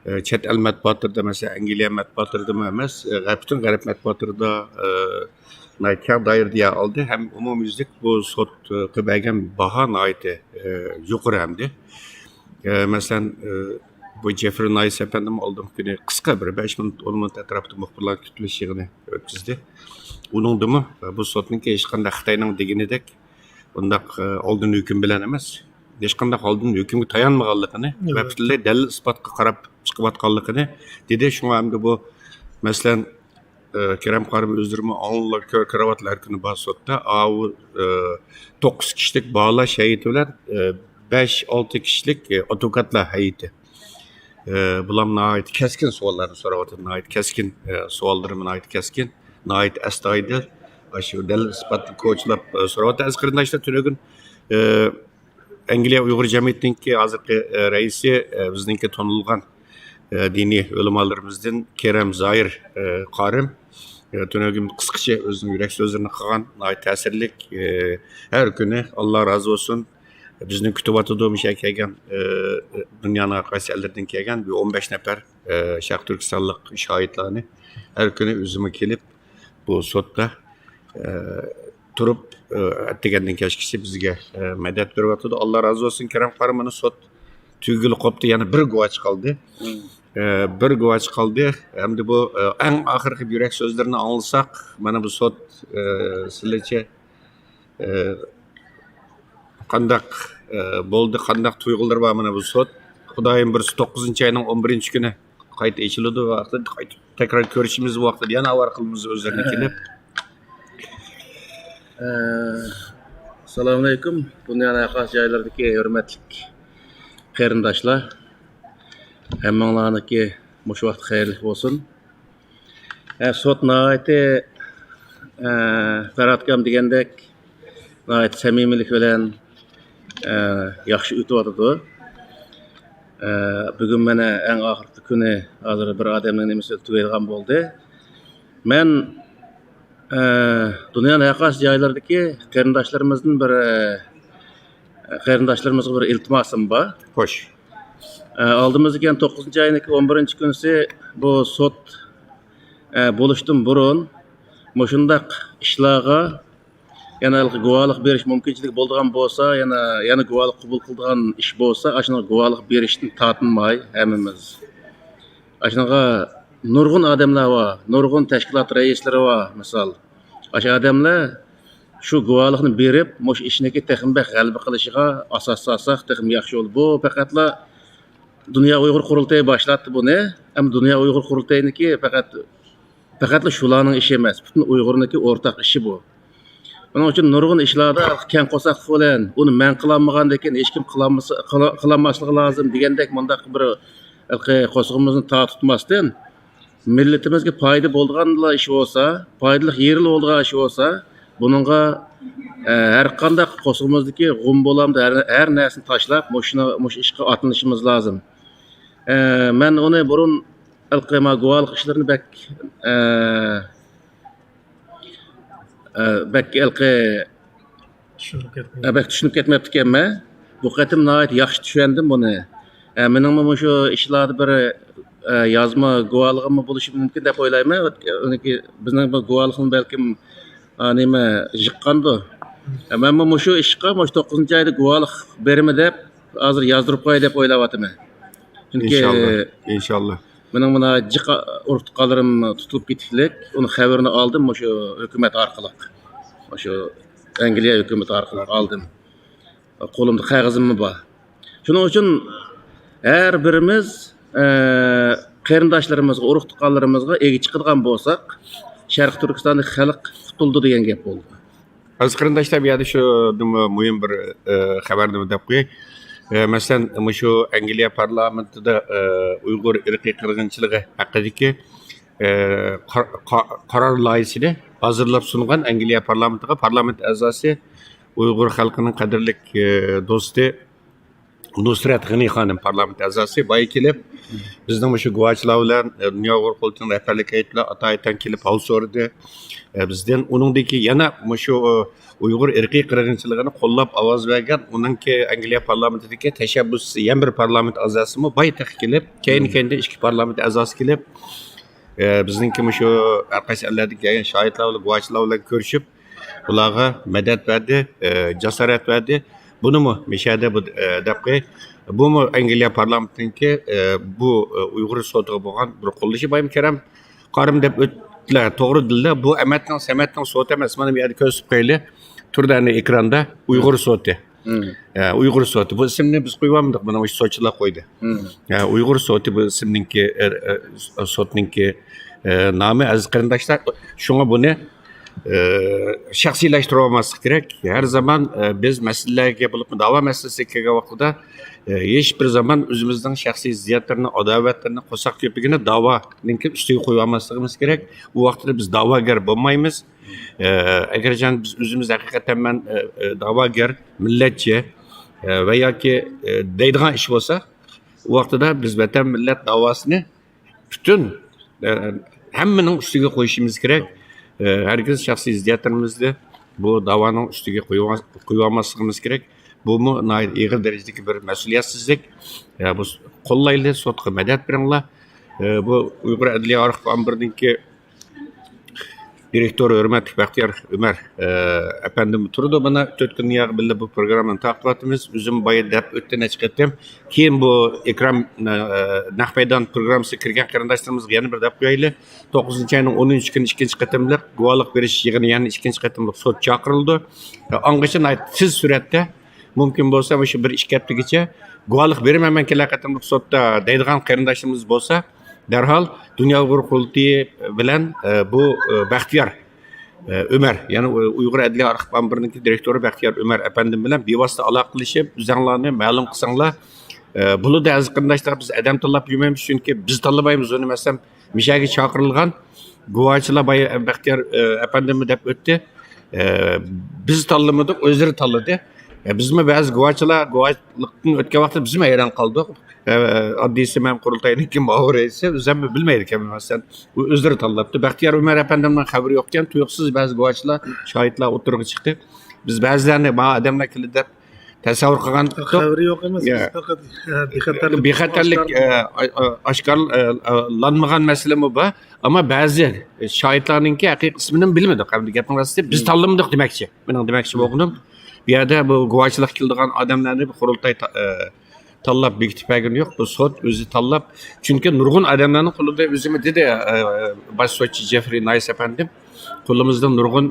ئە، چەت ئەل مەتبۇئاتلىرىدا، مەسىلەن، ئەنگلىيە مەتبۇئاتلىرىدىمۇ ئەمەس، ئە، غەرب، پۈتۈن غەرب مەتبۇئاتلىرىدا، ئە، ناھايىتى كەڭ دائىرىدە يەر ئالدى ھەم ئومۇميۈزلۈك بۇ سوتقا بەرگەن باھا ناھايىتى، ئە، يۇقىرى ئەمدى. ئە، مەسىلەن، ئە، بۇ جېفرى نايس ئەپەندىمۇ ئالدىنقى كۈنى قىسقا بىر بەش مىنۇت، ئون مىنۇت ئەتراپىدا مۇخبىرلار كۈتۈۋېلىش يىغىنى ئۆتكۈزدى. ئۇنىڭدىمۇ، ئە، بۇ سوتنىڭكى ھېچقانداق خىتاينىڭ دېگىنىدەك ئۇنداق، ئە، ئالدىن ھۆكۈم بىلەن ئەمەس، ھېچقانداق ئالدىن ھۆكۈمگە تايانمىغانلىقىنى ۋە پۈتۈنلەي دەلىل ئىسپاتقا قاراپ چىقىۋاتقانلىقىنى دېدى. شۇڭا ئەمدى بۇ، مەسىلەن، ئە، كېرەم قارىم ئۆزلىرىمۇ ئاڭلىنىپ كۆ-، كۆرۈۋاتىدۇ ھەر كۈنى بار سوتتا. ئاۋۇ، ئە، توققۇز كىشىلىك باھالاش ھەيئىتى بىلەن، ئە، بەش، ئالتە كىشىلىك، ئە، ئادۋوكاتلار ھەيئىتى. ئە، بۇلار ناھايىتى كەسكىن سوئاللارنى سوراۋاتىدۇ. ناھايىتى كەسكىن، ئە، سوئاللىرىمۇ ناھايىتى كەسكىن، ناھايىتى ئەستايىدىل. ئاشۇ دەلىل ئىسپاتنى كوچىلاپ، ئە، سوراۋاتىدۇ. ئەزىز قېرىنداشلار، تۈنۈگۈن، ئە، ئەنگلىيە ئۇيغۇر جەمئىيىتىنىڭكى ھازىرقى، ئە، رەئىسى، ئە، بىزنىڭكى تونۇلغان، ئە، دىنىي ئۆلىمالىرىمىزدىن كېرەم زاھىر، ئە، قارىم، ئە، تۈنۈگۈن قىسقىچە ئۆزىنىڭ يۈرەك سۆزلىرىنى قىلغان، ناھايىتى تەسىرلىك، ئە، ھەر كۈنى، ئاللا رازى بولسۇن، بىزنى كۈتۈۋاتىدۇ، مۇشۇ يەرگە كەلگەن، ئە، دۇنيانىڭ ھەر قايسى ئەللىرىدىن كەلگەن بىر ئون بەش نەپەر، ئە، شەرقىي تۈركىستانلىق شاھىتلارنى ھەر كۈنى ئۆزىمۇ كېلىپ، بۇ سوتتا، ئە، تۇرۇپ، ئە، ئەتىگەندىن كەچكىچە بىزگە، ئە، مەدەت بېرىۋاتىدۇ. ئاللا رازى بولسۇن، كېرەم قارىم، مانا سوت تۈگىگىلى قوپتى، يەنە بىر گۇۋاچى قالدى. ئە، بىر گۇۋاچى قالدى. ئەمدى بۇ، ئە، ئەڭ ئاخىرقى يۈرەك سۆزلىرىنى ئاڭلىساق، مانا بۇ سوت، ئە، سىلىچە، ئە، قانداق، ئە، بولدى، قانداق تۇيغۇلىرى بار مانا بۇ سوت. خۇدايىم بۇيرۇسا، توققۇزىنچى ئاينىڭ ئون بىرىنچى كۈنى قايتا ئېچىلىدۇ ۋە قايتا تەكرار كۆرۈشىمىز ۋاقتىدا يەنە ھاۋا قىلىمىز ئۆزلىرىنى كېلىپ. ئە، ئەسسالامۇئەلەيكۇم. دۇنيانىڭ ھەر قايسى جايلىرىدىكى ھۆرمەتلىك قېرىنداشلار، ھەممىڭلارنىڭكى مۇشۇ ۋاقتى خەيرلىك بولسۇن. ئە، سوت ناھايىتى، ئە، پەرھات ئاكام دېگەندەك، ناھايىتى سەمىمىيلىك بىلەن، ئە، ياخشى ئۆتۈۋاتىدۇ. ئە، بۈگۈن مانا ئەڭ ئاخىرقى كۈنى، ھازىر بىر ئادەمنىڭ نېمىسى ئۆتۈۋېلىغان بولدى. مەن، ئە، دۇنيانىڭ ھەر قايسى جايلىرىدىكى قېرىنداشلىرىمىزدىن بىر، ئە، قېرىنداشلىرىمىزغا بىر ئىلتىماسىم بار. خوش. ئە، ئالدىمىزدىكى يەنە توققۇزىنچى ئاينىڭكى ئون بىرىنچى كۈنىسى بۇ سوت، ئە، بولۇشتىن بۇرۇن مۇشۇنداق ئىشلارغا يەنە گۇۋاھلىق بېرىش مۇمكىنچىلىكى بولىدىغان بولسا، يەنە، يەنە گۇۋاھلىق قوبۇل قىلىدىغان ئىش بولسا، ئاشۇنىڭغا گۇۋاھلىق بېرىشتىن تارتىنماي ھەممىمىز. ئاشۇنىڭغا نۇرغۇن ئادەملەر بار، نۇرغۇن تەشكىلات رەئىسلىرى بار، مىسال. ئاشۇ ئادەملەر شۇ گۇۋاھلىقنى بېرىپ، مۇشۇ ئىشنىڭكى تېخىمۇ بەك غەلىبە قىلىشىغا ئاساس سالساق تېخىمۇ ياخشى بولىدۇ. بۇ پەقەتلا دۇنيا ئۇيغۇر قۇرۇلتىيى باشلاتتى بۇنى. ئەمما دۇنيا ئۇيغۇر قۇرۇلتىيىنىڭكى پەقەت، پەقەتلا شۇلارنىڭ ئىشى ئەمەس، پۈتۈن ئۇيغۇرنىڭكى ئورتاق ئىشى بۇ. بۇنىڭ ئۈچۈن نۇرغۇن ئىشلاردا كەڭ قورساقلىق بىلەن ئۇنى مەن قىلالمىغاندىكىن ھېچكىم قىلالمىسا، قىلا-، قىلالماسلىقى لازىم دېگەندەك مۇنداق بىر ھېلىقى قورسىقىمىزنى تار تۇتماستىن، مىللىتىمىزگە پايدا بولىدىغانلا ئىش بولسا، پايدىلىق يېرىلا بولىدىغان ئىش بولسا، بۇنىڭغا، ئە، ھەر قانداق قورسىقىمىزدىكى غۇم بولامدۇ، ھەر، ھەر نەرسىنى تاشلاپ، مۇشۇنى، مۇشۇ ئىشقا ئاتلىنىشىمىز لازىم. ئە، مەن ئۇنى بۇرۇن ھېلىقى ما گۇۋاھلىق ئىشلىرىنى بەك، ئە، ئە، بەك ھېلىقى، چۈشىنىپ كەتمەي. ئە، بەك چۈشىنىپ كەتمەپتىكەنمەن. بۇ قېتىم ناھايىتى ياخشى چۈشەندىم بۇنى. ئە، مېنىڭمۇ مۇشۇ ئىشلاردا بىر، ئە، يازما گۇۋاھلىقىممۇ بولۇشى مۇمكىن دەپ ئويلايمەن. ئۆتكە-، ئۆتكە-، بىزنىڭ بۇ گۇۋاھلىقنى بەلكىم، ئا، نېمە، يىغقاندۇ. ئە، مەنمۇ مۇشۇ ئىشقا مۇشۇ توققۇزىنچى ئايدا گۇۋاھلىق بېرىمەن دەپ، ھازىر يازدۇرۇپ قوياي دەپ ئويلاۋاتىمەن. چۈنكى ئىنشاللا، ئىنشاللا. مېنىڭ مانا جىق ئۇرۇق-تۇغقانلىرىم تۇتۇلۇپ كېتىكلىك، ئۇنىڭ خەۋىرىنى ئالدىم مۇشۇ ھۆكۈمەت ئارقىلىق. مۇشۇ ئەنگلىيە ھۆكۈمىتى ئارقىلىق ئالدىم. قولۇمدا قەغىزىممۇ بار. شۇنىڭ ئۈچۈن ھەر بىرىمىز، ئە، قېرىنداشلىرىمىزغا، ئۇرۇق-تۇغقانلىرىمىزغا ئىگە چىقىدىغان بولساق، شەرقىي تۈركىستاندىكى خەلق قۇتۇلىدۇ دېگەن گەپ بولىدۇ. ئەزىز قېرىنداشلار، بۇ يەردە شۇ نېمە مۇھىم بىر، ئە، خەۋەرنى دەپ قوياي. ئە، مەسىلەن، مۇشۇ ئەنگلىيە پارلامېنتىدا، ئە، ئۇيغۇر ئىرقىي قىرغىنچىلىقى ھەققىدىكى، ئە، قار-، قا-، قارار لايىھىسىنى ھازىرلاپ سۇنغان ئەنگلىيە پارلامېنتىغا پارلامېنت ئەزاسى، ئۇيغۇر خەلقىنىڭ قەدىرلىك، ئە، دوستى، نۇسرەت غېنى خانىم، پارلامېنت ئەزاسى، بايا كېلىپ، بىزنىڭ مۇشۇ گۇۋاچىلار بىلەن، ئە، دۇنيا ئۇيغۇر قۇرۇلتىيىنىڭ رەھبەرلىك ھەيئىتى بىلەن ئاتايىتەن كېلىپ ھال سورىدى. ئە، بىزدىن ئۇنىڭدىن كېيىن يەنە مۇشۇ، ئۇ، ئۇيغۇر ئىرقىي قىرغىنچىلىقىنى قوللاپ ئاۋاز بەرگەن، ئۇنىڭكى ئەنگلىيە پارلامېنتىدىكى تەشەببۇسچىسى يەنە بىر پارلامېنت ئەزاسىمۇ بايا تېخى كېلىپ، كەينى-كەينىدىن ئىككى پارلامېنت ئەزاسى كېلىپ، ئە، بىزنىڭكى مۇشۇ ھەر قايسى ئەللەردىن كەلگەن شاھىتلار بىلەن، گۇۋاچىلار بىلەن كۆرۈشۈپ، ئۇلارغا مەدەت بەردى، ئە، جاسارەت بەردى. بۇنىمۇ مىشەدە بۇ، ئە، دەپ قوياي. بۇمۇ ئەنگلىيە پارلامېنتىنىڭكى، ئە، بۇ، ئە، ئۇيغۇر سوتىغا بولغان بىر قوللىشى بايمۇ كېرەم. قارىم دەپ ئۆتتىلەر. توغرا دېدىلەر. بۇ ئەمەتنىڭ، سەمەتنىڭ سوتى ئەمەس. مانا بۇ يەردە كۆرسىتىپ قويايلى. تۇرىدۇ ئەنە ئېكراندا. ئۇيغۇر سوتى. ئە، ئۇيغۇر سوتى. بۇ ئىسىمنى بىز قويۇۋالمىدۇق. مانا مۇشۇ سوتچىلار قويدى. ئە، ئۇيغۇر سوتى بۇ ئىسىمنىڭكى، ئە، ئە، سوتنىڭكى، ئە، نامى، ئەزىز قېرىنداشلار. شۇڭا بۇنى، ئە، شەخسىيلەشتۈرۈۋالماسلىق كېرەك. ھەر زامان، ئە، بىز مەسىلىلەرگە، بولۇپمۇ داۋا مەسىلىسىگە كەلگەن ۋاقتىدا، ئە، ھېچ بىر زامان ئۆزىمىزنىڭ شەخسىي زىددىيەتلىرىنى، ئاداۋەتلىرىنى، قورساق كۆپۈكىنى داۋانىڭكى ئۈستىگە قويۇۋالماسلىقىمىز كېرەك. ئۇ ۋاقىتتا بىز داۋاگەر بولمايمىز. ئە، ئەگەرچە بىز ئۆزىمىز ھەقىقەتەن مەن، ئە، ئە، داۋاگەر، مىللەتچى، ئە، ۋە ياكى، ئە، دەيدىغان ئىش بولسا، ئۇ ۋاقتىدا بىز ۋەتەن، مىللەت داۋاسىنى پۈتۈن، ئە، ھەممىنىڭ ئۈستىگە قويۇشىمىز كېرەك. ئە، ھەرگىز شەخسىي زىددىيەتلىرىمىزنى بۇ داۋانىڭ ئۈستىگە قويۇۋال-، قويۇۋالماسلىقىمىز كېرەك. بۇمۇ ناھايىتى ئېغىر دەرىجىدىكى بىر مەسئۇلىيەتسىزلىك. ئە، بۇ س-، قوللايلى، سوتقا مەدەت بېرىڭلار. ئە، بۇ ئۇيغۇر ئەدلىيە ئارخىپ ئامبىرىنىڭكى دىرېكتورى ھۆرمەتلىك بەختىيار ئۆمەر، ئە، ئەپەندىم تۇرىدۇ. مانا تۆت كۈندىن ياقى بىللە بۇ پروگراممىنى تارقىتىۋاتىمىز. ئۆزۈم بايا دەپ ئۆتتى نەچچە قېتىم. كېيىن بۇ ئېكران، ئە، نەق مەيدان پروگراممىسىغا كىرگەن قېرىنداشلىرىمىزغا يەنە بىر دەپ قويايلى. توققۇزىنچى ئاينىڭ ئونىنچى كۈنى ئىككىنچى قېتىملىق گۇۋاھلىق بېرىش يىغىنى يەنە ئىككىنچى قېتىملىق سوت چاقىرىلىدۇ. ئاڭغىچە ناھايىتى تېز سۈرئەتتە، مۇمكىن بولسا مۇشۇ بىر ئىككى ھەپتىگىچە گۇۋاھلىق بېرىمەن مەن كېلەر قېتىملىق سوتتا دەيدىغان قېرىنداشلىرىمىز بولسا، دەرھال دۇنيا ئۇيغۇر قۇرۇلتىيى بىلەن، ئە، بۇ، ئە، بەختىيار، ئە، ئۆمەر، يەنى ئۇ-، ئۇيغۇر ئەدلىيە ئارخىپ ئامبىرىنىڭكى دىرېكتورى بەختىيار ئۆمەر ئەپەندىم بىلەن بىۋاسىتە ئالاقىلىشىپ، ئۆزەڭلارنى مەلۇم قىلساڭلار، ئە، بولىدۇ ئەزىز قېرىنداشلار، بىز ئادەم تاللاپ يۈرمەيمىز، چۈنكى بىز تاللىمايمىز ئۇنى، مەسىلەن، مىشەگە چاقىرىلغان گۇۋاچىلار باي-، بەختىيار، ئە، ئەپەندىممۇ دەپ ئۆتتى. ئە، بىز تاللىمىدۇق، ئۆزلىرى تاللىدى. ئە، بىزمۇ بەزى گۇۋاچىلار گۇۋاچىلىقتىن ئۆتكەن ۋاقىتتا بىزمۇ ھەيران قالدۇق. ئە، ئاددىيسى مەن قۇرۇلتاينىڭكى مۇئاۋىن رەئىسى، ئۆزەممۇ بىلمەيدىكەن مەسىلەن. ئۇ ئۆزلىرى تاللاپتۇ. بەختىيار ئۆمەر ئەپەندىمنىڭ خەۋىرى يوقكەن، تۇيۇقسىز بەزى گۇۋاچىلار، شاھىتلار ئوتتۇرىغا چىقتى. بىز بەزىلەرنى، ما ئادەملەر كېلىدۇ دەپ تەسەۋۋۇر قىلغان. خەۋىرى يوق ئەمەس، يا. بىز پەقەت، ئە، بىخەتەرلىك، بىخەتەرلىك، ئاشكارا-، ئە، ئا-، ئا-، ئاشكارىلانمىغان مەسىلىمۇ بار. ئەمما بەزى شاھىتلارنىڭكى ھەقىقىي ئىسمىنىمۇ بىلمىدۇق. ئەمدى گەپنىڭ راستى، بىز تاللىمىدۇق دېمەكچى. مېنىڭ دېمەكچى بولغىنىم، بۇ يەردە بۇ گۇۋاچىلىققا كېلىدىغان ئادەملەرنى بۇ قۇرۇلتاي تا-، ئە، تاللاپ بېكىتىپ بەرگىنى يوق. بۇ سوت ئۆزى تاللاپ. چۈنكى نۇرغۇن ئادەملەرنىڭ قولىدا، ئۆزىمۇ دېدى، ئە، باش سوتچى جېفرى نايس ئەپەندىم، قولىمىزدا نۇرغۇن،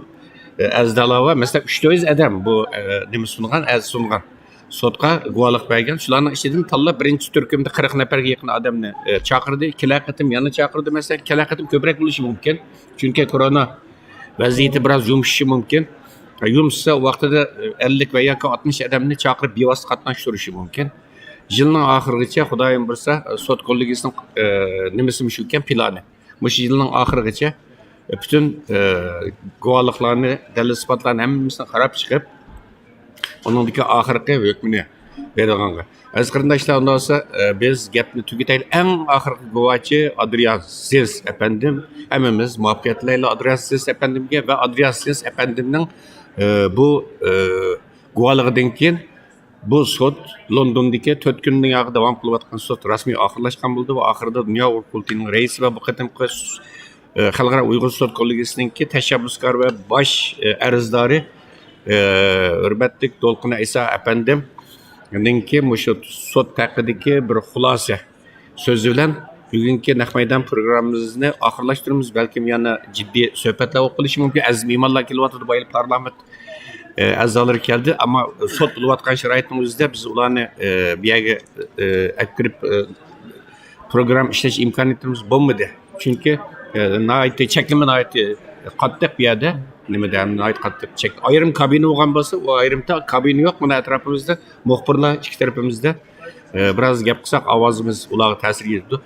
ئە، ئەزالار بار. مەسىلەن، ئۈچ يۈز ئادەم بۇ، ئە، نېمە سۇنغان، ئەرز سۇنغان. سوتقا گۇۋاھلىق بەرگەن. شۇلارنىڭ ئىچىدىن تاللاپ، بىرىنچى تۈركۈمدە قىرىق نەپەرگە يېقىن ئادەمنى، ئە، چاقىردى. كېلەر قېتىم يەنە چاقىردى. مەسىلەن، كېلەر قېتىم كۆپرەك بولۇشى مۇمكىن. چۈنكى كورونا ۋەزىيىتى بىراز يۇمشىشى مۇمكىن. يۇمشىسا، ۋاقتىدا ئەللىك ۋە ياكى ئاتمىش ئادەمنى چاقىرىپ، بىۋاسىتە قاتناشتۇرۇشى مۇمكىن. يىلنىڭ ئاخىرىغىچە، خۇدايىم بۇيرۇسا، سوت كوللېگىيىسىنىڭ، ئە، نېمىسى مۇشۇ ئىكەن، پىلانى. مۇشۇ يىلنىڭ ئاخىرىغىچە، ئە، پۈتۈن، ئە، گۇۋاھلىقلارنى، دەلىل-ئىسپاتلارنى ھەممىسىنى قاراپ چىقىپ، ئۇنىڭدىكى ئاخىرقى ھۆكمىنى بېرىدىغانغا. ئەزىز قېرىنداشلار، ئۇنداق بولسا، ئە، بىز گەپنى تۈگىتەيلى. ئەڭ ئاخىرقى گۇۋاچى ئادرىيان سىز ئەپەندىم. ھەممىمىز مۇۋەپپەقىيەت تىلەيلى ئادرىيان سىز ئەپەندىمگە ۋە ئادرىيان سىز ئەپەندىمنىڭ، ئە، بۇ، ئە، گۇۋاھلىقىدىن كېيىن بۇ سوت لوندوندىكى تۆت كۈندىن ياقى داۋام قىلىۋاتقان سوت رەسمىي ئاخىرلاشقان بولدى. ۋە ئاخىرىدا دۇنيا ئۇيغۇر قۇرۇلتىيىنىڭ رەئىسى ۋە بۇ قېتىمقى، ئە، خەلقئارا ئۇيغۇر سوت كوللېگىيىسىنىڭكى تەشەببۇسكار ۋە باش، ئە، ئەرزدارى، ئە، ھۆرمەتلىك دولقۇن ئەيسا ئەپەندىمنىڭكى مۇشۇ سوت ھەققىدىكى بىر خۇلاسە سۆزى بىلەن بۈگۈنكى نەق مەيدان پروگراممىمىزنى ئاخىرلاشتۇرىمىز. بەلكىم يەنە جىددىي سۆھبەتلەر بولۇپ قېلىشى مۇمكىن. ئەزىز مېھمانلار كېلىۋاتىدۇ، بايا پارلامېنت، ئە، ئەزالىرى كەلدى. ئەمما سوت بولۇۋاتقان شارائىتنىڭ ئۆزىدە بىز ئۇلارنى، ئە، بۇ يەرگە، ئە، ئەكىرىپ، ئە، پروگرامما ئىشلەش ئىمكانىيىتىمىز بولمىدى. چۈنكى، ئە، ناھايىتى چەكلىمە ناھايىتى قاتتىق بۇ يەردە. نېمە دەيمەن، ناھايىتى قاتتىق چەك. ئايرىم كابىنا بولغان بولسا، ئۇ ئايرىم تا-، كابىنا يوق. مانا ئەتراپىمىزدا مۇخبىرلار ئىككى تەرىپىمىزدە. ئە، بىراز گەپ قىلساق، ئاۋازىمىز ئۇلارغا تەسىر يېتىدۇ.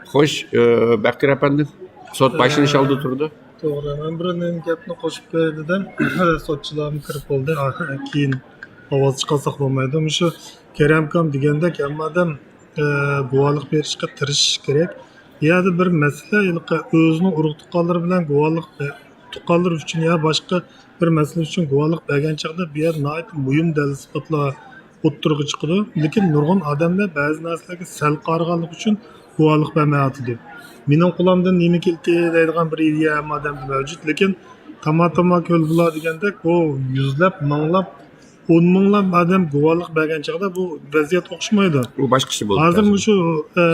خوش، ئە، بەختىيار ئەپەندى، سوت باشلىنىش ئالدىدا تۇرىدۇ. توغرا، مەن بىر نېمە گەپنى قوشۇپ قوياي دېدىم. سوتچىلارمۇ كىرىپ بولدى. كېيىن ئاۋاز چىقارساق بولمايدۇ. مۇشۇ كېرەم ئاكام دېگەندەك، ھەممە ئادەم، ئە، گۇۋاھلىق بېرىشكە تىرىشىشى كېرەك. بۇ يەردە بىر مەسىلە، ھېلىقى ئۆزىنىڭ ئۇرۇق تۇغقانلىرى بىلەن گۇۋاھلىق، ئە، تۇغقانلىرى ئۈچۈن يا باشقا بىر مەسىلە ئۈچۈن گۇۋاھلىق بەرگەن چاغدا، بۇ يەردە ناھايىتى مۇھىم دەلىل-ئىسپاتلار ئوتتۇرىغا چىقىدۇ. لېكىن نۇرغۇن ئادەملەر بەزى نەرسىلەرگە سەل قارىغانلىقى ئۈچۈن گۇۋاھلىق بەرمەيۋاتىدۇ. مېنىڭ قولۇمدىن نېمە كېلىدۇ دەيدىغان بىر ئىدىيە ھەممە ئادەمدە مەۋجۇت. لېكىن تاما-تاما كۆل بۇلار دېگەندەك، بۇ يۈزلەپ، مىڭلاپ، ئون مىڭلاپ ئادەم گۇۋاھلىق بەرگەن چاغدا بۇ ۋەزىيەت ئوخشىمايدۇ. بۇ باشقىچە بولىدۇ ھازىر ھازىر. مۇشۇ، ئە،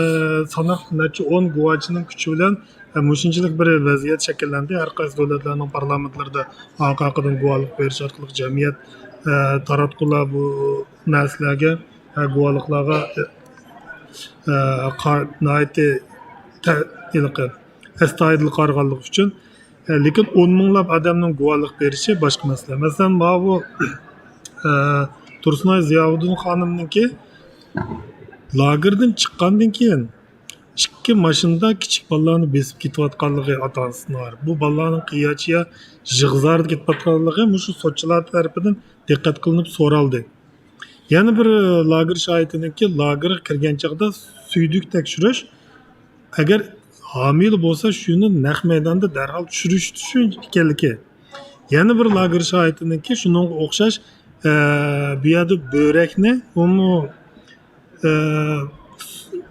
ساناق نەچچە ئون گۇۋاھچىنىڭ كۈچى بىلەن، ئە، مۇشۇنچىلىك بىر ۋەزىيەت شەكىللەندى. ھەر قايسى دۆلەتلەرنىڭ پارلامېنتلىرىدا ئارقا-ئارقىدىن گۇۋاھلىق بېرىش ئارقىلىق جەمئىيەت، ئە، تاراتقۇلار بۇ نەرسىلەرگە، ئە، گۇۋاھلىقلارغا، ئە، ئە، قار-، ناھايىتى تە-، ھېلىقى ئەستايىدىل قارىغانلىقى ئۈچۈن، ئە، لېكىن ئون مىڭلاپ ئادەمنىڭ گۇۋاھلىق بېرىشى باشقا مەسىلە. مەسىلەن، ماۋۇ، ئە، تۇرسۇنئاي زىياۋۇدۇن خانىمنىڭكى لاگېردىن چىققاندىن كېيىن ئىككى ماشىنىدا كىچىك بالىلارنى بېسىپ كېتىۋاتقانلىقى ئاتا-ئانىسىنىڭ بار. بۇ بالىلارنىڭ قىياچىيا يىغا-زاردا كېتىۋاتقانلىقى مۇشۇ سوتچىلار تەرىپىدىن دىققەت قىلىنىپ سورالدى. يەنە بىر لاگېر شاھىتىنىڭكى لاگېرغا كىرگەن چاغدا سۈيدۈك تەكشۈرۈش، ئەگەر ھامىلە بولسا، شۇنى نەق مەيداندا دەرھال چۈشۈرۈش ئىكەنلىكى. يەنە بىر لاگېر شاھىتىنىڭكى شۇنىڭغا ئوخشاش، ئە، بۇ يەردە بۆرەكنى، ئۇمۇ، ئە،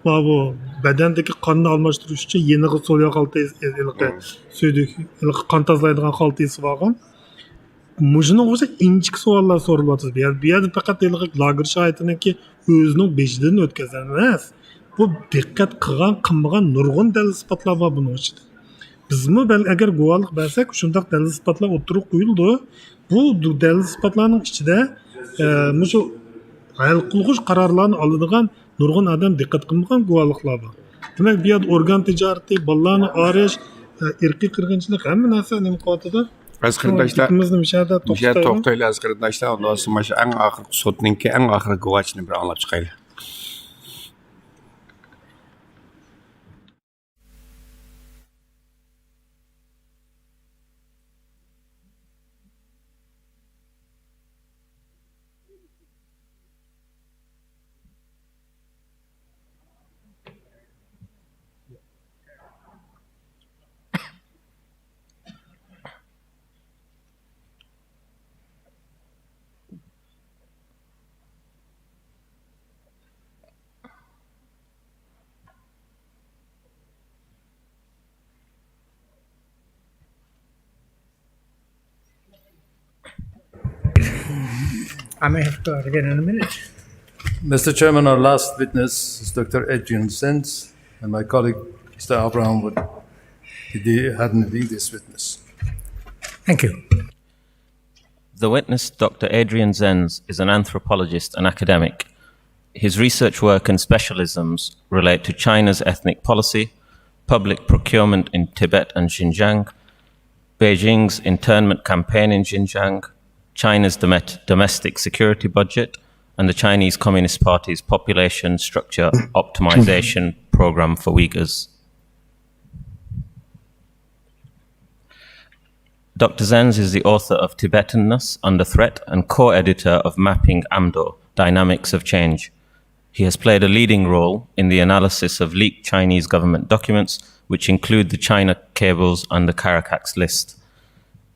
ماۋۇ بەدەندىكى قاننى ئالماشتۇرۇش ئۈچۈن يېنىغا سوليا خالتا، ھېلىقى سۈيدۈك، ھېلىقى قان تازىلايدىغان خالتا ئېسىپ ئالغان. مۇشۇنىڭغا ئوخشاش ئىنچىكە سوئاللار سورىلىۋاتىدۇ. بۇ يەر-، بۇ يەردە پەقەت ھېلىقى لاگېر شاھىتىنىڭكى ئۆزىنىڭ بېشىدىن ئۆتكەزگەن ئەمەس. بۇ دىققەت قىلغان، قىلمىغان نۇرغۇن دەلىل-ئىسپاتلار بار بۇنىڭ ئىچىدە. بىزمۇ بەل-، ئەگەر گۇۋاھلىق بەرسەك، شۇنداق دەلىل-ئىسپاتلار ئوتتۇرىغا قويۇلىدۇ. بۇ دۇ-، دەلىل-ئىسپاتلارنىڭ ئىچىدە، ئە، مۇشۇ ھەل قىلغۇچ قارارلارنى ئالىدىغان نۇرغۇن ئادەم دىققەت قىلمىغان گۇۋاھلىقلار بار. دېمەك، بۇ يەردە ئورگان تىجارىتى، بالىلارنى ئاغرىش، ئە، ئىرقىي قىرغىنچىلىق، ھەممە نەرسە نېمە قىلىۋاتىدۇ؟ ئەزىز قېرىنداشلار، گېپىمىزنى مۇشۇ يەردە مۇشۇ يەردە توختىتايلى. توختايلى، ئەزىز قېرىنداشلار. ئۇندىن بولسا مانا شۇ ئەڭ ئاخىرقى سوتنىڭكى ئەڭ ئاخىرقى گۇۋاھچىنى بىر ئاڭلاپ چىقايلى. I may have to again in a minute. Mister Chairman, our last witness is Doctor Adrian Zenz, and my colleague, Mister Abraham, would be the, had the lead this witness. Thank you. The witness, Doctor Adrian Zenz, is an anthropologist and academic. His research work and specialisms relate to China's ethnic policy, public procurement in Tibet and Xinjiang, Beijing's internment campaign in Xinjiang, China's domet-, domestic security budget, and the Chinese Communist Party's population structure optimization program for Uyghurs. Doctor Zenz is the author of Tibetanness Under Threat and co-editor of Mapping Amdo: Dynamics of Change. He has played a leading role in the analysis of leaked Chinese government documents, which include the China cables and the Caracas list.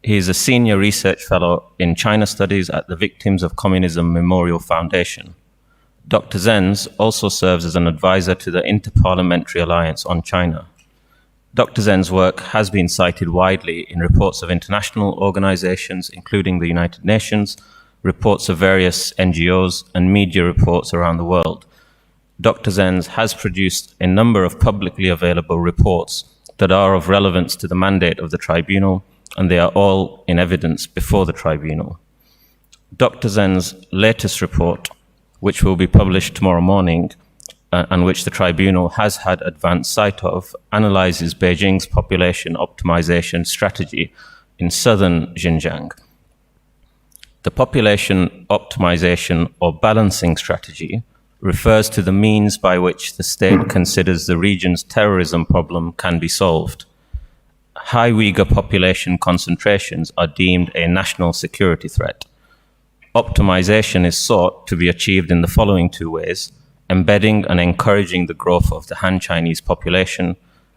He is a senior research fellow in China studies at the Victims of Communism Memorial Foundation. Doctor Zenz also serves as an advisor to the Interparliamentary Alliance on China. Doctor Zen's work has been cited widely in reports of international organizations, including the United Nations, reports of various N G Os, and media reports around the world. Doctor Zenz has produced a number of publicly available reports that are of relevance to the mandate of the tribunal, and they are all in evidence before the tribunal. Doctor Zen's latest report, which will be published tomorrow morning, uh, and which the tribunal has had advance sight of, analyzes Beijing's population optimization strategy in southern Xinjiang. The population optimization or balancing strategy refers to the means by which the state considers the region's terrorism problem can be solved. High Uyghur population concentrations are deemed a national security threat. Optimization is sought to be achieved in the following two ways: embedding and encouraging the growth of the Han Chinese population,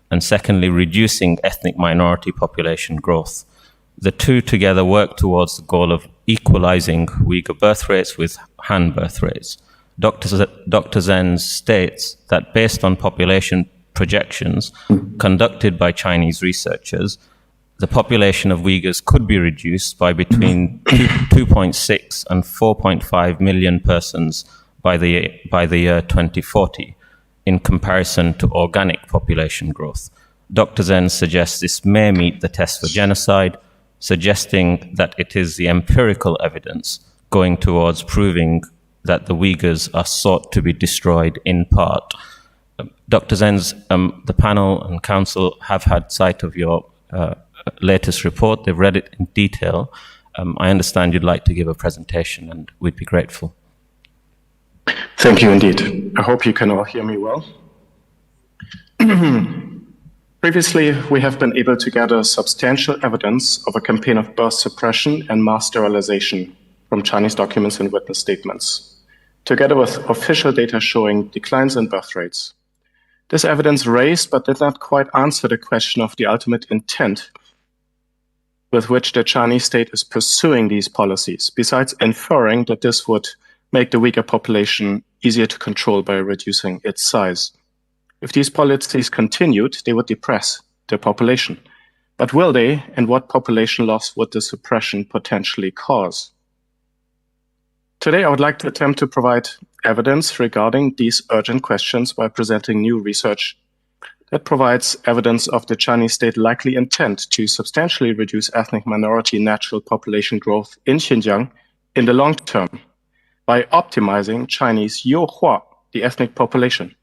and secondly, reducing ethnic minority population growth. The two together work towards the goal of equalizing Uyghur birth rates with Han birth rates. Doctor Z- Doctor Zenz states that based on population projections conducted by Chinese researchers, the population of Uyghurs could be reduced by between two, two point six and four point five million persons by the, by the year twenty forty, in comparison to organic population growth. Doctor Zenz suggests this may meet the test for genocide, suggesting that it is the empirical evidence going towards proving that the Uyghurs are sought to be destroyed in part. Doctor Zenz, um, the panel and council have had sight of your uh, latest report. They've read it in detail. Um, I understand you'd like to give a presentation, and we'd be grateful. Thank you indeed. I hope you can all hear me well. Previously, we have been able to gather substantial evidence of a campaign of birth suppression and mass sterilization from Chinese documents and witness statements, together with official data showing declines in birth rates. This evidence raised but did not quite answer the question of the ultimate intent with which the Chinese state is pursuing these policies, besides inferring that this would make the Uyghur population easier to control by reducing its size. If these policies continued, they would depress the population. But will they, and what population loss would the suppression potentially cause? Today, I would like to attempt to provide evidence regarding these urgent questions by presenting new research that provides evidence of the Chinese state likely intent to substantially reduce ethnic minority natural population growth in Xinjiang in the long term by optimizing Chinese 优化 the ethnic population.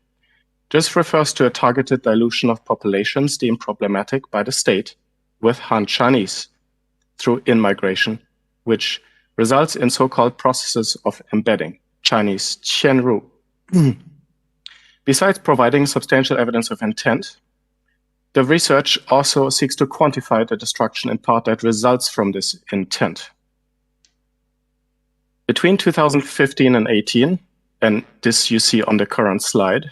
This refers to a targeted dilution of populations deemed problematic by the state with Han Chinese through in-migration, which results in so-called processes of embedding, Chinese 迁入. Besides providing substantial evidence of intent, the research also seeks to quantify the destruction in part that results from this intent. Between two thousand fifteen and eighteen, and this you see on the current slide,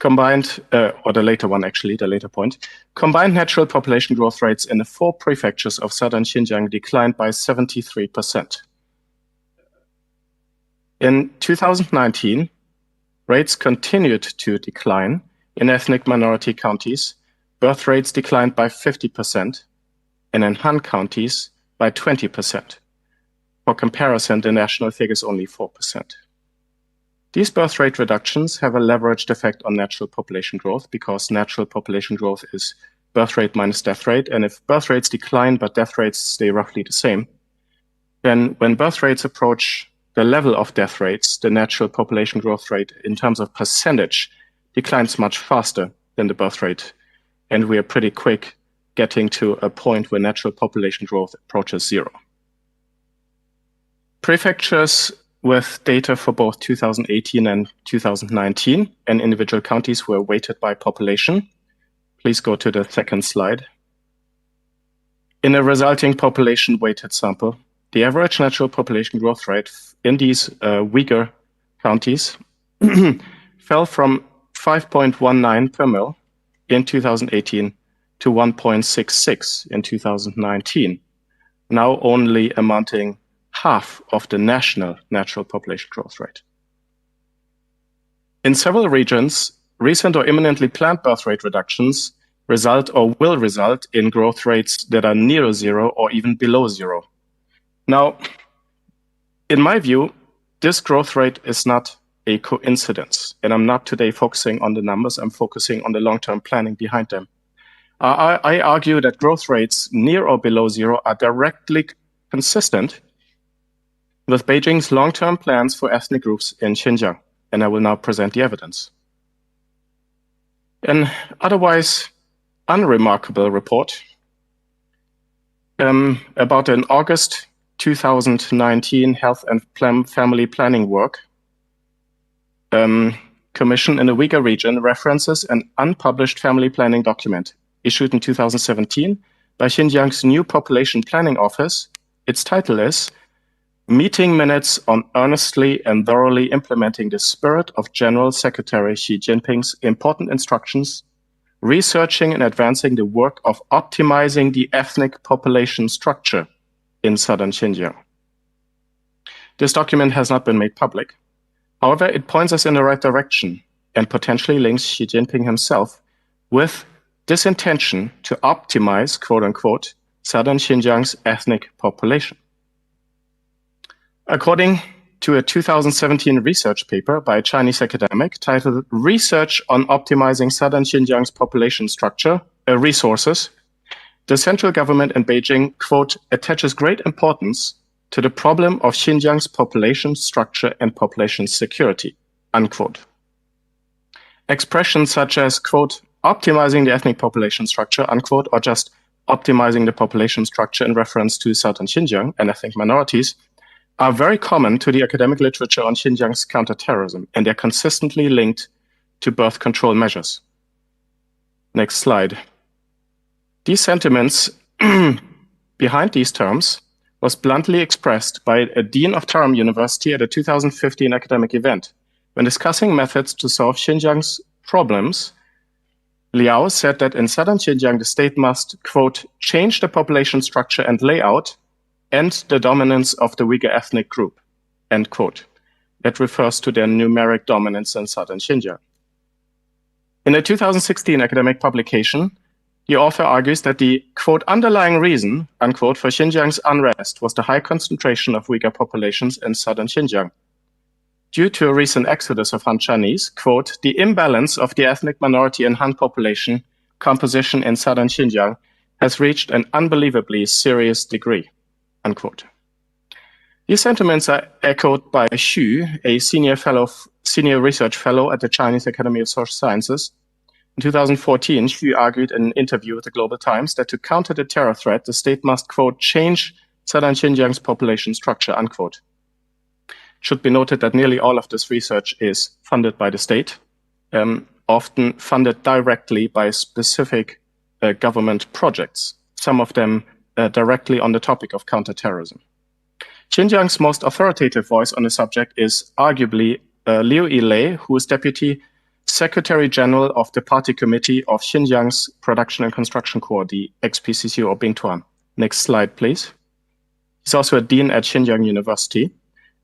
combined, uh, or the later one actually, the later point, combined natural population growth rates in the four prefectures of southern Xinjiang declined by seventy-three percent. In two thousand nineteen, rates continued to decline. In ethnic minority counties, birth rates declined by fifty percent, and in Han counties by twenty percent. For comparison, the national figure is only four percent. These birth rate reductions have a leveraged effect on natural population growth because natural population growth is birth rate minus death rate. And if birth rates decline but death rates stay roughly the same, then when birth rates approach the level of death rates, the natural population growth rate in terms of percentage declines much faster than the birth rate. And we are pretty quick getting to a point where natural population growth approaches zero. Prefectures with data for both two thousand eighteen and two thousand nineteen and individual counties were weighted by population. Please go to the second slide. In a resulting population weighted sample, the average natural population growth rate in these uh, Uyghur counties fell from five point one nine per mil in two thousand eighteen to one point six six in two thousand nineteen, now only amounting half of the national natural population growth rate. In several regions, recent or imminently planned birth rate reductions result or will result in growth rates that are near zero or even below zero. Now, in my view, this growth rate is not a coincidence, and I'm not today focusing on the numbers, I'm focusing on the long-term planning behind them. I, I argue that growth rates near or below zero are directly consistent with Beijing's long-term plans for ethnic groups in Xinjiang, and I will now present the evidence. An otherwise unremarkable report um, about an August two thousand nineteen health and plan- family planning work um, commission in the Uyghur region references an unpublished family planning document issued in two thousand seventeen by Xinjiang's new population planning office. Its title is Meeting minutes on earnestly and thoroughly implementing the spirit of General Secretary Xi Jinping's important instructions, researching and advancing the work of optimizing the ethnic population structure in southern Xinjiang. This document has not been made public. However, it points us in the right direction and potentially links Xi Jinping himself with this intention to optimize, quote unquote, southern Xinjiang's ethnic population. According to a two thousand seventeen research paper by a Chinese academic titled Research on Optimizing Southern Xinjiang's Population Structure and Resources, the central government in Beijing, quote, attaches great importance to the problem of Xinjiang's population structure and population security, unquote. Expressions such as, quote, optimizing the ethnic population structure, unquote, or just optimizing the population structure in reference to southern Xinjiang and ethnic minorities are very common to the academic literature on Xinjiang's counterterrorism, and they're consistently linked to birth control measures. Next slide. These sentiments behind these terms was bluntly expressed by a dean of Tarim University at a two thousand fifteen academic event. When discussing methods to solve Xinjiang's problems, Liao said that in southern Xinjiang, the state must, quote, change the population structure and layout and the dominance of the Uyghur ethnic group, end quote. That refers to their numeric dominance in southern Xinjiang. In a two thousand sixteen academic publication, the author argues that the, quote, underlying reason, unquote, for Xinjiang's unrest was the high concentration of Uyghur populations in southern Xinjiang. Due to a recent exodus of Han Chinese, quote, the imbalance of the ethnic minority and Han population composition in southern Xinjiang has reached an unbelievably serious degree, unquote. These sentiments are echoed by Xu, a senior fellow, senior research fellow at the Chinese Academy of Social Sciences. In two thousand fourteen, Xu argued in an interview with the Global Times that to counter the terror threat, the state must, quote, change southern Xinjiang's population structure, unquote. Should be noted that nearly all of this research is funded by the state, um, often funded directly by specific uh, government projects, some of them uh, directly on the topic of counterterrorism. Xinjiang's most authoritative voice on the subject is arguably uh, Liu Yilei, who is Deputy Secretary General of the Party Committee of Xinjiang's Production and Construction Corps, the X P C C or Bingtuan. Next slide, please. He's also a dean at Xinjiang University.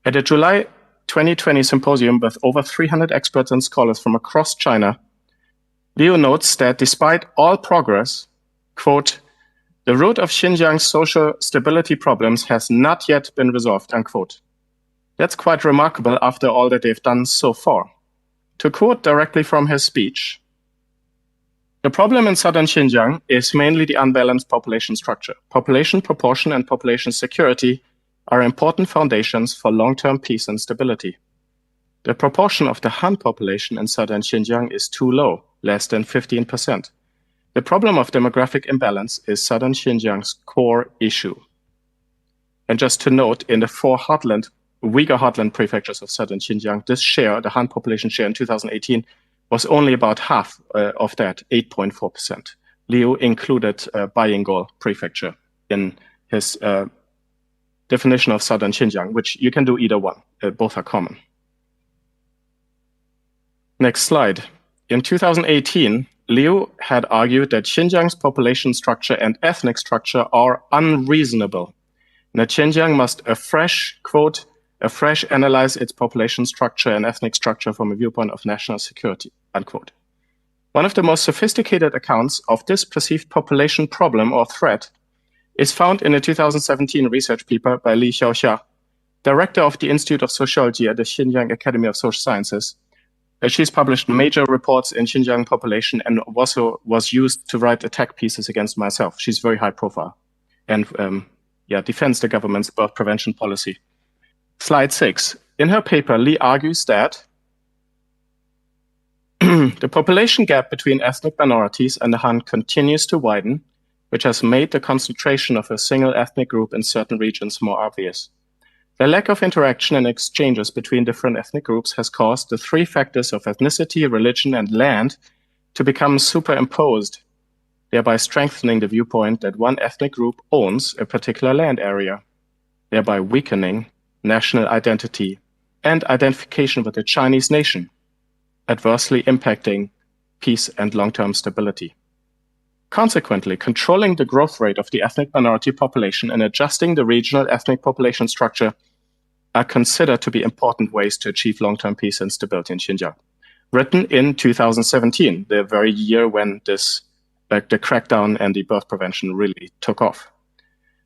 At a July twenty twenty symposium with over three hundred experts and scholars from across China, Liu notes that despite all progress, quote, the root of Xinjiang's social stability problems has not yet been resolved, unquote. That's quite remarkable after all that they've done so far. To quote directly from his speech, the problem in southern Xinjiang is mainly the unbalanced population structure. Population proportion and population security are important foundations for long-term peace and stability. The proportion of the Han population in southern Xinjiang is too low, less than fifteen percent. The problem of demographic imbalance is southern Xinjiang's core issue. And just to note, in the four heartland, Uyghur heartland prefectures of southern Xinjiang, this share, the Han population share in two thousand eighteen, was only about half uh, of that, eight point four percent. Liu included uh, Bayingol prefecture in his uh, definition of southern Xinjiang, which you can do either one. Uh, both are common. Next slide. In two thousand eighteen, Liu had argued that Xinjiang's population structure and ethnic structure are unreasonable, and that Xinjiang must afresh, quote, afresh analyze its population structure and ethnic structure from a viewpoint of national security, unquote. One of the most sophisticated accounts of this perceived population problem or threat is found in a two thousand seventeen research paper by Li Xiaoxia, director of the Institute of Sociology at the Xinjiang Academy of Social Sciences. Uh, she's published major reports in Xinjiang population and also was used to write attack pieces against myself. She's very high profile and um, yeah, defends the government's birth prevention policy. Slide six. In her paper, Li argues that the population gap between ethnic minorities and the Han continues to widen, which has made the concentration of a single ethnic group in certain regions more obvious. The lack of interaction and exchanges between different ethnic groups has caused the three factors of ethnicity, religion, and land to become superimposed, thereby strengthening the viewpoint that one ethnic group owns a particular land area, thereby weakening national identity, and identification with the Chinese nation, adversely impacting peace and long-term stability. Consequently, controlling the growth rate of the ethnic minority population and adjusting the regional ethnic population structure are considered to be important ways to achieve long-term peace and stability in Xinjiang. Written in two thousand seventeen, the very year when this, like, the crackdown and the birth prevention really took off.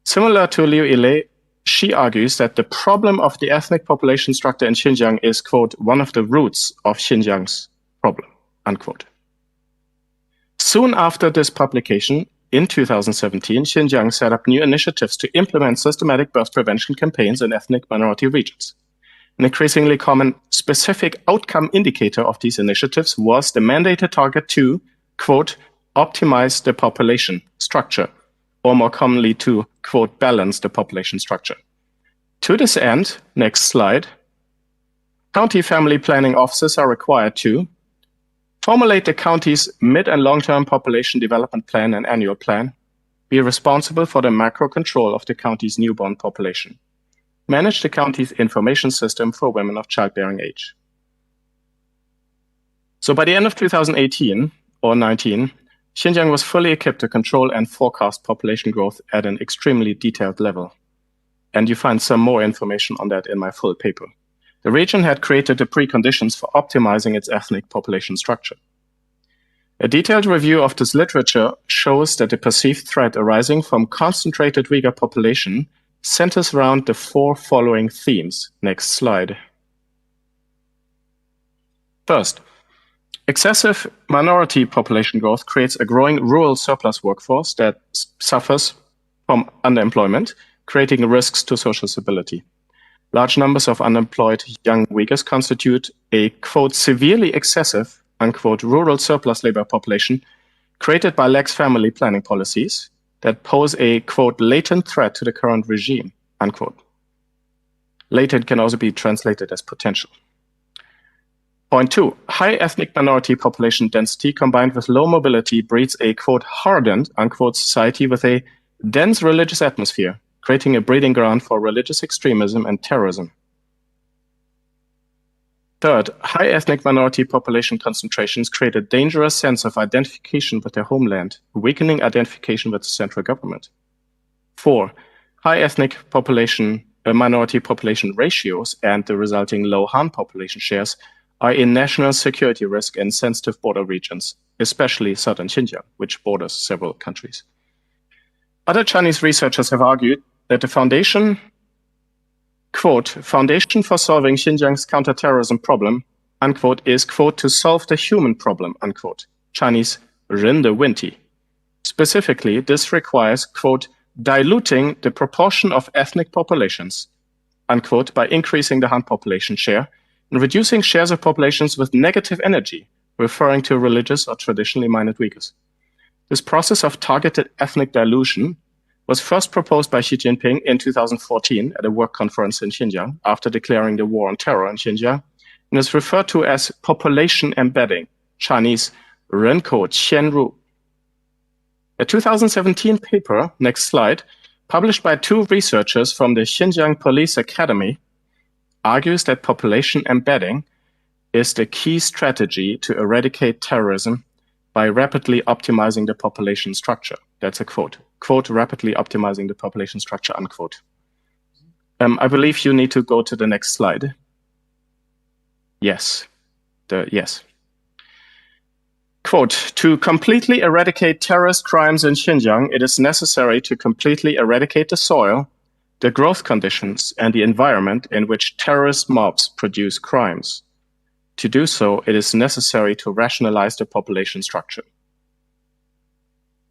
Similar to Liu Yilei, she argues that the problem of the ethnic population structure in Xinjiang is, quote, one of the roots of Xinjiang's problem, unquote. Soon after this publication, in two thousand seventeen, Xinjiang set up new initiatives to implement systematic birth prevention campaigns in ethnic minority regions. An increasingly common specific outcome indicator of these initiatives was the mandated target to, quote, optimize the population structure, or more commonly to, quote, balance the population structure. To this end, next slide, county family planning officers are required to formulate the county's mid and long-term population development plan and annual plan, be responsible for the macro control of the county's newborn population, manage the county's information system for women of childbearing age. So by the end of two thousand eighteen or nineteen, Xinjiang was fully equipped to control and forecast population growth at an extremely detailed level. And you find some more information on that in my full paper. The region had created the preconditions for optimizing its ethnic population structure. A detailed review of this literature shows that the perceived threat arising from concentrated Uyghur population centers around the four following themes. Next slide. First, excessive minority population growth creates a growing rural surplus workforce that s- suffers from underemployment, creating risks to social stability. Large numbers of unemployed young Uyghurs constitute a, quote, severely excessive, unquote, rural surplus labor population created by lax family planning policies that pose a, quote, latent threat to the current regime, unquote. Latent can also be translated as potential. Point two, high ethnic minority population density combined with low mobility breeds a, quote, hardened, unquote, society with a dense religious atmosphere, creating a breeding ground for religious extremism and terrorism. Third, high ethnic minority population concentrations create a dangerous sense of identification with their homeland, weakening identification with the central government. Four, high ethnic population, uh, minority population ratios and the resulting low Han population shares are a national security risk in sensitive border regions, especially southern Xinjiang, which borders several countries. Other Chinese researchers have argued that the foundation, quote, foundation for solving Xinjiang's counterterrorism problem, unquote, is, quote, to solve the human problem, unquote, Chinese 人的问题. Specifically, this requires, quote, diluting the proportion of ethnic populations, unquote, by increasing the Han population share and reducing shares of populations with negative energy, referring to religious or traditionally minded Uyghurs. This process of targeted ethnic dilution was first proposed by Xi Jinping in two thousand fourteen at a work conference in Xinjiang after declaring the war on terror in Xinjiang, and is referred to as population embedding, Chinese 人口迁入. A two thousand seventeen paper, next slide, published by two researchers from the Xinjiang Police Academy, argues that population embedding is the key strategy to eradicate terrorism by rapidly optimizing the population structure. That's a quote. Quote, rapidly optimizing the population structure, unquote. Um, I believe you need to go to the next slide. Yes. The, yes. Quote, to completely eradicate terrorist crimes in Xinjiang, it is necessary to completely eradicate the soil, the growth conditions, and the environment in which terrorist mobs produce crimes. To do so, it is necessary to rationalize the population structure.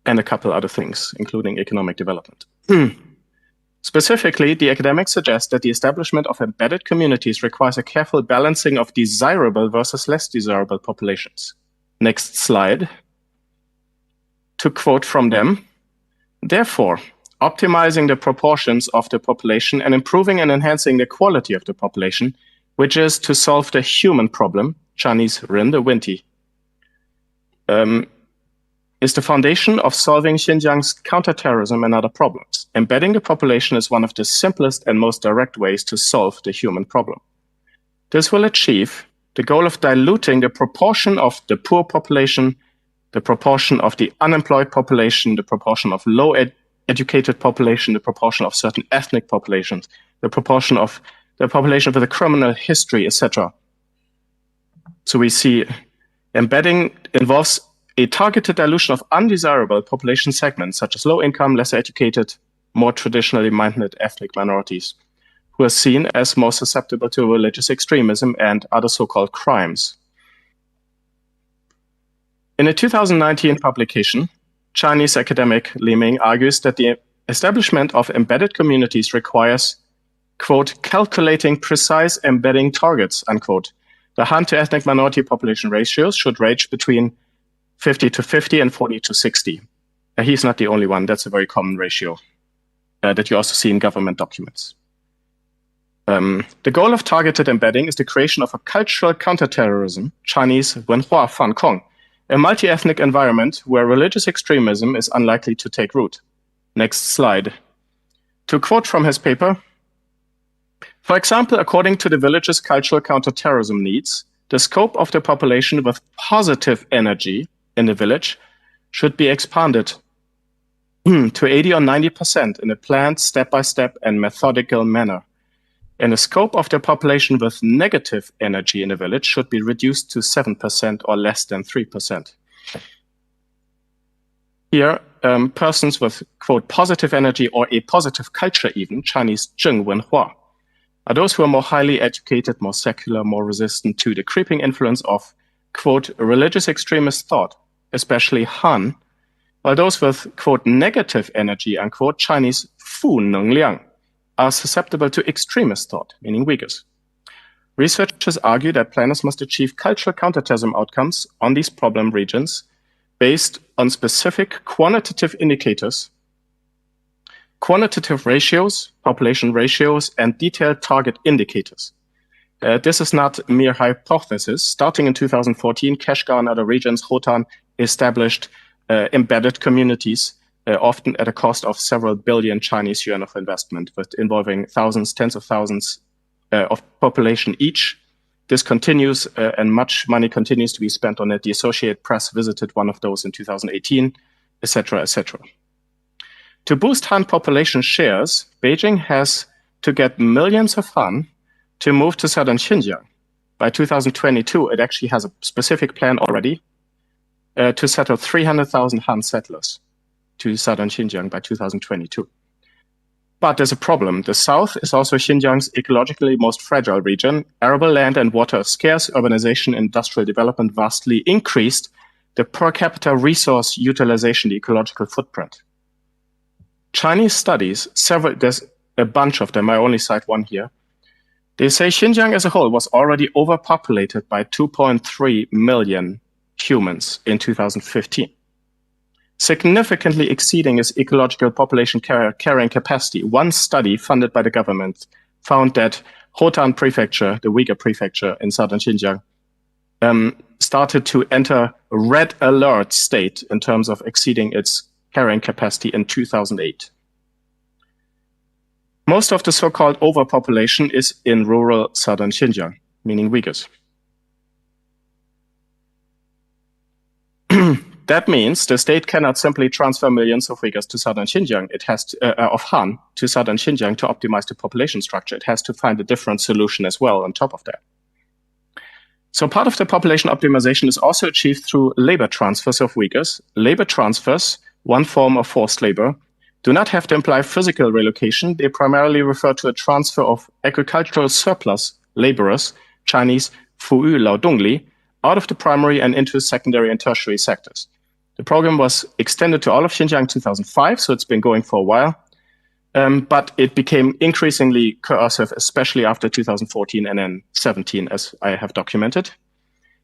And a couple other things, including economic development. Specifically, the academics suggest that the establishment of embedded communities requires a careful balancing of desirable versus less desirable populations. Next slide. To quote from them, therefore, optimizing the proportions of the population and improving and enhancing the quality of the population, which is to solve the human problem, Chinese 人的问题, um, is the foundation of solving Xinjiang's counterterrorism and other problems. Embedding the population is one of the simplest and most direct ways to solve the human problem. This will achieve the goal of diluting the proportion of the poor population, the proportion of the unemployed population, the proportion of low ed- educated population, the proportion of certain ethnic populations, the proportion of the population with a criminal history, et cetera. So we see embedding involves a targeted dilution of undesirable population segments such as low income, lesser educated, more traditionally minded ethnic minorities, who are seen as more susceptible to religious extremism and other so called crimes. In a two thousand nineteen publication, Chinese academic Li Ming argues that the establishment of embedded communities requires, quote, calculating precise embedding targets, unquote. The Han to ethnic minority population ratios should range between fifty to fifty and forty to sixty. Uh, he's not the only one. That's a very common ratio uh, that you also see in government documents. Um, the goal of targeted embedding is the creation of a cultural counterterrorism, Chinese 文化反抗, a multi-ethnic environment where religious extremism is unlikely to take root. Next slide. To quote from his paper, for example, according to the village's cultural counterterrorism needs, the scope of the population with positive energy in the village should be expanded to eighty or ninety percent in a planned, step by step, and methodical manner. And the scope of the population with negative energy in the village should be reduced to seven percent or less than three percent. Here, um, persons with, quote, positive energy or a positive culture, even Chinese 正文化, are those who are more highly educated, more secular, more resistant to the creeping influence of, quote, religious extremist thought, especially Han, while those with, quote, negative energy, unquote, Chinese 负能量, are susceptible to extremist thought, meaning Uyghurs. Researchers argue that planners must achieve cultural counterterrorism outcomes on these problem regions based on specific quantitative indicators, quantitative ratios, population ratios, and detailed target indicators. Uh, this is not mere hypothesis. Starting in two thousand fourteen, Kashgar and other regions, Hotan, established uh, embedded communities, uh, often at a cost of several billion Chinese yuan of investment, but involving thousands, tens of thousands uh, of population each. This continues, uh, and much money continues to be spent on it. The Associated Press visited one of those in two thousand eighteen, et cetera, et cetera. To boost Han population shares, Beijing has to get millions of Han to move to southern Xinjiang. By two thousand twenty-two, it actually has a specific plan already uh, to settle three hundred thousand Han settlers to southern Xinjiang by two thousand twenty-two. But there's a problem. The south is also Xinjiang's ecologically most fragile region. Arable land and water are scarce. Urbanization and industrial development vastly increased the per capita resource utilization, the ecological footprint. Chinese studies, several, there's a bunch of them, I only cite one here. They say Xinjiang as a whole was already overpopulated by two point three million humans in two thousand fifteen, significantly exceeding its ecological population car- carrying capacity. One study funded by the government found that Hotan Prefecture, the Uyghur prefecture in southern Xinjiang, um, started to enter red alert state in terms of exceeding its carrying capacity in two thousand eight. Most of the so-called overpopulation is in rural southern Xinjiang, meaning Uyghurs. That means the state cannot simply transfer millions of Uyghurs to southern Xinjiang. It has to, uh, of Han to southern Xinjiang to optimize the population structure. It has to find a different solution as well on top of that. So part of the population optimization is also achieved through labor transfers of Uyghurs. Labor transfers, one form of forced labor, do not have to imply physical relocation. They primarily refer to a transfer of agricultural surplus laborers, Chinese 服务劳动力, out of the primary and into secondary and tertiary sectors. The program was extended to all of Xinjiang in two thousand five, so it's been going for a while. Um, but it became increasingly coercive, especially after two thousand fourteen and then seventeen, as I have documented.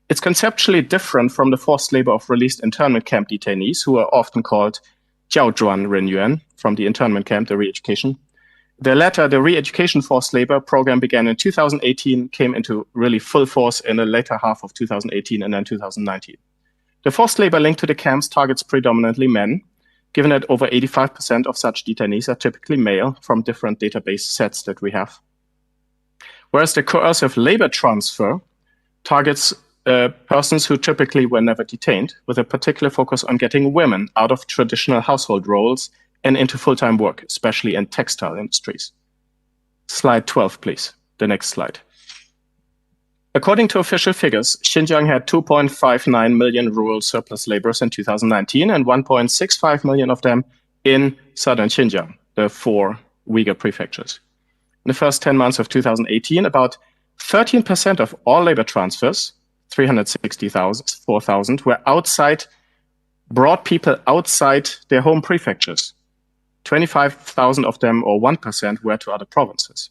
It's conceptually different from the forced labor of released internment camp detainees, who are often called 教转人员 from the internment camp, the re-education. The latter, the re-education forced labor program began in two thousand eighteen, came into really full force in the later half of two thousand eighteen and then two thousand nineteen. The forced labor linked to the camps targets predominantly men, given that over eighty-five percent of such detainees are typically male from different database sets that we have. Whereas the coercive labor transfer targets uh, persons who typically were never detained, with a particular focus on getting women out of traditional household roles and into full-time work, especially in textile industries. Slide twelve, please. The next slide. According to official figures, Xinjiang had two point five nine million rural surplus laborers in two thousand nineteen and one point six five million of them in southern Xinjiang, the four Uyghur prefectures. In the first ten months of two thousand eighteen, about thirteen percent of all labor transfers, three hundred sixty-four thousand, were outside, brought people outside their home prefectures. Twenty-five thousand of them, or one percent, were to other provinces.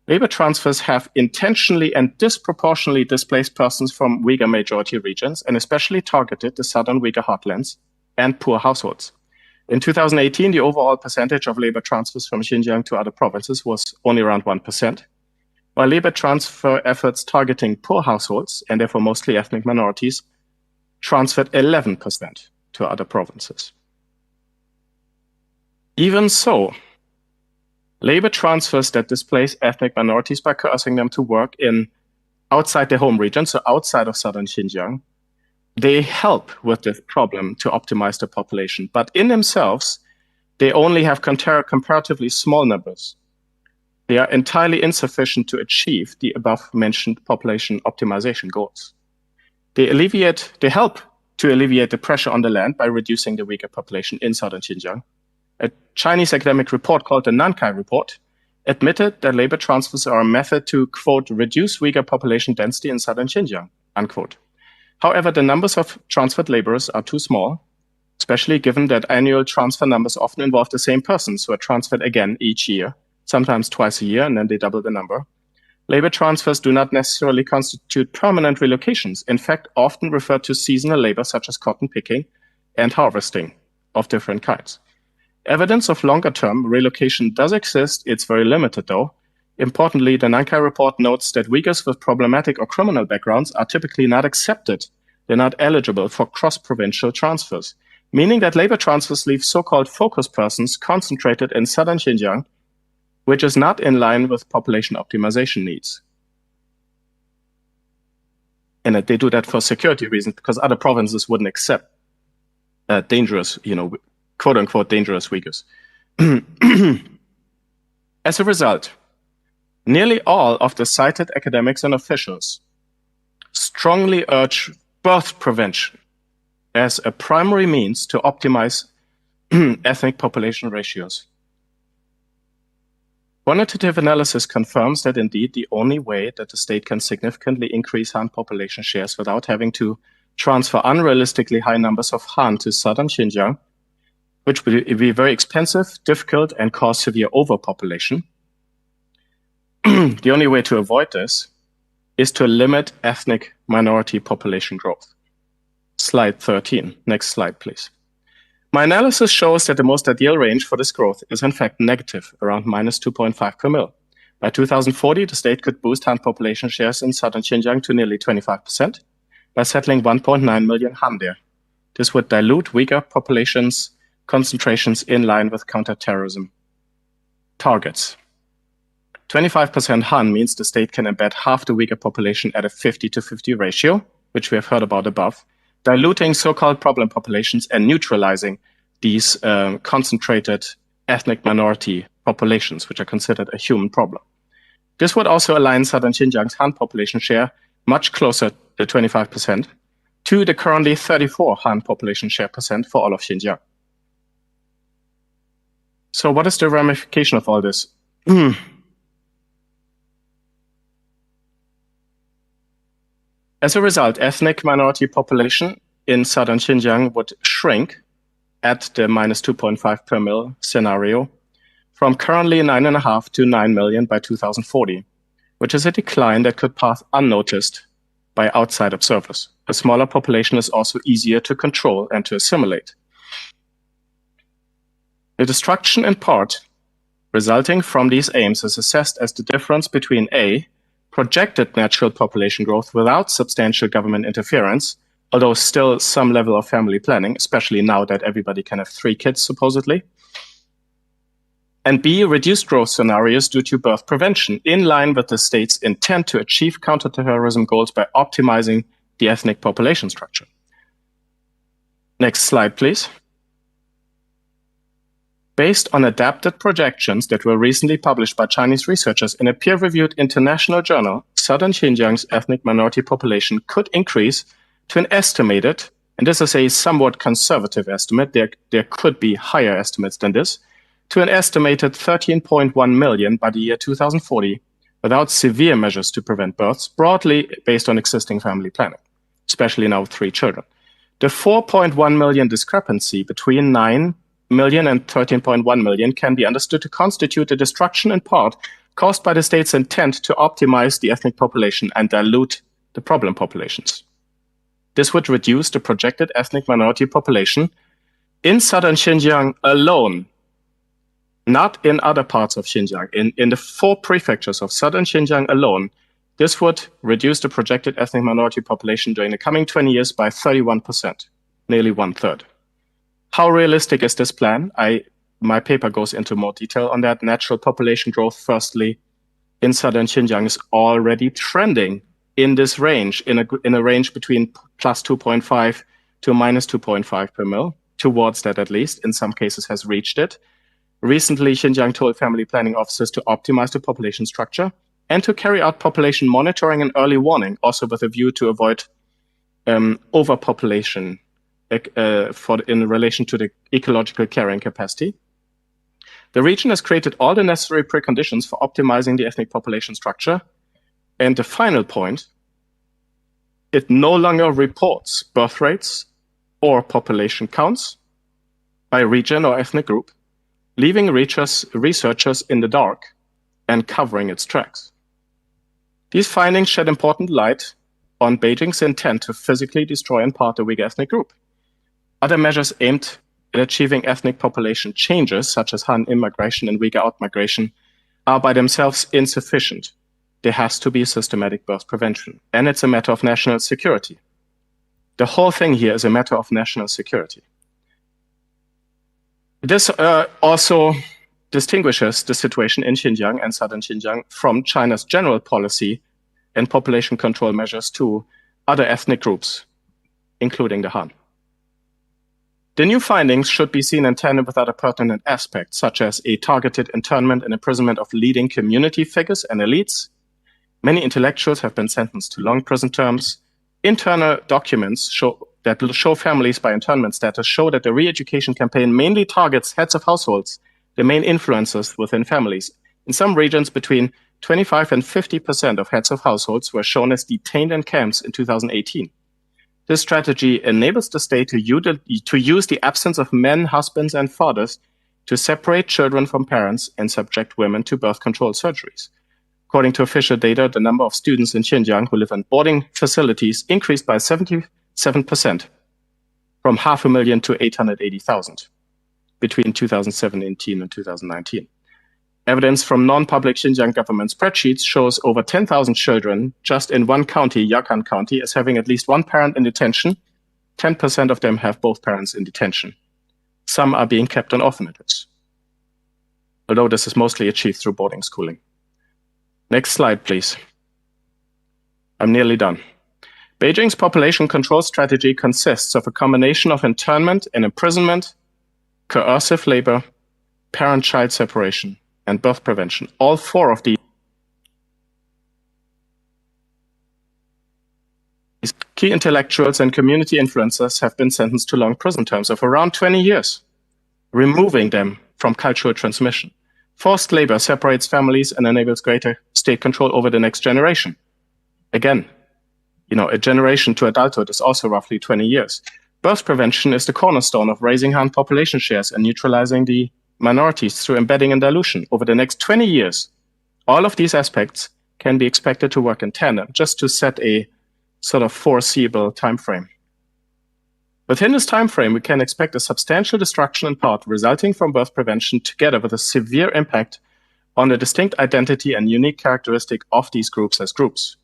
Labor transfers have intentionally and disproportionately displaced persons from Uyghur majority regions and especially targeted the southern Uyghur heartlands and poor households. In two thousand eighteen, the overall percentage of labor transfers from Xinjiang to other provinces was only around one percent, while labor transfer efforts targeting poor households, and therefore mostly ethnic minorities, transferred eleven percent to other provinces. Even so, labor transfers that displace ethnic minorities by coercing them to work in outside their home region, so outside of southern Xinjiang, they help with this problem to optimize the population. But in themselves, they only have compar- comparatively small numbers. They are entirely insufficient to achieve the above-mentioned population optimization goals. They alleviate, they help to alleviate the pressure on the land by reducing the Uyghur population in southern Xinjiang. A Chinese academic report called the Nankai Report admitted that labor transfers are a method to, quote, reduce Uyghur population density in southern Xinjiang, unquote. However, the numbers of transferred laborers are too small, especially given that annual transfer numbers often involve the same persons who are transferred again each year, sometimes twice a year, and then they double the number. Labor transfers do not necessarily constitute permanent relocations, in fact, often refer to seasonal labor such as cotton picking and harvesting of different kinds. Evidence of longer-term relocation does exist, it's very limited though. Importantly, the Nankai Report notes that Uyghurs with problematic or criminal backgrounds are typically not accepted. They're not eligible for cross-provincial transfers, meaning that labor transfers leave so-called focus persons concentrated in southern Xinjiang, which is not in line with population optimization needs. And that they do that for security reasons because other provinces wouldn't accept uh, dangerous, you know, quote unquote dangerous Uyghurs. As a result, nearly all of the cited academics and officials strongly urge birth prevention as a primary means to optimize ethnic population ratios. Quantitative analysis confirms that indeed the only way that the state can significantly increase Han population shares without having to transfer unrealistically high numbers of Han to southern Xinjiang, which would be very expensive, difficult, and cause severe overpopulation. The only way to avoid this is to limit ethnic minority population growth. Slide thirteen. Next slide, please. My analysis shows that the most ideal range for this growth is in fact negative, around minus two point five per mil. By two thousand forty, the state could boost Han population shares in southern Xinjiang to nearly twenty-five percent by settling one point nine million Han there. This would dilute Uyghur populations concentrations in line with counterterrorism targets. Twenty-five percent Han means the state can embed half the Uyghur population at a fifty to fifty ratio, which we have heard about above, diluting so-called problem populations and neutralizing these um, concentrated ethnic minority populations, which are considered a human problem. This would also align southern Xinjiang's Han population share much closer to twenty-five percent to the currently thirty-four Han population share percent for all of Xinjiang. So what is the ramification of all this? As a result, ethnic minority population in southern Xinjiang would shrink at the minus two point five per mil scenario from currently nine and a half to nine million by two thousand forty, which is a decline that could pass unnoticed by outside observers. A smaller population is also easier to control and to assimilate. The destruction in part resulting from these aims is assessed as the difference between A, projected natural population growth without substantial government interference, although still some level of family planning, especially now that everybody can have three kids, supposedly. And B, reduced growth scenarios due to birth prevention, in line with the state's intent to achieve counterterrorism goals by optimizing the ethnic population structure. Next slide, please. Based on adapted projections that were recently published by Chinese researchers in a peer-reviewed international journal, southern Xinjiang's ethnic minority population could increase to an estimated, and this is a somewhat conservative estimate, there, there could be higher estimates than this, to an estimated thirteen point one million by the year two thousand forty, without severe measures to prevent births, broadly based on existing family planning, especially now with three children. The four point one million discrepancy between nine million and thirteen point one million can be understood to constitute a destruction in part caused by the state's intent to optimize the ethnic population and dilute the problem populations. This would reduce the projected ethnic minority population in southern Xinjiang alone, not in other parts of Xinjiang, in, in the four prefectures of southern Xinjiang alone. This would reduce the projected ethnic minority population during the coming twenty years by thirty-one percent, nearly one third. How realistic is this plan? I, my paper goes into more detail on that. Natural population growth, firstly, in southern Xinjiang is already trending in this range, in a, in a range between plus two point five to minus two point five per mil, towards that at least, in some cases has reached it. Recently, Xinjiang told family planning officers to optimize the population structure and to carry out population monitoring and early warning, also with a view to avoid um, overpopulation uh, for in relation to the ecological carrying capacity. The region has created all the necessary preconditions for optimizing the ethnic population structure. And the final point, it no longer reports birth rates or population counts by region or ethnic group, leaving researchers, researchers in the dark and covering its tracks. These findings shed important light on Beijing's intent to physically destroy in part the Uyghur ethnic group. Other measures aimed at achieving ethnic population changes, such as Han immigration and Uyghur outmigration, are by themselves insufficient. There has to be systematic birth prevention, and it's a matter of national security. The whole thing here is a matter of national security. This uh, also distinguishes the situation in Xinjiang and southern Xinjiang from China's general policy and population control measures to other ethnic groups, including the Han. The new findings should be seen in tandem with other pertinent aspects, such as a targeted internment and imprisonment of leading community figures and elites. Many intellectuals have been sentenced to long prison terms. Internal documents show that show families by internment status show that the re-education campaign mainly targets heads of households, the main influences within families. In some regions, between twenty-five and fifty percent of heads of households were shown as detained in camps in two thousand eighteen. This strategy enables the state to, util- to use the absence of men, husbands, and fathers to separate children from parents and subject women to birth control surgeries. According to official data, the number of students in Xinjiang who live in boarding facilities increased by seventy-seven percent, from half a million to eight hundred eighty thousand between two thousand seventeen and two thousand nineteen. Evidence from non-public Xinjiang government spreadsheets shows over ten thousand children just in one county, Yakan County, as having at least one parent in detention. Ten percent of them have both parents in detention. Some are being kept in orphanages, although this is mostly achieved through boarding schooling. Next slide, please. I'm nearly done. Beijing's population control strategy consists of a combination of internment and imprisonment, coercive labor, parent-child separation, and birth prevention. All four of these key intellectuals and community influencers have been sentenced to long prison terms of around twenty years, removing them from cultural transmission. Forced labor separates families and enables greater state control over the next generation. Again, you know, a generation to adulthood is also roughly twenty years. Birth prevention is the cornerstone of raising Han population shares and neutralizing the minorities through embedding and dilution. Over the next twenty years, all of these aspects can be expected to work in tandem, just to set a sort of foreseeable time frame. Within this time frame, we can expect a substantial destruction in part resulting from birth prevention, together with a severe impact on the distinct identity and unique characteristic of these groups as groups.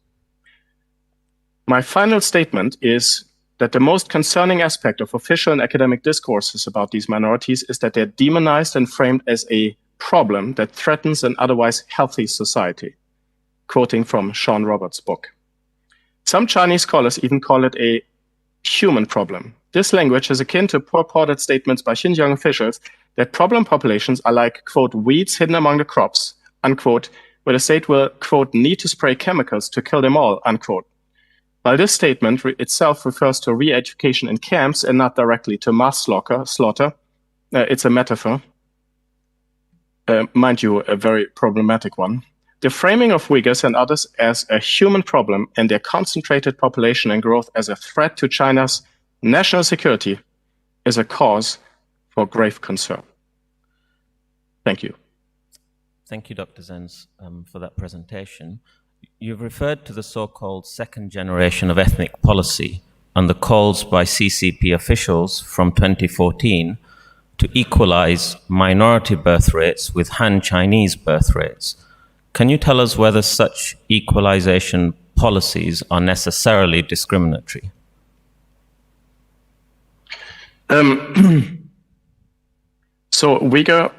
My final statement is that the most concerning aspect of official and academic discourses about these minorities is that they're demonized and framed as a problem that threatens an otherwise healthy society, quoting from Sean Roberts' book. Some Chinese scholars even call it a human problem. This language is akin to purported statements by Xinjiang officials that problem populations are like, quote, weeds hidden among the crops, unquote, where the state will, quote, need to spray chemicals to kill them all, unquote. While this statement re- itself refers to re-education in camps and not directly to mass slaughter, slaughter, uh, it's a metaphor. Uh, mind you, a very problematic one. The framing of Uyghurs and others as a human problem and their concentrated population and growth as a threat to China's national security is a cause for grave concern. Thank you. Thank you, Doctor Zenz, um, for that presentation. You've referred to the so-called second generation of ethnic policy and the calls by C C P officials from twenty fourteen to equalize minority birth rates with Han Chinese birth rates. Can you tell us whether such equalization policies are necessarily discriminatory? Um, so Uyghur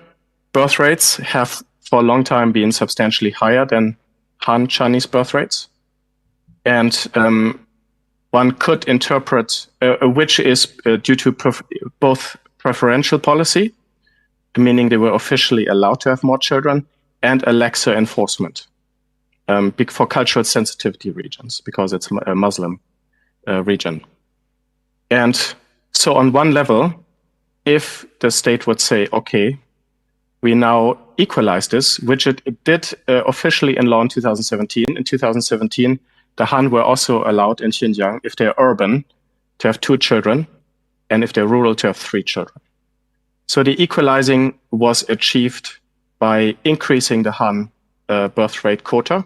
birth rates have for a long time been substantially higher than Han Chinese birth rates. And um, one could interpret, uh, which is uh, due to pref- both preferential policy, meaning they were officially allowed to have more children, and a laxer enforcement um, bec- for cultural sensitivity regions, because it's a Muslim uh, region. And so, on one level, if the state would say, okay, we now equalize this, which it, it did uh, officially in law in two thousand seventeen. In two thousand seventeen, the Han were also allowed in Xinjiang, if they're urban, to have two children, and if they're rural, to have three children. So the equalizing was achieved by increasing the Han uh, birth rate quota.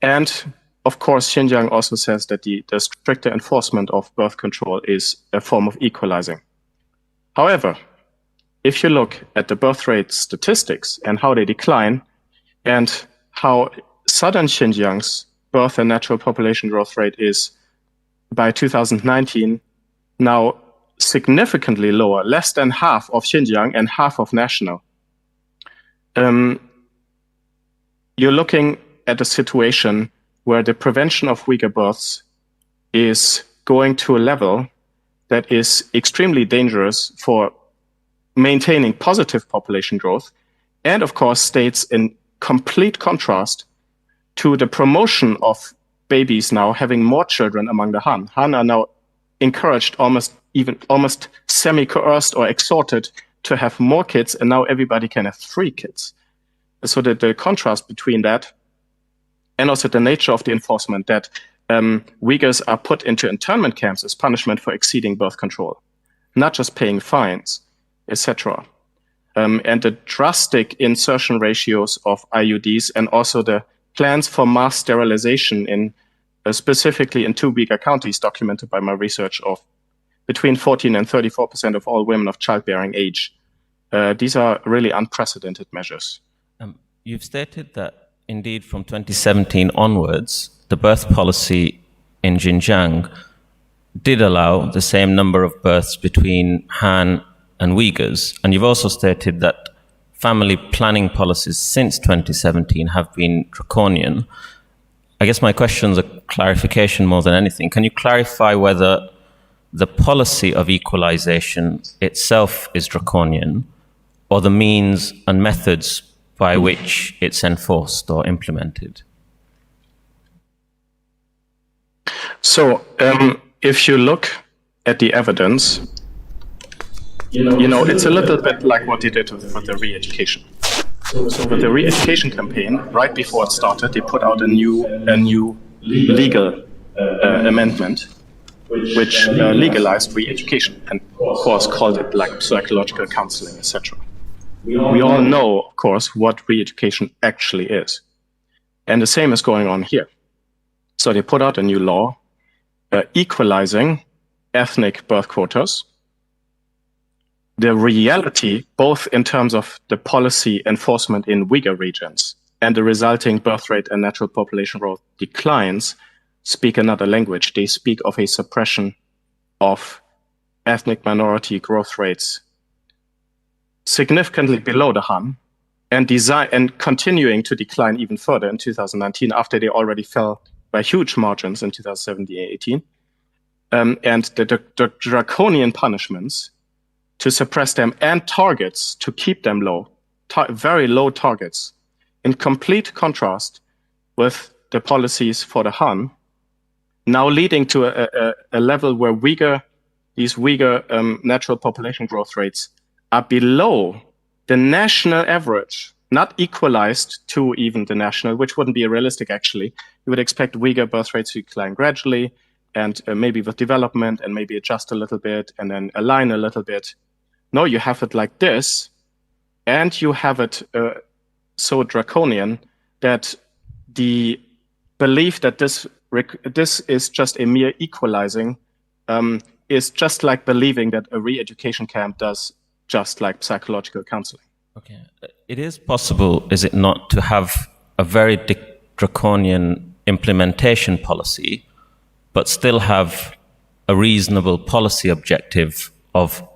And of course, Xinjiang also says that the, the stricter enforcement of birth control is a form of equalizing. However, if you look at the birth rate statistics and how they decline, and how southern Xinjiang's birth and natural population growth rate is by two thousand nineteen now significantly lower, less than half of Xinjiang and half of national. Um, you're looking at a situation where the prevention of Uyghur births is going to a level that is extremely dangerous for maintaining positive population growth, and of course, states in complete contrast to the promotion of babies now having more children among the Han. Han are now encouraged, almost even almost semi-coerced or exhorted to have more kids, and now everybody can have three kids. So the, the contrast between that and also the nature of the enforcement, that um, Uyghurs are put into internment camps as punishment for exceeding birth control, not just paying fines, et cetera. Um, and the drastic insertion ratios of I U Ds and also the plans for mass sterilization in uh, specifically in two Uyghur counties documented by my research of between fourteen and thirty-four percent of all women of childbearing age. Uh, these are really unprecedented measures. Um, you've stated that indeed from twenty seventeen onwards, the birth policy in Xinjiang did allow the same number of births between Han and Uyghurs. And you've also stated that family planning policies since twenty seventeen have been draconian. I guess my question is a clarification more than anything. Can you clarify whether the policy of equalization itself is draconian or the means and methods by which it's enforced or implemented? So, um, if you look at the evidence, you know, it's a little bit like what they did with the re-education. So with the re-education campaign, right before it started, they put out a new a new legal uh, amendment, which uh, legalized re-education and of course called it like psychological counseling, et cetera. We all know, of course, what re-education actually is, and the same is going on here. So they put out a new law uh, equalizing ethnic birth quotas. The reality, both in terms of the policy enforcement in Uyghur regions and the resulting birth rate and natural population growth declines, speak another language. They speak of a suppression of ethnic minority growth rates significantly below the Han and design and continuing to decline even further in two thousand nineteen after they already fell by huge margins in two thousand seventeen eighteen. Um, and the, the, the draconian punishments to suppress them and targets to keep them low, ta- very low targets, in complete contrast with the policies for the Han, now leading to a, a, a level where Uyghur, these Uyghur um, natural population growth rates are below the national average, not equalized to even the national, which wouldn't be realistic actually. You would expect Uyghur birth rates to decline gradually and uh, maybe with development and maybe adjust a little bit and then align a little bit. No, you have it like this, and you have it uh, so draconian that the belief that this rec- this is just a mere equalizing um, is just like believing that a re-education camp does just like psychological counseling. Okay. It is possible, is it not, to have a very di- draconian implementation policy, but still have a reasonable policy objective of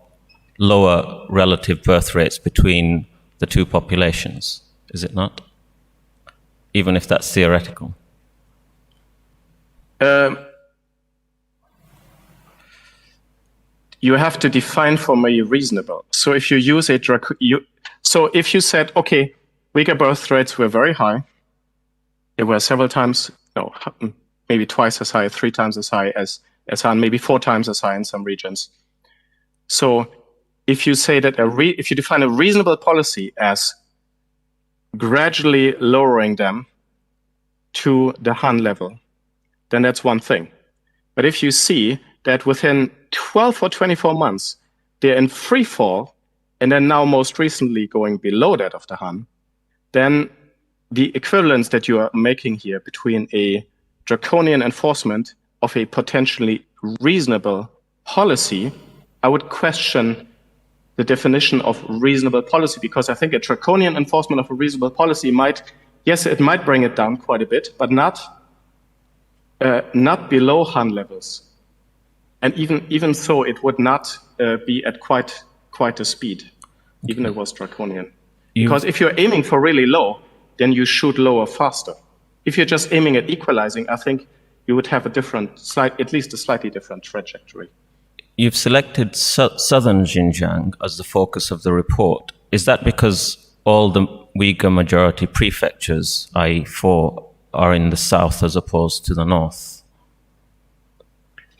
lower relative birth rates between the two populations, is it not? Even if that's theoretical. Um, you have to define for me reasonable. So if you use a draco- you, so if you said, okay, Uyghur birth rates were very high, they were several times, no, maybe twice as high, three times as high as as Han, maybe four times as high in some regions. So if you say that a re- if you define a reasonable policy as gradually lowering them to the Han level, then that's one thing. But if you see that within twelve or twenty-four months, they're in free fall, and then now most recently going below that of the Han, then the equivalence that you are making here between a draconian enforcement of a potentially reasonable policy, I would question the definition of reasonable policy, because I think a draconian enforcement of a reasonable policy might, yes, it might bring it down quite a bit, but not uh, not below Han levels. And even even so, it would not uh, be at quite quite a speed, even if it was draconian. Because if you're aiming for really low, then you shoot lower faster. If you're just aiming at equalizing, I think you would have a different, slight, at least a slightly different trajectory. You've selected su- southern Xinjiang as the focus of the report. Is that because all the Uyghur majority prefectures, i.e., four, are in the south as opposed to the north?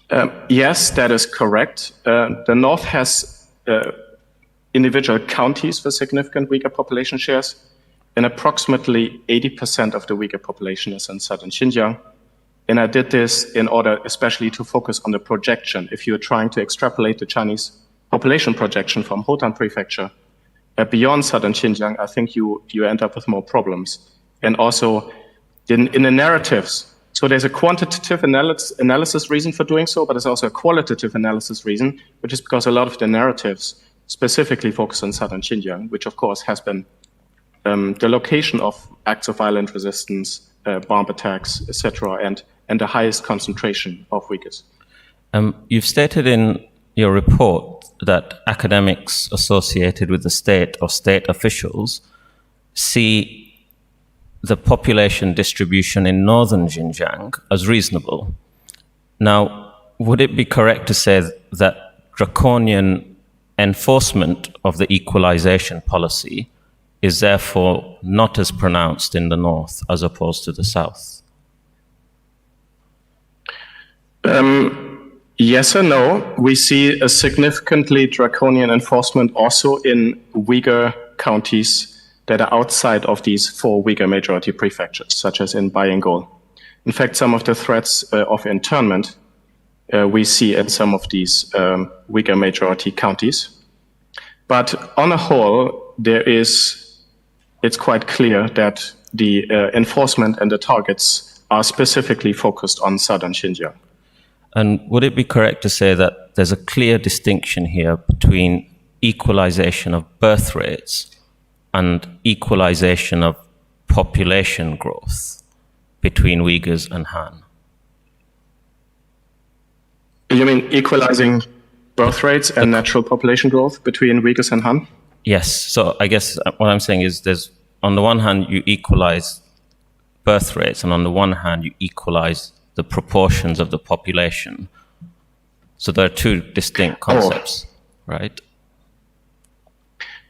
Um, yes, that is correct. Uh, the north has uh, individual counties with significant Uyghur population shares, and approximately eighty percent of the Uyghur population is in southern Xinjiang. And I did this in order especially to focus on the projection. If you're trying to extrapolate the Chinese population projection from Hotan Prefecture uh, beyond southern Xinjiang, I think you, you end up with more problems. And also, in, in the narratives, so there's a quantitative analysis, analysis reason for doing so, but there's also a qualitative analysis reason, which is because a lot of the narratives specifically focus on southern Xinjiang, which of course has been um, the location of acts of violent resistance, uh, bomb attacks, et cetera, and, and the highest concentration of Uyghurs. Um, you've stated in your report that academics associated with the state or state officials see the population distribution in northern Xinjiang as reasonable. Now, would it be correct to say that draconian enforcement of the equalization policy is therefore not as pronounced in the north as opposed to the south? Um, yes and no. We see a significantly draconian enforcement also in Uyghur counties that are outside of these four Uyghur majority prefectures, such as in Bayingol. In fact, some of the threats uh, of internment uh, we see in some of these um, Uyghur majority counties. But on a whole, there is it's quite clear that the uh, enforcement and the targets are specifically focused on southern Xinjiang. And would it be correct to say that there's a clear distinction here between equalization of birth rates and equalization of population growth between Uyghurs and Han? You mean equalizing birth rates and natural population growth between Uyghurs and Han? Yes. So I guess what I'm saying is there's, on the one hand, you equalize birth rates, and on the one hand, you equalize the proportions of the population. So there are two distinct concepts, right?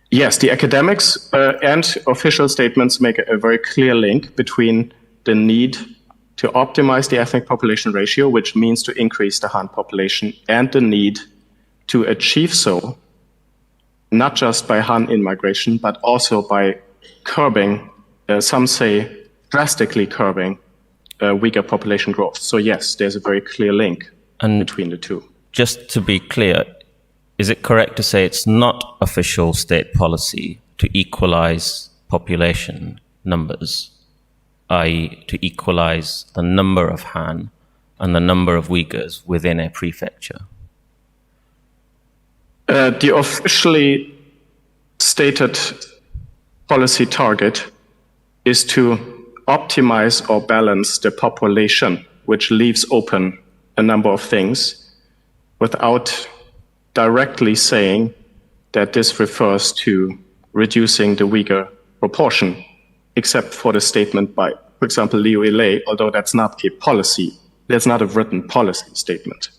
Yes, the academics uh, and official statements make a very clear link between the need to optimize the ethnic population ratio, which means to increase the Han population, and the need to achieve so, not just by Han in migration, but also by curbing, uh, some say drastically curbing, uh, Uyghur population growth. So yes, there's a very clear link and between the two. Just to be clear, is it correct to say it's not official state policy to equalize population numbers, i.e., to equalize the number of Han and the number of Uyghurs within a prefecture? Uh, the officially stated policy target is to optimize or balance the population, which leaves open a number of things without directly saying that this refers to reducing the Uyghur proportion, except for the statement by, for example, Liu Ilei, although that's not a policy, that's not a written policy statement.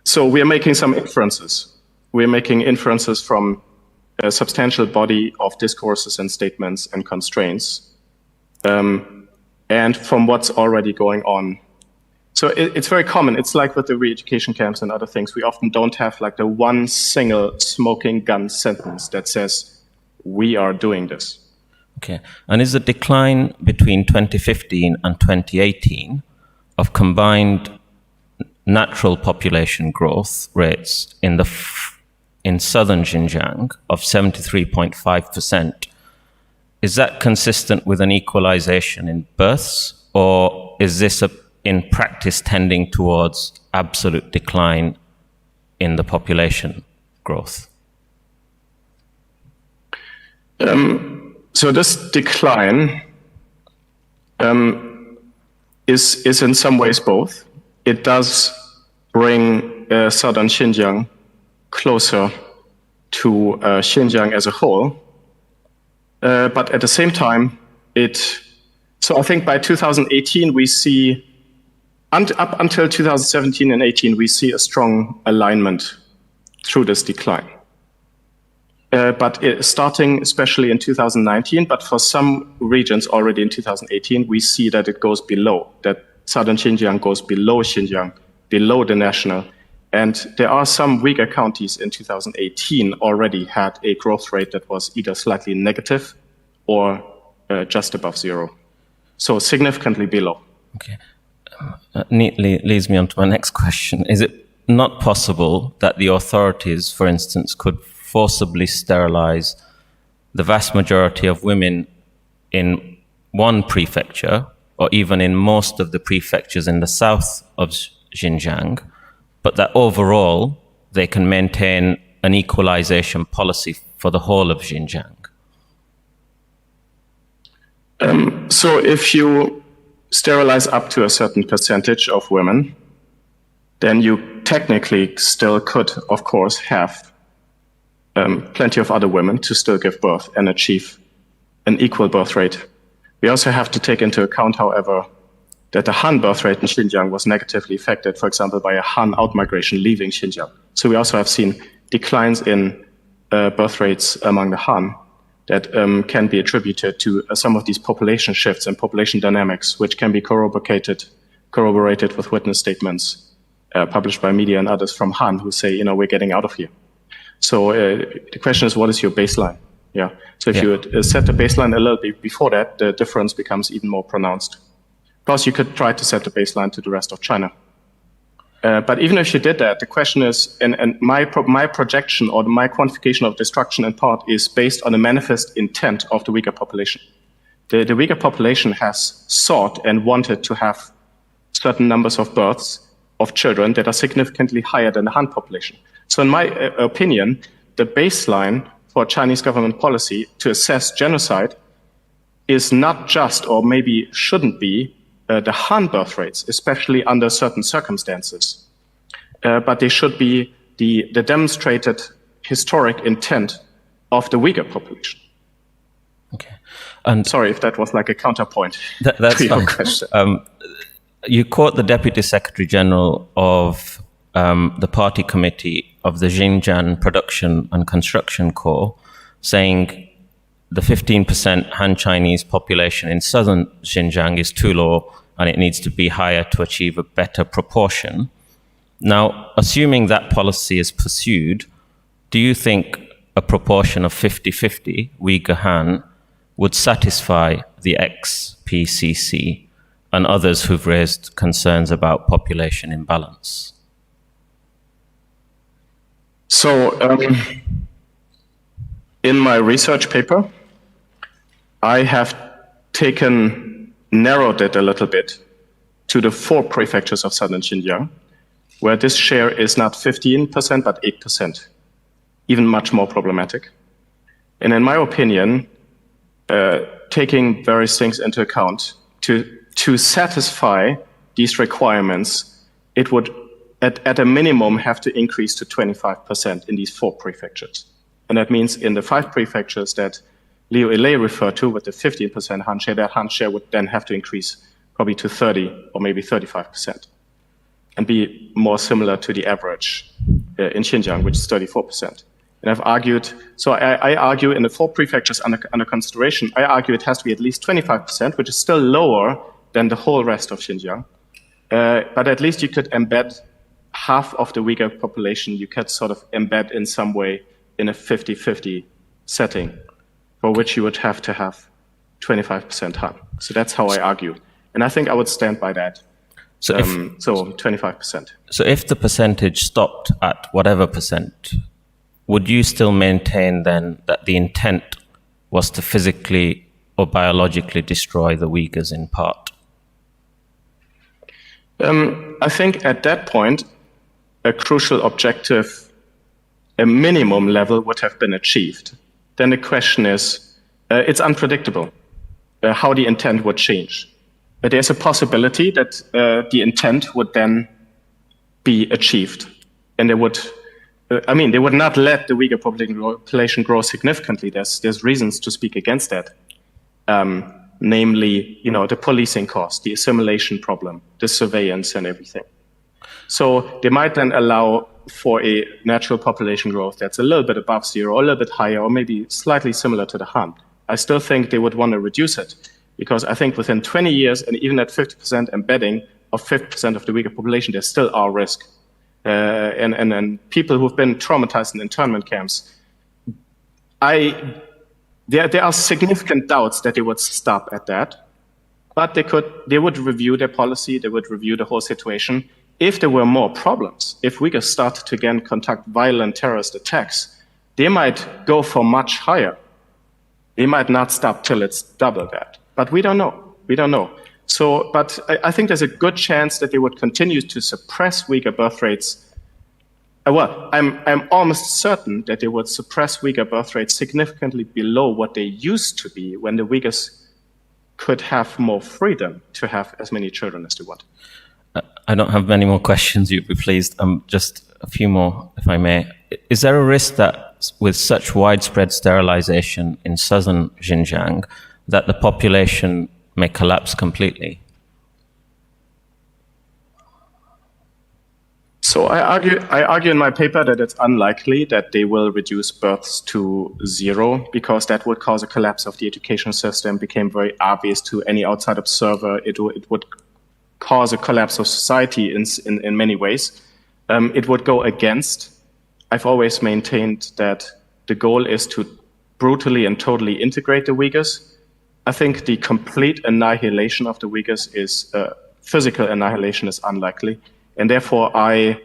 So we are making some inferences. We are making inferences from a substantial body of discourses and statements and constraints, um, and from what's already going on. So it, it's very common. It's like with the re-education camps and other things. We often don't have, like, the one single smoking gun sentence that says, "We are doing this." Okay. And is the decline between twenty fifteen and twenty eighteen of combined natural population growth rates in the f- in southern Xinjiang of seventy-three point five percent, is that consistent with an equalization in births, or is this a, in practice, tending towards absolute decline in the population growth? Um, so this decline, um, is is in some ways both. It does bring, uh, southern Xinjiang closer to, uh, Xinjiang as a whole, uh, but at the same time, it. So I think by two thousand eighteen we see, un- up until two thousand seventeen and eighteen, we see a strong alignment through this decline. Uh, but it, starting especially in two thousand nineteen, but for some regions already in two thousand eighteen, we see that it goes below, that southern Xinjiang goes below Xinjiang, below the national. And there are some Uyghur counties in two thousand eighteen already had a growth rate that was either slightly negative or, uh, just above zero. So significantly below. Okay. Uh, neatly leads me on to my next question. Is it not possible that the authorities, for instance, could forcibly sterilize the vast majority of women in one prefecture, or even in most of the prefectures in the south of Xinjiang, but that overall they can maintain an equalization policy for the whole of Xinjiang? Um, so if you sterilize up to a certain percentage of women, then you technically still could, of course, have, um, plenty of other women to still give birth and achieve an equal birth rate. We also have to take into account, however, that the Han birth rate in Xinjiang was negatively affected, for example, by a Han outmigration leaving Xinjiang. So we also have seen declines in, uh, birth rates among the Han that, um, can be attributed to, uh, some of these population shifts and population dynamics, which can be corroborated, corroborated with witness statements, uh, published by media and others from Han, who say, you know, "We're getting out of here." So, uh, the question is, what is your baseline? Yeah. So if you would, uh, set the baseline a little bit before that, the difference becomes even more pronounced. Plus, you could try to set the baseline to the rest of China. Uh, but even if you did that, the question is, and, and my pro- my projection or my quantification of destruction in part is based on the manifest intent of the Uyghur population. The, the Uyghur population has sought and wanted to have certain numbers of births of children that are significantly higher than the Han population. So, in my, uh, opinion, the baseline for Chinese government policy to assess genocide is not just, or maybe shouldn't be, uh, the Han birth rates, especially under certain circumstances. uh, but they should be the, the demonstrated historic intent of the Uyghur population. Okay. And Sorry if that was like a counterpoint that, that's to your fine. Question. Um, you quote the Deputy Secretary General of um, the Party Committee of the Xinjiang Production and Construction Corps saying the fifteen percent Han Chinese population in southern Xinjiang is too low and it needs to be higher to achieve a better proportion. Now, assuming that policy is pursued, do you think a proportion of fifty fifty Uyghur Han would satisfy the ex P C C and others who've raised concerns about population imbalance? So, um, in my research paper, I have taken, narrowed it a little bit to the four prefectures of southern Xinjiang, where this share is not fifteen percent but eight percent, even much more problematic. And in my opinion, uh, taking various things into account, to, to satisfy these requirements, it would, at, at a minimum, have to increase to twenty-five percent in these four prefectures. And that means in the five prefectures that Leo Ele referred to with the fifteen percent Han share, that Han share would then have to increase probably to thirty or maybe thirty-five percent and be more similar to the average uh, in Xinjiang, which is thirty-four percent. And I've argued, so I, I argue in the four prefectures under, under consideration, I argue it has to be at least twenty-five percent, which is still lower than the whole rest of Xinjiang. Uh, but at least you could embed half of the Uyghur population, you could sort of embed in some way in a fifty fifty setting, for which you would have to have twenty-five percent Han. So that's how I argue. And I think I would stand by that. So, if, Um, so twenty-five percent. so if the percentage stopped at whatever percent, would you still maintain then that the intent was to physically or biologically destroy the Uyghurs in part? Um, I think at that point, a crucial objective, a minimum level would have been achieved. Then the question is, uh, it's unpredictable uh, how the intent would change. But there's a possibility that uh, the intent would then be achieved, and they would. Uh, I mean, they would not let the Uyghur population grow, population grow significantly. There's there's reasons to speak against that, um, namely, you know, the policing cost, the assimilation problem, the surveillance, and everything. So they might then allow for a natural population growth that's a little bit above zero, a little bit higher, or maybe slightly similar to the Han. I still think they would want to reduce it because I think within twenty years, and even at fifty percent embedding of fifty percent of the Uyghur population, there still are risks. Uh, and, and, and people who've been traumatized in internment camps, I, there, there are significant doubts that they would stop at that. But they could, they would review their policy, they would review the whole situation. If there were more problems, if Uyghurs started to again conduct violent terrorist attacks, they might go for much higher. They might not stop till it's double that. But we don't know. We don't know. So, but I, I think there's a good chance that they would continue to suppress Uyghur birth rates. Uh, well, I'm, I'm almost certain that they would suppress Uyghur birth rates significantly below what they used to be when the Uyghurs could have more freedom to have as many children as they want. I don't have many more questions, you'd be pleased. Um, just a few more, if I may. Is there a risk that with such widespread sterilization in southern Xinjiang that the population may collapse completely? So I argue, I argue in my paper that it's unlikely that they will reduce births to zero because that would cause a collapse of the education system. Became very obvious to any outside observer. It, w- it would cause a collapse of society in, in, in many ways. Um, it would go against. I've always maintained that the goal is to brutally and totally integrate the Uyghurs. I think the complete annihilation of the Uyghurs is uh, physical annihilation is unlikely, and therefore I,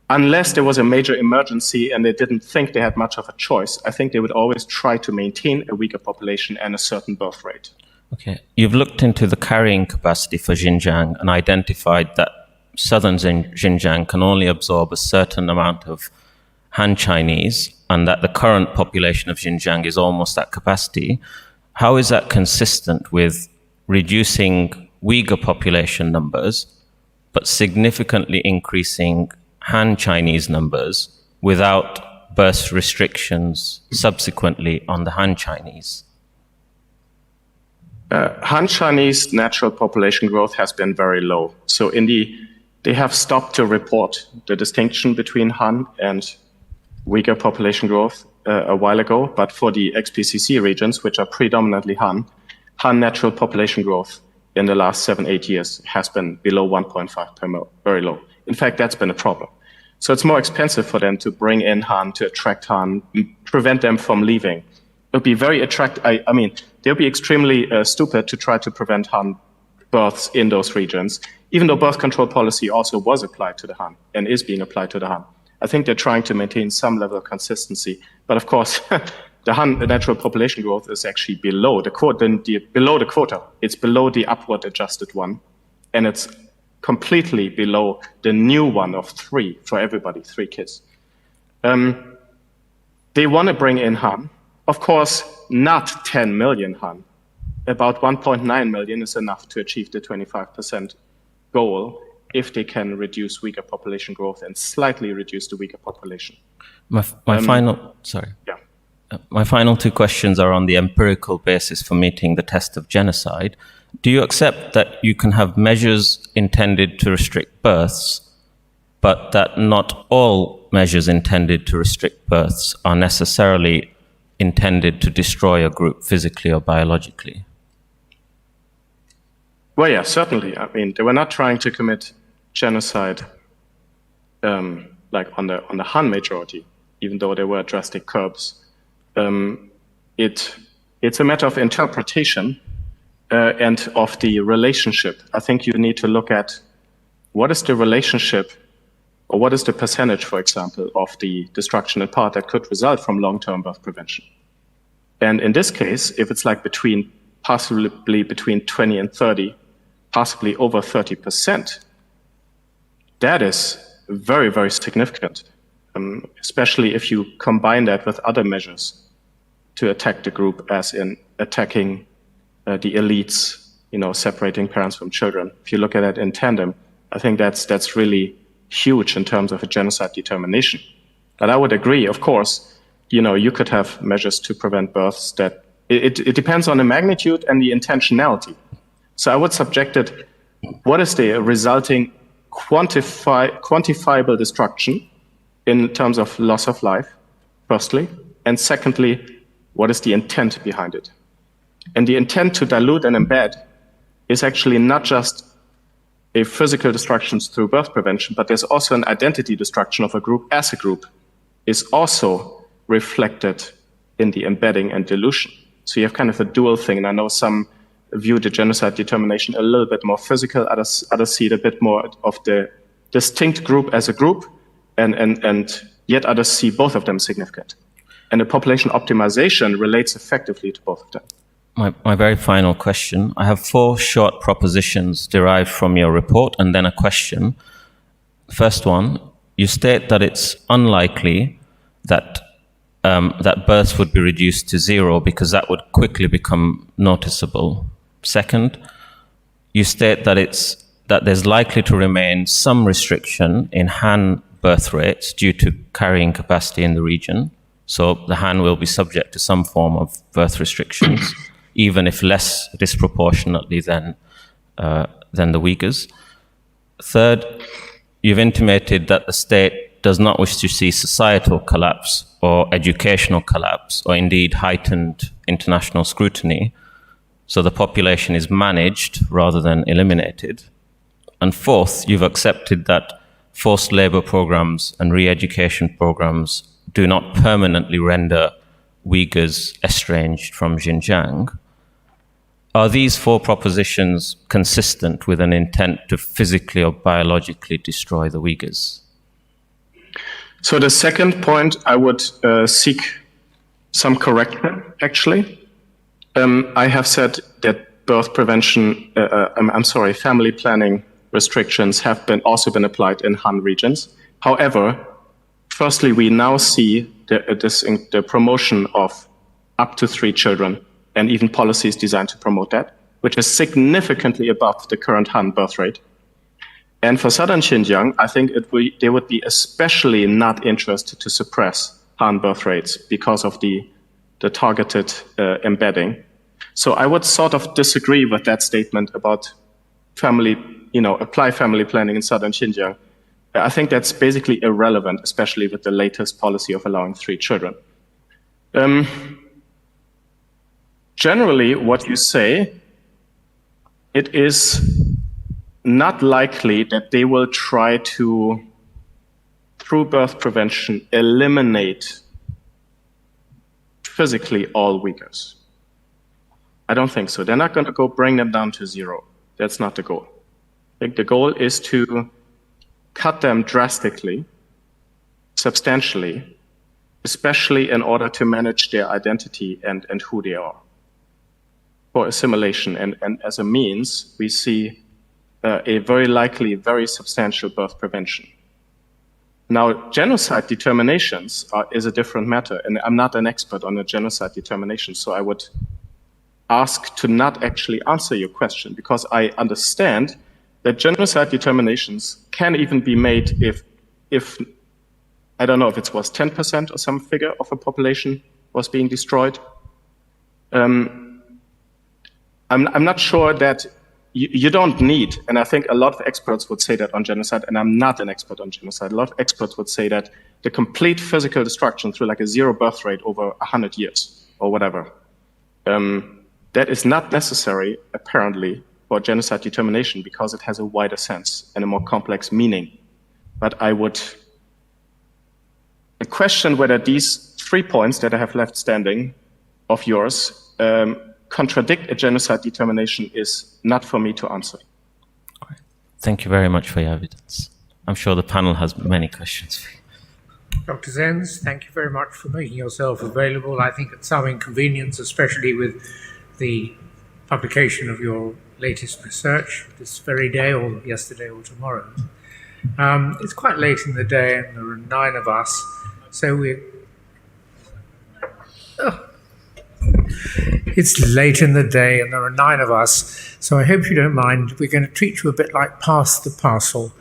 unless there was a major emergency and they didn't think they had much of a choice, I think they would always try to maintain a Uyghur population and a certain birth rate. Okay, you've looked into the carrying capacity for Xinjiang and identified that southern Xin- Xinjiang can only absorb a certain amount of Han Chinese, and that the current population of Xinjiang is almost at capacity. How is that consistent with reducing Uyghur population numbers, but significantly increasing Han Chinese numbers without birth restrictions subsequently on the Han Chinese? Uh, Han Chinese natural population growth has been very low. So in the they have stopped to report the distinction between Han and Uyghur population growth uh, a while ago. But for the ex-P C C regions, which are predominantly Han, Han natural population growth in the last seven, eight years has been below one point five per mil, very low. In fact, that's been a problem. So it's more expensive for them to bring in Han, to attract Han, prevent them from leaving. It would be very attract. I, I mean, they would be extremely uh, stupid to try to prevent Han births in those regions, even though birth control policy also was applied to the Han and is being applied to the Han. I think they're trying to maintain some level of consistency. But of course, the Han natural population growth is actually below the quota, the, the, below the quota. It's below the upward adjusted one, and it's completely below the new one of three for everybody, three kids. Um, they want to bring in Han. Of course, not ten million Han. About one point nine million is enough to achieve the twenty-five percent goal if they can reduce Uyghur population growth and slightly reduce the Uyghur population. My, my um, final, sorry. Yeah. Uh, my final two questions are on the empirical basis for meeting the test of genocide. Do you accept that you can have measures intended to restrict births, but that not all measures intended to restrict births are necessarily intended to destroy a group physically or biologically? Well, yeah, certainly. I mean, they were not trying to commit genocide, um, like on the on the Han majority, even though there were drastic curbs. Um, it it's a matter of interpretation uh, and of the relationship. I think you need to look at what is the relationship, or what is the percentage, for example, of the destruction in part that could result from long-term birth prevention. And in this case, if it's like between possibly between twenty and thirty, possibly over thirty percent, that is very, very significant, um, especially if you combine that with other measures to attack the group, as in attacking uh, the elites, you know, separating parents from children. If you look at it in tandem, I think that's that's really huge in terms of a genocide determination. But I would agree, of course, you know, you could have measures to prevent births that it, it depends on the magnitude and the intentionality. So I would subject it, what is the resulting quantify, quantifiable destruction in terms of loss of life, firstly, and secondly, what is the intent behind it? And the intent to dilute and embed is actually not just a physical destruction through birth prevention, but there's also an identity destruction of a group as a group is also reflected in the embedding and dilution. So you have kind of a dual thing. And I know some view the genocide determination a little bit more physical, others, others see it a bit more of the distinct group as a group, and, and, and yet others see both of them significant. And the population optimization relates effectively to both of them. My, my very final question. I have four short propositions derived from your report and then a question. First one, you state that it's unlikely that um, that births would be reduced to zero because that would quickly become noticeable. Second, you state that it's that there's likely to remain some restriction in Han birth rates due to carrying capacity in the region. So the Han will be subject to some form of birth restrictions, even if less disproportionately than uh, than the Uyghurs. Third, you've intimated that the state does not wish to see societal collapse or educational collapse or indeed heightened international scrutiny, so the population is managed rather than eliminated. And fourth, you've accepted that forced labor programs and re education programs do not permanently render Uyghurs estranged from Xinjiang. Are these four propositions consistent with an intent to physically or biologically destroy the Uyghurs? So the second point, I would uh, seek some correction, actually. Um, I have said that birth prevention, uh, uh, I'm, I'm sorry, family planning restrictions have been also been applied in Han regions. However, firstly, we now see the, uh, this in, the promotion of up to three children and even policies designed to promote that, which is significantly above the current Han birth rate. And for southern Xinjiang, I think it would, they would be especially not interested to suppress Han birth rates because of the, the targeted uh, embedding. So I would sort of disagree with that statement about family, you know, apply family planning in southern Xinjiang. I think that's basically irrelevant, especially with the latest policy of allowing three children. Um, generally, what you say, it is not likely that they will try to, through birth prevention, eliminate physically all Uyghurs. I don't think so. They're not going to go bring them down to zero. That's not the goal. I think the goal is to cut them drastically, substantially, especially in order to manage their identity and, and who they are for assimilation. And, and as a means, we see uh, a very likely, very substantial birth prevention. Now, genocide determinations are, is a different matter, and I'm not an expert on a genocide determination, so I would ask to not actually answer your question because I understand that genocide determinations can even be made if, if I don't know if it was ten percent or some figure of a population was being destroyed. Um, I'm, I'm not sure that you, you don't need, and I think a lot of experts would say that on genocide, and I'm not an expert on genocide, a lot of experts would say that the complete physical destruction through like a zero birth rate over one hundred years or whatever, um, that is not necessary, apparently, for genocide determination because it has a wider sense and a more complex meaning. But I would question whether these three points that I have left standing of yours um, contradict a genocide determination is not for me to answer. Thank you very much for your evidence. I'm sure the panel has many questions for you. Doctor Zenz, thank you very much for making yourself available. I think at some inconvenience, especially with the publication of your latest research this very day or yesterday or tomorrow. Um, it's quite late in the day, and there are nine of us, so we. Oh. It's late in the day, and there are nine of us, so I hope you don't mind. We're going to treat you a bit like pass the parcel.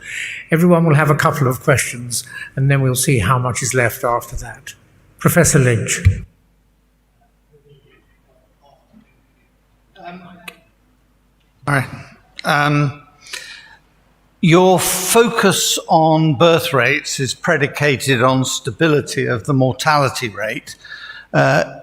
Everyone will have a couple of questions, and then we'll see how much is left after that. Professor Lynch. All right. Um, your focus on birth rates is predicated on stability of the mortality rate. Uh,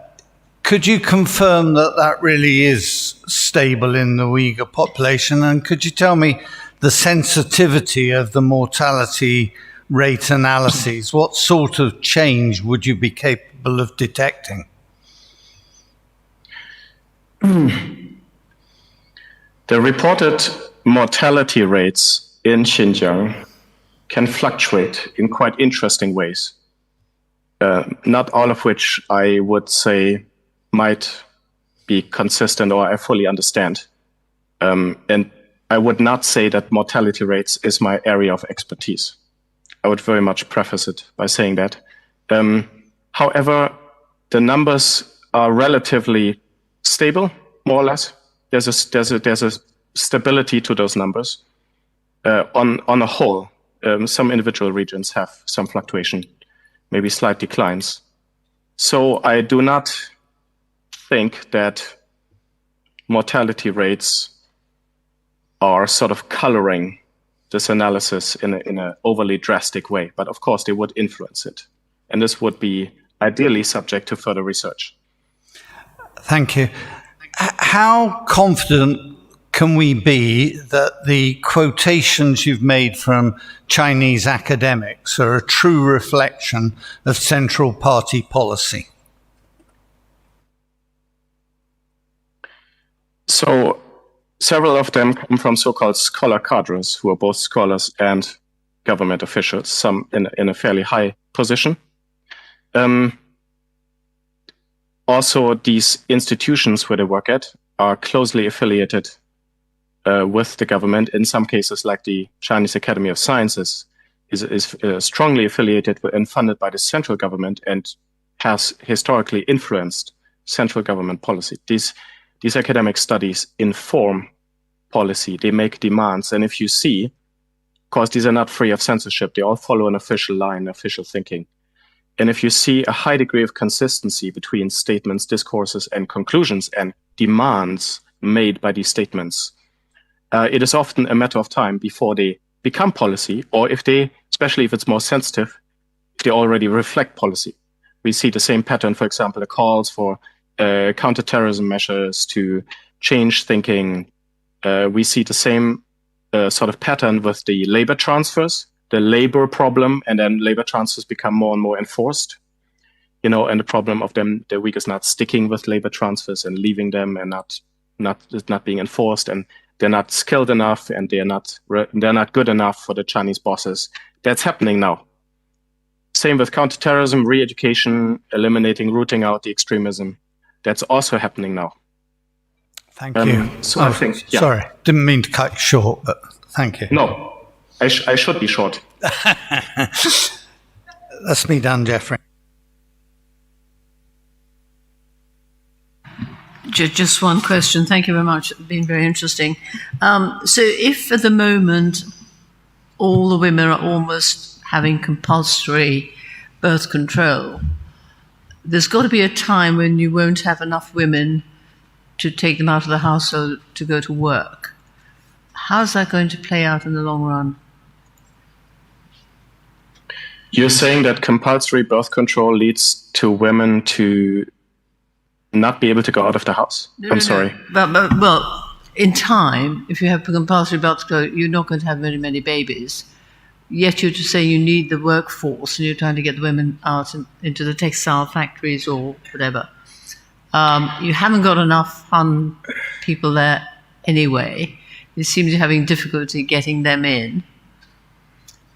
could you confirm that that really is stable in the Uyghur population? And could you tell me the sensitivity of the mortality rate analyses? What sort of change would you be capable of detecting? The reported mortality rates in Xinjiang can fluctuate in quite interesting ways, uh, not all of which I would say might be consistent or I fully understand. Um, and I would not say that mortality rates is my area of expertise. I would very much preface it by saying that. Um, however, the numbers are relatively stable, more or less. There's a, there's a, there's a stability to those numbers. Uh, on, on a whole, um, some individual regions have some fluctuation, maybe slight declines. So I do not think that mortality rates are sort of coloring this analysis in an in a overly drastic way, but of course they would influence it. And this would be ideally subject to further research. Thank you. How confident can we be that the quotations you've made from Chinese academics are a true reflection of Central Party policy? So, several of them come from so called scholar cadres who are both scholars and government officials, some in, in a fairly high position. Um, also, these institutions where they work at are closely affiliated uh, with the government. In some cases, like the Chinese Academy of Sciences, is, is uh, strongly affiliated with, and funded by the central government and has historically influenced central government policy. These, these academic studies inform policy, they make demands. And if you see Because these are not free of censorship. They all follow an official line, official thinking. And if you see a high degree of consistency between statements, discourses, and conclusions and demands made by these statements, uh, it is often a matter of time before they become policy, or if they, especially if it's more sensitive, if they already reflect policy. We see the same pattern, for example, the calls for uh, counterterrorism measures to change thinking. Uh, we see the same uh, sort of pattern with the labor transfers, the labor problem, and then labor transfers become more and more enforced. You know, and the problem of them, the Uyghurs not sticking with labor transfers and leaving them and not not not being enforced, and they're not skilled enough, and they're not re- they're not good enough for the Chinese bosses. That's happening now. Same with counterterrorism, re-education, eliminating, rooting out the extremism. That's also happening now. Thank you. Um, so oh, I think, yeah. Sorry, didn't mean to cut you short, but thank you. No, I, sh- I should be short. That's me done, Jeffrey. Just one question. Thank you very much. It's been very interesting. Um, so, if at the moment all the women are almost having compulsory birth control, there's got to be a time when you won't have enough women to take them out of the household to go to work. How's that going to play out in the long run? You're saying that compulsory birth control leads to women to not be able to go out of the house? No, I'm no, sorry. No. But, but, well, in time, if you have compulsory birth control, you're not going to have very many babies. Yet you're just saying you need the workforce and you're trying to get the women out and into the textile factories or whatever. Um, you haven't got enough Han people there anyway. You seem to be having difficulty getting them in.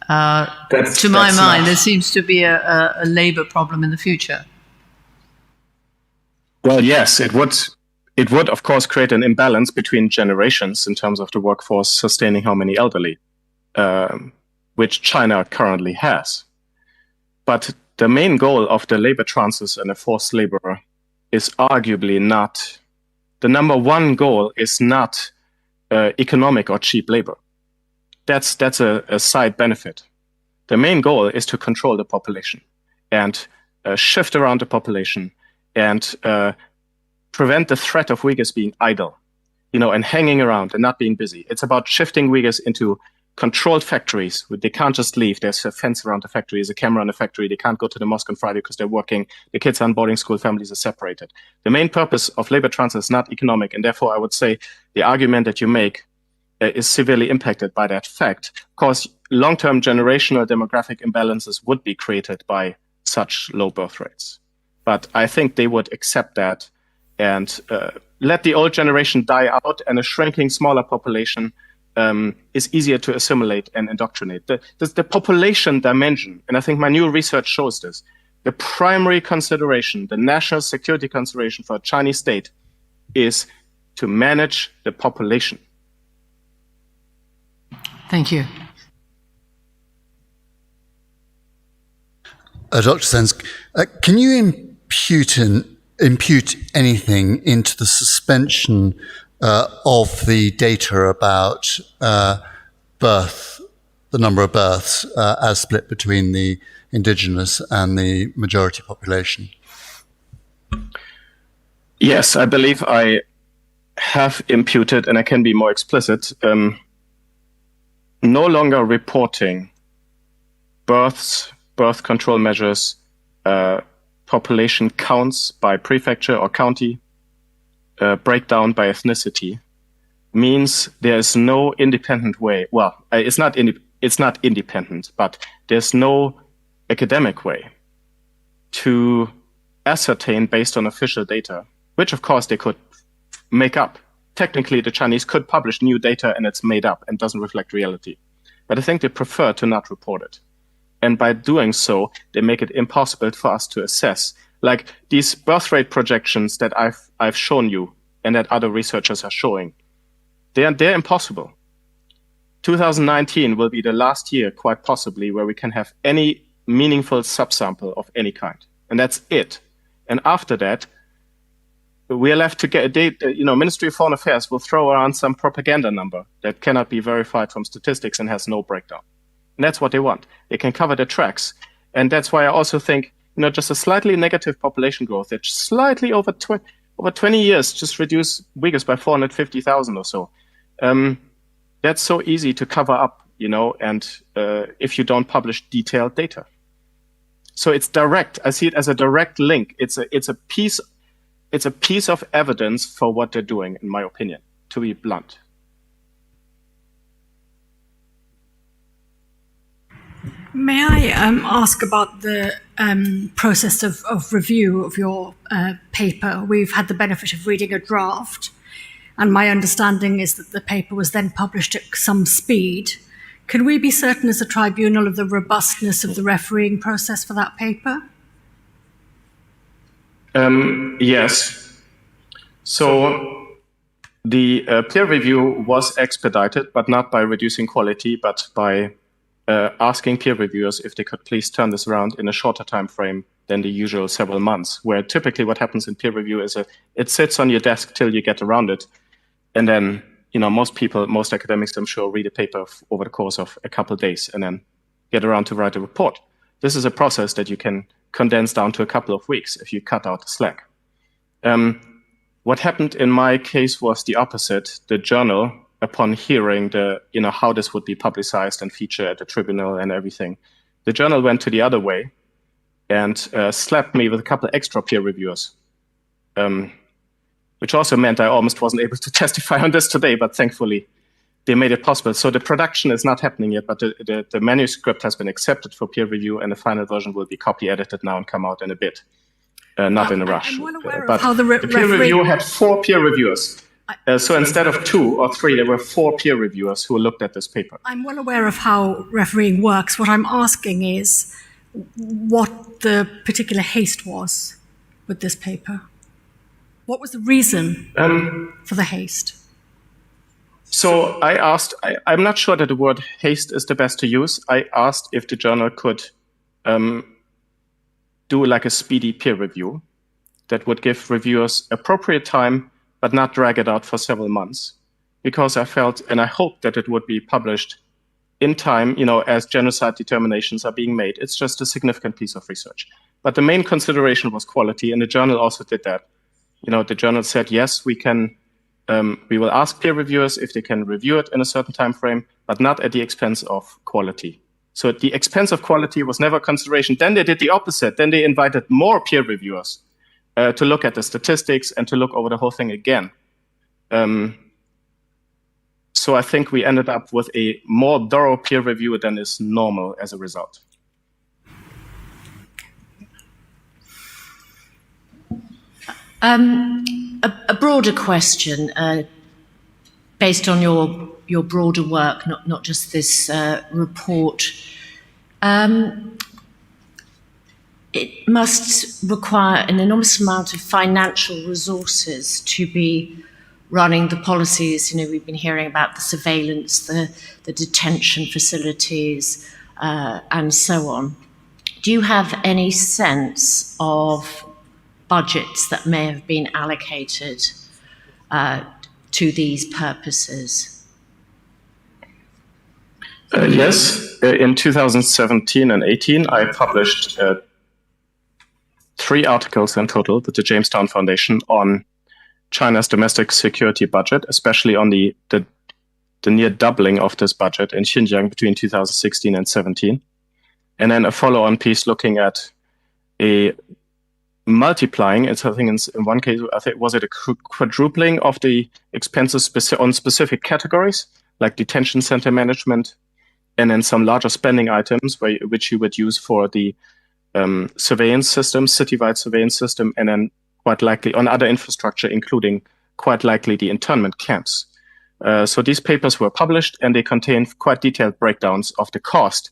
Uh, That's, to my that's mind, not- there seems to be a, a, a labour problem in the future. Well, yes, it would. It would, of course, create an imbalance between generations in terms of the workforce sustaining how many elderly, um, which China currently has. But the main goal of the labor transfers and the forced labor is arguably not, the number one goal is not uh, economic or cheap labor. That's that's a, a side benefit. The main goal is to control the population and uh, shift around the population and uh, prevent the threat of Uyghurs being idle, you know, and hanging around and not being busy. It's about shifting Uyghurs into controlled factories. They can't just leave. There's a fence around the factory, there's a camera in the factory. They can't go to the mosque on Friday because they're working. The kids are in boarding school, families are separated. The main purpose of labor transfer is not economic, and therefore I would say the argument that you make uh, is severely impacted by that fact. Of course, long-term generational demographic imbalances would be created by such low birth rates. But I think they would accept that and uh, let the old generation die out, and a shrinking, smaller population um, is easier to assimilate and indoctrinate. The, the, the population dimension, and I think my new research shows this, the primary consideration, the national security consideration for a Chinese state is to manage the population. Thank you. Uh, Doctor Zensk, uh, can you impute, in, impute anything into the suspension uh, of the data about uh, birth, the number of births uh, as split between the indigenous and the majority population? Yes, I believe I have imputed, and I can be more explicit, um, no longer reporting births, birth control measures, uh, population counts by prefecture or county, uh, breakdown by ethnicity means there is no independent way. Well, uh, it's not inde- it's not independent, but there's no academic way to ascertain based on official data, which of course they could make up. Technically, the Chinese could publish new data and it's made up and doesn't reflect reality. But I think they prefer to not report it. And by doing so, they make it impossible for us to assess. Like these birth rate projections that I've, I've shown you and that other researchers are showing, they are, they're impossible. two thousand nineteen will be the last year, quite possibly, where we can have any meaningful subsample of any kind. And that's it. And after that, we are left to get a date. You know, Ministry of Foreign Affairs will throw around some propaganda number that cannot be verified from statistics and has no breakdown. And that's what they want. They can cover their tracks. And that's why I also think, you know, just a slightly negative population growth, that slightly over, tw- over twenty years, just reduce Uyghurs by four hundred fifty thousand or so. Um, that's so easy to cover up, you know, and uh, if you don't publish detailed data. So it's direct. I see it as a direct link. It's a, it's a piece, it's a piece of evidence for what they're doing, in my opinion, to be blunt. May I um, ask about the um, process of, of review of your uh, paper? We've had the benefit of reading a draft, and my understanding is that the paper was then published at some speed. Can we be certain as a tribunal of the robustness of the refereeing process for that paper? Um, yes. So the uh, peer review was expedited, but not by reducing quality, but by uh, asking peer reviewers if they could please turn this around in a shorter time frame than the usual several months, where typically what happens in peer review is a, it sits on your desk till you get around it. And then, you know, most people, most academics, I'm sure, read a paper f- over the course of a couple of days and then get around to write a report. This is a process that you can condense down to a couple of weeks if you cut out the slack. Um, what happened in my case was the opposite. The journal, upon hearing the, you know, how this would be publicized and featured at the tribunal and everything, the journal went to the other way and uh, slapped me with a couple of extra peer reviewers, um, which also meant I almost wasn't able to testify on this today, but thankfully they made it possible. So the production is not happening yet, but the, the, the manuscript has been accepted for peer review, and the final version will be copy edited now and come out in a bit. Uh, not in a rush. I'm well aware but of how the, re- the peer referee- review had four peer reviewers. Uh, so instead of two or three, there were four peer reviewers who looked at this paper. I'm well aware of how refereeing works. What I'm asking is what the particular haste was with this paper. What was the reason Um, for the haste? So I asked, I, I'm not sure that the word haste is the best to use. I asked if the journal could um, do like a speedy peer review that would give reviewers appropriate time, but not drag it out for several months. Because I felt and I hoped that it would be published in time, you know, as genocide determinations are being made. It's just a significant piece of research. But the main consideration was quality, and the journal also did that. You know, the journal said, yes, we can, um, we will ask peer reviewers if they can review it in a certain time frame, but not at the expense of quality. So the expense of quality was never a consideration. Then they did the opposite. Then they invited more peer reviewers uh, to look at the statistics and to look over the whole thing again. Um, so I think we ended up with a more thorough peer review than is normal as a result. Um, a, a broader question, uh, based on your your broader work, not not just this uh, report. Um, it must require an enormous amount of financial resources to be running the policies. You know, we've been hearing about the surveillance, the, the detention facilities, uh, and so on. Do you have any sense of budgets that may have been allocated uh, to these purposes? Uh, yes, uh, in two thousand seventeen and eighteen, I published uh, three articles in total with the Jamestown Foundation on China's domestic security budget, especially on the, the, the near doubling of this budget in Xinjiang between two thousand sixteen and seventeen. And then a follow-on piece looking at a multiplying, it's, I think in, in one case, I think, was it a qu- quadrupling of the expenses speci- on specific categories, like detention center management, and then some larger spending items where, which you would use for the um, surveillance system, citywide surveillance system, and then quite likely on other infrastructure, including quite likely the internment camps. Uh, so these papers were published and they contain quite detailed breakdowns of the cost.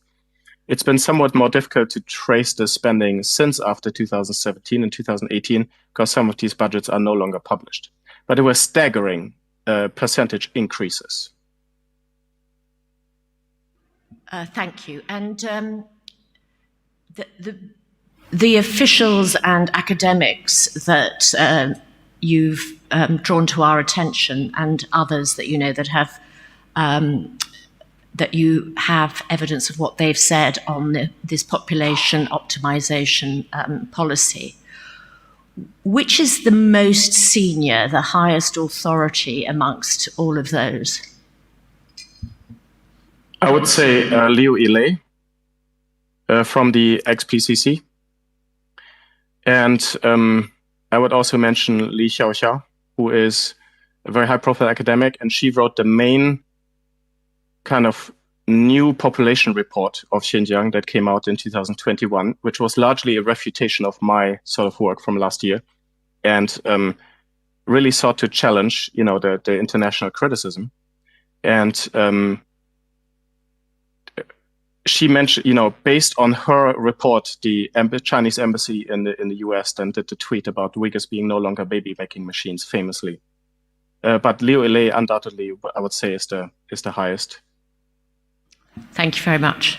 It's been somewhat more difficult to trace the spending since after two thousand seventeen and two thousand eighteen because some of these budgets are no longer published. But there were staggering uh, percentage increases. Uh, thank you. And um, the, the, the officials and academics that uh, you've um, drawn to our attention and others that you know that have um, that you have evidence of what they've said on the, this population optimization um, policy. Which is the most senior, the highest authority amongst all of those? I would say uh, Liu Yilei uh, from the X P C C. And um, I would also mention Li Xiaoxia, who is a very high profile academic, and she wrote the main kind of new population report of Xinjiang that came out in two thousand twenty-one, which was largely a refutation of my sort of work from last year, and um, really sought to challenge, you know, the, the international criticism. And um, she mentioned, you know, based on her report, the emb- Chinese embassy in the in the U S then did the tweet about Uyghurs being no longer baby making machines, famously. Uh, but Liu Yilei, undoubtedly, I would say is the is the highest. Thank you very much.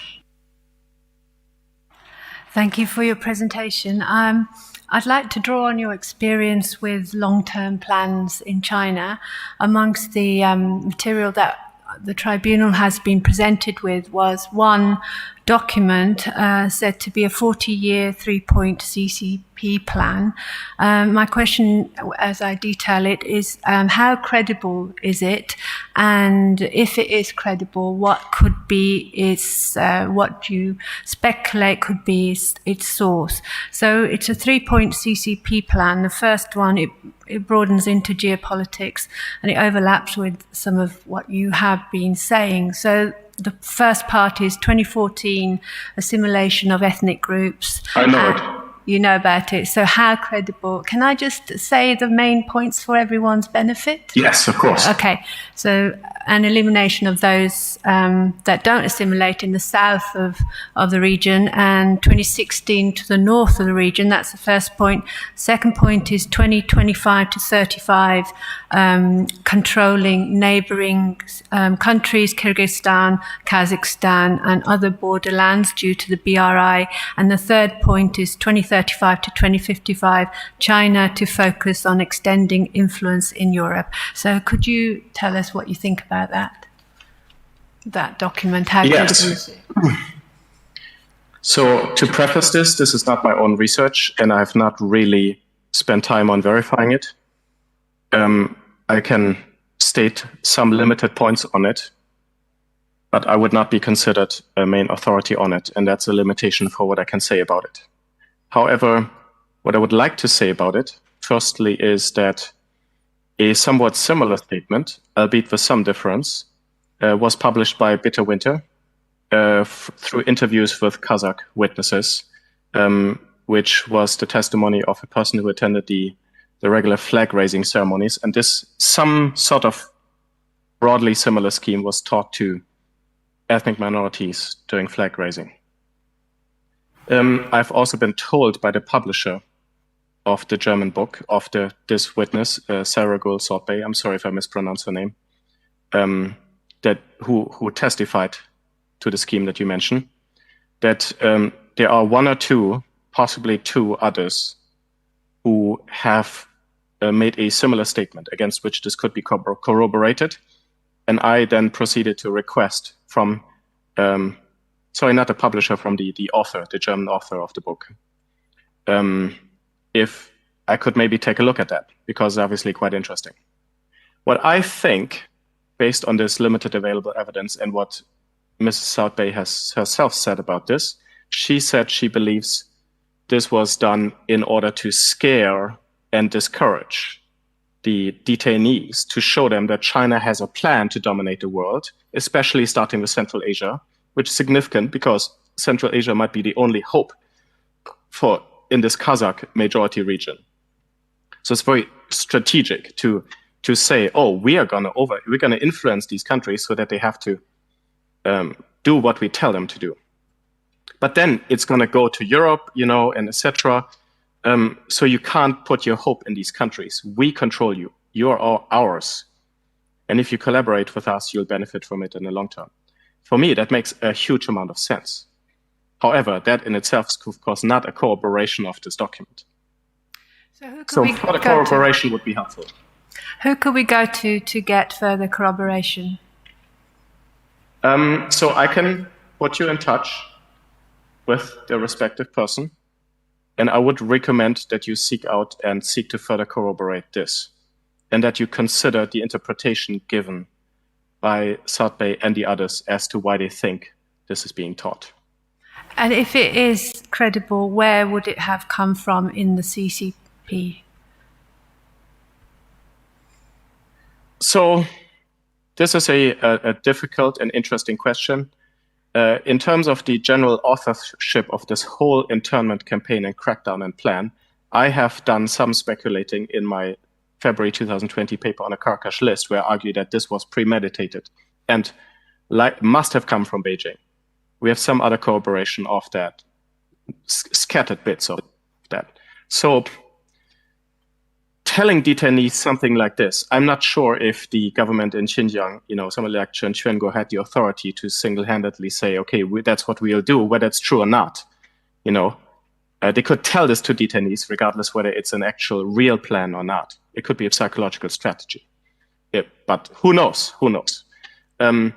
Thank you for your presentation. Um, I'd like to draw on your experience with long-term plans in China. Amongst the um, material that the tribunal has been presented with was one document uh, said to be a forty-year three-point C C P plan. Um, my question, as I detail it, is um, how credible is it? And if it is credible, what could be its, uh, what you speculate could be its, its source? So it's a three-point C C P plan. The first one, it, it broadens into geopolitics and it overlaps with some of what you have been saying. So the first part is twenty fourteen assimilation of ethnic groups. I know Uh, it. You know about it. So how credible? Can I just say the main points for everyone's benefit? Yes, of course. Okay, so an elimination of those um, that don't assimilate in the south of, of the region, and twenty sixteen to the north of the region. That's the first point. Second point is twenty twenty-five to thirty-five, um, controlling neighbouring um, countries, Kyrgyzstan, Kazakhstan, and other borderlands due to the B R I. And the third point is twenty thirty-five to twenty fifty-five, China to focus on extending influence in Europe. So could you tell us what you think about that? That document, how Yes. credible is it? So, to preface this, this is not my own research, and I've not really spent time on verifying it. Um, I can state some limited points on it, but I would not be considered a main authority on it, and that's a limitation for what I can say about it. However, what I would like to say about it, firstly, is that a somewhat similar statement, albeit with some difference, uh, was published by Bitter Winter uh, f- through interviews with Kazakh witnesses, um, which was the testimony of a person who attended the, the regular flag raising ceremonies. And this, some sort of broadly similar scheme was taught to ethnic minorities during flag raising. Um, I've also been told by the publisher of the German book, of the this witness, uh, Sarah Gould Salt Bae. I'm sorry if I mispronounce her name. Um, that who who testified to the scheme that you mentioned. That um, there are one or two, possibly two others, who have uh, made a similar statement against which this could be corro- corroborated, and I then proceeded to request from, um, sorry, not the publisher, from the the author, the German author of the book, um, if I could maybe take a look at that, because it's obviously quite interesting. What I think, based on this limited available evidence and what Missus Salt Bae has herself said about this, she said she believes this was done in order to scare and discourage the detainees, to show them that China has a plan to dominate the world, especially starting with Central Asia, which is significant because Central Asia might be the only hope for in this Kazakh majority region. So it's very strategic to to say, oh, we are gonna over, we're gonna influence these countries so that they have to um, do what we tell them to do. But then it's gonna go to Europe, you know, and et cetera. Um, so you can't put your hope in these countries. We control you. You are all ours. And if you collaborate with us, you'll benefit from it in the long term. For me, that makes a huge amount of sense. However, that in itself is, of course, not a corroboration of this document. So who could So we further go to? Corroboration would be helpful. Who could we go to to get further corroboration? Um, so I can put you in touch with the respective person, and I would recommend that you seek out and seek to further corroborate this, and that you consider the interpretation given by Satbe and the others as to why they think this is being taught. And if it is credible, where would it have come from in the C C P? So, this is a, a, a difficult and interesting question. Uh, in terms of the general authorship of this whole internment campaign and crackdown and plan, I have done some speculating in my February two thousand twenty paper on a Karakash list, where I argue that this was premeditated and like must have come from Beijing. We have some other corroboration of that, s- scattered bits of that. So telling detainees something like this, I'm not sure if the government in Xinjiang, you know, somebody like Chen Quanguo had the authority to single-handedly say, okay, we, that's what we'll do, whether it's true or not. You know, uh, they could tell this to detainees regardless whether it's an actual real plan or not. It could be a psychological strategy. It, but who knows? Who knows? Um,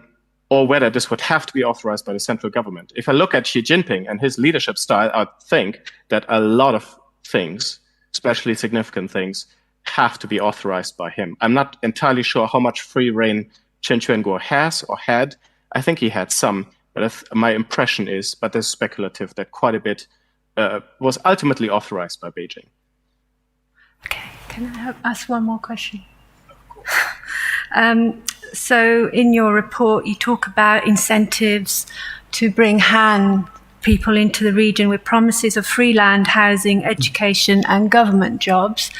or whether this would have to be authorized by the central government. If I look at Xi Jinping and his leadership style, I think that a lot of things, especially significant things, have to be authorized by him. I'm not entirely sure how much free reign Chen Quanguo has or had. I think he had some, but if, my impression is, but this is speculative, that quite a bit uh, was ultimately authorized by Beijing. Okay, can I have, ask one more question? Um, so, in your report, you talk about incentives to bring Han people into the region with promises of free land, housing, education, and government jobs.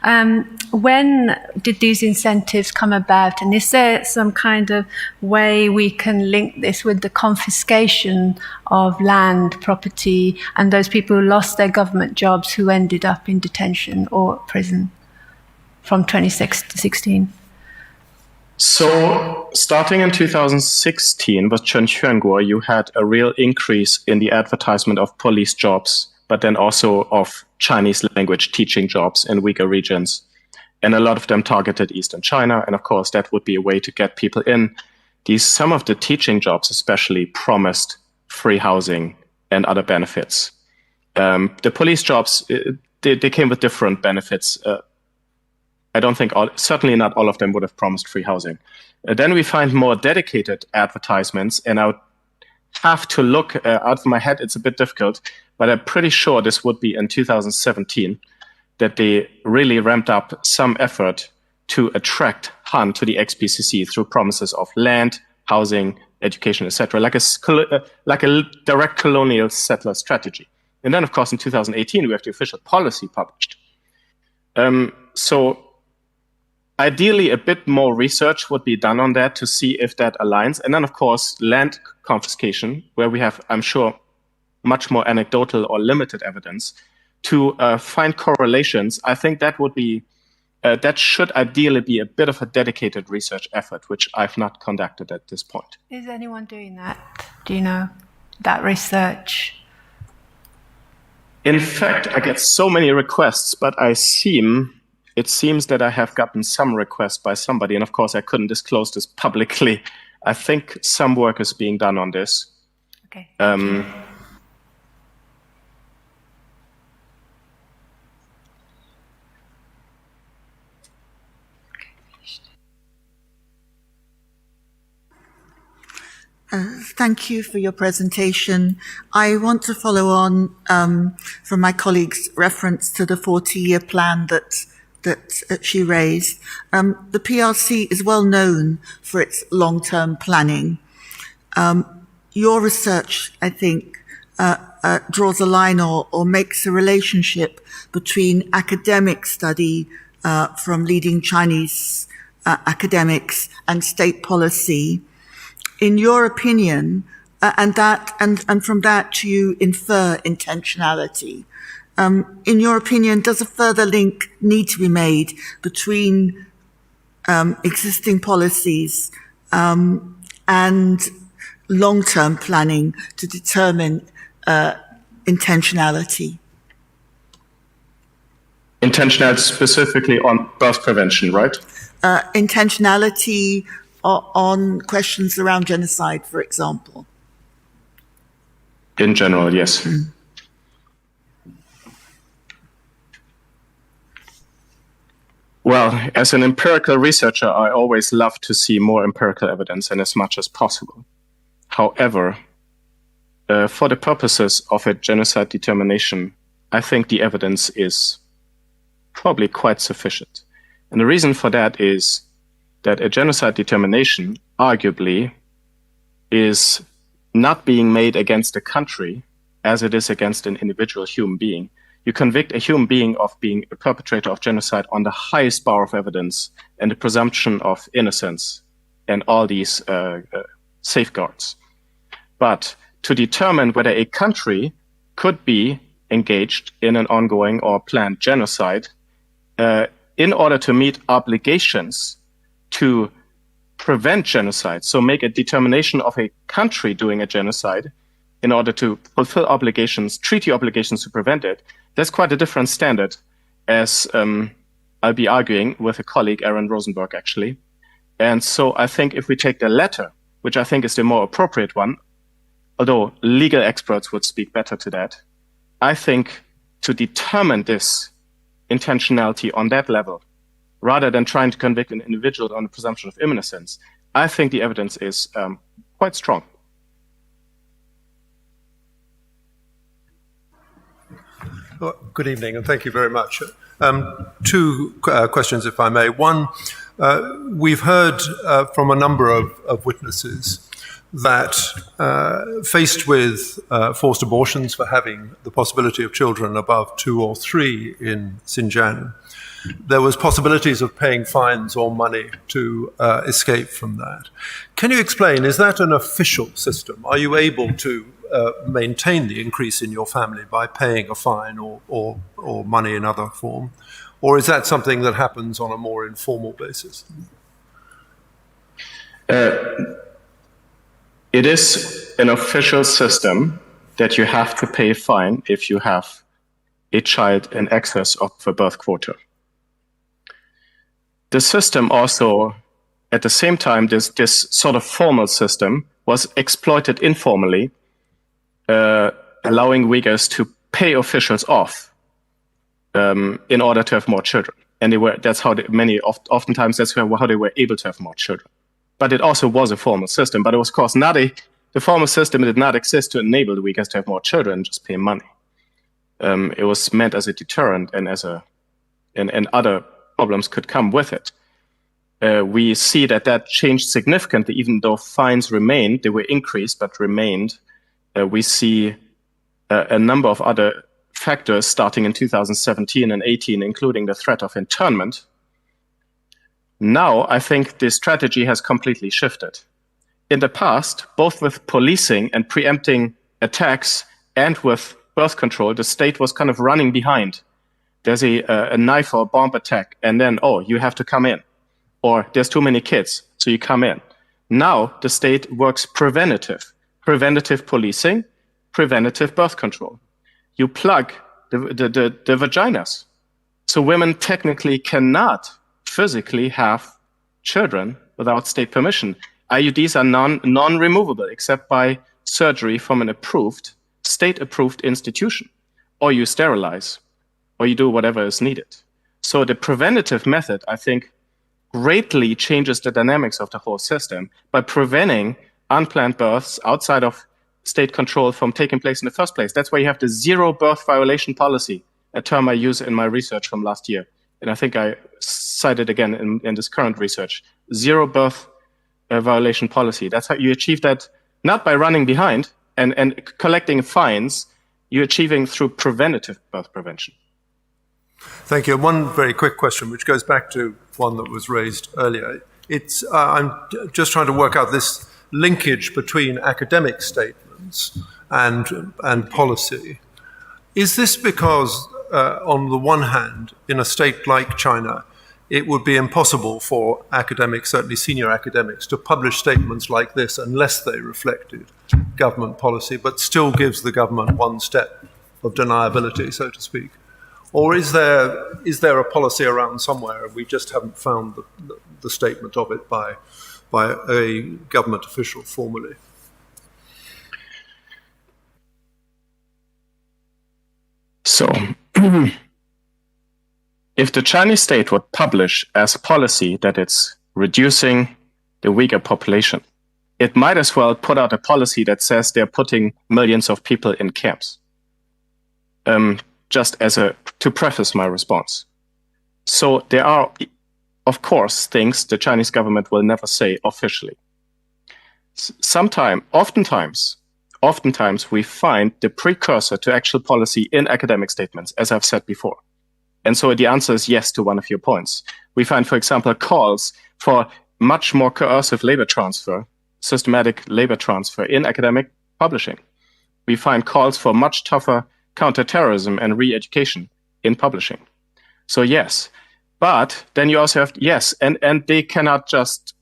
Um, when did these incentives come about, and is there some kind of way we can link this with the confiscation of land, property, and those people who lost their government jobs who ended up in detention or prison from twenty sixteen? So, starting in two thousand sixteen with Chen Quanguo, you had a real increase in the advertisement of police jobs, but then also of Chinese language teaching jobs in weaker regions. And a lot of them targeted Eastern China. And of course, that would be a way to get people in. These, some of the teaching jobs, especially, promised free housing and other benefits. Um, the police jobs, uh, they, they came with different benefits. Uh, I don't think all, certainly not all of them would have promised free housing. Uh, then we find more dedicated advertisements, and I would have to look uh, out of my head. It's a bit difficult, but I'm pretty sure this would be in two thousand seventeen that they really ramped up some effort to attract Han to the X P C C through promises of land, housing, education, et cetera, like a s- col- uh, like a l- direct colonial settler strategy. And then, of course, in two thousand eighteen, we have the official policy published. Um, so, ideally, a bit more research would be done on that to see if that aligns. And then, of course, land confiscation, where we have, I'm sure, much more anecdotal or limited evidence to uh, find correlations. I think that would be uh, that should ideally be a bit of a dedicated research effort, which I've not conducted at this point. Is anyone doing that? Do you know that research? In fact, I get so many requests, but I seem it seems that I have gotten some requests by somebody, and of course, I couldn't disclose this publicly. I think some work is being done on this. Okay. Um, Uh, thank you for your presentation. I want to follow on um, from my colleague's reference to the forty-year plan that that uh, she raised. Um, the P R C is well known for its long-term planning. Um, your research, I think, uh, uh, draws a line or, or makes a relationship between academic study uh, from leading Chinese uh, academics and state policy. In your opinion, uh, and that and, and from that you infer intentionality. Um, in your opinion, does a further link need to be made between um, existing policies um, and long-term planning to determine uh, intentionality? Intentionality specifically on birth prevention, right? Uh, intentionality o- on questions around genocide, for example. In general, yes. Well, as an empirical researcher, I always love to see more empirical evidence and as much as possible. However, uh, for the purposes of a genocide determination, I think the evidence is probably quite sufficient. And the reason for that is that a genocide determination, arguably, is not being made against a country as it is against an individual human being. You convict a human being of being a perpetrator of genocide on the highest bar of evidence and the presumption of innocence and all these uh, uh, safeguards. But to determine whether a country could be engaged in an ongoing or planned genocide uh, in order to meet obligations to prevent genocide, so make a determination of a country doing a genocide in order to fulfill obligations, treaty obligations to prevent it, that's quite a different standard, as um, I'll be arguing with a colleague, Aaron Rosenberg, actually. And so I think if we take the latter, which I think is the more appropriate one, although legal experts would speak better to that, I think to determine this intentionality on that level, rather than trying to convict an individual on the presumption of innocence, I think the evidence is um, quite strong. Well, good evening, and thank you very much. Um, two uh, questions, if I may. One, uh, we've heard uh, from a number of, of witnesses that uh, faced with uh, forced abortions for having the possibility of children above two or three in Xinjiang, there was possibilities of paying fines or money to uh, escape from that. Can you explain, is that an official system? Are you able to uh, maintain the increase in your family by paying a fine or, or, or money in other form? Or is that something that happens on a more informal basis? Uh, it is an official system that you have to pay a fine if you have a child in excess of a birth quota. The system also, at the same time, this, this sort of formal system was exploited informally, uh, allowing Uyghurs to pay officials off um, in order to have more children. And they were, that's how they, many, oft, oftentimes that's how, how they were able to have more children. But it also was a formal system, but it was, of course, not a, the formal system did not exist to enable the Uyghurs to have more children, just pay money. Um, it was meant as a deterrent and as a, and, and other problems could come with it. Uh, we see that that changed significantly, even though fines remained, they were increased, but remained. Uh, we see uh, a number of other factors starting in two thousand seventeen and eighteen, including the threat of internment. Now, I think the strategy has completely shifted. In the past, both with policing and preempting attacks and with birth control, the state was kind of running behind. There's a, a knife or a bomb attack, and then, oh, you have to come in. Or there's too many kids, so you come in. Now, the state works preventative, preventative policing, preventative birth control. You plug the, the, the, the vaginas. So women technically cannot physically have children without state permission. I U Ds are non, non-removable except by surgery from an approved, state-approved institution. Or you sterilize, or you do whatever is needed. So the preventative method, I think, greatly changes the dynamics of the whole system by preventing unplanned births outside of state control from taking place in the first place. That's why you have the zero birth violation policy, a term I use in my research from last year. And I think I cited again in, in this current research, zero birth uh, violation policy. That's how you achieve that, not by running behind and, and collecting fines, you're achieving through preventative birth prevention. Thank you. One very quick question, which goes back to one that was raised earlier. It's, uh, I'm just trying to work out this linkage between academic statements and, and policy. Is this because, uh, on the one hand, in a state like China, it would be impossible for academics, certainly senior academics, to publish statements like this unless they reflected government policy, but still gives the government one step of deniability, so to speak? Or is there is there a policy around somewhere and we just haven't found the, the, the statement of it by by a government official formally? So, if the Chinese state would publish as policy that it's reducing the Uyghur population, it might as well put out a policy that says they're putting millions of people in camps. Um, just as a to preface my response. So there are, of course, things the Chinese government will never say officially. Sometime, oftentimes, oftentimes we find the precursor to actual policy in academic statements, as I've said before. And so the answer is yes to one of your points. We find, for example, calls for much more coercive labor transfer, systematic labor transfer in academic publishing. We find calls for much tougher counterterrorism and re-education in publishing. So yes, but then you also have, yes, and and they cannot just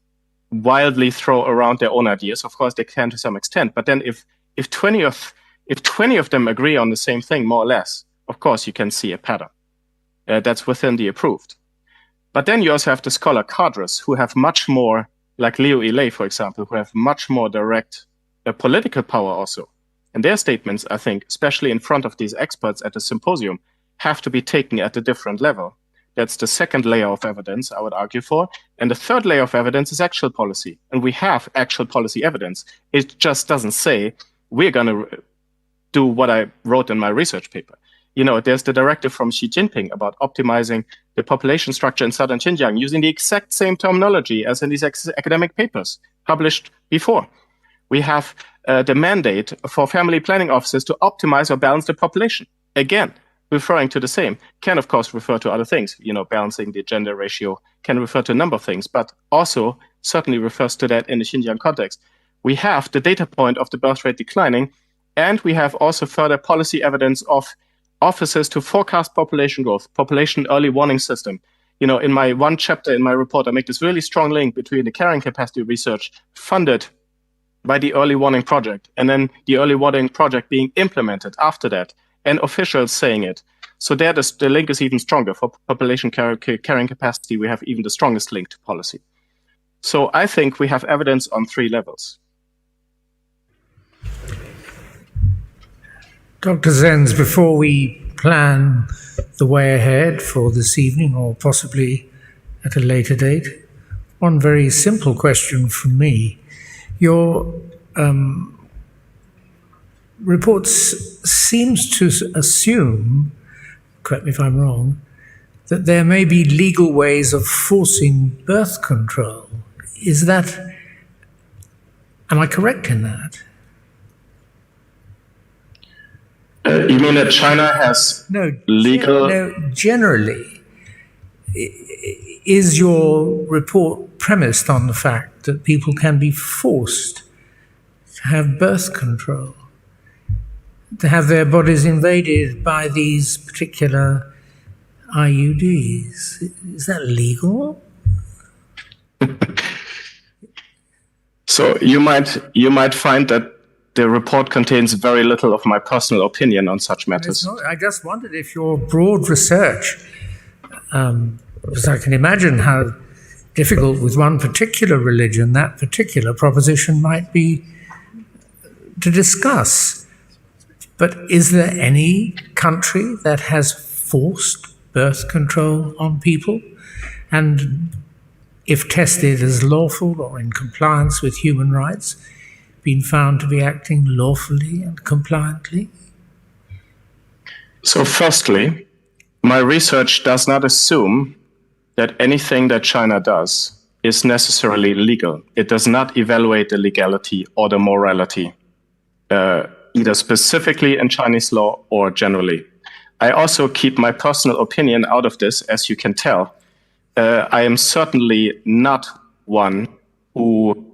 wildly throw around their own ideas. Of course, they can to some extent, but then if if twenty of if twenty of them agree on the same thing, more or less, of course you can see a pattern uh, that's within the approved. But then you also have the scholar cadres who have much more, like Liu Yilei, for example, who have much more direct uh, political power also. And their statements, I think, especially in front of these experts at the symposium, have to be taken at a different level. That's the second layer of evidence I would argue for. And the third layer of evidence is actual policy. And we have actual policy evidence. It just doesn't say we're going to do what I wrote in my research paper. You know, there's the directive from Xi Jinping about optimizing the population structure in southern Xinjiang using the exact same terminology as in these academic papers published before. We have uh, the mandate for family planning officers to optimize or balance the population. Again, referring to the same, can of course refer to other things. You know, balancing the gender ratio can refer to a number of things, but also certainly refers to that in the Xinjiang context. We have the data point of the birth rate declining, and we have also further policy evidence of offices to forecast population growth, population early warning system. You know, in my one chapter in my report, I make this really strong link between the carrying capacity research funded by the early warning project and then the early warning project being implemented after that and officials saying it. So there the, the link is even stronger. For population carrying capacity, we have even the strongest link to policy. So I think we have evidence on three levels. Doctor Zenz, before we plan the way ahead for this evening or possibly at a later date, one very simple question from me. Your um, report seems to assume, correct me if I'm wrong, that there may be legal ways of forcing birth control. Is that, am I correct in that? Uh, you mean that China has no, legal? No, generally, is your report premised on the fact that people can be forced to have birth control, to have their bodies invaded by these particular I U Ds? Is that legal? So you might you might find that the report contains very little of my personal opinion on such matters. I just wondered if your broad research, um, because I can imagine how difficult with one particular religion that particular proposition might be to discuss. But is there any country that has forced birth control on people? And if tested as lawful or in compliance with human rights, been found to be acting lawfully and compliantly? So, firstly, my research does not assume that anything that China does is necessarily legal. It does not evaluate the legality or the morality, uh, either specifically in Chinese law or generally. I also keep my personal opinion out of this, as you can tell. Uh, I am certainly not one who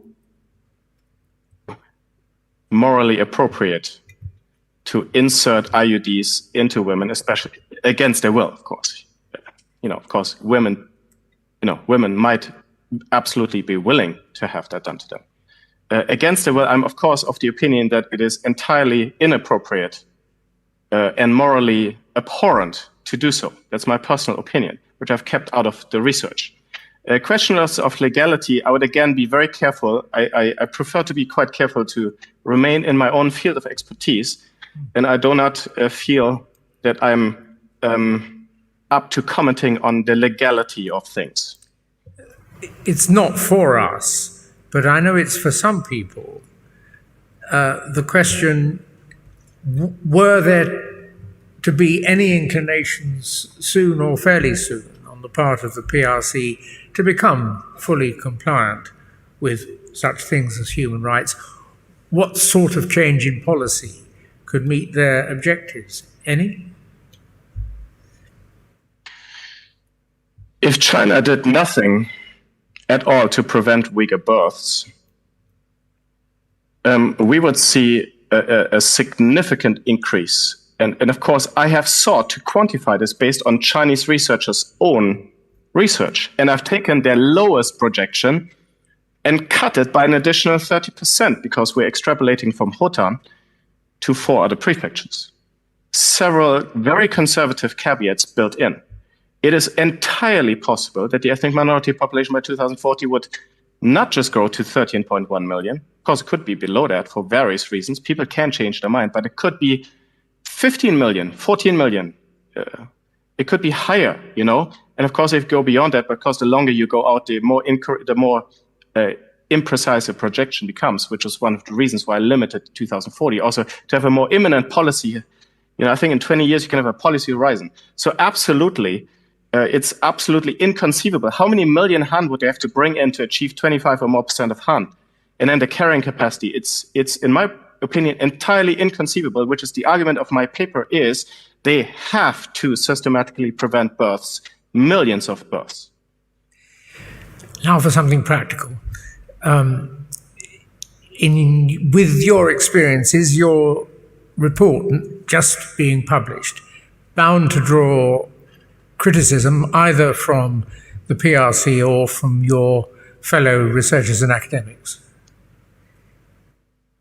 morally appropriate to insert I U Ds into women, especially against their will, of course. You know, of course, women, you know, women might absolutely be willing to have that done to them. Uh, against their will, I'm of course of the opinion that it is entirely inappropriate uh, and morally abhorrent to do so. That's my personal opinion, which I've kept out of the research. Uh, questions of legality, I would again be very careful. I, I, I prefer to be quite careful to remain in my own field of expertise, and I do not uh, feel that I'm um, up to commenting on the legality of things. It's not for us, but I know it's for some people. Uh, the question, w- were there to be any inclinations soon or fairly soon on the part of the P R C to become fully compliant with such things as human rights? What sort of change in policy could meet their objectives? Any? If China did nothing at all to prevent Uyghur births, um, we would see a, a, a significant increase. And, and of course, I have sought to quantify this based on Chinese researchers' own research. And I've taken their lowest projection and cut it by an additional thirty percent because we're extrapolating from Hotan to four other prefectures. Several very conservative caveats built in. It is entirely possible that the ethnic minority population by two thousand forty would not just grow to thirteen point one million, because it could be below that for various reasons. People can change their mind, but it could be fifteen million, fourteen million. Uh, it could be higher, you know. And of course, if you go beyond that, because the longer you go out, the more incor- the more uh, imprecise a projection becomes, which is one of the reasons why I limited two thousand forty. Also, to have a more imminent policy, you know, I think in twenty years you can have a policy horizon. So absolutely, uh, it's absolutely inconceivable. How many million Han would they have to bring in to achieve twenty-five or more percent of Han? And then the carrying capacity, it's, it's in my opinion, entirely inconceivable, which is the argument of my paper, is they have to systematically prevent births, millions of births. Now for something practical. Um, in with your experience, is your report just being published bound to draw criticism either from the P R C or from your fellow researchers and academics?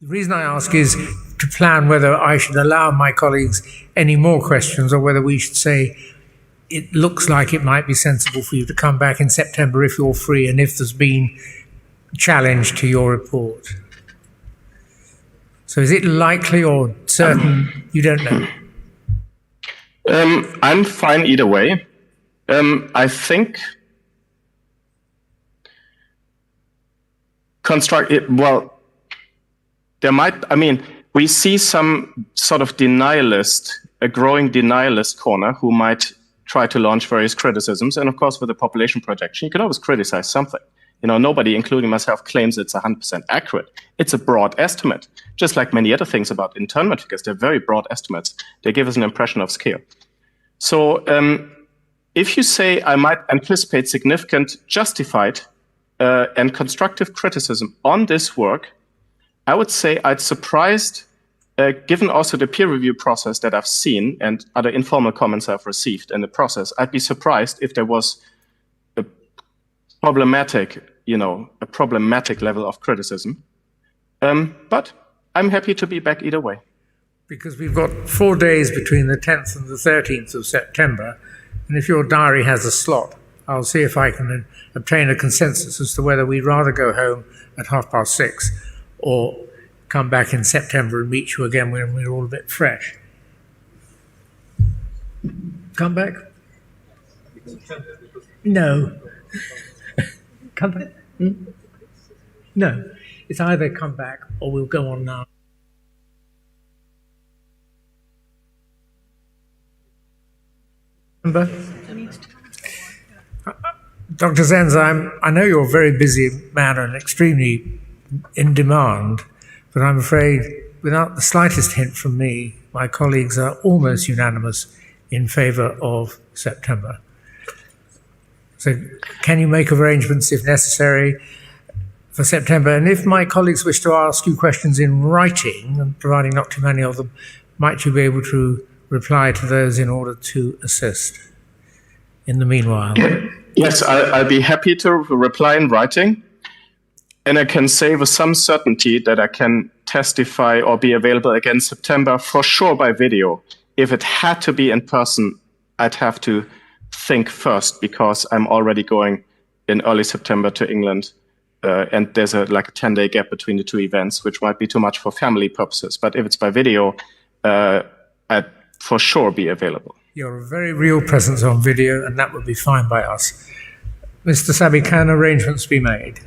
The reason I ask is to plan whether I should allow my colleagues any more questions or whether we should say it looks like it might be sensible for you to come back in September if you're free and if there's been challenge to your report. So is it likely or certain? You don't know. Um, I'm fine either way. Um, I think construct it, well, there might, I mean, we see some sort of denialist, a growing denialist corner who might try to launch various criticisms. And of course, with a population projection, you can always criticize something. You know, nobody, including myself, claims it's one hundred percent accurate. It's a broad estimate, just like many other things about internment figures. They're very broad estimates. They give us an impression of scale. So um, if you say I might anticipate significant, justified, uh, and constructive criticism on this work, I would say I'd surprised, uh, given also the peer review process that I've seen and other informal comments I've received in the process, I'd be surprised if there was a problematic, you know, a problematic level of criticism. Um, but I'm happy to be back either way. Because we've got four days between the tenth and the thirteenth of September, and if your diary has a slot, I'll see if I can obtain a consensus as to whether we'd rather go home at half past six or come back in September and meet you again when we're all a bit fresh. Come back? No. Come back? Hmm? No. It's either come back or we'll go on now. Remember? Doctor Zenz, I'm, I know you're a very busy man and extremely in demand, but I'm afraid, without the slightest hint from me, my colleagues are almost unanimous in favour of September. So, can you make arrangements if necessary for September? And if my colleagues wish to ask you questions in writing, and providing not too many of them, might you be able to reply to those in order to assist in the meanwhile? Yes, I, I'd be happy to reply in writing. And I can say with some certainty that I can testify or be available again September for sure by video. If it had to be in person, I'd have to think first because I'm already going in early September to England, uh, and there's a like a ten day gap between the two events, which might be too much for family purposes. But if it's by video, uh, I'd for sure be available. You're a very real presence on video, and that would be fine by us. Mister Sabi, can arrangements be made?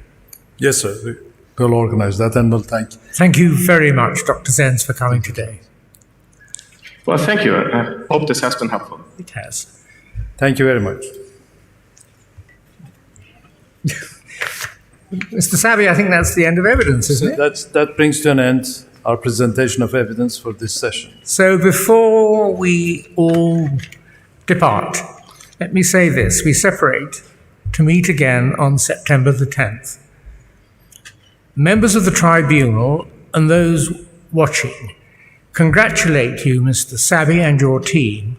Yes, sir. We- We'll organize that and we'll thank you. Thank you very much, Doctor Zenz, for coming today. Well, thank you. I hope this has been helpful. It has. Thank you very much. Mister Sabi, I think that's the end of evidence, isn't it? That's, that brings to an end our presentation of evidence for this session. So before we all depart, let me say this. We separate to meet again on September the tenth. Members of the tribunal and those watching congratulate you, Mister Sabi, and your team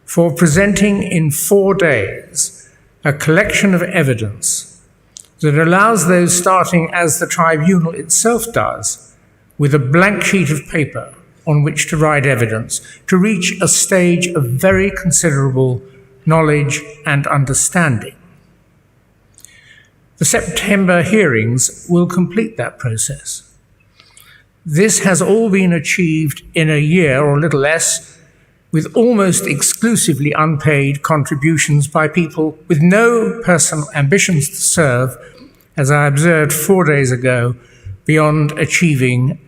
for presenting in four days a collection of evidence that allows those starting as the tribunal itself does, with a blank sheet of paper on which to write evidence, to reach a stage of very considerable knowledge and understanding. The September hearings will complete that process. This has all been achieved in a year or a little less, with almost exclusively unpaid contributions by people with no personal ambitions to serve, as I observed four days ago, beyond achieving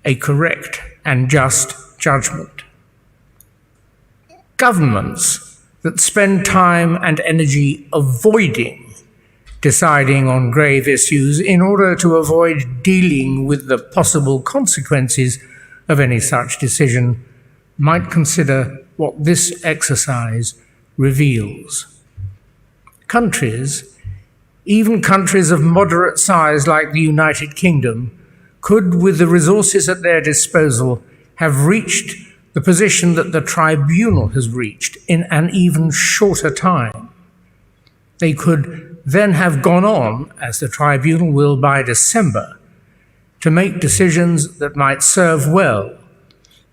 a correct and just judgment. Governments that spend time and energy avoiding deciding on grave issues in order to avoid dealing with the possible consequences of any such decision might consider what this exercise reveals. Countries, even countries of moderate size like the United Kingdom, could, with the resources at their disposal, have reached the position that the tribunal has reached in an even shorter time. They could then have gone on, as the tribunal will by December, to make decisions that might serve well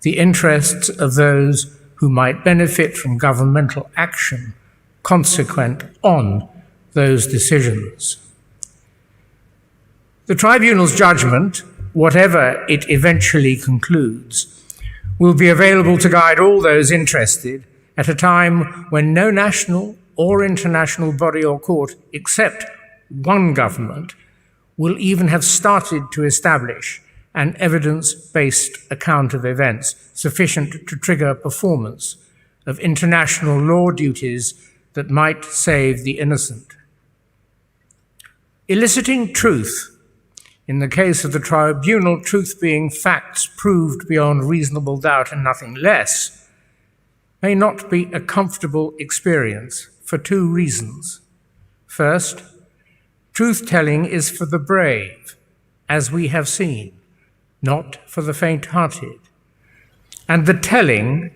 the interests of those who might benefit from governmental action consequent on those decisions. The tribunal's judgment, whatever it eventually concludes, will be available to guide all those interested at a time when no national or international body or court, except one government, will even have started to establish an evidence based account of events sufficient to trigger performance of international law duties that might save the innocent. Eliciting truth, in the case of the tribunal, truth being facts proved beyond reasonable doubt and nothing less, may not be a comfortable experience for two reasons. First, truth telling is for the brave, as we have seen, not for the faint hearted. And the telling,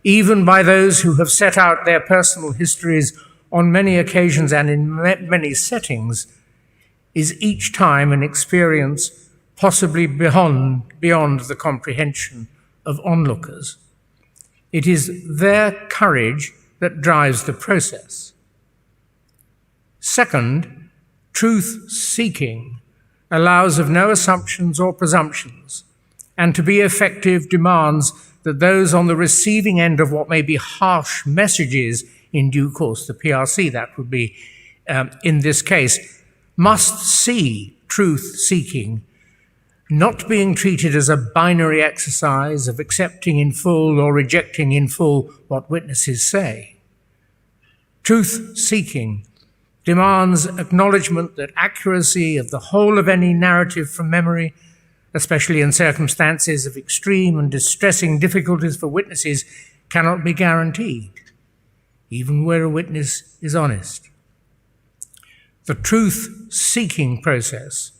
even by those who have set out their personal histories on many occasions and in many settings, is each time an experience possibly beyond, beyond the comprehension of onlookers. It is their courage that drives the process. Second, truth seeking allows of no assumptions or presumptions, and to be effective demands that those on the receiving end of what may be harsh messages in due course, the P R C that would be um, in this case, must see truth seeking not being treated as a binary exercise of accepting in full or rejecting in full what witnesses say. Truth seeking demands acknowledgement that accuracy of the whole of any narrative from memory, especially in circumstances of extreme and distressing difficulties for witnesses, cannot be guaranteed, even where a witness is honest. The truth seeking process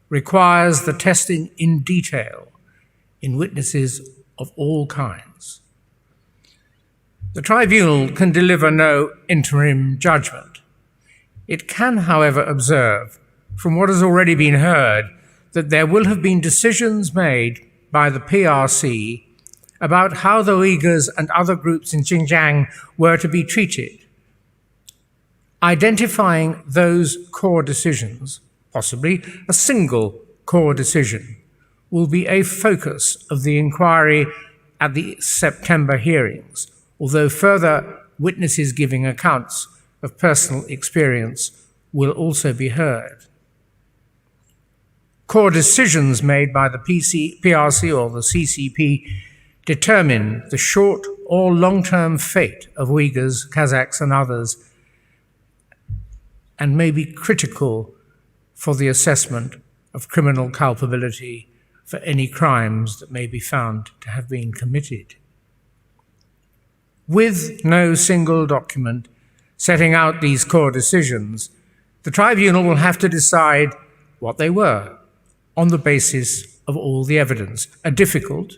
requires the testing in detail in witnesses of all kinds. The tribunal can deliver no interim judgment. It can, however, observe, from what has already been heard, that there will have been decisions made by the P R C about how the Uyghurs and other groups in Xinjiang were to be treated. Identifying those core decisions, possibly a single core decision, will be a focus of the inquiry at the September hearings, although further witnesses giving accounts of personal experience will also be heard. Core decisions made by the P C, P R C or the C C P determine the short or long-term fate of Uyghurs, Kazakhs and others, and may be critical for the assessment of criminal culpability for any crimes that may be found to have been committed. With no single document setting out these core decisions, the tribunal will have to decide what they were on the basis of all the evidence, a difficult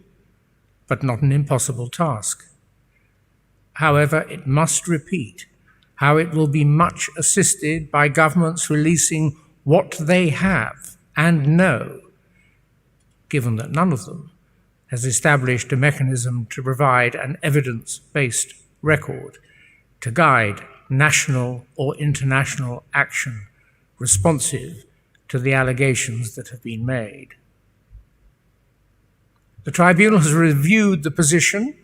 but not an impossible task. However, it must repeat how it will be much assisted by governments releasing what they have and know, given that none of them has established a mechanism to provide an evidence-based record to guide national or international action responsive to the allegations that have been made. The tribunal has reviewed the position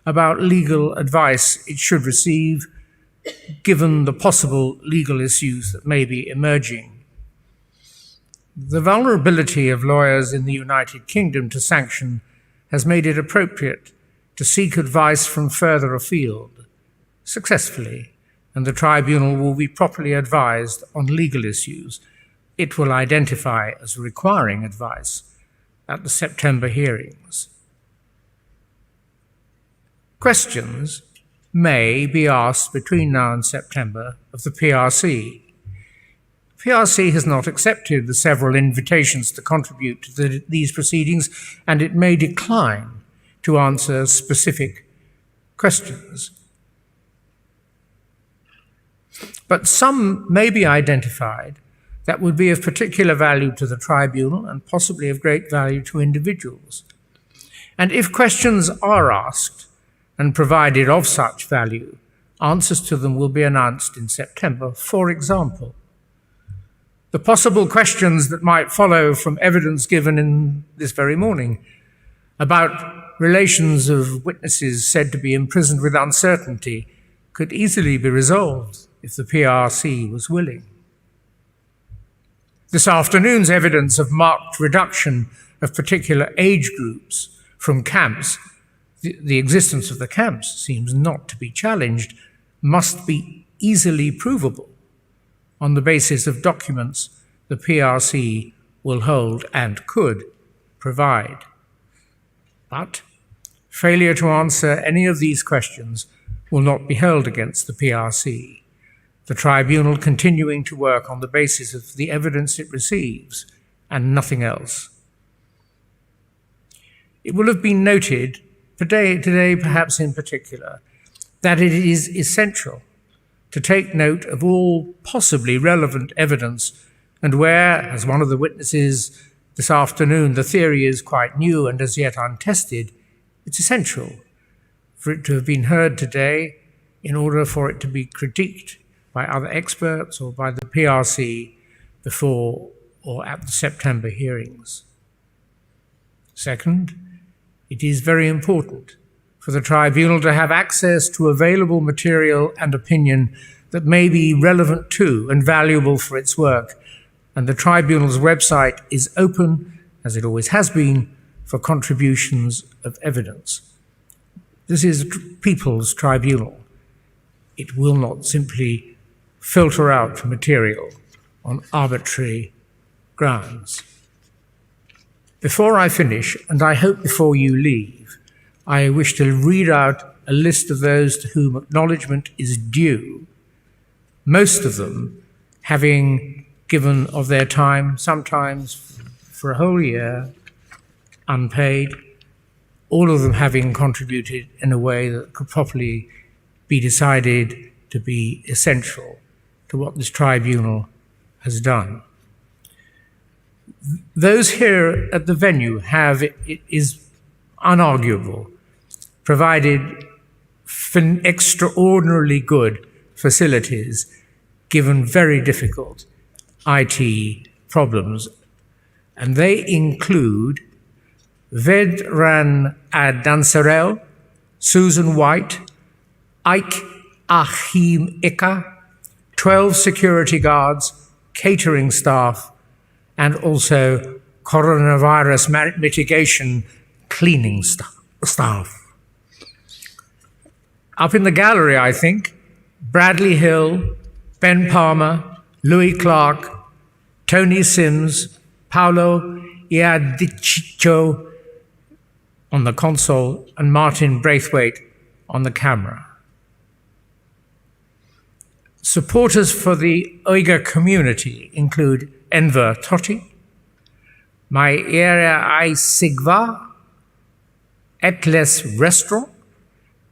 about legal advice it should receive, given the possible legal issues that may be emerging. The vulnerability of lawyers in the United Kingdom to sanction has made it appropriate to seek advice from further afield, successfully, and the tribunal will be properly advised on legal issues it will identify as requiring advice at the September hearings. Questions may be asked between now and September of the P R C. P R C has not accepted the several invitations to contribute to the, these proceedings, and it may decline to answer specific questions. But some may be identified that would be of particular value to the tribunal and possibly of great value to individuals. And if questions are asked and provided of such value, answers to them will be announced in September. For example, the possible questions that might follow from evidence given in this very morning about relations of witnesses said to be imprisoned with uncertainty could easily be resolved if the P R C was willing. This afternoon's evidence of marked reduction of particular age groups from camps, the, the existence of the camps seems not to be challenged, must be easily provable on the basis of documents the P R C will hold and could provide. But failure to answer any of these questions will not be held against the P R C, the tribunal continuing to work on the basis of the evidence it receives and nothing else. It will have been noted today, today perhaps in particular, that it is essential to take note of all possibly relevant evidence, and where, as one of the witnesses this afternoon, the theory is quite new and as yet untested, it's essential for it to have been heard today in order for it to be critiqued by other experts or by the P R C before or at the September hearings. Second, it is very important for the tribunal to have access to available material and opinion that may be relevant to and valuable for its work, and the tribunal's website is open, as it always has been, for contributions of evidence. This is a tr-, people's tribunal. It will not simply filter out material on arbitrary grounds. Before I finish, and I hope before you leave, I wish to read out a list of those to whom acknowledgement is due, most of them having given of their time, sometimes for a whole year, unpaid, all of them having contributed in a way that could properly be decided to be essential to what this tribunal has done. Those here at the venue have, it, it is unarguable, provided fin-, extraordinarily good facilities given very difficult I T problems, and they include Vedran Adanserel, Susan White, Ike Achim Ika, twelve security guards, catering staff, and also coronavirus ma-, mitigation cleaning sta-, staff. Up in the gallery, I think, Bradley Hill, Ben Palmer, Louis Clark, Tony Sims, Paulo Iadiccio on the console, and Martin Braithwaite on the camera. Supporters for the Uyghur community include Enver Tohti, Maïeya Isigwa, Atlas Restaurant,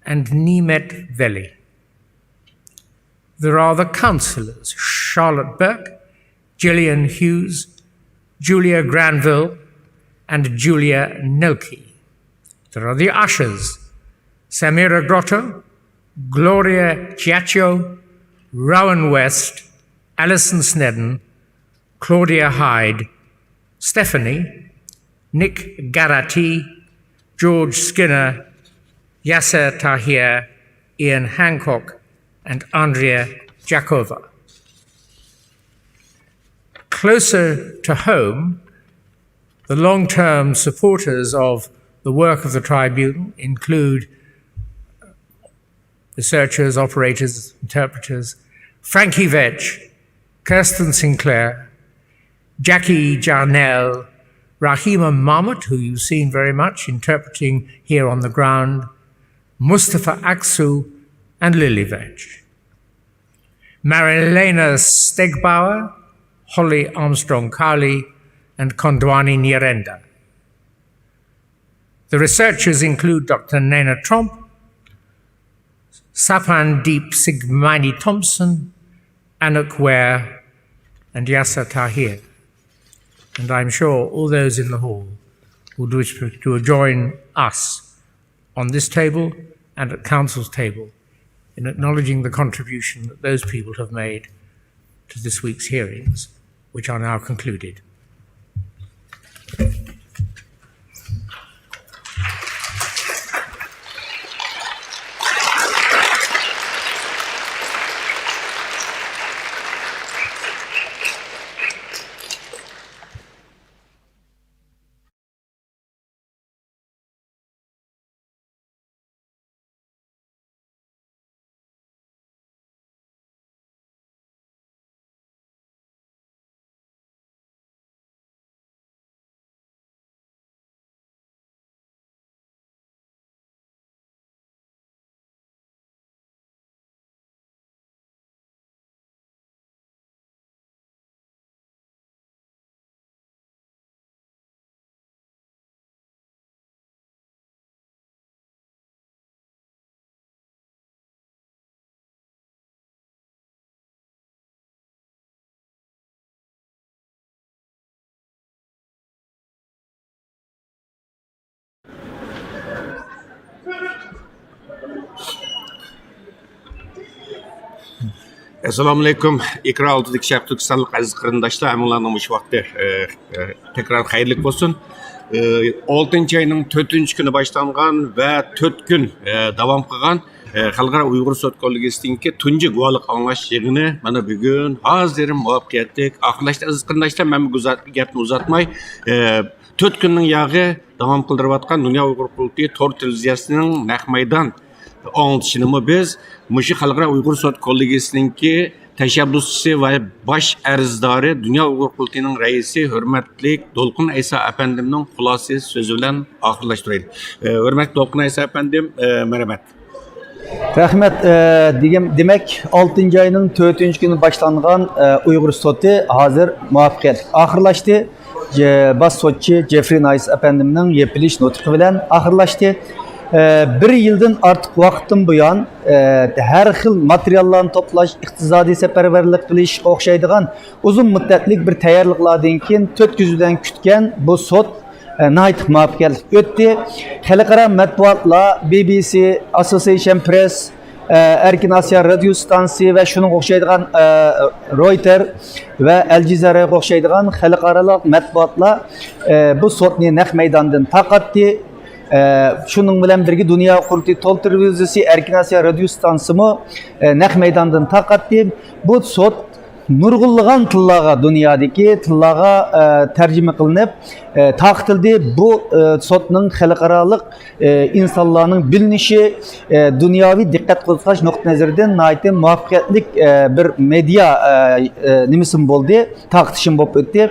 and Nimet Veli. There are the councillors, Charlotte Burke, Gillian Hughes, Julia Granville, and Julia Nelke. There are the ushers, Samira Grotto, Gloria Chiaccio, Rowan West, Alison Snedden, Claudia Hyde, Stephanie, Nick Geraghty, George Skinner, Yasser Tahir, Ian Hancock, and Andrea Jakova. Closer to home, the long-term supporters of the work of the tribunal include researchers, operators, interpreters, Frankie Vetch, Kirsten Sinclair, Jackie Jarnell, Rahima Mahmood, who you've seen very much interpreting here on the ground, Mustafa Aksu, and Lily Vetch. Marilena Stegbauer, Holly Armstrong Cowley, and Kondwani Nyirenda. The researchers include Doctor Nena Tromp, Sapan Deep Sigmani Thompson, Anouk Ware, and Yasser Tahir. And I'm sure all those in the hall would wish to join us on this table and at Council's table in acknowledging the contribution that those people have made to this week's hearings, which are now concluded. ئەسسالامۇئەلەيكۇم، ئېكران ئالدىدىكى شەرقىي تۈركىستانلىق ئەزىز قېرىنداشلار، ھەممىڭلارنىڭ مۇشۇ ۋاقتى، ئە، ئە، تەكرار خەيرلىك بولسۇن. ئە، ئالتىنچى ئاينىڭ تۆتىنچى كۈنى باشلانغان ۋە تۆت كۈن، ئە، داۋام قىلغان، ئە، خەلقئارا ئۇيغۇر سوت كوللېگىيىسىنىڭكى تۇنجى گۇۋاھلىق ئاڭلاش يىغىنى مانا بۈگۈن ھازىر مۇۋەپپەقىيەتلىك ئاخىرلاشتى. ئەزىز قېرىنداشلار، مەن بۇ گۈزەل گەپنى ئۇزارتماي، ئە، تۆت كۈننىڭ ياغى داۋام قىلدۇرۇۋاتقان دۇنيا ئۇيغۇر قۇرۇلتىيى تور تېلېۋىزىيەسىنىڭ نەق مەيدان ئاڭلىتىشىنىمۇ بىز مۇشۇ خەلقئارا ئۇيغۇر سوت كوللېگىيىسىنىڭكى تەشەببۇسچىسى ۋە باش ئەرزدارى، دۇنيا ئۇيغۇر قۇرۇلتىيىنىڭ رەئىسى، ھۆرمەتلىك دولقۇن ئەيسا ئەپەندىمنىڭ خۇلاسىسى سۆزى بىلەن ئاخىرلاشتۇرايلى. ئە، ھۆرمەتلىك دولقۇن ئەيسا ئەپەندىم، ئە، مەرھەمەت. رەھمەت، ئە، دېگەن، دېمەك، ئالتىنچى ئاينىڭ تۆتىنچى كۈنى باشلانغان، ئە، ئۇيغۇر سوتى ھازىر مۇۋەپپەقىيەتلىك ئاخىرلاشتى. جې-، باش سوتچى جېفرى نايس ئەپەندىمنىڭ يېپىلىش نۇتقى بىلەن ئاخىرلاشتى. ئە، بىر يىلدىن ئارتۇق ۋاقىتتىن بۇيان، ئە، ھەر خىل ماتېرىياللارنى توپلاش، ئىقتىسادىي سەپەرۋەرلىك قىلىشقا ئوخشايدىغان ئۇزۇن مۇددەتلىك بىر تەييارلىقلاردىن كېيىن تۆت كۈن بىلەن كۈتكەن بۇ سوت ئە، ناھايىتى مۇۋەپپەقىيەتلىك ئۆتتى. خەلقئارا مەتبۇئاتلار، بى بى سى، ئاسسوسىيېشن پرېس، ئە، ئەركىن ئاسىيا رادىيو ئىستانسىسى ۋە شۇنىڭغا ئوخشايدىغان، ئە، رويتېر ۋە ئەل جەزىرەگە ئوخشايدىغان خەلقئارالىق مەتبۇئاتلار، ئە، بۇ سوتنى نەق مەيداندىن تارقاتتى. ئە، شۇنىڭ بىلەن بىرگە، دۇنيا قۇرۇلتىيى تول تېلېۋىزىيىسى، ئەركىن ئاسىيا رادىيو ئىستانسىسىمۇ، ئە، نەق مەيداندىن تارقاتتى. بۇ سوت نۇرغۇنلىغان تىللارغا، دۇنيادىكى تىللارغا، ئە، تەرجىمە قىلىنىپ، ئە، تارقىتىلدى. بۇ، ئە، سوتنىڭ خەلقئارالىق، ئە، ئىنسانلارنىڭ بىلىنىشى، ئە، دۇنياۋى دىققەت قوزغاش نۇقتىئى نەزىرىدىن ناھايىتى مۇۋەپپەقىيەتلىك، ئە، بىر مېدىيا، ئە، ئە، نېمىسىمۇ بولدى، تارقىتىشىمۇ بولۇپ ئۆتتى.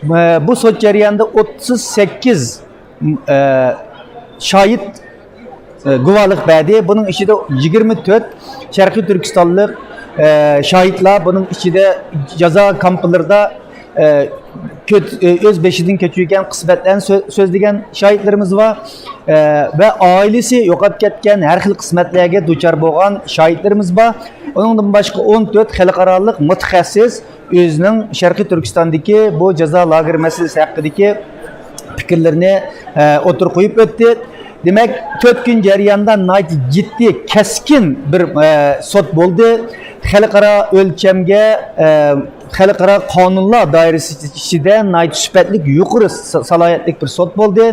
ئە، بۇ سوت جەريانىدا ئوتتۇز سەككىز، ئە، شاھىت، ئە، گۇۋاھلىق بەردى. بۇنىڭ ئىچىدە يىگىرمە تۆت شەرقىي تۈركىستانلىق، ئە، شاھىتلار، بۇنىڭ ئىچىدە جازا كامپلىرىدا، ئە، كۆت-، ئۆز بېشىدىن كەچۈرگەن قىسمەتلەرنى سۆ-، سۆزلىگەن شاھىتلىرىمىز بار. ئە، ۋە ئائىلىسى يوقاپ كەتكەن، ھەر خىل قىسمەتلەرگە دۇچار بولغان شاھىتلىرىمىز بار. ئۇنىڭدىن باشقا ئون تۆت خەلقئارالىق مۇتەخەسسىس ئۆزىنىڭ شەرقىي تۈركىستاندىكى بۇ جازا لاگېرى مەسىلىسى ھەققىدىكى پىكىرلىرىنى، ئە، ئوتتۇرىغا قويۇپ ئۆتتى. دېمەك، تۆت كۈن جەريانىدا ناھايىتى جىددىي، كەسكىن بىر، ئە، سوت بولدى. خەلقئارا ئۆلچەمگە، ئە، خەلقئارا قانۇنلار دائىرىسى ئىچىدە ناھايىتى سۈپەتلىك، يۇقىرى سا-، سالاھىيەتلىك بىر سوت بولدى.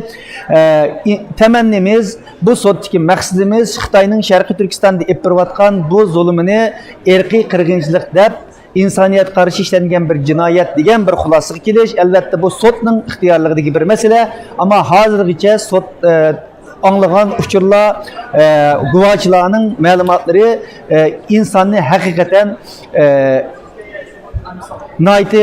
ئە، ئى-، تەمەننىمىز، بۇ سوتتىكى مەقسىتىمىز خىتاينىڭ شەرقىي تۈركىستاندا ئېلىپ بېرىۋاتقان بۇ زۇلۇمىنى ئىرقىي قىرغىنچىلىق دەپ، ئىنسانىيەتكە قارشى ئىشلەنگەن بىر جىنايەت دېگەن بىر خۇلاسىغا كېلىش، ئەلۋەتتە، بۇ سوتنىڭ ئىختىيارلىقىدىكى بىر مەسىلە. ئەمما ھازىرغىچە سوت، ئە، ئاڭلىغان ئۇچۇرلار، ئە، گۇۋاچىلارنىڭ مەلۇماتلىرى، ئە، ئىنساننى ھەقىقەتەن، ئە، ناھايىتى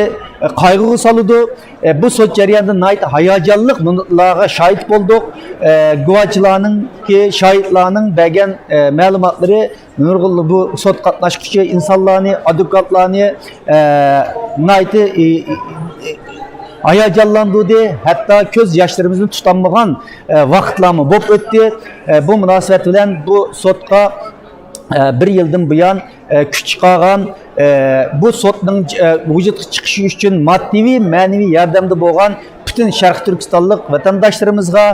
قايغۇغا سالىدۇ. ئە، بۇ سوت جەريانىدا ناھايىتى ھاياجانلىق مىنۇتلارغا شاھىت بولدۇق. ئە، گۇۋاچىلارنىڭكى، شاھىتلارنىڭ بەرگەن، ئە، مەلۇماتلىرى نۇرغۇنلىغان بۇ سوت قاتناشقۇچى ئىنسانلارنى، ئادۋوكاتلارنى، ئە، ناھايىتى، ئى، ئى، ئى، ھاياجانلاندۇردى. ھەتتا كۆز ياشلىرىمىزنى تۇتالمىغان، ئە، ۋاقىتلارمۇ بولۇپ ئۆتتى. ئە، بۇ مۇناسىۋەت بىلەن بۇ سوتقا، ئە، بىر يىلدىن بۇيان، ئە، كۈچ چىقارغان، ئە، بۇ سوتنىڭ، ئە، ۋۇجۇدقا چىقىشى ئۈچۈن ماددىي، مەنىۋى ياردەمدە بولغان پۈتۈن شەرقىي تۈركىستانلىق ۋەتەنداشلىرىمىزغا،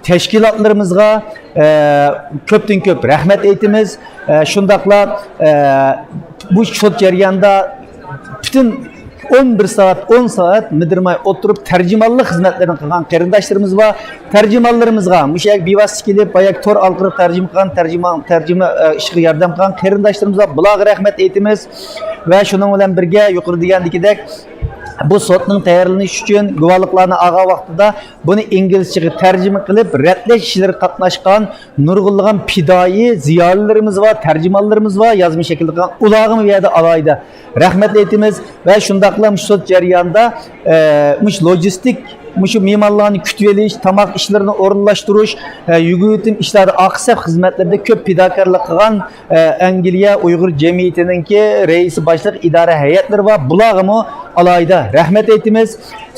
تەشكىلاتلىرىمىزغا، ئە، كۆپتىن كۆپ رەھمەت ئېيتىمىز. ئە، شۇنداقلا، ئە، بۇ سوت جەريانىدا پۈتۈن ئون بىر سائەت، ئون سائەت مىدىرماي ئولتۇرۇپ تەرجىمانلىق خىزمەتلىرىنى قىلغان قېرىنداشلىرىمىز بار. تەرجىمانلىرىمىزغا، مۇشۇ يەرگە بىۋاسىتە كېلىپ، باياقى تور ئارقىلىق تەرجىمە قىلغان تەرجىمان، تەرجىمە، ئە، ئىشىغا ياردەم قىلغان قېرىنداشلىرىمىزغا، بۇلارغا رەھمەت ئېيتىمىز. ۋە شۇنىڭ بىلەن بىرگە، يۇقىرىدا دېگەندىكىدەك، بۇ سوتنىڭ تەييارلىنىشى ئۈچۈن گۇۋاھلىقلارنى ئالغان ۋاقتىدا بۇنى ئىنگلىزچىگە تەرجىمە قىلىپ رەتلەش ئىشلىرىغا قاتناشقان نۇرغۇنلىغان پىدائىي زىيالىيلىرىمىز بار، تەرجىمانلىرىمىز بار، يازما شەكىلدە قىلغان. ئۇلارغىمۇ بۇ يەردە ئالاھىدە رەھمەت ئېيتىمىز. ۋە شۇنداقلا مۇشۇ سوت جەريانىدا، ئە، مۇشۇ لوجىستىك، مۇشۇ مېھمانلارنى كۈتۈۋېلىش، تاماق ئىشلىرىنى ئورۇنلاشتۇرۇش، ئە، يۈگۈرتۈم ئىشلاردا، ئارقا سەپ خىزمەتلىرىدە كۆپ پىداكارلىق قىلغان، ئە، ئەنگلىيە ئۇيغۇر جەمئىيىتىنىڭكى رەئىسى باشلىق ئىدارە ھەيئەتلىرى بار. بۇلارغىمۇ ئالاھىدە رەھمەت ئېيتىمىز.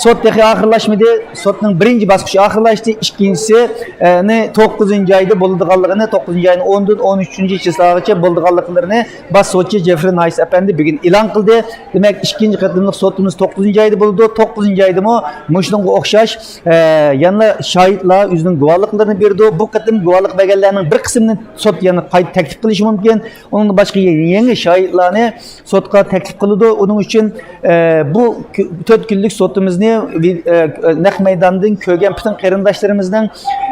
سوت تېخى ئاخىرلاشمىدى. سوتنىڭ بىرىنچى باسقۇچى ئاخىرلاشتى. ئىككىنچىسى، ئە، نى توققۇزىنچى ئايدا بولىدىغانلىقىنى، توققۇزىنچى ئاينىڭ ئوندىن ئون ئۈچىنچى چىسلاغىچە بولىدىغانلىقلىرىنى باش سوتچى جېفرى نايس ئەپەندى بۈگۈن ئېلان قىلدى. دېمەك، ئىككىنچى قېتىملىق سوتىمىز توققۇزىنچى ئايدا بولىدۇ. توققۇزىنچى ئايدىمۇ مۇشۇنىڭغا ئوخشاش، ئە، يەنە شاھىتلار ئۆزىنىڭ گۇۋاھلىقلىرىنى بېرىدۇ. بۇ قېتىم گۇۋاھلىق بەرگەنلەرنىڭ بىر قىسمىنى سوت يەنە قايتا تەكلىپ قىلىشى مۇمكىن. ئۇنىڭدىن باشقا يېڭى شاھىتلارنى سوتقا تەكلىپ قىلىدۇ. ئۇنىڭ ئۈچۈن، ئە، بۇ كۆ-، تۆت كۈنلۈك سوتىمىزنى ۋى-، ئە، نەق مەيداندىن كۆرگەن پۈتۈن قېرىنداشلىرىمىزنىڭ،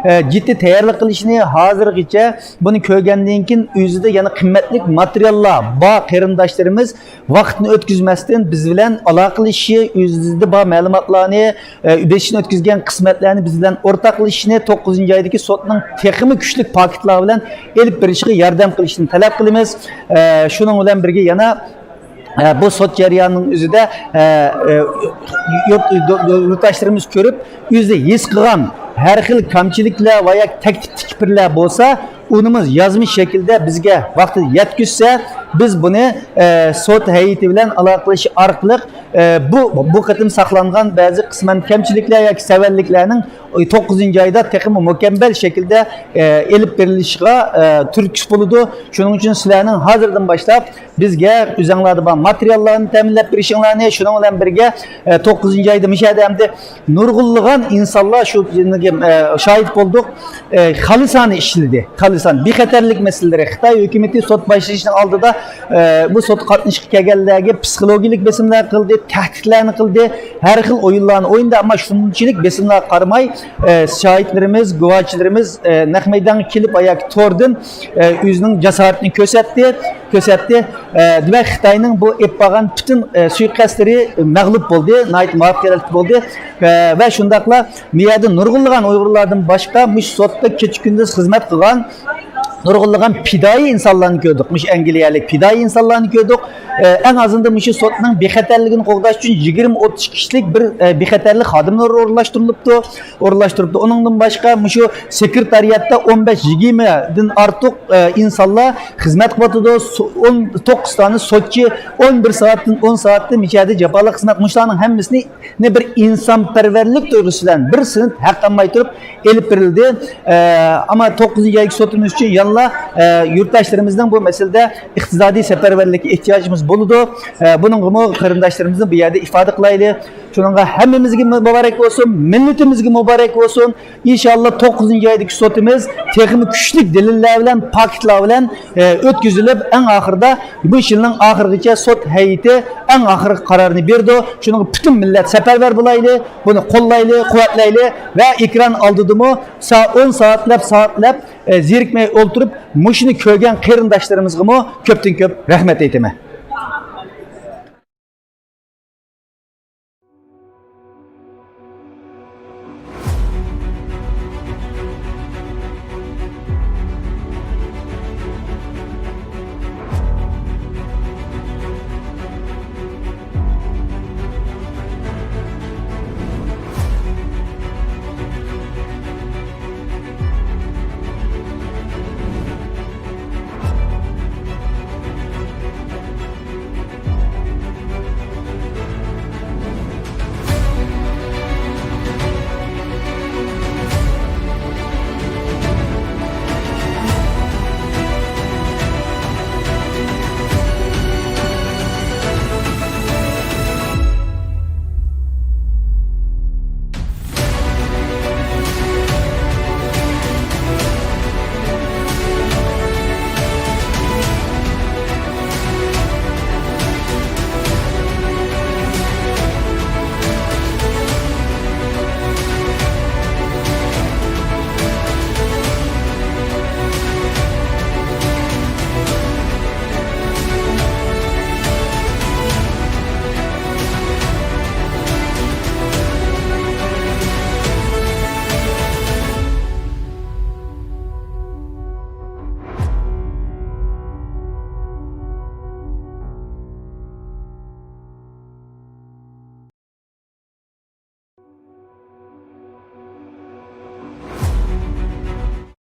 ئە، جىددىي تەييارلىق قىلىشىنى، ھازىرغىچە بۇنى كۆرگەندىن كېيىن ئۆزىدە يەنە قىممەتلىك ماتېرىياللار بار قېرىنداشلىرىمىز ۋاقىتنى ئۆتكۈزمەستىن بىز بىلەن ئالاقىلىشىشى، ئۆزىدە بار مەلۇماتلارنى، ئە، بېسىشنى ئۆتكۈزگەن قىسمەتلەرنى بىز بىلەن ئورتاقلىشىشىنى، توققۇزىنچى ئايدىكى سوتنىڭ تېخىمۇ كۈچلۈك پاكىتلار بىلەن ئېلىپ بېرىشىغا ياردەم قىلىشىنى تەلەپ قىلىمىز. ئە، شۇنىڭ بىلەن بىرگە يەنە، ئە، بۇ سوت جەريانىنىڭ ئۆزىدە، ئە، ئە، يۇرت-، يۇرتداشلىرىمىز كۆرۈپ، ئۆزى ھېس قىلغان ھەر خىل كەمچىلىكلەر ۋە ياكى تەكلىپ تىكىپلەر بولسا، ئۇنىمۇ يازما شەكىلدە بىزگە ۋاقتىدا يەتكۈزسە، بىز بۇنى، ئە، سوت ھەيئىتى بىلەن ئالاقىلىشىش ئارقىلىق، ئە، بۇ، بۇ قېتىم ساقلانغان بەزى قىسمەن كەمچىلىكلەر ياكى سەۋەنلىكلەرنىڭ توققۇزىنچى ئايدا تېخىمۇ مۇكەممەل شەكىلدە، ئە، ئېلىپ بېرىلىشىغا، ئە، تۈرتكىسى بولىدۇ. شۇنىڭ ئۈچۈن سىلەرنىڭ ھازىردىن باشلاپ بىزگە ئۆزۈڭلاردا بار ماتېرىياللارنى تەمىنلەپ بېرىشىڭلارنى، شۇنىڭ بىلەن بىرگە، ئە، توققۇزىنچى ئايدا مۇشۇ يەردە ئەمدى نۇرغۇنلىغان ئىنسانلار شۇ، ئە، شاھىت بولدۇق. ئە، خالىسانە ئىشلىدى. خالىسانە بىخەتەرلىك مەسىلىلىرى. خىتاي ھۆكۈمىتى سوت باشلىشىنىڭ ئالدىدا، ئە، بۇ سوتقا قاتنىشىشقا كەلگەنلەرگە پسىخولوگىيەلىك بېسىملار قىلدى، تەھدىتلەرنى قىلدى، ھەر خىل ئويۇنلارنى ئوينىدى. ئەمما شۇنچىلىك بېسىملارغا قارىماي، ئە، شاھىتلىرىمىز، گۇۋاھچىلىرىمىز، ئە، نەق مەيدانغا كېلىپ ياكى توردىن، ئە، ئۆزىنىڭ جاسارىتىنى كۆرسەتتى، كۆرسەتتى. ئە، دېمەك، خىتاينىڭ بۇ ئېلىپ بارغان پۈتۈن، ئە، سۇيىقەستلىرى مەغلۇپ بولدى، ناھايىتى مۇۋەپپەقىيەتلىك بولدى. ئە، ۋە شۇنداقلا بۇ يەردە نۇرغۇنلىغان ئۇيغۇرلاردىن باشقا مۇشۇ سوتتا كېچە-كۈندۈز خىزمەت قىلغان نۇرغۇنلىغان پىدائىي ئىنسانلارنى كۆردۇق. مۇشۇ ئەنگلىيەلىك پىدائىي ئىنسانلارنى كۆردۇق. ئە، ئەڭ ئازىندا مۇشۇ سوتنىڭ بىخەتەرلىكىنى قوغداش ئۈچۈن يىگىرمە ئوتتۇز كىشىلىك بىر، ئە، بىخەتەرلىك خادىملىرى ئورۇنلاشتۇرۇلۇپتۇ. ئورۇنلاشتۇرۇپتۇ. ئۇنىڭدىن باشقا مۇشۇ سېكرېتارىياتتا ئون بەش يىگىرمىدىن ئارتۇق، ئە، ئىنسانلار خىزمەت قىلىۋاتىدۇ. سو-، ئون توققۇز دانە سوتچى ئون بىر سائەتتىن، ئون سائەتتىن مۇشۇ يەردە جاپالىق خىزمەت. مۇشۇلارنىڭ ھەممىسىنى بىر ئىنسانپەرۋەرلىك تۇيغۇسى بىلەن بىر سېنت ھەق ئالماي تۇرۇپ ئېلىپ بېرىلدى. ئە، ئەمما توققۇزىنچى ئايدىكى سوتىمىز ئۈچۈن يەنىلا، ئە، يۇرتداشلىرىمىزنىڭ بۇ مەسىلىدە ئىقتىسادىي سەپەرۋەرلىككە ئېھتىياجىمىز بولىدۇ. ئە، بۇنىڭغىمۇ قېرىنداشلىرىمىزنى بۇ يەردە ئىپادە قىلايلى. شۇنىڭغا ھەممىمىزگە مۇبارەك بولسۇن، مىللىتىمىزگە مۇبارەك بولسۇن. ئىنشاللا توققۇزىنچى ئايدىكى سوتىمىز تېخىمۇ كۈچلۈك دەلىللەر بىلەن، پاكىتلار بىلەن، ئە، ئۆتكۈزۈلۈپ، ئەڭ ئاخىرىدا بۇ يىلنىڭ ئاخىرىغىچە سوت ھەيئىتى ئەڭ ئاخىرقى قارارنى بېرىدۇ. شۇنىڭغا پۈتۈن مىللەت سەپەرۋەر بولايلى، بۇنى قوللايلى، قۇۋۋەتلەيلى ۋە ئېكران ئالدىدىمۇ سا-، ئون سائەتلەپ، سائەتلەپ، ئە، زېرىكمەي ئولتۇرۇپ، مۇشۇنى كۆرگەن قېرىنداشلىرىمىزغىمۇ كۆپتىن كۆپ رەھمەت ئېيتىمەن.